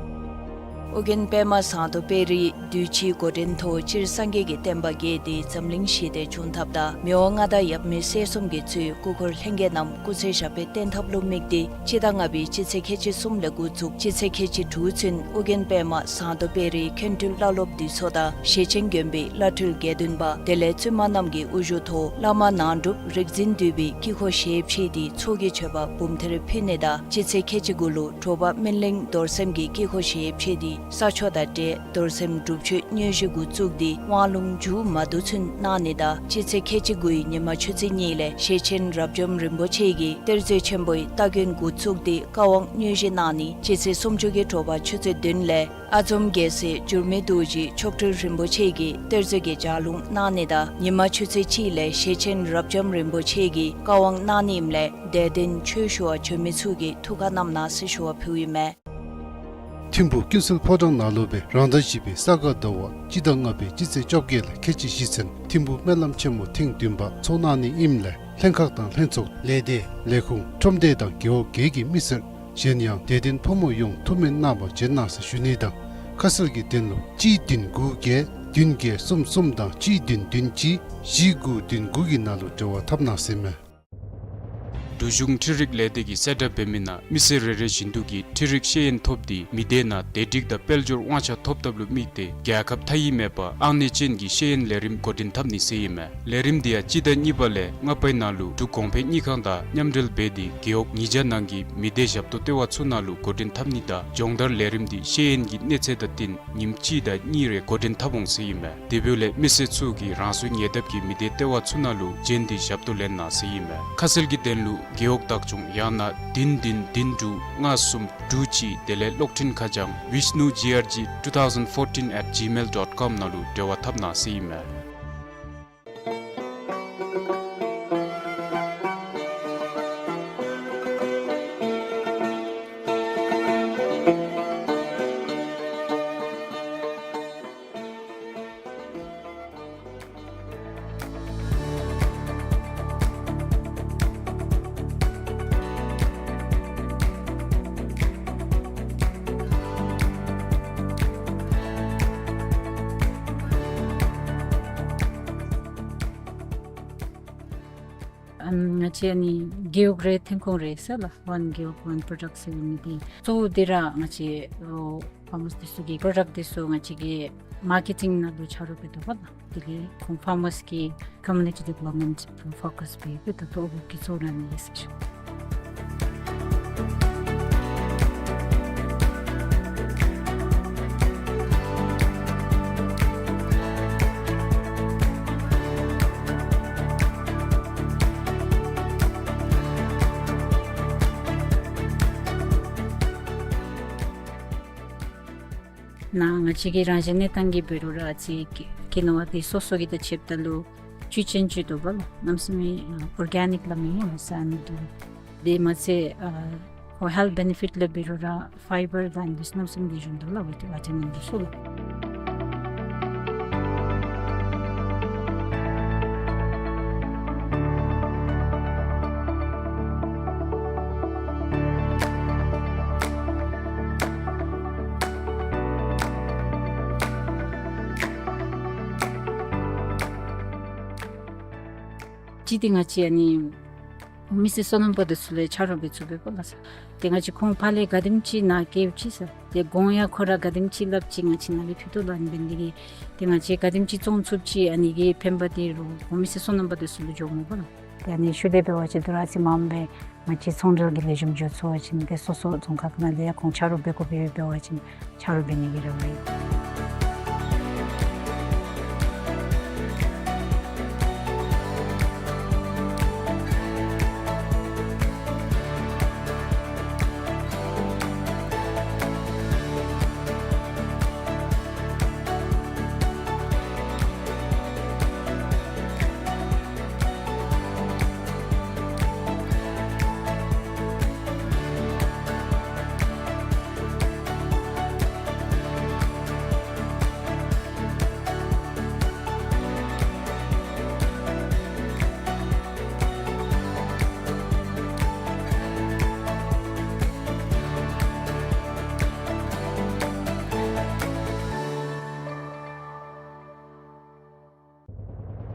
ཨོ་རྒྱན་པདྨ་ཟངས་མདོག་དཔལ་རིའི་དུས་ཅི་འགོ་འདྲེན་ཐོག་སྤྱིར་སངས་རྒྱས་ཀྱི་བསྟན་པ་རྒྱས་ཏེ་འཛམ་གླིང་ཞི་བདེ་འབྱུང་ཐབས་དང་མི་དབང་མངའ་བདག་ཡབ་མེས་སྲས་གསུམ་གྱིས་གཙོས་སྐུ་འཁོར་ལྷན་རྒྱས་རྣམས་སྐུ་ཚེ་ཞབས་པད་བརྟན་ཐབས་ལུ་དམིགས་ཏེ་སྤྱི་ཟླ་ལྔ་པའི་སྤྱི་ཚེས་ཁལ་གཅིག་གསུམ་ལས་འགོ་བཙུགས་སྤྱི་ཚེས་ཁལ་གཅིག་དྲུག་ཚུན་ཨོ་རྒྱན་པདྨ་ཟངས་མདོག་དཔལ་རིའི་མཁན་སྤྲུལ་བླ་སློབ་འདུས་ཚོགས་དང་ཞེ་ཆེན་དགོན་པའི་བླ་སྤྲུལ་དགེ་འདུན་པ་དེ་ལས་བཙུན་མ་རྣམས་ཀྱི་དབུ་བཞུགས་ཐོག་བླ་མ་ནང་སྒྲུབ་རིག་འཛིན་འདུས་པའི་དཀྱིལ་འཁོར་ཞལ་ཕྱེ་སྟེ་ཚོགས་ཀྱི་མཆོད་པ་འབུམ་ཐེར་ཕུལ་ནི་དང་སྤྱི་ཚེས་ཁལ་གཅིག་དགུ་ལུ་དྲོ་པ་སྨིན་གླིང་རྡོར་སེམས་ཀྱི་དཀྱིལ་འཁོར་ཞལ་ཕྱེ་སྟེ་ས་ཆོག་དང་འབྲེལ་རྡོར་སེམས་སྒྲུབ་མཆོད་དངོས་གཞི་འགོ་བཙུགས་ཏེ་དབང་ལུང་མཇུག་མ་བསྡུ་ཚུན་གནང་ནི་དང་སྤྱི་ཚེས་ཁལ་གཅིག་དགུའི་ཉི་མ་ཆུ་ཚོད་གཉིས་ལས་ཞེ་ཆེན་རབ་འབྱམས་རིན་པོ་ཆེ་གིས་གཏེར་མཛོད་ཆེན་པོའི་སྟ་གོན་འགོ་བཙུགས་ཏེ་བཀའ་དབང་དངོས་གཞི་གནང་ནི་སྤྱི་ཚེས་སུམ་ཅུ་གི་དྲོ་པ་ཆུ་ཚོད་བདུན་ལས་ཨ་འཛོམས་རྒྱལ་སྲས་འགྱུར་མེད་རྡོ་རྗེ་མཆོག་སྤྲུལ་རིན་པོ་ཆེ་གིས་གཏེར་མཛོད་ཀྱི་ལྗགས་ལུང་གནང་ནི་དང་ཉི་མ་ཆུ་ཚོད་གཅིག་ལས་ཞེ་ཆེན་རབ་འབྱམས་རིན་པོ་ཆེ་གིས་བཀའ་དབང་གནང་ནི་ཨིནམ་ལས་དད་ལྡན་ཆོས་ཞུ་བར་བྱོན་མི་ཚུ་གིས་ཐུགས་ཁར་བསྣམས་གནང་ཟེར་ཞུ་བ་ཕུལཝ་ཨིན་མས། ཐིམ་ཕུག་ཀུན་གསལ་ཕོ་བྲང་ནང་ལུ་སྦེ་རང་ཟླ་བཞི་པའི་ས་ག་ཟླ་བ་སྤྱི་ཟླ་ལྔ་པའི་སྤྱི་ཚེས་བཅོ་བརྒྱད་ལས་ཁལ་གཅིག་བཞི་ཚུན་ཐིམ་ཕུག་སྨོན་ལམ་ཆེན་མོ་ཐེངས་བདུན་པ་ཚོགས་གནང་ནི་ཨིནམ་ལས་ལྷན་ཁག་དང་ལྷན་ཚོགས་ལས་སྡེ་ལས་ཁུངས་ཁྲོམ་སྡེ་དང་རྒེད་འོག་བརྒྱད་ཀྱི་མི་སེར་གཞན་ཡང་དད་ལྡན་ཕོ་མོ་ཡོངས་ཐུགས་སྨོན་གནང་བར་བྱོན་གནང་ཟེར་ཞུ་ནི་དང་ཁ་གསལ་གྱི་དོན་ལུ་གཅིག་བདུན་དགུ་བརྒྱད་བདུན་བརྒྱད་གསུམ་གསུམ་དང་གཅིག་བདུན་བདུན་གཅིག་བཞི་དགུ་བདུན་དགུ་གི་ནང་ལུ་འབྲེལ་བ་འཐབ་གནང་ཟེར་མས། འབྲུག་གཞུང་འཕྲུལ་རིག་ལས་སྡེ་གིས་གསལ་བསྒྲགས་འབད་མི་ནང་མི་སེར་རེ་རེ་བཞིན་དུ་གིས་འཕྲུལ་རིག་ཤེས་ཡོན་ཐོབ་སྟེ་མི་སྡེ་ནང་བདེ་སྒྲིག་དང་དཔལ་འབྱོར་དབང་ཆ་ཐོབ་ཐབས་ལུ་དམིགས་ཏེ་རྒྱལ་ཁབ་མཐའ་དབུས་མེད་པར་ཨང་གནས་ཅན་གྱི་ཤེས་ཡོན་ལས་རིམ་འགོ་འདྲེན་འཐབ་ནི་ཟེར་ཨིན་མས། ལས་རིམ་འདི་ཡང་སྤྱི་ཟླ་གཉིས་པ་ལས་ལྔ་པའི་ནང་ལུ་འབྲུག་གོང་འཕེལ་དངུལ་ཁང་དང་མཉམ་འབྲེལ་འབད་དེ་རྒེད་འོག་ཉིས་བརྒྱ་ནང་གི་མི་སྡེ་ཞབས་ཏོག་ལྟེ་བ་ཚུ་ནང་ལུ་འགོ་འདྲེན་འཐབ་ནི་དང་སྦྱོང་བརྡར་ལས་རིམ་འདི་ཤེས་ཡོན་གྱི་གནས་ཚད་དང་བསྟུན་ཉིནམ་གཅིག་དང་གཉིས་རེ་འགོ་འདྲེན་འཐབ་འོང་ཟེར་ཨིན་མས། དེ་འབདཝ་ལས་མི་སེར་ཚུ་གིས་རང་སོའི་ཉེ་འདབས་ཀྱི་མི་སྡེ་ལྟེ་བ་ཚུ་ནང་ལུ་བྱོན་ཏེ་ཞབས་ཏོག་ལེན་གནང་ཟེར་ཨིན་མས། ཁ་གསལ་གྱི་དོན་ལུ་རྒེད་འོག་བདག་སྐྱོང་ཡང་ན་བདུན་བདུན་བདུན་དྲུག་ལྔ་གསུམ་དྲུག་གཅིག་དེ་ལས་གློག་འཕྲིན་ཁ་བྱང་vishnu G R G two thousand fourteen at gmail dot com ནང་ལུ་འབྲེལ་བ་འཐབ་གནང་ཟེར་ཨིན་མས། ཨམ་ང་བཅས་ཨ་ནི་རྒེད་འོག་རེ་ཐོན་ཁུངས་རེ་ཟེར་ལགས། One Gewog One Product ཟེར་མི་འདི་གཙོ་བོ་འདི་ར་ང་བཅས་ཨོ་ཕར་མ་སི་འདི་ཚུ་གི་པྲོ་ཌཀཊ་འདི་ཚུ་ང་བཅས་ཀྱིས་མར་ཀེ་ཊིང་ནང་ལུ་ཆ་རོགས་འབད་དོ་བ་ལགས། དེ་ལས་ཁོང་ཕར་མ་སི་གི་ཀོ་མིའུ་ནི་ཊི་ཌི་ཝེ་ལོབ་མེནཊ་ཕོ་ཀཱསི་འབད་འབད་དོ་ཏོ་འོ་གི་གཙོ་བོ་ར་ཨ་ནི་ཨིན་ཟེར་ཞུ། ནཱ་ང་བཅས་ཀྱི་རང་བཞིན་གནས་སྟངས་ཀྱིས་འབད་རུང་ར་ཨ་ཙི་ཀི་ཀི་ནོ་བ་འདི་སོ་སོ་གི་དང་ཕྱདཔ་ད་ལུ་བཅུད་ཅན་བཅུད་དོ་བ་ལགས། གནམ་མེད་ས་མེད་ཨོར་གེ་ནིཀ་སླབ་མི་སྨོ་ལགས་ཟེར་ཨ་ནི་འདུག། དེ་མ་ཚད་ཨ་ཁོ་ཧེལཐ་བེ་ནི་ཕིཊ་ལུ་འབད་རུང་ར་ཕའི་བར་དང་ཨ་ནི་འདི་ཚུ་གནམ་མེད་ས་མེད་ལེགས་ཤོམ་འདུག་ལགས། ཝི་ཊ་མིན་འདི་ཚུ་ལགས། གཅིག་འདི་ང་བཅས་ཨ་ནི་མི་སེར་སོ་ནམ་པ་འདི་ཚུ་ལུ་ཆ་རོགས་འབད་ཚུགས་པས་པ་ལགས། ཏེ་ང་བཅས་ཁོང་ཕར་ལས་ག་དེམ་ཅིག་ནཱ་བཀལཝ་ཅིག་ཟེར། ཏེ་གོང་ཡང་ཁོ་ར་ག་དེམ་ཅིག་སླབ་ཅིག་ང་བཅས་ནཱ་ལས་ཕུལ་དོ་ལགས། ཨ་ནི་འབད་ནི་དེ་གིས་ཏེ་ང་བཅས་ག་དེམ་ཅིག་བཙོང་ཚུགསཔ་ཅིག་ཨ་ནི་གི་ཕན་པ་འདི་རོགས་ཁོང་མི་སེར་སོ་ནམ་པ་འདི་ཚུ་ལུ་འགྱོཝ་མས་པ་ལགས། ཏེ་ཨ་ནི་ཤུལ་ལས་འབད་བ་ཅིན་དོ་རུང་ཨ་ཙི་མངམ་སྦེ་ང་བཅས་ཚོང་འབྲེལ་གྱི་ལེགས་ཤོམ་འགྱོ་ཚུགས་པ་ཅིན་ཏེ་སོ་སོ་རྫོང་ཁག་ནང་ལས་ཡང་ཁོང་ཆ་རོགས་འབད་དགོཔ་ཡོད་འབད་བ་ཅིན་ཆ་རོགས་འབད་ནི་གི་རེ་བ་ཡོད།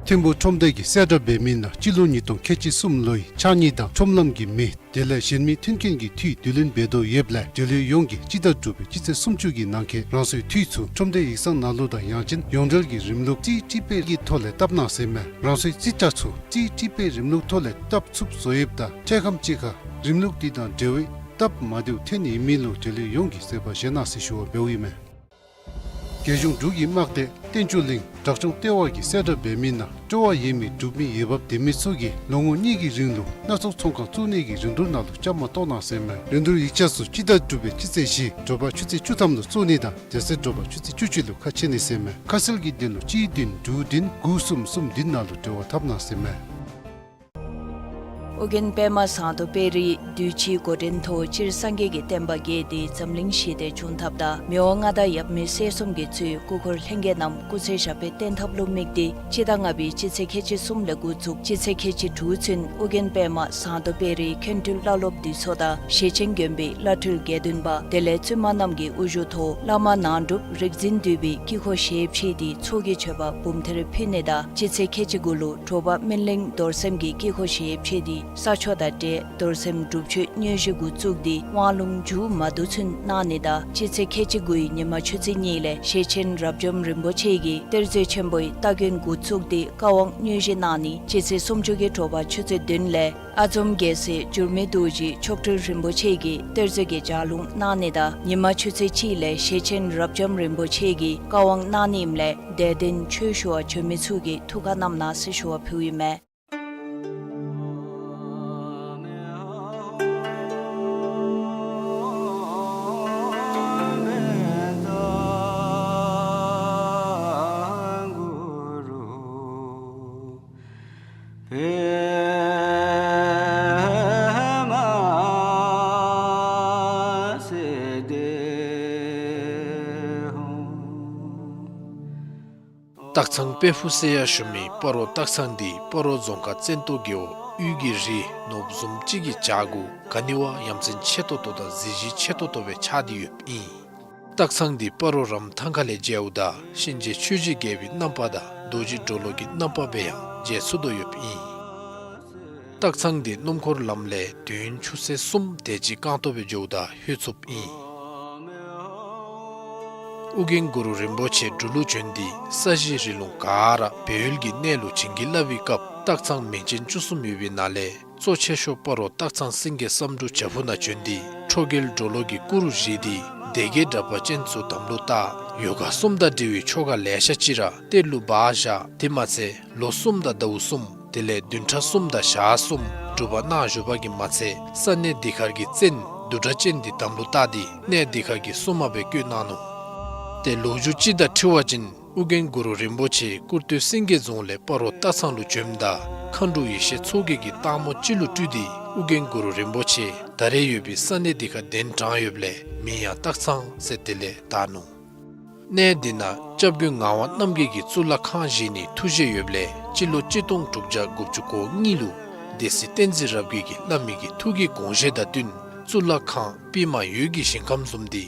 ཐིམ་ཕུག་ཁྲོམ་སྡེ་གིས་གསལ་བསྒྲགས་འབད་མི་ནང་སྤྱི་ལོ་ཉིས་སྟོང་ཁལ་གཅིག་གསུམ་ལོའི་ཕྱགས་སྙིགས་དང་ཁྲོམ་ལམ་གྱི་མེ་དེ་ལས་གཞན་མི་མཐུན་རྐྱེན་གྱི་འཐུས་བསྡུ་ལེན་འབད་དོ་ཡོདཔ་ལས་འབྲེལ་ཡོད་ཡོངས་ཀྱིས་སྤྱི་ཟླ་དྲུག་པའི་སྤྱི་ཚེས་སུམ་ཅུ་གི་ནང་འཁོད་རང་སོའི་འཐུས་ཚུ་ཁྲོམ་སྡེ་ཡིག་ཚང་ནང་ལུ་དང་ཡང་ཅིན་ཡོངས་འབྲེལ་གྱི་རིམ་ལུགས་རྩིས་ཀྲི་པེཌ་ཀྱི་ཐོག་ལས་བཏབ་གནང་ཟེར་མས། རང་སོའི་རྩིས་ཁྲ་ཚུ་རྩིས་ཀྲི་པེཌ་རིམ་ལུགས་ཐོག་ལས་བཏབ་ཚུགསཔ་བཟོ་ཡོདཔ་ད་འཕྲལ་ཁམས་ཅིག་ཁར་རིམ་ལུགས་དེ་དང་འབྲེལ་བའི་སྟབས་མ་བདེཝ་ཐོན་ནི་ཨིན་མི་ལུ་འབྲེལ་ཡོད་ཡོངས་ཀྱིས་བཟོད་པ་བཞེས་གནང་ཟེར་ཞུ་བ་འབདཝ་ཨིན་མས། རྒྱལ་གཞུང་འབྲུག་གི་དམག་སྡེ་བསྟན་ཆོས་གླིང་བྲག་ལྗོངས་ལྟེ་བ་གིས་གསལ་བསྒྲགས་འབད་མི་ནང་སྤྲོ་བ་ཡོད་མི་འབྲུག་མི་འོས་འབབ་ལྡན་མི་ཚུ་གིས་ལོ་ངོ་གཉིས་ཀྱི་རིང་ལུ་སྣ་ཚོགས་ཚོང་ཁང་བཙུགས་ནི་གི་རིན་བསྡུར་ནང་ལུ་བཅའ་མར་གཏོགས་གནང་ཟེར་མས། རིན་བསྡུར་ཡིག་ཆ་ཚུ་སྤྱི་ཟླ་དྲུག་པའི་སྤྱི་ཚེས་བཞི་དྲོ་པ་ཆུ་ཚོད་བཅུ་ཐམ་ལུ་བཙུགས་ནི་དང་དེ་ཚེ་དྲོ་པ་ཆུ་ཚོད་བཅུ་གཅིག་ལུ་ཁ་ཕྱེ་ནི་ཟེར་མས། ཁ་གསལ་གྱི་དོན་ལུ་གཅིག་བདུན་དྲུག་བདུན་དགུ་གསུམ་གསུམ་བདུན་ནང་ལུ་འབྲེལ་བ་འཐབ་གནང་ཟེར་མས། ཨོ་རྒྱན་པདྨ་ཟངས་མདོག་དཔལ་རིའི་དུས་ཅི་འགོ་འདྲེན་ཐོག་སྤྱིར་སངས་རྒྱས་ཀྱི་བསྟན་པ་རྒྱས་ཏེ་འཛམ་གླིང་ཞི་བདེ་འབྱུང་ཐབས་དང་མི་དབང་མངའ་བདག་ཡབ་མེས་སྲས་གསུམ་གྱིས་གཙོས་སྐུ་འཁོར་ལྷན་རྒྱས་རྣམས་སྐུ་ཚེ་ཞབས་པད་བརྟན་ཐབས་ལུ་དམིགས་ཏེ་སྤྱི་ཟླ་ལྔ་པའི་སྤྱི་ཚེས་ཁལ་གཅིག་གསུམ་ལས་འགོ་བཙུགས་སྤྱི་ཚེས་ཁལ་གཅིག་དྲུག་ཚུན་ཨོ་རྒྱན་པདྨ་ཟངས་མདོག་དཔལ་རིའི་མཁན་སྤྲུལ་བླ་སློབ་འདུས་ཚོགས་དང་ཞེ་ཆེན་དགོན་པའི་བླ་སྤྲུལ་དགེ་འདུན་པ་དེ་ལས་བཙུན་མ་རྣམས་ཀྱི་དབུ་བཞུགས་ཐོག་བླ་མ་ནང་སྒྲུབ་རིག་འཛིན་འདུས་པའི་དཀྱིལ་འཁོར་ཞལ་ཕྱེ་སྟེ་ཚོགས་ཀྱི་མཆོད་པ་འབུམ་ཐེར་ཕུལ་ནི་དང་སྤྱི་ཚེས་ཁལ་གཅིག་དགུ་ལུ་དྲོ་པ་སྨིན་གླིང་རྡོར་སེམས་ཀྱི་དཀྱིལ་འཁོར་ཞལ་ཕྱེ་སྟེ་ས་ཆོག་དང་འབྲེལ་རྡོར་སེམས་སྒྲུབ་མཆོད་དངོས་གཞི་འགོ་བཙུགས་ཏེ་དབང་ལུང་མཇུག་མ་བསྡུ་ཚུན་གནང་ནི་དང་སྤྱི་ཚེས་ཁལ་གཅིག་དགུའི་ཉི་མ་ཆུ་ཚོད་གཉིས་ལས་ཞེ་ཆེན་རབ་འབྱམས་རིན་པོ་ཆེ་གིས་གཏེར་མཛོད་ཆེན་པོའི་སྟ་གོན་འགོ་བཙུགས་ཏེ་བཀའ་དབང་དངོས་གཞི་གནང་ནི། སྤྱི་ཚེས་སུམ་ཅུ་གི་དྲོ་པ་ཆུ་ཚོད་བདུན་ལས་ཨ་འཛོམ་རྒྱལ་སྲས་འགྱུར་མེད་རྡོ་རྗེ་མཆོག་སྤྲུལ་རིན་པོ་ཆེ་གིས་གཏེར་མཛོད་ཀྱི་ལྗགས་ལུང་གནང་ནི་དང་ཉི་མ་ཆུ་ཚོད་གཅིག་ལས་ཞེ་ཆེན་རབ་འབྱམས་རིན་པོ་ཆེ་གིས་བཀའ་དབང་གནང་ནི་ཨིནམ་ལས་དད་ལྡན་ཆོས་ཞུ་བར་བྱོན་མི་ཚུ་གིས་ཐུགས་ཁར་བསྣམས་གནང་ཟེར་ཞུ་བ་ཕུལཝ་ཨིན་མས། སྟག་ཚང་དཔལ་ཕུག་ཟེར་ཡང་ཞུ་མི་སྤ་རོ་སྟག་ཚང་འདི་སྤ་རོ་རྫོང་ཁག་བཙན་ཏོ་རྒེད་འོག་དབུས་ཀྱི་རི་ནོར་བུ་བཟུམ་ཅིག་གི་བྱག་གུ་ག་ནི་བ་ཡ་མཚན་ཆེ་ཏོག་ཏོ་དང་གཟི་བརྗིད་ཆེ་ཏོག་ཏོ་སྦེ་ཆགས་ཏེ་ཡོདཔ་ཨིན། སྟག་ཚང་འདི་སྤ་རོ་རམ་ཐང་ཁ་ལས་མཇལཝ་ད་གཤིན་རྗེ་ཆོས་ཀྱི་རྒྱལ་པོའི་རྣམ་པ་དང་རྡོ་རྗེ་གྲོ་ལོད་ཀྱི་རྣམ་པ་སྦེ་ཡང་མཇལ་ཚུགས་དོ་ཡོདཔ་ཨིན། སྟག་ཚང་འདི་སྣུམ་འཁོར་ལམ་ལས་དུས་ཡུན་ཆུ་ཚོད་གསུམ་དེ་ཅིག་རྐང་ཐང་སྦེ་འགྱོཝ་ད་ལྷོད་ཚུགསཔ་ཨིན། ཨོ་རྒྱན་གུ་རུ་རིན་པོ་ཆེ་འབྲུག་ལུ་བྱོན་ཏེ་ས་གཞི་རི་ལུང་ག་ར་སྦས་ཡུལ་གྱི་གནས་ལུ་བྱིན་གྱིས་བརླབས་པའི་སྐབས་སྟག་ཚང་མིང་ཅན་བཅུ་གསུམ་ཡོད་པའི་ནང་ལས་གཙོ་ཆེ་ཤོས་སྤ་རོ་སྟག་ཚང་སེང་གེ་བསམ་འགྲུབ་བྱག་ཕུག་ནང་བྱོན་ཏེ་ཁྲོ་རྒྱལ་གྲོ་ལོད་ཀྱི་སྐུ་རུ་བཞེངས་ཏེ་སྡེ་བརྒྱད་དྲེགས་པ་ཅན་ཚུ་དམ་ལུ་བཏགས། ཡོ་ག་གསུམ་དང་འབྲེལ་བའི་ཆོ་ག་ལེ་ཤ་ཅིག་ར་གཏེར་ལུ་སྦ་བཞག། དེ་མ་ཚད་ལོ་གསུམ་དང་ཟླཝ་གསུམ་དེ་ལས་བདུན་ཕྲག་གསུམ་དང་ཞག་གསུམ་སྒྲུབ་པ་གནང་བཞུགས་པ་གིས་མ་ཚད་ས་གནས་འདི་ཁར་གྱི་བཙན་བདུད་དྲེགས་ཅན་འདི་དམ་ལུ་བཏགས་ཏེ་གནས་འདི་ཁར་གྱི་སྲུང་མ་སྦེ་བསྐོས་གནང་ནུག། ཏེ་ལོ་རྒྱུས་ཅིག་དང་འཁྲིལ་བ་ཅིན་ཨོ་རྒྱན་གུ་རུ་རིན་པོ་ཆེ་སྐུར་སྟོད་སེང་གེ་རྫོང་ལས་སྤ་རོ་སྟག་ཚང་ལུ་བྱོནམ་ད་མཁའ་འགྲོ་ཡེ་ཤེས་མཚོ་རྒྱལ་གྱིས་སྟག་མོ་ཅིག་ལུ་སྤྲུལ་ཏེ་ཨོ་རྒྱན་གུ་རུ་རིན་པོ་ཆེ་ད་རེས་ཡོད་པའི་ས་གནས་འདི་ཁར་གདན་དྲངས་ཡོདཔ་ལས་མིང་ཡང་སྟག་ཚང་ཟེར་དེ་ལས་བཏགས་ནུག། གནས་འདི་ནང་སྐྱབས་མགོན་ངག་དབང་རྣམ་རྒྱལ་གྱིས་གཙུག་ལག་ཁང་བཞེངས་ནིའི་ཐུགས་བཞེད་ཡོདཔ་ལས་སྤྱི་ལོ་གཅིག་སྟོང་དྲུག་བརྒྱ་དགུ་བཅུ་གོ་གཉིས་ལུ་སྡེ་སྲིད་བསྟན་འཛིན་རབ་རྒྱས་ཀྱིས་བླ་མའི་གི་ཐུགས་ཀྱི་དགོངས་བཞེད་དང་བསྟུན་གཙུག་ལག་ཁང་པདྨ་འོད་ཀྱི་ཞིང་ཁམས་བཟུམ་འདི་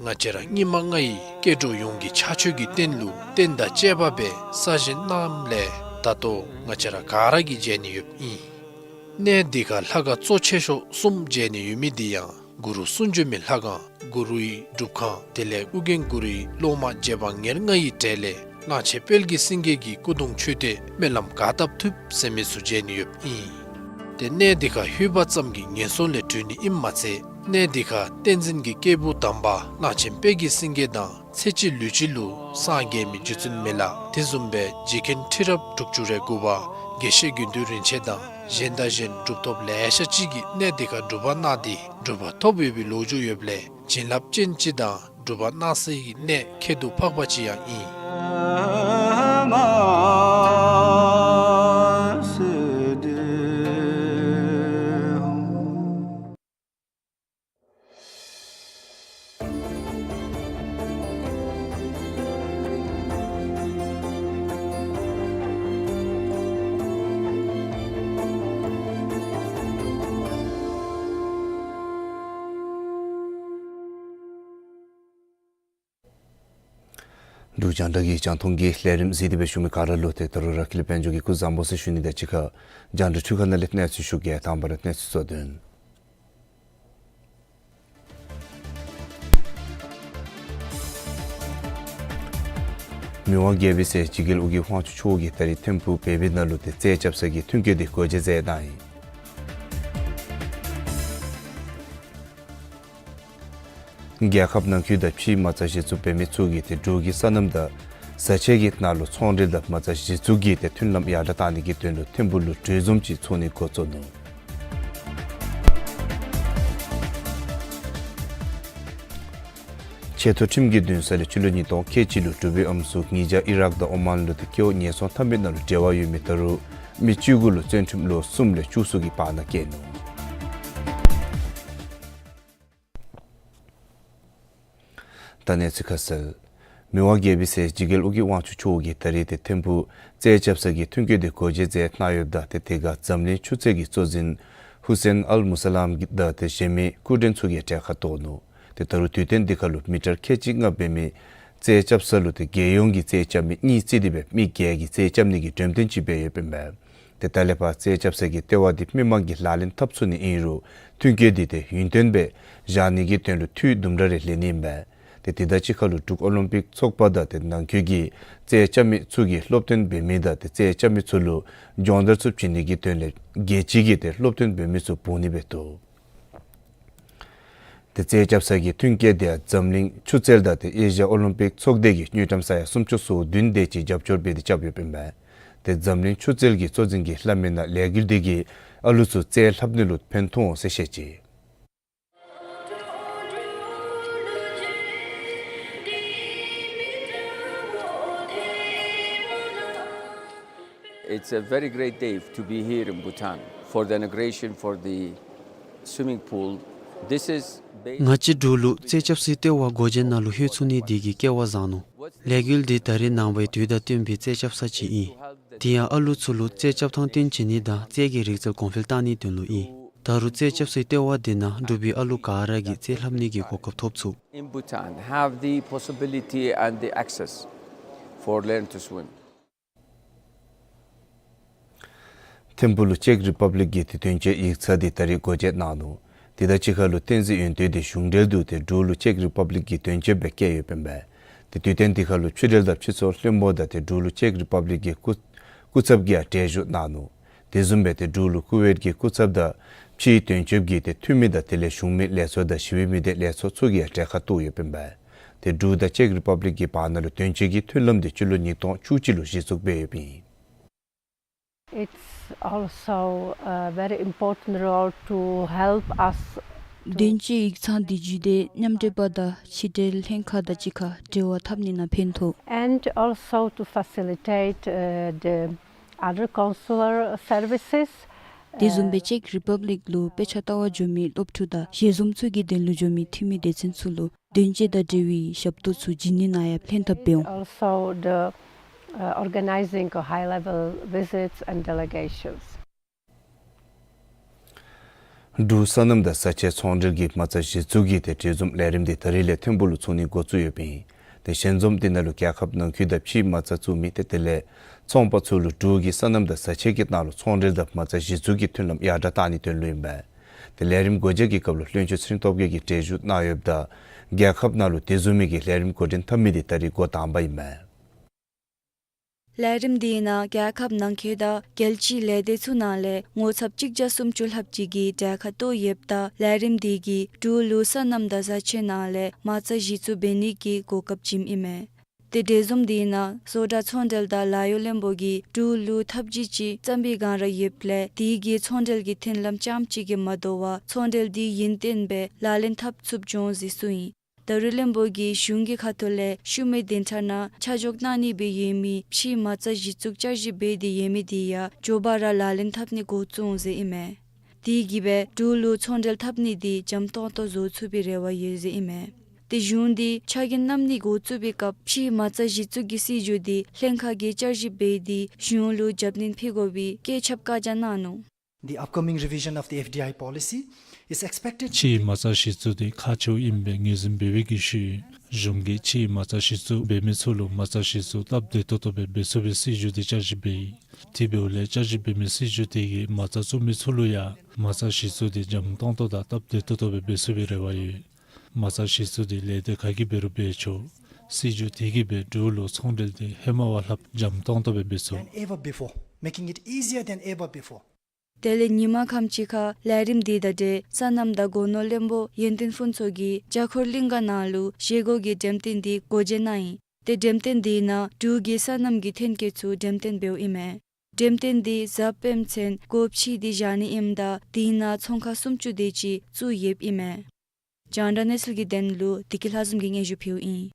ང་བཅས་ར་སྙིགས་མ་ལྔ་ཡི་སྐྱེ་འགྲོ་ཡོངས་ཀྱི་ཕྱག་མཆོད་ཀྱི་རྟེན་ལུ་རྟེན་དང་བཅས་པ་སྦེ་གསར་བཞེངས་གནངམ་ལས་ད་ལྟོ་ང་བཅས་ར་ག་ར་གིས་མཇལ་ནི་ཡོདཔ་ཨིན། གནས་འདི་ཁར་ལྷ་ཁང་གཙོ་ཆེ་ཤོས་གསུམ་མཇལ་ནི་ཡོད་མི་འདི་ཡང་གུ་རུ་གསུང་བྱོན་མའི་ལྷ་ཁང་། གུ་རུའི་སྒྲུབ་ཁང་དེ་ལས་ཨོ་རྒྱན་གུ་རུའི་སློབ་མ་རྗེ་འབངས་ཉེར་ལྔ་ཡི་གྲས་ལས་གླང་ཆེན་དཔལ་གྱི་སེང་གེ་གི་སྐུ་གདུང་མཆོད་རྟེན་སྨོན་ལམ་ག་བཏབ་ཐུབ་ཟེར་མི་ཚུ་མཇལ་ནི་ཡོདཔ་ཨིན། ཏེ་གནས་འདི་ཁར་ལྷོད་པ་ཙམ་གྱིས་ངན་སོང་ལས་གྲོལ་ནི་ཨིནམ་མ་ཚད་གནས་འདི་ཁར་བསྟན་འཛིན་གྱི་སྐྱེས་བུ་དམ་པ་གླང་ཆེན་དཔལ་གྱི་སེང་གེ་དང་ཚེ་གཅིག་ལུས་གཅིག་ལུ་སངས་རྒྱས་མི་རྗེ་བཙུན་མི་ལ་དེ་བཟུམ་སྦེ་རྗེ་མཁན་ཁྲི་རབས་དྲུག་ཅུ་རེ་དགུ་པ་དགེ་བཤེས་དགེ་འདུན་རིན་ཆེན་དང་གཞན་དང་གཞན་གྲུབ་ཐོབ་ལེ་ཤ་ཅིག་གིས་གནས་འདི་ཁར་སྒྲུབ་པ་གནང་སྟེ་གྲུབ་པ་ཐོབ་ཡོད་པའི་ལོ་རྒྱུས་ཡོདཔ་ལས་བྱིན་རླབས་ཅན་ཅིག་དང་སྒྲུབ་པ་གནང་སའི་གནས་ཁྱད་དུ་འཕགས་པ་ཅིག་ཡང་ཨིན། འབྲུག་རྒྱང་བསྒྲགས་ཀྱི་རྒྱང་མཐོང་གི་ལས་རིམ་གཟིགས་ཏེ་སྦེ་བཞུགས་མི་ག་ར་ལུ་ཏེ་ད་རུང་ར་ཀུན་ལེགས་དཔལ་འབྱོར་གྱིས་སྐུ་གཟུགས་བཟང་པོ་ཟེར་ཞུ་ནི་དང་གཅིག་ཁར་རྒྱང་བསྒྲགས་འཕྲུལ་ཁང་ནང་ལས་གནས་ཚུལ་ཞུ་གེ། དང་པ་ར་གནས་ཚུལ་གཙོ་དོན། མི་དབང་རྒྱལ་པོའི་སྲས་འཇིགས་རྒྱལ་ཨོ་རྒྱན་དབང་ཕྱུག་མཆོག་གིས་ད་རིས་ཐིམ་ཕུག་བེ་བི་ནང་ལུ་ཏེ་རྩིས་རྐྱབ་ས་གི་ཐོན་སྐྱེད་འདི་སྒོ་འབྱེད་མཛད་གནང་ཡི། རྒྱལ་ཁབ་ནང་འཁོད་དང་ཕྱིའི་མ་རྩ་གཞི་བཙུགས་འབད་མི་ཚུ་གིས་ཏེ་འབྲུག་གི་སོ་ནམ་དང་བཟའ་ཆས་ཀྱི་ནང་ལུ་ཚོང་འབྲེལ་དང་མ་རྩ་གཞི་བཙུགས་ཀྱི་ཏེ་མཐུན་ལམ་ཡར་དྲགས་གཏང་ནི་གི་དོན་ལུ་ཐིམ་ཕུག་ལུ་གྲོས་འཛོམས་ཅིག་ཚོགས་ནི་འགོ་བཙུགས་ནུག། ཆེ་མཐོ་ཁྲིམས་ཀྱི་འདུན་ས་ལས་སྤྱི་ལོ་ཉིས་སྟོང་ཁལ་གཅིག་ལུ་འབྲུག་པའི་ཨམ་སྲུ་ཉེ་ཆར་ཨི་རག་དང་ཨོ་མཱན་ལུ་ཏེ་སྐྱེ་བོ་ཉེས་ཚབས་འཐབ་མི་ནང་ལུ་འབྲེལ་བ་ཡོད་མི་ད་རུང་མི་བཅུ་དགུ་ལུ་བཙོན་ཁྲིམས་ལོ་གསུམ་ལས་བཅུ་གསུམ་གྱི་བར་ན་བཀལ་ནུག། ད་གནས་ཚུལ་ཁ་གསལ། མི་དབང་རྒྱལ་པོའི་སྲས་འཇིགས་རྒྱལ་ཨོ་རྒྱན་དབང་ཕྱུག་མཆོག་གིས་ད་རིས་ཏེ་ཐིམ་ཕུག་རྩིས་རྐྱབ་ས་གི་ཐོན་སྐྱེད་འདི་སྒོ་འབྱེད་མཛད་གནང་ཡོདཔ་ད་ཏེ་དེ་ཁར་འཛམ་གླིང་ཆུ་རྩལ་གྱི་གཙོ་འཛིན་ཧུ་སེན་ཨལ་མུ་ས་ལམ་གྱིས་དང་ཏེ་གཞན་མི་སྐུ་མགྲོན་ཚུ་གིས་གྲལ་ཁར་གཏོགས་ནུག། ཏེ་ད་རུང་དུས་སྟོན་འདི་ཁར་ལུ་མི་ཊར་ཁལ་གཅིག་ལྔ་འབད་མི་རྩིས་རྐྱབ་ས་ལུ་ཏེ་རྒྱལ་ཡོངས་ཀྱི་རྩིས་རྐྱབ་མི་གཉིས་བརྩིས་ཏེ་སྦེ་མི་བརྒྱད་ཀྱིས་རྩིས་རྐྱབ་ནི་གི་གྲོས་མཐུན་ཅིག་འབད་ཡོདཔ་ཨིན་པས། ཏེ་ད་ལས་ཕར་རྩིས་རྐྱབ་ས་གི་ལྟེ་བ་འདི་མི་མང་གིས་ལག་ལེན་འཐབ་ཚུགས་ནི་ཨིན་རུང་ཐོན་སྐྱེད་འདི་ཏེ་ཡུན་བརྟན་སྦེ་བཞག་ནི་གི་དོན་ལུ་འཐུས་དུམ་གྲ་རེ་ལེན་ནི་ཨིན་པས། ཏེ་དེ་དང་གཅིག་ཁར་ལུ་འབྲུག་ཨོ་ལིམ་པིག་ཚོགས་པ་དང་ཏེ་ནང་འཁོད་ཀྱི་རྩིས་རྐྱབ་མི་ཚུ་གིས་སློབ་སྟོན་འབད་མི་དང་ཏེ་རྩིས་རྐྱབ་མི་ཚུ་ལུ་སྦྱོང་བརྡར་ཚུ་བྱིན་ནི་གི་དོན་ལས་རྒྱལ་སྤྱི་གི་ཏེ་སློབ་སྟོན་འབད་མི་ཚུ་འབོ་ནི་སྦེ་འདུག། ཏེ་རྩིས་རྐྱབ་ས་གི་ཐོན་སྐྱེད་འདི་འཛམ་གླིང་ཆུ་རྩལ་དང་ཏེ་ཨེ་ཤི་ཡ་ཨོ་ལིམ་པིག་ཚོགས་སྡེ་གིས་དངུལ་ཀྲམ་ས་ཡ་སུམ་ཅུ་སོ་བདུན་དེ་ཅིག་རྒྱབ་སྐྱོར་འབད་དེ་རྐྱབ་ཡོདཔ་ཨིན་པས། ཏེ་འཛམ་གླིང་ཆུ་རྩལ་གྱི་གཙོ་འཛིན་གྱིས་སླབ་མི་ནང་ལས་འགུལ་འདི་གིས་ཨ་ལུ་ཚུ་རྩིས་ལྷབ་ནི་ལུ་ཕན་ཐོགས་འོང་ཟེར་བཤད་ཅི། It's a very great day to be here in Bhutan for the inauguration for the swimming pool. This is based ང་བཅས་འབྲུག་ལུ་རྩིས་རྐྱབ་སའི་ལྟེ་བ་སྒོ་འབྱེད་ནང་ལུ་ལྷོད་ཚུགས་ནི་འདི་གིས་སྐལ་བ་བཟང་ནུག། ལས་འགུལ་འདི་ད་རེས་ནངས་པའི་དུས་དང་བསྟུན་པའི་རྩིས་རྐྱབ་ས་ཅིག་ཨིན། དེ་ཡང་ཨ་ལུ་ཚུ་ལུ་རྩིས་རྐྱབ་ཐངས་སྟོན་བྱིན་ནི་དང་རྩིས་ཀྱི་རིག་རྩལ་གོང་འཕེལ་གཏང་ནིའི་དོན་ལུ་ཨིན། ད་རུང་རྩིས་རྐྱབ་སའི་ལྟེ་བ་འདི་ནང་འབྲུག་པའི་ཨ་ལུ་ག་ར་གིས་རྩིས་ལྷབ་ནི་གི་གོ་སྐབས་ཐོབ་ཚུགས། In Bhutan have the possibility and the access for learn to swim. ཐིམ་ཕུག་ལུ་ཅེཀ་རི་པབ་ལིཀ་གི་ཏེ་དོན་གཅོད་ཡིག་ཚང་འདི་ད་རིས་སྒོ་འབྱེད་གནང་ནུག། དེ་དང་གཅིག་ཁར་ལུ་བསྟན་འཛིན་ཡོན་ཏན་འདི་གཞུང་འབྲེལ་དུ་ཏེ་འབྲུག་ལུ་ཅེཀ་རི་པབ་ལིཀ་གི་དོན་གཅོད་སྦེ་བསྐོས་ཡོདཔ་ཨིན་པས། ཏེ་དུས་སྟོན་འདི་ཁར་ལུ་ཕྱི་འབྲེལ་དང་ཕྱི་སོར་བློན་པོ་དང་ཏེ་འབྲུག་ལུ་ཅེཀ་རི་པབ་ལིཀ་གི་སྐུ་སྐུ་ཚབ་ཀྱིས་ཡང་གྲལ་བཞུགས་གནང་ནུག། དེ་བཟུམ་སྦེ་ཏེ་འབྲུག་ལུ་ཀུ་ཝེཊ་ཀྱི་སྐུ་ཚབ་དང་ཕྱིའི་དོན་གཅོད་ཀྱི་ཏེ་འཐུས་མི་དང་དེ་ལས་གཞུང་མི་ལས་ཚོགས་དང་ཞི་བའི་མི་སྡེ་ལས་ཚོགས་ཚུ་གིས་ཡང་གྲལ་ཁར་གཏོགས་ཡོདཔ་ཨིན་པས། ཏེ་འབྲུག་དང་ཅེཀ་རི་པབ་ལིཀ་གི་བར་ན་ལུ་དོན་གཅོད་ཀྱི་མཐུན་ལམ་འདི་སྤྱི་ལོ་ཉིས་སྟོང་བཅུ་གཅིག་ལུ་གཞི་བཙུགས་འབད་ཡོདཔ་ཨིན། It's also a very important role to help us to དོན་གཅོད་ཡིག་ཚང་འདི་བརྒྱུད་དེ་མཉམ་འབྲེལ་པ་དང་ཕྱི་འབྲེལ་ལྷན་ཁག་དང་གཅིག་ཁར་འབྲེལ་བ་འཐབ་ནི་ནང་ཕན་ཐོགས། And also to facilitate, uh, the other consular services. དེ་བཟུམ་སྦེ་ཅེཀ་རི་པབ་ལིཀ་ལུ་དཔེ་ཆ་ལྟ་བར་འགྱོ་མི་སློབ་ཕྲུག་དང་ཞལ་འཛོམས་ཚུ་གི་དོན་ལུ་འགྱོ་མི་འཐུས་མི་སྡེ་ཚན་ཚུ་ལུ་དོན་གཅོད་དང་འབྲེལ་བའི་ཞབས་ཏོག་ཚུ་བྱིན་ནི་ནང་ཡང་ལྷན་ཐབས་འབད་འོང་། Also the, uh, organizing of high-level visits and delegations. འབྲུག་སོ་ནམ་དང་བཟའ་ཆས་ཚོང་འབྲེལ་གྱི་མ་རྩ་གཞི་བཙུགས་ཀྱི་ཏེ་གྲོས་འཛོམས་ལས་རིམ་འདི་ད་རིས་ལས་ཐིམ་ཕུག་ལུ་ཚོགས་ནི་འགོ་བཙུགས་ཡོདཔ་ཨིན། ཏེ་ཞལ་འཛོམས་འདི་ནང་ལུ་རྒྱལ་ཁབ་ནང་འཁོད་དང་ཕྱིའི་མ་རྩ་བཙུགས་མི་ཏེ་དེ་ལས་ཚོང་པ་ཚུ་ལུ་འབྲུག་གི་སོ་ནམ་དང་བཟའ་ཆས་ཀྱི་ནང་ལུ་ཚོང་འབྲེལ་དང་མ་རྩ་གཞི་བཙུགས་ཀྱི་མཐུན་ལམ་ཡར་དྲགས་གཏང་ནིའི་དོན་ལུ་ཨིན་པས། ཏེ་ལས་རིམ་སྒོ་འབྱེད་ཀྱི་སྐབས་ལུ་བློན་ཆེན་ཚེ་རིང་སྟོབས་རྒྱས་ཀྱིས་གྲལ་བཞུགས་གནང་ཡོདཔ་ད་རྒྱལ་ཁབ་ནང་ལུ་དེ་བཟུམ་མའི་གི་ལས་རིམ་འགོ་འདྲེན་འཐབ་མི་འདི་ད་རིས་འགོ་དང་པ་ཨིན་མས། ལས་རིམ་འདི་ནང་རྒྱལ་ཁབ་ནང་འཁོད་དང་རྒྱལ་སྤྱིའི་ལས་སྡེ་ཚུ་ནང་ལས་ངོ་ཚབ་གཅིག་བརྒྱ་སུམ་ཅུ་ལྷགཔ་ཅིག་གིས་གྲལ་ཁར་གཏོགས་ཡོདཔ་ད་ལས་རིམ་འདི་གིས་འབྲུག་ལུ་སོ་ནམ་དང་བཟའ་ཆས་ནང་ལས་མ་རྩ་གཞི་བཙུགས་འབད་ནི་གི་གོ་སྐབས་བྱིནམ་ཨིན་མས། ཏེ་གྲོས་འཛོམས་འདི་ནང་བཟོ་གྲྭ་ཚོང་འབྲེལ་དང་ལཱ་གཡོག་བློན་པོ་གིས་འབྲུག་ལུ་ཐབས་ཇུས་ཅིག་བརྩམ་པའི་སྒང་ར་ཡོདཔ་ལས་དེ་གིས་ཚོང་འབྲེལ་གྱི་མཐུན་ལམ་རྐྱངམ་གཅིག་གིས་མ་དོ་བར་ཚོང་འབྲེལ་འདི་ཡུན་བརྟན་སྦེ་ལག་ལེན་འཐབ་ཚུགསཔ་འགྱོ་འོང་ཟེར་གསུངས་ཡི། ད་རུང་བློན་པོ་གིས་གཞུང་གི་ཁ་ཐུག་ལས་ཤུལ་མའི་བདུན་ཕྲག་ནང་ཆ་འཇོག་གནང་ནི་སྦེ་ཡོད་མི་ཕྱིའི་མ་རྩ་གཞི་བཙུགས་བསྐྱར་ཞིབ་འབད་དེ་ཡོད་མི་དེ་ཡང་མགྱོགས་པ་ར་ལག་ལེན་འཐབ་ནི་འགོ་བཙུགས་འོང་ཟེར་ཨིན་མས། དེ་གིས་སྦེ་འབྲུག་ལུ་ཚོང་འབྲེལ་འཐབ་ནི་དེ་འཇམ་ཏོང་ཏོ་བཟོ་ཚུགས་པའི་རེ་བ་ཡོད་ཟེར་ཨིན་མས། ཏེ་གཞུང་འདི་ཕྱག་འགན་བསྣམ་ནི་འགོ་བཙུགས་པའི་སྐབས་ཕྱིའི་མ་རྩ་གཞི་བཙུགས་ཀྱི་སྲིད་བྱུས་དེ་ལྷན་ཁག་གིས་བསྐྱར་ཞིབ་འབད་དེ་གཞུང་ལུ་རྒྱབ་སྣོན་ཕུལ་དགོ་པའི་བཀོད་ཁྱབ་བཀའ་རྒྱ་གནང་ནུག། The upcoming revision of the F D I policy is expected. ཕྱིའི་མ་རྩ་གཞི་བཙུགས་འདི་ཁག་ཆེཝ་ཨིནམ་སྦེ་ངོས་འཛིན་འབད་བའི་གི་ཤུལ་གཞུང་གིས་ཕྱིའི་མ་རྩ་གཞི་བཙུགས་འབད་མི་ཚུ་ལུ་མ་རྩ་གཞི་བཙུགས་སྟབས་བདེ་ཏོག་ཏོ་སྦེ་འབད་ཚུགས་པའི་སྲིད་བྱུས་འདི་བསྐྱར་ཞིབ་འབད་ཡི། དེ་འབདཝ་ལས་བསྐྱར་ཞིབ་འབད་མི་སྲིད་བྱུས་དེ་གིས་མ་རྩ་བཙུགས་མི་ཚུ་ལུ་ཡང་མ་རྩ་གཞི་བཙུགས་འདི་འཇམ་ཏོང་ཏོ་དང་སྟབས་བདེ་ཏོག་ཏོ་སྦེ་འབད་ཚུགས་པའི་རེ་བ་ཡོད། མ་རྩ་གཞི་བཙུགས་འདི་ལས་སྡེ་ག་གིས་འབད་རུང་འབད་ཆོག། སྲིད་བྱུས་དེ་གིས་འབད་འབྲུག་ལུ་ཚོང་འབྲེལ་འདི་ཧེ་མ་བ་ལྷགཔ་འཇམ་ཏོང་ཏོ་སྦེ་འབད་ཚུགས། Than ever before, making it easier than ever before. དེ་ལས་ཉིན་མ་ཁམས་ཅིག་ཁར་ལས་རིམ་འདི་དང་འབྲེལ་སོ་ནམ་དང་སྒོ་ནོར་བློན་པོ་ཡོན་ཏན་ཕུན་ཚོགས་ཀྱིས་ལྕགས་འཁོར་གླིང་ག་ནང་ལུ་བཞེས་སྒོ་གི་འགྲེམས་སྟོན་འདི་སྒོ་འབྱེད་གནང་ཡི། ཏེ་འགྲེམས་སྟོན་འདི་ནང་འབྲུག་གི་སོ་ནམ་གྱི་ཐོན་སྐྱེད་ཚུ་འགྲེམས་སྟོན་འབདཝ་ཨིན་མས། འགྲེམས་སྟོན་འདི་གཟའ་སྤེནམ་ཚུན་སྒོ་ཕྱེ་སྟེ་བཞག་ནི་ཨིནམ་ད་དེ་ནང་ཚོང་ཁང་སུམ་ཅུ་དེ་ཅིག་བཙུགས་ཡོདཔ་ཨིན་མས། རྒྱང་བསྒྲགས་གནས་ཚུལ་གྱི་དོན་ལུ་བདེ་སྐྱིད་ལྷ་འཛོམས་ཀྱིས་སྙན་ཞུ་ཕུལཝ་ཨིན།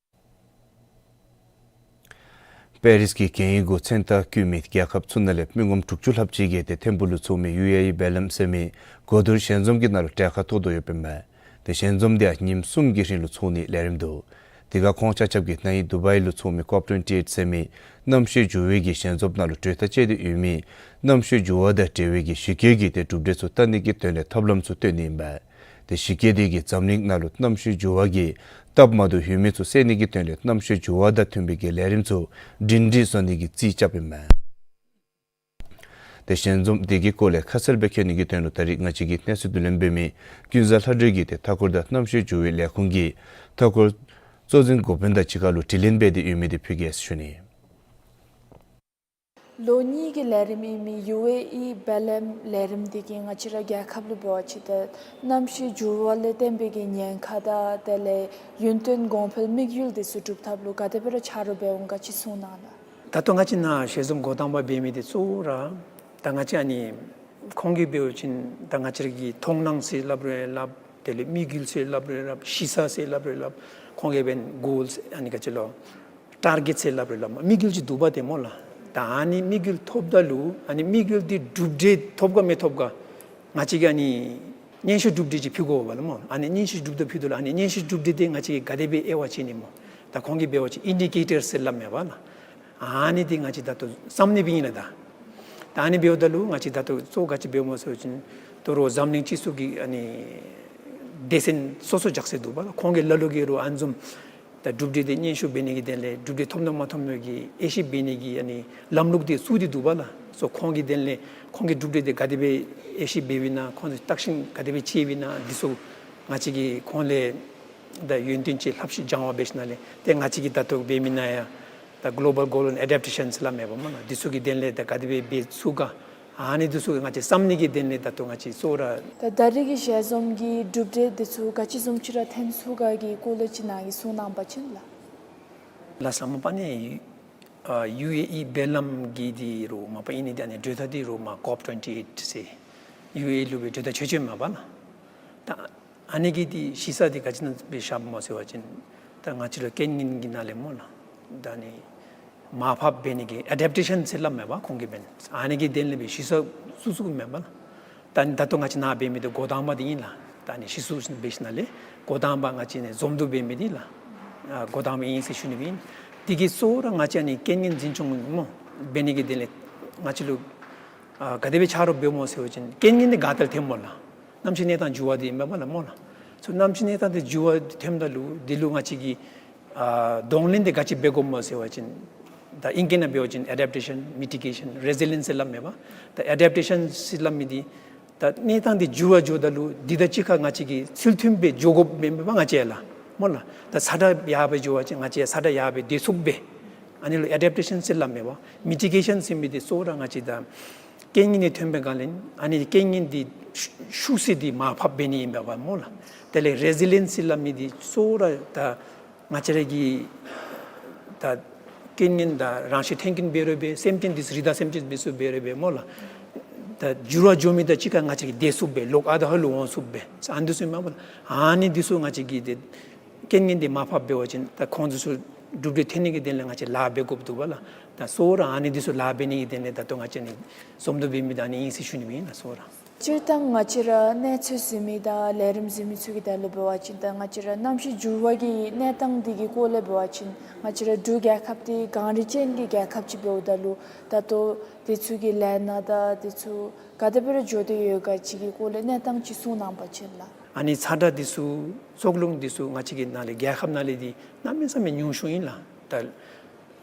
པེ་རིས་ཀྱི་གྱེན་ཡོད་འགོ་མཚན་རྟགས་བཀོད་མི་རྒྱལ་ཁབ་ཚུ་ནང་ལས་མི་ངོམ་དྲུག་ཅུ་ལྷགཔ་ཅིག་གིས་ཏེ་ཐིམ་ཕུག་ལུ་ཚོགས་མི་ཡུ་ཨེ་ཨི་བྷེལ་ལམ་ཟེར་མི་གོ་བསྡུར་ཞལ་འཛོམས་ཀྱི་ནང་ལུ་གྲལ་ཁར་གཏོགས་དོ་ཡོདཔ་ཨིན་མས། ཏེ་ཞལ་འཛོམས་འདི་ཡང་ཉིནམ་གསུམ་གྱི་རིང་ལུ་ཚོགས་ནིའི་ལས་རིམ་འདུག། དེ་ཁར་ཁོང་ཆ་ཁྱབ་ཀྱིས་ནཱ་ཡི་དུ་བའི་ལུ་ཚོགས་མི་ཀོབ་ཊོན་ཊི་ཨེཊ་ཟེར་མི་གནམ་གཤིས་འགྱུར་བའི་གི་ཞལ་འཛོམས་ནང་ལུ་གྲོས་ཐག་བཅད་དེ་ཡོད་མི་གནམ་གཤིས་འགྱུར་བ་དང་འབྲེལ་བའི་གི་གཞི་བཀོད་ཀྱི་ཏེ་གྲུབ་འབྲས་ཚུ་བལྟ་ནི་གི་དོན་ལས་ཐབས་ལམ་ཚུ་སྟོན་ནི་ཨིན་པས། ཏེ་གཞི་བཀོད་དེ་གིས་འཛམ་གླིང་ནང་ལུ་གནམ་གཤིས་འགྱུར་བ་གི་སྟབས་མ་བདེཝ་ཡོད་མི་ཚུ་སེལ་ནི་གི་དོན་ལས་གནམ་གཤིས་འགྱུར་བ་དང་མཐུན་པའི་གི་ལས་རིམ་ཚུ་སྒྲིང་སྒྲིང་བཟོ་ནི་གི་རྩིས་རྐྱབ་ཨིན་མས། ཏེ་ཞལ་འཛོམས་དེ་གི་སྐོར་ལས་ཁ་གསལ་སྦེ་མཁྱེན་ནི་གི་དོན་ལུ་ད་རིས་ང་བཅས་ཀྱི་གནས་ཚུལ་བསྡུ་ལེན་འབད་མི་ཀུན་བཟང་ལྷ་སྒྲོལ་གྱིས་ཏེ་མཐའ་འཁོར་དང་གནམ་གཤིས་འགྱུར་བའི་ལས་ཁུངས་ཀྱི་མཐའ་འཁོར་གཙོ་འཛིན་འགོ་དཔོན་དང་གཅིག་ཁར་ལུ་དྲི་ལན་འབད་དེ་ཡོད་མི་དེ་ཕུལ་གེ་ཟེར་ཞུ་ནི། ལོ་གཉིས་ཀྱི་ལས་རིམ་ཨིན་མི་ཡུ་ཨེ་ཨི་བྷེལ་ལམ་ལས་རིམ་འདི་གིས་ང་བཅས་ར་རྒྱལ་ཁབ་ལུ་འབད་བ་ཅིན་ད་གནམ་གཤིས་འགྱུར་བ་ལས་བརྟེན་པའི་གི་ཉེན་ཁ་དང་དེ་ལས་ཡུན་བརྟན་གོང་འཕེལ་དམིགས་ཡུལ་འདི་ཚུ་སྒྲུབ་ཐབས་ལུ་ག་དེ་སྦེ་ར་ཆ་རོགས་འབད་འོང་ག་ཅིག་གསུང་གནང་ལགས། ད་ལྟོ་ང་བཅས་ནཱ་ཞལ་འཛོམས་འགོ་དང་པ་འབད་མི་འདི་གཙོ་བོ་ར་ད་ང་བཅས་ཨ་ནི་ཁོང་གིས་འབད་བ་ཅིན་ད་ང་བཅས་ར་གི་མཐོང་སྣང་ཟེར་སླབ་རུང་སླབ། དེ་ལས་དམིགས་ཡུལ་ཟེར་སླབ་རུང་སླབ། གཞི་རྩ་ཟེར་སླབ་རུང་སླབ། ཁོང་གིས་འབདན་གོལ་ཟེར་ཨ་ནི་ག་ཅི་ལོ་ཊར་གེཊ་ཟེར་སླབ་རུང་སླབ། དམིགས་ཡུལ་ཅིག་འདུག་པ་ཏེ་སྨོ་ལགས། ད་ཨ་ནི་དམིགས་ཡུལ་ཐོབ་ད་ལུ་ཨ་ནི་དམིགས་ཡུལ་འདི་གྲུབ་འབྲས་ཐོབ་ག་མི་ཐོབ་ག་ང་བཅས་ཀྱིས་ཨ་ནི་སྙན་ཞུ་གྲུབ་འབྲས་ཅིག་ཕུལ་དགོ་པས་ལགས་སྨོ། ཨ་ནི་སྙན་ཞུ་གྲུབ་འབྲས་ཕུལ་དོ་ལགས། ཨ་ནི་སྙན་ཞུ་གྲུབ་འབྲས་འདི་ང་བཅས་ཀྱིས་ག་དེ་སྦེ་དབྱེ་བ་ཕྱེ་ནི་སྨོ། ད་ཁོང་གིས་འབད་བ་ཅིན་ཨིན་ཌི་ཀེ་ཊར་ཟེར་སླབ་མས་པ་ལགས། ཨ་ནི་འདི་ང་བཅས་ད་ལྟོ་བསམ་ནི་སྦེ་ཨིན་ལགས། ད་ད་ཨ་ནི་འབདཝ་ད་ལུ་ང་བཅས་ད་ལྟོ་གཙོ་ག་ཅི་འབདཝ་སྨོ་ཟེར་བ་ཅིན་ད་རུང་འཛམ་གླིང་སྤྱི་ཚོགས་ཀྱི་ཨ་ནི་སྡེ་ཚན་སོ་སོ་རྒྱག་སྲོལ་འདུག་པ་ལགས། ཁོང་གིས་ལ་ལུ་གིས་རུང་ཨ་ནི་བཟུམ་ད་གྲུབ་འབྲས་འདི་སྙན་ཞུ་འབད་ནི་གི་དོན་ལས་གྲུབ་འབྲས་ཐོབ་ནི་མ་ཐོབ་ནི་གི་དབྱེ་ཞིབ་འབད་ནི་གི་ཨ་ནི་ལམ་ལུགས་འདི་བཙུགས་ཏེ་འདུག་པ་ལགས། སོ་ཁོང་གི་དོན་ལས་ཁོང་གིས་གྲུབ་འབྲས་འདི་ག་དེ་སྦེ་དབྱེ་ཞིབ་འབདཝ་ཨིན་ན་ཁོང་གིས་བརྟག་ཞིབ་ག་དེ་སྦེ་འབདཝ་ཨིན་ན་འདི་ཚུ་ང་བཅས་ཀྱིས་ཁོང་ལས་ད་ཡུན་བརྟན་ཅིག་ལྷབ་ཤུགས་སྦྱང་བ་འབད་ཞིནམ་ལས་ཏེ་ང་བཅས་ཀྱིས་ད་ལྟོ་འབད་མི་ནང་ཡང་ད་གློ་བཱལ་གོལ་ཨེཌ་ཨེཌཱབ་ཊེ་ཤཱན་ཟེར་སླབ་མས་པ་སྨོ་ལགས། འདི་ཚུ་གི་དོན་ལས་ད་ག་དེ་སྦེ་འབད་ཚུགས་ག་ཨ་ནི་འདི་ཚུ་ང་བཅས་བསམ་ནི་གི་དོན་ལས་ད་ལྟོ་ང་བཅས་གཙོ་བོ་ར། ད་ད་རིས་ཀྱི་ཞལ་འཛོམས་ཀྱི་གྲུབ་འབྲས་འདི་ཚུ་ག་ཅི་བཟུམ་ཅིག་ར་ཐོན་ཚུགས་ག་གི་སྐོར་ལས་ཅིག་ནཱ་གིས་གསུང་གནང་བ་ཅིན་ལགས། ལགས་སོ། མ་པ་ནི་ཨ་ཡུ་ཨེ་ཨི་བྷེལ་ལམ་གྱི་འདི་རུང་མ་པ་ཨིན་ནི་འདི་ཨ་ནི་གྲོས་ཐག་འདི་རུང་མ་ཀོབ་ཊོན་ཊི་ཨེཊ་ཟེར་ཡུ་ཨེ་ཨི་ལུ་སྦེ་གྲོས་ཐག་ཆོད་ཆོདཔ་མས་པ་ལགས། ད་ཨ་ནི་གི་འདི་གཞི་རྩ་འདི་ག་ཅི་ནང་སྦེ་བཞགཔ་སྨོ་ཟེར་བ་ཅིན་ད་ང་བཅས་ལུ་རྐྱེན་ངན་གྱི་ནང་ལས་སྨོ་ལགས། ད་ཨ་ནི་མར་ཕབ་འབད་ནི་གི་ཨེཌཱབ་ཊེ་ཤཱན་ཟེར་སླབ་མས་པ་ཁོང་གིས་འབདན། ཨ་ནི་གི་དོན་ལས་སྦེ་གཞི་རྩ་བཙུགས་བཙུགསཔ་མས་པ་ལགས། ད་ཨ་ནི་ད་ལྟོ་ང་བཅས་ནཱ་འབད་མི་འདི་འགོ་དང་པ་འདི་ཨིན་ལགས། ད་ཨ་ནི་གཞི་བཙུགས་འབད་ཞིནམ་ལས་འགོ་དང་པ་ང་བཅས་ནཱ་འཛོམས་འདུ་འབད་མི་འདི་ལགས། ཨ་འགོ་དང་པ་ཨིན་ཟེར་ཞུ་ནི་སྦེ་ཨིན། དེ་གིས་གཙོ་བོ་ར་ང་བཅས་ཨ་ནི་རྐྱེན་ངན་འཛིན་སྐྱོང་སྨོ་འབད་ནི་གི་དོན་ལས་ང་བཅས་ལུ་ཨ་ག་དེ་སྦེ་ཆ་རོགས་འབདཝ་སྨོ་ཟེར་བ་ཅིན་རྐྱེན་ངན་འདི་ག་ཏེ་ལས་ཐོནམ་སྨོ་ལགས། གནམ་གཤིས་གནས་སྟངས་འགྱུར་བ་འདི་ཨིན་པས་པ་ལགས་སྨོ་ལགས། སོ་གནམ་གཤིས་གནས་སྟངས་འདི་འགྱུར་བ་ཐོནམ་ད་ལུ་འདི་ལུ་ང་བཅས་ཀྱིས་ཨ་གདོང་ལེན་འདི་ག་ཅི་འབད་དགོཔ་སྨོ་ཟེར་བ་ཅིན་ད་ཨིང་སྐད་ནང་འབད་བ་ཅིན་ཨེཌཱབ་ཊེ་ཤཱན་མི་ཊི་གེ་ཤཱན་རེ་ཟི་ལི་ཡེནསི་ཟེར་སླབ་མས་པ། ད་ཨེཌཱབ་ཊེ་ཤཱན་ཟེར་སླབ་མི་འདི་ད་གནས་སྟངས་འདི་འགྱུར་བ་འགྱོཝ་ད་ལུ་འདི་དང་གཅིག་ཁར་ང་བཅས་ཀྱིས་ཚུལ་མཐུན་སྦེ་འགྱོ་དགོཔ་མས་པ་ང་བཅས་ལགས་སྨོ་ལགས། ད་ས་ཁྲ་ཡར་སྦེ་འགྱོ་བ་ཅིན་ང་བཅས་ས་ཁྲ་ཡར་སྦེ་སྡོད་ཚུགསཔ་སྦེ་ཨ་ནི་ལུ་ཨེཌཱབ་ཊེ་ཤཱན་ཟེར་སླབ་མས་པ། མི་ཊི་གེ་ཤཱན་ཟེར་མི་འདི་གཙོ་བོ་ར་ང་བཅས་ད་རྐྱེན་ངན་འདི་ཐོན་པའི་སྒང་ལས་ཨ་ནི་རྐྱེན་ངན་འདི་ཤུགས་ཤུགས་ཟེར་འདི་མར་ཕབ་འབད་ནི་ཨིན་པས་པ་སྨོ་ལགས། དེ་ལས་རེ་ཟི་ལི་ཡེནསི་ཟེར་སླབ་མི་འདི་གཙོ་བོ་ར་ད་ང་བཅས་ར་གི་ད་རྐྱེན་ངན་དང་རང་བཞིན་ཐོན་སྐྱེད་འབད་རུང་སྦེ་སེམས་ཅན་འདི་ཚུ་རི་དྭགས་སེམས་ཅན་འདི་ཚུ་འབད་རུང་སྦེ་སྨོ་ལགས། ད་འགྱུར་བ་འགྱོ་མི་དང་གཅིག་ཁར་ང་བཅས་ཀྱིས་སྡོད་ཚུགསཔ་སྦེ་ལོག་ཨ་ད་ཧ་ལུགས་འོང་ཚུགསཔ་སྦེ་ཨ་ནི་འདི་ཚུ་མས་པ་ལགས། ཨ་ནི་འདི་ཚུ་ང་བཅས་ཀྱིས་ཏེ་རྐྱེན་ངན་འདི་མར་ཕབ་འབད་བ་ཅིན་ད་ཁོང་ཚུ་ཚུ་གྲུབ་འབྲས་ཐོན་ནི་གི་དོན་ལས་ང་བཅས་ལཱ་འབད་དགོཔ་འདུག་པ་ལགས། ད་གཙོ་བོ་ར་ཨ་ནི་འདི་ཚུ་ལཱ་འབད་ནི་གི་དོན་ལས་ད་ལྟོ་ང་བཅས་ནི་འཛོམས་འདུ་འབད་མི་ད་ཨ་ནི་ཨིན་ཟེར་ཞུ་ནི་སྦེ་ཨིན་ལགས་གཙོ་བོ་ར། སྤྱིར་བཏང་ང་བཅས་ར་གནས་ཚུལ་གཟིགས་མི་དང་ལས་རིམ་གཟིགས་མི་ཚུ་གི་དོན་ལུ་འབད་བ་ཅིན་ད་ང་བཅས་ར་གནམ་གཤིས་འགྱུར་བ་གི་གནས་སྟངས་འདི་གི་སྐོར་ལས་འབད་བ་ཅིན་ང་བཅས་ར་འབྲུག་རྒྱལ་ཁབ་འདི་གངས་རི་ཅན་གྱི་རྒྱལ་ཁབ་ཅིག་འབདཝ་ད་ལུ་ད་ལྟོ་དེ་ཚུ་གི་ལས་སྣ་དང་དེ་ཚུ་ག་དེ་སྦེ་ར་འགྱོ་སྟེ་ཡོད་ག་ཅིག་གི་སྐོར་ལས་གནས་སྟངས་ཅིག་གསུང་གནང་བ་ཅིན་ལགས། ཨ་ནི་ཚ་དྲོད་འདི་ཚུ་སྲོག་རླུང་འདི་ཚུ་ང་བཅས་ཀྱི་ནང་ལས་རྒྱལ་ཁབ་ནང་ལས་འདི་གནམ་མེད་ས་མེད་ཉུང་ཤོས་ཨིན་ལགས། ད་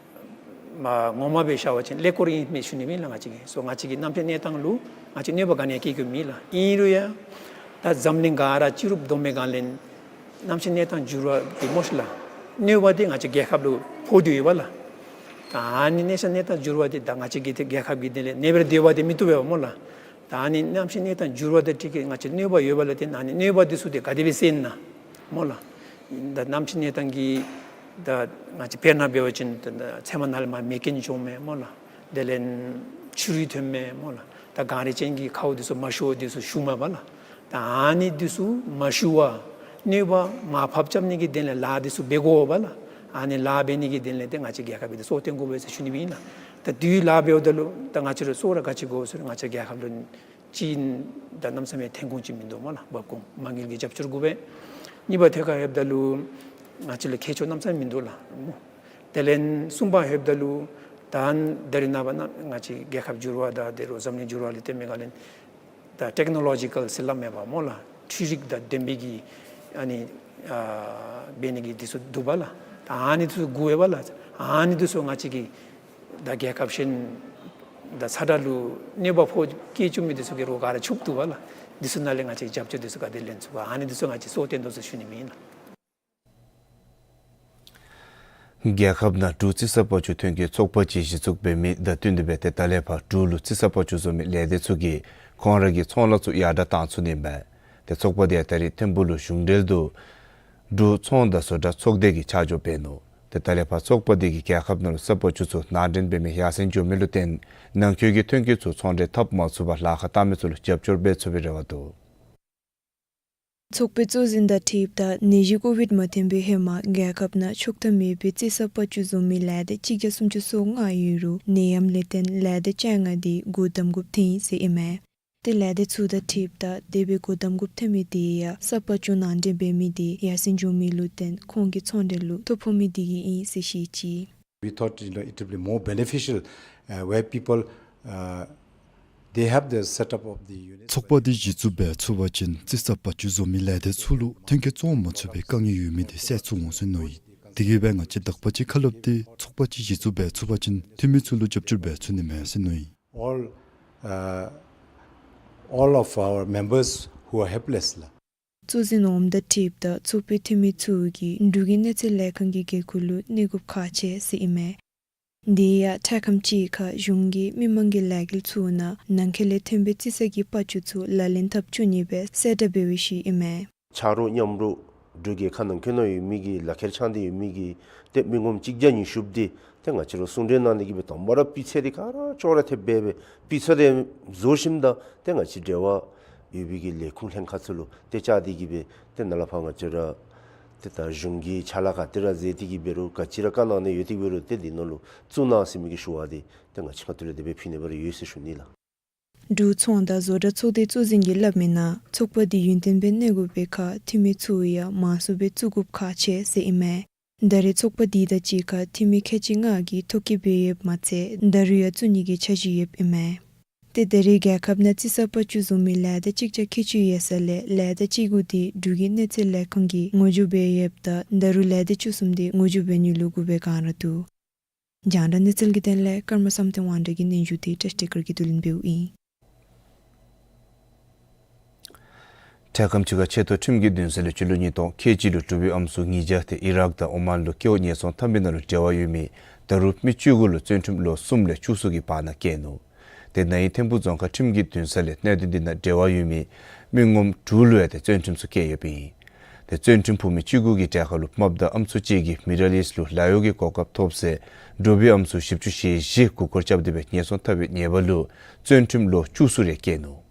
མ་ངོ་མ་སྦེ་བཤད་པ་ཅིན་ཀླད་ཀོར་ཨིན་མས་ཞུ་ནི་ཨིན་ལགས། ང་བཅས་ཀྱི་སོ་ང་བཅས་ཀྱི་གནམ་གཤིས་གནས་སྟངས་ལུ་ང་བཅས་གནོད་པ་ག་ནི་ཡང་བཀལ་དགོཔ་མེད་ལགས། ཨིན་རུང་ཡང་ད་འཛམ་གླིང་ག་ར་ཕྱི་རུ་བསྡོམས་པའི་སྒང་ལས་གནམ་གཤིས་གནས་སྟངས་འགྱུར་བ་འདི་སྨོ་ཤིག་ལགས། གནོད་པ་འདི་ང་བཅས་རྒྱལ་ཁབ་ལུ་ཕོག་སྟེ་ཡོད་པ་ལགས། ད་ཨ་ནི་གནམ་གཤིས་གནས་སྟངས་འགྱུར་བ་འདི་ད་ང་བཅས་ཀྱི་ཏེ་རྒྱལ་ཁབ་ཀྱི་དོན་ལས་ཨ་ནེ་སྦེ་ར་སྡོད་པ་འདི་མི་བཏུབ་པས་སྨོ་ལགས། ད་ཨ་ནི་གནམ་གཤིས་གནས་སྟངས་འགྱུར་བ་དང་འཁྲིལ་ཏེ་ང་བཅས་གནོད་པ་ཡོད་པ་ལས་ཏེ་ཨ་ནི་གནོད་པ་འདི་ཚུ་ཏེ་ག་དེ་སྦེ་སེལ་ན་སྨོ་ལགས། ད་གནམ་གཤིས་གནས་སྟངས་ཀྱི་ད་ང་བཅས་དཔེར་ན་འབད་བ་ཅིན་ད་ད་ཚལ་མ་ནང་ལས་མར་མེ་རྐྱེན་བྱུངམ་མས་སྨོ་ལགས། དེ་ལས་ཆུ་རུད་ཐོནམ་མས་སྨོ་ལགས། ད་གངས་རི་ཅན་གྱི་ཁཝ་འདི་ཚུ་མ་ཞུ་བར་འདི་ཚུ་ཞུཝ་མས་པ་ལགས། ད་ཨ་ནི་འདི་ཚུ་མ་ཞུ་བར་གནོད་པ་མར་ཕབ་རྐྱབ་ནི་གི་དོན་ལས་ལཱ་འདི་ཚུ་འབད་དགོ་པ་ལགས། ཨ་ནི་ལཱ་འབད་ནི་གི་དོན་ལས་ཏེ་ང་བཅས་རྒྱལ་ཁབ་ཀྱིས་ཏེ་སྲོག་བཏོན་དགོ་པས་ཟེར་ཞུ་ནི་ཨིན་ལགས། ད་དེ་ལཱ་འབདཝ་ད་ལུ་ད་ང་བཅས་ར་སྲོག་ར་ག་ཅི་དགོ་ཟེར་ང་བཅས་རྒྱལ་ཁབ་ལུ་ཅིག་ད་གནམ་མེད་ས་མེད་ཐོན་ཁུངས་ཅིག་མིན་འདུག་སྨོ་ལགས། འབབ་ཁུངས་མ་དངུལ་གྱི་རྒྱབ་སྐྱོར་དགོ་པས། གཉིས་པ་ཐད་ཁར་ལྷོདཔ་ད་ལུ་ང་བཅས་ལུ་ཁྱད་ཆོས་གནམ་མེད་ས་མེད་མིན་འདུག་ལགས་སྨོ། དེ་ལས་གསུམ་པ་ལྷོདཔ་ད་ལུ་ད་ད་རེས་ནངས་པ་ནང་ང་བཅས་རྒྱལ་ཁབ་འགྱུར་བ་དང་དེ་རུ་འཛམ་གླིང་འགྱུར་བ་ལུ་བརྟེན་པའི་སྒང་ལས་ད་ཊེཀ་ནོ་ལོ་ཇི་ཀལ་ཟེར་སླབ་མས་པ་སྨོ་ལགས། འཕྲུལ་རིག་དང་ལྡན་པའི་གི་ཨ་ནི་ཨ་འབད་ནི་གི་འདི་ཚུ་འདུག་པ་ལགས། ད་ཨ་ནི་འདི་ཚུ་དགོ་པས་པ་ལགས། ཨ་ནི་འདི་ཚུ་ང་བཅས་ཀྱིས་ད་རྒྱལ་ཁབ་གཞན་ད་ཚ་དྲོད་ལུ་གནོད་པ་ཕོག་བཀལ་བཅུག་མི་འདི་ཚུ་གི་རོགས་ག་ར་ཚུདཔ་འདུག་པ་ལགས། འདི་ཚུ་ནང་ལས་ང་བཅས་རྒྱབ་སྐྱོར་འདི་ཚུ་ག་དེ་ལེན་ཚུགས་ག་ཨ་ནི་འདི་ཚུ་ང་བཅས་སྲོག་བཏོན་དོ་ཟེར་ཞུ་ནི་ཨིན་ལགས། རྒྱལ་ཁབ་ནང་འབྲུག་རྩི་ས་པ་ཅུ་ཐོན་སྐྱེད་ཚོགས་པ་ཅིག་གཞི་བཙུགས་འབད་མི་དང་བསྟུན་ཏེ་སྦེ་ཏེ་ད་ལས་ཕར་འབྲུག་ལུ་རྩི་ས་པ་ཅུ་བཟོ་མི་ལས་སྡེ་ཚུ་གིས་ཁོང་ར་གི་ཚོང་ལཱ་ཚུ་ཡར་དྲག་བཏང་ཚུགས་ནི་ཨིན་པས། ཏེ་ཚོགས་པ་དེ་ཡང་ད་རིས་ཐིམ་ཕུག་ལུ་གཞུང་འབྲེལ་དུ་འབྲུག་ཚོང་དང་བཟོ་གྲྭ་ཚོགས་སྡེ་གིས་ཆ་འཇོག་འབད་ནུག། ཏེ་ད་ལས་ཕར་ཚོགས་པ་དེ་གིས་རྒྱལ་ཁབ་ནང་ལུ་ས་པ་ཅུ་ཚུ་ནང་འདྲེན་འབད་མི་ཡར་སེང་འགྱོ་མི་ལུ་བརྟེན་ནང་འཁོད་ཀྱི་ཐོན་སྐྱེད་ཚུ་ཚོང་འབྲེལ་འཐབ་མ་ཚུགས་པར་ལཱ་ཁག་བཏང་མི་ཚུ་ལུ་རྒྱབ་སྐྱོར་འབད་ཚུགས་པའི་རེ་བ་འདུག། ཚོགས་པའི་གཙོ་འཛིན་དང་འཁྲིལཝ་ད་ནད་གཞི་ཀོ་བིཌ་མ་ཐོན་པའི་ཧེ་མ་རྒྱལ་ཁབ་ནང་ཆོག་ཐམ་མེད་པའི་རྩི་ས་པ་ཅུ་བཟོ་མི་ལས་སྡེ་གཅིག་བརྒྱ་སུམ་ཅུ་སོ་ལྔ་ཡོད་རུང་ནད་ཡམས་ལས་བརྟེན་ལས་སྡེ་བཅོ་ལྔ་དེ་སྒོ་བསྡམ་དགོཔ་ཐོན་ཡི་ཟེར་ཨིན་མས། ཏེ་ལས་སྡེ་ཚུ་དང་འཁྲིལཝ་ད་དེ་སྦེ་སྒོ་བསྡམ་དགོཔ་ཐོན་མི་དེ་ཡང་ས་པ་ཅུ་ནང་འདྲེན་འབད་མི་དེ་ཡར་སེང་འགྱོ་མི་ལུ་བརྟེན་ཁོང་གི་ཚོང་འབྲེལ་ལུ་ཐོ་ཕོག་མི་དེ་གིས་ཨིན་ཟེར་བཤད་ཅི། We thought, you know, it will be more beneficial, uh, where people, uh, they have the setup of the units. ཚོགས་པ་འདི་གཞི་བཙུགས་འབད་ཚུགས་པ་ཅིན་རྩི་ས་པ་ཅུ་བཟོ་མི་ལས་སྡེ་ཚུ་ལུ་ཐོན་སྐྱེད་བཙོང་མ་ཚུགས་པའི་དཀའ་ངལ་ཡོད་མི་དེ་སེལ་ཚུགས་འོང་ཟེར་མནོ་ཡི། དེ་གིས་སྦེ་ང་བཅས་དག་པ་ཅིག་ཁ་སླབ་སྟེ་ཚོགས་པ་ཅིག་གཞི་བཙུགས་འབད་ཚུགས་པ་ཅིན་འཐུས་མི་ཚུ་ལུ་རྒྱབ་སྐྱོར་འབད་ཚུགས་ནི་མས་ཟེར་མནོ་ཡི། All, uh, all of our members who are helpless ལགས། གཙོ་འཛིན་འོགམ་དང་འཁྲིལཝ་ད་ཚོགས་པའི་འཐུས་མི་ཚུ་གིས་འབྲུག་གི་གནས་ཚད་ལས་ཁང་གི་འགན་ཁུར་ལུ་གནས་དགོཔ་ཁག་ཆེ་ཟེར་ཨིན་མས། དེ་ཡང་འཕྲལ་ཁམས་ཅིག་ཁར་གཞུང་གིས་མི་མང་གི་ལས་འགུལ་ཚུ་ནང་ནང་འཁོད་ལས་ཐོན་པའི་རྩི་ས་གི་པ་ཅུ་ཚུ་ལག་ལེན་འཐབ་བཅུག་ནི་སྦེ་གསལ་བསྒྲགས་འབད་བའི་ཤུལ་ཨིན་མས། ཆ་རོགས་མཉམ་རོགས་འབྲུག་རྒྱལ་ཁབ་ནང་འཁོད་ནང་ཡོད་མི་གི་ལག་ཁྱེར་འཆང་སྟེ་ཡོད་མི་གི་ཏེ་མི་ངོམ་གཅིག་བརྒྱ་ཉི་ཤུ་དེ་ཏེ་ང་བཅས་ར་གསུང་གྲོས་གནང་ནི་གི་སྦེ་དང་པ་ར་སྤུས་ཚད་དེ་ག་ར་ཅོག་ར་འཐདཔ་སྦེ་སྦེ་སྤུས་ཚད་དེ་བཟོ་ཞིནམ་ད་ཏེ་ང་བཅས་འབྲེལ་བ་ཡོད་པའི་གི་ལས་ཁུངས་ལྷན་ཁག་ཚུ་ལུ་ཏེ་བཅར་ཏེ་གི་སྦེ་ཏེ་ནཱ་ལས་ཕར་ང་བཅས་ར་ཏེ་ད་གཞུང་གི་ཕྱག་ལཱ་ག་ཏེ་ར་མཛད་དེ་གི་འབད་རུང་ག་ཅི་ར་བཀའ་གནང་ནི་ཡོད་དེ་འབད་རུང་ཏེ་འདི་ནང་ལུ་བཙུགས་གནང་ཟེར་མི་གི་ཞུ་བ་དེ་ཏེ་ང་བཅས་ཁ་ཐུག་ལས་དེ་སྦེ་ཕུལ་ནི་སྦེ་ར་ཡོད་ཟེར་ཞུ་ནི་ལགས། འབྲུག་ཚོང་དང་བཟོ་གྲྭ་ཚོགས་སྡེའི་གཙོ་འཛིན་གྱིས་སླབ་མིའི་ནང་ཚོགས་པ་འདི་ཡུན་བརྟན་སྦེ་གནས་དགོ་པའི་ཁར་འཐུས་མི་ཚུ་ཡང་མང་སུ་སྦེ་བཙུགས་དགོཔ་ཁག་ཆེ་ཟེར་ཨིན་མས། ད་རེས་ཚོགས་པ་འདི་དང་གཅིག་ཁར་འཐུས་མི་ཁལ་གཅིག་ལྔ་གིས་ཐོ་བཀོད་འབད་ཡོདཔ་མ་ཚད་ད་རུང་ཡང་བཙུགས་ནི་གི་འཆར་གཞི་ཡོདཔ་ཨིན་མས། ཏེ་ད་རེས་རྒྱལ་ཁབ་ནང་རྩི་ས་པ་ཅུ་བཟོ་མི་ལས་སྡེ་གཅིག་བརྒྱ་ཁལ་གཅིག་ཡོད་ས་ལས་ལས་སྡེ་གཅིག་དགུ་དེ་འབྲུག་གི་གནས་ཚད་ལས་ཁང་གིས་ངོ་སྦྱོར་འབད་ཡོདཔ་ད་ད་རུང་ལས་སྡེ་བཅུ་གསུམ་དེ་ངོ་སྦྱོར་འབད་ནི་ལུ་སྒུག་པའི་བསྒང་ར་འདུག། རྒྱང་བསྒྲགས་གནས་ཚུལ་གྱི་དོན་ལས་ཀརྨ་བསམ་གཏན་དབང་གྲགས་ཀྱི་སྙན་ཞུ་དེ་བཀྲ་ཤིས་བདེ་སྐར་གྱིས་བསྡུ་ལེན་འབདཝ་ཨིན། འཕྲལ་ཁམས་ཅིག་ཁར་ཆེ་མཐོ་ཁྲིམས་ཀྱི་འདུན་ས་ལས་སྤྱི་ལོ་ཉིས་སྟོང་ཁལ་གཅིག་ལུ་འབྲུག་པའི་ཨམ་སྲུ་ཉིས་བརྒྱ་དེ་ཨི་རག་དང་ཨོ་མཱན་ལུ་སྐྱེ་བོ་ཉེས་སྲུང་འཐབ་མི་ནང་ལུ་འབྲེལ་བ་ཡོད་མི་ད་རུང་མི་བཅུ་དགུ་ལུ་བཙོན་ཁྲིམས་ལོ་གསུམ་ལས་བཅུ་གསུམ་གྱི་བར་ན་བཀལ་ནུག། དེ་ནང་ཨིན་ཐིམ་ཕུག་རྫོང་ཁག་ཁྲིམས་ཀྱི་འདུན་ས་ལས་གནད་དོན་འདི་ནང་འབྲེལ་བ་ཡོད་མི་མི་ངོམ་དྲུག་ལུ་ཡང་ཏེ་བཙོན་ཁྲིམས་ཚུ་བཀལ་ཡོདཔ་ཨིན། ཏེ་བཙོན་ཁྲིམས་ཕོག་མི་བཅུ་དགུ་གི་གྲལ་ཁར་ལུ་རྨགཔ་དང་ཨམ་སྲུ་གཅིག་གིས་མི་རལ་ཡིས་ལུ་ལཱ་གཡོག་གི་གོ་སྐབས་ཐོབ་ཟེར་འབྲུག་པའི་ཨམ་སྲུ་བཞི་བཅུ་ཞེ་བཞི་མགུ་སྐོར་རྐྱབ་སྟེ་སྦེ་ཉེས་སྲུང་འཐབ་པའི་ཉེས་པ་ལུ་བཙོན་ཁྲིམས་ལོ་བཅུ་གསུམ་རེ་བཀལ་ནུག།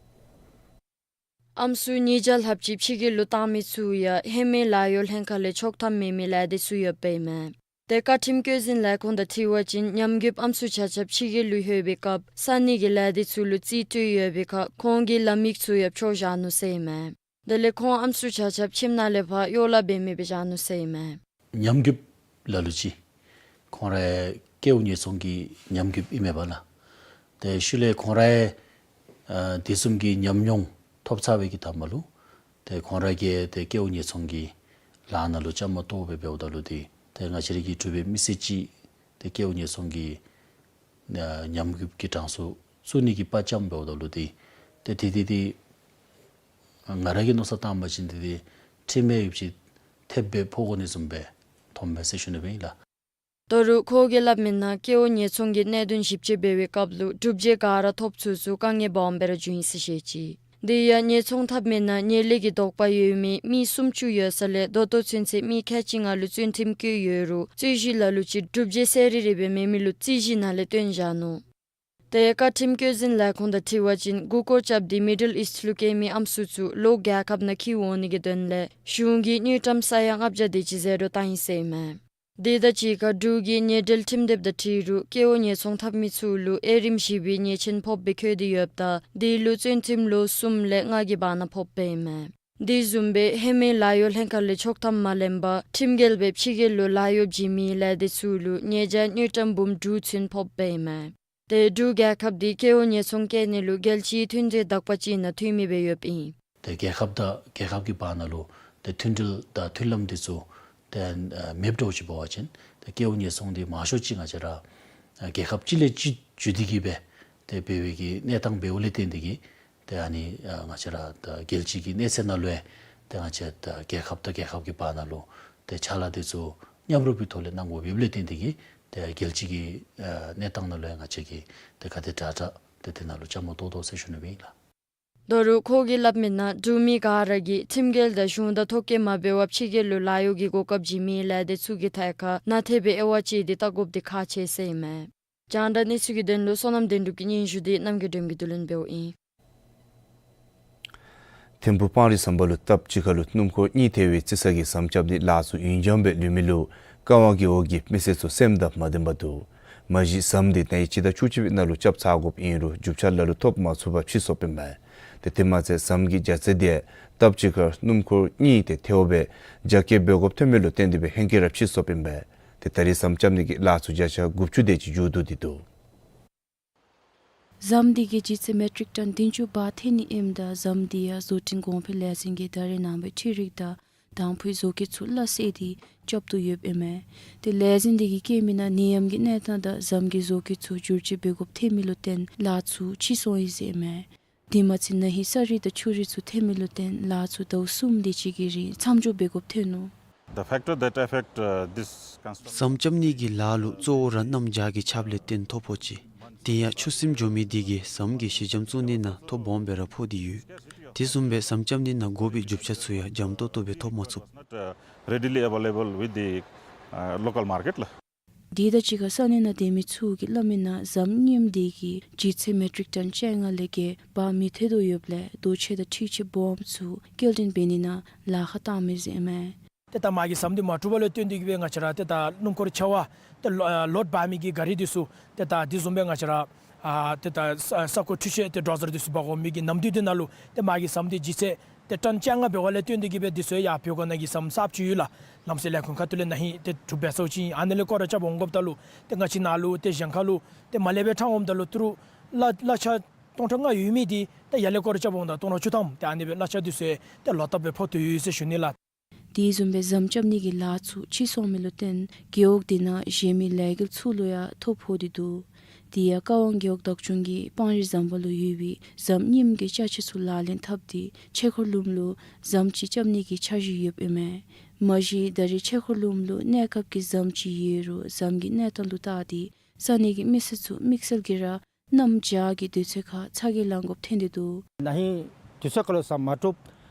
ཨམ་སྲུ་ཉིས་བརྒྱ་ལྷགཔ་ཅིག་ཕྱི་རྒྱལ་ལུ་བཏང་མི་ཚུ་ཡང་ཧེ་མའི་ལཱ་གཡོག་ལྷན་ཁག་ལས་ཆོག་ཐམ་མེད་མི་ལས་སྡེ་ཚུ་ཡོདཔ་ཨིན་མས། ཏེ་བཀའ་ཁྲིམས་བཀོད་འཛིན་ལས་ཁུངས་དང་འཁྲིལ་བ་ཅིན་ཉམས་རྒུདཔ་ཨམ་སྲུ་ཆ་ཁྱབ་ཕྱི་རྒྱལ་ལུ་ལྷོད་པའི་སྐབས་ས་གནས་ཀྱི་ལས་སྡེ་ཚུ་ལུ་རྩིས་སྤྲོད་ཡོད་པའི་ཁར་ཁོང་གི་ལམ་ཡིག་ཚུ་ཡང་འཕྲོག་བཞག་ནུག་ཟེར་ཨིན་མས། དེ་ལས་ཁོང་ཨམ་སྲུ་ཆ་ཁྱབ་ཁྱིམ་ནང་ལས་ཕར་གཡོག་ལཱ་འབད་མི་སྦེ་བཞག་ནུག་ཟེར་ཨིན་མས། ཉམས་རྒུདཔ་ལ་ལུ་ཅིག་ཁོང་ར་ཀེའུ་ཉེས་ཚོང་གི་ཉམས་རྒུདཔ་ཨིན་མས་པ་ལགས། ཏེ་ཤུལ་ལས་ཁོང་ར་ཨ་དེ་བཟུམ་གྱི་ཉམས་མྱོང་ཐོབ་ཚར་བའི་གི་མཐའ་མ་ལུ་ཏེ་ཁོང་ར་གིས་ཏེ་ཀེའུ་ཉེས་ཚོང་གི་ལཱ་ནང་ལུ་བཅའ་མར་གཏོགས་སྦེ་འབདཝ་ད་ལུ་ཏེ་ཏེ་ང་བཅས་ར་གིས་འབྲུག་པའི་མི་སེར་ཅིག་ཏེ་ཀེའུ་ཉེས་ཚོང་གི་ཨ་ཉམས་རྒུདཔ་ཀྱི་གྲངས་སུ་བཙུགས་ནི་གི་དཔའ་བཅམ་འབདཝ་ད་ལུ་ཏེ་ཏེ་དེ་དེ་དེ་ང་ར་གིས་མནོ་བསམ་བཏང་བ་ཅིན་ཏེ་ཏེ་ཁྲིམས་ཡོདཔ་ཅིག་ཐེབས་སྦེ་ཕོག་དགོ་ནི་བཟུམ་སྦེ་མཐོངམ་མས་ཟེར་ཞུ་ནི་སྦེ་ཨིན་ལགས། ད་རུང་ཁོ་གིས་སླབ་མིའི་ནང་ཀེའུ་ཉེས་ཚོང་གི་གནད་དོན་ཞིབ་དཔྱད་འབད་བའི་སྐབས་ལུ་སྒྲུབ་བྱེད་ག་ར་ཐོབ་ཚུགས་ཚུགས་དཀའ་ངལ་སྦོམ་སྦེ་ར་བྱུང་ཡི་ཟེར་བཤད་ཅི། དེ་ཡང་ཉེས་ཚོང་འཐབ་མིའི་ནང་ཉེས་ལས་ཀྱི་དོགས་པ་ཡོད་མི་མི་སུམ་ཅུ་ཡོད་ས་ལས་ད་ལྟོ་ཚུན་ཚོད་མི་ཁལ་གཅིག་ལྔ་ལུ་བཙོན་ཁྲིམས་བཀོད་ཡོད་རུང་རྩོད་གཞི་ལ་ལུ་ཅིག་སྒྲུབ་བྱེད་གསལ་རི་རི་སྦེ་མེད་མི་ལུ་རྩོད་གཞི་ནང་ལས་བཏོན་བཞག་ནུག། ཏེ་བཀའ་ཁྲིམས་བཀོད་འཛིན་ལས་ཁུངས་དང་འཁྲིལ་བ་ཅིན་མགུ་སྐོར་རྐྱབ་སྟེ་མི་ཌལ་ཨིསཊ་ལུ་སྐྱེས་མི་ཨམ་སྲུ་ཚུ་ལོག་རྒྱལ་ཁབ་ནང་འཁྱིད་འོང་ནི་གི་དོན་ལས་གཞུང་གིས་དངུལ་ཀྲམ་ས་ཡ་ལྔ་བརྒྱ་དེ་ཅིག་ཟད་འགྲོ་བཏང་ཡི་ཟེར་ཨིན་མས། དེ་དང་གཅིག་ཁར་འབྲུག་གི་ཉེས་འབྲེལ་ཁྲིམས་དེབ་དང་འཁྲིལ་རུང་ཀེའུ་ཉེས་ཚོང་འཐབ་མི་ཚུ་ལུ་དབྱེ་རིམ་བཞི་པའི་ཉེས་ཆེན་ཕོགཔ་སྦེ་འཁོད་དེ་ཡོདཔ་ད་དེ་ལུ་བཙོན་ཁྲིམས་ལོ་གསུམ་ལས་ལྔ་གི་བར་ན་ཕོགཔ་ཨིན་མས། དེ་བཟུམ་སྦེ་ཧེ་མའི་ལཱ་གཡོག་ལྷན་ཁག་ལས་ཆོག་ཐམ་མ་ལེན་པར་ཁྲིམས་འགལ་སྦེ་ཕྱི་རྒྱལ་ལུ་ལཱ་གཡོག་བྱིན་མིའི་ལས་སྡེ་ཚུ་ལུ་ཉེས་བྱ་དངུལ་ཀྲམ་འབུམ་དྲུག་ཚུན་ཕོགཔ་ཨིན་མས། ཏེ་འབྲུག་རྒྱལ་ཁབ་འདི་ཀེའུ་ཉེས་ཚོང་བཀལ་ནི་ལུ་རྒྱལ་སྤྱིའི་མཐུན་གྲོས་དག་པ་ཅིག་ནང་འཐུས་མི་སྦེ་ཡོདཔ་ཨིན། ཏེ་རྒྱལ་ཁབ་དང་རྒྱལ་ཁབ་ཀྱི་བར་ན་ལུ་ཏེ་མཐུན་འབྲེལ་དང་མཐུན་ལམ་འདི་ཚུ་ཏེ་ཨ་མེདཔ་འདྲཝ་ཅིག་འབད་བ་ཅིན་ཏེ་ཀེའུ་ཉེས་ཚོང་འདི་མང་ཤོས་ཅིག་ང་བཅས་ར་ཨ་རྒྱལ་ཁབ་གཅིག་ལས་གཅིག་བརྒྱུད་དེ་གིས་སྦེ་ཏེ་འབད་བའི་གི་གནས་སྟངས་འབདཝ་ལས་བརྟེན་ཏེ་གིས་ཏེ་ཨ་ནི་ཨ་ང་བཅས་ར་ད་རྒྱལ་སྤྱི་གི་གནས་ཚད་ནང་ལུ་ཡང་ཏེ་ང་བཅས་ད་རྒྱལ་ཁབ་དང་རྒྱལ་ཁབ་ཀྱི་བར་ན་ལུ་ཏེ་ཕྱག་ལཱ་འདི་ཚུ་མཉམ་རུབ་ཀྱི་ཐོག་ལས་གནང་དགོཔ་ཡོདཔ་ལས་བརྟེན་ཏེ་གིས་ཏེ་རྒྱལ་སྤྱི་གི་ཨ་གནས་སྟངས་ནང་ལུ་ཡང་ང་བཅས་ཀྱིས་ཏེ་ག་དེ་དྲག་དྲག་ཏེ་དེ་ནང་ལུ་བཅའ་མར་གཏོགས་དོ་ཟེར་ཞུ་ནི་སྦེ་ཨིན་ལགས། ད་རུང་ཁོ་གིས་སླབ་མིའི་ནང་འབྲུག་མི་ག་ར་གིས་ཁྲིམས་འགལ་དང་གཞུང་དང་ཐོ་བཀོད་མ་འབད་བར་ཕྱི་རྒྱལ་ལུ་ལཱ་གཡོག་གི་གོ་སྐབས་བྱིན་མིའི་ལས་སྡེ་ཚུ་གི་ཐད་ཁར་ནན་ཏན་སྦེ་དབྱེ་བ་དཔྱད་དེ་བལྟ་དགོཔ་འདི་ཁག་ཆེ་ཟེར་ཨིན་མས། རྒྱང་བསྒྲགས་གནས་ཚུལ་གྱི་དོན་ལུ་བསོད་ནམས་དོན་གྲུབ་ཀྱིས་སྙན་ཞུ་འདི་རྣམ་རྒྱལ་སྒྲོལམ་གྱིས་བསྡུ་ལེན་འབདཝ་ཨིན། ཐིམ་ཕུག་སྤང་རི་ཟམ་པ་ལུ་སྟབས་གཅིག་ཁར་ལུ་སྣུམ་འཁོར་གཉིས་ཐལ་བའི་རྩི་ས་གི་ཟམ་རྐྱབ་ནི་ལཱ་ཚུ་ཡུན་འགྱངས་སྦེ་ལུས་མི་ལུ་ཀ་ཝང་རྒེད་འོག་གི་མི་སེར་ཚུ་སེམས་དང་མ་ལྡན་པར་འདུག། མ་གཞི་ཟམ་འདི་ན་ཧིང་སྤྱི་ཟླ་བཅུ་གཅིག་པའི་ནང་ལུ་རྐྱབ་ཚར་དགོཔ་ཨིན་རུང་རྒྱུ་ཆ་ལ་ལུ་ཐོབ་མ་ཚུགས་པར་ཕྱིས་སོཔ་ཨིན་མས། ཏེ་དེ་མ་ཚད་ཟམ་གྱི་རྒྱ་ཚད་དེ་སྟབས་གཅིག་ཁར་སྣུམ་འཁོར་གཉིས་ཏེ་ཐལཝ་སྦེ་རྒྱ་སྐྱེད་འབད་དགོཔ་ཐོན་མི་ལུ་བརྟེན་ཏེ་སྦེ་ཧེང་སྐལ་ར་ཕྱིས་སོཔ་ཨིན་མས། ཏེ་ད་རེས་ཟམ་རྐྱབ་ནི་གི་ལཱ་ཚུ་བརྒྱ་ཆ་དགུ་བཅུ་དེ་ཅིག་མཇུག་བསྡུ་སྟེ་འདུག། ཟམ་འདི་གི་ལྗིད་ཚད་མེ་ཊིག་ཊོན་བདུན་ཅུ་བར་ཐལ་ནི་ཨིནམ་ད་ཟམ་འདི་ཡང་བཟོ་སྐྲུན་གོང་འཕེལ་ལས་འཛིན་གྱིས་ད་རེས་ནངས་པའི་འཕྲུལ་རིག་དང་དང་ཕུའི་བཟོ་བཀོད་ཚུ་སླ་བསྲེ་སྟེ་རྐྱབ་སྟེ་ཡོདཔ་ཨིན་མས། ཏེ་ལས་འཛིན་འདི་གིས་བཀོད་མིའི་ནང་ནད་ཡམས་ཀྱི་གནས་སྟངས་དང་ཟམ་གྱི་བཟོ་བཀོད་ཚུ་བསྒྱུར་བཅོས་འབད་དགོཔ་ཐོན་མི་ལུ་བརྟེན་ལཱ་ཚུ་ཕྱིས་སོང་ཡི་ཟེར་ཨིན་མས། དེ་མ་ཚད་ན་ཧིང་ས་རུད་དང་ཆུ་རུད་ཚུ་ཐོན་མི་ལུ་བརྟེན་ལཱ་ཚུ་ཟླཝ་གསུམ་དེ་ཅིག་གི་རིང་མཚམས་འཇོག་འབད་དགོཔ་ཐོན་ནུག། The factor that affect, uh, this construction ཟམ་རྐྱབ་ནི་གི་ལཱ་ལུ་གཙོ་བོ་ར་གནམ་བྱཱར་གྱི་ཆརཔ་ལས་བརྟེན་ཐོ་ཕོག་ཅི། དེ་ཡང་ཆུ་སིམ་འགྱོ་མི་དེ་གིས་ཟམ་གྱི་ཞི་འཇམ་བཙུགས་ནི་ནང་ཐོ་སྦོམ་སྦེ་ར་ཕོག་སྟེ་ཡོད། དེ་བཟུམ་སྦེ་ཟམ་རྐྱབ་ནི་ནང་དགོ་པའི་རྒྱུ་ཆ་ཚུ་ཡང་འཇམ་ཏོག་ཏོ་སྦེ་ཐོབ་མ་ཚུགས། Not, uh, readily available with the, uh, local market ལགས། དེ་དང་གཅིག་ཁར་ས་གནས་ནང་སྡོད་མི་ཚུ་གིས་སླབ་མིའི་ནང་ཟམ་རྙིངམ་དེ་གིས་ལྗིད་ཚད་མེ་ཊིག་ཊོན་བཅོ་ལྔ་ལས་བརྒལ་འབག་མི་ཐེག་དོ་ཡོདཔ་ལས་རྡོ་ཆས་དང་འཕྲུལ་ཆས་སྦོམ་ཚུ་སྐྱེལ་འདྲེན་འབད་ནི་ནང་ལཱ་ཁག་བཏང་མི་ཟེར་ཨིན་མས། ཏེ་ད་མ་གི་ཟམ་འདི་མ་གྲུབ་པ་ལས་བརྟེན་ཏེ་གིས་སྦེ་ང་བཅས་ར་ཏེ་ད་སྣུམ་འཁོར་ཆེ་བ་ཏེ་ལོ་ཨ་ལོཌ་འབག་མི་གི་ག་རི་འདི་ཚུ་ཏེ་ད་དེ་བཟུམ་སྦེ་ང་བཅས་ར་ཨ་ཏེ་ད་ས་ས་རྐོ་འཕྲུལ་ཆས་ཏེ་ཌོ་ཛར་འདི་ཚུ་འབག་འོང་མི་གི་ནམ་དུས་འདི་ནང་ལུ་ཏེ་མ་གི་ཟམ་འདི་ལྗིད་ཚད་ཏེ་ཊོན་བཅོ་ལྔ་འབདཝ་ལས་བརྟེན་ཏེ་གིས་སྦེ་འདི་ཚུ་ཡར་བོད་སྒར་ནང་གི་ཟམ་གསརཔ་ཅིག་ཡོད་ལགས། ལམ་སེལ་ལས་ཁུངས་ཁ་ཐུག་ལས་ན་ཧིང་ཏེ་གྲུབ་འབད་ཚརཝ་ཅིག་ཨ་ནི་ལས་སྐོར་ར་རྐྱབ་འོང་དགོཔ་ད་ལུ་ཏེ་ང་བཅས་ནཱ་ལུ་ཏེ་གཞན་ཁ་ལུ་ཏེ་མར་ལས་སྦེ་འཐོན་འོངམ་ད་ལུ་ཏི་རུ་གླ་གླ་ཆ་སྟོང་ཕྲག་ལྔ་ཡོད་མི་འདི་ཏེ་ཡར་ལས་སྐོར་ར་རྐྱབ་འོངམ་ད་སྟོང་ཕྲག་བཅུ་ཐམ་ཏེ་ཨ་ནི་སྦེ་གླ་ཆ་འདི་ཚུ་ཏེ་ལོག་བཏབ་སྦེ་ཕོག་སྟེ་ཡོད་ཟེར་ཞུ་ནི་ལགས། དེ་བཟུམ་སྦེ་ཟམ་རྐྱབ་ནི་གི་ལཱ་ཚུ་ཕྱིས་སོང་མི་ལུ་བརྟེན་རྒེད་འོག་དེ་ནང་གཞན་མི་ལས་འགུལ་ཚུ་ལུ་ཡང་ཐོ་ཕོག་སྟེ་འདུག། དེ་ཡང་ཀ་ཝང་རྒེད་འོག་བདག་སྐྱོང་གིས་སྤང་རི་ཟམ་པ་ལུ་ཡོད་པའི་ཟམ་རྙིངམ་གྱི་ཅ་ཆས་ཚུ་ལག་ལེན་འཐབ་སྟེ་ཆས་འཁོར་ལུངམ་ལུ་ཟམ་ཅིག་རྐྱབ་ནི་གི་འཆར་གཞི་ཡོདཔ་ཨིན་མས། མ་གཞི་ད་རེས་ཆས་འཁོར་ལུངམ་ལུ་གནས་སྐབས་ཀྱི་ཟམ་ཅིག་ཡོད་རུང་ཟམ་གྱི་གནས་སྟངས་ལུ་བལྟ་སྟེ་ས་གནས་ཀྱི་མི་སེར་ཚུ་དམིགས་བསལ་གྱིས་ར་གནམ་བྱཱར་གྱི་དུས་ཚོད་ཁར་ཚ་གྱང་ལང་དགོཔ་ཐོན་ཏེ་འདུག། ན་ཧིང་དུས་ཚོད་ཁར་ལུ་ཟམ་མ་གྲུབ།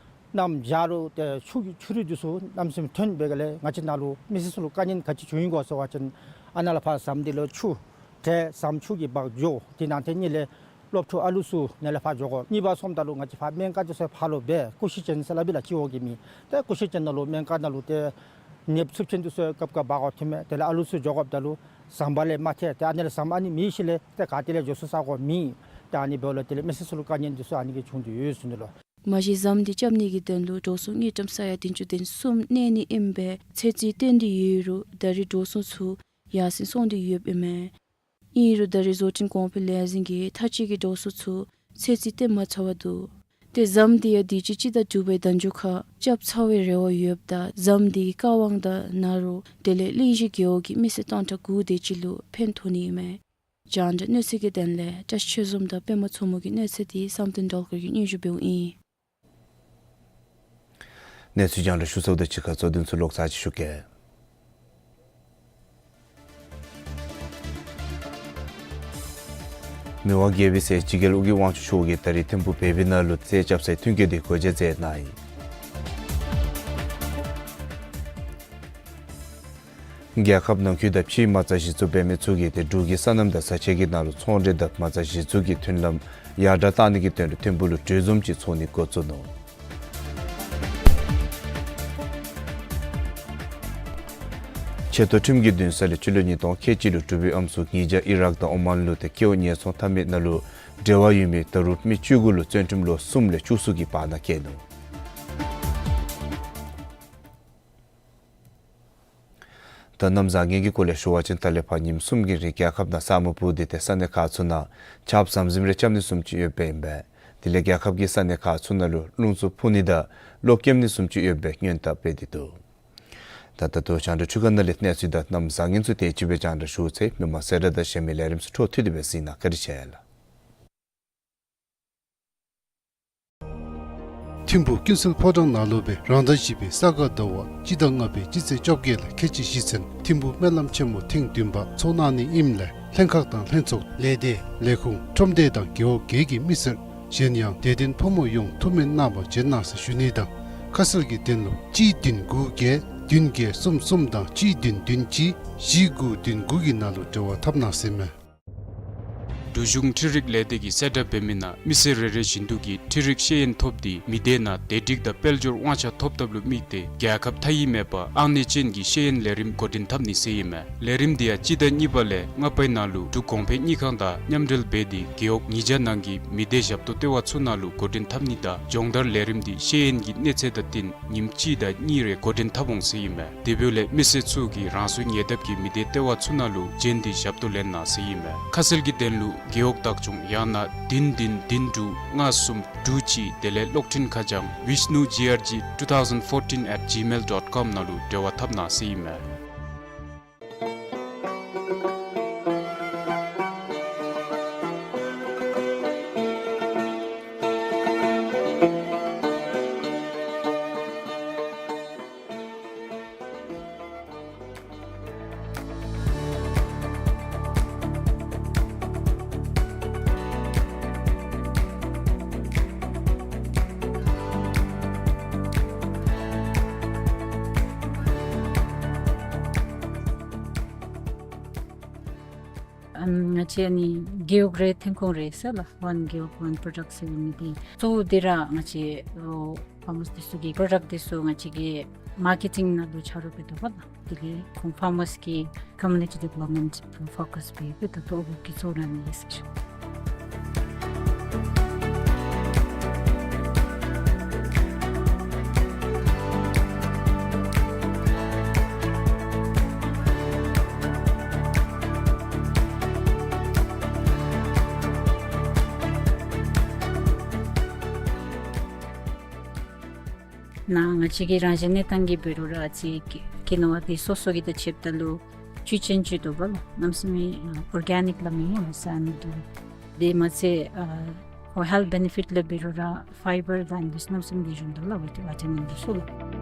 གནམ་བྱཱར་ལུ་ཏེ་ཆུ་གི་ཆུ་རུད་འདི་ཚུ་གནམ་མེད་ས་མེད་ཐོན་པའི་སྒང་ལས་ང་བཅས་ནཱ་ལུ་མི་སེར་ཚུ་ལུ་དཀའ་ངལ་ག་ཅི་བྱུང་ཡི་གོ་ཟེར་བ་ཅིན་ཨ་ནཱ་ལས་ཕར་ཟམ་འདི་ལུ་ཆུ་ཏེ་ཟམ་ཆུ་གིས་འབག་འགྱོ། དེ་ནང་ཏེ་གཉིས་ལས་སློབ་ཕྲུག་ཨ་ལུ་ཚུ་ནཱ་ལས་ཕར་འགྱོ་དགོ། གཉིས་པ་སོངམ་ད་ལུ་ང་བཅས་ཕར་སྨན་ཁང་འདི་ཚུ་ཕར་ལུ་སྦེ་ཀུ་ཤུ་ཅན་ཟེར་སླབ་ཨིན་ལགས་སྤྱི་འོག་གི་མིང་། ཏེ་ཀུ་ཤུ་ཅན་ནང་ལུ་སྨན་ཁང་ནང་ལུ་ཏེ་ ནདཔ་ཚུབ་ཆེན་འདི་ཚུ་སྐབས་སྐབས་འབག་དགོཔ་ཐོནམ་མས། དེ་ལས་ཨ་ལུ་ཚུ་འགྱོ་དགོཔ་ད་ལུ་ཟམ་པ་ལས་མ་ཐལ། ཏེ་ཨ་ནི་ལས་ཟམ་ཨ་ནི་མེད་ཞིནམ་ལས་ཏེ་ག་ཏེ་ལས་འགྱོ་ཚུགས་ས་གོ་མེད། ཏེ་ཨ་ནི་འབདཝ་ལས་དེ་ལས་མི་སེར་ཚུ་ལུ་དཀའ་ངལ་འདི་ཚུ་ཨ་ནི་གིས་བྱུང་སྟེ་ཡོད་ཟེར་ནི་ལོ། མ་གཞི་ཟམ་འདི་རྐྱབ་ནི་གི་དོན་ལུ་འགྲོ་སོང་དངུལ་ཀྲམ་ས་ཡ་བདུན་ཅུ་དོན་གསུམ་གནས་ནི་ཨིན་པས། ཚོད་རྩིས་བཏོན་ཏེ་ཡོད་རུང་ད་རེས་འགྲོ་སོང་ཚུ་ཡར་སེང་སོང་སྟེ་ཡོདཔ་ཨིན་མས། ཨིན་རུང་ད་རེས་བཟོ་སྐྲུན་གོང་འཕེལ་ལས་འཛིན་གྱིས་མཐའ་དཔྱད་ཀྱི་འགྲོ་སོང་ཚུ་ཚོད་རྩིས་བཏོན་མ་ཚར་བར་འདུག། ཏེ་ཟམ་འདི་ཡང་དུས་ཅི་སྤྱི་ཟླ་དྲུག་པའི་ཟླ་མཇུག་ཁར་རྐྱབ་ཚར་བའི་རེ་བ་ཡོདཔ་ད་ཟམ་འདི་གི་བཀའ་དབང་དང་ན་རོ་དེ་ལས་གླིང་བཞི་རྒེད་འོག་གི་མི་སེར་སྟོང་ཕྲག་དགུ་དེ་ཅིག་ལུ་ཕན་ཐོགས་ནི་ཨིན་མས། རྒྱང་བསྒྲགས་གནས་ཚུལ་གྱི་དོན་ལས་བཀྲ་ཤིས་ཆོས་འཛོམས་དང་པདྨ་མཚོ་མོ་གི་གནས་ཚུལ་འདི་བསམ་གཏན་སྒྲོལ་དཀར་གྱིས་སྙན་ཞུ་འབདཝ་ཨིན། གནས་ཚུལ་རྒྱང་བསྒྲགས་ཞུ་ཚརཝ་དང་གཅིག་ཁར་གཙོ་དོན་ཚུ་ལོག་ཚར་ཅིག་ཞུ་གེ། མི་དབང་རྒྱལ་པོའི་སྲས་ཕྱི་རྒྱལ་ཨོ་རྒྱན་དབང་ཕྱུག་མཆོག་གིས་ད་རིས་ཐིམ་ཕུག་བེ་བི་ན་ལུ་རྩེ་རྐྱབ་སའི་མཐུན་རྐྱེན་འདི་སྒོ་འབྱེད་མཛད་གནང་ཡི། རྒྱལ་ཁབ་ནང་ཁུལ་དང་ཕྱིའི་མ་རྩ་གཞི་བཙུགས་འབད་མི་ཚུ་གིས་ཏེ་འབྲུག་གི་སོ་ནམ་དང་བཟའ་ཆས་ཀྱི་ནང་ལུ་ཚོང་འབྲེལ་དང་མ་རྩ་གཞི་བཙུགས་ཀྱི་མཐུན་ལམ་ཡར་དྲག་གཏང་ནི་གི་དོན་ལུ་ཐིམ་ཕུག་ལུ་གྲོས་འཛོམས་ཅིག་ཚོགས་ནི་འགོ་བཙུགས་ནུག། ཆེ་མཐོ་ཁྲིམས་ཀྱི་འདུན་ས་ལས་སྤྱི་ལོ་ཉིས་སྟོང་ཁལ་གཅིག་ལུ་གྲུབ་པའི་ཨམ་སྲུ་ཉིས་བརྒྱ་ཨི་རག་དང་ཨོ་མཱན་ལུ་ཏེ་ཁེའུ་ཉེན་སྲུང་འཐབ་མི་ནང་ལུ་འབྲེལ་བ་ཡོད་མི་ད་རུང་མི་བཅུ་དགུ་ལུ་བཙོན་ཁྲིམས་ལོ་གསུམ་ལས་བཅུ་གསུམ་གྱི་བར་ན་བཀལ་ནུག། ད་གནམ་བཟང་ངན་གྱི་སྐོར་ལས་ཞུ་བ་ཅིན་ད་ལས་ཕར་ཉིནམ་གསུམ་གྱི་རིང་རྒྱལ་ཁབ་ནང་ས་སྨུག་སྤུབས་ཏེ་ཏེ་ས་གནས་ཁག་ཚུ་ནང་ཆརཔ་ཟམ་ཟིམ་རེ་རྐྱབ་ནི་བཟུམ་ཅིག་ཡོདཔ་ཨིན་པས། དེ་ལས་རྒྱལ་ཁབ་ཀྱི་ས་གནས་ཁག་ཚུ་ནང་ལུ་རླུང་འཚུབ་འཕུ་ནི་དང་གློག་ཀེམ་ནི་བཟུམ་ཅིག་ཡོད་པའི་སྔོན་བརྡ་སྤེལ་ཏེ་འདུག། ད་ད་ལྟོ་རྒྱང་བསྒྲགས་ཁྲི་ཀ་ནང་ལས་གནས་ཚུལ་དང་གནམ་བཟང་ངན་ཚུ་དེ་ཅིག་སྦེ་རྒྱང་བསྒྲགས་ཞུ་ཚར་ཡི། མི་མང་གསལ་བསྒྲགས་དང་གཞན་མི་ལས་རིམ་ཚུ་འཕྲོ་མཐུད་དེ་སྦེ་གཟིགས་གནང། བཀའ་དྲིན་ཆེ་ལགས། ཐིམ་ཕུག་ཀུན་གསལ་ཕོ་བྲང་ནང་ལུ་སྦེ་རང་ཟླ་བཞི་པའི་ས་ག་ཟླ་བ་སྤྱི་ཟླ་ལྔ་པའི་སྤྱི་ཚེས་བཅོ་བརྒྱད་ལས་ཁལ་གཅིག་གཞི་ཚན་ཐིམ་ཕུག་སྨོན་ལམ་ཆེན་མོ་ཐེངས་བདུན་པ་ཚོགས་གནང་ནི་ཨིནམ་ལས་ལྷན་ཁག་དང་ལྷན་ཚོགས་ལས་སྡེ་ལས་ཁུངས་ཁྲོམ་སྡེ་དང་རྒེད་འོག་བརྒྱད་ཀྱི་མི་སེར་གཞན་ཡང་དད་ལྡན་ཕོ་མོ་ཡོངས་ཐུགས་སྨོན་གནང་བར་བྱོན་གནང་ཟེར་ཞུ་ནི་དང་ཁ་གསལ་གྱི་དོན་ལུ་གཅིག་བདུན་དགུ་བརྒྱད་བདུན་བརྒྱད་གསུམ་གསུམ་དང་གཅིག་བདུན་བདུན་གཅིག་བཞི་དགུ་བདུན་དགུ་གི་ནང་ལུ་འབྲེལ་བ་འཐབ་གནང་ཟེར་མས། འབྲུག་གཞུང་འཕྲུལ་རིག་ལས་སྡེ་གིས་གསལ་བསྒྲགས་འབད་མི་ནང་མི་སེར་རེ་རེ་བཞིན་དུ་གིས་འཕྲུལ་རིག་ཤེས་ཡོན་ཐོབ་སྟེ་མི་སྡེ་ནང་བདེ་སྒྲིག་དང་དཔལ་འབྱོར་དབང་ཆ་ཐོབ་ཐབས་ལུ་དམིགས་ཏེ་རྒྱལ་ཁབ་མཐའ་དབྱིབས་མེད་པ་ཨང་གནས་ཅན་གྱི་ཤེས་ཡོན་ལས་རིམ་འགོ་འདྲེན་འཐབ་ནི་ཟེར་ཨིན་མས། ལས་རིམ་འདི་ཡང་སྤྱི་ཟླ་གཉིས་པ་ལས་ལྔ་པའི་ནང་ལུ་འབྲུག་གོང་འཕེལ་དངུལ་ཁང་དང་མཉམ་འབྲེལ་འབད་དེ་རྒེད་འོག་ཉིས་བརྒྱ་ནང་གི་མི་སྡེ་ཞབས་ཏོག་ལྟེ་བ་ཚུ་ནང་ལུ་འགོ་འདྲེན་འཐབ་ནི་དང་སྦྱོང་བརྡར་ལས་རིམ་འདི་ཤེས་ཡོན་གྱི་གནས་ཚད་དང་བསྟུན་ཉིནམ་གཅིག་དང་གཉིས་རེ་འགོ་འདྲེན་འཐབ་འོང་ཟེར་ཨིན་མས། དེ་འབདཝ་ལས་མི་སེར་ཚུ་གིས་རང་སོའི་ཉེ་འདབས་ཀྱི་མི་སྡེ་ལྟེ་བ་ཚུ་ནང་ལུ་བྱོན་ཏེ་ཞབས་ཏོག་ལེན་གནང་ཟེར་ཨིན་མས། ཁ་གསལ་གྱི་དོན་ལུ་རྒེད་འོག་བདག་སྐྱོང་ཡང་ན་བདུན་བདུན་བདུན་དྲུག་ལྔ་གསུམ་དྲུག་གཅིག་དེ་ལས་གློག་འཕྲིན་ཁ་བྱང་vishnu G R G two thousand fourteen at gmail dot com ནང་ལུ་འབྲེལ་བ་འཐབ་གནང་ཟེར་ཨིན་མས། ཨམ་ང་བཅས་ཨ་ནི་རྒེད་འོག་རེ་ཐོན་ཁུངས་རེ་ཟེར་ལགས། One Gewog One Product ཟེར་མི་འདི་གཙོ་བོ་འདི་ར་ང་བཅས་ཨོ་ཕཱར་མརསི་འདི་ཚུ་གི་པྲོ་ཌཀཊ་འདི་ཚུ་ང་བཅས་ཀྱིས་མར་ཀེ་ཊིང་ནང་ལུ་ཆ་རོགས་འབད་དོ་བ་ལགས། དེ་ལས་ཁོང་ཕཱར་མརསི་གི་ཀོ་མིའུ་ནི་ཊི་ཌི་ཝེ་ལོབ་མེནཊ་ཕོ་ཀཱསི་འབད་འབད་དོ་བ། ཨོ་གི་གཙོ་བོ་ར་ཨ་ནི་ཨིན་ཟེར་ཞུ། ནཱ་ང་བཅས་ཀྱི་རང་བཞིན་གནས་སྟངས་ཀྱི་འབད་རུང་ར་ཨ་ཙི་ཀི་ཀི་ནོ་བ་འདི་སོ་སོ་གི་དང་ཕྱདཔ་ད་ལུ་བཅུད་ཅན་ཅིག་འདུག་པ་ལགས། གནམ་མེད་ས་མེད་ཨོར་གེ་ནིཀ་སླབ་མི་ཨིན་ལགས། ཨ་ནི་འདི་དེ་མ་ཚད་ཨ་ཁོ་ཧེལཐ་བེ་ནི་ཕིཊ་ལུ་འབད་རུང་ར་ཕའི་བར་དང་འདི་ཚུ་གནམ་མེད་ས་མེད་ཅིག་འདུག་ལགས། ཝི་ཊ་མིན་འདི་ཚུ་ལགས།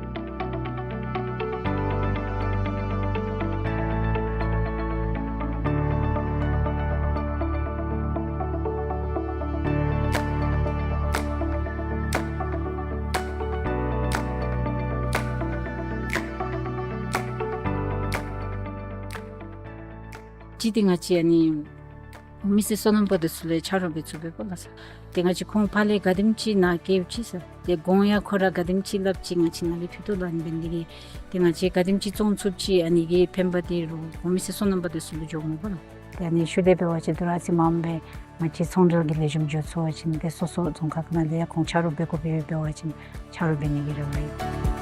གཅིག་འདི་ང་བཅས་ཨ་ནི་མི་སེར་སོ་ནམ་པ་འདི་ཚུ་ལས་ཆ་རོགས་འབད་ཚུགས་པས་པ་ལགས། ཏེ་ང་བཅས་ཁོང་ཕར་ལས་ག་དེམ་ཅིག་ནཱ་བསྐྱལཝ་ཅིག་ཟེར་ ཏེ་གོང་ཡང་ཁོ་ར་ག་དེམ་ཅིག་སླབ་ཅི་ང་བཅས་ནཱ་ལས་ཕུལ་དོ་ལགས། ཨ་ནི་འབད་ནི་དེ་གིས་ཏེ་ང་བཅས་ག་དེམ་ཅིག་བཙོང་ཚུགས་ཅི་ཨ་ནི་གི་ཕན་པ་དེ་རུང་གོང་མའི་ཚེ་སོ་ནམ་པ་དེ་ཚུ་ལུ་འགྱོཝ་མས་པ་ལགས། ཏེ་ཨ་ནི་ཤུལ་ལས་འབད་བ་ཅིན་དོ་རུང་ཨ་ཙི་མངམ་སྦེ་ང་བཅས་ཚོང་འབྲེལ་གྱི་ལེགས་ཤོམ་འགྱོ་ཚུགས་པ་ཅིན་ཏེ་སོ་སོ་རྫོང་ཁག་ནང་ལས་ཡང་ཁོང་ཆ་རོགས་འབད་དགོཔ་ཡོདཔ་འབད་བ་ཅིན་ཆ་རོགས་འབད་ནི་གི་རེ་བ་ཡོད།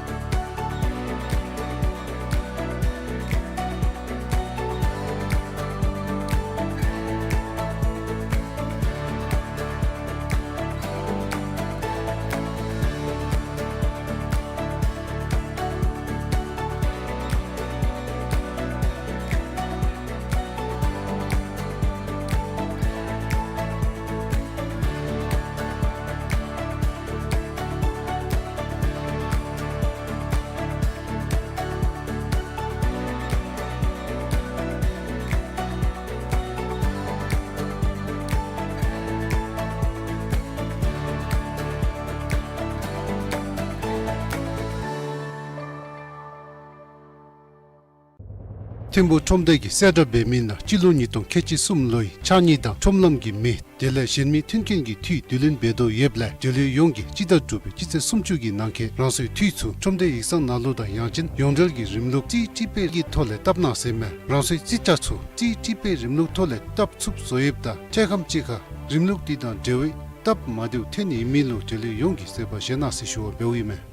ཐིམ་ཕུག་ཁྲོམ་སྡེ་གིས་གསལ་བསྒྲགས་འབད་མི་ནང་སྤྱི་ལོ་ཉིས་སྟོང་ཁལ་གཅིག་གསུམ་ལོའི་ཕྱགས་སྙིགས་དང་ཁྲོམ་ལམ་གྱི་མེ་དེ་ལས་གཞན་མི་མཐུན་རྐྱེན་གྱི་འཐུས་བསྡུ་ལེན་འབད་དོ་ཡོདཔ་ལས་འབྲེལ་ཡོད་ཡོངས་ཀྱིས་སྤྱི་ཟླ་དྲུག་པའི་སྤྱི་ཚེས་སུམ་ཅུ་གི་ནང་འཁོད་རང་སོའི་འཐུས་ཚུ་ཁྲོམ་སྡེ་ཡིག་ཚང་ནང་ལུ་དང་ཡང་ཅིན་ཡོངས་འབྲེལ་གྱི་རིམ་ལུགས་རྩིས་སྤྲོད་པའི་གི་ཐོག་ལས་བཏབ་གནང་ཟེར་མས། རང་སོའི་རྩིས་ཆ་ཚུ་རྩིས་སྤྲོད་པའི་རིམ་ལུགས་ཐོག་ལས་བཏབ་ཚུགསཔ་བཟོ་ཡོདཔ་ད་འཕྲལ་ཁམས་ཅིག་ཁར་རིམ་ལུགས་དེ་དང་འབྲེལ་བའི་སྟབས་མ་བདེཝ་ཐོན་ནི་ཨིན་མི་ལུ་འབྲེལ་ཡོད་ཡོངས་ཀྱིས་བཟོད་པ་བཞེས་གནང་ཟེར་ཞུ་བ་འབདཝ་ཨིན་མས།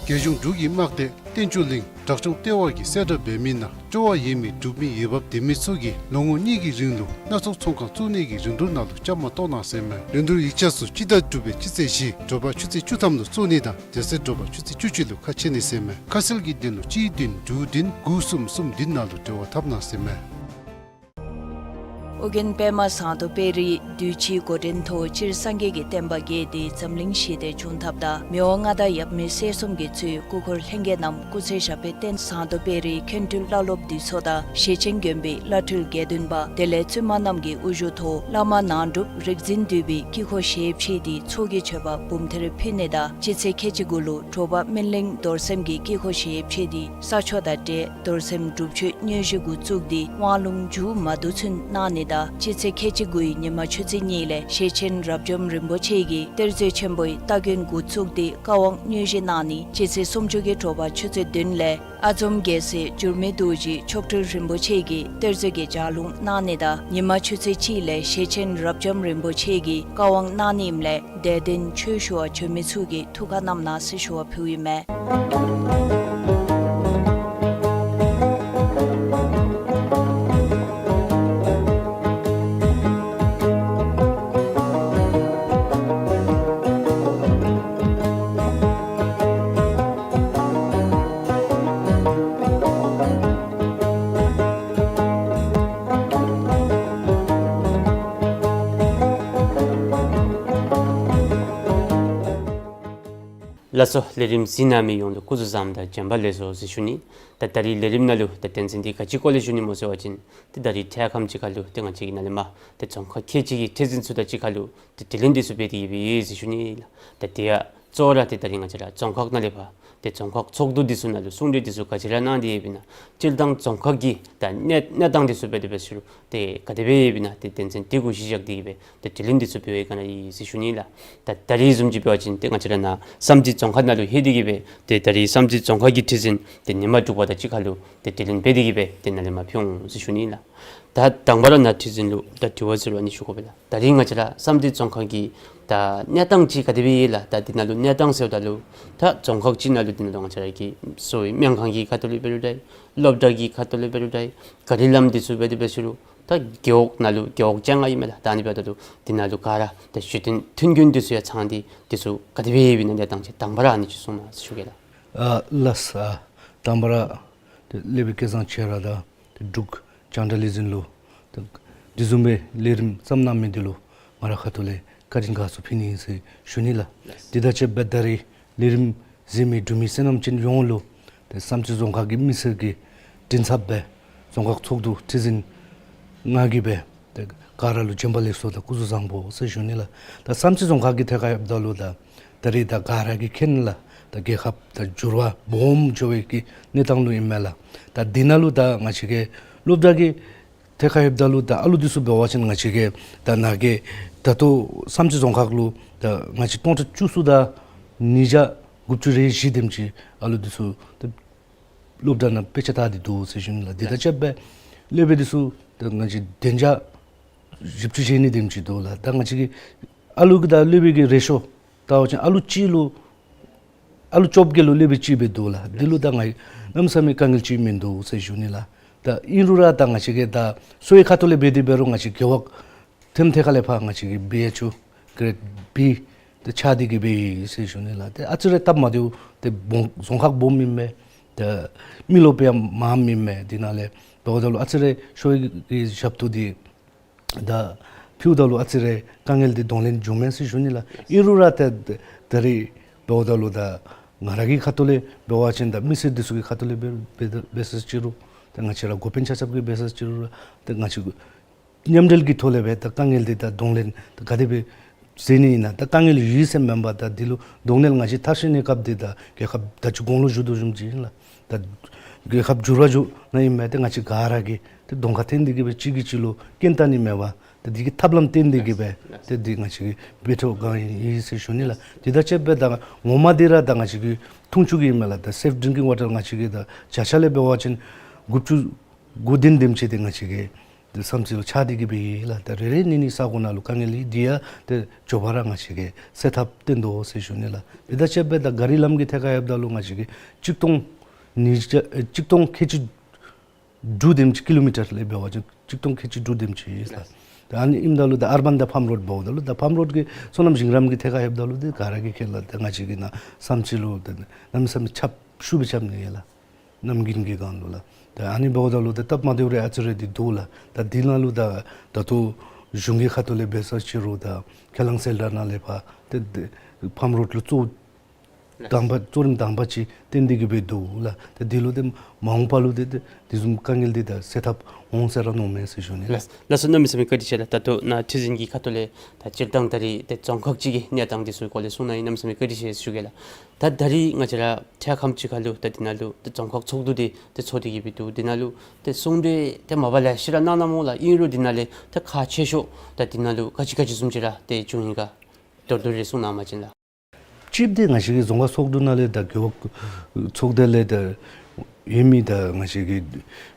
རྒྱལ་གཞུང་འབྲུག་གི་དམག་སྡེ་བསྟན་ཆོས་གླིང་བྲག་ཆུང་ལྟེ་བ་གིས་གསལ་བསྒྲགས་འབད་མི་ནང་སྤྲོ་བ་ཡོད་མི་འབྲུག་མི་འོས་འབབ་ལྡན་མི་ཚུ་གིས་ལོ་ངོ་གཉིས་ཀྱི་རིང་ལུ་སྣ་ཚོགས་ཚོང་ཁང་བཙུགས་ནི་གི་རིན་བསྡུར་ནང་ལུ་བཅའ་མར་གཏོགས་གནང་ཟེར་མས། རིན་བསྡུར་ཡིག་ཆ་ཚུ་སྤྱི་ཟླ་དྲུག་པའི་སྤྱི་ཚེས་བཞི་དྲོ་པ་ཆུ་ཚོད་བཅུ་ཐམ་ལུ་བཙུགས་ནི་དང་དེ་ཚེ་དྲོ་པ་ཆུ་ཚོད་བཅུ་གཅིག་ལུ་ཁ་ཕྱེ་ནི་ཟེར་མས། ཁ་གསལ་གྱི་དོན་ལུ་སྤྱིའི་བདུན་དྲུག་བདུན་དགུ་གསུམ་གསུམ་བདུན་ནང་ལུ་འབྲེལ་བ་འཐབ་གནང་ཟེར་མས། ཨོ་རྒྱན་པདྨ་ཟངས་མདོག་དཔལ་རི་གདུལ་བྱའི་འགོ་འདྲེན་ཐོག་སྤྱིར་སངས་རྒྱས་ཀྱི་བསྟན་པ་རྒྱས་ཏེ་འཛམ་གླིང་ཞི་བདེ་འབྱུང་ཐབས་དང་མི་དབང་མངའ་བདག་ཡབ་མེས་སྲས་གསུམ་གྱིས་གཙོས་སྐུ་འཁོར་ལྷན་རྒྱས་རྣམས་སྐུ་ཚེ་ཞབས་པད་བརྟན། ཟངས་མདོག་དཔལ་རིའི་མཁན་སྤྲུལ་བླ་སློབ་འདུས་ཚོགས་དང་ཞེ་ཆེན་དགོན་པའི་བླ་སྤྲུལ་དགེ་འདུན་པ་དེ་ལས་བཙུན་མ་རྣམས་ཀྱི་དབུ་བཞུགས་ཐོག་བླ་མ་ནང་སྒྲུབ་རིག་འཛིན་འདུས་པའི་དཀྱིལ་འཁོར་ཞལ་ཕྱེ་སྟེ་ཚོགས་ཀྱི་མཆོད་པ་འབུམ་ཐེར་ཕུལ་ནི་དང་སྤྱི་ཚེས་ཁལ་གཅིག་དགུ་ལུ་དྲོ་པ་སྨིན་གླིང་རྡོར་སེམས་ཀྱི་དཀྱིལ་འཁོར་ཞལ་ཕྱེ་སྟེ་ས་ཆོག་དང་འབྲེལ་རྡོར་སེམས་སྒྲུབ་མཆོད་དངོས་གཞི་འགོ་བཙུགས་ཏེ་དབང་ལུང་མཇུག་མ་བསྡུ་ཚུན་གནང་ནི་དང་སྤྱི་ཚེས་ཁལ་གཅིག་དགུའི་ཉི་མ་ཆུ་ཚོད་གཉིས་ལས་ཞེ་ཆེན་རབ་འབྱམས་རིན་པོ་ཆེ་གིས་གཏེར་མཛོད་ཆེན་པོའི་སྟ་གོན་འགོ་བཙུགས་ཏེ་བཀའ་དབང་དངོས་གཞི་གནང་ནི། སྤྱི་ཚེས་སུམ་ཅུ་གི་དྲོ་པ་ཆུ་ཚོད་བདུན་ལས་ཨ་འཛོམས་རྒྱལ་སྲས་འགྱུར་མེད་རྡོ་རྗེ་མཆོག་སྤྲུལ་རིན་པོ་ཆེ་གིས་གཏེར་མཛོད་ཀྱི་ལྗགས་ལུང་གནང་ནི་དང་ཉི་མ་ཆུ་ཚོད་གཅིག་ལས་ཞེ་ཆེན་རབ་འབྱམས་རིན་པོ་ཆེ་གིས་བཀའ་དབང་གནང་ནི་ཨིནམ་ལས་དད་ལྡན་ཆོས་ཞུ་བར་བྱོན་མི་ཚུ་གིས་ཐུགས་ཁར་བསྣམས་གནང་ཟེར་ཞུ་བ་ཕུལཝ་ཨིན་མས། ལགས་སོ། ལས་རིམ་གཟིགས་གནང་མི་ཡོངས་ལུ་སྐུ་གཟུགས་བཟང་དང་བྱོན་པ་ལེགས་སོ་ཟེར་ཞུ་ནི། ད་ད་རིས་ལས་རིམ་ནང་ལུ་ད་དོན་ཚན་འདི་ག་ཅི་སྐོར་ལས་ཞུ་ནི་སྨོ་ཟེར་བ་ཅིན་ཏེ་ད་རིས་འཕྲལ་ཁམས་ཅིག་ཁར་ལུ་ཏེ་ང་བཅས་ཀྱི་ནཱ་ལས་མར་ཏེ་རྫོང་ཁག་ཁལ་གཅིག་གི་ཁྲི་འཛིན་ཚུ་དང་གཅིག་ཁར་ལུ་ཏེ་དྲི་ལན་འདི་ཚུ་འབད་དེ་ཡོད་པས་ཟེར་ཞུ་ནི་ལགས། ད་དེ་ཡང་གཙོ་བོ་ར་ཏེ་ད་རིས་ང་བཅས་ར་རྫོང་ཁག་ནང་ལས་ཕར་ཏེ་རྫོང་ཁག་ཚོགས་འདུ་འདི་ཚུ་ནང་ལུ་གསུང་གྲོས་འདི་ཚུ་ག་ཅི་ར་གནང་སྟེ་ཡོདཔ་ཨིན་ན། སྤྱིར་བཏང་རྫོང་ཁག་གི་ད་གནས་གནས་སྟངས་འདི་ཚུ་འབད་དེ་འབད་ཞུ་རུང་ཏེ་ག་དེ་སྦེ་ཡོདཔ་ཨིན་ན་ཏེ་དོན་ཚན་འདི་གུ་གཞི་བཞག་སྟེ་གི་སྦེ་ཏེ་དྲི་ལན་འདི་ཚུ་འབད་བའི་སྒང་ལས་ཨིན་ཟེར་ཞུ་ནི་ལགས། ད་ད་རིས་བཟུམ་ཅིག་འབད་བ་ཅིན་ཏེ་ང་བཅས་ར་ནཱ་བསམ་རྩེ་རྫོང་ཁག་ནང་ལུ་ལྷོད་དེ་གི་སྦེ་ཏེ་ད་རིས་བསམ་རྩེ་རྫོང་ཁག་གི་ཁྲི་འཛིན་ཏེ་ཉི་མ་དྲུག་པ་དང་གཅིག་ཁར་ལུ་ཏེ་དྲི་ལན་འབད་དེ་གི་སྦེ་ཏེ་ནཱ་ལས་མར་ཕུལ་འོང་ཟེར་ཞུ་ནི་ལགས། ད་དང་པ་ར་ནཱ་ཁྲི་འཛིན་ལུ་ད་དྲི་བ་ཟེར་བ་ནི་ཞུ་དགོ་པས་ལགས། ད་རིས་ང་བཅས་ར་བསམ་རྩེ་རྫོང་ཁག་གི་ད་གནས་སྟངས་ཅིག་ག་དེ་སྦེ་ཡོད་ལགས། ད་འདི་ནང་ལུ་གནས་སྟངས་ཟེརཝ་ད་ལུ་ད་རྫོང་ཁག་ཅིག་ནང་ལུ་འདི་ནང་ལུ་ང་བཅས་ར་གི་གསོ་བའི་སྨན་ཁང་གི་ཁ་ཐུག་ལུ་འབད་རུང་འདྲ་སློབ་གྲྭ་གི་ཁ་ཐུག་ལུ་འབད་རུང་འདྲ་གཱ་རི་ལམ་འདི་ཚུ་འབད་དེ་འབད་ཞུ་རུང་ད་རྒེད་འོག་ནང་ལུ་རྒེད་འོག་བཅོ་ལྔ་ཨིན་མས་ལགས། ད་ཨ་ནི་འབདཝ་ད་ལུ་འདི་ནང་ལུ་ག་ར་ད་ཞུ་རྟེན་མཐུན་རྐྱེན་འདི་ཚུ་ཡང་ཚང་སྟེ་འདི་ཚུ་ག་དེ་སྦེ་ཡོདཔ་ཨིན་ན་གནས་སྟངས་ཅིག་དང་པ་ར་ཨ་ནི་ཅིག་གསུང་གནང་ཞུ་གེ་ལགས། ཨ་ལགས་སོ། དང་པ་ར་ཏེ་སློབ་དཔོན་སྐལ་བཟང་ཆེ་ར་དང་ཏེ་འབྲུག་རྒྱང་བསྒྲགས་ལས་འཛིན་ལུ་ཏེ་འདི་བཟུམ་སྦེ་ལས་རིམ་བརྩམས་གནང་མི་འདི་ལུ་ང་རའི་ཁ་ཐུག་ལས་བཀའ་དྲིན་དགའ་ཚོར་ཕུལ་ནི་ཨིན་ཟེར་ཞུ་ནི་ལགས། ལགས། དེ་དང་གཅིག་ཁར་ད་རིས་ལས་རིམ་གཟིགས་མི་འབྲུག་མི་སོ་ནམ་ཅན་ཡོངས་ལུ་ཏེ་བསམ་རྩེ་རྫོང་ཁག་གི་མི་སེར་གྱི་མགྲིན་ཚབ་སྦེ་རྫོང་ཁག་ཚོགས་འདུ་ཁྲི་འཛིན་ང་གིས་སྦེ་ཏེ་ག་ར་ལུ་བྱོན་པ་ལེགས་སོ་དང་སྐུ་གཟུགས་བཟང་པོ་ཟེར་ཞུ་ནི་ལགས། ད་བསམ་རྩེ་རྫོང་ཁག་གི་ཐད་ཁར་ཡོདཔ་ད་ལུ་ད་ད་རིས་ད་ག་ར་གིས་མཁྱེན་ལགས། ད་རྒྱལ་ཁབ་ད་འགྱུར་བ་སྦོམ་འགྱོ་བའི་གི་གནས་སྟངས་ལུ་ཨིན་མས་ལགས། ད་འདི་ནང་ལུ་ད་ང་བཅས་ཀྱི་སློབ་གྲྭ་གི་ཐད་ཁར་ཡོདཔ་ད་ལུ་ད་ཨ་ལུ་འདི་ཚུ་འབད་བ་ཅིན་ང་བཅས་ཀྱི་ད་ནཱ་གི་ད་ལྟོ་བསམ་རྩེ་རྫོང་ཁག་ལུ་ད་ང་བཅས་སྟོང་ཕྲག་བཅུ་གསུམ་དང་ ཉིས་བརྒྱ་དགུ་བཅུ་རེ་བཞི་དེམ་ཅིག་ཨ་ལུ་འདི་ཚུ་ཏེ་སློབ་གྲྭ་ནང་དཔེ་ཆ་ལྟ་སྟེ་འདུག་ཟེར་ཞུ་ནི་ལགས། དེ་དང་གཅིག་ཁར་སློབ་དཔོན་འདི་ཚུ་ཏེ་ང་བཅས་བདུན་བརྒྱ་བཞི་བཅུ་ཞེ་གཉིས་དེམ་ཅིག་འདུག་ལགས། ད་ང་བཅས་ཀྱི་ཨ་ལུ་གི་དང་སློབ་དཔོན་གྱི་རེ་ཤོ་ལྟ་བ་ཅིན་ཨ་ལུ་གཅིག་ལུ་ཨ་ལུ་བཅོ་བརྒྱད་ལུ་སློབ་དཔོན་གཅིག་སྦེ་འདུག་ལགས། འདི་ལུ་ད་ང་གནམ་མེད་ས་མེད་དཀའ་ངལ་ཅིག་མིན་འདུག་ཟེར་ཞུ་ནི་ལགས། ད་ཨིན་རུང་ར་ད་ང་བཅས་ཀྱི་ད་གསོ་བའི་ཁ་ཐུག་ལས་འབད་དེ་འབད་རུང་ང་བཅས་རྒེད་འོག་ཐེམ་ཐེ་ཁ་ལས་ཕར་ང་བཅས་ཀྱི་བི་ཨེཆ་ཡུ་གྲེཌ་བི་ད་ཆགས་ཏེ་གི་སྦེ་ཡོད་ཟེར་ཞུ་ནི་ལགས། ཏེ་ཨ་ཙི་རེ་སྟབས་མ་བདེཝ་ཏེ་སྦོམ་རྫོང་ཁག་སྦོམ་ཨིན་མས། ད་མི་རློབས་ཡང་མངམ་ཨིན་མས། དེ་ནང་ལས་འབདཝ་ད་ལུ་ཨ་ཙི་རེ་ཤོ་གི་ཞབས་ཏོག་འདི་ད་ཕུལཝ་ད་ལུ་ཨ་ཙི་རེ་དཀའ་ངལ་འདི་གདོང་ལེན་འབྱུངམ་མས་ཟེར་ཞུ་ནི་ལགས། ཨིན་རུང་ར་ད་ད་རེས་འབདཝ་ད་ལུ་ད་ང་ར་གི་ཁ་ཐུག་ལས་འབད་བ་ཅིན་ད་མི་སེར་འདི་ཚུ་གི་ཁ་ཐུག་ལས་འབད་འབད་འབད་ས་ཅིག་རུང་ད་ང་བཅས་ར་འགོ་དཔོན་ཆ་ཁྱབ་ཀྱིས་འབད་ས་ཅིག་རུང་ར་ད་ང་བཅས་མཉམ་འབྲེལ་གྱི་ཐོག་ལས་སྦེ་ད་དཀའ་ངལ་འདི་ད་གདོང་ལེན་ད་ག་དེ་སྦེ་མཛད་ནི་ཨིན་ན། ད་དཀའ་ངལ་ཡོད་ཟེར་མེན་པར་ད་འདི་ལུ་གདོང་ལེན་ང་བཅས་མཐར་ཕྱིན་གནས་སྐབས་འདི་ད་རྒྱལ་ཁབ་ད་ཅི་གོང་ལུ་ཞུ་དོ་བཟུམ་ཅིག་ཨིན་ལགས། ད་རྒྱལ་ཁབ་འགྱུར་བ་འགྱོ་ནི་ཨིན་མས། ཏེ་ང་བཅས་ག་ར་གིས་ཏེ་གདོང་ཁར་བསྟན་ཏེ་གི་སྦེ་གཅིག་གིས་གཅིག་ལུ་རྐྱེན་བཏང་ནི་མེད་པར་ཏེ་འདི་གི་ཐབས་ལམ་བསྟན་ཏེ་གི་སྦེ་ཏེ་འདི་ང་བཅས་ཀྱིས་འབད་འཕྲོ་གང་ཡིན་ཟེར་ཞུ་ནི་ལགས། དེ་དང་གཅིག་ཁར་སྦེ་ད་ངོ་མ་འདི་ར་ད་ང་བཅས་ཀྱིས་འཐུང་ཆུ་གི་ཨིན་མས་ལགས། ད་སེཕ་ཌིང་ཀིང་ཝ་ཊར་ང་བཅས་ཀྱིས་ད་བྱ་ཆ་ལས་འབད་བ་ཅིན་དགུ་བཅུ་གོ་བདུན་དེམ་ཅིག་ཏེ་ང་བཅས་ཀྱི་ཏེ་བསམ་རྩེ་ལུ་ཆགས་ཏེ་གི་སྦེ་ཡོད་ལགས། ད་རེ་རེ་གཉིས་གཉིས་ས་གོ་ནང་ལུ་དཀའ་ངལ་ཡོད། འདི་ཡང་ཏེ་མགྱོགས་པ་ར་ང་བཅས་ཀྱིས་སེལ་ཐབས་བཏོན་དོ་ཟེར་ཞུ་ནི་ལགས། དེ་དང་གཅིག་ཁར་སྦེ་ད་གཱ་རི་ལམ་གྱི་ཐད་ཁར་ཡོདཔ་ད་ལུ་ང་བཅས་ཀྱིས་གཅིག་སྟོང་ཉིས་བརྒྱ་ཨེ་གཅིག་སྟོང་ཁལ་གཅིག་དྲུག་དེམ་ཅིག་ཀི་ལོ་མི་ཊར་ལས་འབད་བ་ཅིན་གཅིག་སྟོང་ཁལ་གཅིག་དྲུག་དེམ་ཅིག་ཡོད་ལགས། ད་ཨ་ནི་ཨིནམ་ད་ལུ་ད་ཨར་བཱན་དང་ཕཱམ་རོཌ་འབདཝ་ད་ལུ་ད་ཕཱམ་རོཌ་ཀྱི་སོ་ནམ་ཞིང་རམ་གྱི་ཐད་ཁར་ཡོདཔ་ད་ལུ་ཏེ་ག་ར་གིས་མཁྱེན་ལགས། ད་ང་བཅས་ཀྱི་ནཱ་བསམ་རྩེ་ལུ་ད་གནམ་མེད་ས་མེད་ཁྱབ་ཤུགས་སྦེ་རྐྱབ་ནི་ཡོད་ལགས། གནམ་དགུན་གྱི་སྒང་ལུ་ལགས། ད་ཨ་ནི་འབདཝ་ད་ལུ་ད་སྟབས་མ་བདེཝ་རེ་ཨ་ཙི་རེ་འདི་འདུག་ལགས། ད་འདི་ནང་ལུ་ད་ད་ལྟོ་གཞུང་གི་ཁ་ཐུག་ལས་འབད་ས་ཅིག་རུང་ད་ཁ་ལང་སེལ་ད་ནང་ལས་ཕར་ཏེ་ཏེ་ཕཱམ་རོཌ་ལུ་གཙོ་དང་པ་གཙོ་རིམ་དང་པ་ཅིག་བཏོན་ཏེ་གི་སྦེ་འདུག་ལགས། ད་འདི་ལུ་ཏེ་མ་འོངས་པ་ལུ་ཏེ་ཏེ་དེ་བཟུམ་དཀའ་ངལ་འདི་ད་སེལ་ཐབས་འོང་ཟེར་ར་མནོཝ་མས་ཟེར་ཞུ་ནི་ལགས། ལགས་སོ། གནམ་མེད་ས་མེད་བཀའ་དྲིན་ཆེ་ལགས། ད་ལྟོ་ནཱ་ཁྲི་འཛིན་གྱི་ཁ་ཐུག་ལས་ད་སྤྱིར་བཏང་ད་རིས་ཏེ་རྫོང་ཁག་ཅིག་གི་གནས་སྟངས་འདི་ཚུ་སྐོར་ལས་གསུང་གནང་ཡི། གནམ་མེད་ས་མེད་བཀའ་དྲིན་ཆེ་ཞུ་གེ་ལགས། ད་ད་རིས་ང་བཅས་ར་འཕྲལ་ཁམས་ཅིག་ཁར་ལུ་ད་འདི་ནང་ལུ་ད་རྫོང་ཁག་ཚོགས་འདུ་འདི་ད་ཚོགས་ཏེ་གི་སྦེ་འདུག། འདི་ནང་ལུ་ད་གསུང་གྲོས་ད་མ་པ་ལེ་ཤ་ར་གནང་གནངམ་ལགས། ཨིན་རུང་འདི་ནང་ལས་ད་ཁག་ཆེ་ཤོས་ད་འདི་ནང་ལུ་ག་ཅི་ག་ཅི་བཟུམ་ཅིག་ར་ཏེ་བྱུང་ཡི་ག་མདོར་བསྡུས་རེ་གསུང་གནང་བ་ཅིན་ལགས། གཅིག་འདི་ང་བཅས་ཀྱི་རྫོང་ཁག་ཚོགས་འདུ་ནང་ལས་ད་རྒེད་འོག་ཚོགས་སྡེ་ལས་ད་ཡོད་མི་ད་ང་བཅས་ཀྱི་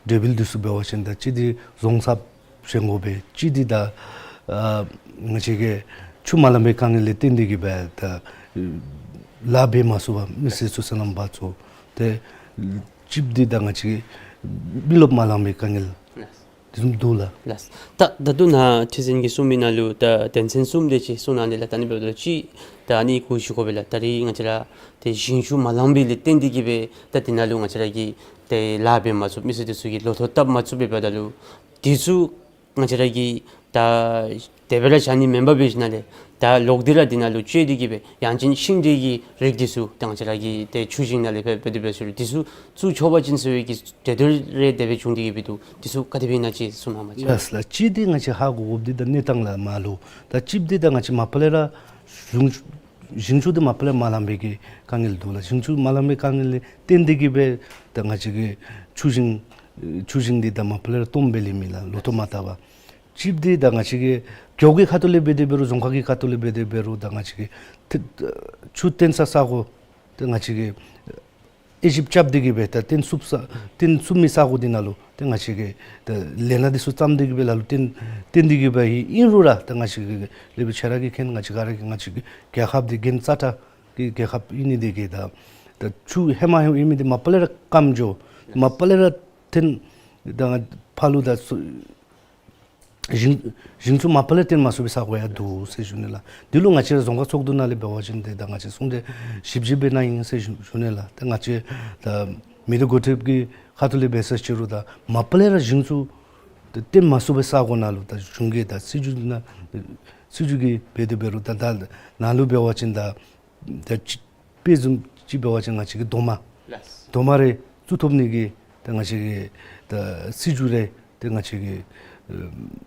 གྲོས་འབུལ་འདི་ཚུ་འབད་བ་ཅིན་ད་གཅིག་འདི་རྫོང་གསརཔ་བཞེངས་དགོ་པས། གཅིག་འདི་ད་ཨ་ང་བཅས་ཀྱི་ཆུ་མ་ལང་པའི་དཀའ་ངལ་ལས་བརྟེན་ཏེ་གི་སྦེ་ད་ལཱ་འབད་མ་ཚུགས་པར་མི་སེར་ཚུ་སོ་ནམ་པ་ཚུ་ཏེ་གཅིག་འདི་ད་ང་བཅས་ཀྱི་མི་རློབས་མ་ལང་པའི་དཀའ་ངལ་དེ་བཟུམ་འདུག་ལགས། ལགས། ད་ད་ལྟོ་ནཱ་ཁྲི་འཛིན་གྱིས་གསུངས་མི་ནང་ལུ་ད་དོན་ཚན་གསུམ་དེ་ཅིག་གསུངས་གནང་ནི་ལགས། ད་ཨ་ནི་འབདཝ་ད་ལུ་གཅིག་ད་ཨ་ནི་གུ་ཞུ་དགོ་པས་ལགས། ད་རིས་ང་བཅས་ར་ཏེ་ཞིང་ཆུ་མ་ལང་པའི་ལས་བརྟེན་ཏེ་གི་སྦེ་ད་འདི་ནང་ལུ་ང་བཅས་ར་གིས་ཏེ་ལཱ་འབད་མ་ཚུགས། མི་སེར་འདི་ཚུ་གིས་ལོ་ཐོག་བཏབ་མ་ཚུགསཔ་འབདཝ་ད་ལུ་འདི་ཚུ་ང་བཅས་ར་གིས་ད་དེ་སྦེ་ར་བཞག་ནི་མེན་པར་སྦེ་ཞིནམ་ལས་ད་ལོག་སྟེ་ར་འདི་ནང་ལུ་བཅོས་ཏེ་གི་སྦེ་ཡང་ཅིན་ཤིང་འབྲས་ཀྱི་རིགས་འདི་ཚུ་ད་ང་བཅས་ར་གི་ཏེ་ཆུ་ཞིང་ནང་ལས་སྦེ་འབད་དེ་འབད་ཚུགས་རུང་འདི་ཚུ་བཙུགས་ཆོག་པ་ཅིན་ཟེར་བའི་གི་གྲོས་བསྡུར་རེ་དེ་སྦེ་བྱུང་སྟེ་གི་སྦེ་འདུག། འདི་ཚུ་ག་དེ་སྦེ་ཨིན་ན་ཅིག་གསུང་གནང་བ་ཅིན། ལགས་ལགས། གཅིག་འདི་ང་བཅས་ཧ་གོ་དགོཔ་འདི་ད་གནས་སྟངས་ལུ་མ་ལུ་ད་གཅིག་འདི་ད་ང་བཅས་མ་པ་ལས་ར་ཞིང་ཞིང་ཆུ་འདི་མ་པ་ལས་མ་ལང་པའི་གི་དཀའ་ངལ་འདུག་ལགས། ཞིང་ཆུ་མ་ལང་པའི་དཀའ་ངལ་ལས་བརྟེན་ཏེ་གི་སྦེ་ད་ང་བཅས་ཀྱི་ཆུ་ཞིང་ཆུ་ཞིང་འདི་ད་མ་པ་ལས་ར་སྟོངམ་སྦེ་ལུས་མི་ལགས། ལོ་ཐོག་མ་བཏབ་པར། གཅིག་འདི་ད་ང་བཅས་ཀྱི་རྒེད་འོག་གི་ཁ་ཐུག་ལས་འབད་དེ་འབད་རུང་རྫོང་ཁག་གི་ཁ་ཐུག་ལས་འབད་དེ་འབད་རུང་ད་ང་བཅས་ཀྱི་ཏེ་ཆུ་བཏོན་ས་ས་གོ་ད་ང་བཅས་ཀྱི་དབྱེ་ཞིབ་རྐྱབ་སྟེ་གི་སྦེ་ད་བཏོན་ཚུགསཔ་ས་བཏོན་ཚུགས་མི་ས་གོ་འདི་ནང་ལུ་ད་ང་བཅས་ཀྱིས་ད་ལས་སྣ་འདི་ཚུ་བརྩམས་ཏེ་གི་སྦེ་ལ་ལུ་བཏོན་བཏོན་ཏེ་གི་སྦེ་ཡོད། ཨིན་རུང་ར་ད་ང་བཅས་ཀྱི་སློབ་དཔོན་ཁྱེད་ར་གིས་མཁྱེན། ང་བཅས་ག་ར་གིས་ང་བཅས་ཀྱི་རྒྱལ་ཁབ་འདི་གྱེན་རྩ་དྲག་གི་རྒྱལ་ཁབ་ཨིན་ནི་འདི་གིས་ད་ད་ཆུ་ཧེ་མ་ཧེ་ཨིན་མི་འདི་མ་པ་ལས་ར་སྐམ་འགྱོ། མ་པ་ལས་ར་བཏོན་ད་ཕར་ལུ་ད་སུ་ཞིང་ཞིང་ཆུ་མ་པ་ལས་བཏོན་མ་ཚུགས་པའི་ས་གོ་ཡང་འདུག་ཟེར་ཞུ་ནི་ལགས། འདི་ལུ་ང་བཅས་ར་རྫོང་ཁག་ཚོགས་འདུ་ནང་ལས་འབད་བ་ཅིན་ཏེ་ད་ང་བཅས་གསུང་གྲོས་ཞིབ་ཞིབ་འབད་གནང་ཡི་ཟེར་ཞུ་ཞུ་ནི་ལགས། ཏེ་ང་བཅས་ད་མི་སྡེ་འགོ་ཁྲིདཔ་གི་ཁ་ཐུག་ལས་འབད་ས་ཅིག་རུང་ད་མ་པ་ལས་ར་ཞིང་ཆུ་ད་བཏོན་མ་ཚུགས་པའི་ས་གོ་ནང་ལུ་ད་གཞུང་གིས་ད་སྲིད་བྱུས་ནང་སྲིད་བྱུས་ཀྱིས་འབད་དེ་འབད་རུང་ད་ད་ནཱ་ལུ་འབད་བ་ཅིན་ད་ད་ཅི་དཔེ་བཟུམ་ཅིག་འབད་བ་ཅིན་ང་བཅས་ཀྱི་རྡོག་མ་ལགས། རྡོག་མ་རེ་བཙུགས་ཐོབ་ནི་གི་ད་ང་བཅས་ཀྱི་ད་སྲིད་བྱུས་རེ་ད་ང་བཅས་ཀྱི་ཨ་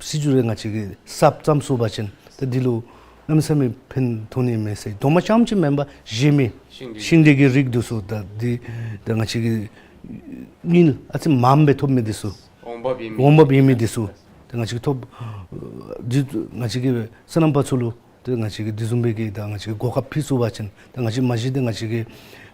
སྲིད་བྱུས་རེ་ང་བཅས་ཀྱིས་གསརཔ་བརྩམ་ཚུགས་པ་ཅིན་ད་འདི་ལུ་གནམ་མེད་ས་མེད་ཕན་ཐོགས་ནི་མས་ཟེར། རྡོག་མ་རྐྱངམ་ཅིག་མེན་པར་གཞན་མི་ཤིང་འབྲས་ཀྱི་རིགས་འདི་ཚུ་ད་འདི་ད་ང་བཅས་ཀྱི་དངུལ་ཨ་ཙི་མངམ་སྦེ་ཐོབ་མི་འདི་ཚུ་འོང་འབབ་ཡོད་མི་འོང་འབབ་ཡོད་མི་འདི་ཚུ་ད་ང་བཅས་ཀྱིས་ཐོབ་ཨ་འདི་ང་བཅས་ཀྱི་སོ་ནམ་པ་ཚུ་ལུ་ ང་བཅས་ཀྱིས་དེ་བཟུམ་སྦེ་གི་ད་ང་བཅས་ཀྱིས་གོ་སྐབས་ཕུལ་ཚུགས་པ་ཅིན་ད་ང་བཅས་མ་གཞི་འདི་ང་བཅས་ཀྱི་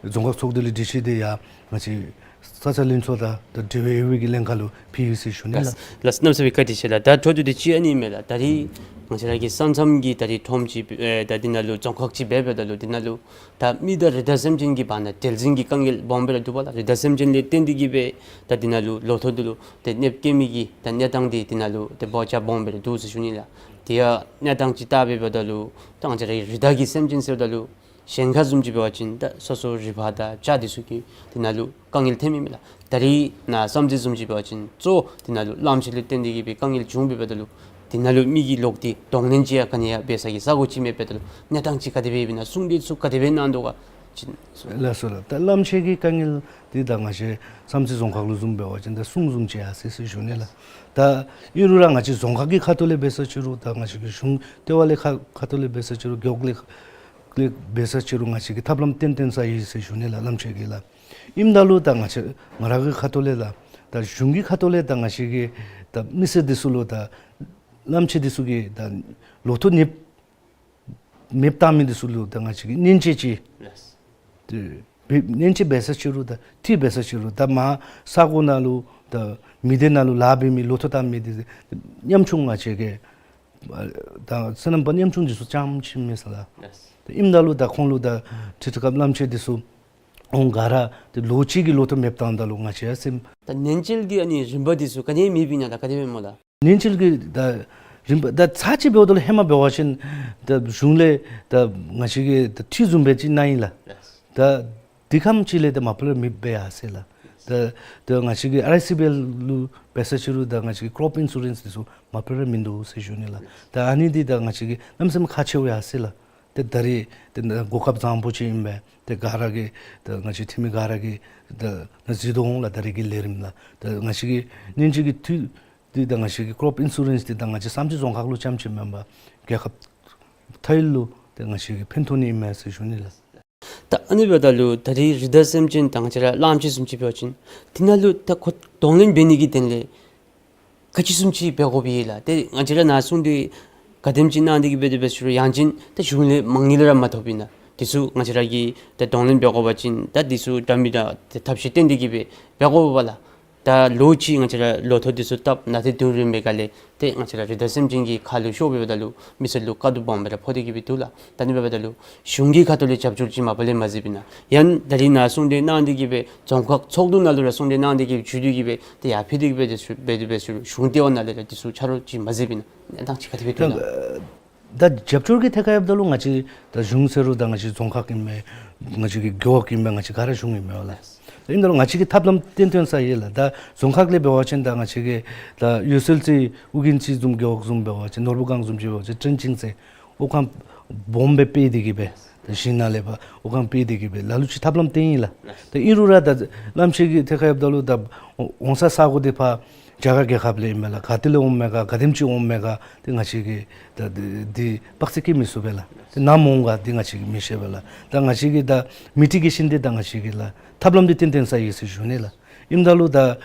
རྫོང་ཁག་ཚོགས་སྡེ་ལས་སྒྲིག་གཞི་འདི་ཡང་ང་བཅས་ས་ཆ་ལྷན་ཚོགས་དང་ད་འབྲེལ་བའི་འོག་གི་ལྷན་ཁག་ལུ་ཕུལ་ཡི་ཟེར་ཞུ་ནི་ལགས། ལགས་གནམ་མེད་ས་མེད་བཀའ་དྲིན་ཆེ་ལགས། ད་འཕྲོ་མཐུད་དེ་ཅིག་ཨ་ནི་མས་ལགས། ད་རིས་ང་བཅས་ར་གི་ས་མཚམས་ཀྱི་ད་རིས་ཁྲོམ་ཅིག་ཨེ་ད་འདི་ནང་ལུ་རྫོང་ཁག་ཅིག་འབད་འབདཝ་ད་ལུ་འདི་ནང་ལུ་ད་མི་དང་རི་དྭགས་སེམས་ཅན་གྱི་བར་ན་འབྲེལ་འཛིང་གི་དཀའ་ངལ་སྦོམ་སྦེ་ར་འདུག་པ་ལགས། རི་དྭགས་སེམས་ཅན་ལས་བརྟེན་ཏེ་གིས་སྦེ་ད་འདི་ནང་ལུ་ལོ་ཐོག་འདི་ལུ་ཏེ་གནོདཔ་བཀལ་མི་གི་ད་གནས་སྟངས་འདི་འདི་ནང་ལུ་ཏེ་འབོ་ཆག་སྦོམ་སྦེ་ར་འདུག་ཟེར་ཞུ་ནི་ལགས། དེ་ཡང་གནས་སྟངས་ཅིག་བལྟ་འབདཝ་ད་ལུ་ད་ང་བཅས་ར་རི་དྭགས་ཀྱི་སེམས་ཅན་ཟེརཝ་ད་ལུ་གཞན་ཁ་བཟུམ་ཅིག་འབད་བ་ཅིན་ད་སོ་སོ་རི་ཕག་དང་བྱ་འདི་ཚུ་གིས་འདི་ནང་ལུ་དཀའ་ངལ་ཐོན་མི་མས་ལགས། ད་རིས་ནཱ་བསམ་རྩེ་བཟུམ་ཅིག་འབད་བ་ཅིན་གཙོ་འདི་ནང་ལུ་གླང་ཆེན་ལས་བརྟེན་ཏེ་གིས་སྦེ་དཀའ་ངལ་བྱུང་སྦེ་འབདཝ་ད་ལུ་འདི་ནང་ལུ་མི་གི་ལོག་སྟེ་གདོང་ལེན་ཅིག་ཡང་ག་ནི་ཡང་འབད་ས་གི་ས་གོ་ཅིག་མེདཔ་འབདཝ་ད་ལུ་གནས་སྟངས་ཅིག་ག་དེ་སྦེ་ཡོདཔ་ཨིན་ན། གསུང་གྲོས་ཚུ་ག་དེ་སྦེ་གནང་དོ་ག་ཅིག་གསུང་། ལགས་སོ་ལགས། ད་གླང་ཆེན་གྱི་དཀའ་ངལ་འདི་ད་ང་བཅས་བསམ་རྩེ་རྫོང་ཁག་ལུ་བཟུམ་འབད་བ་ཅིན་ད་གསུང་བཟུམ་ཅིག་ཡར་སོ་ཡི་ཟེར་ཞུ་ནི་ལགས། ད་ཨིན་རུང་ར་ང་བཅས་རྫོང་ཁག་གི་ཁ་ཐུག་ལས་འབད་ས་ཅིག་རུང་ད་ང་བཅས་ཀྱི་གཞུང་ལྟེ་བ་ལས་ཁ་ཁ་ཐུག་ལས་འབད་ས་ཅིག་རུང་རྒེད་འོག་ལས་ལས་འབད་ས་ཅིག་རུང་ང་བཅས་ཀྱིས་ཐབས་ལམ་བཏོན་བཏོན་ས་ཨིན་ཟེར་ཞུ་ནི་ལགས། གླང་ཆེན་གྱི་ལགས། ཨིནམ་ད་ལུ་ད་ང་བཅས་ང་ར་གི་ཁ་ཐུག་ལས་ལགས་ད་གཞུང་གི་ཁ་ཐུག་ལས་ད་ང་བཅས་ཀྱིས་ད་མི་སེར་འདི་ཚུ་ལུ་ད་གླང་ཆེན་འདི་ཚུ་གི་ད་ལོ་ཐོག་གནོདཔ་མེདཔ་བཏང་མི་འདི་ཚུ་ལུ་ད་ང་བཅས་ཀྱིས་སྨྱན་བྱད་ཅིག་ལགས། ཏེ་སྨྱན་བྱད་འབད་ས་ཅིག་རུང་ད་ཁྲལ་འབད་ས་ཅིག་རུང་ད་མར་ས་གོ་ནང་ལུ་ད་མི་སྡེ་ནང་ལུ་ལཱ་འབད་མི་ལོ་ཐོག་བཏང་མི་འདི་ཉམ་ཆུང་ང་བཅས་ཀྱིས་ད་སོ་ནམ་པ་ཉམ་ཆུང་འདི་ཚུ་རྐྱངམ་ཅིག་མས་ལགས། ལགས། ད་ཨིནམ་ད་ལུ་ད་ཁོང་ལུ་ད་ཁྲི་ཁྲི་ཁབ་གླང་ཆེན་འདི་ཚུ་འོང་ག་ར་ཏེ་ལོ་གཅིག་གི་ལོ་ཐོག་མེདཔ་བཏངམ་ད་ལུ་ང་བཅས་ཡང་སེམས། ད་གནོད་འཚེ་གི་ཨ་ནི་རིམ་པ་འདི་ཚུ་ག་ནི་མེདཔ་ཨིན་ན་ལགས། ག་དེ་སྦེ་སྨོ་ལགས། གནོད་འཚེ་གི་ད་རིམ་པ་ད་ཚར་གཅིག་འབདཝ་ད་ལུ་ཧེ་མ་འབད་བ་ཅིན་ད་གཞུང་ལས་ད་ང་བཅས་ཀྱིས་ད་ཁྲལ་བཟུམ་སྦེ་ཅིག་གནང་ཡི་ལགས། ད་དེ་ཁམས་ཅིག་ལས་ད་མ་པ་ལས་མེདཔ་སྦེ་ཡར་སོ་ཡི་ལགས། ད་ད་ང་བཅས་ཀྱི་ཨར་ཨའི་སི་བི་ཨེལ་ལུ་འབད་ས་ཅིག་རུང་ད་ང་བཅས་ཀྱི་ཀོརོཔ་ཨིན་ཤུ་རེནསི་འདི་ཚུ་མ་པ་ལས་མིན་འདུག་ཟེར་ཞུ་ནི་ལགས། ད་ཨ་ནི་འདི་ད་ང་བཅས་ཀྱིས་གནམ་མེད་ས་མེད་ཁག་ཆེཝ་ཡར་སོ་ཡི་ལགས། ཏེ་ད་རིས་ཏེ་གོ་སྐབས་བཟང་པོ་ཅིག་ཨིན་པས། ཏེ་ག་ར་གིས་ད་ང་བཅས་འཐུས་མི་ག་ར་གིས་ད་གཟིགས་དོ་འོང་ལགས། ད་རིས་ཀྱི་ལས་རིམ་ལགས། ད་ང་བཅས་ཀྱི་གནོད་འཚེ་གི་འཐུས་འདི་ད་ང་བཅས་ཀྱི་ཀོརོཔ་ཨིན་ཤུ་རེནསི་འདི་ད་ང་བཅས་བསམ་རྩེ་རྫོང་ཁག་ལུ་རྐྱངམ་ཅིག་མེན་པར་རྒྱལ་ཁབ་མཐའ་ཡུལ་ལུ་ད་ང་བཅས་ཀྱི་ཕན་ཐོགས་ནི་ཨིན་མས་ཟེར་ཞུ་ནི་ལགས། ད་ཨ་ནི་འབདཝ་ད་ལུ་ད་རིས་རི་དྭགས་སེམས་ཅན་ད་ང་བཅས་ར་གླང་ཆེན་བཟུམ་ཅིག་འབད་བ་ཅིན་འདི་ནང་ལུ་ད་ཁོ་གདོང་ལེན་འབད་ནི་གི་དོན་ལས་ག་ཅི་བཟུམ་ཅིག་འབད་དགོཔ་ཨིན་ལགས། ཏེ་ང་བཅས་ར་ནཱ་གསུང་སྟེ་ག་དེམ་ཅིག་གནང་སྟེ་གིས་འབད་དེ་འབད་ཞུ་རུང་ཡང་ཅིན་ད་གཞུང་ལས་མ་དངུལ་ར་མ་ཐོབ་ཨིན་ན། འདི་ཚུ་ང་བཅས་ར་གིས་ད་གདོང་ལེན་འབད་དགོ་པ་ཅིན་ད་འདི་ཚུ་འདྲ་མི་འདྲ་ད་ཐབས་ཤེས་བཏོན་ཏེ་གིས་འབད་འབད་དགོ་པས་ལགས། ད་ལོ་གཅིག་ང་བཅས་ར་ལོ་ཐོག་འདི་ཚུ་བཏབ་ནང་ཏེ་དུས་རིམ་པའི་སྒང་ལས་ཏེ་ང་བཅས་ར་རི་དྭགས་སེམས་ཅན་གྱི་ཁ་ལུ་ཤོར་འབདཝ་ད་ལུ་མི་སེར་ལུ་དཀའ་སྡུག་སྦོམ་སྦེ་ར་ཕོག་སྟེ་གིས་འབད་འདུག་ལགས། ད་ཨ་ནི་འབདཝ་ད་ལུ་གཞུང་གི་ཁ་ཐུག་ལས་རྒྱབ་སྐྱོར་ཅིག་མ་པ་ལས་མ་མཛདཔ་ཨིན་ན། ཡང་ད་རིས་ནཱ་གསུང་གྲོས་གནང་སྟེ་གིས་འབད་རྫོང་ཁག་ཚོགས་འདུ་ནང་ལུ་ར་གསུང་གྲོས་གནང་སྟེ་གིས་ཞུ་སྟེ་གིས་འབད་ཏེ་ཡར་ཕུལ་ཏེ་གིས་འབད་དེ་ཚུ་འབད་དེ་འབད་ཚུ་གཞུང་ལྟེ་བ་ནང་ལས་ར་འདི་ཚུ་ཆ་རོགས་ཅིག་མ་མཛདཔ་ཨིན་ན། གནས་སྟངས་ཅིག་ག་དེ་སྦེ་འདུག་ལགས། ད་རྒྱབ་སྐྱོར་གྱི་ཐད་ཁར་འབདཝ་ད་ལུ་ང་བཅས་ད་གཞུང་ཟེར་རུང་ད་ང་བཅས་རྫོང་ཁག་ཨིན་མས། ང་བཅས་ཀྱི་རྒེད་འོག་ཨིན་མས། ང་བཅས་ག་ར་གཞུང་ཨིན་མས་ལགས། ཨིན་རུང་ང་བཅས་ཀྱིས་ཐབས་ལམ་བཏོན་བཏོན་ས་ཨིན་ལགས། ད་རྫོང་ཁག་ལས་འབད་བ་ཅིན་ད་ང་བཅས་ཀྱི་ད་འོད་གསལ་རྩེ་ཨོ་རྒྱན་རྩེ་བཟུམ་རྒེད་འོག་བཟུམ་འབད་བ་ཅིན་ནོར་བུ་སྒང་བཟུམ་ཅིག་འབད་བ་ཅིན་ཀྲེན་ཅིང་རྩེ་ཨོ་ཁང་སྦོམ་སྦེ་སྤེལ་ཏེ་གིས་འབད་ད་ཞིང་ནང་ལས་ཕར་ཨོ་ཁང་སྤེལ་ཏེ་གིས་འབད་ལ་ལུ་ཅིག་ཐབས་ལམ་བཏོན་ཡི་ལགས། ད་ཨིན་རུང་ར་ད་གླང་ཆེན་གྱི་ཐད་ཁར་འབདཝ་ད་ལུ་ད་འོང་ས་ས་གོ་འདི་ཕར་རྒྱ་གར་རྒྱལ་ཁབ་ལས་ཨིན་མས་ལགས། ག་ཏེ་ལས་འོངམ་མས་ག་ག་དེམ་ཅིག་འོངམ་མས་ག་ཏེ་ང་བཅས་ཀྱིས་ད་འདི་འདི་དཔག་ཚད་བཀལ་མི་ཚུགས་པས་ལགས། ཏེ་ནམ་འོང་ག་འདི་ང་བཅས་ཀྱིས་མི་ཤེས་པས་ལགས། ད་ང་བཅས་ཀྱིས་ད་མི་ཊི་གེ་ཤཱན་འདི་ད་ང་བཅས་ཀྱིས་ལགས་ཐབས་ལམ་འདི་བཏོན་བཏོན་ས་ཨིན་ཟེར་ཞུ་ནི་ལགས། ཨིནམ་ད་ལུ་ད་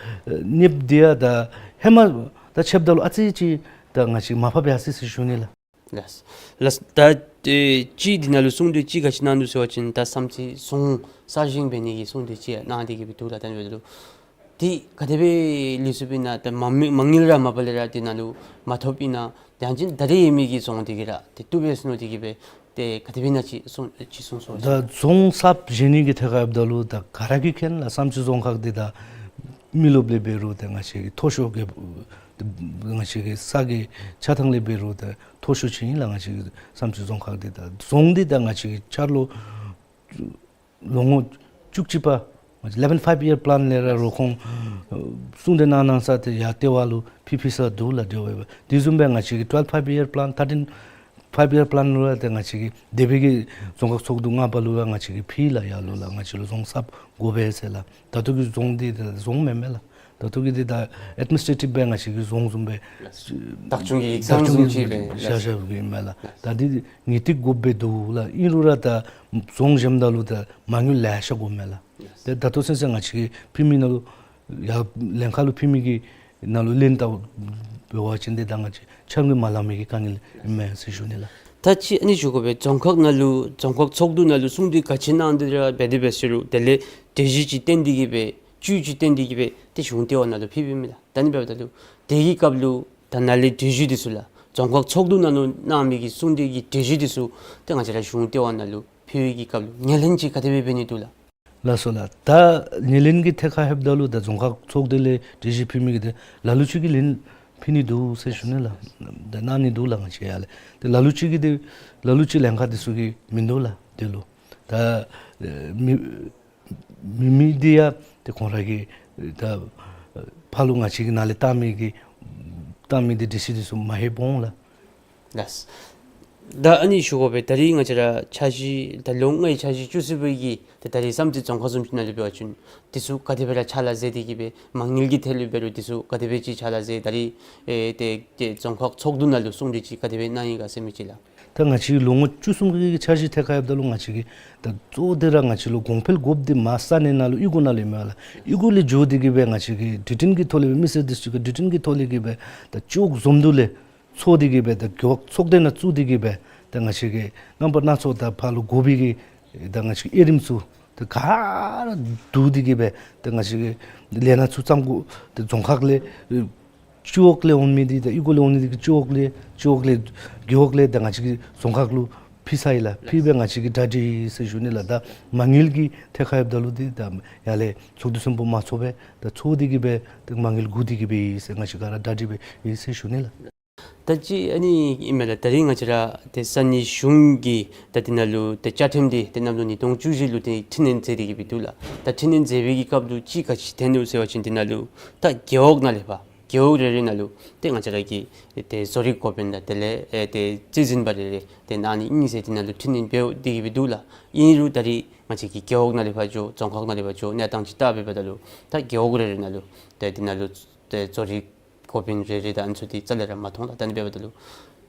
གནོདཔ་འདི་ཡང་ད་ཧེ་མ་ད་ཕྱདཔ་ད་ལུ་ཨ་ཙི་ཅིག་ད་ང་བཅས་མར་ཕབ་ཡར་སོ་ཡི་ཟེར་ཞུ་ནི་ལགས། ལགས། ལགས། ད་ཨེ་ཅིག་འདི་ནང་ལུ་གསུང་གྲོས་ཅིག་ག་ཅི་གནང་ནུག་ཟེར་བ་ཅིན་ད་བསམ་རྩེ་རྫོང་གསར་བཞེངས་འབད་ནི་གི་གསུང་གྲོས་ཅིག་གནང་སྟེ་གིས་འབད་འདུག་ལགས། ད་ཨ་ནི་འབདཝ་ད་ལུ་འདི་ག་དེ་སྦེ་ལུས་སོཔ་ཨིན་ན། ད་མ་མི་མ་དངུལ་ར་མ་པ་ལས་ར་འདི་ནང་ལུ་མ་ཐོབ་ཨིན་ན། ཡང་ཅིན་ད་རེས་ཡོད་མི་གི་རྫོང་འདི་གིས་ར་ཏེ་བཏུབ་པས་ཟེར་མནོ་སྟེ་གིས་འབད་ཏེ་ག་དེ་སྦེ་ཨིན་ན་ཅིག་གསུང་ཅིག་གསུང་གསུང་། ད་རྫོང་གསརཔ་བཞེངས་ནི་གི་ཐད་ཁར་འབདཝ་ད་ལུ་ད་ག་ར་གིས་མཁྱེན་ལགས། བསམ་རྩེ་རྫོང་ཁག་འདི་ད་མི་རློབས་ལས་འབད་རུང་ད་ང་བཅས་ཀྱི་མཐོ་ཤོས་ཀྱི་ང་བཅས་ཀྱི་ས་གི་ཆགས་ཐངས་ལས་འབད་རུང་ད་མཐོ་ཤོས་ཅིག་ཨིན་ལགས། ང་བཅས་ཀྱི་བསམ་རྩེ་རྫོང་ཁག་འདི་ད་རྫོང་འདི་ད་ང་བཅས་ཀྱི་འཆར་ལོ་ལོ་ངོ་བཅུ་གཅིག་པ་eleven five year plan ལས་ར་རོགས་ཁོང་གསུང་གྲོས་གནང་གནང་ས་ཏེ་ཡར་ལྟེ་བ་ལུ་ཕུལ་ཕུལ་ས་འདུག་ལགས། དེ་འབདཝ་ད་དེ་བཟུམ་སྦེ་ང་བཅས་ཀྱི་twelve five year plan, thirteen five year plan ལུ་ཡང་ཏེ་ང་བཅས་ཀྱིས་འདས་པའི་གི་རྫོང་ཁག་ཚོགས་འདུ་ལྔ་པ་ལུ་ཡང་ང་བཅས་ཀྱིས་ཕུལ་ལགས། ཡར་ལུ་ལགས་ང་བཅས་ལུ་རྫོང་གསརཔ་དགོ་པས་ཟེར་ལགས། ད་ལྟོ་གི་རྫོང་འདི་ད་རྫོང་མེན་མས་ལགས། ད་ལྟོ་གི་འདི་ད་ཨེཌ་མི་ནིས་ཊེ་ཊིབ་སྦེ་ང་བཅས་ཀྱི་རྫོང་བཟུམ་སྦེ་བདག་སྐྱོང་གི་ཡིག་ཚང་བདག་སྐྱོང་བཟུམ་ཅིག་སྦེ་བཞག་བཞགཔ་ཨིན་མས་ལགས། ད་འདི་ངེས་ཏིག་དགོཔ་སྦེ་འདུག་ལགས། ཨིན་རུང་ར་ད་རྫོང་བཞེངམ་ད་ལུ་ད་མ་དངུལ་ལེ་ཤ་དགོ་མས་ལགས། ཏེ་ད་ལྟོ་ཚུན་ཚོད་ང་བཅས་ཀྱིས་ཕུལ་མི་ནང་ལུ་ཡར་ལྷན་ཁག་ལུ་ཕུལ་མི་གི་ནང་ལུ་ལེན་བལྟཝ་འབད་བ་ཅིན་ཏེ་ད་ང་བཅས་འཆར་དངུལ་མ་ལང་མི་གི་དཀའ་ངལ་ཨིན་མས་ཟེར་ཞུ་ནི་ལགས། ད་ཅི་ཨ་ནི་ཞུ་དགོ་པས། རྫོང་ཁག་ནང་ལུ་རྫོང་ཁག་ཚོགས་འདུ་ནང་ལུ་གསུང་གྲོས་ག་ཅི་གནང་སྟེ་ར་འབད་དེ་འབད་ཟེར་རུང་དེ་ལས་གྲོས་གཞི་ཅིག་བཏོན་ཏེ་གི་སྦེ་བཅུད་ཅིག་བཏོན་ཏེ་གི་སྦེ་ཏེ་གཞུང་ལྟེ་བ་ནང་ལུ་ཕུལཝ་ཨིན་མས་ལགས། ད་ཨ་ནི་འབདཝ་ད་ལུ་དེ་གི་སྐབས་ལུ་ད་ནཱ་ལས་གྲོས་གཞི་འདི་ཚུ་ལགས། རྫོང་ཁག་ཚོགས་འདུ་ནང་ལུ་གནང་མི་གི་གསུང་གྲོས་ཀྱི་གྲོས་གཞི་འདི་ཚུ་ཏེ་ང་བཅས་ར་གཞུང་ལྟེ་བ་ནང་ལུ་ཕུལ་བའི་གི་སྐབས་ལུ་ངོས་ལེན་ཅིག་ག་དེ་སྦེ་འབད་ནི་འདུག་ལགས། ལགས་སོ་ལགས། ད་ངོས་ལེན་གྱི་ཐད་ཁར་ལྷོདཔ་ད་ལུ་ད་རྫོང་ཁག་ཚོགས་སྡེ་ལས་གྲོས་གཞི་ཕུལ་མི་གི་དེ་ལ་ལུ་ཅིག་གིས་ལན་ཕུལ་ནི་འདུག་ཟེར་ཞུ་ནི་ལགས། ད་གནང་ནི་འདུག་ལགས། ང་བཅས་ཡར་ལས་ཏེ་ལ་ལུ་ཅིག་གིས་དེ་ལ་ལུ་ཅིག་ལན་ཁག་འདི་ཚུ་གིས་མིན་འདུག་ལགས། དེ་ལུ་ད་ཨེ་མི་མི་མི་འདི་ཡང་ཏེ་ཁོང་ར་གིས་ད་ཕར་ལུ་ང་བཅས་ཀྱི་ནཱ་ལས་བཏང་མི་གི་བཏང་མི་འདི་གྲོས་གཞི་འདི་ཚུ་མ་ལྷོདཔ་འོང་ལགས། ལགས། ད་ཨ་ནི་ཞུ་དགོ་པས། ད་རིས་ང་བཅས་ར་འཆར་གཞི་ད་ལོ་ལྔའི་འཆར་གཞི་བཅུ་གསུམ་པའི་གི་ད་ད་རིས་བསམ་རྩེ་རྫོང་ཁག་བཟུམ་ཅིག་ནང་ལུ་འབད་བ་ཅིན་འདི་ཚུ་ག་དེ་སྦེ་ར་ཕྱག་ལཱ་མཛད་དེ་གི་སྦེ་མ་དངུལ་གྱི་ཐད་ལུ་འབད་རུང་འདི་ཚུ་ག་དེ་སྦེ་ཅིག་ཕྱག་ལཱ་མཛད། ད་རིས་ཨེ་ཏེ་ཏེ་རྫོང་ཁག་ཚོགས་འདུ་ནང་ལུ་གསུང་གྲོས་ཅིག་ག་དེ་སྦེ་གནང་ཡི་ག་ཟེར་མི་ཅིག་ལགས། ད་ང་བཅས་ལོ་ངོ་བཅུ་གསུམ་གྱི་འཆར་གཞི་ཐད་ཁར་ལྷོདཔ་ད་ལུ་ང་བཅས་ཀྱི་ད་གཙོ་བོ་དེ་ར་ང་བཅས་ལུ་གོང་འཕེལ་དགོཔ་འདི་མར་ས་གནས་ནང་ལུ་གཡུས་སྒོ་ནང་ལུ་ཨིན་མས་ལགས། གཡུས་སྒོ་ལས་འགྱོ་སྟེ་གི་སྦེ་ང་བཅས་ཀྱི་འབྲུག་རྒྱལ་ཁབ་ཀྱི་ཐོག་ལས་སྦེ་མི་སེར་འདི་ཚུ་གིས་འབྲུག་རྒྱལ་ཁབ་ཀྱི་ཐོག་ལས་གི་སྦེ་ད་ཅོག་འཛོམས་འདུ་ལས་ཚོགས་ཏེ་གི་སྦེ་ད་རྒེད་འོག་ཚོགས་སྡེ་ནང་བཙུགས་ཏེ་གི་སྦེ་ད་ང་བཅས་ཀྱི་རྣམ་པ་སྣ་ཚོགས་ད་ཕར་ལུ་དགོ་པའི་གི་ད་ང་བཅས་ཀྱི་དབྱེ་རིམ་ཚུ་ད་ག་ར་བསྡུ་སྟེ་གི་སྦེ་ད་ང་བཅས་ཀྱི་ལས་སྣ་ཚུ་བརྩམ་དགོ། ད་རྫོང་ཁག་ལས་སྤྱི་འོག་ལས་འོང་མི་འདི་ད་གཡུས་སྒོ་ལས་འོང་མི་འདི་གིས་སྤྱི་འོག་ལས་སྤྱི་འོག་ལས་རྒེད་འོག་ལས་ད་ང་བཅས་ཀྱི་རྫོང་ཁག་ལུ་ཕུལ་ཚར་ཡི་ལགས། ཕུལ་སྦེ་ང་བཅས་ཀྱིས་གྲ་སྒྲིག་ཡི་ཟེར་ཞུ་ནི་ལགས། ད་མ་དངུལ་གྱི་ཐད་ཁར་ལྷོདཔ་ད་ལུ་འདི་ད་ཡར་ལས་ཚོགས་འདུ་ཚན་པ་མང་ཚོགས་སྦེ་ད་ཚོགས་ཏེ་གི་སྦེ་ད་མ་དངུལ་བསྒུག་སྟེ་གི་སྦེ་ཡོད་ཟེར་ང་བཅས་ག་ར་གྲ་སྒྲིག་སྦེ་ཡོད་ཟེར་ཞུ་ནི་ལགས། ད་ཅི་ཨ་ནི་ཨིན་མས་ལགས། ད་རིས་ང་བཅས་ར་ཏེ་ས་གནས་གཞུང་གི་ད་འདི་ནང་ལུ་ཏེ་བཅའ་ཁྲིམས་འདི་ཏེ་གནམ་ལོ་ཉིས་སྟོང་བཅུ་བཞི་ལུ་ཏེ་འཕྲི་སྣོན་མཛད་དེ་གི་སྦེ་འདུག་ལགས། ད་འཕྲི་སྣོན་མཛད་པའི་གི་སྐབས་ལུ་ཅིག་ག་ཅི་ཐོན་ནུག་ཟེར་བ་ཅིན་འདི་ནང་ལུ་ད་རྒེད་འོག་ནང་ལས་ཕར་རྒེད་འོག་རེ་རེ་ནང་ལུ་ཏེ་ང་བཅས་ར་གི་ཏེ་བཟོ་རིག་འགོ་དཔོན་དང་དེ་ལས་ཨེ་ཏེ་རྩིས་འཛིན་པ་རེ་རེ་ཏེ་ཨ་ནི་གཉིས་ཟེར་འདི་ནང་ལུ་འཕྲི་སྣོན་འབད་དེ་གི་སྦེ་འདུག་ལགས། ཨིན་རུང་ད་རིས་ང་བཅས་ཀྱིས་རྒེད་འོག་ནང་ལས་ཕར་འགྱོ་རྫོང་ཁག་ནང་ལས་ཕར་འགྱོ་གནས་སྟངས་ཅིག་བལྟ་འབདཝ་ད་ལུ་ད་རྒེད་འོག་རེ་རེ་ནང་ལུ་ཏེ་འདི་ནང་ལུ་ཏེ་བཟོ་རིག་འགོ་དཔོན་རེ་རེ་དང་ཨ་ནི་ཚུ་འདི་རྩ་ལས་ར་མ་མཐོང་ལགས། ད་ཨ་ནི་འབདཝ་ད་ལུ་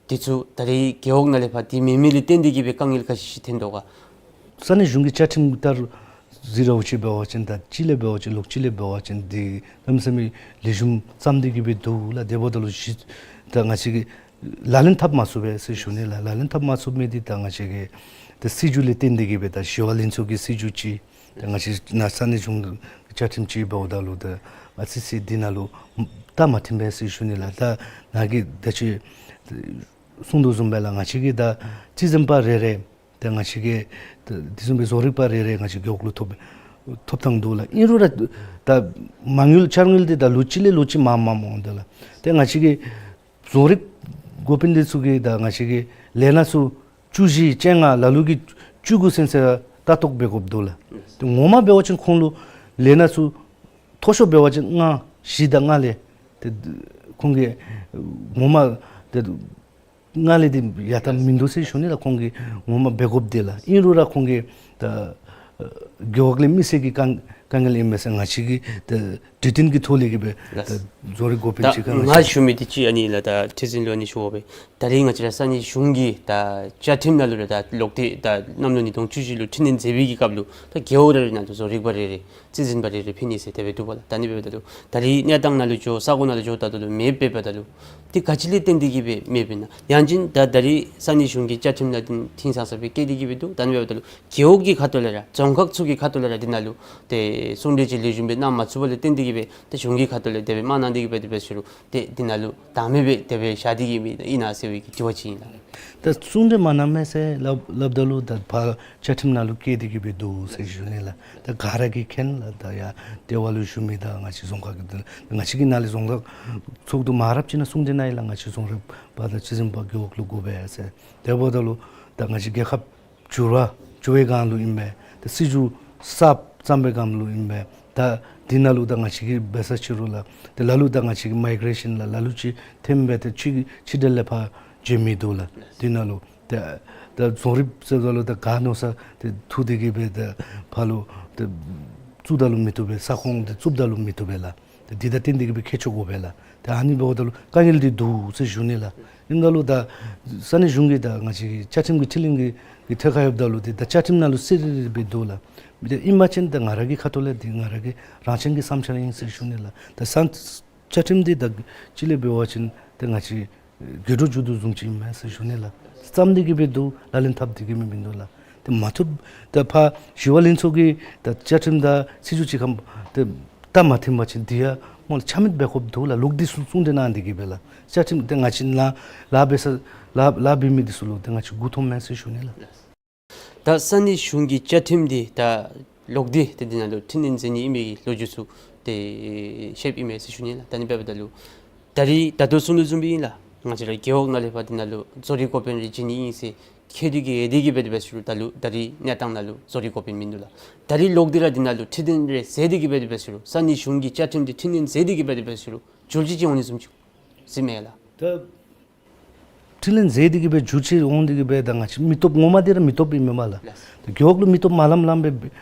འདི་ཚུ་ད་རིས་རྒེད་འོག་ནང་ལས་ཕར་འདི་མེད་མི་ལས་བརྟེན་ཏེ་གི་སྦེ་དཀའ་ངལ་ག་ཅི་ཅིག་ཐོན་དོ་ག། ས་གནས་གཞུང་གི་བཅའ་ཁྲིམས་ལྟར་གཟིགས་ར་འོང་ཅི་འབད་བ་ཅིན་ད་སྤྱི་ལས་འབད་བ་ཅིན་ལོགས་སྤྱི་ལས་འབད་བ་ཅིན་འདི་གནམ་མེད་ས་མེད་ལེགས་ཤོམ་བརྩམས་ཏེ་གི་སྦེ་འདུག་ལགས། དེ་འབདཝ་ད་ལུ་གཞི་ད་ང་བཅས་ཀྱིས་ལག་ལེན་འཐབ་མ་ཚུགས་པས་ཟེར་ཞུ་ནི་ལགས། ལག་ལེན་འཐབ་མ་ཚུགས་མི་འདི་ད་ང་བཅས་ཀྱི་ད་སྲིད་བྱུས་ལས་བརྟེན་ཏེ་གི་སྦེ་ད་ཞི་བ་ལྷན་ཚོགས་ཀྱི་སྲིད་བྱུས་ཅིག་ད་ང་བཅས་ནཱ་ས་གནས་གཞུང་གི་བཅའ་ཁྲིམས་ཅིག་འབདཝ་ད་ལུ་ད་ཨ་ཙི་ཅིག་འདི་ནང་ལུ་ད་མ་མཐུན་པས་ཟེར་ཞུ་ནི་ལགས། ད་ནཱ་གིས་ད་ཅི་གསུང་དོ་བཟུམ་སྦེ་ལགས། ང་བཅས་ཀྱི་ད་རྩིས་འཛིན་པ་རེ་རེ་ད་ང་བཅས་ཀྱི་ད་དེ་བཟུམ་སྦེ་བཟོ་རིག་པ་རེ་རེ་ང་བཅས་རྒེད་འོག་ལུ་ཐོབ་ཐོབ་ཐངས་འདུག་ལགས། ཨིན་རུང་ར་ད་མ་དངུལ་འཆར་དངུལ་འདི་ད་ལོ་གཅིག་ལས་ལོ་གཅིག་མངམ་མངམ་འོང་དོ་ལགས། ཏེ་ང་བཅས་ཀྱི་བཟོ་རིག་འགོ་དཔོན་འདི་ཚུ་གིས་ད་ང་བཅས་ཀྱི་ལས་སྣ་ཚུ་བཅུ་བཞི་བཅོ་ལྔ་ལ་ལུ་གིས་བཅུ་དགུ་ཚུན་ཚོད་ལྟ་རྟོག་འབད་དགོཔ་འདུག་ལགས། ཏེ་ངོ་མ་འབད་བ་ཅིན་ཁོང་ལུ་ལས་སྣ་ཚུ་མཐོ་ཤོས་འབད་བ་ཅིན་ལྔ་བཞི་དང་ལྔ་ལས་ཏེ་ཁོང་གིས་ངོ་མ་ཏེ་ལྔ་ལས་འདི་ཡར་ལྟ་མིན་འདུག་ཟེར་ཞུ་ནི་ལགས། ཁོང་གིས་ངོ་མ་འབད་དགོཔ་འདི་ལགས། ཨིན་རུང་ར་ཁོང་གིས་ད་རྒེད་འོག་ལས་མི་སེར་གྱི་དཀའ་དཀའ་ངལ་ཨིན་མས་ཟེར་ང་བཅས་ཀྱིས་ད་འབྲུག་རྒྱལ་ཁབ་ཀྱི་ཐོག་ལས་གི་སྦེ་ད་བཟོ་རིག་འགོ་དཔོན་ཅིག་ད་ང་ཞུ་མི་འདི་ཅིག་ཨ་ནི་ལགས། ད་ཁྲི་འཛིན་ལུ་ཨ་ནི་ཞུ་དགོ་པས། ད་རིས་ང་བཅས་ར་ས་གནས་གཞུང་གི་ད་བཅའ་ཁྲིམས་ནང་ལུ་ར་ད་ལོག་སྟེ་ད་གནམ་ལོ་ཉིས་སྟོང་བཅུ་བཞི་ལུ་འཕྲི་སྣོན་མཛད་པའི་གི་སྐབས་ལུ་ད་རྒེད་འོག་རེ་རེ་ནང་ལུ་བཟོ་རིག་པ་རེ་རེ་རྩིས་འཛིན་པ་རེ་རེ་ཕུལ་ནི་ཟེར་དེ་སྦེ་འདུག་པ་ལགས། ད་ཨ་ནི་འབདཝ་ད་ལུ་ད་རིས་གནས་སྟངས་ནང་ལུ་འགྱོ་ས་གོ་ནང་ལུ་འགྱོཝ་ད་ལུ་མེདཔ་འབདཝ་ད་ལུ་འདི་ག་ཅི་ལས་བརྟེན་ཏེ་གི་སྦེ་མེདཔ་ཨིན་ན། ཡང་ཅིན་ད་ད་རིས་ས་གནས་གཞུང་གི་བཅའ་ཁྲིམས་ནང་འདི་ཐིང་སང་སང་སྦེ་བཀལ་ཏེ་གི་སྦེ་འདུག། ད་ཨ་ནི་འབདཝ་ད་ལུ་རྒེད་འོག་གི་ཁ་ཐུག་ལས་ར་རྫོང་ཁག་ཚུ་གི་ཁ་ཐུག་ལས་ར་འདི་ནང་ལུ་ཏེ་གསུང་གྲོས་ཅིག་ལེགས་ཤོམ་སྦེ་གནང་མ་ཚུགས་པ་ལས་བརྟེན་ཏེ་གི་སྦེ་ཏེ་གཞུང་གི་ཁ་ཐུག་ལས་དེ་སྦེ་མ་གནང་སྟེ་གི་སྦེ་དེ་སྦེ་ཞུ་རུང་ཏེ་འདི་ནང་ལུ་བདའ་མེད་སྦེ་དེ་སྦེ་བཞག་སྟེ་གི་མི་ཨིན་ན་ཟེར་བའི་གི་དྲི་བ་ཅིག་ཨིན་ལགས། ད་གསུང་གྲོས་མ་གནང་མས་ཟེར་སླབ་སླབ་ད་ལུ་ད་ཕར་བཅའ་ཁྲིམས་ནང་ལུ་བཀལ་ཏེ་གི་སྦེ་འདུག་ཟེར་ཞུ་ནི་ལགས། ད་ག་ར་གིས་མཁྱེན་ལགས། ད་ཡར་ལྟེ་བ་ལུ་བཞུགས་མི་དང་ང་བཅས་རྫོང་ཁག་གི་ད་ང་བཅས་ཀྱི་ནཱ་ལས་རྫོང་ཁག་ཚོགས་འདུ་མང་རབས་ཅིག་ནང་གསུང་གྲོས་གནང་ཡི་ལགས། ང་བཅས་རྫོང་རིམ་པ་དང་རྩིས་འཛིན་པ་རྒེད་འོག་ལུ་དགོ་པས་ཟེར། དེ་འབདཝ་ད་ལུ་ད་ང་བཅས་རྒྱལ་ཁབ་འགྱུར་བ་འགྱུར་བའི་སྒང་ལུ་ཨིན་པས། ཏེ་སྲིད་བྱུས་གསརཔ་བརྩམ་པའི་སྒང་ལུ་ཨིན་པས། ད་འདི་ནང་ལུ་ད་ང་བཅས་ཀྱིས་འབད་ས་ཅིག་རུང་ལགས། ཏེ་ལ་ལུ་ད་ང་བཅས་ཀྱི་མའི་གེ་རེ་ཤཱན་ལགས་ལ་ལུ་ཅིག་ཐོནམ་སྦེ་ཏེ་ཕྱི་ཕྱི་འབྲེལ་ལས་ཕར་འགྱོ་མི་འདུག་ལགས། འདི་ནང་ལུ་ཏེ་ད་རྫོང་རིམ་ཟེརཝ་ད་ལུ་ད་ག་མནོ་ས་ཏེ་འཐུ་སྟེ་གི་སྦེ་ཏེ་ཕར་ལུ་ཏེ་བཙུགས་ད་ལུ་མི་བཏུབ་པས། ས་ཁོངས་ཏེ་བཙུགས་ད་ལུ་མི་བཏུབ་པས་ལགས། ཏེ་འདི་དང་བསྟུན་ཏེ་གི་སྦེ་མཁས་མཆོག་དགོ་པས་ལགས། ཏེ་ཨ་ནི་འབདཝ་ད་ལུ་དཀའ་ངལ་འདི་འདུག་ཟེར་ཞུ་ནི་ལགས། ཨིནམ་ད་ལུ་ད་ས་གནས་གཞུང་གི་ད་ང་བཅས་ཀྱི་བཅའ་ཁྲིམས་ཀྱི་འཕྲི་ལེན་གྱི་གི་ཐད་ཁར་ལྷོདཔ་ད་ལུ་ཏེ་ད་བཅའ་ཁྲིམས་ནང་ལུ་གསལ་རི་རི་སྦེ་འདུག་ལགས། མི་དེ་ཨིན་པ་ཅིན་ད་ང་ར་གི་ཁ་ཐུག་ལས་འདི་ང་ར་གི་རང་བཞིན་གྱི་བསམ་འཆར་ཨིན་ཟེར་ཞུ་ནི་ལགས། ད་ས་བཅའ་ཁྲིམས་འདི་ད་སྤྱི་ལས་འབད་བ་ཅིན་ཏེ་ང་བཅས་དགོད་བྲོ་མཇུག་བསྡུ་བཟུམ་ཅིག་ཨིན་མས་ཟེར་ཞུ་ནི་ལགས། བརྩམས་ཏེ་གི་སྦེ་འདུག། ལག་ལེན་འཐབ་སྟེ་གི་མི་མིན་འདུག་ལགས། ཏེ་མ་བཏུབ། ད་ཕར་ཞི་བ་ལྷན་ཚོགས་ཀྱི་ད་བཅའ་ཁྲིམས་དང་སྲིད་བྱུས་ཅིག་ཁར་ཏེ་ད་མ་མཐུན་པ་ཅིན་དེ་ཡང་སྨོ་ལགས་ཆ་མེད་འབད་དགོཔ་འདུག་ལགས། ལོག་སྟེ་གསུང་གསུང་སྟེ་གནང་སྟེ་གི་སྦེ་ལགས། བཅའ་ཁྲིམས་ཏེ་ང་བཅས་ནཱ་ལཱ་འབད་ས་ལཱ་ལཱ་འབད་མི་འདི་ཚུ་ལུ་ཏེ་ང་བཅས་མགུ་འཐོམ་མས་ཟེར་ཞུ་ནི་ལགས། ད་ས་གནས་གཞུང་གི་བཅའ་ཁྲིམས་འདི་ད་ལོག་སྟེ་ཏེ་འདི་ནང་ལུ་འཕྲི་སྣོན་མཛད་ནི་ཨིན་པའི་གི་ལོ་རྒྱུས་ཚུ་ཏེ་བཤདཔ་ཨིན་མས་ཟེར་ཞུ་ནི་ལགས། ད་ཨ་ནི་འབདཝ་ད་ལུ་ད་རིས་ད་ལྟོ་གསུང་དོ་བཟུམ་སྦེ་ཨིན་ལགས། ང་བཅས་ར་རྒེད་འོག་ནང་ལས་ཕར་འདི་ནང་ལུ་བཟོ་རིག་འགོ་དཔོན་རེ་བྱིན་ནི་ཨིན་ཟེར་ཁྱད་དེ་གི་ཡོད་དེ་གི་འབད་དེ་འབད་ཟེར་རུང་ད་ལུ་ད་རིས་གནས་སྟངས་ནང་ལུ་བཟོ་རིག་འགོ་དཔོན་མིན་འདུག་ལགས། ད་རིས་ལོག་སྟེ་ར་འདི་ནང་ལུ་འཕྲི་སྣོན་རེ་མཛད་དེ་གི་འབད་དེ་འབད་ཟེར་རུང་ས་གནས་གཞུང་གི་བཅའ་ཁྲིམས་འདི་འཕྲི་སྣོན་མཛད་དེ་གི་འབད་དེ་འབད་ཟེར་རུང་འགྱུར་བཅོས་ཅིག་འོང་ནི་བཟུམ་ཅིག་གཟིགས་མས་ལགས། ད་འཕྲི་སྣོན་མཛད་དེ་གི་སྦེ་འགྱུར་བཅོས་འོང་སྟེ་གི་སྦེ་ད་ང་བཅས་མི་སྟོབས་ངོ་མ་འདི་ར་མི་སྟོབས་ཨིན་མས་པ་ལགས། ལགས། ད་རྒེད་འོག་ལུ་མི་སྟོབས་མ་ལངམ་ལངམ་སྦེ་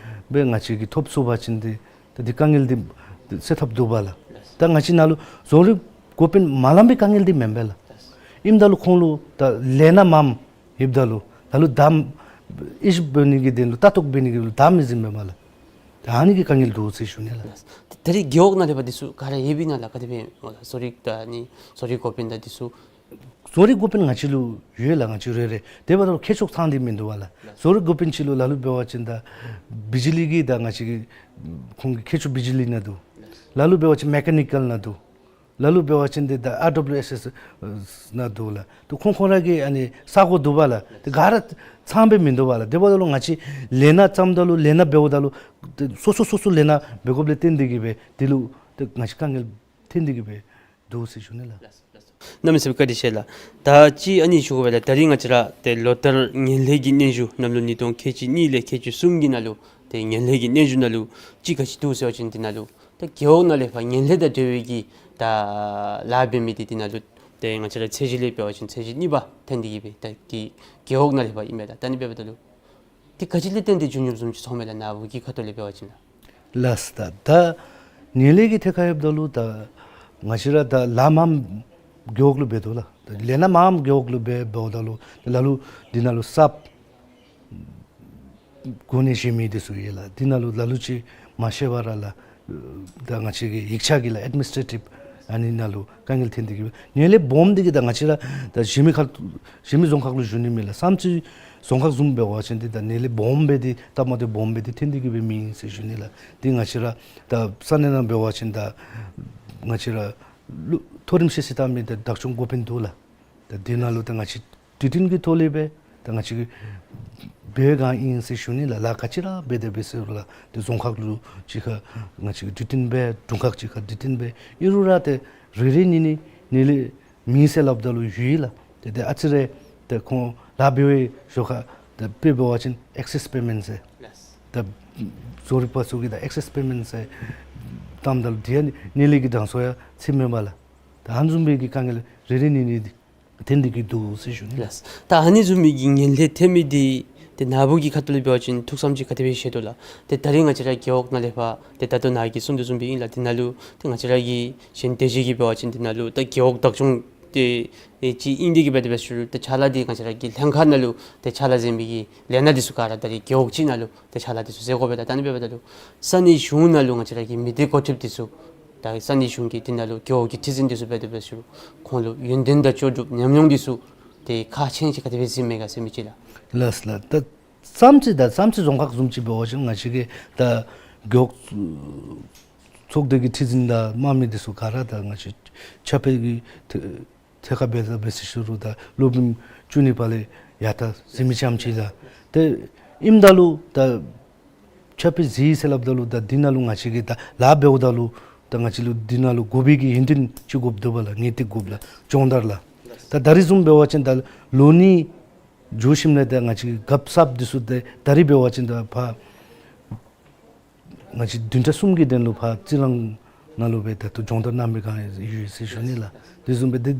སྦེ་ང་བཅས་ཀྱིས་ཐོབ་ཚུགས་པ་ཅིན་ཏེ་ད་འདི་དཀའ་ངལ་འདི་སེལ་ཐབས་འདུག་པ་ལགས། ལགས། ད་ང་བཅས་ནཱ་ལུ་བཟོ་རིག་འགོ་དཔོན་མ་ལངམ་སྦེ་དཀའ་ངལ་འདི་མེན་པས་ལགས། ལགས། ཨིནམ་ད་ལུ་ཁོང་ལུ་ད་ལས་སྣ་མངམ་ཡོདཔ་ད་ལུ་ད་ལུ་ད་ཨེ་ཞིབ་འབད་ནི་གི་དོན་ལུ་ལྟ་རྟོག་འབད་ནི་གི་ལུ་ད་མི་འཛོམས་མས་པ་ལགས། ད་ཨ་ནི་གི་དཀའ་ངལ་འདུག་ཟེར་ཞུ་ནི་ལགས། ལགས། ད་རིས་རྒེད་འོག་ནང་ལས་ཕར་འདི་ཚུ་ག་ར་ཡོད་པས་ན་ལགས། ག་དེ་སྦེ་སྨོ་ལགས། བཟོ་རིག་དང་ནི་བཟོ་རིག་འགོ་དཔོན་དང་འདི་ཚུ། བཟོ་རིག་འགོ་དཔོན་ང་བཅས་ལུ་ཡོད་ལགས། ང་བཅས་རེ་རེ། དེ་འབདཝ་ད་ལུ་མཁས་མཆོག་ཚང་སྟེ་མིན་འདུག་པ་ལགས། བཟོ་རིག་འགོ་དཔོན་ཅིག་ལུ་ལ་ལུ་འབད་བ་ཅིན་ད་བི་ཇི་ལི་གི་ད་ང་བཅས་ཀྱི་ཁོང་གི་མཁས་མཆོག་བི་ཇི་ལི་ནང་འདུག། ལ་ལུ་འབད་བ་ཅིན་མེ་ཀ་ནི་ཀཱལ་ནང་འདུག། ལ་ལུ་འབད་བ་ཅིན་ཏེ་ད་ཨར་ཌབ་ལུ་ཨེསི་ཨེསི་ནང་འདུག་ལགས། ཏེ་ཁོང་ཁོང་ར་གི་ཨ་ནི་ས་གོ་འདུག་པ་ལགས། ཏེ་ག་ར་ཚང་སྦེ་མིན་འདུག་པ་ལགས། དེ་འབདཝ་ད་ལུ་ང་བཅས་ལས་སྣ་བརྩམ་ད་ལུ་ལས་སྣ་འབདཝ་ད་ལུ་ཏེ་སོ་སོ་སོ་སོ་ལས་སྣ་འབད་དགོཔ་ལས་བརྟེན་ཏེ་གི་སྦེ་དེ་ལུ་ཏེ་ང་བཅས་དཀའ་ངལ་ཐོན་ཏེ་གི་སྦེ་འདུག་ཟེར་ཞུ་ནི་ལགས། གནམ་མེད་ས་མེད་བཀའ་དྲིན་ཆེ་ལགས། ད་ཅི་ཨ་ནི་ཞུ་དགོ་པས་ལགས། ད་རིས་ང་བཅས་ར་ཏེ་ལོ་ལྟར་ངན་ལྷད་ཀྱི་སྙན་ཞུ་གནམ་ལོ་ཉིས་སྟོང་ཁལ་གཅིག་གཉིས་ལས་ཁལ་གཅིག་གསུམ་གྱི་ནང་ལུ་ཏེ་ངན་ལྷད་ཀྱི་སྙན་ཞུ་ནང་ལུ་ཅིག་ག་ཅི་འདུག་ཟེར་བ་ཅིན་འདི་ནང་ལུ་ད་རྒེད་འོག་ནང་ལས་ཕར་ངན་ལྷད་དང་འབྲེལ་བའི་གི་ད་ལཱ་འབད་མི་འདི་འདི་ནང་ལུ་ཏེ་ང་བཅས་ར་ཚད་གཞི་ལས་འབད་བ་ཅིན་ཚད་གཞི་གཉིས་པ་ཐོན་ཏེ་གི་སྦེ་ད་འདི་རྒེད་འོག་ནང་ལས་ཕར་ཨིན་མས་ལགས། ད་ཨ་ནི་འབདཝ་ད་ལུ་ཏེ་ག་ཅི་ལས་བརྟེན་ཏེ་འབྱུང་འབྱུངམ་བཟུམ་ཅིག་མཐོངམ་མས་ལགས། ནཱ་བུ་གི་ཁ་ཐུག་ལས་འབད་བ་ཅིན་ལགས། ལགས་ད་ད་ངན་ལྷད་ཀྱི་ཐད་ཁར་འབདཝ་ད་ལུ་ད་ང་བཅས་ར་ད་ལཱ་མངམ་རྒེད་འོག་ལུ་འབད་དོ་ལགས། ད་ལས་སྣ་མངམ་རྒེད་འོག་ལུ་འབད་འབདཝ་ད་ལུ་ལ་ལུ་འདི་ནང་ལུ་གསརཔ་གོ་གནས་བཞེས་མི་འདི་ཚུ་ཡོད་ལགས། འདི་ནང་ལུ་ལ་ལུ་ཅིག་མ་ཤེས་པར་ར་ལགས། ད་ང་བཅས་ཀྱི་ཡིག་ཆ་གི་ལགས་ཨེཌ་མི་ནི་སི་ཊེ་ཊིབ་ཨ་ནི་ནང་ལུ་དཀའ་ངལ་ཐོན་ཏེ་གི་ངན་ལྷད་སྦོམ་འདི་གིས་ད་ང་བཅས་ར་ད་གཞན་མི་ཁ་གཞན་མི་རྫོང་ཁག་ལུ་ཞུ་ནི་མེད་ལགས། བསམ་རྩེ་རྫོང་ཁག་བཟུམ་འབད་བ་ཅིན་འདི་ད་ངན་ལྷད་སྦོམ་སྦེ་འདི་སྟབས་མ་བདེཝ་སྦོམ་སྦེ་འདི་ཐོན་ཏེ་གི་སྦེ་མེད་ཟེར་ཞུ་ནི་ལགས། འདི་ང་བཅས་ར་ད་ས་གནས་ནང་འབད་བ་ཅིན་ད་ང་བཅས་ར་ལུ་མཐོ་རིམ་ཤེས་ཚད་བཏང་མི་ད་བདག་སྐྱོང་འགོ་དཔོན་འདུག་ལགས། ད་འདི་ནང་ལུ་ད་ང་བཅས་དུས་མཐུན་གྱི་ཐོག་ལས་སྦེ་ད་ང་བཅས་ཀྱིས་འབད་ག་ཨིན་ཟེར་ཞུ་ནི་ལགས། ལཱ་ག་ཅི་ར་འབད་དེ་འབད་ཟེར་རུང་ལགས། ཏེ་རྫོང་ཁག་ལུ་གཅིག་ཁར་ང་བཅས་ཀྱིས་དུས་མཐུན་སྦེ་དྲུང་ཁག་གཅིག་ཁར་དུས་མཐུན་སྦེ་ཨིན་རུང་ར་ཏེ་རེ་རེ་གཉིས་གཉིས་ངན་ལྷད་མེད་ཟེར་སླབ་ད་ལུ་ཡོད་ལགས། ཏེ་ཏེ་ཨ་ཙི་རེ་ཏེ་ཁོང་ལཱ་འབད་བའི་ཞོར་ཁར་ཏེ་དཔེ་འབད་བ་ཅིན་ཨེག་སེས་པེ་མེནཊ་ཟེར་ད་བཟོ་རིག་པ་ཚུ་གིས་ད་ཨེག་སེས་པེ་མེནཊ་ཟེར་བཏངམ་ད་ལུ་དེ་ཡང་ངན་ལྷད་ཀྱི་གྲངས་སུ་ཡང་ཚུད་མས་པ་ལགས། ད་ཨ་ནི་བཟུམ་སྦེ་གི་དཀའ་ངལ་རེ་རེ་གཉིས་གཉིས་འདི་ཐོན་ཏེ་གི་འདུག་ཟེར་ཞུ་ནི་ལགས། ལགས། ད་ཨ་ནི་བཟུམ་མའི་གི་ངན་ལྷད་ཐོན་མི་འདི་ཏེ་ནཱ་བུ་གི་ཁ་ཐུག་ལས་འབད་བ་ཅིན་ཐུགས་བསམ་ཅིག་ག་དེ་སྦེ་བཞེས་དོ་ལགས། ཏེ་ད་རིས་ང་བཅས་ར་རྒེད་འོག་ནང་ལས་ཕར་ཏེ་ད་ལྟོ་ནཱ་གིས་གསུངས་དོ་བཟུམ་སྦེ་ཨིན་ལགས། འདི་ནང་ལུ་ཏེ་ང་བཅས་ར་གི་གཞན་སྡེ་བཞི་གིས་འབད་བ་ཅིན་འདི་ནང་ལུ་ད་རྒེད་འོག་བདག་སྐྱོང་ཏེ་ཨེ་ཅིག་ཨིན་ཏེ་གི་སྦེ་དེ་སྦེ་ཞུ་རུང་ཏེ་ཕྱག་ལཱ་འདི་ང་བཅས་ར་གི་ལྷན་ཁག་ནང་ལུ་ཏེ་ཕྱག་ལཱ་མཛད་མི་གི་ལས་སྣ་འདི་ཚུ་ག་ར་ད་རིས་རྒེད་འོག་ཅིག་ནང་ལུ་ཏེ་ཕྱག་ལཱ་འདི་ཚུ་མཛད་དགོ་པས་ལགས། ད་ཨ་ནི་འབདཝ་ད་ལུ་ས་གནས་གཞུང་ནང་ལུ་ང་བཅས་ར་གི་མི་སྡེ་འགོ་ཁྲིདཔ་འདི་ཚུ་ད་ས་གནས་གཞུང་གི་འདི་ནང་ལུ་རྒེད་འོག་གི་ཁྲི་འཛིན་འདི་ཚུ་འབད་དེ་འབད་ཞུ་རུང་ཁོང་ལུ་ཡོན་ཏན་དང་ལྕོགས་གྲུབ་ཉམས་མྱོང་འདི་ཚུ་ཏེ་ཁག་ཆེ་ཅིག་ག་དེ་སྦེ་གཟིགས་མས་ག་ཟེར་མི་ཅིག་ལགས། ལགས་ལགས། ད་བསམ་རྩེ་ད་བསམ་རྩེ་རྫོང་ཁག་བཟུམ་ཅིག་འབད་བ་ཅིན་ང་བཅས་ཀྱི་ད་རྒེད་འོག་ཚོགས་སྡེ་གི་ཁྲི་འཛིན་དང་དམངས་མི་འདི་ཚུ་ག་ར་ད་ང་བཅས་ཕྱག་དཔེ་གི་ཐད་ཐད་ཁར་འབད་ས་འབད་ས་ཞུ་རུང་ད་སློབ་རིམ་བཅུ་གཉིས་པ་ལས་ཡར་ད་གཟིགས་མི་ཙམ་ཅིག་ལགས། ཏེ་ཨིནམ་ད་ལུ་ད་ཕྱག་དཔེ་གཟིགས་ཟེར་སླབ་ད་ལུ་ད་འདི་ནང་ལུ་ང་བཅས་ཀྱིས་ད་ལཱ་འབདཝ་ད་ལུ་ད་ང་བཅས་ལུ་འདི་ནང་ལུ་དགོ་པའི་གི་ཡོན་ཏན་ཅིག་དགོཔ་འདུག་པ་ལགས། ངེས་ཏིག་དགོཔ་ལགས། སྦྱོང་བརྡར་ལགས། ད་ད་རིས་བཟུམ་འབད་བ་ཅིན་ད་ལོ་གཉིས་འགྱོ་ཞིནམ་ལས་ད་ང་བཅས་ཀྱི་གབ་གསབ་འདི་ཚུ་ད་ད་རིས་འབད་བ་ཅིན་ད་ཕར་ང་བཅས་བདུན་ཕྲག་གསུམ་གྱི་དོན་ལུ་ཕར་རྩི་ལང་ནང་ལུ་སྦེ་ད་ལྟོ་སྦྱོང་བརྡར་གནང་མི་གང་ཡོད་ཟེར་ཞུ་ནི་ལགས། དེ་བཟུམ་སྦེ་དེ་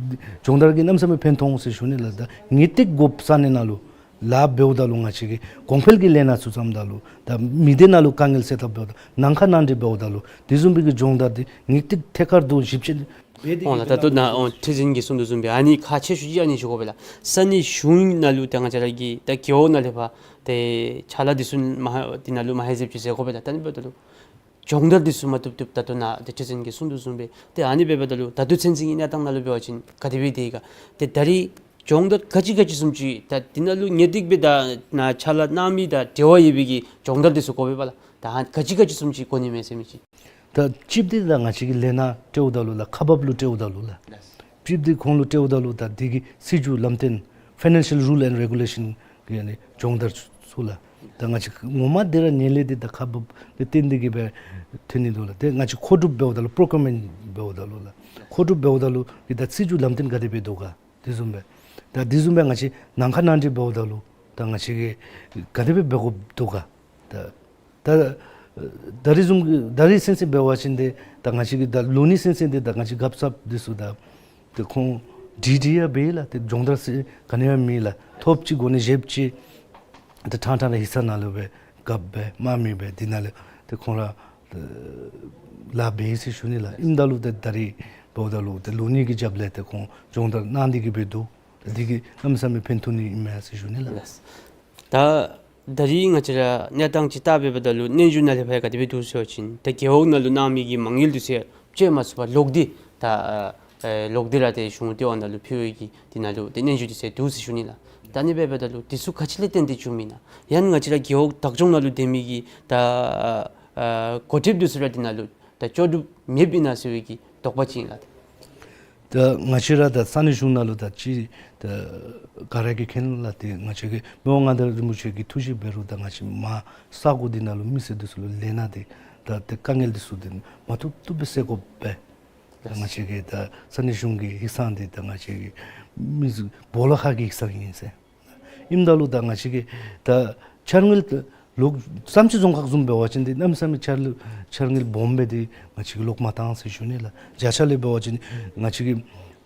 སྦྱོང་བརྡར་གྱིས་གནམ་མེད་ས་མེད་ཕན་ཐོགས་འོང་ཟེར་ཞུ་ནི་ལགས། ད་ངེས་ཏིག་དགོཔ་ས་གནས་ནང་ལུ་ལཱ་འབདཝ་ད་ལུ་ང་བཅས་ཀྱིས་གོང་འཕེལ་གྱི་ལས་སྣ་ཚུ་བརྩམ་ད་ལུ་ད་མི་སྡེ་ནང་ལུ་དཀའ་ངལ་སེལ་ཐབས་འབདཝ་ད་ནང་ཁ་ནང་འགྲིག་འབདཝ་ད་ལུ་དེ་བཟུམ་སྦེ་གི་སྦྱོང་བརྡར་འདི་ངེས་ཏིག་ཐད་ཀར་དུ་ཞིབ་དཔྱད་འོང་ལགས། ད་ལྟོ་ནཱ་ཨོ་ཁྲི་འཛིན་གྱིས་གསུངས་དོ་བཟུམ་སྦེ་ཨ་ནི་ཁག་ཆེ་ཤོས་ཅིག་ཨ་ནི་ཞུ་དགོ་པས་ལགས། ས་གནས་གཞུང་ནང་ལུ་ད་ང་བཅས་ར་གི་ད་རྒེད་འོག་ནང་ལས་ཕར་ཏེ་ཕྱག་ལཱ་འདི་ཚུ་མ་འདི་ནང་ལུ་མ་ཧེ་ཟེབ་ཅིག་མཛད་དགོ་པས་ལགས། ད་ཨ་ནི་འབདཝ་ད་ལུ་སྦྱོང་བརྡར་འདི་ཚུ་མ་བཏུབ་བཏུབ་ད་ལྟོ་ནཱ་ཏེ་ཁྲི་འཛིན་གྱིས་གསུངས་དོ་བཟུམ་སྦེ་ཏེ་ཨ་ནི་འབདཝ་ད་ལུ་ད་ལྟོ་ཚུན་ཚོད་ཀྱི་གནས་སྟངས་ནང་ལུ་འབད་བ་ཅིན་ག་དེ་སྦེ་དེ་ག་ཏེ་ད་རིས་ སྦྱོང་བརྡར་ག་ཅི་ག་ཅི་བཟུམ་ཅིག་ད་འདི་ནང་ལུ་ངེས་ཏིག་སྦེ་ད་ནཱ་ཕྱག་ལཱ་གནང་མི་དང་འབྲེལ་བ་ཡོད་པའི་གི་སྦྱོང་བརྡར་འདི་ཚུ་དགོ་པས་པ་ལགས། ད་ག་ཅི་ག་ཅི་བཟུམ་ཅིག་དགོ་ནི་མས་ཟེར་མི་ཅིག། ད་གཅིག་འདི་ད་ང་བཅས་ཀྱི་ལས་སྣ་སྤྲོདཔ་ད་ལུ་ལགས། ཁག་འབགཔ་ལུ་སྤྲོདཔ་ད་ལུ་ལགས། གཅིག་འདི་ཁོང་ལུ་སྤྲོདཔ་ད་ལུ་ད་འདི་གི་སྲིད་བྱུས་ལམ་སྟོན་Financial Rule and Regulation གི་ཨ་ནི་སྦྱོང་བརྡར་ཚུ་ལགས། ད་ང་བཅས་ངོ་མ་འདི་ར་ངན་ལྷད་འདི་ད་ཁག་འབགཔ་ལས་བརྟེན་ཏེ་གིས་སྦེ་ཐོན་ནི་འདུག་ལགས། ཏེ་ང་བཅས་མཁོ་སྒྲུབ་འབདཝ་ད་ལུ་Procurement འབདཝ་ད་ལུ་ལགས། མཁོ་སྒྲུབ་འབདཝ་ད་ལུ་གི་ད་སྲིད་བྱུས་ལམ་སྟོན་ག་དེ་སྦེ་འདུག་ག། དེ་བཟུམ་སྦེ་ད་དེ་བཟུམ་སྦེ་ང་བཅས་ནང་ཁ་ནང་འགྲིག་འབདཝ་ད་ལུ་ད་ང་བཅས་ཀྱིས་ག་དེ་སྦེ་འབད་དགོཔ་འདུག་ག། ད་ད་ད་རིས་བཟུམ་ད་རིས་ཚུན་ཚོད་འབད་བ་ཅིན་ཏེ་ད་ང་བཅས་ཀྱིས་ད་ལོ་ནི་ཚུན་ཚོད་འདི་ད་ང་བཅས་གབ་གསབ་འདི་ཚུ་ད་ཏེ་ཁོང་འདྲི་འདྲི་ཡང་འབད་ལགས། ཏེ་སྦྱོང་བརྡར་ཟེར་ག་ནི་ཡང་མེད་ལགས། ཐོབ་ཅིག་གོ་ནི་བཞེས་ཅིག་ཏེ་ཕྲང་ཕྲང་ར་ཧིང་སངས་ནང་ལུ་སྦེ་གབ་སྦེ་དམག་མི་སྦེ་འདི་ནང་ལས་ཏེ་ཁོང་ར་ལཱ་འབད་ཟེར་ཞུ་ནི་ལགས། ཨིནམ་ད་ལུ་ཏེ་ད་རིས་འབདཝ་ད་ལུ་ཏེ་ལོ་ནི་གི་རྒྱབ་ལས་ཏེ་ཁོང་སྦྱོང་བརྡར་གནང་སྟེ་གིས་སྦེ་འདུག། ཏེ་འདི་གིས་གནམ་མེད་ས་མེད་ཕན་ཐོགས་ནི་ཨིན་མས་ཟེར་ཞུ་ནི་ལགས། ལགས། ད་ད་རིས་ང་བཅས་ར་གནས་སྟངས་ཅིག་བལྟ་འབདཝ་ད་ལུ་གནས་འགྱུར་ནང་ལས་ཕར་ག་དེ་སྦེ་འདུག་ཟེར་བ་ཅིན་ད་རྒེད་འོག་ནང་ལུ་གནང་མི་གི་མ་དངུལ་འདི་ཚུ་སྤྱོད་མ་ཚུགས་པར་ལོག་སྟེ་ད་ཨ་ལོག་སྟེ་ར་ཏེ་གཞུང་ལྟེ་བ་ནང་ལུ་ཕུལ་བའི་གི་འདི་ནང་ལུ་ཏེ་གནས་འགྱུར་འདི་ཚུ་འདུག་ཟེར་ཞུ་ནི་ལགས། ད་ཨ་ནི་འབདཝ་ད་ལུ་འདི་ཚུ་ག་ཅི་ལས་བརྟེན་ཏེ་བྱུངམ་ཨིན་ན། ཡང་ང་བཅས་ར་རྒེད་འོག་བདག་སྐྱོང་ནང་ལུ་སྡོད་མི་གི་ད་ཨ་འགོ་ཁྲིདཔ་འདི་ཚུ་ར་འདི་ནང་ལུ་ད་ལྕོགས་གྲུབ་མེདཔ་ཨིན་ན་ཟེར་བའི་གི་དོགས་པ་ཅིག་ཨིན་ལགས། ད་ང་བཅས་ར་ད་ས་གནས་གཞུང་ནང་ལུ་ད་ཅི་ད་ག་ར་གིས་མཁྱེན་ལགས། ཏེ་ང་བཅས་ཀྱི་མི་དབང་མངའ་བདག་རིན་པོ་ཆེ་གི་ཐུགས་བཞེད་འབད་རུང་ད་ང་བཅས་མར་ས་གོ་འདི་ནང་ལུ་མི་སེར་འདི་ཚུ་ལུ་ལས་སྣ་འདི་ད་ཏེ་དཀའ་ངལ་འདི་ཚུ་འདི་མ་བཏུབ་བཏུབ་སྦེ་སེལ་དགོ་པས། ད་ང་བཅས་ཀྱི་ད་ས་གནས་གཞུང་གི་ཡིག་ཚང་འདི་ད་ང་བཅས་ཀྱི་མི་སྦོ་ལོགས་ཁ་གི་ཡིག་ཚང་ཨིན་ཟེར། ཨིནམ་ད་ལུ་ད་ང་བཅས་ཀྱི་ད་འཆར་དངུལ་ལོག་བསམ་སྤྱོད་རྫོང་ཁག་བཟུམ་འབད་བ་ཅིན་འདི་གནམ་མེད་ས་མེད་འཆར་དངུལ་འཆར་དངུལ་སྦོམ་སྦེ་འདི་ང་བཅས་ཀྱིས་ལོག་མ་བཏང་ཟེར་ཞུ་ནི་ལགས། བརྒྱ་ཆ་ལས་འབད་བ་ཅིན་ང་བཅས་ཀྱི་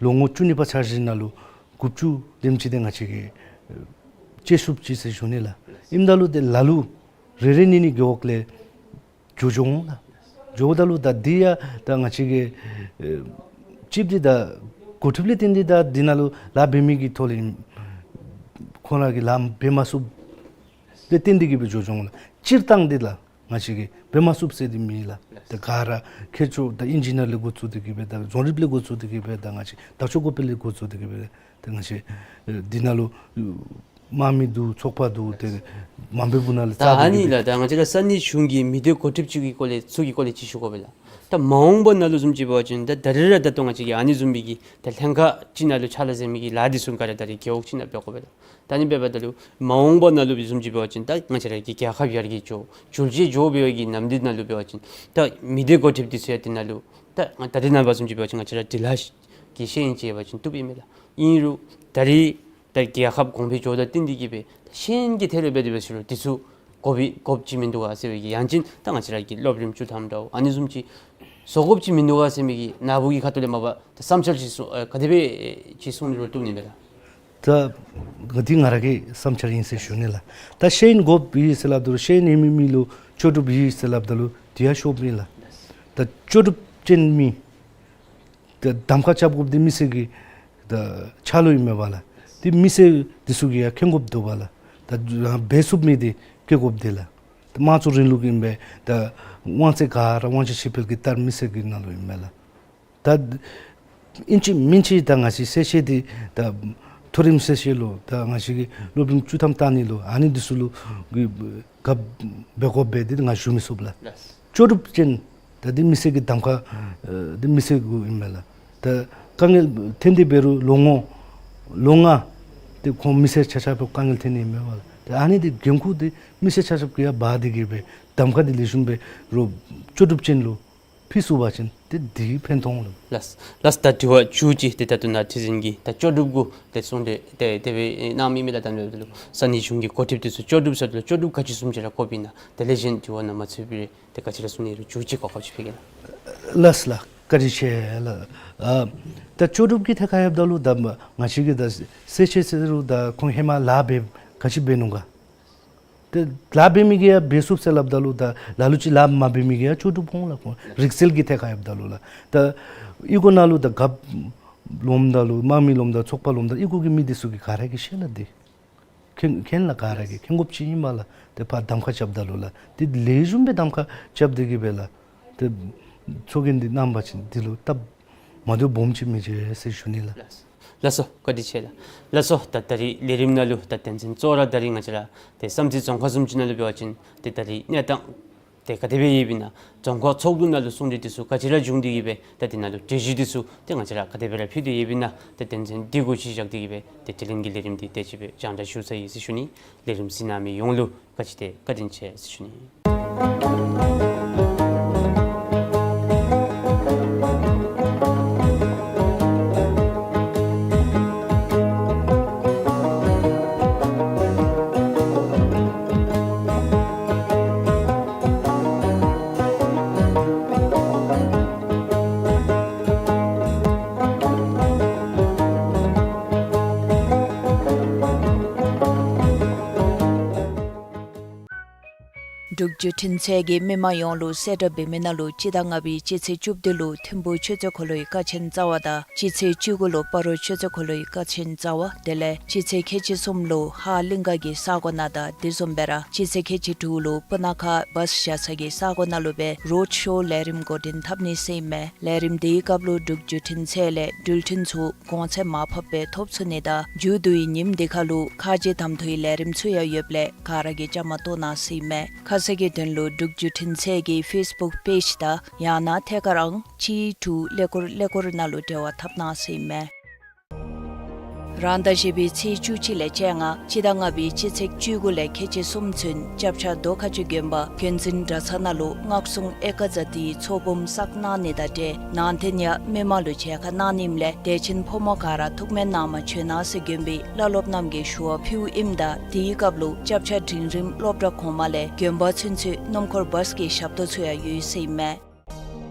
ལོ་ངོ་བཅུ་གཉིས་པ་འཆར་གཞི་ནང་ལུ་དགུ་བཅུ་དེམ་ཅིག་འདི་ང་བཅས་ཀྱིས་ཨེ་སྤྱོད་ཚུགསཔ་ཅིག་ཟེར་ཞུ་ནི་ལགས། ཨིནམ་ད་ལུ་ཏེ་ལ་ལུ་རེ་རེ་གཉིས་གཉིས་རྒེད་འོག་ལས་འགྱོ་འགྱོཝ་ལགས། འགྱོཝ་ད་ལུ་ད་འདི་ཡང་ད་ང་བཅས་ཀྱི་ཨེ་གཅིག་འདི་ད་འགོ་ཁྲིདཔ་ལས་བརྟེན་ཏེ་ད་འདི་ནང་ལུ་ལཱ་འབད་མི་གི་ཐོག་ལས་ཁོང་ར་གིས་ལཱ་འབད་མ་ཚུགསཔ་ལས་བརྟེན་ཏེ་གིས་སྦེ་འགྱོ་འགྱོཝ་ལགས། སྤྱིར་བཏང་འདི་ལགས་ང་བཅས་ཀྱིས་འབད་མ་ཚུགསཔ་ཟེར་འདི་མེད་ལགས། ད་ག་ར་མཁས་མཆོག་ད་ཨིན་ཇི་ནི་ཡར་ལས་འགོ་བཙུགས་ཏེ་གིས་སྦེ་ད་རྫོང་རིམ་ལས་འགོ་བཙུགས་ཏེ་གིས་སྦེ་ད་ང་བཅས་དར་ལྕོག་འགོ་དཔོན་ལས་འགོ་བཙུགས་ཏེ་གིས་སྦེ་ད་ང་བཅས་ཨེ་འདི་ནང་ལུ་དམག་མི་འདུག། ཚོགས་པ་འདུག། ཏེ་མ་འབད་བ་ནང་ལུ་ད་ཨ་ནི་ལགས། ད་ང་བཅས་ར་ས་གནས་གཞུང་གི་མི་སྡེ་འགོ་ཁྲིདཔ་ཅིག་གི་སྐོར་ལས་ཚུ་གི་སྐོར་ལས་ཅིག་ཞུ་དགོ་པས་ལགས། ད་མ་འོངས་པ་ནང་ལུ་བཟུམ་ཅིག་འབད་བ་ཅིན་ད་ད་རིས་ར་ད་ལྟོ་ང་བཅས་ཀྱིས་ཨ་ནི་བཟུམ་མའི་གི་ད་ལྷན་ཁག་ཅིག་ནང་ལུ་ཕྱག་ལཱ་མཛད་མི་གི་ལཱ་འདི་ཚུ་ག་ར་ད་རིས་རྒེད་འོག་ཅིག་ནང་འབད་དགོ་པས་ལགས། ད་ཨ་ནི་འབདཝ་ད་ལུ་མ་འོངས་པ་ནང་ལུ་བཟུམ་ཅིག་འབད་བ་ཅིན་ད་ང་བཅས་ར་གི་རྒྱལ་ཁབ་ཡར་རྒྱས་འགྱོ་འགྱུར་བཅོས་འགྱོ་འབད་བའི་གི་ནམ་དུས་ནང་ལུ་འབད་བ་ཅིན་ད་མི་སྡེ་འགོ་ཁྲིདཔ་འདི་ཚུ་ཡང་འདི་ནང་ལུ་ད་ད་རིས་ནངས་པ་བཟུམ་ཅིག་འབད་བ་ཅིན་ང་བཅས་ར་འདི་ལཱ་གི་ཤེས་ཡོན་ཅིག་ཡོད་པ་ཅིན་བཏུབ་ཨིན་མས་ལགས། ཨིན་རུང་ད་རིས་ད་རྒྱལ་ཁབ་གོང་འཕེལ་འགྱོཝ་དང་བསྟུན་ཏེ་གིས་སྦེ་ཤེས་ཡོན་གྱི་ཐད་ལས་འབད་དེ་འབད་ཟེར་རུང་འདི་ཚུ་དགོ་པའི་དགོཔ་ཅིག་མིན་འདུག་ག་ཟེར་བའི་གི་ཡང་ཅིན་ད་ང་བཅས་ར་གི་སློབ་རིམ་བཅུ་ཐམ་འདྲཝ་ཨ་ནི་བཟུམ་ཅིག་བཟོ་དགོཔ་ཅིག་མིན་འདུག་ག་ཟེར་མི་གི་ནཱ་བུ་གི་ཁ་ཐུག་ལས་མ་པ་ད་བསམ་འཆར་ཅིག་གསུང་ཨེ་ག་དེ་སྦེ་ཅིག་གསུང་རུང་བཏུབ་ནི་མས་ལགས། ད་འདི་ང་ར་གི་བསམ་འཆར་ཨིན་ཟེར་ཞུ་ནི་ལགས། ད་ཤེས་ཡོན་དགོཔ་ཨིན་ཟེར་སླབ་ད་ལུ་ཤེས་ཡོན་ཡོད་མི་མི་ལུ་ལྕོགས་གྲུབ་ཨིན་ཟེར་སླབ་ད་ལུ་འདི་ཡང་ཤོབ་མེད་ལགས། ད་ལྕོགས་གྲུབ་ཅན་མི་ད་གདམ་ཁ་རྐྱབ་དགོཔ་འདི་མི་སེར་གྱི་ད་ཕྱག་ལུ་ཨིན་མས་པ་ལགས། འདི་མི་སེར་འདི་ཚུ་གིས་ཡང་མཁྱེན་དགོཔ་འདུག་པ་ལགས། ད་འབད་ཚུགས་མི་འདི་བཀོད་དགོཔ་འདི་ལགས། ད་དམངས་གཙོའི་རིང་ལུགས་ཨིན་པས། ད་དབང་ཚད་ག་ར་དབང་ཆ་ཕྱིར་སྤེལ་གྱི་ལྟར་མི་སེར་གྱི་ནང་ལུ་ཨིན་མས་ལགས། ད་ཨིན་ཅི་མིན་ཅི་ད་ང་བཅས་གསལ་བཤད་འདི་ད་མཐོ་རིམ་གསལ་བཤད་ལུ་ད་ང་བཅས་ཀྱི་སློབ་རིམ་བཅུ་ཐམ་བཏང་ནི་ལུ་ཨ་ནི་འདི་ཚུ་ལུ་གི་ག་འབད་དགོཔ་སྦེ་འདི་ང་ཞུ་མི་ཚུགས་ལགས། ལགས། ལྕོགས་གྲུབ་ཅན་ད་འདི་མི་སེར་གྱི་གདམ་ཁ་ཨེ་འདི་མི་སེར་གུ་ཨིན་མས་ལགས། ད་དཀའ་ངལ་ཐོན་ཏེ་འབད་རུང་ལོ་ངོ་ལོ་ལྔ་འདི་ཁོང་མི་སེར་ཆ་ཁྱབ་དཀའ་ངལ་ཐོན་ནི་ཨིན་མས་པ་ལགས། ད་ཨ་ནི་འདི་འགན་ཁུར་འདི་མི་སེར་ཆ་ཁྱབ་ཀྱིས་ཡང་འབག་སྟེ་གིས་སྦེ་གདམ་ཁ་འདི་ལེགས་ཤོམ་འབད་རུང་ལྕོགས་གྲུབ་ཅན་ལུ་ཕུལ་ཚུགས་པ་ཅིན་ཏེ་འདི་ཕན་ཐོགས་འོང་ལགས། ལགས། ལགས། ད་དྲི་བ་མཇུག་ཅིག་འདི་ད་ལྟོ་ནཱ་ཁྲི་འཛིན་གྱིས་ད་ལྕོགས་གྲུབ་གུ་ཏེ་གསུང་གྲོས་ཏེ་དེ་སྦེ་གནང་མི་མི་ལགས། ད་ནི་ས་གནས་གཞུང་གི་འགོ་ཁྲིདཔ་འདི་ཚུ་ལྕོགས་གྲུབ་ཟེར་ད་ལུ་ལྕོགས་གྲུབ་ག་ཅི་བཟུམ་ཅིག་ར་དགོཔ་ཨིན་ན། དེ་ལས་གཞན་དྲི་བ་ནང་མ་ཚུད་པའི་རེ་ཏེ་ག་ཅི་ར་གསུང་ནི་རུང་མཇུག་ཅིག་གོ་སྐབས་ཅིག་ཕུལ་གེ་ལགས། ལགས་ལགས། བཀའ་དྲིན་ཆེ་ལགས། ཨ་ད་ལྕོགས་གྲུབ་ཀྱི་ཐད་ཁར་ཡོདཔ་ད་ལུ་ད་ང་བཅས་ཀྱིས་ད་གསལ་བཤད་ཟེར་རུང་ད་ཁོང་ཧེ་མ་ལཱ་འབད་ག་ཅི་འབད་ནུག་ག། ཏེ་ལཱ་འབད་མི་གིས་ཡང་འབད་ཚུགས་ཟེར་སླབ་ད་ལུ་ད་ལ་ལུ་ཅིག་ལཱ་མ་འབད་མི་གིས་ཡང་ལྕོགས་གྲུབ་འོང་ལགས། ཁོང་རིག་རྩལ་གྱི་ཐད་ཁར་ཡོདཔ་ད་ལུ་ལགས། ད་ཨི་ཁུག་ནང་ལུ་ད་རྒཔོ་ལོངམ་ད་ལུ་དམག་མི་ལོངམ་ད་ཚོགས་པ་ལོངམ་ད་ཨི་ཁུག་གི་མི་འདི་ཚུ་གིས་ག་ར་གིས་ཤེས་ལགས། འདི་མཁྱེན་མཁྱེན་ལགས། ག་ར་གིས་མཁྱེན་དགོཔ་ཅིག་ཨིན་མས་ལགས། ཏེ་ཕར་གདམ་ཁ་རྐྱབ་ད་ལུ་ལགས། ཏེ་ལེགས་ཤོམ་སྦེ་གདམ་ཁ་རྐྱབ་སྟེ་གིས་སྦེ་ལགས། ཏེ་ཚོགས་རྒྱན་འདི་གནང་པ་ཅིན་འདི་ལུ་སྟབས་མ་བདེཝ་སྦོམ་ཅིག་མི་འབྱུང་ཟེར་ཞུ་ནི་ལགས། ལགས། ལགས་སོ། བཀའ་དྲིན་ཆེ་ལགས། ལགས་སོ། ད་ད་རིས་ལས་རིམ་ནང་ལུ་ད་དོན་ཚན་གཙོ་བོ་ར་ད་རིས་ང་བཅས་ར་ཏེ་བསམ་རྩེ་རྫོང་ཁག་བཟུམ་ཅིག་ནང་ལུ་འབད་བ་ཅིན་ཏེ་ད་རིས་གནས་སྟངས་ཏེ་ག་དེ་སྦེ་ཡོདཔ་ཨིན་ན། རྫོང་ཁག་ཚོགས་འདུ་ནང་ལུ་གསུང་གྲོས་འདི་ཚུ་ག་ཅི་ར་བྱུང་སྟེ་གི་སྦེ་ད་དེ་ནང་ལུ་གྲོས་གཞི་འདི་ཚུ་ཏེ་ང་བཅས་ར་ག་དེ་སྦེ་ར་ཕུལ་ཏེ་ཡོདཔ་ཨིན་ན། ཏེ་དོན་ཚན་འདི་གུ་གཞི་བཞག་སྟེ་གི་སྦེ་ཏེ་དྲི་ལན་གྱི་ལས་རིམ་འདི་དེ་ཅིག་སྦེ་རྒྱང་བསྒྲགས་ཞུ་ཚར་ཡི་ཟེར་ཞུ་ནི། ལས་རིམ་གཟིགས་གནང་མི་ཡོངས་ལུ་ག་ཅི་ཏེ་བཀའ་དྲིན་ཆེ་ཟེར་ཞུ་ནི། འབྲུག་བརྒྱུད་འཕྲིན་ཚད་ཀྱིས་མི་མང་ཡོངས་ལུ་གསལ་བསྒྲགས་འབད་མི་ནང་ལུ་སྤྱི་ཟླ་ལྔ་པའི་སྤྱི་ཚེས་བཅུ་བདུན་ལུ་ཐིམ་ཕུག་ཆུ་ཚོད་འཁོར་ལོའི་ཀ་ཆེན་རྩ་བ་དང་སྤྱི་ཚེས་བཅུ་དགུ་ལུ་སྤ་རོ་ཆུ་ཚོད་འཁོར་ལོའི་ཀ་ཆེན་རྩ་བ། དེ་ལས་སྤྱི་ཚེས་ཁལ་གཅིག་གསུམ་ལུ་ཧཱ་གླིང་ག་གི་ས་གོ་ནང་དང་དེ་བཟུམ་སྦེ་ར་སྤྱི་ཚེས་ཁལ་གཅིག་དྲུག་ལུ་སྤུ་ན་ཁ་བཱས་བཞག་ས་གི་ས་གོ་ནང་ལུ་སྦེ་རོཌ་ཤོ་ལས་རིམ་འགོ་འདྲེན་འཐབ་ནི་ཟེར་ཨིན་མས། ལས་རིམ་དེའི་སྐབས་ལུ་འབྲུག་བརྒྱུད་འཕྲིན་ཚད་ལས་འགྲུལ་འཕྲིན་ཚུ་གོང་ཚད་མར་ཕབ་སྦེ་ཐོབ་ཚུགས་ནི་དང་མཇུག་བསྡུའི་ཉིནམ་དེ་ཁར་ལུ་ཁ་རྗེ་དམ་འཐུའི་ལས་རིམ་ཚུ་ཡང་ཡོདཔ་ལས་ག་ར་གིས་བཅའ་མར་གཏོགས་གནང་ཟེར་ཨིན་མས། ཁ་གསལ་གྱི་དོན་ལུ་འབྲུག་བརྒྱུད་འཕྲིན་ཚད་ཀྱི་ཕེསི་བུཀ་པེཇ་དང་ཡང་ན་ཐད་ཀར་ཨང་གཅིག་དྲུག་ཀླད་ཀོར་ཀླད་ཀོར་ནང་ལུ་འབྲེལ་བ་འཐབ་གནང་ཟེར་ཨིན་མས། རང་ཟླ་བཞི་པའི་ཚེས་བཅུ་གཅིག་ལས་བཅོ་ལྔ་སྤྱི་ཟླ་ལྔ་པའི་སྤྱི་ཚེས་བཅུ་དགུ་ལས་ཁལ་གཅིག་གསུམ་ཚུན་སྐྱབས་ཆ་རྡོ་ཁ་ཆུ་དགོན་པ་དགོན་འཛིན་གྲྭ་ཚང་ནང་ལུ་སྔགས་སྲུང་ཨེ་ཀ་ཛ་ཏིའི་ཚོགས་འབུམ་བསགས་གནང་ནི་དང་འབྲེལ་ནང་རྟེན་ཡང་མི་མང་ལུ་མཇལ་ཁ་གནང་ནི་ཨིནམ་ལས་དད་ཅན་ཕོ་མོ་ག་ར་ཐུགས་སྨོན་གནང་མར་བྱོན་གནང་ཟེར་དགོན་པའི་བླ་སློབ་རྣམས་ཀྱིས་ཞུ་བ་ཕུལཝ་ཨིནམ་ད་དེའི་སྐབས་ལུ་སྐྱབས་ཆ་འབྲིང་རིམ་སློབ་གྲྭ་གོང་མ་ལས་དགོན་པ་ཚུན་ཚོད་སྣུམ་འཁོར་བཱས་ཀྱི་ཞབས་ཏོག་ཚུ་ཡང་ཡོད་ཟེར་ཨིན་མས།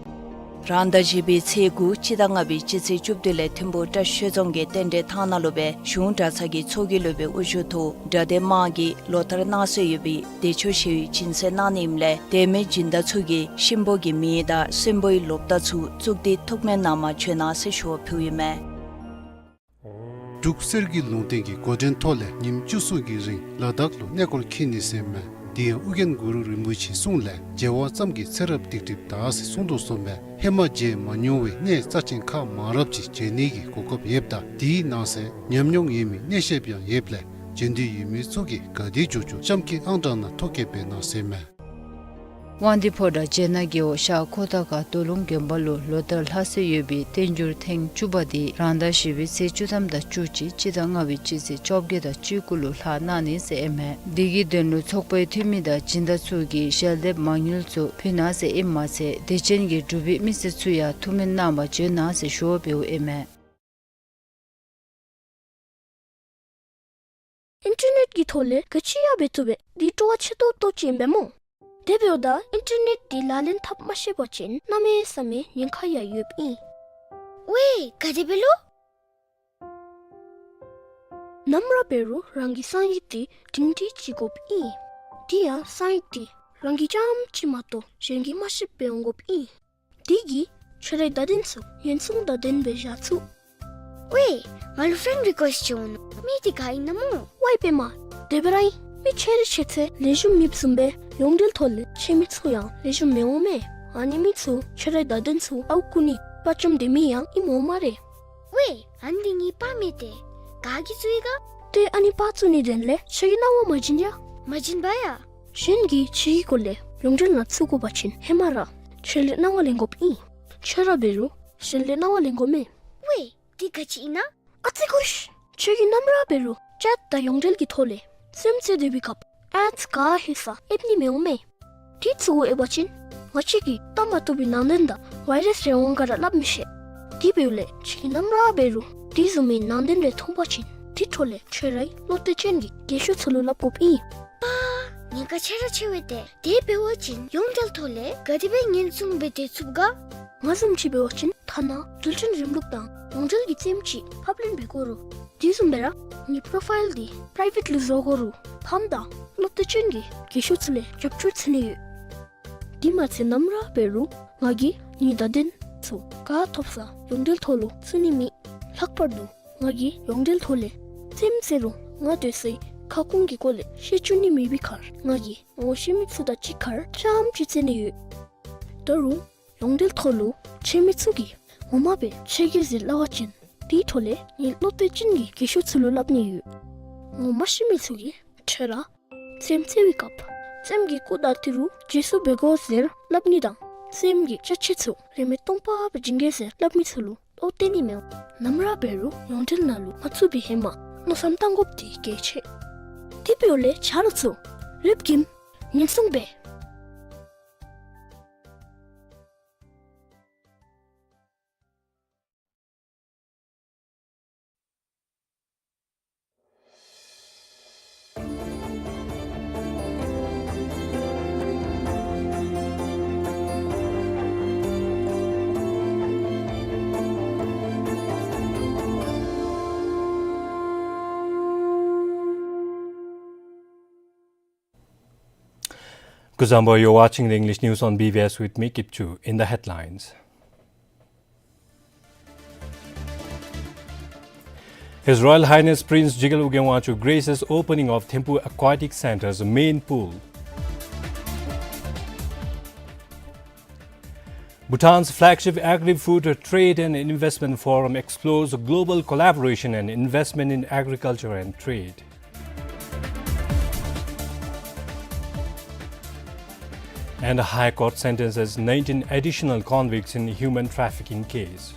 རང་ཟླ་བཞི་པའི་ཚེས་དགུ་སྤྱི་ཟླ་ལྔ་པའི་སྤྱི་ཚེས་བཅུ་བདུན་ལས་ཐིམ་ཕུག་བཀྲ་ཤིས་རྫོང་གི་རྟེན་འབྲེལ་ཐང་ནང་ལུ་སྦེ་གཞུང་གྲྭ་ཚང་གི་ཚོགས་ཀྱི་སློབ་དཔོན་དབུ་བཞུགས་ཐོག་གྲྭ་སྡེ་དམངས་ཀྱིས་ལོ་ལྟར་གནང་སྲོལ་ཡོད་པའི་བདེ་མཆོག་ཞི་བའི་སྦྱིན་སྲེག་གནང་ནི་ཨིནམ་ལས་དད་མོས་སྦྱིན་བདག་ཚུ་གིས་གཤིན་པོ་གི་མེ་དང་གསོན་པོའི་ལོ་ཏ་ཚུ་བཙུགས་ཏེ་ཐུགས་སྨོན་གནང་མར་བྱོན་གནང་ཟེར་ཞུ་བ་ཕུལཝ་ཨིན་མས། འབྲུག་གསེར་གྱི་ལུང་བསྟན་གྱི་འགོ་འདྲེན་ཐོག་ལས་ཉིནམ་བཅུ་གསུམ་གྱི་རིང་ལ་དྭགས་ལུ་གནས་སྐོར་འཁྱིད་ནི་ཟེར་ཨིན་མས། དེ་ཡང་ཨོ་རྒྱན་གུ་རུ་རིན་པོ་ཆེའི་གསུང་ལས་མཇལ་བ་ཙམ་གྱིས་ཚེ་རབས་སྡིག་སྒྲིབ་དག་ཟེར་གསུངས་དོ་བཟུམ་སྦེ་ཧེ་མ་མཇལ་མ་མྱོང་བའི་གནས་རྩ་ཆེན་ཁག་མང་རབས་ཅིག་མཇལ་ནི་གི་གོ་སྐབས་ཡོདཔ་ད་དེའི་ནང་གསེས་ཉམས་མྱོང་ཡོད་མི་གནས་བཤདཔ་ཡང་ཡོདཔ་ལས་མཇལ་འདོད་ཡོད་མི་ཚུ་གིས་ག་དེ་མགྱོགས་མགྱོགས་གཤམ་གྱི་ཨང་གྲངས་ནང་ཐོ་བཀོད་འབད་གནང་ཟེར་ཨིན་མས། དབང་འདུས་ཕོ་བྲང་བྱེད་ནག་རྒེད་འོག་ཤར་ཁོ་ཐང་ཁ་སྟོད་ལུང་དགོན་པ་ལུ་ལོ་ལྟར་ལྷག་སྲོལ་ཡོད་པའི་བསྟན་འགྱུར་ཐེངས་བཅུ་པ་དེ་རང་ཟླ་བཞི་པའི་ཚེས་བཅུ་ཐམ་དང་བཅུ་གཅིག་སྤྱི་ཟླ་ལྔ་པའི་སྤྱི་ཚེས་བཅོ་བརྒྱད་དང་བཅུ་དགུ་ལུ་ལྷག་གནང་ནི་ཟེར་ཨིན་མས། དེ་གི་དོན་ལུ་ཚོགས་པའི་འཐུས་མི་དང་སྦྱིན་བདག་ཚུ་གིས་ཞལ་འདེབས་མང་ཉུང་ཚུ་ཕུལ་གནང་ཟེར་ཨིནམ་མ་ཚད་དད་ཅན་གྱི་འབྲུག་པའི་མི་སེར་ཚུ་ཡང་ཐུགས་སྨོན་གནང་མར་བྱོན་གནང་ཟེར་ཞུ་བ་འབདཝ་ཨིན་མས། ཨིན་ཊར་ནེཊ་ཀྱི་ཐོག་ལས་ག་ཅི་ཡང་འབད་བཏུབ་པས། འདི་སྤྲོ་བ་ཆེ་ཏོག་ཏོ་ཅིག་ཨིན་པས་སྨོ། དེ་འབདཝ་ད་ཨིན་ཊར་ནེཊ་འདི་ལག་ལེན་འཐབ་མ་ཤེས་པ་ཅིན་གནམ་མེད་ས་མེད་ཉེན་ཁ་ཡང་ཡོདཔ་ཨིན། ཝའེ་ག་དེ་སྦེ་ལོ། ནམ་ར་འབད་རུང་རང་གི་གསང་ཡིག་འདི་སྒྲིང་སྒྲིང་ཅིག་དགོཔ་ཨིན། དེ་ཡང་གསང་ཡིག་འདི་རང་གིས་རྐྱངམ་གཅིག་མ་གཏོགས་གཞན་གྱིས་མ་ཤེསཔ་སྦེ་འོང་དགོཔ་ཨིན། དེ་གིས་ཁྱོད་རའི་བརྡ་དོན་ཚུ་ཉེན་སྲུང་བརྡ་དོན་སྦེ་བཞག་ཚུགས། ཝའེ་ང་ལུ་ཕེརེནཌ་རི་ཀུ་ཨེསཊ་ཅིག་འོང་ནུག། མི་འདི་ག་ཨིན་ན་སྨོ། ཝའེ་པདྨ། དེ་སྦེ་ར་ཨིན། མི་ཆེ་རིགས་ཆེ་ཚད་ལེགས་ཤོམ་མེདཔ་བཟུམ་སྦེ་ཡོངས་འབྲེལ་ཐོག་ལས་ཁྱོད་མི་ཚུ་ཡང་ལེགས་ཤོམ་མི་འོང་མས། ཨ་ནི་མི་ཚུ་ཁྱོད་རའི་བརྡ་དོན་ཚུ་ཨརཝ་རྐུ་ནི་དཔའ་བཅམ་སྡོད་མི་ཡང་ཨིནམ་འོང་སྨ་རེ། ཝའེ་ཨ་ནི་འདི་ངེའི་པར་མས་ཏེ། ག་གིས་བཙུགས་ཡི་ག། ཏེ་ཨ་ནི་པར་བཙུགས་ནི་དོན་ལས་ཁྱོད་ཀྱིས་གནང་བ་མ་བྱིན་ཡ། མ་བྱིན་པ་ཡ། གཞན་གྱིས་ཁྱོད་ཀྱི་སྐོར་ལས་ཡོངས་འབྲེལ་ནང་བཙུགས་དགོ་པ་ཅིན་ཧེ་མ་ར་ཁྱོད་ལས་གནང་བ་ལེན་དགོཔ་ཨིན། ཁྱོད་ར་འབད་རུང་གཞན་ལས་གནང་བ་ལེན་དགོ་མས། ཝའེ་འདི་ག་ཅི་ཨིན་ན། ཨ་ཙི་ཀུ་ཤི། ཁྱོད་ཀྱིས་ནམ་ར་འབད་རུང་ཅེཊ་དང་ཡོངས་འབྲེལ་གྱི་ཐོག་ལས་རྩེདམོ་རྩེ་སྡོད་པའི་སྐབས་ཨེཌས་ག་ཧེ་ས་ཨེབ་ནི་མི་འོང་མས། དེ་ཚུ་གུ་ཨེབ་པ་ཅིན་ང་བཅས་ཀྱིས་བལྟ་མ་བཏུབ་པའི་ནང་དོན་དང་ཝའི་རཱསི་རེ་འོང་ག་ར་སླབ་མི་ཤེས། དེ་འབདཝ་ལས་ཁྱོད་ཀྱིས་ནམ་ར་འབད་རུང་དེ་བཟུམ་མའི་ནང་དོན་རེ་མཐོང་པ་ཅིན་དེ་འཕྲོ་ལས་ཁྱོད་རའི་བློ་གཏད་ཅན་གྱི་རྒས་ཤོས་ཚུ་ལུ་སླབ་དགོཔ་ཨིན། པ། ཉེན་ཁ་ཆེ་ར་ཆེ་བས་ཏེ། དེ་འབད་བ་ཅིན་ཡོངས་འབྲེལ་ཐོག་ལས་ག་དེ་སྦེ་ཉེན་སྲུང་འབད་དེ་ཚུགས་ག། ང་བཟུམ་ཅིག་འབད་བ་ཅིན་ཐ་ན་འགྲུལ་འཕྲིན་རིམ་ལུགས་དང་ཡོངས་འབྲེལ་གྱི་རྩེདམོ་ཅིག་ཕབ་ལེན་འབད་དགོ་རུང་དེ་བཟུམ་སྦེ་ར་ངེའི་པྲོ་ཕའིལ་འདི་པྲའི་ཝེཊ་ལུ་བཟོ་དགོ་རུང་ཕམ་དང་བློ་གཏད་ཅན་གྱི་རྒས་ཤོས་ཚུ་ལས་རྒྱབ་སྐྱོར་འཚོལ་ནི་ཡོད། དེ་མ་ཚད་ནམ་ར་འབད་རུང་ང་གིས་ངེའི་བརྡ་དོན་ཚུ་ག་ཐོབ་ས་ཡོངས་འབྲེལ་ཐོག་ལུ་བཙུགས་ནི་མེད། ལྷག་པར་དུ་ང་གིས་ཡོངས་འབྲེལ་ཐོག་ལས་རྩེདམོ་རྩེ་རུང་ང་སྡོད་སའི་ཁ་སྐོང་གི་སྐོར་ལས་བཤད་བཅུག་ནི་མེད་པའི་ཁར་ང་གིས་ངོ་ཤེས་མི་ཚུ་དང་གཅིག་ཁར་རྐྱངམ་ཅིག་རྩེ་ནི་ཡོད། ད་རུང་ཡོངས་འབྲེལ་ཐོག་ལུ་ཁྱོད་མི་ཚུ་གིས་ངོ་མ་སྦེ་ཁྱོད་ཀྱིས་ཟེར་སླབ་པ་ཅིན་ དེའི་ཐོག་ལས་ངེའི་སློབ་དཔོན་ཅིན་གྱིས་རྒས་ཤོས་ཚུ་ལུ་སླབ་ནི་ཡོད། ངོ་མ་ཤེས་མི་ཚུ་གིས་ཁྲོས་ར། རྩེདམོ་རྩེ་བའི་སྐབས་རྩེདམོ་གི་སྐུ་དང་ཏི་རུ་རྗེས་སུ་འབད་དགོ་ཟེར་སླབ་ནི་དང་རྩེདམོ་གི་ཅ་ཆས་ཚུ་རིན་མེད་སྟོང་པ་སྦེ་བྱིན་གེ་ཟེར་སླབ་མི་ཚུ་ལུ་བློ་གཏད་ནི་མེད། ནམ་ར་འབད་རུང་ཡོངས་འབྲེལ་ནང་ལུ་མ་ཚུད་པའི་ཧེ་མ་མནོ་བསམ་བཏང་དགོཔ་འདི་གལ་ཆེ། དེ་འབདཝ་ལས་ཆ་རོགས་ཚུ་ལེབ་ཀྱིས་ཉེན་སྲུང་འབད། Kuzuzangpo, you're watching the English news on B B S with me, Kipchu. In the headlines, His Royal Highness Prince Jigel Ugyen Wangchuck graces opening of Thimphu Aquatic Centre's main pool. Bhutan's flagship Agri-Food Trade and Investment Forum explores global collaboration and investment in agriculture and trade. And High Court sentences nineteen additional convicts in human trafficking case.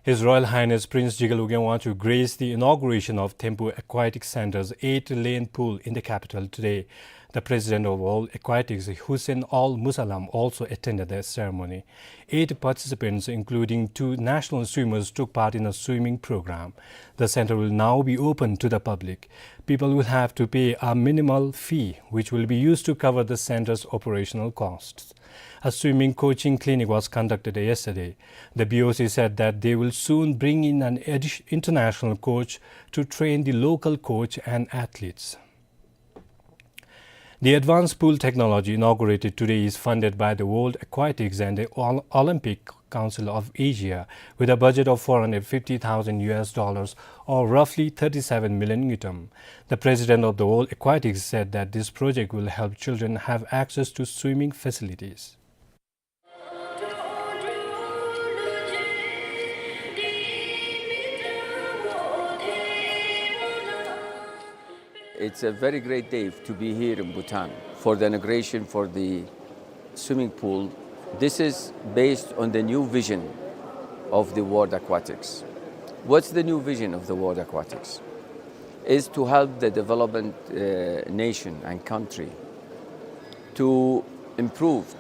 His Royal Highness Prince Jigel Ugyen Wangchuck graced the inauguration of Thimphu Aquatic Centre's eight-lane pool in the capital today. The President of World Aquatics, Hussein Al Musallam, also attended the ceremony. Eight participants, including two national swimmers, took part in a swimming program. The centre will now be open to the public. People will have to pay a minimal fee, which will be used to cover the centre's operational costs. A swimming coaching clinic was conducted yesterday. The B O C said that they will soon bring in an addi-, international coach to train the local coach and athletes. The advanced pool technology inaugurated today is funded by the World Aquatics and the Ol-, Olympic Council of Asia, with a budget of four hundred fifty thousand U S dollars, or roughly thirty-seven million ngultrum. The president of the World Aquatics said that this project will help children have access to swimming facilities. It's a very great day to be here in Bhutan for the inauguration for the swimming pool. This is based on the new vision of the World Aquatics. What's the new vision of the World Aquatics? Is to help the development, uh, nation and country to improve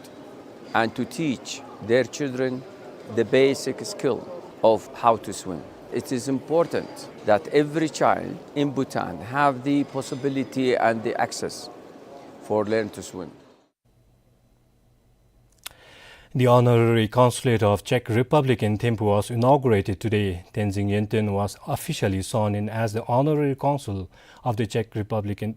and to teach their children the basic skill of how to swim. It is important that every child in Bhutan have the possibility and the access for learn to swim. The Honorary Consulate of Czech Republic in Thimphu was inaugurated today. Tenzing Yenten was officially sworn in as the Honorary Consul of the Czech Republic in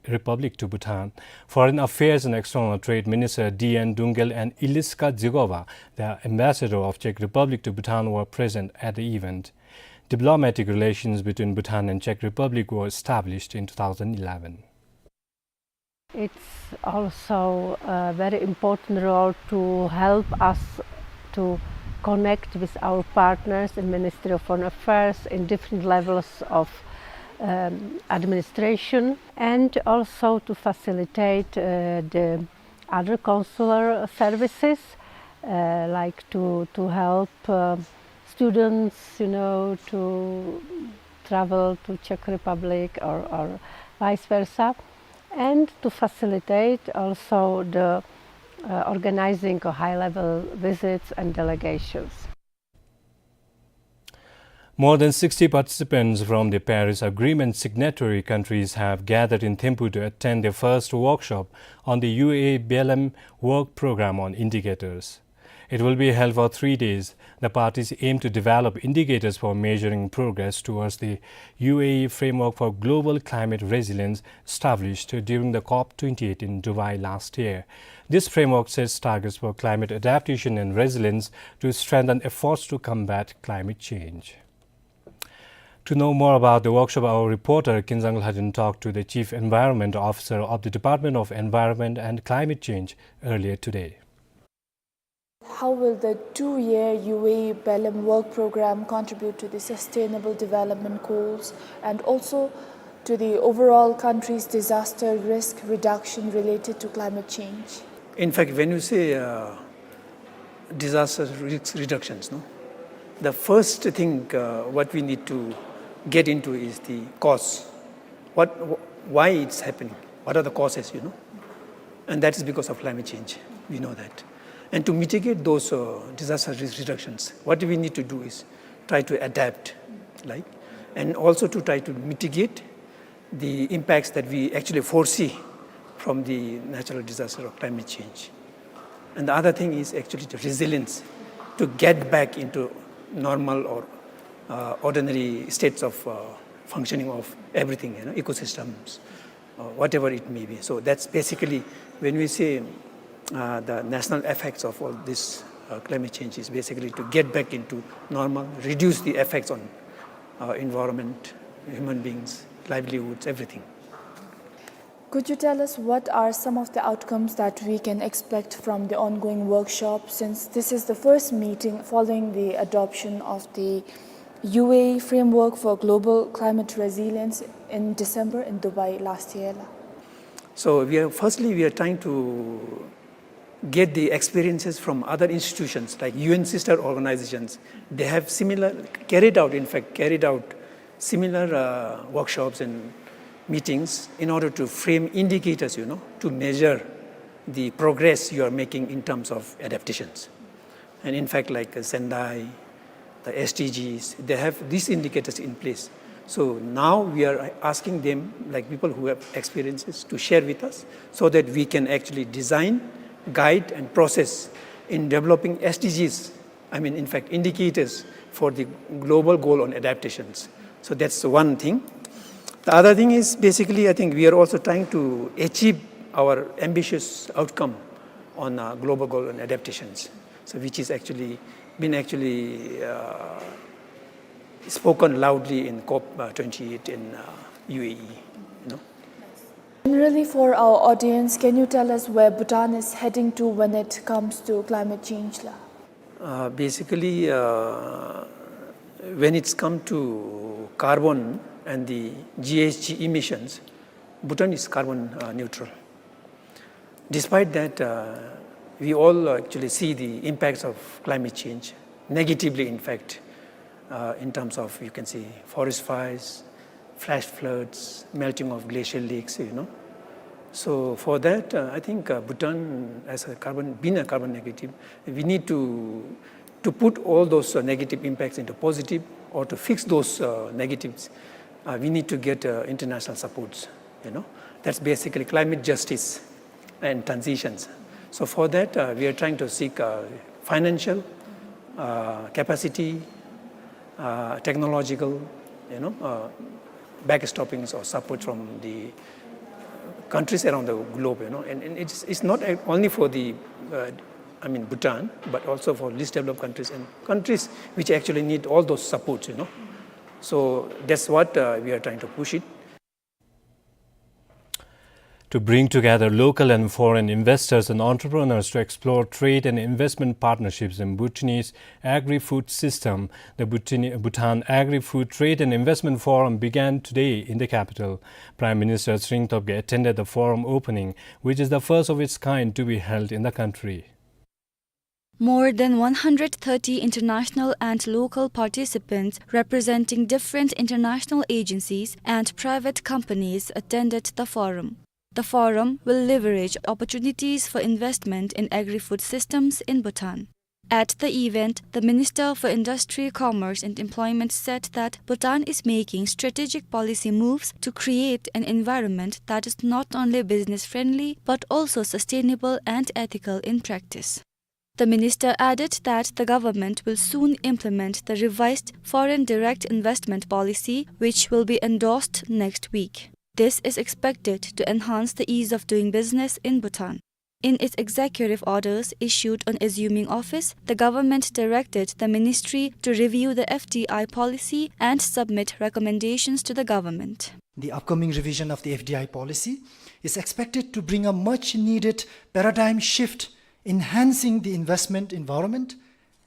Republic to Bhutan. Foreign Affairs and External Trade Minister D N Dungel and Iliska Dzigova, the ambassador of Czech Republic to Bhutan, were present at the event. Diplomatic relations between Bhutan and Czech Republic were established in two thousand eleven. It's also a very important role to help us to connect with our partners in Ministry of Foreign Affairs in different levels of, um, administration, and also to facilitate, uh, the other consular services, uh, like to, to help, uh, students, you know, to travel to Czech Republic or, or vice versa, and to facilitate also the, uh, organizing of high-level visits and delegations. More than sixty participants from the Paris Agreement signatory countries have gathered in Thimphu to attend the first workshop on the U A E B L M work program on indicators. It will be held for three days. The parties aim to develop indicators for measuring progress towards the U A E Framework for Global Climate Resilience established during the COP twenty-eight in Dubai last year. This framework sets targets for climate adaptation and resilience to strengthen efforts to combat climate change. To know more about the workshop, our reporter Kinzang Lhadin talked to the Chief Environment Officer of the Department of Environment and Climate Change earlier today. How will the two-year U A E Belem work program contribute to the Sustainable Development Goals and also to the overall country's disaster risk reduction related to climate change? In fact, when you say, uh, disaster risk reductions, no? The first thing, uh, what we need to get into is the cause. What, wh-, why it's happening? What are the causes, you know? And that is because of climate change. We know that. And to mitigate those, uh, disaster risk reductions, what we need to do is try to adapt, like, and also to try to mitigate the impacts that we actually foresee from the natural disaster or climate change. And the other thing is actually the resilience to get back into normal or, uh, ordinary states of, uh, functioning of everything, you know, ecosystems, uh, whatever it may be. So that's basically when we say, uh, the national effects of all this, uh, climate change is basically to get back into normal, reduce the effects on, uh, environment, human beings, livelihoods, everything. Could you tell us what are some of the outcomes that we can expect from the ongoing workshop, since this is the first meeting following the adoption of the U A E Framework for Global Climate Resilience in December in Dubai last year? So we are, firstly, we are trying to get the experiences from other institutions like U N sister organizations. They have similar, carried out, in fact, carried out similar, uh, workshops and meetings in order to frame indicators, you know, to measure the progress you are making in terms of adaptations. And in fact, like, uh, Sendai, the S D Gs, they have these indicators in place. So now we are asking them, like, people who have experiences, to share with us so that we can actually design, guide, and process in developing S D Gs, I mean, in fact, indicators for the global goal on adaptations. So that's one thing. The other thing is basically, I think we are also trying to achieve our ambitious outcome on, uh, global goal on adaptations. So which is actually been actually, uh, spoken loudly in COP, uh, twenty-eight in, uh, U A E, you know. Generally, for our audience, can you tell us where Bhutan is heading to when it comes to climate change, la? Uh, basically, uh, when it's come to carbon and the G H G emissions, Bhutan is carbon, uh, neutral. Despite that, uh, we all actually see the impacts of climate change negatively, in fact, uh, in terms of, you can see, forest fires, flash floods, melting of glacial lakes, you know. So for that, uh, I think, uh, Bhutan, as a carbon, being a carbon negative, we need to, to put all those, uh, negative impacts into positive, or to fix those, uh, negatives, uh, we need to get, uh, international supports, you know. That's basically climate justice and transitions. So for that, uh, we are trying to seek, uh, financial, uh, capacity, uh, technological, you know, uh, backstoppings or support from the countries around the globe, you know. And, and it's, it's not only for the, uh, I mean, Bhutan, but also for least developed countries and countries which actually need all those supports, you know. So that's what, uh, we are trying to push it. To bring together local and foreign investors and entrepreneurs to explore trade and investment partnerships in Bhutanese agri-food system, the Bhutan-, Bhutan Agri-Food Trade and Investment Forum began today in the capital. Prime Minister Tshering Tobgay attended the forum opening, which is the first of its kind to be held in the country. More than one hundred thirty international and local participants representing different international agencies and private companies attended the forum. The forum will leverage opportunities for investment in agri-food systems in Bhutan. At the event, the Minister for Industry, Commerce and Employment said that Bhutan is making strategic policy moves to create an environment that is not only business-friendly but also sustainable and ethical in practice. The minister added that the government will soon implement the revised foreign direct investment policy, which will be endorsed next week. This is expected to enhance the ease of doing business in Bhutan. In its executive orders issued on assuming office, the government directed the ministry to review the F D I policy and submit recommendations to the government. The upcoming revision of the F D I policy is expected to bring a much needed paradigm shift enhancing the investment environment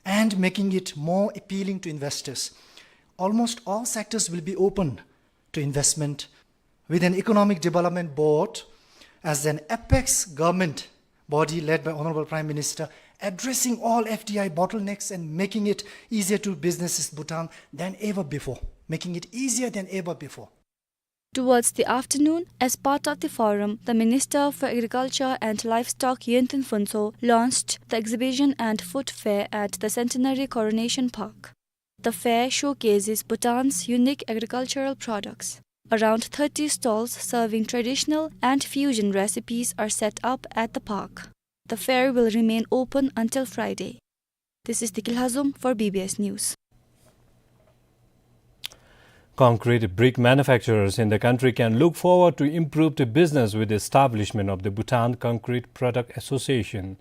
and making it more appealing to investors. Almost all sectors will be open to investment, with an economic development board as an apex government body led by Honorable Prime Minister addressing all F D I bottlenecks and making it easier to businesses Bhutan than ever before, making it easier than ever before. Towards the afternoon, as part of the forum, the Minister for Agriculture and Livestock, Yinthin Phuntsho, launched the exhibition and food fair at the Centenary Coronation Park. The fair showcases Bhutan's unique agricultural products. Around thirty stalls serving traditional and fusion recipes are set up at the park. The fair will remain open until Friday. This is Deki Lhazom for B B S News. Concrete brick manufacturers in the country can look forward to improved business with the establishment of the Bhutan Concrete Product Association.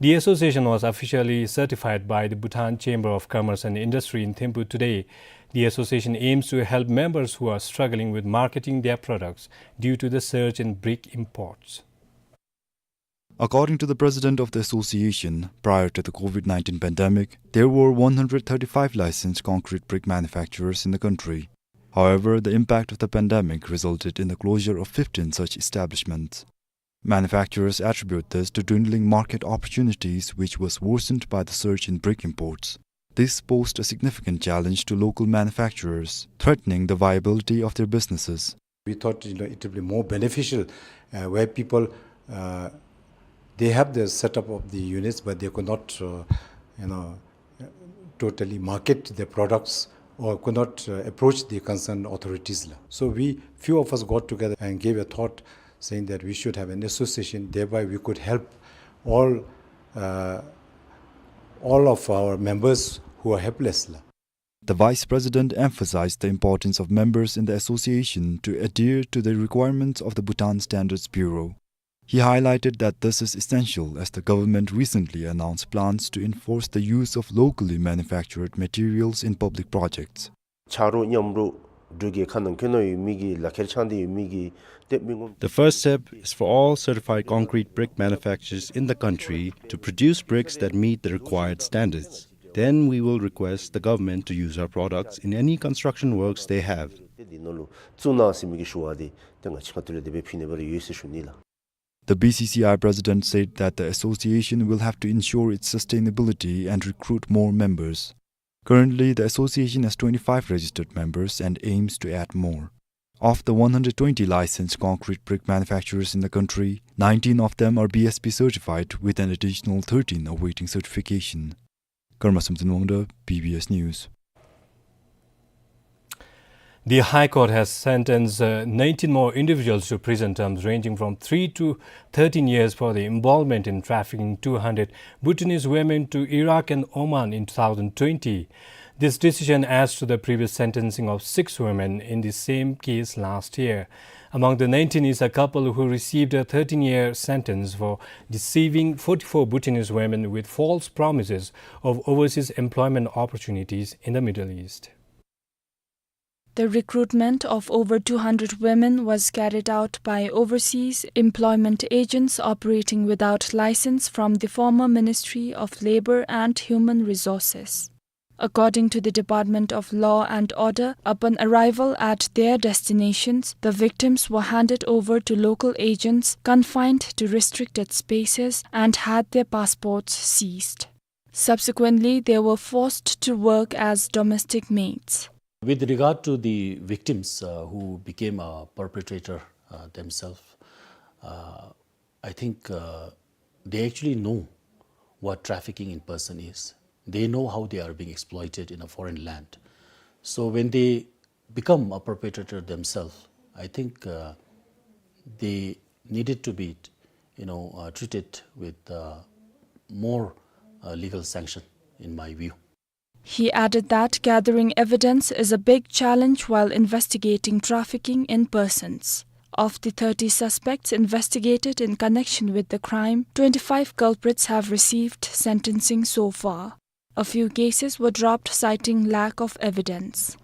The association was officially certified by the Bhutan Chamber of Commerce and Industry in Thimphu today. The association aims to help members who are struggling with marketing their products due to the surge in brick imports. According to the president of the association, prior to the COVID nineteen pandemic, there were one hundred thirty-five licensed concrete brick manufacturers in the country. However, the impact of the pandemic resulted in the closure of fifteen such establishments. Manufacturers attribute this to dwindling market opportunities, which was worsened by the surge in brick imports. This posed a significant challenge to local manufacturers, threatening the viability of their businesses. We thought, you know, it would be more beneficial, uh, where people, uh, they have the setup of the units, but they could not, uh, you know, totally market their products or could not, uh, approach the concerned authorities la. So we, few of us got together and gave a thought saying that we should have an association, thereby we could help all, uh, all of our members who are helpless la. The vice president emphasized the importance of members in the association to adhere to the requirements of the Bhutan Standards Bureau. He highlighted that this is essential as the government recently announced plans to enforce the use of locally manufactured materials in public projects. ཆ་རོགས་མཉམ་རོགས་འབྲུག་གི་ཁ་ནང་ཁྱོན་ནང་ཡོད་མི་གི་ལག་ཁྱེར་འཆང་སྟེ་ཡོད་མི་གི་དེ་མི་ངོམ། The first step is for all certified concrete brick manufacturers in the country to produce bricks that meet the required standards. Then we will request the government to use our products in any construction works they have. དེ་འདི་ནང་ལུ་བཙུགས་གནང་ཟེར་མི་གི་ཞུ་བ་དེ་ཏེ་ང་བཅས་ཁ་ཐུག་ལས་དེ་སྦེ་ཕུལ་ནི་སྦེ་ར་ཡོད་ཟེར་ཞུ་ནི་ལགས། The B C C I president said that the association will have to ensure its sustainability and recruit more members. Currently, the association has twenty-five registered members and aims to add more. Of the one hundred twenty licensed concrete brick manufacturers in the country, nineteen of them are B S B certified, with an additional thirteen awaiting certification. Karma Samson Wangda, B B S News. The High Court has sentenced, uh, nineteen more individuals to prison terms ranging from three to thirteen years for the involvement in trafficking two hundred Bhutanese women to Iraq and Oman in two thousand twenty. This decision adds to the previous sentencing of six women in the same case last year. Among the nineteen is a couple who received a thirteen-year sentence for deceiving forty-four Bhutanese women with false promises of overseas employment opportunities in the Middle East. The recruitment of over two hundred women was carried out by overseas employment agents operating without license from the former Ministry of Labor and Human Resources. According to the Department of Law and Order, upon arrival at their destinations, the victims were handed over to local agents, confined to restricted spaces, and had their passports seized. Subsequently, they were forced to work as domestic maids. With regard to the victims, uh, who became a perpetrator, uh, themselves, uh, I think, uh, they actually know what trafficking in person is. They know how they are being exploited in a foreign land. So when they become a perpetrator themselves, I think, uh, they needed to be, you know, uh, treated with, uh, more, uh, legal sanction, in my view. He added that gathering evidence is a big challenge while investigating trafficking in persons. Of the thirty suspects investigated in connection with the crime, twenty-five culprits have received sentencing so far. A few cases were dropped citing lack of evidence.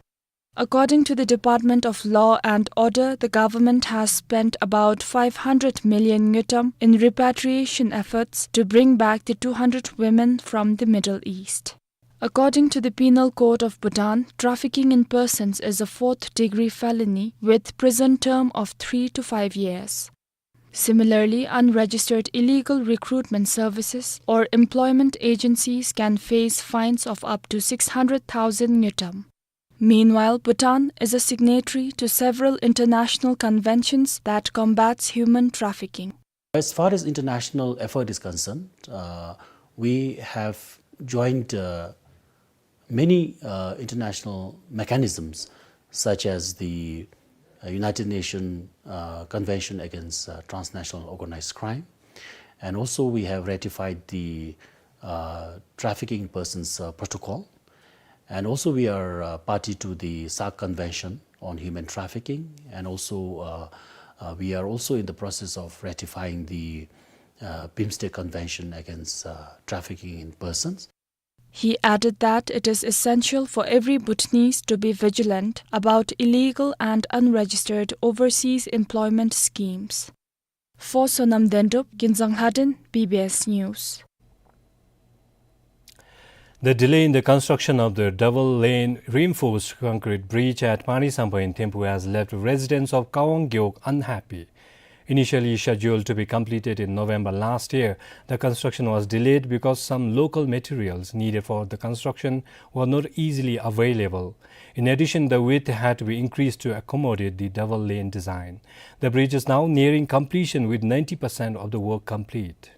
According to the Department of Law and Order, the government has spent about five hundred million ngultrum in repatriation efforts to bring back the two hundred women from the Middle East. According to the Penal Code of Bhutan, trafficking in persons is a fourth degree felony with prison term of three to five years. Similarly, unregistered illegal recruitment services or employment agencies can face fines of up to six hundred thousand ngultrum. Meanwhile, Bhutan is a signatory to several international conventions that combats human trafficking. As far as international effort is concerned, uh, we have joined, uh, many, uh, international mechanisms, such as the, uh, United Nations, uh, Convention Against, uh, Transnational Organized Crime. And also we have ratified the, uh, Trafficking Persons, uh, Protocol. And also we are, uh, party to the SAC Convention on Human Trafficking. And also, uh, uh, we are also in the process of ratifying the, uh, BIMSTEC Convention Against, uh, Trafficking in Persons. He added that it is essential for every Bhutanese to be vigilant about illegal and unregistered overseas employment schemes. For Sonam Dendup, Ginzang Lhaden, B B S News. The delay in the construction of the double-lane reinforced concrete bridge at Panisampa in Thimphu has left residents of Kawang Gewog unhappy. Initially scheduled to be completed in November last year, the construction was delayed because some local materials needed for the construction were not easily available. In addition, the width had to be increased to accommodate the double-lane design. The bridge is now nearing completion, with ninety percent of the work complete.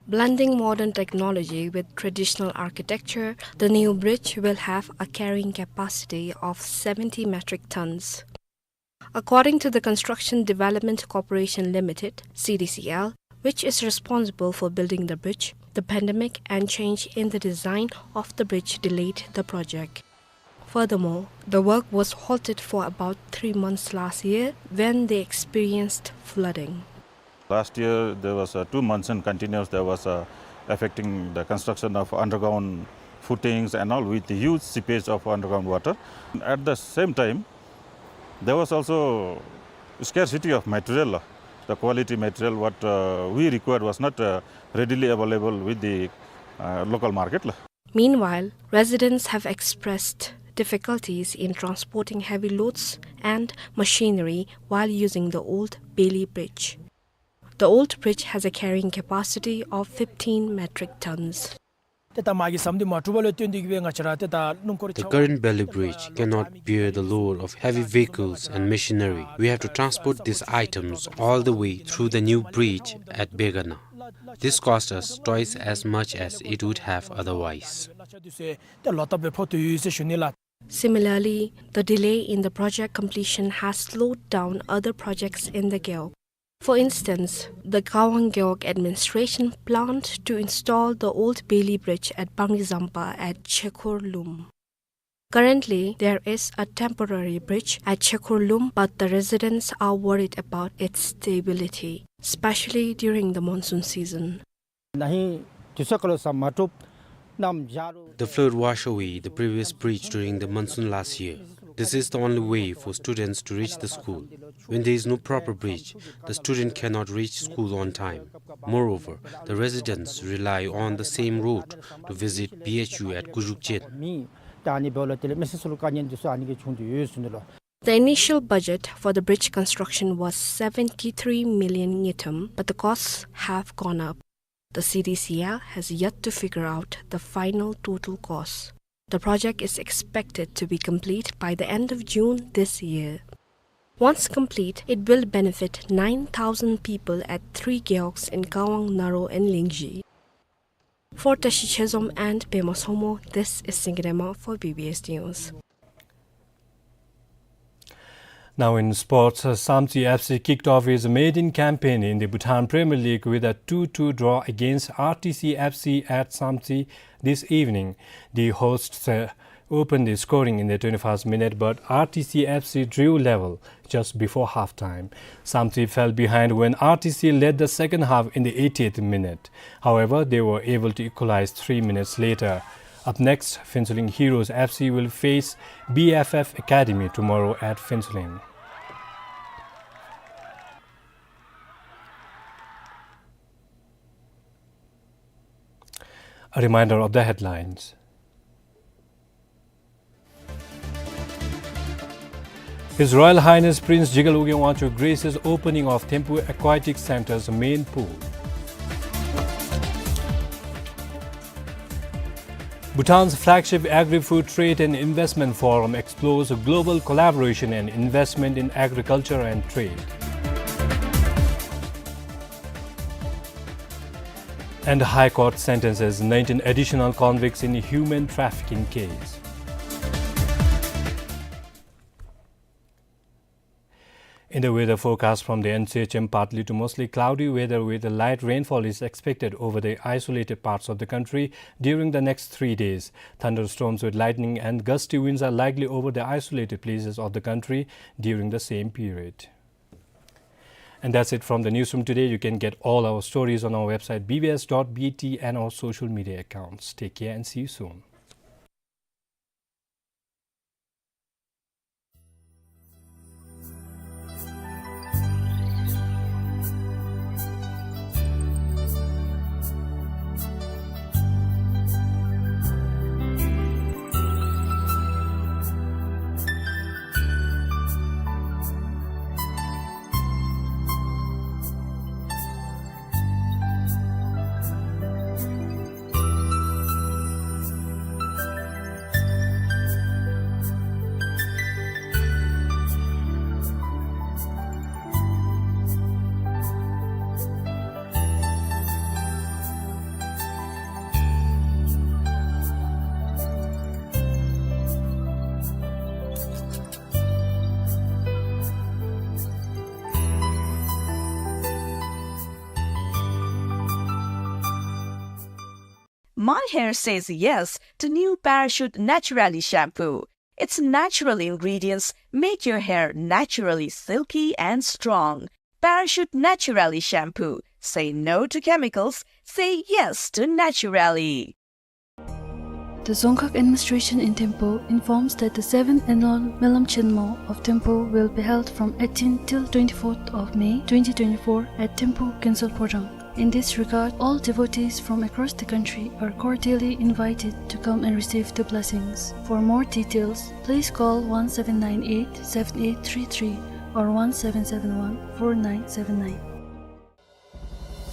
Blending modern technology with traditional architecture, the new bridge will have a carrying capacity of seventy metric tons. According to the Construction Development Corporation Limited, C D C L, which is responsible for building the bridge, the pandemic and change in the design of the bridge delayed the project. Furthermore, the work was halted for about three months last year when they experienced flooding. Last year, there was, uh, two monsoon continuous, there was, uh, affecting the construction of underground footings and all, with the huge seepage of underground water. At the same time, there was also scarcity of material. The quality material what, uh, we required was not, uh, readily available with the, uh, local market. Meanwhile, residents have expressed difficulties in transporting heavy loads and machinery while using the old Bailey Bridge. The old bridge has a carrying capacity of fifteen metric tons. ཏེ་ད་མ་གི་ཟམ་འདི་མ་གྲུབ་པ་ལས་བརྟེན་ཏེ་གི་སྦེ་ང་བཅས་ར་ཏེ་ད་སྣུམ་འཁོར། The current Bailey Bridge cannot bear the load of heavy vehicles and machinery. We have to transport these items all the way through the new bridge at Begana. This cost us twice as much as it would have otherwise. ཏེ་ལོག་ལྟབ་སྦེ་ཕོག་སྟེ་ཡོད་ཟེར་ཞུ་ནི་ལགས། Similarly, the delay in the project completion has slowed down other projects in the Gewog. For instance, the Kawang Gewog administration planned to install the old Bailey Bridge at Bangri Zampa at Chekhor Lum. Currently, there is a temporary bridge at Chekhor Lum, but the residents are worried about its stability, especially during the monsoon season. The flood washed away the previous bridge during the monsoon last year. This is the only way for students to reach the school. When there is no proper bridge, the student cannot reach school on time. Moreover, the residents rely on the same road to visit B H U at Kujukchen. The initial budget for the bridge construction was seventy-three million ngultrum, but the costs have gone up. The C D C L has yet to figure out the final total cost. The project is expected to be complete by the end of June this year. Once complete, it will benefit nine thousand people at three gewogs in Kawang, Naro and Lingzhi. For Tashi Chezom and Pema Somo, this is Singirema for B B S News. Now in sports, uh, Samtse F C kicked off its maiden campaign in the Bhutan Premier League with a two two draw against R T C F C at Samtse this evening. The hosts, uh, opened the scoring in the twenty-first minute, but R T C F C drew level just before halftime. Samtse fell behind when R T C led the second half in the eightieth minute. However, they were able to equalize three minutes later. Up next, Phuentsholing Heroes F C will face B F F Academy tomorrow at Phuentsholing. A reminder of the headlines. His Royal Highness Prince Jigalur Wangchuck graces opening of Thimphu Aquatic Centre's main pool. Bhutan's flagship Agri-Food Trade and Investment Forum explores global collaboration and investment in agriculture and trade. And High Court sentences nineteen additional convicts in human trafficking case. In the weather forecast from the N C H M, partly to mostly cloudy weather with light rainfall is expected over the isolated parts of the country during the next three days. Thunderstorms with lightning and gusty winds are likely over the isolated places of the country during the same period. And that's it from the newsroom today. You can get all our stories on our website B B S dot B T and our social media accounts. Take care and see you soon. My hair says yes to new Parachute Naturali shampoo. Its natural ingredients make your hair naturally silky and strong. Parachute Naturali shampoo. Say no to chemicals. Say yes to Naturali. The Dzongkhag Administration in Thimphu informs that the seventh annual Melam Chenmo of Thimphu will be held from eighteenth till twenty-fourth of May twenty twenty-four at Thimphu Council Phodrang. In this regard, all devotees from across the country are cordially invited to come and receive the blessings. For more details, please call one seven nine eight, seven eight three three or one seven seven one, four nine seven nine.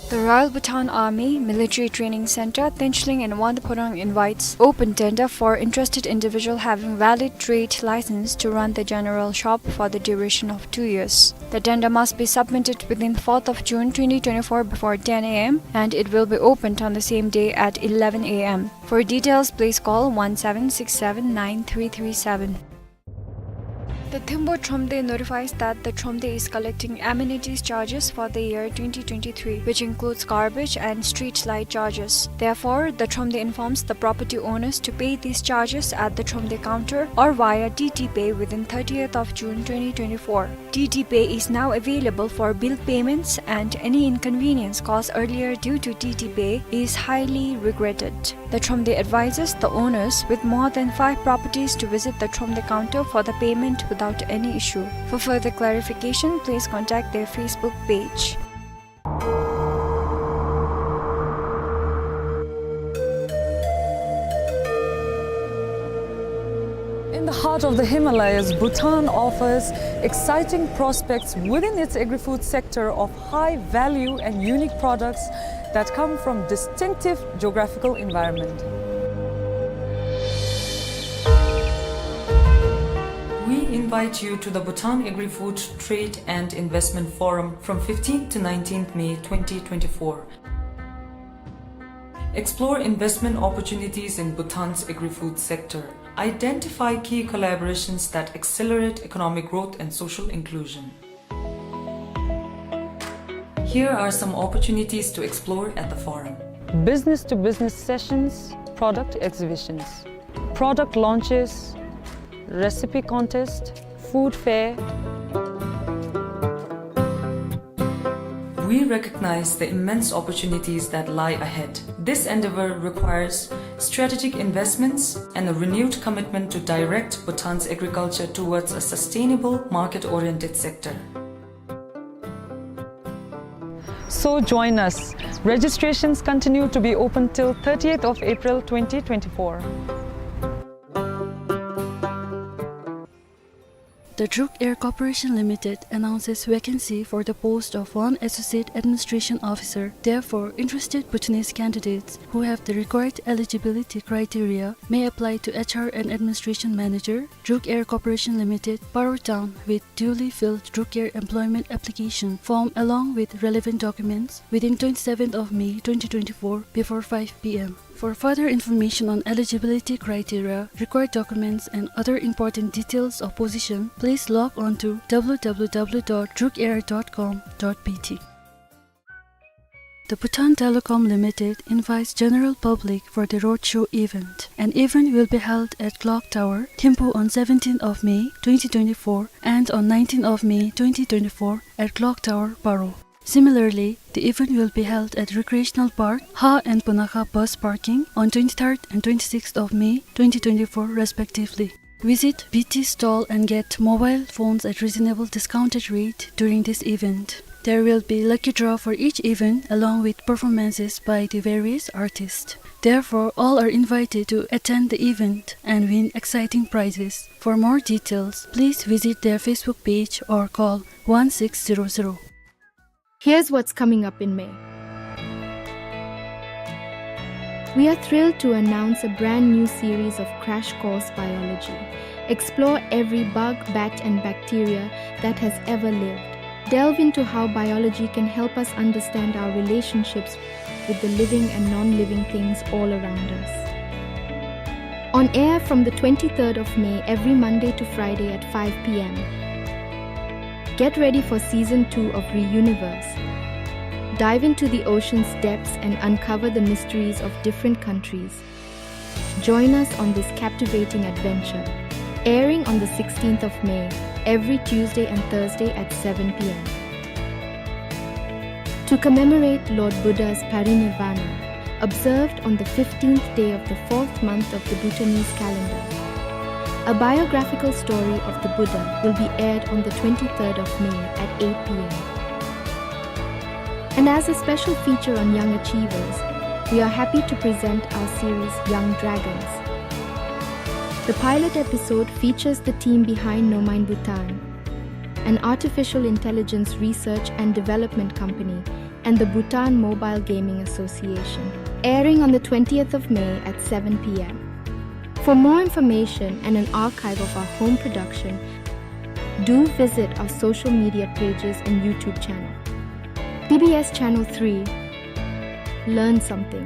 The Royal Bhutan Army Military Training Center, Thinchling in Wangdue Phodrang invites open tender for interested individual having valid trade license to run the general shop for the duration of two years. The tender must be submitted within fourth of June twenty twenty-four before ten A M and it will be opened on the same day at eleven A M. For details, please call one seven six seven nine three three seven. The Thimphu Thromde notifies that the Thromde is collecting amenities charges for the year twenty twenty-three, which includes garbage and street light charges. Therefore, the Thromde informs the property owners to pay these charges at the Thromde counter or via T T Pay within thirtieth of June twenty twenty-four. T T Pay is now available for bill payments and any inconvenience caused earlier due to T T Pay is highly regretted. The Thromde advises the owners with more than five properties to visit the Thromde counter for the payment without any issue. For further clarification, please contact their Facebook page. In the heart of the Himalayas, Bhutan offers exciting prospects within its agri-food sector of high value and unique products that come from distinctive geographical environment. We invite you to the Bhutan Agri-Food Trade and Investment Forum from fifteenth to nineteenth May twenty twenty-four. Explore investment opportunities in Bhutan's agri-food sector. Identify key collaborations that accelerate economic growth and social inclusion. Here are some opportunities to explore at the forum. Business-to-business sessions, product exhibitions, product launches, recipe contest, food fair. We recognize the immense opportunities that lie ahead. This endeavor requires strategic investments, and a renewed commitment to direct Bhutan's agriculture towards a sustainable, market-oriented sector. So join us. Registrations continue to be open till thirtieth of April twenty twenty-four. The Druk Air Corporation Limited announces vacancy for the post of one Associate Administration Officer. Therefore, interested Bhutanese candidates who have the required eligibility criteria may apply to H R and Administration Manager, Druk Air Corporation Limited, Paro Town, with duly filled Druk Air employment application form along with relevant documents within twenty-seventh of May twenty twenty-four before five P M. For further information on eligibility criteria, required documents, and other important details of position, please log on to W W W dot druk air dot com dot B T. The Bhutan Telecom Limited invites general public for the roadshow event. An event will be held at Clock Tower, Thimphu, on seventeenth of May twenty twenty-four and on nineteenth of May twenty twenty-four at Clock Tower, Paro. Similarly, the event will be held at Recreational Park, Ha and Punakha bus parking on twenty-third and twenty-sixth of May twenty twenty-four respectively. Visit B T stall and get mobile phones at reasonable discounted rate during this event. There will be lucky draw for each event along with performances by the various artists. Therefore, all are invited to attend the event and win exciting prizes. For more details, please visit their Facebook page or call one six zero zero. Here's what's coming up in May. We are thrilled to announce a brand new series of Crash Course Biology. Explore every bug, bat, and bacteria that has ever lived. Delve into how biology can help us understand our relationships with the living and non-living things all around us. On air from the twenty-third of May, every Monday to Friday at five P M. Get ready for season two of Reuniverse. Dive into the ocean's depths and uncover the mysteries of different countries. Join us on this captivating adventure. Airing on the sixteenth of May, every Tuesday and Thursday at seven P M. To commemorate Lord Buddha's parinirvana, observed on the fifteenth day of the fourth month of the Bhutanese calendar. A biographical story of the Buddha will be aired on the twenty-third of May at eight P M. And as a special feature on young achievers, we are happy to present our series Young Dragons. The pilot episode features the team behind Nomine Bhutan, an artificial intelligence research and development company, and the Bhutan Mobile Gaming Association, airing on the twentieth of May at seven P M. For more information and an archive of our home production, do visit our social media pages and YouTube channel. B B S Channel three, learn something.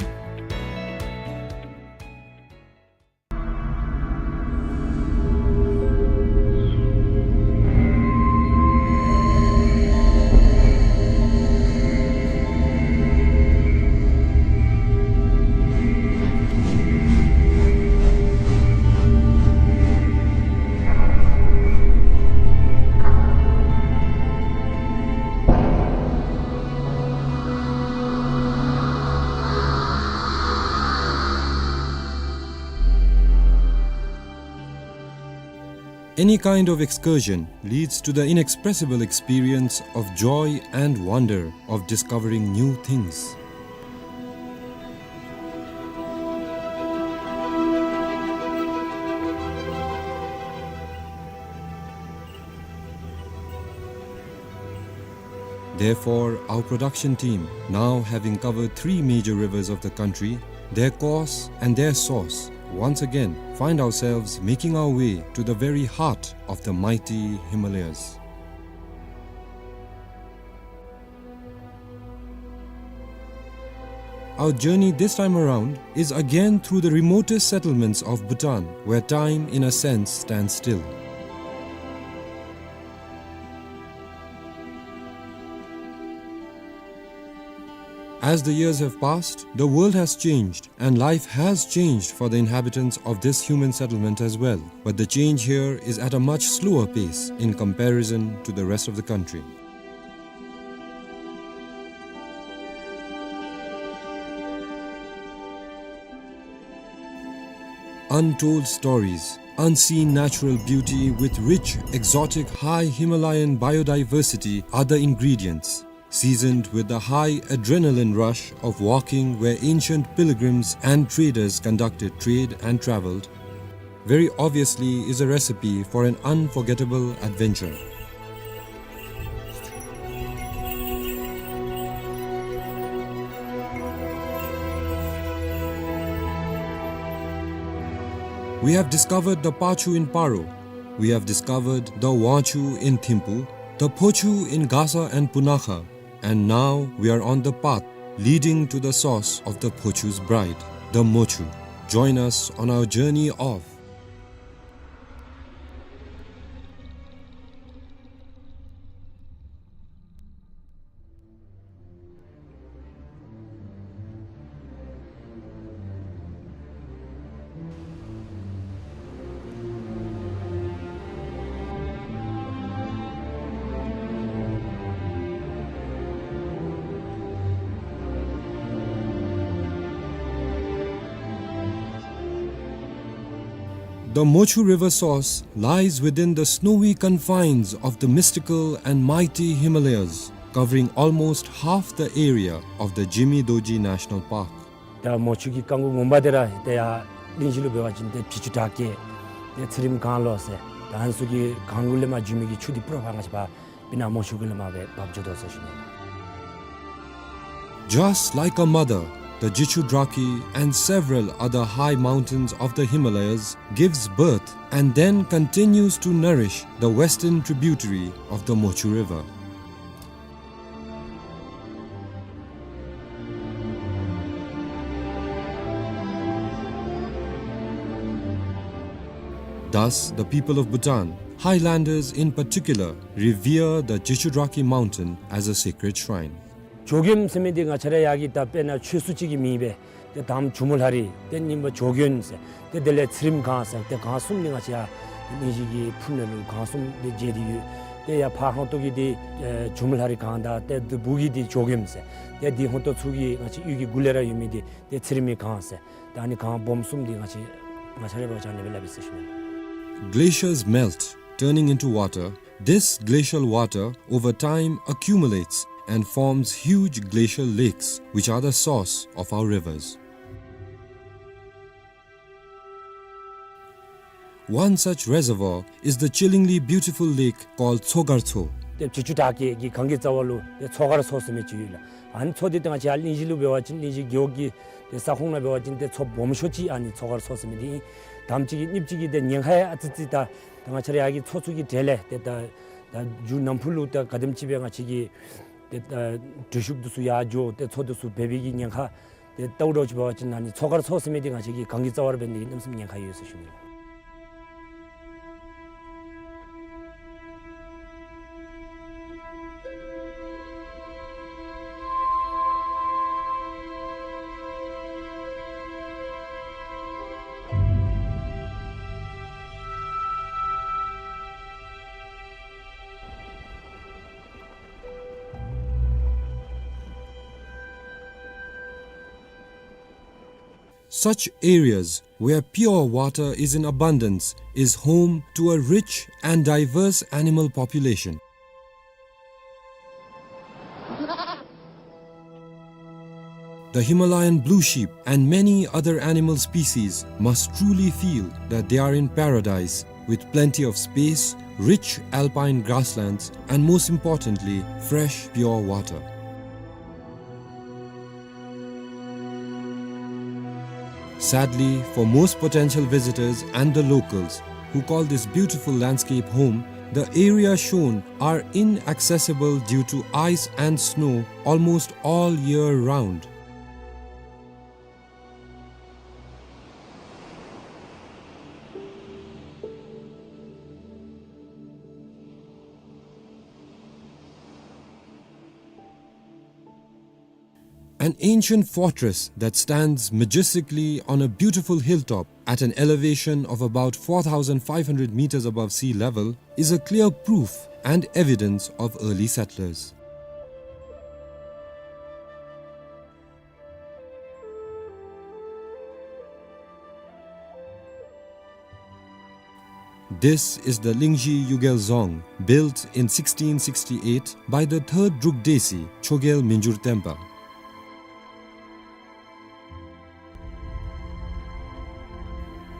Any kind of excursion leads to the inexpressible experience of joy and wonder of discovering new things. Therefore, our production team, now having covered three major rivers of the country, their course and their source, once again find ourselves making our way to the very heart of the mighty Himalayas. Our journey this time around is again through the remotest settlements of Bhutan, where time, in a sense, stands still. As the years have passed, the world has changed, and life has changed for the inhabitants of this human settlement as well. But the change here is at a much slower pace in comparison to the rest of the country. Untold stories, unseen natural beauty with rich, exotic, high Himalayan biodiversity are the ingredients, seasoned with the high adrenaline rush of walking where ancient pilgrims and traders conducted trade and traveled, very obviously is a recipe for an unforgettable adventure. We have discovered the Pachu in Paro. We have discovered the Wangchu in Thimphu, the Phochu in Gasa and Punakha, and now we are on the path leading to the source of the Phochu's bride, the Mochu. Join us on our journey of The Mochu River source lies within the snowy confines of the mystical and mighty Himalayas, covering almost half the area of the Jimi Dorji National Park. ད་མོ་ཆུ་གི་རྐང་མགོ་ངོ་མ་འདི་ར་ཏེ་ཡར་གླིང་བཞི་ལུ་འབད་བ་ཅིན་ཏེ་བྱི་ཅུ་བྲག་སྐྱེས་ཏེ་ཚེ་རིམ་གངས་ལོ་ཟེར་ད་ཨ་ནི་ཚུ་གི་གངས་གུ་ལས་མར་འགྱོ་མི་གི་ཆུ་འདི་པུ་ར་ཕར་ང་བཅས་ཕར་སྤུ་ན་མོ་ཆུ་གུ་ལས་མར་སྦེ་འབབ་འགྱོ་དོ་ཟེར་ཞུ་ནི། Just like a mother, the Jichudrakhi and several other high mountains of the Himalayas gives birth and then continues to nourish the western tributary of the Mochu River. Thus, the people of Bhutan, highlanders in particular, revere the Jichudrakhi mountain as a sacred shrine. ཇོ་མགོན་ཟེར་མི་འདི་ང་བཅས་ར་ཡར་གྱི་ད་དཔེར་ན་ཆོས་སྲུང་ཅིག་གི་མིང་སྦེ་ཏེ་དང་པ་ཇོ་མོ་ལྷ་རི་ཏེ་གཉིས་པ་ཇོ་མགོན་ཟེར་ཏེ་དེ་ལས་ཚེ་རིམ་གངས་ཟེར་ཏེ་གངས་གསུམ་འདི་ང་བཅས་ཡར་གླིང་བཞི་གི་ཕུ་ནང་ལུ་གངས་གསུམ་འདི་མཇལ་ཏེ་ཡོད། ཏེ་ཡར་ཕར་ཧོང་ཏོ་གི་འདི་ཨེ་ཇོ་མོ་ལྷ་རི་གངས་དང་ཏེ་འདི་སྦུག་གི་འདི་ཇོ་མགོན་ཟེར་ཏེ་འདི་ཧོང་ཏོ་ཚུ་གི་ང་བཅས་གཡུས་ཀྱི་གུ་ལས་ར་ཡོད་མི་འདི་ཏེ་ཚེ་རིམ་གྱི་གངས་ཟེར་ད་ཨ་ནི་གངས་སྦོམ་གསུམ་འདི་ང་བཅས་ང་བཅས་ར་འབད་བ་ཅིན་ཨ་ནི་སྦེ་སླབ་ཨིན་ཟེར་ཞུ་ནི། Glaciers melt, turning into water. This glacial water over time accumulates and forms huge glacial lakes, which are the source of our rivers. One such reservoir is the chillingly beautiful lake called Tsogartso. ཏེ་བྱི་ཅུ་བྲག་སྐྱེས་ཀྱི་གངས་ཀྱི་རྩ་བ་ལུ་ཏེ་མཚོ་དཀར་མཚོ་ཟེར་མི་ཅིག་ཡོད་ལགས། ཨ་ནི་མཚོ་འདི་ཏེ་ང་བཅས་ཡར་གླིང་བཞི་ལུ་འབད་བ་ཅིན་གླིང་བཞི་རྒེད་འོག་གི་ཏེ་ས་ཁོངས་ནང་འབད་བ་ཅིན་ཏེ་མཚོ་སྦོམ་ཤོས་ཅིག་ཨ་ནི་མཚོ་དཀར་མཚོ་ཟེར་མི་འདི་ཨིན། དང་པ་ཅིག་གི་གཉིས་པ་ཅིག་གི་ཏེ་ཉེན་ཁ་ཡང་ཨ་ཙི་ཙི་ད་ད་ང་བཅས་ར་ཡར་གྱི་མཚོ་ཚུ་གི་གྲས་ལས་ཏེ་ད་ད་མཇུག་ནམ་ཕུགས་ལུ་ད་ག་དེམ་ཅིག་སྦེ་ང་བཅས་ཀྱི་ཏེ་ད་འགྲུལ་བཞུད་འདི་ཚུ་ཡར་འགྱོ་ཏེ་མཚོ་འདི་ཚུ་འབད་བའི་གི་ཉེན་ཁ་ཏེ་ལྟཝ་ད་ཅིག་འབད་བ་ཅིན་ཨ་ནི་མཚོ་དཀར་མཚོ་ཟེར་མི་འདི་ང་བཅས་ཀྱི་གངས་ཀྱི་རྩ་བར་འབད་ནི་གི་གནམ་མེད་ས་མེད་ཉེན་ཁ་ཡོད་ཟེར་ཞུ་ནི། Such areas where pure water is in abundance is home to a rich and diverse animal population. The Himalayan blue sheep and many other animal species must truly feel that they are in paradise with plenty of space, rich alpine grasslands, and most importantly, fresh, pure water. Sadly, for most potential visitors and the locals who call this beautiful landscape home, the areas shown are inaccessible due to ice and snow almost all year round. An ancient fortress that stands majestically on a beautiful hilltop at an elevation of about four thousand five hundred meters above sea level is a clear proof and evidence of early settlers. This is the Lingzhi Yugel Dzong, built in sixteen sixty-eight by the third Druk Desi, Chogyel Minjur Tenpa.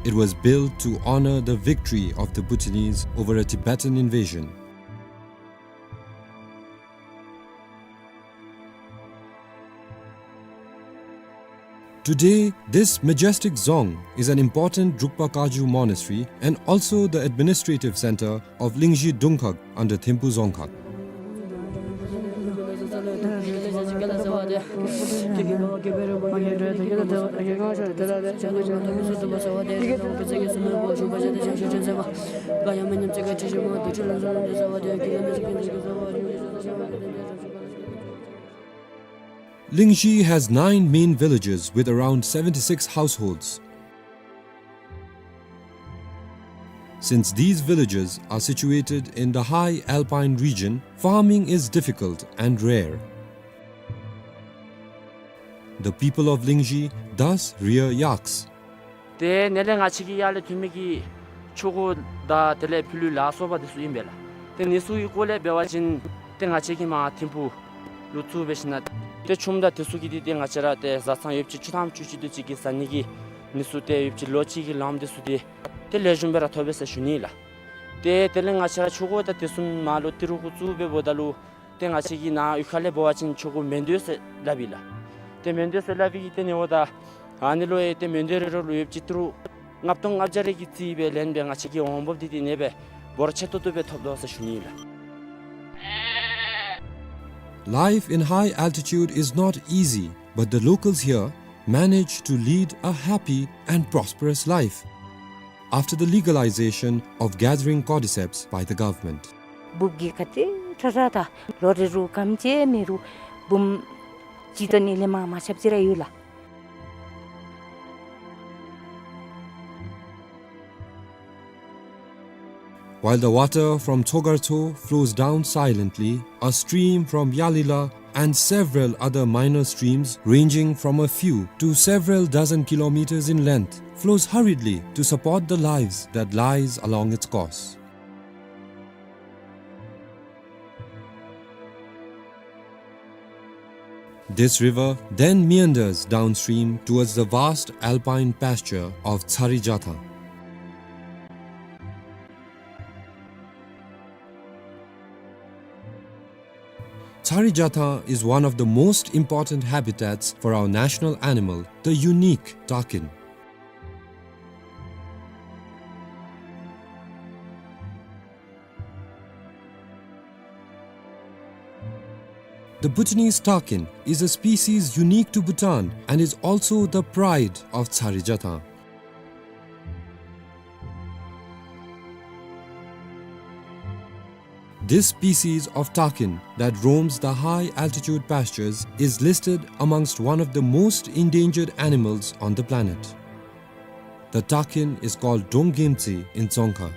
It was built to honor the victory of the Bhutanese over a Tibetan invasion. Today, this majestic dzong is an important Drukpa Kagyu monastery and also the administrative center of Lingzhi Dungkhag under Thimphu Dzongkhag. Lingzhi has nine main villages with around seventy-six households. Since these villages are situated in the high alpine region, farming is difficult and rare. The people of Lingzhi thus rear yaks. ཏེ་ནཱ་ལས་ང་བཅས་ཀྱི་ཡར་ལས་ཐོན་མི་གི་ཆོ་ག་དང་དེ་ལས་ཕྱི་ལུ་ལ་སོགས་པ་དེ་ཚུ་ཨིན་པས་ལགས། ཏེ་ཨ་ནི་ཚུ་གི་སྐོར་ལས་འབད་བ་ཅིན་ཏེ་ང་བཅས་ཀྱིས་མར་ཐིམ་ཕུག་ལུ་བཙུགས་སྦེ་ཞིནམ་ཏེ་ཆུམ་དང་དེ་ཚུ་གི་འདི་ཏེ་ང་བཅས་ར་ཏེ་བཟའ་ཚང་ཡོདཔ་ཅིག་བཅུ་ཐམ་བཅུ་གཅིག་དེ་ཅིག་གི་བཟའ་ནི་གི་ཨ་ནི་ཚུ་ཏེ་ཡོདཔ་ཅིག་ལོ་གཅིག་གི་ལངམ་དེ་ཚུ་ཏེ་ཏེ་ལེགས་ཤོམ་སྦེ་ར་ཐོབ་པས་ཟེར་ཞུ་ནི་ལགས། ཏེ་དེ་ལས་ང་བཅས་ར་ཆོ་ག་དང་དེ་ཚུ་མར་ལུ་ཏི་རུ་གུ་བཙུགས་སྦེ་འབདཝ་ད་ལུ་ཏེ་ང་བཅས་ཀྱི་ནཱ་གཡུས་ཁ་ལས་འབད་བ་ཅིན་ཆོ་ག་མེ་འདོད་ཟེར་སླབ་ཨིན་ལགས། ཏེ་མེ་འདོད་ཟེར་སླབ་པའི་གི་ཏེ་ཨ་ནི་འབདཝ་ད་ཨ་ནི་ལུ་ཡང་ཏེ་མེ་འདོད་རེ་རེ་ལུ་ཡོདཔ་ཅིག་ཏི་རུ་ལྔ་སྟོང་ལྔ་བརྒྱ་རེ་གི་རྩིས་སྦེ་ལེན་སྦེ་ང་བཅས་ཀྱི་འོང་འབབ་འདི་ཏེ་ཨ་ནི་སྦེ་འབོར་ཆེ་ཏོག་ཏོ་སྦེ་ཐོབ་དོ་ཟེར་ཞུ་ནི་ལགས། Life in high altitude is not easy, but the locals here manage to lead a happy and prosperous life after the legalization of gathering cordyceps by the government. འབུཔ་གིས་ག་ཏེ་དྲག་དྲག་ད་ལོ་རེ་རུ་སྐམ་ཅིག་མེད་རུང་འབུམ་གཅིག་དང་ཨ་ནི་ལས་མར་མ་ཆགཔ་ཅིག་ར་ཡོད་ལགས། While the water from Tsogartso flows down silently, a stream from Yalila and several other minor streams ranging from a few to several dozen kilometers in length flows hurriedly to support the lives that lies along its course. This river then meanders downstream towards the vast alpine pasture of Tsarijathang. Tsarijathang is one of the most important habitats for our national animal, the unique takin. The Bhutanese takin is a species unique to Bhutan and is also the pride of Tsarijathang. This species of takin that roams the high altitude pastures is listed amongst one of the most endangered animals on the planet. The takin is called Donggemtsi in Dzongkha.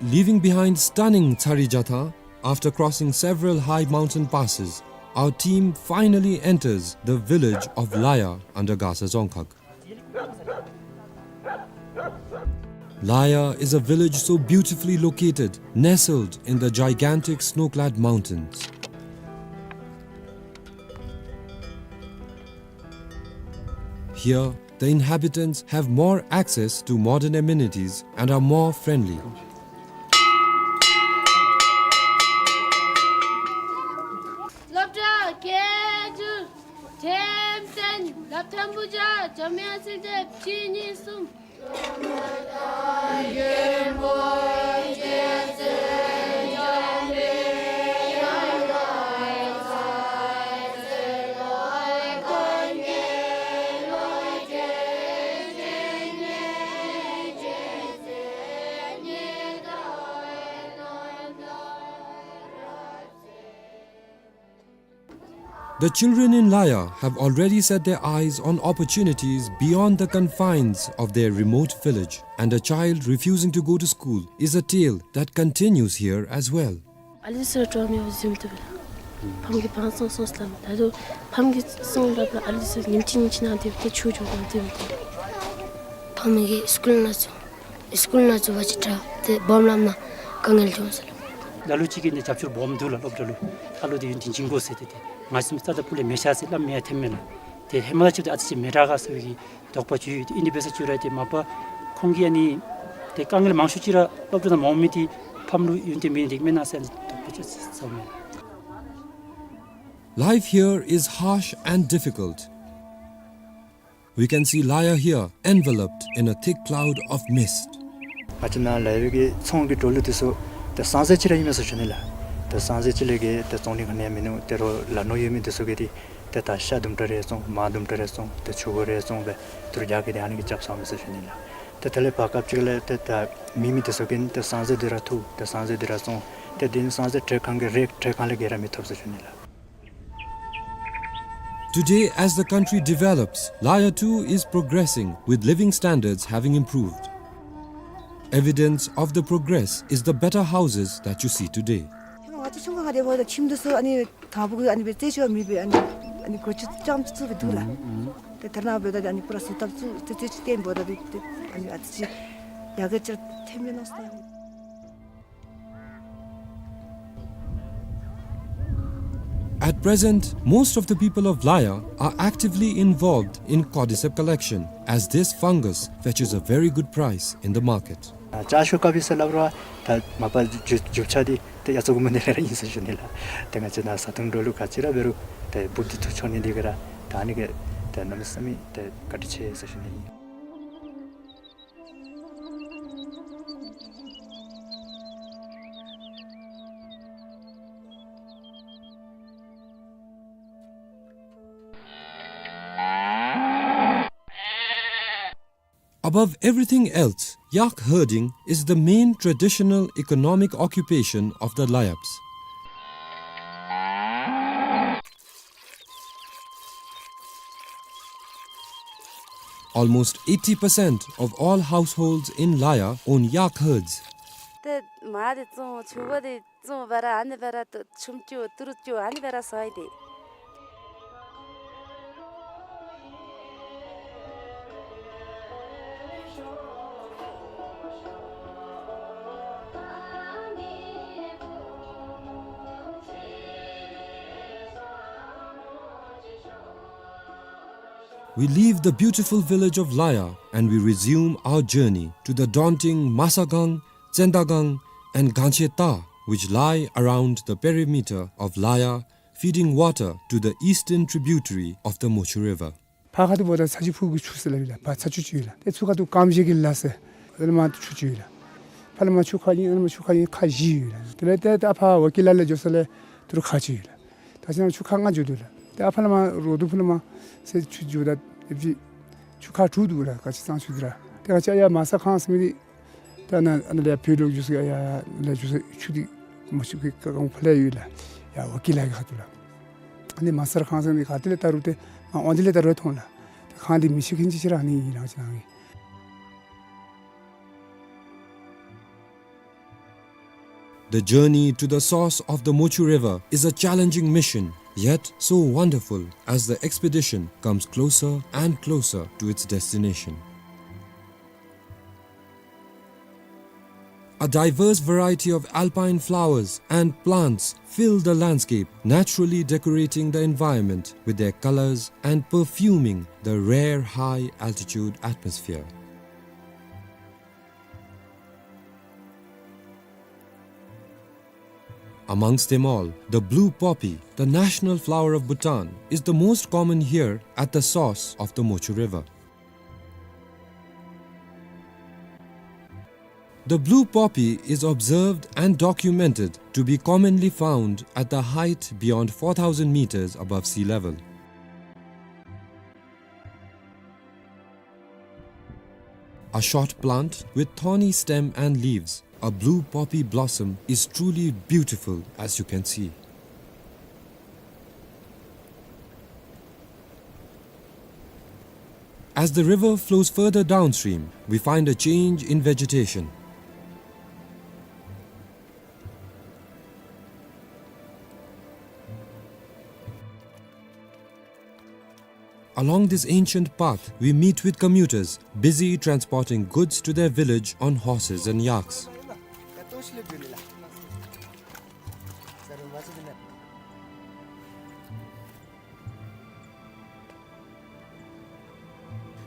Leaving behind stunning Tsarijathang, after crossing several high mountain passes, our team finally enters the village of Laya under Gasa Dzongkhag. Laya is a village so beautifully located, nestled in the gigantic snow-clad mountains. Here, the inhabitants have more access to modern amenities and are more friendly. སློབ་གྲྭ་སྐད་སྒྱུར། ཐེམ་སྟོན། སློབ་ཐོན་བུ་བརྒྱ། འཇམ་དབྱངས་གསོལ་འདེབས་གཅིག་གཉིས་གསུམ། The children in Laya have already set their eyes on opportunities beyond the confines of their remote village, and a child refusing to go to school is a tale that continues here as well. ཨ་ལི་སི་ར་འགྲོ་མི་བ་ཟིམ་དུ་བ་ལ། ཕམ་གི་བང་སོང་སོང་སླབ་ད་དུ་ཕམ་གི་སོང་སླབ་ལ་ཨ་ལི་སི་ཉིན་གཅིག་ཉིན་གཅིག་ནང་དེ་བ་ཏེ་ཆུ་འགྱོ་གང་དེ་བ་ཏེ། ཕམ་གི་སི་ཀུལ་ནང་ཚུ་སི་ཀུལ་ནང་ཚུ་བ་ཅིག་དྲག་ཏེ་སྦོམ་ལམ་ནང་དཀའ་ངལ་འབྱུང་ཟེར་ལོ། ལ་ལུ་ཅིག་གི་ནི་རྒྱབ་སྐྱོར་སྦོམ་འདུག་ལ། སློབ་གྲྭ་ལུ་ཨ་ལུ་དེ་ཡུན་དེ་བྱིན་དགོ་ཟེར་ཏེ་ཏེ་ང་སེམས་རྩ་དང་སྤུ་ལས་མེད་ཤ་ཟེར་སླབ་མི་ཡང་ཐོནམ་མས་ལ། ཏེ་ཧེ་མ་ལ་ཅིག་ཏེ་ཨ་ཙི་ཅིག་མི་དྲག་ག་ཟེར་བའི་གི་དོགས་པ་ཅིག་ཡོད། ཏེ་ཨིན་དེ་འབད་ས་ཅིག་ར་ཏེ་མ་པ་ཁོང་གིས་ཨ་ནི་ཏེ་དཀའ་ངལ་མང་ཤོས་ཅིག་ར་སློབ་གྲྭ་ནང་མ་འོང་མི་དེ་ཕམ་ལུ་ཡུན་བརྟན་མེད་ནི་དེ་མེན་ན་ཟེར་དོགས་པ་ཅིག་ཟ་མས། Life here is harsh and difficult. We can see Laya here enveloped in a thick cloud of mist. ང་བཅས་ནཱ་ལ་ཡོད་པའི་གི་ཚོང་གི་འགྲོ་ལུགས་དེ་ཚུ་ཏེ་སང་ཟེར་ཅིག་ར་ཨིན་མས་ཟེར་ཞུ་ནི་ལགས། ཏེ་སང་ཟེར་ཅིག་ལས་བརྒལ་ཏེ་བཙོང་ནི་ག་ནི་ཡང་མིན་ནུག། ཏེ་རོགས་ལ་ནོར་ཡོད་མི་དེ་ཚུ་གིས་ཏེ་ཏེ་ད་ཤ་དུམ་གྲ་རེ་བཙོང་མར་དུམ་གྲ་རེ་བཙོང་ཏེ་ཆུ་བོ་རེ་བཙོང་སྦེ་ཏི་རུ་རྒྱག་གི་ཏེ་ཨ་ནི་གི་རྐྱབ་ཚརཝ་མས་ཟེར་ཞུ་ནི་ལགས། ཏེ་དེ་ལས་བར་སྐབས་ཅིག་ལས་ཏེ་ད་མེད་མི་དེ་ཚུ་གིས་ཏེ་སང་ཟེར་དེ་ར་ཐུག། ཏེ་སང་ཟེར་དེ་ར་བཙོང་། ཏེ་དེ་ནི་སང་ཟེར་ཊེག་ཁང་གི་རེཊ་ཊེག་ཁང་ལས་བརྒལ་ར་མི་ཐོབ་ཟེར་ཞུ་ནི་ལགས། Today, as the country develops, Laya too is progressing, with living standards having improved. Evidence of the progress is the better houses that you see today. ཧེ་མ་ང་བཅས་ཆུང་ཀུ་ཁར་དེ་འབདཝ་ད་ཁྱིམ་དེ་ཚུ་ཨ་ནི་དང་ཕུ་གུ་ཨ་ནི་སྦེ་རྩེ་ཅིག་མེད་པའི་ཨ་ནི་ཨ་ནི་སྒོ་ཅིག་རྐྱངམ་ཅིག་བཙུགས་སྦེ་འདུག་ལགས། ཏེ་དེ་ནང་འབདཝ་ད་ཨ་ནི་པུ་ར་བཟོ་ཐབས་བཙུགས་རྩེ་རྩེ་ཅིག་བཏོན་འབདཝ་ད་ཏེ་ཨ་ནི་ཨ་ཙི་ཅིག་ཡར་རྒྱས་ཅིག་ཐོནམ་མས་མནོ་ཟེར། At present, most of the people of Laya are actively involved in cordyceps collection, as this fungus fetches a very good price in the market. ཨ་ལྕགས་ཤོག་དཀར་པོ་ཟེར་སླབ་རུང་ད་མ་པ་རྒྱུ་རྒྱུ་ཆ་འདི་ཏེ་ཡ་ཚ་གུ་མ་ནི་ལས་ར་ཨིན་ཟེར་ཞུ་ནི་ལགས། ཏེ་ང་བཅས་ནཱ་བཟའ་འཐུང་འགྲོ་ལུགས་ག་ཅི་ར་འབད་རུང་ཏེ་འབུཔ་འདི་འཐུ་འཕྱོག་ནི་འདི་གིས་ར་ད་ཨ་ནི་གིས་ཏེ་གནམ་མེད་ས་མེད་ཏེ་བཀའ་དྲིན་ཆེ་ཟེར་ཞུ་ནི་ཨིན། Above everything else, yak herding is the main traditional economic occupation of the Layabs. Almost eighty percent of all households in Laya own yak herds. ཏེ་མར་འདི་བཙོང་ཆུ་བོ་འདི་བཙོང་སྦེ་ར་ཨ་ནི་སྦེ་ར་ཏེ་ཆུམ་རྐྱབ་ཏི་རུ་རྐྱབ་ཨ་ནི་སྦེ་ར་བཟའ་ཡི་ཏེ། We leave the beautiful village of Laya and we resume our journey to the daunting Masagang, Tsendagang, and Gancheta, which lie around the perimeter of Laya, feeding water to the eastern tributary of the Mochu River. ཕར་ཁ་ཐུག་འབདཝ་ད་ཚ་ཆུ་ཕུག་གི་ཆུ་ཟེར་སླབ་ཨིན་ལགས། ཕར་ཚ་ཆུ་ཅིག་ཡོད་ལགས། ཏེ་ཚུར་ཁ་ཐུག་ཀམ་ཞི་གི་ལ་ཟེར་ཨ་ནི་མར་ཆུ་ཅིག་ཡོད་ལགས། ཕར་ལས་མར་ཆུ་ཁ་ཨིན་ཨ་ནི་མར་ཆུ་ཁ་ཨིན་ཁ་བཞི་ཡོད་ལགས། དེ་ལས་ཏེ་ད་ཕར་ཝ་ཀི་ལ་ལས་འགྱོ་ས་ལས་ཏི་རུ་ཁ་ཅིག་ཡོད་ལགས། ད་ཅི་ན་ཆུ་ཁ་ལྔ་འགྱོ་དོ་ལགས། ཏེ་ཨ་ཕར་ལས་མར་རོ་དུ་ཕུ་ལས་མར་ཟེར་ཆུ་འགྱོཝ་ད་ཨེ་ཕྱི་ཆུ་ཁ་དྲུག་འདུག་ལགས། ག་ཅི་གཙང་ཆུ་འདི་ར། ཏེ་ག་ཅི་ཡར་མ་ས་ཁང་ཟེར་མི་འདི་ད་ནཱ་ཨ་ནཱ་ལས་བོད་ལུ་འགྱོ་ས་ཡར་ལས་འགྱོ་ས་ཆུ་འདི་མ་ཆུ་གི་ཀ་ཀང་ཕར་ལས་ཡོད་ལགས། ཡར་ཝ་ཀི་ལ་གི་ཁ་ཐུག་ལགས། ཨ་ནི་མ་ས་ཁང་ཟེར་མི་ག་ཏེ་ལས་ད་རུང་ཏེ་མར་འོང་དེ་ལས་ད་རུང་མཐོང་ལགས། ཏེ་ཁང་འདི་མི་ཤེས་མཁན་ཅིག་ཅིག་ར་ཨ་ནི་ཨིན་ལགས་ཅི་ན་གི། The journey to the source of the Mochu River is a challenging mission, yet so wonderful as the expedition comes closer and closer to its destination. A diverse variety of alpine flowers and plants fill the landscape, naturally decorating the environment with their colors and perfuming the rare high-altitude atmosphere. Amongst them all, the blue poppy, the national flower of Bhutan, is the most common here at the source of the Mochu River. The blue poppy is observed and documented to be commonly found at the height beyond four thousand meters above sea level. A short plant with thorny stem and leaves, a blue poppy blossom is truly beautiful, as you can see. As the river flows further downstream, we find a change in vegetation. Along this ancient path, we meet with commuters busy transporting goods to their village on horses and yaks.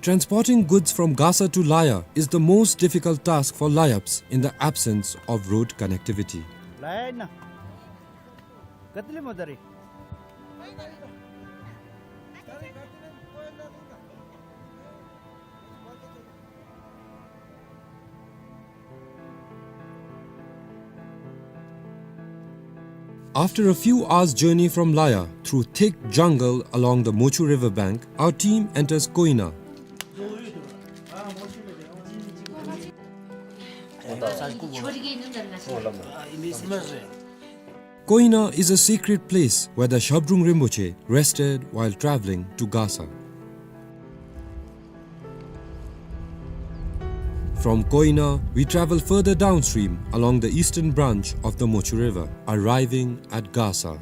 Transporting goods from Gasa to Laya is the most difficult task for Layaps in the absence of road connectivity. After a few hours' journey from Laya, through thick jungle along the Mochu river bank, our team enters Koina. Koina is a secret place where the Shabdrung Rinpoche rested while traveling to Gasa. From Koina, we travel further downstream along the eastern branch of the Mochu River, arriving at Gasa.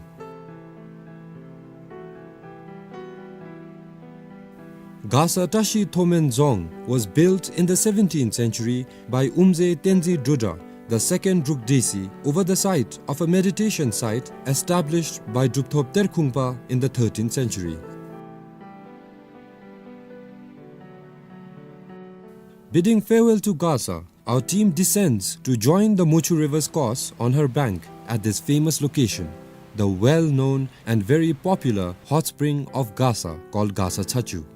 Gasa Tashi Thomen Dzong was built in the seventeenth century by Umze Tenzin Drudra, the second Druk Desi, over the site of a meditation site established by Drupthop Terkhungpa in the thirteenth century. Bidding farewell to Gasa, our team descends to join the Mochu River's course on her bank at this famous location, the well-known and very popular hot spring of Gasa called Gasa Chachu.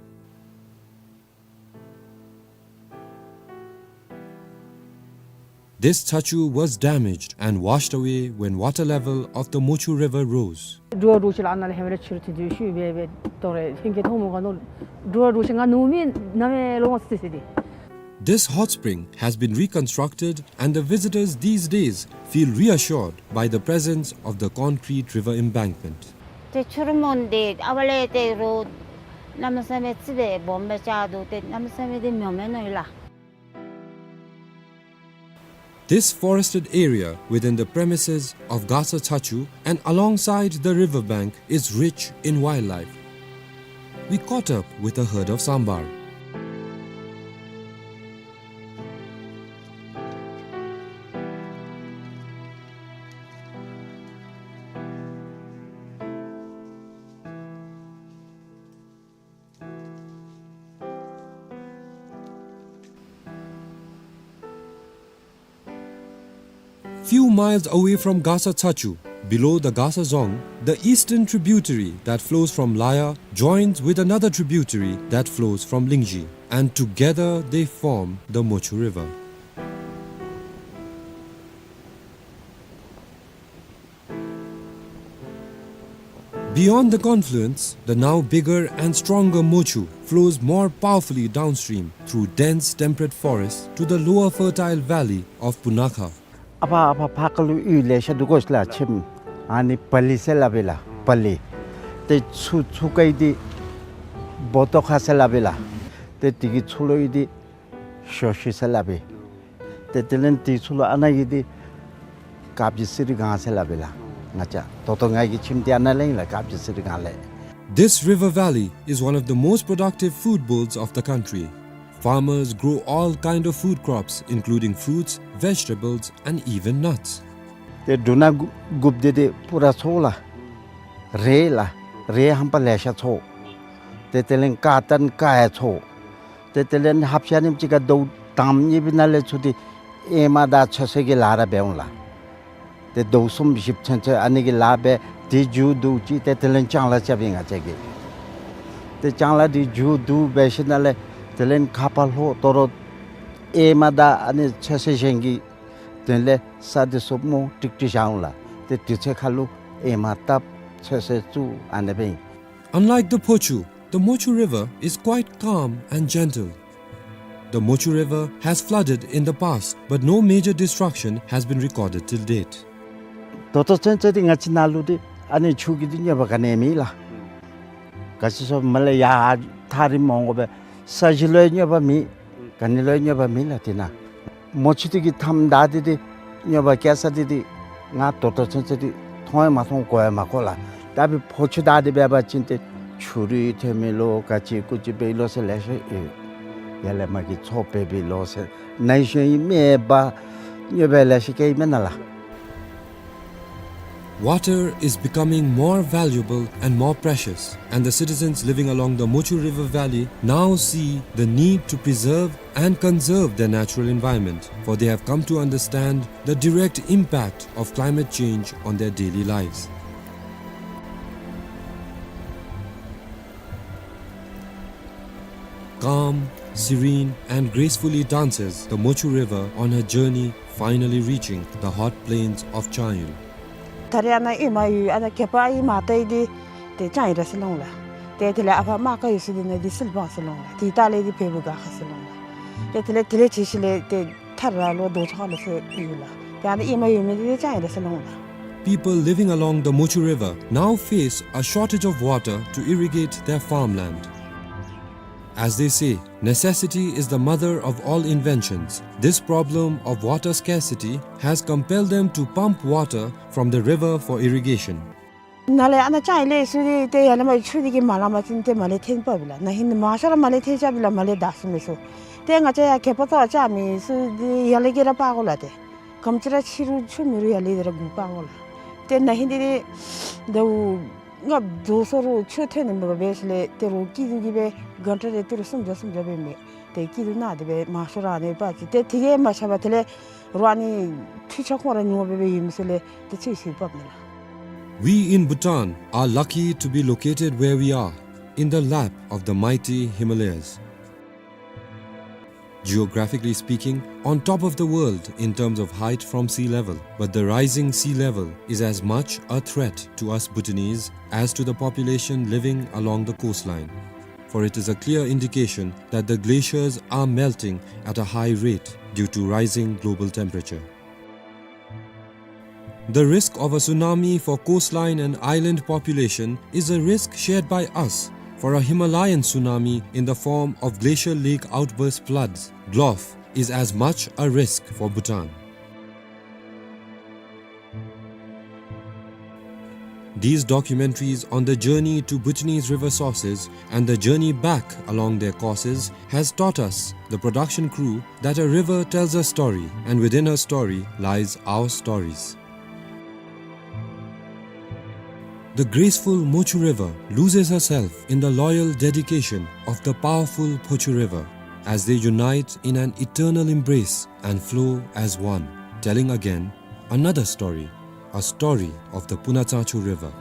This chachu was damaged and washed away when water level of the Mochu River rose. འགྲོ་བ་འགྲོ་ཤེས་ལ་ཨ་ནཱ་ལས་ཧེ་མ་ར་ཕྱི་རུ་ཐོན་དུས་ཤུལ་སྦེ་སྦེ་དོ་རེ་ཧིང་གི་མཐོང་མོ་ག་ནོ་འགྲོ་བ་འགྲོ་ཤེས་ང་ནུབ་མི་ནམ་ཡང་ལོང་སི་སི་དེ། This hot spring has been reconstructed and the visitors these days feel reassured by the presence of the concrete river embankment. ཏེ་ཆུ་རུད་མོ་འདི་ཨ་བ་ལས་ཏེ་རོ་གནམ་མེད་ས་མེད་ཙི་སྦེ་སྦོམ་སྦེ་ཆགས་འདུག། ཏེ་གནམ་མེད་ས་མེད་འདི་མྱོ་མེན་ནོ་ཡོད་ལགས། This forested area within the premises of Gasa Chachu and alongside the river bank is rich in wildlife. We caught up with a herd of sambar. Few miles away from Gasa Chachu, below the Gasa Dzong, the eastern tributary that flows from Laya joins with another tributary that flows from Lingzhi, and together they form the Mochu River. Beyond the confluence, the now bigger and stronger Mochu flows more powerfully downstream through dense temperate forest to the lower fertile valley of Punakha. ཨ་ཕ་ཨ་ཕ་ཕར་ཁ་ལུ་ཡུལ་ལེ་ཤ་འདུག་གོ་ཤ་ལ་ཁྱིམ། ཨ་ནི་པ་ལི་ཟེར་སླབ་ཨིན་ལགས་པ་ལི། ཏེ་ཚུར་ཚུར་ཁ་ཡི་འདི་བོ་ཏོ་ཁ་ཟེར་སླབ་ཨིན་ལགས། ཏེ་དེ་གི་ཚུར་ལུ་ཡི་འདི་ཞོ་ཤི་ཟེར་སླབ་ཨིན། ཏེ་དེ་ལས་དེ་ཚུར་ལུ་ཨ་ནཱ་གི་འདི་དཀར་སྦྱིས་སི་རི་སྒང་ཟེར་སླབ་ཨིན་ལགས། ང་བཅས་ད་ལྟོ་ང་གི་ཁྱིམ་འདི་ཨ་ནཱ་ལས་ཨིན་ལགས། དཀར་སྦྱིས་སི་རི་སྒང་ལས། This river valley is one of the most productive food bowls of the country. Farmers grow all kind of food crops, including fruits, vegetables, and even nuts. ཏེ་འབྲུ་སྣ་དགུ་དགུཔ་འདི་ཏེ་པུ་ར་ཚོ་ལགས། རེད་ལགས། རེད་ཧམ་པ་ལེ་ཤ་ཚོ། ཏེ་དེ་ལས་ཀ་ཏན་ཀ་ཡ་ཚོ། ཏེ་དེ་ལས་ཧབ་ཤ་ནིམ་ཅིག་ཁར་དོ་དང་གཉིས་པའི་ནང་ལས་ཚུར་ཏེ་ཨེ་མ་དང་ཚོད་བསྲེ་གི་ལཱ་ར་འབད་འོང་ལགས། ཏེ་དོ་གསུམ་བཞི་ཚུན་ཚོད་ཨ་ནི་གི་ལཱ་འབད། ཏེ་མཇུག་བསྡུ་ཅི་ཏེ་དེ་ལས་ལྕང་ལཱ་རྐྱབ་ཨིན་ང་བཅས་ཀྱིས། ཏེ་ལྕང་ལཱ་འདི་མཇུག་བསྡུ་འབད་ཞིནམ་ལས་དེ་ལས་ཁ་ཕར་ལྷོ་དོ་རུང་ཨེ་མ་དང་ཨ་ནི་ཚོད་བསྲེ་གཞན་གྱི་དོན་ལས་ས་འདི་སོབ་མོ་ཀྲིག་ཀྲི་བཞག་འོང་ལགས། ཏེ་དུས་ཚོད་ཁ་ལུ་ཨེ་མ་བཏབ་ཚོད་བསྲེ་བཙུགས་ཨ་ནི་སྦེ་ཨིན། Unlike the Phochu, the Mochu River is quite calm and gentle. The Mochu River has flooded in the past, but no major destruction has been recorded till date. ད་ལྟོ་ཚུན་ཚོད་འདི་ང་བཅས་ནཱ་ལུ་འདི་ཨ་ནི་ཆུ་གི་འདི་གནོད་པ་ག་ནི་མེད་ལགས། ག་ཅི་སོང་མ་ལས་ཡར་ཐག་རིངམོ་འོང་དགོ་པས། ས་གཞི་ལུ་ཡང་གནོད་པ་མེད། ག་ནི་ལུ་ཡང་གནོད་པ་མེད་ལགས། དེ་ནང་མོ་ཆུ་དེ་གིས་མཐའམ་བདའ་སྟེ་དེ་གནོད་པ་བཀལ་ས་དེ་དེ་ང་ད་ལྟོ་ཚུན་ཚོད་དེ་མཐོང་ཡང་མ་མཐོང་གོ་ཡང་མ་གོ་ལགས། ད་འབད་ཕོ་ཆུ་བདའ་སྟེ་འབད་བ་ཅིན་ཏེ་ཆུ་རུད་ཐོན་མི་ལོ་ག་ཅི་ཀུ་ཅི་འབད་ལོ་ཟེར་ལེ་ཤ་ཡོད། ཡར་ལས་མར་གྱི་མཚོ་འབད་བའི་ལོ་ཟེར་ན་ཧིང་ཤུལ་ཨིན་མས། འབད་གནོད་པ་ལེ་ཤ་བཀལ་ཨིན་མས་ན་ལགས། Water is becoming more valuable and more precious, and the citizens living along the Mochu River Valley now see the need to preserve and conserve their natural environment, for they have come to understand the direct impact of climate change on their daily lives. Calm, serene, and gracefully dances the Mochu River on her journey, finally reaching the hot plains of Changyo. ད་རེས་ཨ་ནཱ་ཨེ་མ་ཡོད་ཨ་ནཱ་གད་པ་ཨེ་མ་བཏང་ཡི་དེ་ཏེ་ཅང་ཨིན་ར་ཟེར་ལོང་ལགས། ཏེ་དེ་ལས་ཨ་ཕ་མ་ག་ཡོད་ས་དེ་ནང་དེ་སིལ་བ་ཟེར་ལོང་ལགས། དེ་ད་ལས་དེ་བལ་པོ་ག་ཁ་ཟེར་ལོང་ལགས། ཏེ་དེ་ལས་དེ་ལས་ཅིག་ཤུལ་ལས་ཏེ་ཐར་ར་ལོ་རྡོ་ཆག་ལོ་ཟེར་ཡོད་ལགས། ཏེ་ཨ་ནཱ་ཨེ་མ་ཡོད་མི་དེ་ཅང་ཨིན་ར་ཟེར་ལོང་ལགས། People living along the Mochu River now face a shortage of water to irrigate their farmland. As they say, necessity is the mother of all inventions. This problem of water scarcity has compelled them to pump water from the river for irrigation. ནཱ་ལས་ཨ་ནཱ་ཅང་ཨིན་ལས་ཚུར་ཏེ་ཡར་ལས་མར་ཆུ་དེ་གིས་མ་ལང་པ་ཅིན་ཏེ་མར་ལས་འཐེན་པ་བི་ལགས། ན་ཧིང་མང་ཤོས་ར་མར་ལས་འཐེན་ཆ་བི་ལགས། མར་ལས་བདའ་ཚུགས་མི་ཚུགས། ཏེ་ང་བཅས་ཡར་གད་པ་བཏང་བ་ཅང་མེད་ཚུར་ཏེ་ཡར་ལས་ཀྱི་ར་འབག་དགོ་ལགས། ཏེ་ག་དེམ་ཅིག་ར་ཕྱི་རུ་ཆུ་མེད་རུང་ཡར་ལས་དེ་ར་འགོ་འབག་དགོ་ལགས། ཏེ་ན་ཧིང་དེ་དེ་ཟླཝ་ལྔ་བཅུ་སོ་རུང་ཆུ་ཐོན་ནི་མེད་པར་འབད་ཞིནམ་ལས་ཏེ་རོགས་སྐྱིད་སྡུག་གིས་སྦེ་གན་ཊ་རེ་ཏི་རུ་སུམ་བརྒྱ་སུམ་བརྒྱ་སྦེ་མེད། ཏེ་སྐྱིད་སྡུག་ནང་དེ་སྦེ་མང་ཤོས་ར་ཨ་ནི་འབད་ཅི། ཏེ་དེ་གིས་མ་ཆགས་པར་དེ་ལས་རོགས་ཨ་ནི་འཕྲུལ་ཆས་ཁོང་ར་ཉུང་བ་སྦེ་སྦེ་ཡོད་མི་ཚུ་ལས་ཏེ་ཚུར་ཚུར་འབགཔ་མས་ལགས། We in Bhutan are lucky to be located where we are, in the lap of the mighty Himalayas. Geographically speaking, on top of the world in terms of height from sea level, but the rising sea level is as much a threat to us Bhutanese as to the population living along the coastline, for it is a clear indication that the glaciers are melting at a high rate due to rising global temperature. The risk of a tsunami for coastline and island population is a risk shared by us, for a Himalayan tsunami in the form of glacial lake outburst floods, GLOF, is as much a risk for Bhutan. These documentaries on the journey to Bhutanese river sources and the journey back along their courses has taught us, the production crew, that a river tells a story, and within her story lies our stories. The graceful Mochu River loses herself in the loyal dedication of the powerful Phochu River, as they unite in an eternal embrace and flow as one, telling again another story, a story of the Punatsangchu River.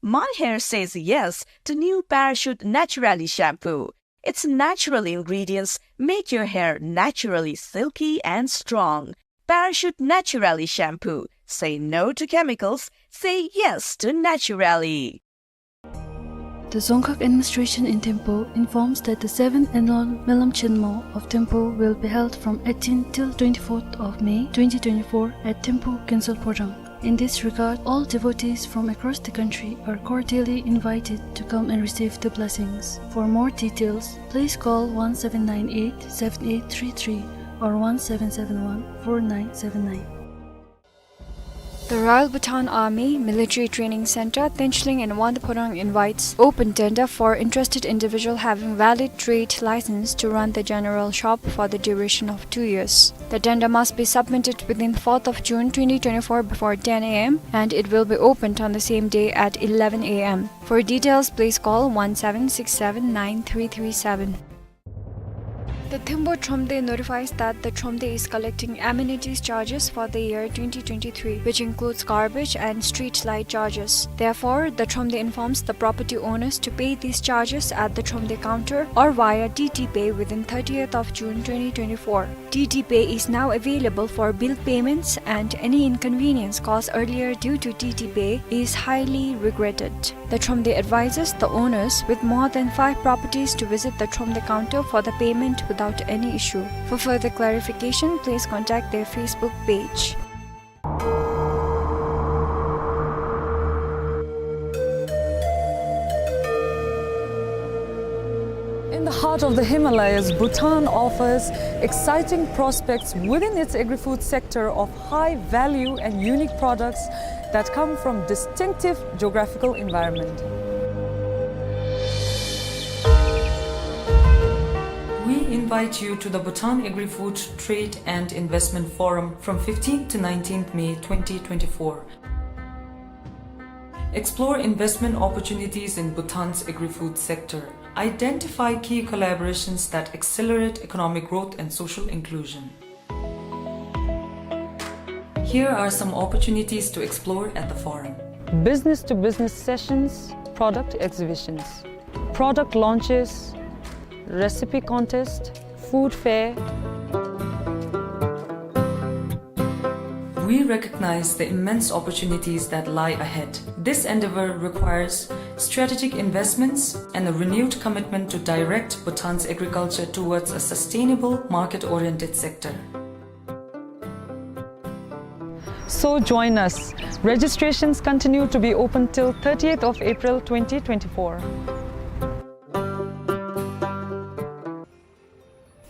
My hair says yes to new Parachute Naturally shampoo. Its natural ingredients make your hair naturally silky and strong. Parachute Naturally shampoo. Say no to chemicals. Say yes to naturally. The Dzongkhag administration in Thimphu informs that the seventh annual Melam Chenmo of Thimphu will be held from eighteenth till twenty-fourth of May twenty twenty-four at Thimphu Gyaltsary Phodrang. In this regard, all devotees from across the country are cordially invited to come and receive the blessings. For more details, please call one seven nine eight, seven eight three three or one seven seven one, four nine seven nine. The Royal Bhutan Army Military Training Center, Thinchling in Wangdue Phodrang invites open tender for interested individual having valid trade license to run the general shop for the duration of two years. The tender must be submitted within fourth of June twenty twenty-four before ten A M and it will be opened on the same day at eleven A M. For details, please call one seven six seven nine three three seven. The Thimphu Thromde notifies that the Thromde is collecting amenities charges for the year twenty twenty-three, which includes garbage and street light charges. Therefore, the Thromde informs the property owners to pay these charges at the Thromde counter or via T T Pay within thirtieth of June twenty twenty-four. T T Pay is now available for bill payments, and any inconvenience caused earlier due to T T Pay is highly regretted. The Thromde advises the owners with more than five properties to visit the Thromde counter for the payment without any issue. For further clarification, please contact their Facebook page. In the heart of the Himalayas, Bhutan offers exciting prospects within its agri-food sector of high value and unique products that come from distinctive geographical environment. We invite you to the Bhutan Agri-Food Trade and Investment Forum from fifteenth to nineteenth May twenty twenty-four. Explore investment opportunities in Bhutan's agri-food sector. Identify key collaborations that accelerate economic growth and social inclusion. Here are some opportunities to explore at the forum. Business-to-business sessions, product exhibitions, product launches, recipe contest, food fair. We recognize the immense opportunities that lie ahead. This endeavor requires strategic investments and a renewed commitment to direct Bhutan's agriculture towards a sustainable, market-oriented sector. So join us. Registrations continue to be open till thirtieth of April twenty twenty-four.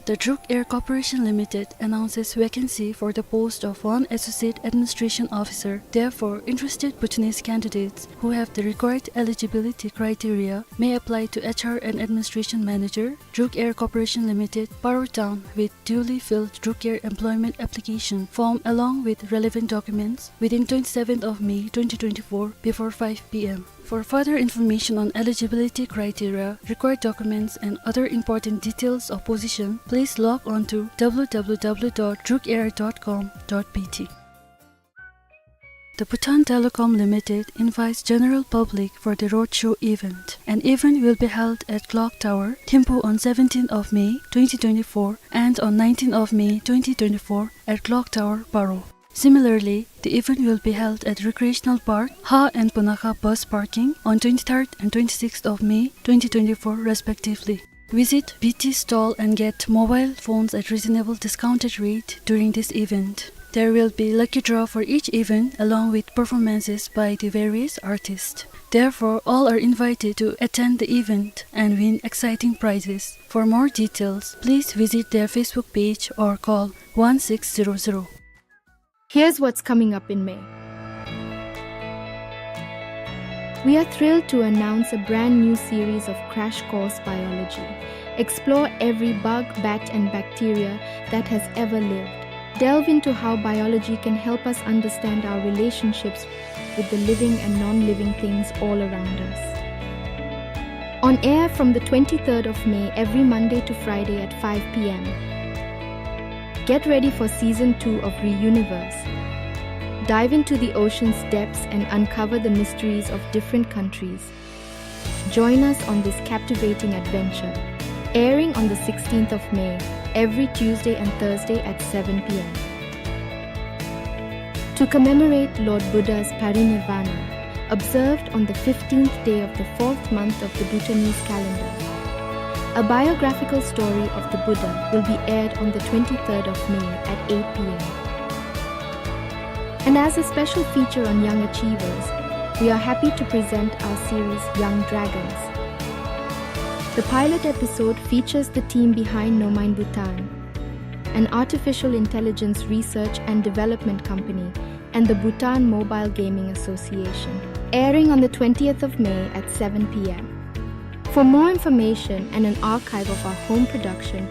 The Druk Air Corporation Limited announces vacancy for the post of one Associate Administration Officer. Therefore, interested Bhutanese candidates who have the required eligibility criteria may apply to H R and Administration Manager, Druk Air Corporation Limited, Paro Town, with duly filled Druk Air employment application form along with relevant documents within twenty-seventh of May twenty twenty-four before five P M. For further information on eligibility criteria, required documents, and other important details of position, please log on to W W W dot druk air dot com dot B T. The Bhutan Telecom Limited invites general public for the roadshow event. An event will be held at Clock Tower, Thimphu on seventeenth of May twenty twenty-four and on nineteenth of May twenty twenty-four at Clock Tower, Paro. Similarly, the event will be held at Recreational Park, Ha and Punakha bus parking on twenty-third and twenty-sixth of May twenty twenty-four respectively. Visit B T stall and get mobile phones at reasonable discounted rate during this event. There will be lucky draw for each event along with performances by the various artists. Therefore, all are invited to attend the event and win exciting prizes. For more details, please visit their Facebook page or call one six zero zero. Here's what's coming up in May. We are thrilled to announce a brand new series of Crash Course Biology. Explore every bug, bat, and bacteria that has ever lived. Delve into how biology can help us understand our relationships with the living and non-living things all around us. On air from the twenty-third of May, every Monday to Friday at five P M. Get ready for season two of Reuniverse. Dive into the ocean's depths and uncover the mysteries of different countries. Join us on this captivating adventure. Airing on the sixteenth of May, every Tuesday and Thursday at seven P M. To commemorate Lord Buddha's parinirvana, observed on the fifteenth day of the fourth month of the Bhutanese calendar, a biographical story of the Buddha will be aired on the twenty-third of May at eight P M. And as a special feature on young achievers, we are happy to present our series Young Dragons. The pilot episode features the team behind Nomine Bhutan, an artificial intelligence research and development company, and the Bhutan Mobile Gaming Association. Airing on the twentieth of May at seven P M. For more information and an archive of our home production,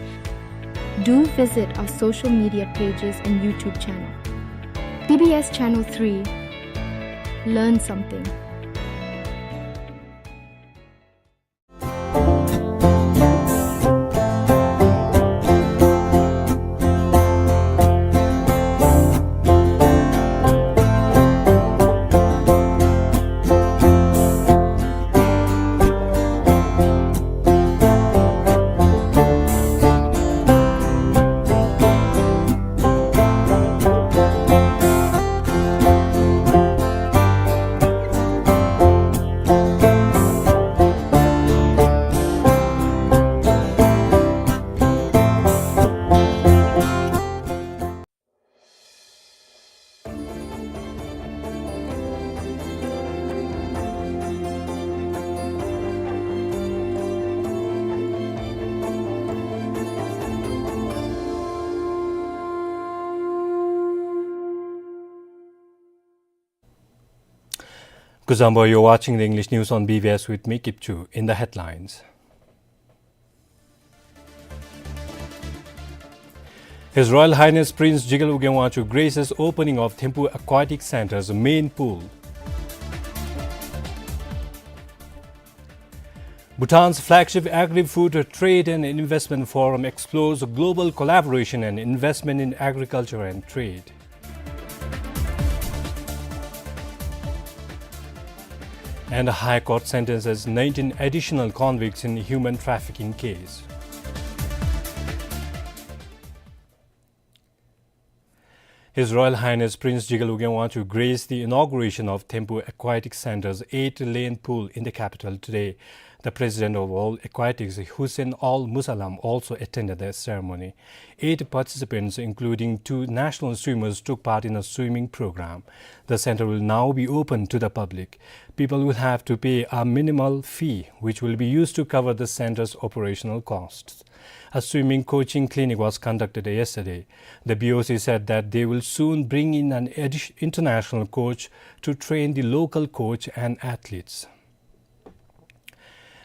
do visit our social media pages and YouTube channel. B B S Channel three. Learn something. Kuzuzangpo, you're watching the English news on B B S with me, Kipchu. In the headlines, His Royal Highness Prince Jigal Ugyen Wangchuck graces opening of Thimphu Aquatic Centre's main pool. Bhutan's flagship Agri-Food Trade and Investment Forum explores global collaboration and investment in agriculture and trade. And High Court sentences nineteen additional convicts in human trafficking case. His Royal Highness Prince Jigal Ugyen Wangchuck graced the inauguration of Thimphu Aquatic Centre's eight-lane pool in the capital today. The President of World Aquatics, Hussein Al Musallam, also attended the ceremony. Eight participants, including two national swimmers, took part in a swimming program. The centre will now be open to the public. People will have to pay a minimal fee, which will be used to cover the centre's operational costs. A swimming coaching clinic was conducted yesterday. The B O C said that they will soon bring in an addi-, international coach to train the local coach and athletes.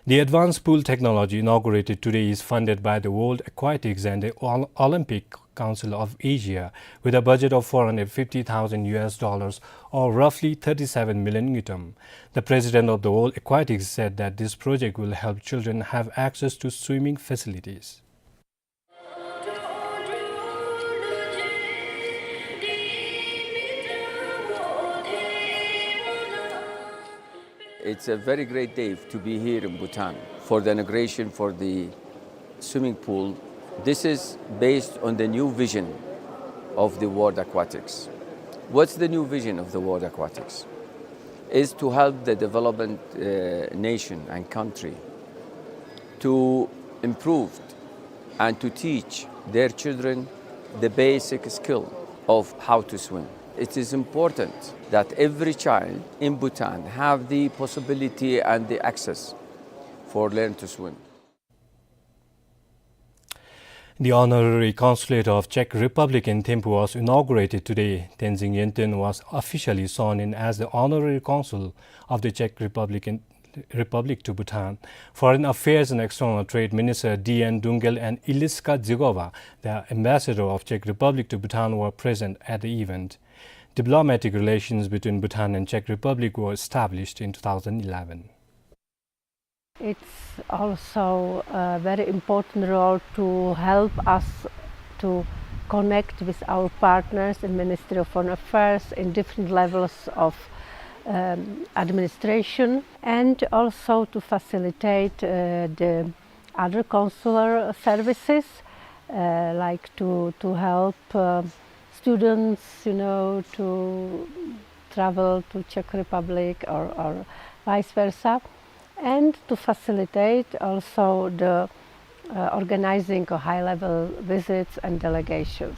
The advanced pool technology inaugurated today is funded by the World Aquatics and the Ol-, Olympic Council of Asia, with a budget of four hundred fifty thousand U S dollars, or roughly thirty-seven million ngultrum. The president of the World Aquatics said that this project will help children have access to swimming facilities. It's a very great day to be here in Bhutan for the inauguration for the swimming pool. This is based on the new vision of the World Aquatics. What's the new vision of the World Aquatics? Is to help the development, uh, nation and country to improve and to teach their children the basic skill of how to swim. It is important that every child in Bhutan have the possibility and the access for learn to swim. The Honorary Consulate of Czech Republic in Thimphu was inaugurated today. Tenzing Yenten was officially sworn in as the Honorary Consul of the Czech Republic in Republic to Bhutan. Foreign Affairs and External Trade Minister D N Dungel and Iliska Dzigova, the ambassador of Czech Republic to Bhutan, were present at the event. Diplomatic relations between Bhutan and Czech Republic were established in two thousand eleven. It's also a very important role to help us to connect with our partners in Ministry of Foreign Affairs in different levels of, um, administration, and also to facilitate, uh, the other consular services, uh, like to, to help, uh, students, you know, to travel to Czech Republic or, or vice versa, and to facilitate also the, uh, organizing of high-level visits and delegations.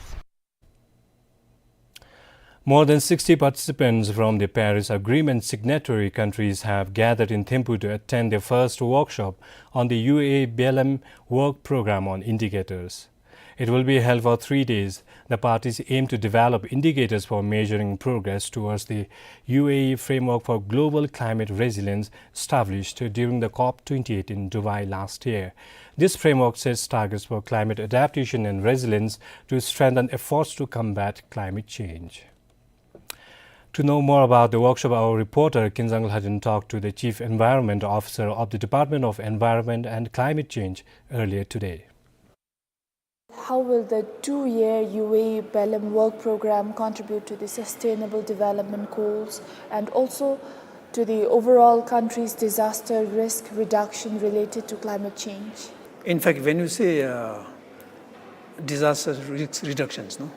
More than sixty participants from the Paris Agreement signatory countries have gathered in Thimphu to attend their first workshop on the U A E Belem work program on indicators. It will be held for three days. The parties aim to develop indicators for measuring progress towards the U A E framework for global climate resilience established during the COP twenty-eight in Dubai last year. This framework sets targets for climate adaptation and resilience to strengthen efforts to combat climate change. To know more about the workshop, our reporter Kinzang Lhaden talked to the Chief Environment Officer of the Department of Environment and Climate Change earlier today. How will the two-year U A E Belem work program contribute to the Sustainable Development Goals and also to the overall country's disaster risk reduction related to climate change? In fact, when you say, uh, disaster risk reductions, no,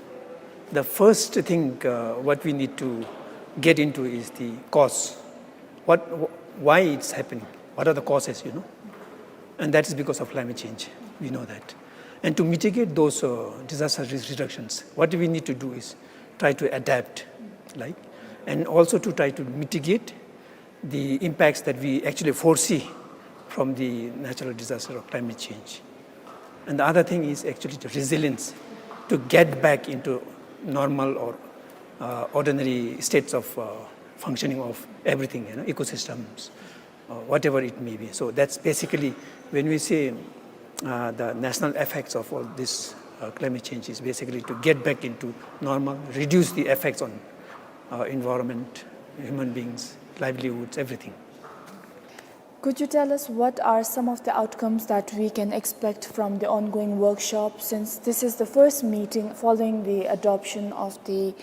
the first thing, uh, what we need to get into is the cause. What, wh-, why it's happening? What are the causes, you know? And that is because of climate change. We know that. And to mitigate those, uh, disaster risk reductions, what we need to do is try to adapt, like, and also to try to mitigate the impacts that we actually foresee from the natural disaster or climate change. And the other thing is actually the resilience to get back into normal or, uh, ordinary states of, uh, functioning of everything, you know, ecosystems, uh, whatever it may be. So that's basically when we say, uh, the national effects of all this, uh, climate change is basically to get back into normal, reduce the effects on, uh, environment, human beings, livelihoods, everything. Could you tell us what are some of the outcomes that we can expect from the ongoing workshop, since this is the first meeting following the adoption of the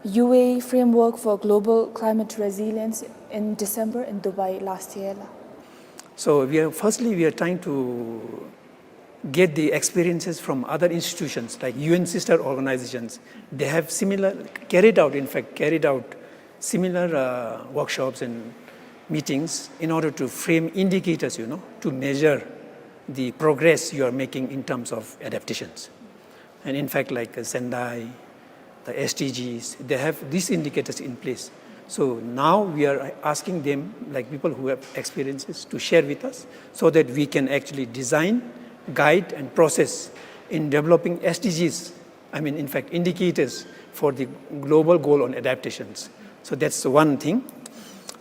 U A E Framework for Global Climate Resilience in December in Dubai last year la? So we are, firstly, we are trying to get the experiences from other institutions like U N sister organizations. They have similar, carried out, in fact, carried out similar, uh, workshops and meetings in order to frame indicators, you know, to measure the progress you are making in terms of adaptations. And in fact, like, uh, Sendai, the S D Gs, they have these indicators in place. So now we are asking them, like, people who have experiences, to share with us so that we can actually design, guide, and process in developing S D Gs, I mean, in fact, indicators for the global goal on adaptations. So that's one thing.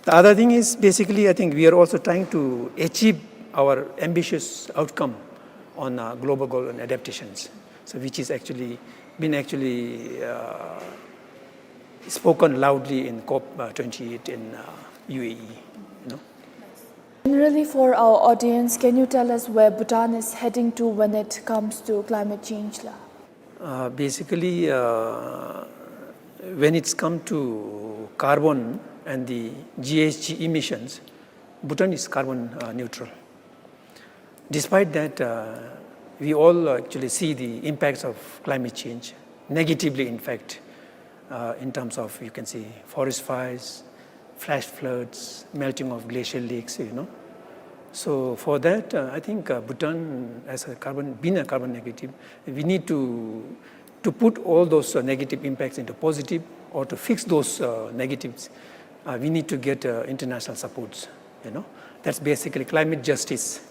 The other thing is, basically, I think we are also trying to achieve our ambitious outcome on, uh, global goal on adaptations, so which is actually been actually, uh, spoken loudly in COP, uh, twenty-eight in, uh, U A E, you know. Generally, for our audience, can you tell us where Bhutan is heading to when it comes to climate change la? Uh, basically, uh, when it's come to carbon and the G H G emissions, Bhutan is carbon, uh, neutral. Despite that, uh, we all actually see the impacts of climate change negatively, in fact, uh, in terms of, you can see, forest fires, flash floods, melting of glacial lakes, you know. So for that, uh, I think, uh, Bhutan, as a carbon, being a carbon negative, we need to, to put all those, uh, negative impacts into positive, or to fix those, uh, negatives, uh, we need to get, uh, international supports, you know. That's basically climate justice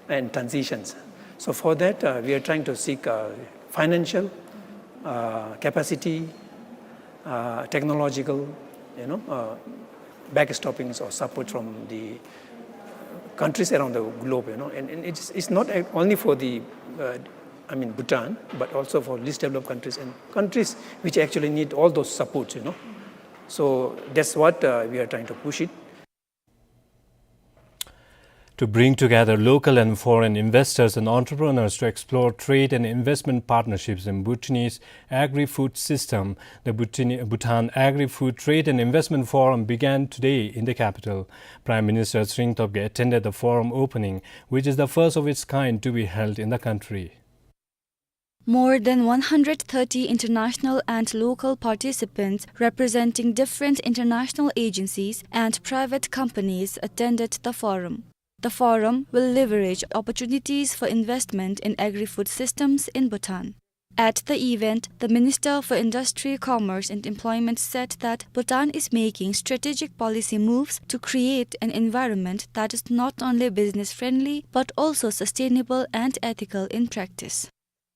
and transitions. So for that, uh, we are trying to seek, uh, financial, uh, capacity, uh, technological, you know, uh, backstoppings or support from the countries around the globe, you know. And, and it's, it's not only for the, uh, I mean, Bhutan, but also for least developed countries and countries which actually need all those supports, you know. So that's what, uh, we are trying to push it. To bring together local and foreign investors and entrepreneurs to explore trade and investment partnerships in Bhutanese agri-food system, the Bhutan, Bhutan Agri-Food Trade and Investment Forum began today in the capital. Prime Minister Tshering Tobgay attended the forum opening, which is the first of its kind to be held in the country. More than one hundred thirty international and local participants representing different international agencies and private companies attended the forum. The forum will leverage opportunities for investment in agri-food systems in Bhutan. At the event, the Minister for Industry, Commerce and Employment said that Bhutan is making strategic policy moves to create an environment that is not only business-friendly but also sustainable and ethical in practice.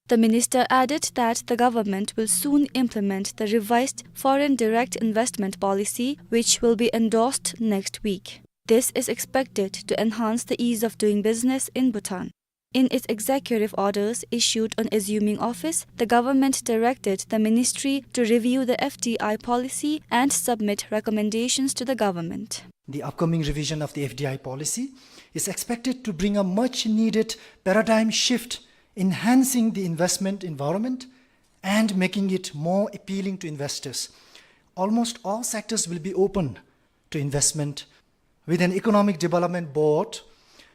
The minister added that the government will soon implement the revised foreign direct investment policy, which will be endorsed next week. This is expected to enhance the ease of doing business in Bhutan. In its executive orders issued on assuming office, the government directed the ministry to review the F D I policy and submit recommendations to the government. The upcoming revision of the F D I policy is expected to bring a much needed paradigm shift, enhancing the investment environment and making it more appealing to investors. Almost all sectors will be open to investment, with an Economic Development Board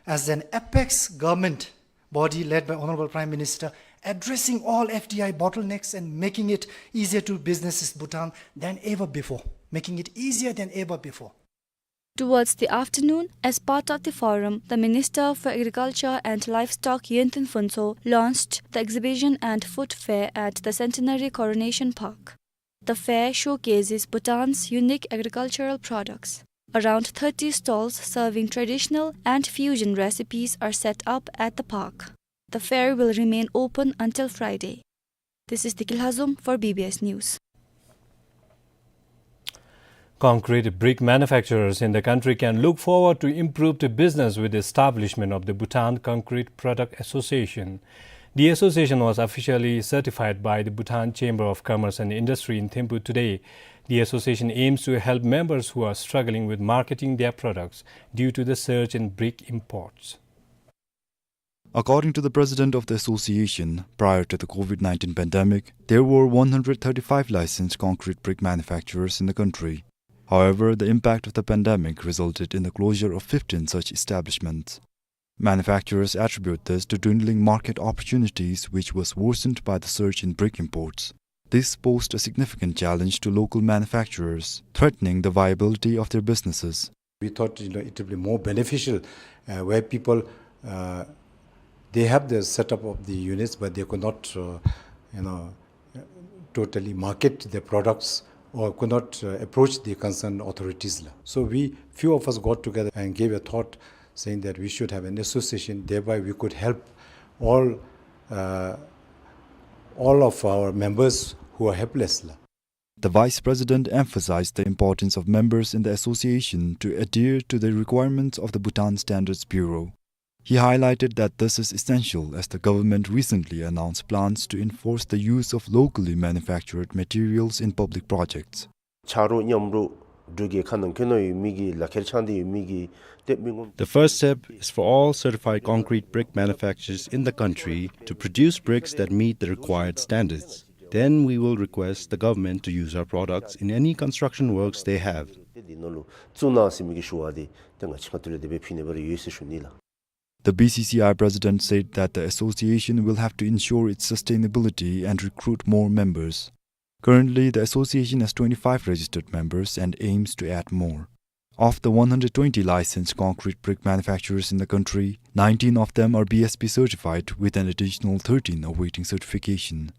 as an apex government body led by Honorable Prime Minister addressing all F D I bottlenecks and making it easier to businesses Bhutan than ever before, making it easier than ever before. Towards the afternoon, as part of the forum, the Minister for Agriculture and Livestock, Yinthin Phuntsho, launched the exhibition and food fair at the Centenary Coronation Park. The fair showcases Bhutan's unique agricultural products. Around thirty stalls serving traditional and fusion recipes are set up at the park. The fair will remain open until Friday. This is Deki Lhazom for B B S News. Concrete brick manufacturers in the country can look forward to improved business with the establishment of the Bhutan Concrete Product Association. The association was officially certified by the Bhutan Chamber of Commerce and Industry in Thimphu today. The association aims to help members who are struggling with marketing their products due to the surge in brick imports. According to the president of the association, prior to the COVID nineteen pandemic, there were one hundred thirty-five licensed concrete brick manufacturers in the country. However, the impact of the pandemic resulted in the closure of fifteen such establishments. Manufacturers attribute this to dwindling market opportunities, which was worsened by the surge in brick imports. This posed a significant challenge to local manufacturers, threatening the viability of their businesses. We thought, you know, it would be more beneficial, uh, where people, uh, they have the setup of the units, but they could not, uh, you know, totally market their products or could not, uh, approach the concerned authorities la. So we, few of us got together and gave a thought saying that we should have an association, thereby we could help all, uh, all of our members who are helpless la. The vice president emphasized the importance of members in the association to adhere to the requirements of the Bhutan Standards Bureau. He highlighted that this is essential as the government recently announced plans to enforce the use of locally manufactured materials in public projects. ཆ་རོགས་མཉམ་རོགས་འབྲུག་གི་ཁ་ནང་ཁྱོན་ནང་ཡོད་མི་གི་ལག་ཁྱེར་འཆང་སྟེ་ཡོད་མི་གི་དེ་མི་ངོམ། The first step is for all certified concrete brick manufacturers in the country to produce bricks that meet the required standards. Then we will request the government to use our products in any construction works they have. དེ་འདི་ནང་ལུ་བཙུགས་གནང་ཟེར་མི་གི་ཞུ་བ་དེ་ཏེ་ང་བཅས་ཁ་ཐུག་ལས་དེ་སྦེ་ཕུལ་ནི་སྦེ་ར་ཡོད་ཟེར་ཞུ་ནི་ལགས། The B C C I president said that the association will have to ensure its sustainability and recruit more members. Currently, the association has twenty-five registered members and aims to add more. Of the one hundred twenty licensed concrete brick manufacturers in the country, nineteen of them are B S P certified, with an additional thirteen awaiting certification.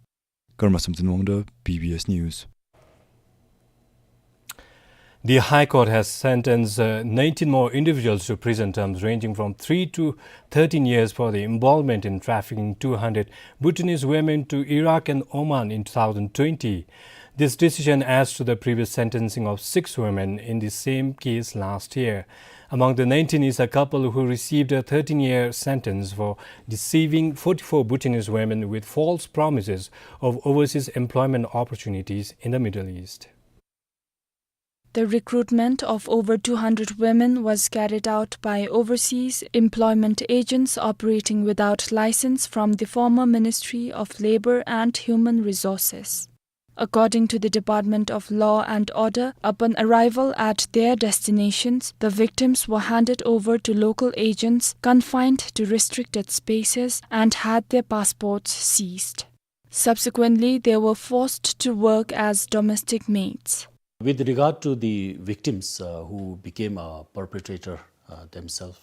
Karma Samson Wangda, B B S News. The High Court has sentenced, uh, nineteen more individuals to prison terms ranging from three to thirteen years for the involvement in trafficking two hundred Bhutanese women to Iraq and Oman in two thousand twenty. This decision adds to the previous sentencing of six women in the same case last year. Among the nineteen is a couple who received a thirteen-year sentence for deceiving forty-four Bhutanese women with false promises of overseas employment opportunities in the Middle East. The recruitment of over two hundred women was carried out by overseas employment agents operating without license from the former Ministry of Labour and Human Resources. According to the Department of Law and Order, upon arrival at their destinations, the victims were handed over to local agents, confined to restricted spaces, and had their passports seized. Subsequently, they were forced to work as domestic maids. With regard to the victims, uh, who became a perpetrator, uh, themselves,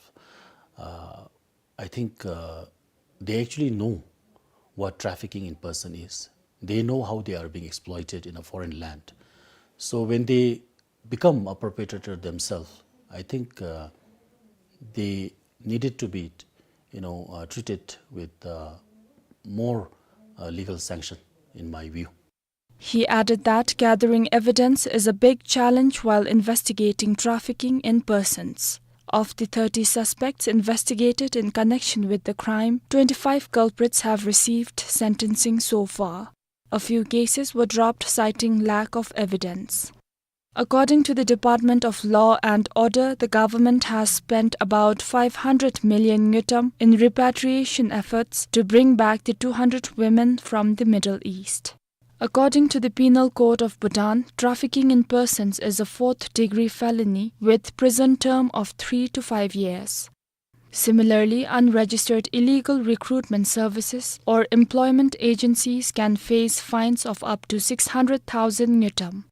uh, I think, uh, they actually know what trafficking in person is. They know how they are being exploited in a foreign land. So when they become a perpetrator themselves, I think, uh, they needed to be, you know, uh, treated with, uh, more, uh, legal sanction, in my view. He added that gathering evidence is a big challenge while investigating trafficking in persons. Of the thirty suspects investigated in connection with the crime, twenty-five culprits have received sentencing so far. A few cases were dropped citing lack of evidence. According to the Department of Law and Order, the government has spent about five hundred million ngultrum in repatriation efforts to bring back the two hundred women from the Middle East. According to the Penal Code of Bhutan, trafficking in persons is a fourth degree felony with prison term of three to five years. Similarly, unregistered illegal recruitment services or employment agencies can face fines of up to six hundred thousand ngultrum.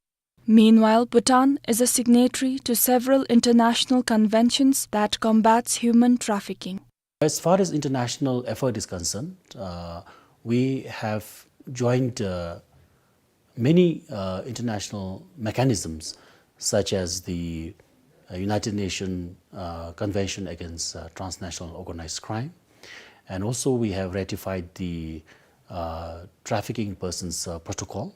Meanwhile, Bhutan is a signatory to several international conventions that combats human trafficking. As far as international effort is concerned, uh, we have joined, uh, many, uh, international mechanisms, such as the, uh, United Nations, uh, Convention Against, uh, Transnational Organized Crime. And also we have ratified the, uh, Trafficking Persons, uh, Protocol.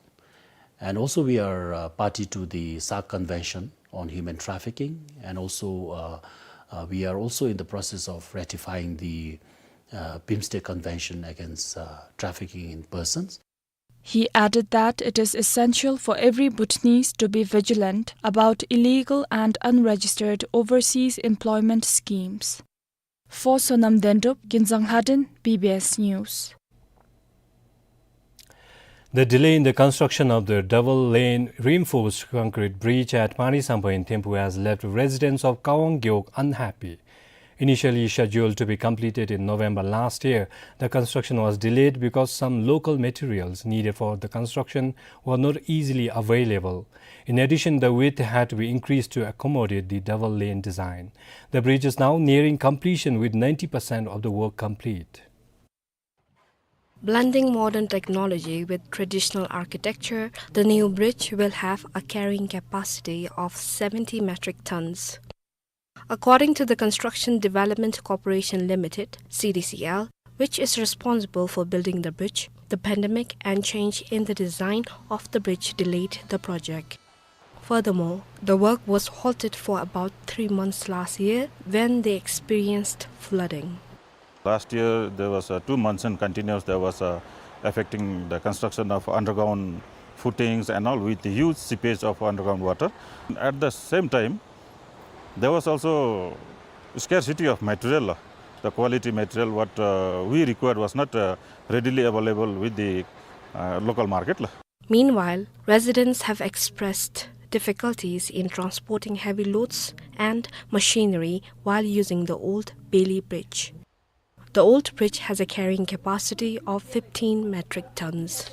And also we are, uh, party to the SAARC Convention on Human Trafficking, and also, uh, uh, we are also in the process of ratifying the, uh, BIMSTEC Convention against, uh, trafficking in persons. He added that it is essential for every Bhutanese to be vigilant about illegal and unregistered overseas employment schemes. For Sonam Dendrup, Kinzang Lhadin, B B S News. The delay in the construction of the double-lane reinforced concrete bridge at Pangrisampa in Thimphu has left residents of Kawang Gewog unhappy. Initially scheduled to be completed in November last year, the construction was delayed because some local materials needed for the construction were not easily available. In addition, the width had to be increased to accommodate the double-lane design. The bridge is now nearing completion, with ninety percent of the work complete. Blending modern technology with traditional architecture, the new bridge will have a carrying capacity of seventy metric tons. According to the Construction Development Corporation Limited, C D C L, which is responsible for building the bridge, the pandemic and change in the design of the bridge delayed the project. Furthermore, the work was halted for about three months last year when they experienced flooding. Last year, there was, uh, two monsoon continuous. There was, uh, affecting the construction of underground footings and all, with the huge seepage of underground water. At the same time, there was also scarcity of material. The quality material what, uh, we required was not, uh, readily available with the, uh, local market. Meanwhile, residents have expressed difficulties in transporting heavy loads and machinery while using the old Bailey Bridge. The old bridge has a carrying capacity of fifteen metric tons.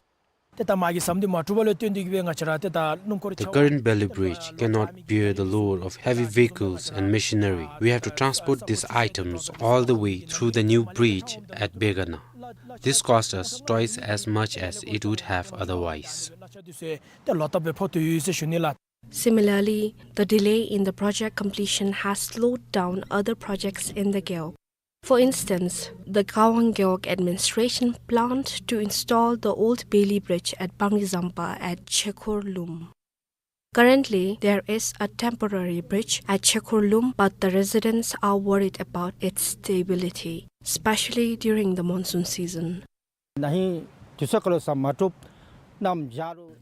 ཏེ་ད་མ་གི་ཟམ་འདི་མ་གྲུབ་པ་ལས་བརྟེན་ཏེ་གིས་སྦེ་ང་བཅས་ར་ཏེ་ད་སྣུམ་འཁོར་The current Bailey Bridge cannot bear the load of heavy vehicles and machinery. We have to transport these items all the way through the new bridge at Begana. This cost us twice as much as it would have otherwise. ཏེ་ལོག་ལྟབ་སྦེ་ཕོག་སྟེ་ཡོད་ཟེར་ཞུ་ནི་ལགས། Similarly, the delay in the project completion has slowed down other projects in the Gewog. For instance, the Kawang Gewog administration planned to install the old Bailey Bridge at Pangrizampa at Chekhor Lum. Currently, there is a temporary bridge at Chekhor Lum, but the residents are worried about its stability, especially during the monsoon season. The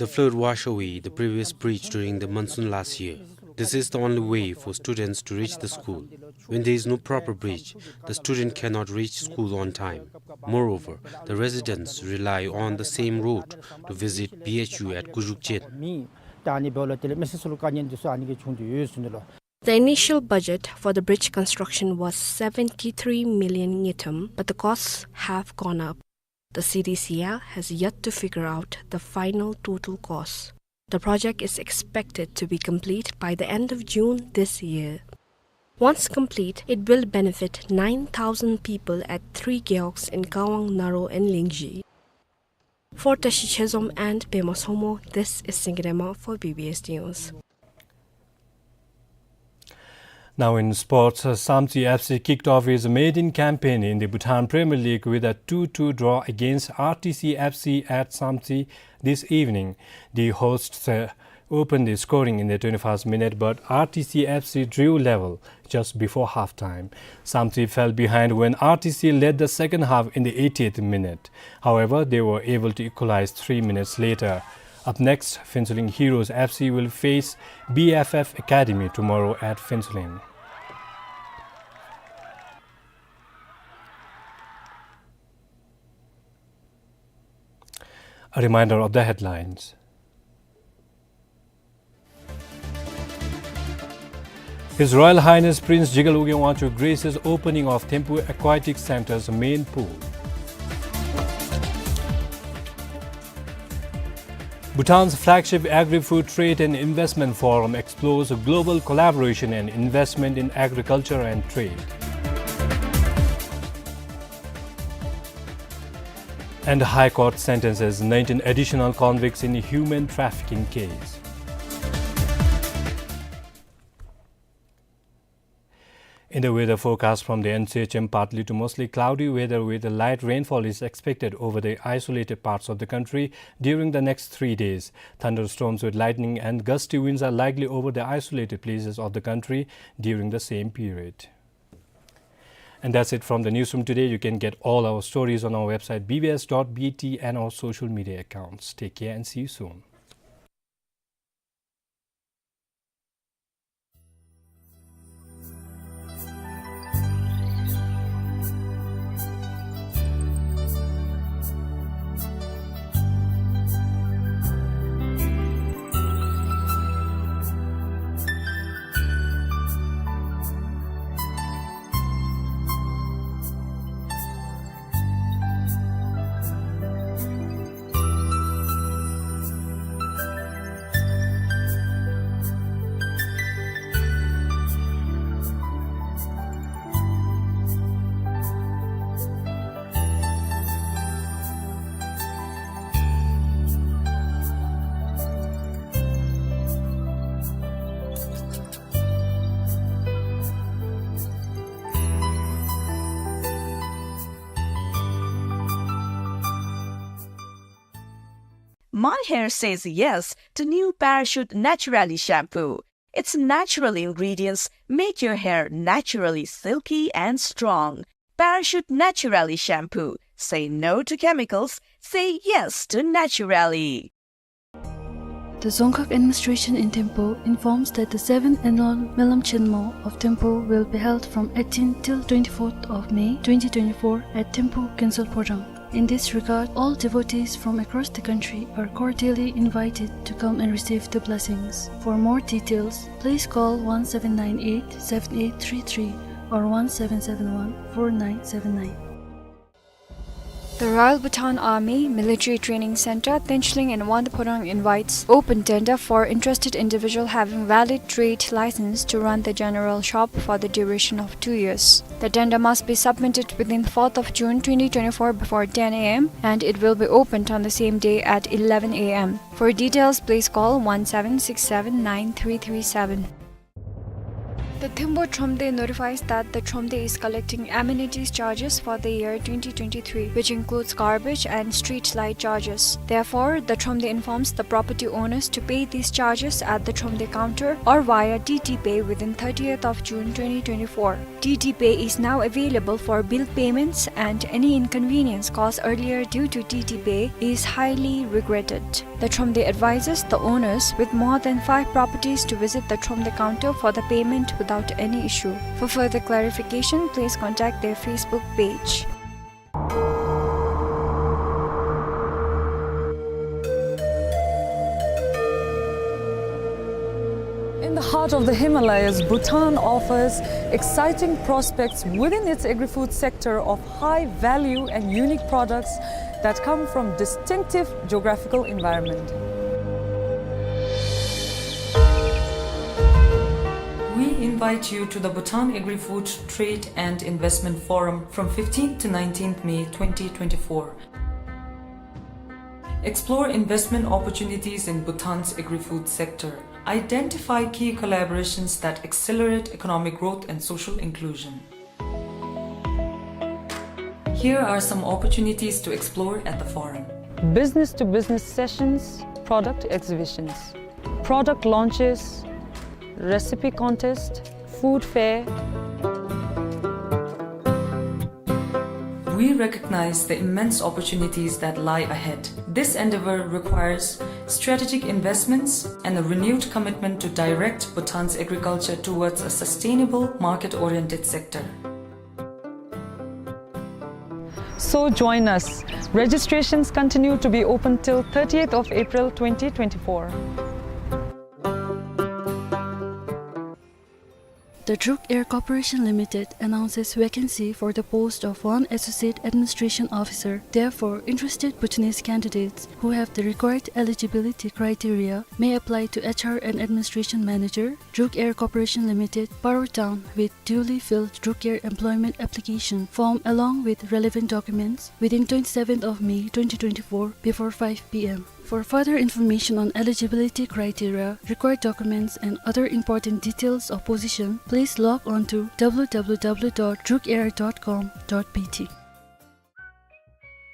flood washed away the previous bridge during the monsoon last year. This is the only way for students to reach the school. When there is no proper bridge, the student cannot reach school on time. Moreover, the residents rely on the same road to visit B H U at Kujukchen. The initial budget for the bridge construction was seventy-three million ngultrum, but the costs have gone up. The C D C L has yet to figure out the final total cost. The project is expected to be complete by the end of June this year. Once complete, it will benefit nine thousand people at three gewogs in Kawang, Naro and Lingzhi. For Tashi Chezom and Pema Somo, this is Singirema for B B S News. Now in sports, uh, Samtse F C kicked off its maiden campaign in the Bhutan Premier League with a two two draw against R T C F C at Samtse this evening. The hosts, uh, opened the scoring in the twenty-first minute, but R T C F C drew level just before halftime. Samtse fell behind when R T C led the second half in the eightieth minute. However, they were able to equalize three minutes later. Up next, Phuentsholing Heroes F C will face B F F Academy tomorrow at Phuentsholing. A reminder of the headlines. His Royal Highness Prince Jigal Ugyen Wangchuck graces opening of Thimphu Aquatic Centre's main pool. Bhutan's flagship Agri-Food Trade and Investment Forum explores global collaboration and investment in agriculture and trade. And High Court sentences nineteen additional convicts in human trafficking case. In the weather forecast from the N C H M, partly to mostly cloudy weather with light rainfall is expected over the isolated parts of the country during the next three days. Thunderstorms with lightning and gusty winds are likely over the isolated places of the country during the same period. And that's it from the newsroom today. You can get all our stories on our website B B S dot B T and our social media accounts. Take care and see you soon. My hair says yes to new Parachute Naturali shampoo. Its natural ingredients make your hair naturally silky and strong. Parachute Naturali shampoo. Say no to chemicals. Say yes to Naturali. The Dzongkhag Administration in Thimphu informs that the seventh annual Melam Chenmo of Thimphu will be held from eighteenth till twenty-fourth of May twenty twenty-four at Thimphu Council Phodrang. In this regard, all devotees from across the country are cordially invited to come and receive the blessings. For more details, please call one seven nine eight seven eight three three or one seven seven one four nine seven nine. The Royal Bhutan Army Military Training Center, Tenchling in Wangdue Phodrang invites open tender for interested individual having valid trade license to run the general shop for the duration of two years. The tender must be submitted within fourth of June twenty twenty-four before ten A M and it will be opened on the same day at eleven A M. For details, please call one seven six seven nine three three seven. The Thimphu Thromde notifies that the Thromde is collecting amenities charges for the year twenty twenty-three, which includes garbage and street light charges. Therefore, the Thromde informs the property owners to pay these charges at the Thromde counter or via T T Pay within thirtieth of June twenty twenty-four. T T Pay is now available for bill payments and any inconvenience caused earlier due to T T Pay is highly regretted. The Thromde advises the owners with more than five properties to visit the Thromde counter for the payment without any issue. For further clarification, please contact their Facebook page. In the heart of the Himalayas, Bhutan offers exciting prospects within its agri-food sector of high value and unique products that come from distinctive geographical environment. We invite you to the Bhutan Agri-Food Trade and Investment Forum from fifteenth to nineteenth May twenty twenty-four. Explore investment opportunities in Bhutan's agri-food sector. Identify key collaborations that accelerate economic growth and social inclusion. Here are some opportunities to explore at the forum. Business-to-business sessions, product exhibitions, product launches, recipe contest, food fair. We recognize the immense opportunities that lie ahead. This endeavor requires strategic investments and a renewed commitment to direct Bhutan's agriculture towards a sustainable, market-oriented sector. So join us. Registrations continue to be open till thirtieth of April twenty twenty-four. The Druk Air Corporation Limited announces vacancy for the post of one Associate Administration Officer. Therefore, interested Bhutanese candidates who have the required eligibility criteria may apply to H R and Administration Manager, Druk Air Corporation Limited, Paro Town, with duly filled Druk Air employment application form along with relevant documents within twenty-seventh of May twenty twenty-four before five P M. For further information on eligibility criteria, required documents, and other important details of position, please log on to w w w dot drukair dot com dot b t.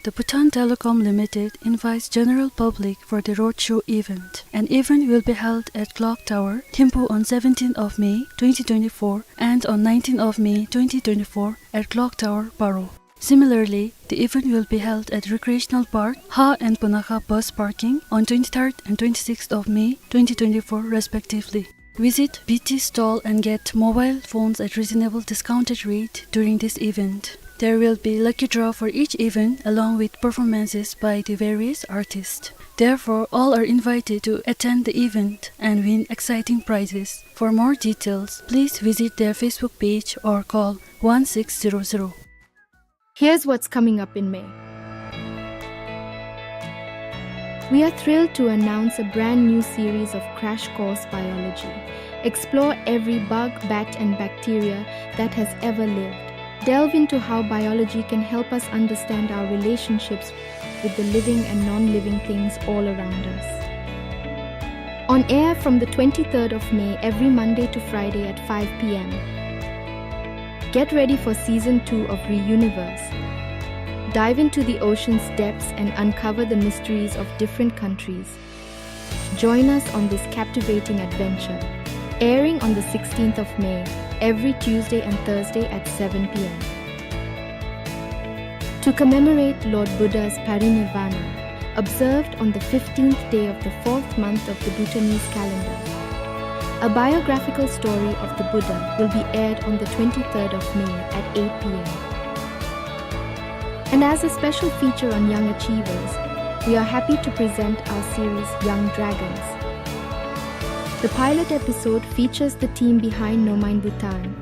The Bhutan Telecom Limited invites general public for the roadshow event. An event will be held at Clock Tower, Thimphu on seventeenth of May twenty twenty-four and on nineteenth of May twenty twenty-four at Clock Tower, Paro. Similarly, the event will be held at Recreational Park, Ha and Punakha bus parking on twenty-third and twenty-sixth of May twenty twenty-four respectively. Visit B T stall and get mobile phones at reasonable discounted rate during this event. There will be lucky draw for each event along with performances by the various artists. Therefore, all are invited to attend the event and win exciting prizes. For more details, please visit their Facebook page or call one six zero zero. Here's what's coming up in May. We are thrilled to announce a brand new series of Crash Course Biology. Explore every bug, bat, and bacteria that has ever lived. Delve into how biology can help us understand our relationships with the living and non-living things all around us. On air from the twenty-third of May every Monday to Friday at five p m. Get ready for season two of Reuniverse. Dive into the ocean's depths and uncover the mysteries of different countries. Join us on this captivating adventure. Airing on the sixteenth of May, every Tuesday and Thursday at seven p m. To commemorate Lord Buddha's parinirvana, observed on the fifteenth day of the fourth month of the Bhutanese calendar. A biographical story of the Buddha will be aired on the twenty-third of May at eight p m. And as a special feature on young achievers, we are happy to present our series Young Dragons. The pilot episode features the team behind Nomine Bhutan,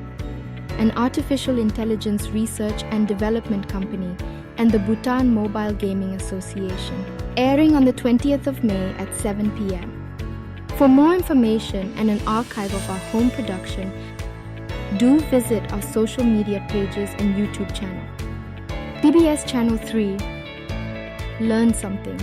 an artificial intelligence research and development company, and the Bhutan Mobile Gaming Association. Airing on the twentieth of May at seven p m. For more information and an archive of our home production, do visit our social media pages and YouTube channel. B B S Channel three. Learn something.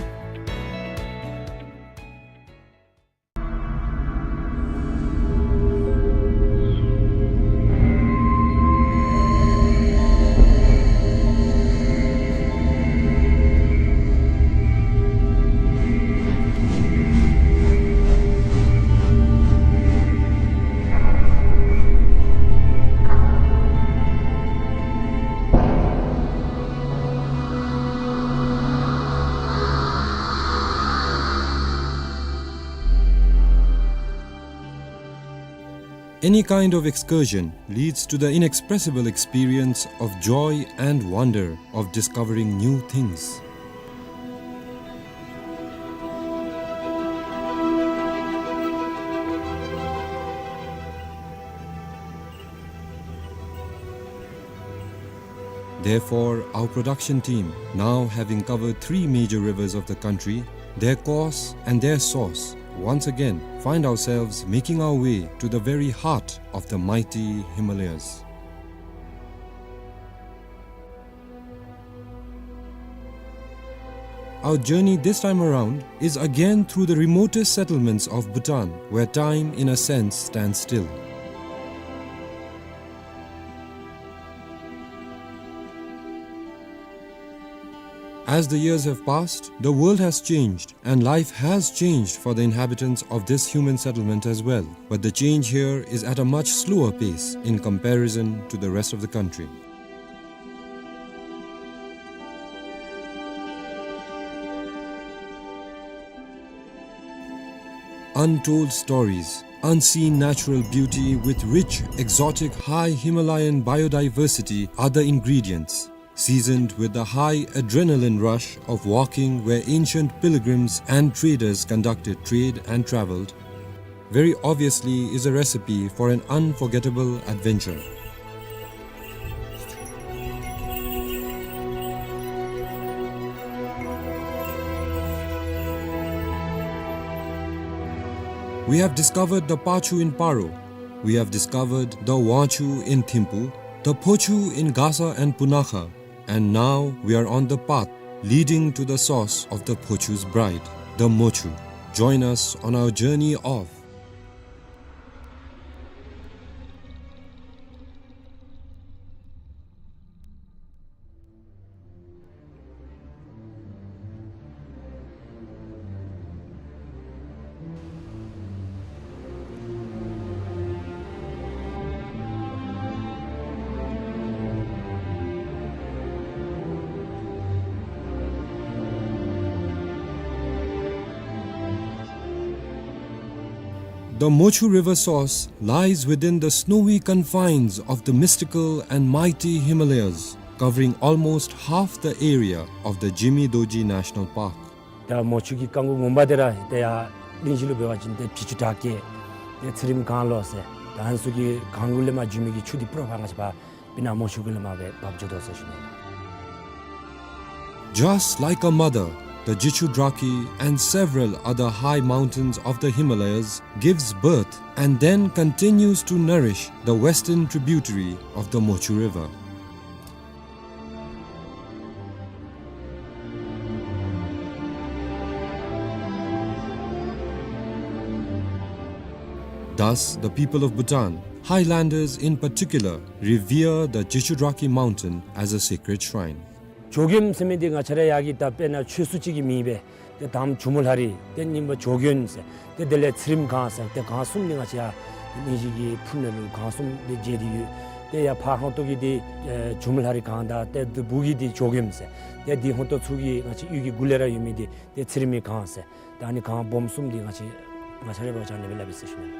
Any kind of excursion leads to the inexpressible experience of joy and wonder of discovering new things. Therefore, our production team, now having covered three major rivers of the country, their course and their source, once again find ourselves making our way to the very heart of the mighty Himalayas. Our journey this time around is again through the remotest settlements of Bhutan, where time, in a sense, stands still. As the years have passed, the world has changed, and life has changed for the inhabitants of this human settlement as well. But the change here is at a much slower pace in comparison to the rest of the country. Untold stories, unseen natural beauty with rich, exotic, high Himalayan biodiversity are the ingredients, seasoned with the high adrenaline rush of walking where ancient pilgrims and traders conducted trade and traveled, very obviously is a recipe for an unforgettable adventure. We have discovered the Pachu in Paro. We have discovered the Wangchu in Thimphu, the Phochu in Gasa and Punakha. And now we are on the path leading to the source of the Phochu's bride, The Mochu. Join us on our journey of The Mochu River source lies within the snowy confines of the mystical and mighty Himalayas, covering almost half the area of the Jimi Dorji National Park. ད་མོ་ཆུ་གི་རྐང་མགོ་ངོ་མ་འདི་ར་ཏེ་ཡར་གླིང་བཞི་ལུ་འབད་བ་ཅིན་ཏེ་བྱི་ཅུ་བྲག་སྐྱེས་ཏེ་ཚེ་རིང་སྒང་ལོགས་ཟེར། ད་ཨ་ནི་ཚུ་གི་སྒང་གུ་ལས་མར་འགྱོ་མི་གི་ཆུ་འདི་པུ་ར་ཕར་ང་བཅས་ཕར་སྤུ་ན་མོ་ཆུ་གུ་ལས་མར་སྦེ་འབབ་འགྱོ་དོ་ཟེར་ཞུ་ནི། Just like a mother, the Jichudrakhi and several other high mountains of the Himalayas gives birth and then continues to nourish the western tributary of the Mochu River. Thus, the people of Bhutan, highlanders in particular, revere the Jichudrakhi mountain as a sacred shrine. ཇོ་མགོན་ཟེར་མི་འདི་ང་བཅས་ར་ཡར་གྱི་ད་དཔེར་ན་ཆོས་སྲུང་ཅིག་གི་མིང་སྦེ་ཏེ་དང་པ་ཇོ་མོ་ལྷ་རི་ཏེ་གཉིས་པ་ཇོ་མགོན་ཟེར། ཏེ་དེ་ལས་ཚེ་རིང་སྒང་ཟེར། ཏེ་སྒང་གསུམ་འདི་ང་བཅས་ཡར་གླིང་བཞི་གི་ཕུ་ནང་ལུ་སྒང་གསུམ་འདི་མཇལ་ཏེ་ཡོད། ཏེ་ཡར་ཕར་ཧོང་ཏོ་གི་འདི་ཨེ་ཇོ་མོ་ལྷ་རི་སྒང་དང་ཏེ་འདི་སྦུག་གི་འདི་ཇོ་མགོན་ཟེར། ཏེ་འདི་ཧོང་ཏོ་ཚུ་གི་ང་བཅས་གཡུས་ཀྱི་གུ་ལས་ར་ཡོད་མི་འདི་ཏེ་ཚེ་རིང་མའི་སྒང་ཟེར། ད་ཨ་ནི་སྒང་སྦོམ་གསུམ་འདི་ང་བཅས་ང་བཅས་ར་འབད་བ་ཅིན་ཨ་ནི་སྦེ་སླབ་ཨིན་ཟེར་ཞུ་ནི།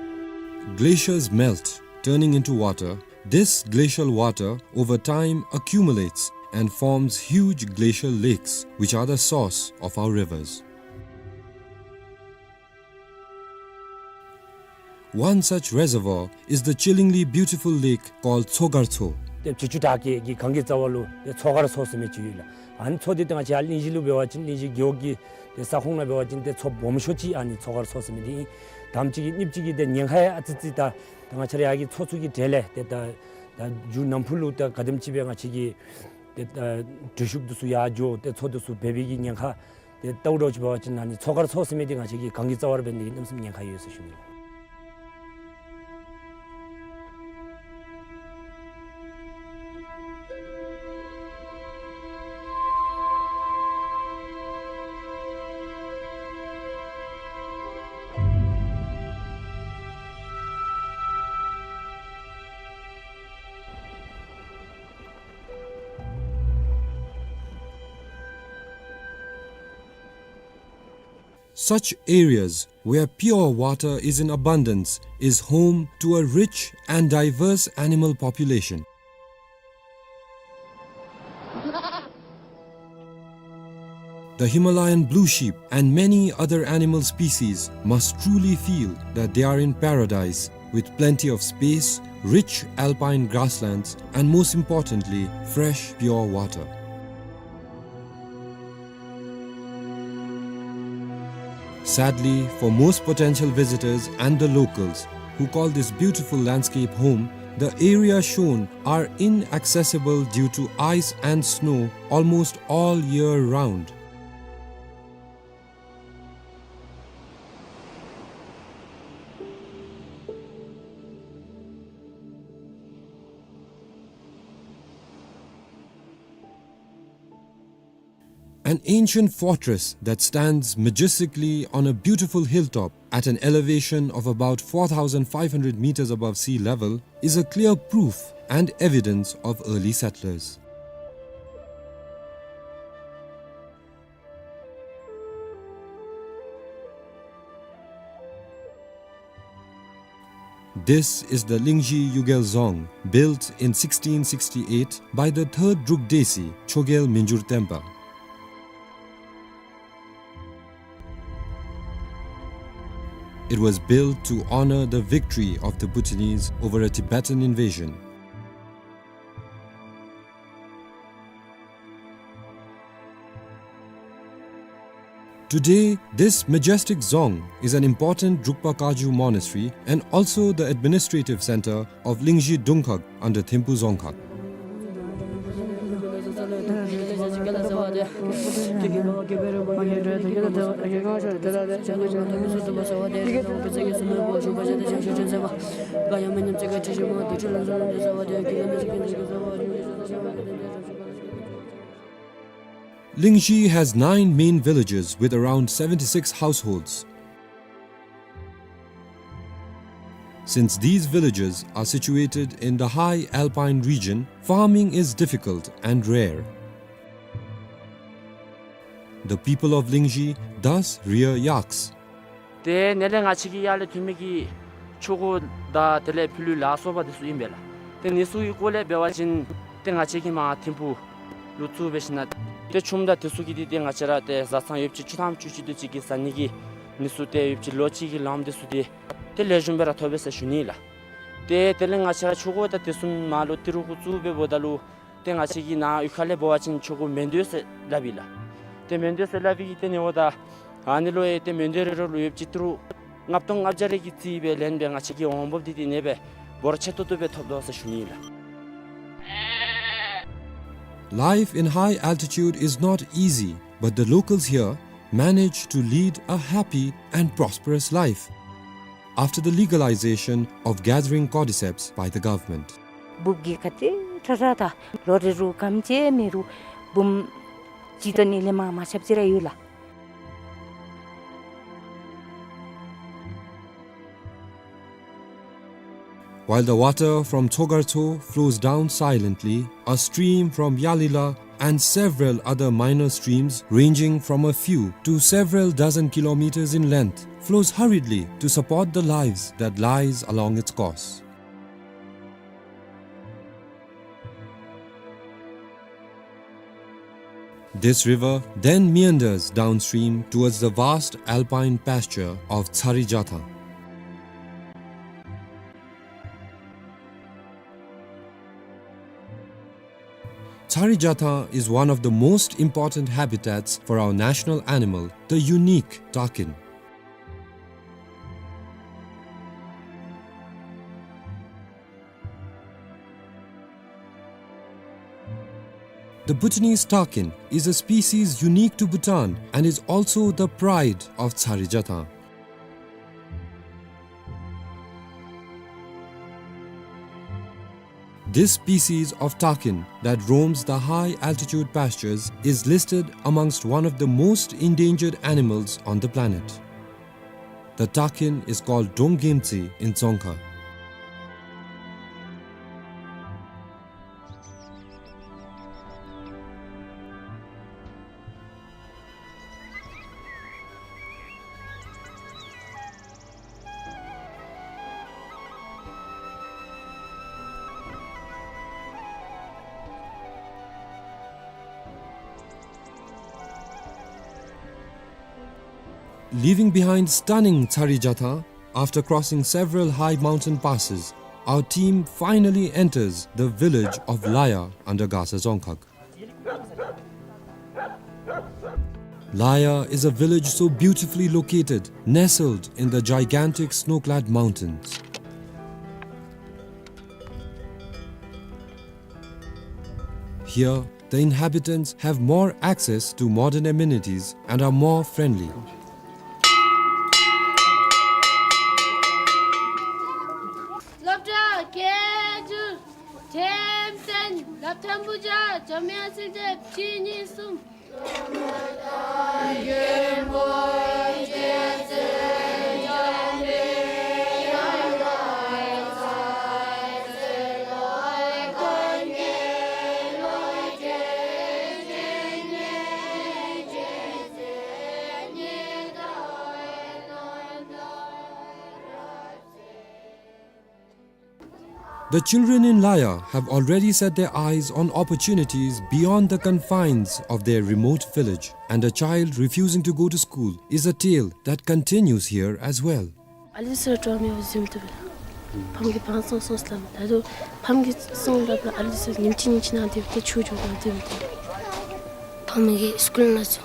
Glaciers melt, turning into water. This glacial water over time accumulates and forms huge glacial lakes, which are the source of our rivers. One such reservoir is the chillingly beautiful lake called Tsogartso. ཏེ་བྱི་ཅུ་བྲག་སྐྱེས་ཀྱི་གངས་ཀྱི་རྩ་བ་ལུ་ཏེ་མཚོ་སྒར་མཚོ་ཟེར་མི་ཅིག་ཡོད་ལགས། ཨ་ནི་མཚོ་འདི་ཏེ་ང་བཅས་ཡར་གླིང་བཞི་ལུ་འབད་བ་ཅིན་གླིང་བཞི་རྒེད་འོག་གི་ཏེ་ས་ཁོངས་ནང་འབད་བ་ཅིན་ཏེ་མཚོ་སྦོམ་ཤོས་ཅིག་ཨ་ནི་མཚོ་སྒར་མཚོ་ཟེར་མི་འདི་ཨིན། དང་པ་ཅིག་གི་གཉིས་པ་ཅིག་གི་ཏེ་ཉེན་ཁ་ཡང་ཨ་ཙི་ཙི་ད་ཏེ་ང་བཅས་ར་ཡར་གྱི་མཚོ་ཚུ་གི་གྲས་ལས་ཏེ་ད་ད་མཇུག་ནམ་ཕུགས་ལུ་ད་ག་དེམ་ཅིག་སྦེ་ང་བཅས་ཀྱི་ཏེ་ད་འགྲུལ་བཞུད་འདི་ཚུ་ཡར་འགྱོ་ཏེ་མཚོ་འདི་ཚུ་འབད་བའི་གི་ཉེན་ཁ་ཏེ་ལྟཝ་ད་ཅིག་འབད་བ་ཅིན་ཨ་ནི་མཚོ་སྒར་མཚོ་ཟེར་མི་འདི་ང་བཅས་ཀྱི་གངས་ཀྱི་རྩ་བར་འབད་ནི་གནམ་མེད་ས་མེད་ཉེན་ཁ་ཡོད་ཟེར་ཞུ་ནི། Such areas where pure water is in abundance is home to a rich and diverse animal population. The Himalayan blue sheep and many other animal species must truly feel that they are in paradise, with plenty of space, rich alpine grasslands, and most importantly, fresh, pure water. Sadly, for most potential visitors and the locals, who call this beautiful landscape home, the areas shown are inaccessible due to ice and snow almost all year round. An ancient fortress that stands majestically on a beautiful hilltop at an elevation of about four thousand five hundred meters above sea level is a clear proof and evidence of early settlers. This is the Lingzhi Yugel Dzong, built in sixteen sixty-eight by the third Druk Desi, Chogyal Mingyur Tenpa. It was built to honor the victory of the Bhutanese over a Tibetan invasion. Today, this majestic dzong is an important Drukpa Kagyu monastery and also the administrative center of Lingzhi Dungkhag under Thimphu Dzongkhag. Lingzhi has nine main villages with around seventy-six households. Since these villages are situated in the high alpine region, farming is difficult and rare. The people of Lingzhi thus rear yaks. ཏེ་ནཱ་ལས་ང་བཅས་ཀྱིས་ཡར་ལས་ཐོན་མི་གི་ཆོ་ག་དང་དེ་ལས་ཕྱི་ལུ་ལཱ་སོགས་པ་དེ་ཚུ་ཨིན་པས་ལགས། ཏེ་ནི་ཚུ་གི་སྐོར་ལས་འབད་བ་ཅིན་ཏེ་ང་བཅས་ཀྱིས་མར་ཐིམ་ཕུག་ལུ་བཙུགས་སྦེ་ཞིནམ་ལས་ཏེ་ཆུམ་དང་དེ་ཚུ་གི་འདི་ཏེ་ང་བཅས་ར་ཏེ་བཟའ་ཚང་ཡོདཔ་ཅིག་བཅུ་ཐམ་བཅུ་གཅིག་དེ་ཅིག་གི་བཟའ་ནི་གི་ནི་ཚུ་ཏེ་ཡོདཔ་ཅིག་ལོ་གཅིག་གི་ལངམ་དེ་ཚུ་ཏེ་ཏེ་ལེགས་ཤོམ་སྦེ་ར་ཐོབ་པས་ཟེར་ཞུ་ནི་ལགས། ཏེ་དེ་ལས་ང་བཅས་ར་ཆོ་ག་དང་དེ་ཚུ་མར་ལུ་ཏི་རུ་གུ་བཙུགས་སྦེ་འབདཝ་ད་ལུ་ཏེ་ང་བཅས་ཀྱི་ནཱ་གཡུས་ཁ་ལས་འབད་བ་ཅིན་ཆོ་ག་མེ་མདོས་ཟེར་སླབ་ཨིན་ལགས། ཏེ་མེ་མདོས་ཟེར་སླབ་ཨིན་གྱི་ཏེ་ནི་འོ་ད་ཨ་ནི་ལུ་ཡང་ཏེ་མེ་མདོས་རེ་རེ་ལུ་ཡོདཔ་ཅིག་ཏི་རུ་ལྔ་སྟོང་ལྔ་བརྒྱ་རེ་གི་རྩིས་སྦེ་ལེན་སྦེ་ང་བཅས་ཀྱི་འོང་འབབ་འདི་ཏེ་ཨ་ནེ་སྦེ་འབོར་ཆེ་ཏོག་ཏོ་སྦེ་ཐོབ་དོ་ཟེར་ཞུ་ནི་ཨིན་ལགས། Life in high altitude is not easy, but the locals here manage to lead a happy and prosperous life after the legalization of gathering cordyceps by the government. འབུཔ་གིས་ག་དེ་དྲག་དྲག་ད་ལོ་རེ་རུ་སྐམ་ཅིག་མེད་རུང་འབུམ་གཅིག་དང་ཨ་ནི་ལས་མར་མ་ཆགཔ་ཅིག་ར་ཡོད་ལགས། While the water from Tsogartso flows down silently, a stream from Yalila and several other minor streams ranging from a few to several dozen kilometers in length flows hurriedly to support the lives that lies along its course. This river then meanders downstream towards the vast alpine pasture of Tsarijathang. Tsarijathang is one of the most important habitats for our national animal, the unique takin. The Bhutanese takin is a species unique to Bhutan and is also the pride of Tsarijathang. This species of takin that roams the high altitude pastures is listed amongst one of the most endangered animals on the planet. The takin is called Donggemtsi in Dzongkha. Leaving behind stunning Tsarijathang, after crossing several high mountain passes, our team finally enters the village of Laya under Gasa Dzongkhag. Laya is a village so beautifully located, nestled in the gigantic snow-clad mountains. Here, the inhabitants have more access to modern amenities and are more friendly. སློབ་གྲྭ་སྐད་སྒྱུར་འགྲེམས་སྟོན་སློབ་ཐོན་བུ་བརྒྱ་འཇམ་དབྱངས་བསིལ་རྒྱས་གཅིག་གཉིས་གསུམ། The children in Laya have already set their eyes on opportunities beyond the confines of their remote village, and a child refusing to go to school is a tale that continues here as well. ཨ་ལུ་ཚུ་ལུ་སྤྲོ་མི་བཟུམ་ཏེ་ཕམ་གིས་བང་སོང་སོང་སླབ་ད་དུང་ཕམ་གིས་སོང་སླབ་ལ་ཨ་ལུ་ཚུ་ཉིནམ་གཅིག་ཉིནམ་གཅིག་ནང་དེ་སྦེ་ཏེ་ཆུ་འགྱོ་དོ་དེ་སྦེ་ཏེ། ཕམ་གིས་སི་ཀུལ་ནང་ཚུ་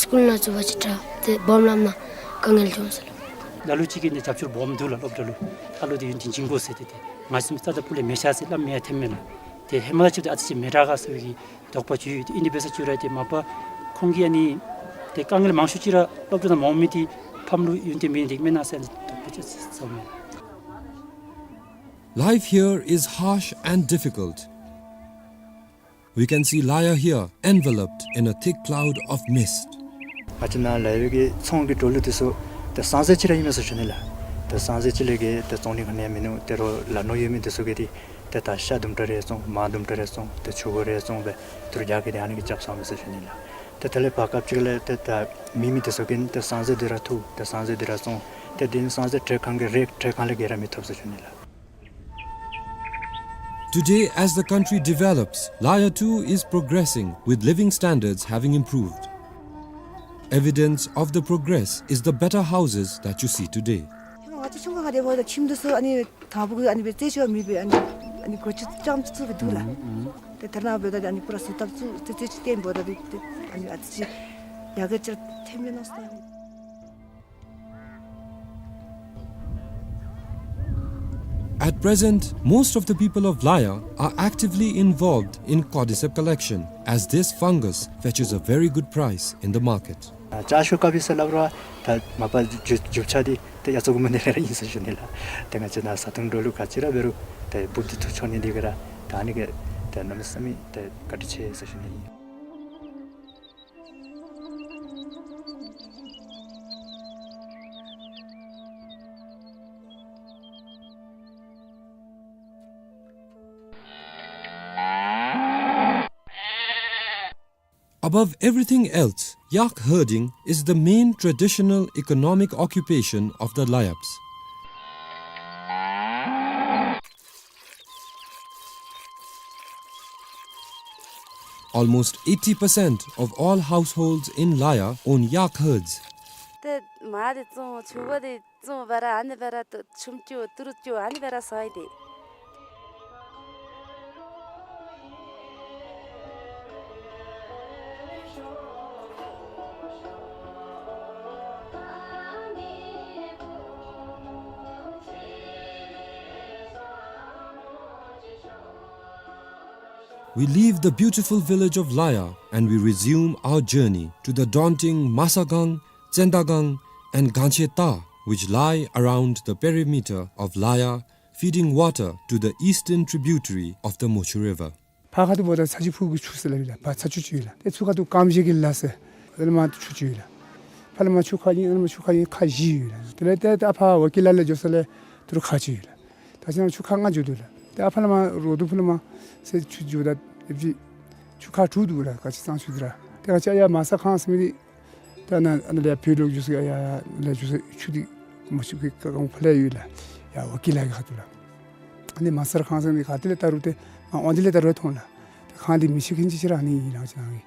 སི་ཀུལ་ནང་ཚུ་བ་ཅིན་དྲག་ཏེ་སྦོམ་སླབ་ན་དཀའ་ངལ་འབྱུང་ཟེར་སླབ། ལ་ལུ་ཅིག་གིས་ནི་རྒྱབ་སྐྱོར་སྦོམ་འདུག་ལགས། སློབ་གྲྭ་ལུ་ཨ་ལུ་དེ་ཡོན་ཏན་སྦྱིན་དགོ་ཟེར་ཏེ་ཏེ་ང་བཅས་རྩ་དང་སྤུ་ལས་མི་བཞག་ཟེར་སླབ་མི་ཡང་ཐོནམ་མས་ལགས། ཏེ་ཧེ་མ་ལས་ཅིག་ཏེ་ཨ་ཙི་ཅིག་མི་དྲག་ག་ཟེར་བའི་གི་དོགས་པ་ཅིག་ཡོད། ཏེ་ཨིན་དེ་འབད་ས་ཅིག་ར་ཏེ་མ་པ་ཁོང་གིས་ཨ་ནི་ཏེ་དཀའ་ངལ་མང་ཤོས་ཅིག་ར་སློབ་གྲྭ་ནང་མ་འོང་མི་འདི་ཕམ་ལུ་ཡོན་ཏན་མེད་ནི་འདི་མེན་ན་ཟེར་དོགས་པ་ཅིག་ཟ་མས། Life here is harsh and difficult. We can see Laya here enveloped in a thick cloud of mist. ང་བཅས་ནཱ་ལཱ་གཡོག་གི་ཚོང་གི་འགྲོ་ལུགས་འདི་ཚུ་ཏེ་སང་ཟེར་ཅིག་ར་ཨིན་མས་ཟེར་ཞུ་ནི་ལགས། ཏེ་སང་ཟེར་ཅིག་ལས་བརྒལ་ཏེ་བཙོང་ནི་ག་ནི་ཡང་མིན་ནུག། ཏེ་རོགས་ལ་ནོར་ཡོད་མི་འདི་ཚུ་གིས་ཏེ་ཏེ་ད་ཤ་དུམ་གྲ་རེ་བཙོང་མར་དུམ་གྲ་རེ་བཙོང་ཏེ་ཕྱུར་བུ་རེ་བཙོང་སྦེ་ཏི་རུ་རྒྱག་གི་ཏེ་ཨ་ནི་གིས་རྐྱབ་སོང་མས་ཟེར་ཞུ་ནི་ལགས། ཏེ་དེ་ལས་བར་སྐབས་ཅིག་ལས་ཏེ་ད་མེད་མི་འདི་ཚུ་གིས་ཏེ་སང་ཟེར་འདི་ར་འཐུ་ཏེ་སང་ཟེར་འདི་ར་བཙོང་ཏེ་འདི་ནི་སང་ཟེར་ཁྲལ་ཁང་གི་རེ་ཁྲལ་ཁང་ལས་བརྒལ་ར་མི་ཐོབ་ཟེར་ཞུ་ནི་ལགས། Today, as the country develops, Laya too is progressing, with living standards having improved. Evidence of the progress is the better houses that you see today. ང་བཅས་ཆུང་ཀུ་ཁར་འབདཝ་ད་ཁྱིམ་འདི་ཚུ་ཨ་ནི་དང་པོ་གི་ཨ་ནི་སྦེ་རྩེག་ཅིག་མེད་པའི་ཨ་ནི་ཨ་ནི་སྒོ་ཅིག་རྐྱངམ་ཅིག་བཙུགས་སྦེ་འདུག་ལགས། ཏེ་ད་རེས་ནངས་པ་འབདཝ་ད་ཨ་ནི་པུ་ར་བཟོ་ཐབས་ཚུ་རྩེག་རྩེག་ཅིག་བཏོན་འབདཝ་ད་ཏེ་ཨ་ནི་ཨ་ཙི་ཅིག་ཡར་རྒྱས་ཅིག་ཐོནམ་མས་མནོ་ས་ཨིན། At present, most of the people of Laya are actively involved in cordyceps collection, as this fungus fetches a very good price in the market. ཨ་ལྕགས་ཤོག་དཀར་པོ་ཟེར་སླབ་རུང་ད་མ་པ་རྒྱུ་རྒྱུ་ཆ་འདི་ཏེ་ཡ་ཚོ་གུ་མ་ནི་ལས་ར་ཨིན་ཟེར་ཞུ་ནི་ལགས། ཏེ་ང་བཅས་ནཱ་བཟའ་འཐུང་འགྲོ་ལུགས་ག་ཅི་ར་འབད་རུང་ཏེ་འབུཔ་འདི་འཐུ་འཕྱོག་ནི་འདི་གིས་ར་ད་ཨ་ནི་གིས་ཏེ་གནམ་མེད་ས་མེད་ཏེ་བཀའ་དྲིན་ཆེ་ཟེར་ཞུ་ནི་ཨིན། Above everything else, yak herding is the main traditional economic occupation of the Layabs. Almost eighty percent of all households in Laya own yak herds. ཏེ་མར་འདི་བཙོང་ཕྱུར་བུ་འདི་བཙོང་སྦེ་ར་ཨ་ནི་སྦེ་ར་ཏེ་ཆུམ་རྐྱབ་ཏི་རུ་རྐྱབ་ཨ་ནི་སྦེ་ར་བཟའ་ཡི་ཏེ། We leave the beautiful village of Laya and we resume our journey to the daunting Masagang, Tsendagang and Gancheta, which lie around the perimeter of Laya, feeding water to the eastern tributary of the Mochu River. ཕར་ཁ་ཐུག་འབདཝ་ད་ཚ་ཆུ་ཕུག་གི་ཆུ་ཟེར་སླབ་ཨིན་ལགས། ཕར་ཚ་ཆུ་ཅིག་ཡོད་ལགས། ཏེ་ཚུར་ཁ་ཐུག་ཀམ་ཤེ་གི་ལ་ཟེར་ཨ་ལས་མར་ཆུ་ཅིག་ཡོད་ལགས། ཕར་ལས་མར་ཆུ་ཁ་གཉིས་ཨ་ལས་མར་ཆུ་ཁ་གཉིས་ཁ་བཞི་ཡོད་ལགས། དེ་ལས་ཏེ་ཏེ་ཨ་ཕར་ཝ་ཀི་ལ་ལས་འགྱོ་ས་ལས་ཏི་རུ་ཁ་ཅིག་ཡོད་ལགས། ད་ཅི་ན་ཆུ་ཁ་ལྔ་འགྱོ་དོ་ལགས། ཏེ་ཨ་ཕ་ལས་མར་རོ་དུ་ཕུ་ལས་མར་ཟེར་ཆུ་འགྱོཝ་ད་ཨེབ་ཅིག་ཆུ་ཁ་དྲུག་འདུག་ལགས། ག་ཅི་གཙང་ཆུ་འདི་ར། ཏེ་ང་བཅས་ཡར་མ་ས་ཁང་ཟེར་མི་འདི་ད་ནཱ་ཨ་ནཱ་ལས་བོད་ལུ་འགྱོ་ས་ཡར་ལས་འགྱོ་ས་ཆུ་འདི་མ་ཆུ་གི་ཁང་ཕར་ལས་ཡོད་ལགས། ཡར་ཝ་ཀི་ལ་གི་ཁ་ཐུག་ལགས། ཨ་ནི་མ་ས་ཁང་ཟེར་མི་ག་ཏེ་ལས་ད་རུང་ཏེ་མར་འོང་དེ་ལས་ད་རུང་མཐོང་ལགས། ཏེ་ཁང་འདི་མི་ཤེས་མཁན་ཅིག་ཅིག་ར་ཨ་ནི་ཨིན་ལགས་ང་བཅས་ནང་གི།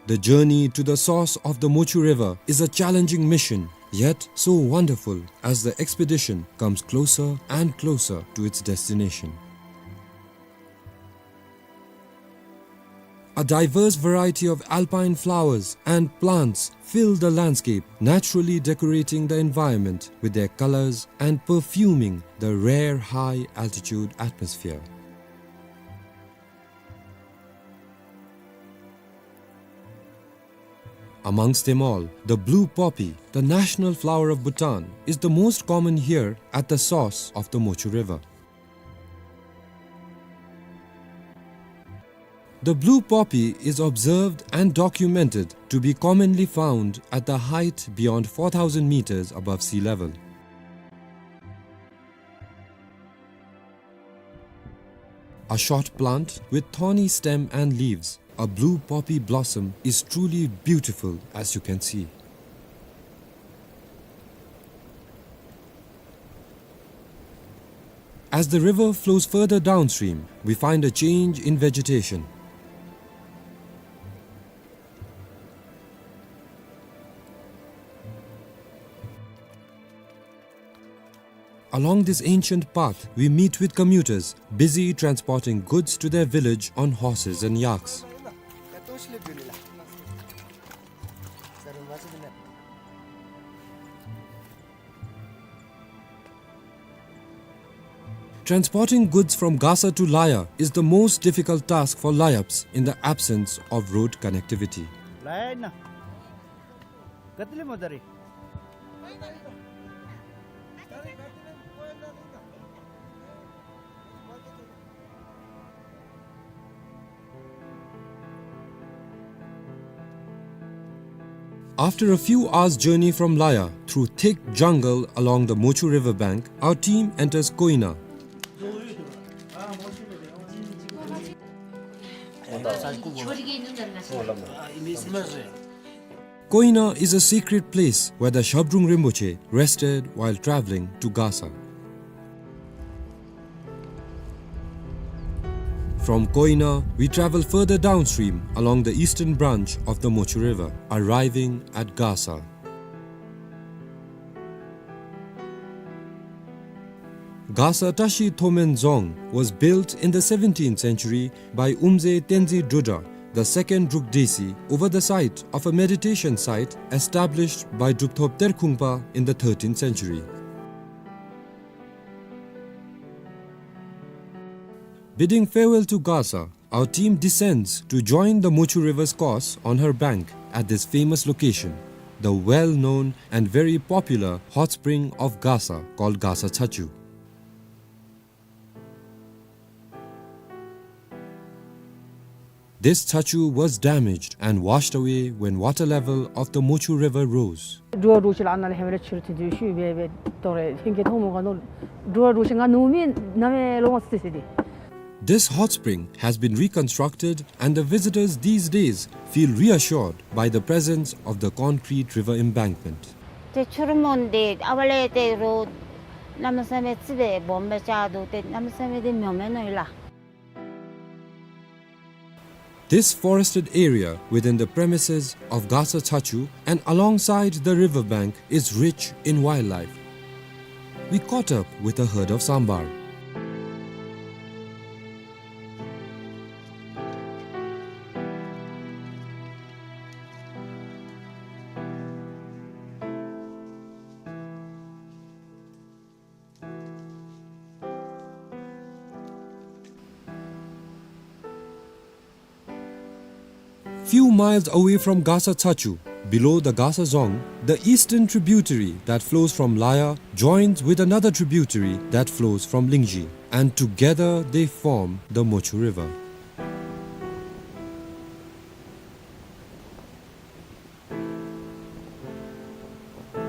The journey to the source of the Mochu River is a challenging mission, yet so wonderful as the expedition comes closer and closer to its destination. A diverse variety of alpine flowers and plants fill the landscape, naturally decorating the environment with their colors and perfuming the rare high-altitude atmosphere. Amongst them all, the blue poppy, the national flower of Bhutan, is the most common here at the source of the Mochu River. The blue poppy is observed and documented to be commonly found at the height beyond four thousand meters above sea level. A short plant with thorny stem and leaves, a blue poppy blossom is truly beautiful, as you can see. As the river flows further downstream, we find a change in vegetation. Along this ancient path, we meet with commuters busy transporting goods to their village on horses and yaks. Transporting goods from Gasa to Laya is the most difficult task for Layaps in the absence of road connectivity. After a few hours' journey from Laya, through thick jungle along the Mochu river bank, our team enters Koina. Koina is a secret place where the Shabdrung Rinpoche rested while traveling to Gasa. From Koina, we travel further downstream along the eastern branch of the Mochu River, arriving at Gasa. Gasa Tashi Thomen Dzong was built in the seventeenth century by Umze Tenzin Drudra, the second Druk Desi, over the site of a meditation site established by Drupthop Terkhungpa in the thirteenth century. Bidding farewell to Gasa, our team descends to join the Mochu River's course on her bank at this famous location, the well-known and very popular hot spring of Gasa called Gasa Chachu. This chachu was damaged and washed away when water level of the Mochu River rose. འགྲོ་བ་འགྲོ་ཤི་ལ་ཨ་ན་ལས་ཧེ་མ་ལས་ཕྱིར་ཐོན་དུས་ཤུལ་སྦེ་སྦེ་དོ་རེ་ཧིང་གི་ཐོག་མོ་ག་ནོ་འགྲོ་བ་འགྲོ་ཤི་ང་ནུ་མི་ན་མེ་ལོ་མ་སི་སི་དི། This hot spring has been reconstructed and the visitors these days feel reassured by the presence of the concrete river embankment. ཏེ་ཆུ་རུ་མོན་དེ་ཨ་བ་ལས་ཏེ་རོ་གནམ་མེད་ས་མེད་ཙི་བའི་སྦོམ་སྦེ་ཆགས་འདུག། ཏེ་གནམ་མེད་ས་མེད་དེ་མྱོ་མེན་ནོ་ཡོད་ལགས། This forested area within the premises of Gasa Chachu and alongside the river bank is rich in wildlife. We caught up with a herd of sambar. Few miles away from Gasa Chachu, below the Gasa Dzong, the eastern tributary that flows from Laya joins with another tributary that flows from Lingzhi, and together they form the Mochu River.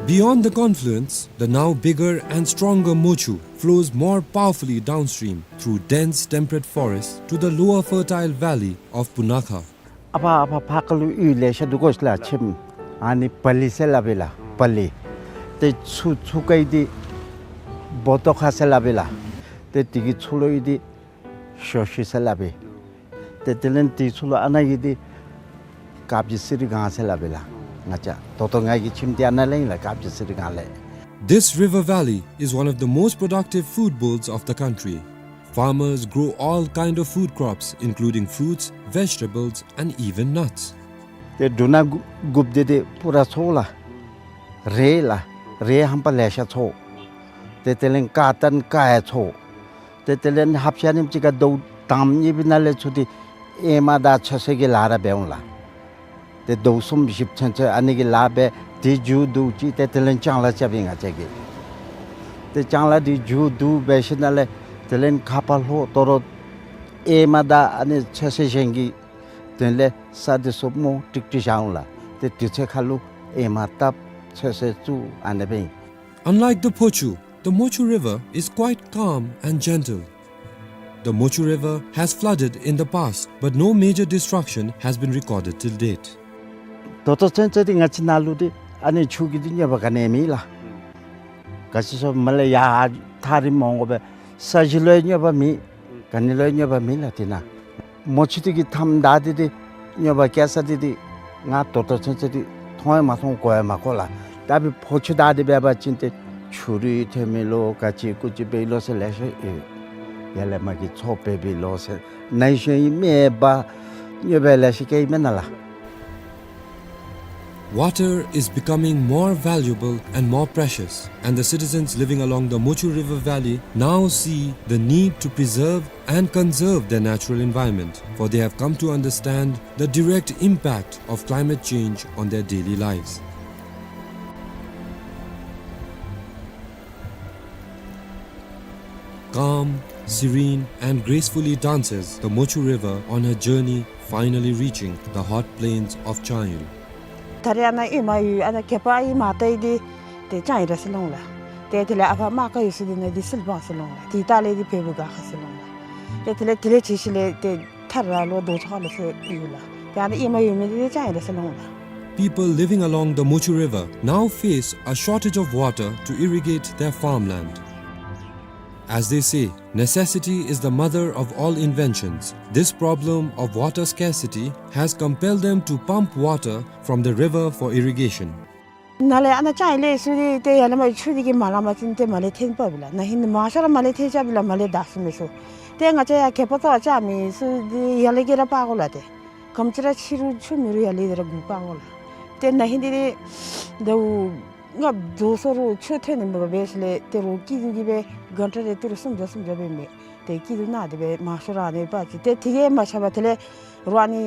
Beyond the confluence, the now bigger and stronger Mochu flows more powerfully downstream through dense temperate forests to the lower fertile valley of Punakha. ཨ་ཕ་ཨ་ཕ་ཕ་ཁ་ལུ་ཡུལ་ལེ་ཤ་འདུག་གོ་ཤ་ལ་ཁྱིམ་ཨ་ནི་པ་ལི་ཟེར་སླབ་ཨིན་ལགས། པ་ལི། ཏེ་ཚུ་ཚུ་ཀའི་འདི་བོ་ཏོ་ཁ་ཟེར་སླབ་ཨིན་ལགས། ཏེ་དེ་གི་ཚུ་ལུ་ཡི་འདི་ཤོ་ཤི་ཟེར་སླབ་ཨིན། ཏེ་དེ་ལས་དེ་ཚུ་ལུ་ཨ་ན་གི་འདི་ཀབ་ཇི་སི་རི་སྒང་ཟེར་སླབ་ཨིན་ལགས། ང་བཅས་ད་ལྟོ་ང་གི་ཁྱིམ་འདི་ཨ་ན་ལས་ཨིན་ལགས། ཀབ་ཇི་སི་རི་སྒང་ལས། This river valley is one of the most productive food bowls of the country. Farmers grow all kind of food crops, including fruits, vegetables, and even nuts. ཏེ་འབྲུ་སྣ་དགུ་དགུཔ་འདི་ཏེ་པུ་ར་ཚོ་ལགས། རེད་ལགས། རེད་ཧམ་པ་ལེ་ཤ་ཚོ། ཏེ་དེ་ལས་ཀ་ཏན་ཀ་ཡ་ཚོ། ཏེ་དེ་ལས་ཧབ་ཤ་ནིམ་ཅིག་ག་དོ་དང་གཉིས་པའི་ནང་ལས་ཚུ་འདི་ཨེ་མ་དང་ཚོད་བསྲེ་གི་ལཱ་ར་འབད་འོང་ལགས། ཏེ་དོ་གསུམ་བཞི་ཚུན་ཚོད་ཨ་ནི་གི་ལཱ་འབད། ཏེ་མཇུག་བསྡུ་ཅི་ཏེ་དེ་ལས་ལྕང་ལཱ་རྐྱབ་ཨིན་ང་བཅས་ཀྱིས། ཏེ་ལྕང་ལཱ་འདི་མཇུག་བསྡུ་འབད་ཞིནམ་ལས་དེ་ལས་ཁ་ཕར་ལྷོ་དོ་རུང་ཨེ་མ་དང་ཨ་ནི་ཚོད་བསྲེ་གཞན་གྱི་དོན་ལས་ས་འདི་སོབ་མོ་ཀྲིག་ཀྲི་བཞག་འོང་ལགས། ཏེ་དུས་ཚོད་ཁ་ལུ་ཨེ་མ་བཏབ་ཚོད་བསྲེ་བཙུགས་ཨ་ནི་སྦེ་ཨིན། Unlike the Phochu, the Mochu River is quite calm and gentle. The Mochu River has flooded in the past, but no major destruction has been recorded till date. ད་ལྟོ་ཚུན་ཚོད་འདི་ང་བཅས་ནཱ་ལུ་འདི་ཨ་ནི་ཆུ་གི་འདི་གནོད་པ་ག་ནི་མེད་ལགས། ག་ཅི་སོང་མ་ལས་ཡར་ཐག་རིང་མ་འོང་དགོ་པས། ས་གཞི་ལུ་ཡང་གནོད་པ་མེད། ག་ནི་ལུ་ཡང་གནོད་པ་མེད་ལགས་དེ་ནང་། མོ་ཆུ་དེ་གི་མཐའམ་བདའ་སྟེ་དེ་གནོད་པ་བཀལ་ས་དེ་དེ་ང་ད་ལྟོ་ཚུན་ཚོད་དེ་མཐོང་ཡང་མ་མཐོང་གོ་ཡང་མ་གོ་ལགས། ད་འབད་ཕོ་ཆུ་བདའ་སྟེ་འབད་བ་ཅིན་ཏེ་ཆུ་རུད་ཐོན་མི་ལོ་ག་ཅི་ཀུ་ཅི་འབད་ལོ་ཟེར་ལེ་ཤ་ཡོད། ཡར་ལས་མར་གྱི་མཚོ་འབད་བའི་ལོ་ཟེར་ནང་ཤོང་ཡི་མེད་པ་གནོད་པ་ལེ་ཤ་བཀལ་ཡི་མེན་ན་ལགས། Water is becoming more valuable and more precious, and the citizens living along the Mochu River Valley now see the need to preserve and conserve their natural environment, for they have come to understand the direct impact of climate change on their daily lives. Calm, serene, and gracefully dances the Mochu River on her journey, finally reaching the hot plains of Changil. ད་རེས་ཨ་ནཱ་ཨེ་མ་ཡོད་ཨ་ནཱ་གད་པ་ཨེ་མ་བཏང་ཡི་འདི་ཏེ་ཅང་ཨིན་ར་ཟེར་ལོང་ལགས། ཏེ་དེ་ལས་ཨ་ཕ་མ་ག་ཡོད་ས་འདི་ནང་འདི་སིལ་སྦང་ཟེར་ལོང་ལགས། ཏེ་ད་ལས་འདི་བལ་པོ་ག་ཁ་ཟེར་ལོང་ལགས། ཏེ་དེ་ལས་དེ་ལས་ཅིག་ཤུལ་ལས་ཏེ་ཐར་ར་ལོ་རྡོ་ཆག་ལ་ཟེར་ཡོད་ལགས། ཏེ་ཨ་ནཱ་ཨེ་མ་ཡོད་མི་འདི་ཏེ་ཅང་ཨིན་ར་ཟེར་ལོང་ལགས། People living along the Mochu River now face a shortage of water to irrigate their farmland. As they say, necessity is the mother of all inventions. This problem of water scarcity has compelled them to pump water from the river for irrigation. ནཱ་ལས་ཨ་ནཱ་ཅང་ཨིན་ལས་ཚུར་འདི་ཏེ་ཡར་ལས་མར་ཆུ་འདི་གིས་མ་ལང་པ་ཅིན་ཏེ་མར་ལས་འཐེན་པ་བི་ལགས། ན་ཧིང་མང་ཤོས་ར་མར་ལས་འཐེན་ཅ་བི་ལགས། མར་ལས་དག་ས་མེད་ས། ཏེ་ང་བཅས་ཡར་གད་པ་བཏོག་ཅ་མི་ཚུ་འདི་ཡར་ལས་གི་ར་སྤར་དགོ་ལགས། ཏེ་ག་དེམ་ཅིག་ར་ཆེ་རུང་ཆུ་མེད་རུང་ཡར་ལས་འདི་ར་གུ་སྤར་དགོ་ལགས། ཏེ་ན་ཧིང་འདི་ཏེ་ཟླཝ་ལྔ་བཅུ་སོ་རུང་ཆུ་ཐོན་ནི་མེད་པ་འབད་ཞིནམ་ལས་ཏེ་རོགས་སྐྱིད་སྡུག་གིས་སྦེ་གྷན་ཊ་རེ་ཏི་རུ་སུམ་བརྒྱ་སུམ་བརྒྱ་སྦེ་མི་ཏེ་སྐྱིད་སྡུག་གནང་སྟེ་སྦེ་མང་ཤོས་ར་ཨ་ནི་སྤར་ཅི། ཏེ་དེ་གིས་མ་ཚད་པར་དེ་ལས་རོགས་ཨ་ནི་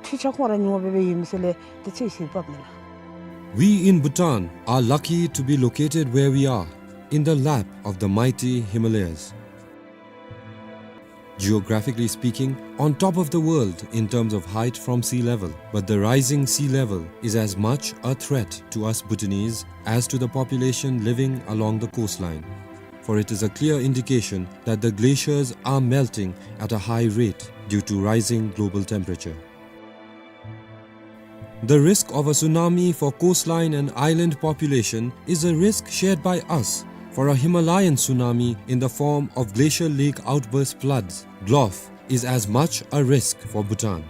འཕྲུལ་ཆས་ཁོང་ར་ཉུང་བ་སྦེ་སྦེ་ཡོད་མི་ཚུ་ལས་ཏེ་ཚུ་ཚུ་སྤརཝ་མས་ལགས། We in Bhutan are lucky to be located where we are, in the lap of the mighty Himalayas. Geographically speaking, on top of the world in terms of height from sea level, but the rising sea level is as much a threat to us Bhutanese as to the population living along the coastline, for it is a clear indication that the glaciers are melting at a high rate due to rising global temperature. The risk of a tsunami for coastline and island population is a risk shared by us, for a Himalayan tsunami in the form of glacial lake outburst floods, GLOF, is as much a risk for Bhutan.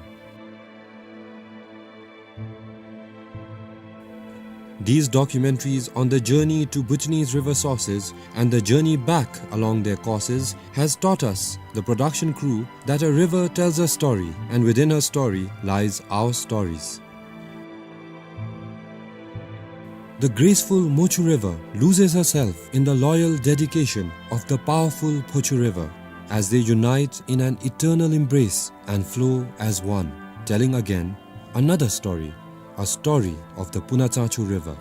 These documentaries on the journey to Bhutanese river sources and the journey back along their courses has taught us, the production crew, that a river tells a story, and within her story lies our stories. The graceful Mochu River loses herself in the loyal dedication of the powerful Phochu River, as they unite in an eternal embrace and flow as one, telling again another story, a story of the Punatsangchu River.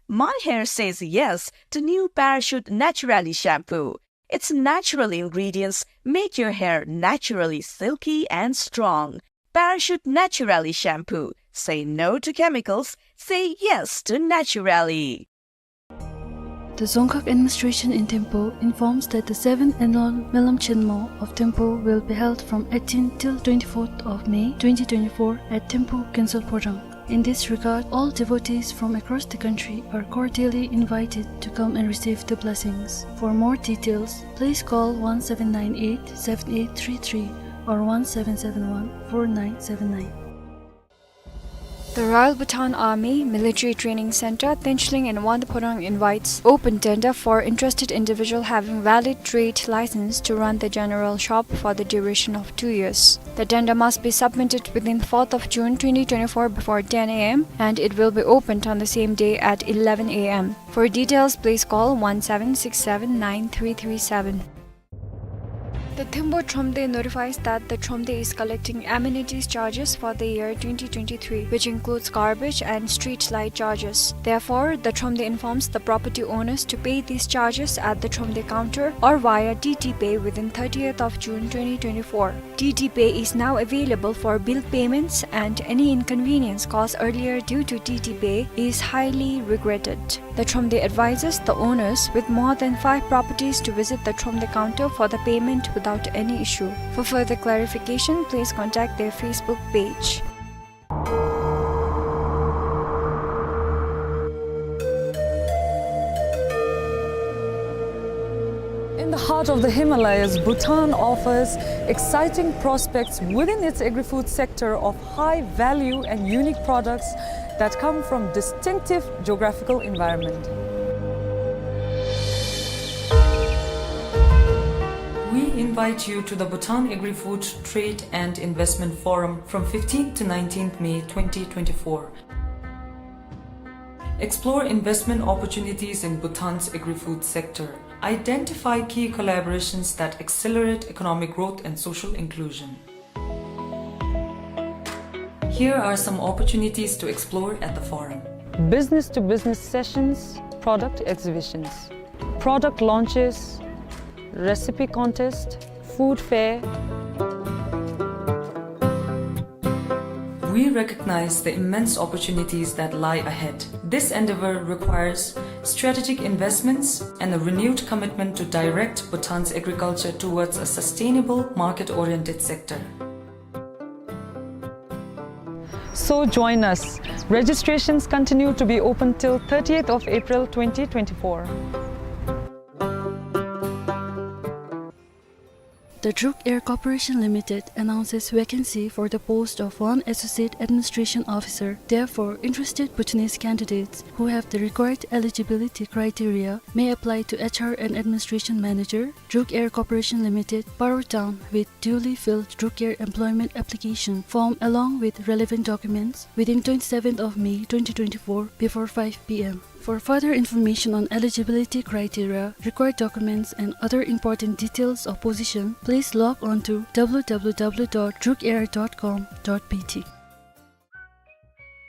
My hair says yes to new Parachute Naturally shampoo. Its natural ingredients make your hair naturally silky and strong. Parachute Naturally shampoo. Say no to chemicals. Say yes to naturally. The Dzongkhag Administration in Thimphu informs that the seventh annual Melam Chenmo of Thimphu will be held from eighteenth till twenty-fourth of May twenty twenty-four at Thimphu Gyaltsuen Phodrang. In this regard, all devotees from across the country are cordially invited to come and receive the blessings. For more details, please call one seven nine eight seven eight three three or one seven seven one four nine seven nine. The Royal Bhutan Army Military Training Center, Tenchling in Wangdue Phodrang invites open tender for interested individual having valid trade license to run the general shop for the duration of two years. The tender must be submitted within fourth of June twenty twenty-four before ten A M, and it will be opened on the same day at eleven A M. For details, please call one seven six seven nine three three seven. The Thimphu Thromde notifies that the Thromde is collecting amenities charges for the year twenty twenty-three, which includes garbage and street light charges. Therefore, the Thromde informs the property owners to pay these charges at the Thromde counter or via T T Pay within thirtieth of June twenty twenty-four. T T Pay is now available for bill payments, and any inconvenience caused earlier due to T T Pay is highly regretted. The Thromde advises the owners with more than five properties to visit the Thromde counter for the payment with without any issue. For further clarification, please contact their Facebook page. In the heart of the Himalayas, Bhutan offers exciting prospects within its agri-food sector of high value and unique products that come from distinctive geographical environment. We invite you to the Bhutan Agri-Food Trade and Investment Forum from fifteenth to nineteenth May twenty twenty-four. Explore investment opportunities in Bhutan's agri-food sector. Identify key collaborations that accelerate economic growth and social inclusion. Here are some opportunities to explore at the forum. Business-to-business sessions, product exhibitions, product launches, recipe contest, food fair. We recognize the immense opportunities that lie ahead. This endeavor requires strategic investments and a renewed commitment to direct Bhutan's agriculture towards a sustainable, market-oriented sector. So join us. Registrations continue to be open till thirtieth of April twenty twenty-four. The Druk Air Corporation Limited announces vacancy for the post of one Associate Administration Officer. Therefore, interested Bhutanese candidates who have the required eligibility criteria may apply to H R and Administration Manager, Druk Air Corporation Limited, Paro Town, with duly filled Druk Air employment application form along with relevant documents within twenty-seventh of May twenty twenty-four before five P M. For further information on eligibility criteria, required documents, and other important details of position, please log on to W W W dot druk air dot com dot B T.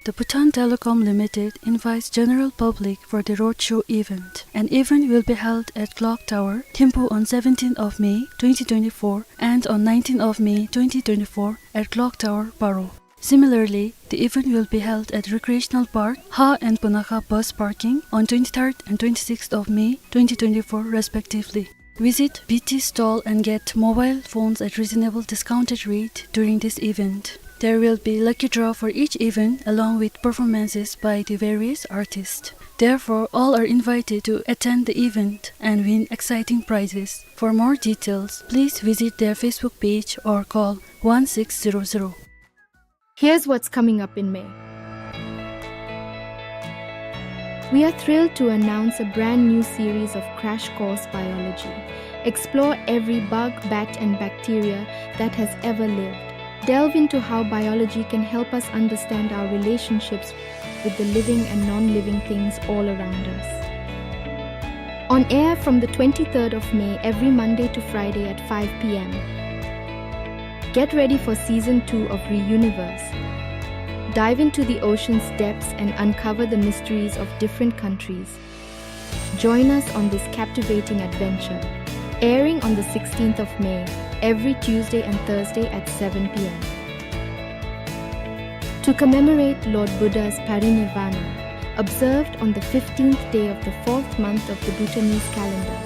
The Bhutan Telecom Limited invites general public for the roadshow event. An event will be held at Clock Tower, Thimphu, on seventeenth of May twenty twenty-four and on nineteenth of May twenty twenty-four at Clock Tower, Paro. Similarly, the event will be held at Recreational Park, Ha and Punakha bus parking on twenty-third and twenty-sixth of May twenty twenty-four respectively. Visit B T stall and get mobile phones at reasonable discounted rate during this event. There will be lucky draw for each event along with performances by the various artists. Therefore, all are invited to attend the event and win exciting prizes. For more details, please visit their Facebook page or call one six zero zero. Here's what's coming up in May. We are thrilled to announce a brand new series of Crash Course Biology. Explore every bug, bat, and bacteria that has ever lived. Delve into how biology can help us understand our relationships with the living and non-living things all around us. On air from the twenty-third of May, every Monday to Friday at five P M. Get ready for season two of Reuniverse. Dive into the ocean's depths and uncover the mysteries of different countries. Join us on this captivating adventure. Airing on the sixteenth of May, every Tuesday and Thursday at seven P M. To commemorate Lord Buddha's parinirvana, observed on the fifteenth day of the fourth month of the Bhutanese calendar,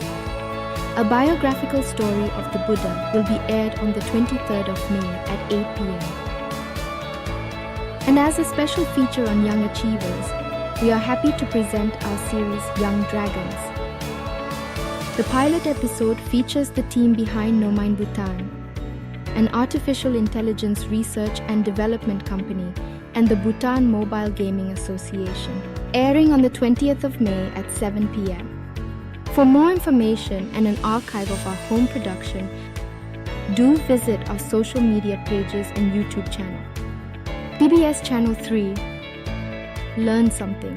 a biographical story of the Buddha will be aired on the twenty-third of May at eight P M. And as a special feature on young achievers, we are happy to present our series Young Dragons. The pilot episode features the team behind No Mind Bhutan, an artificial intelligence research and development company, and the Bhutan Mobile Gaming Association. Airing on the twentieth of May at seven P M. For more information and an archive of our home production, do visit our social media pages and YouTube channel. B B S Channel three. Learn something.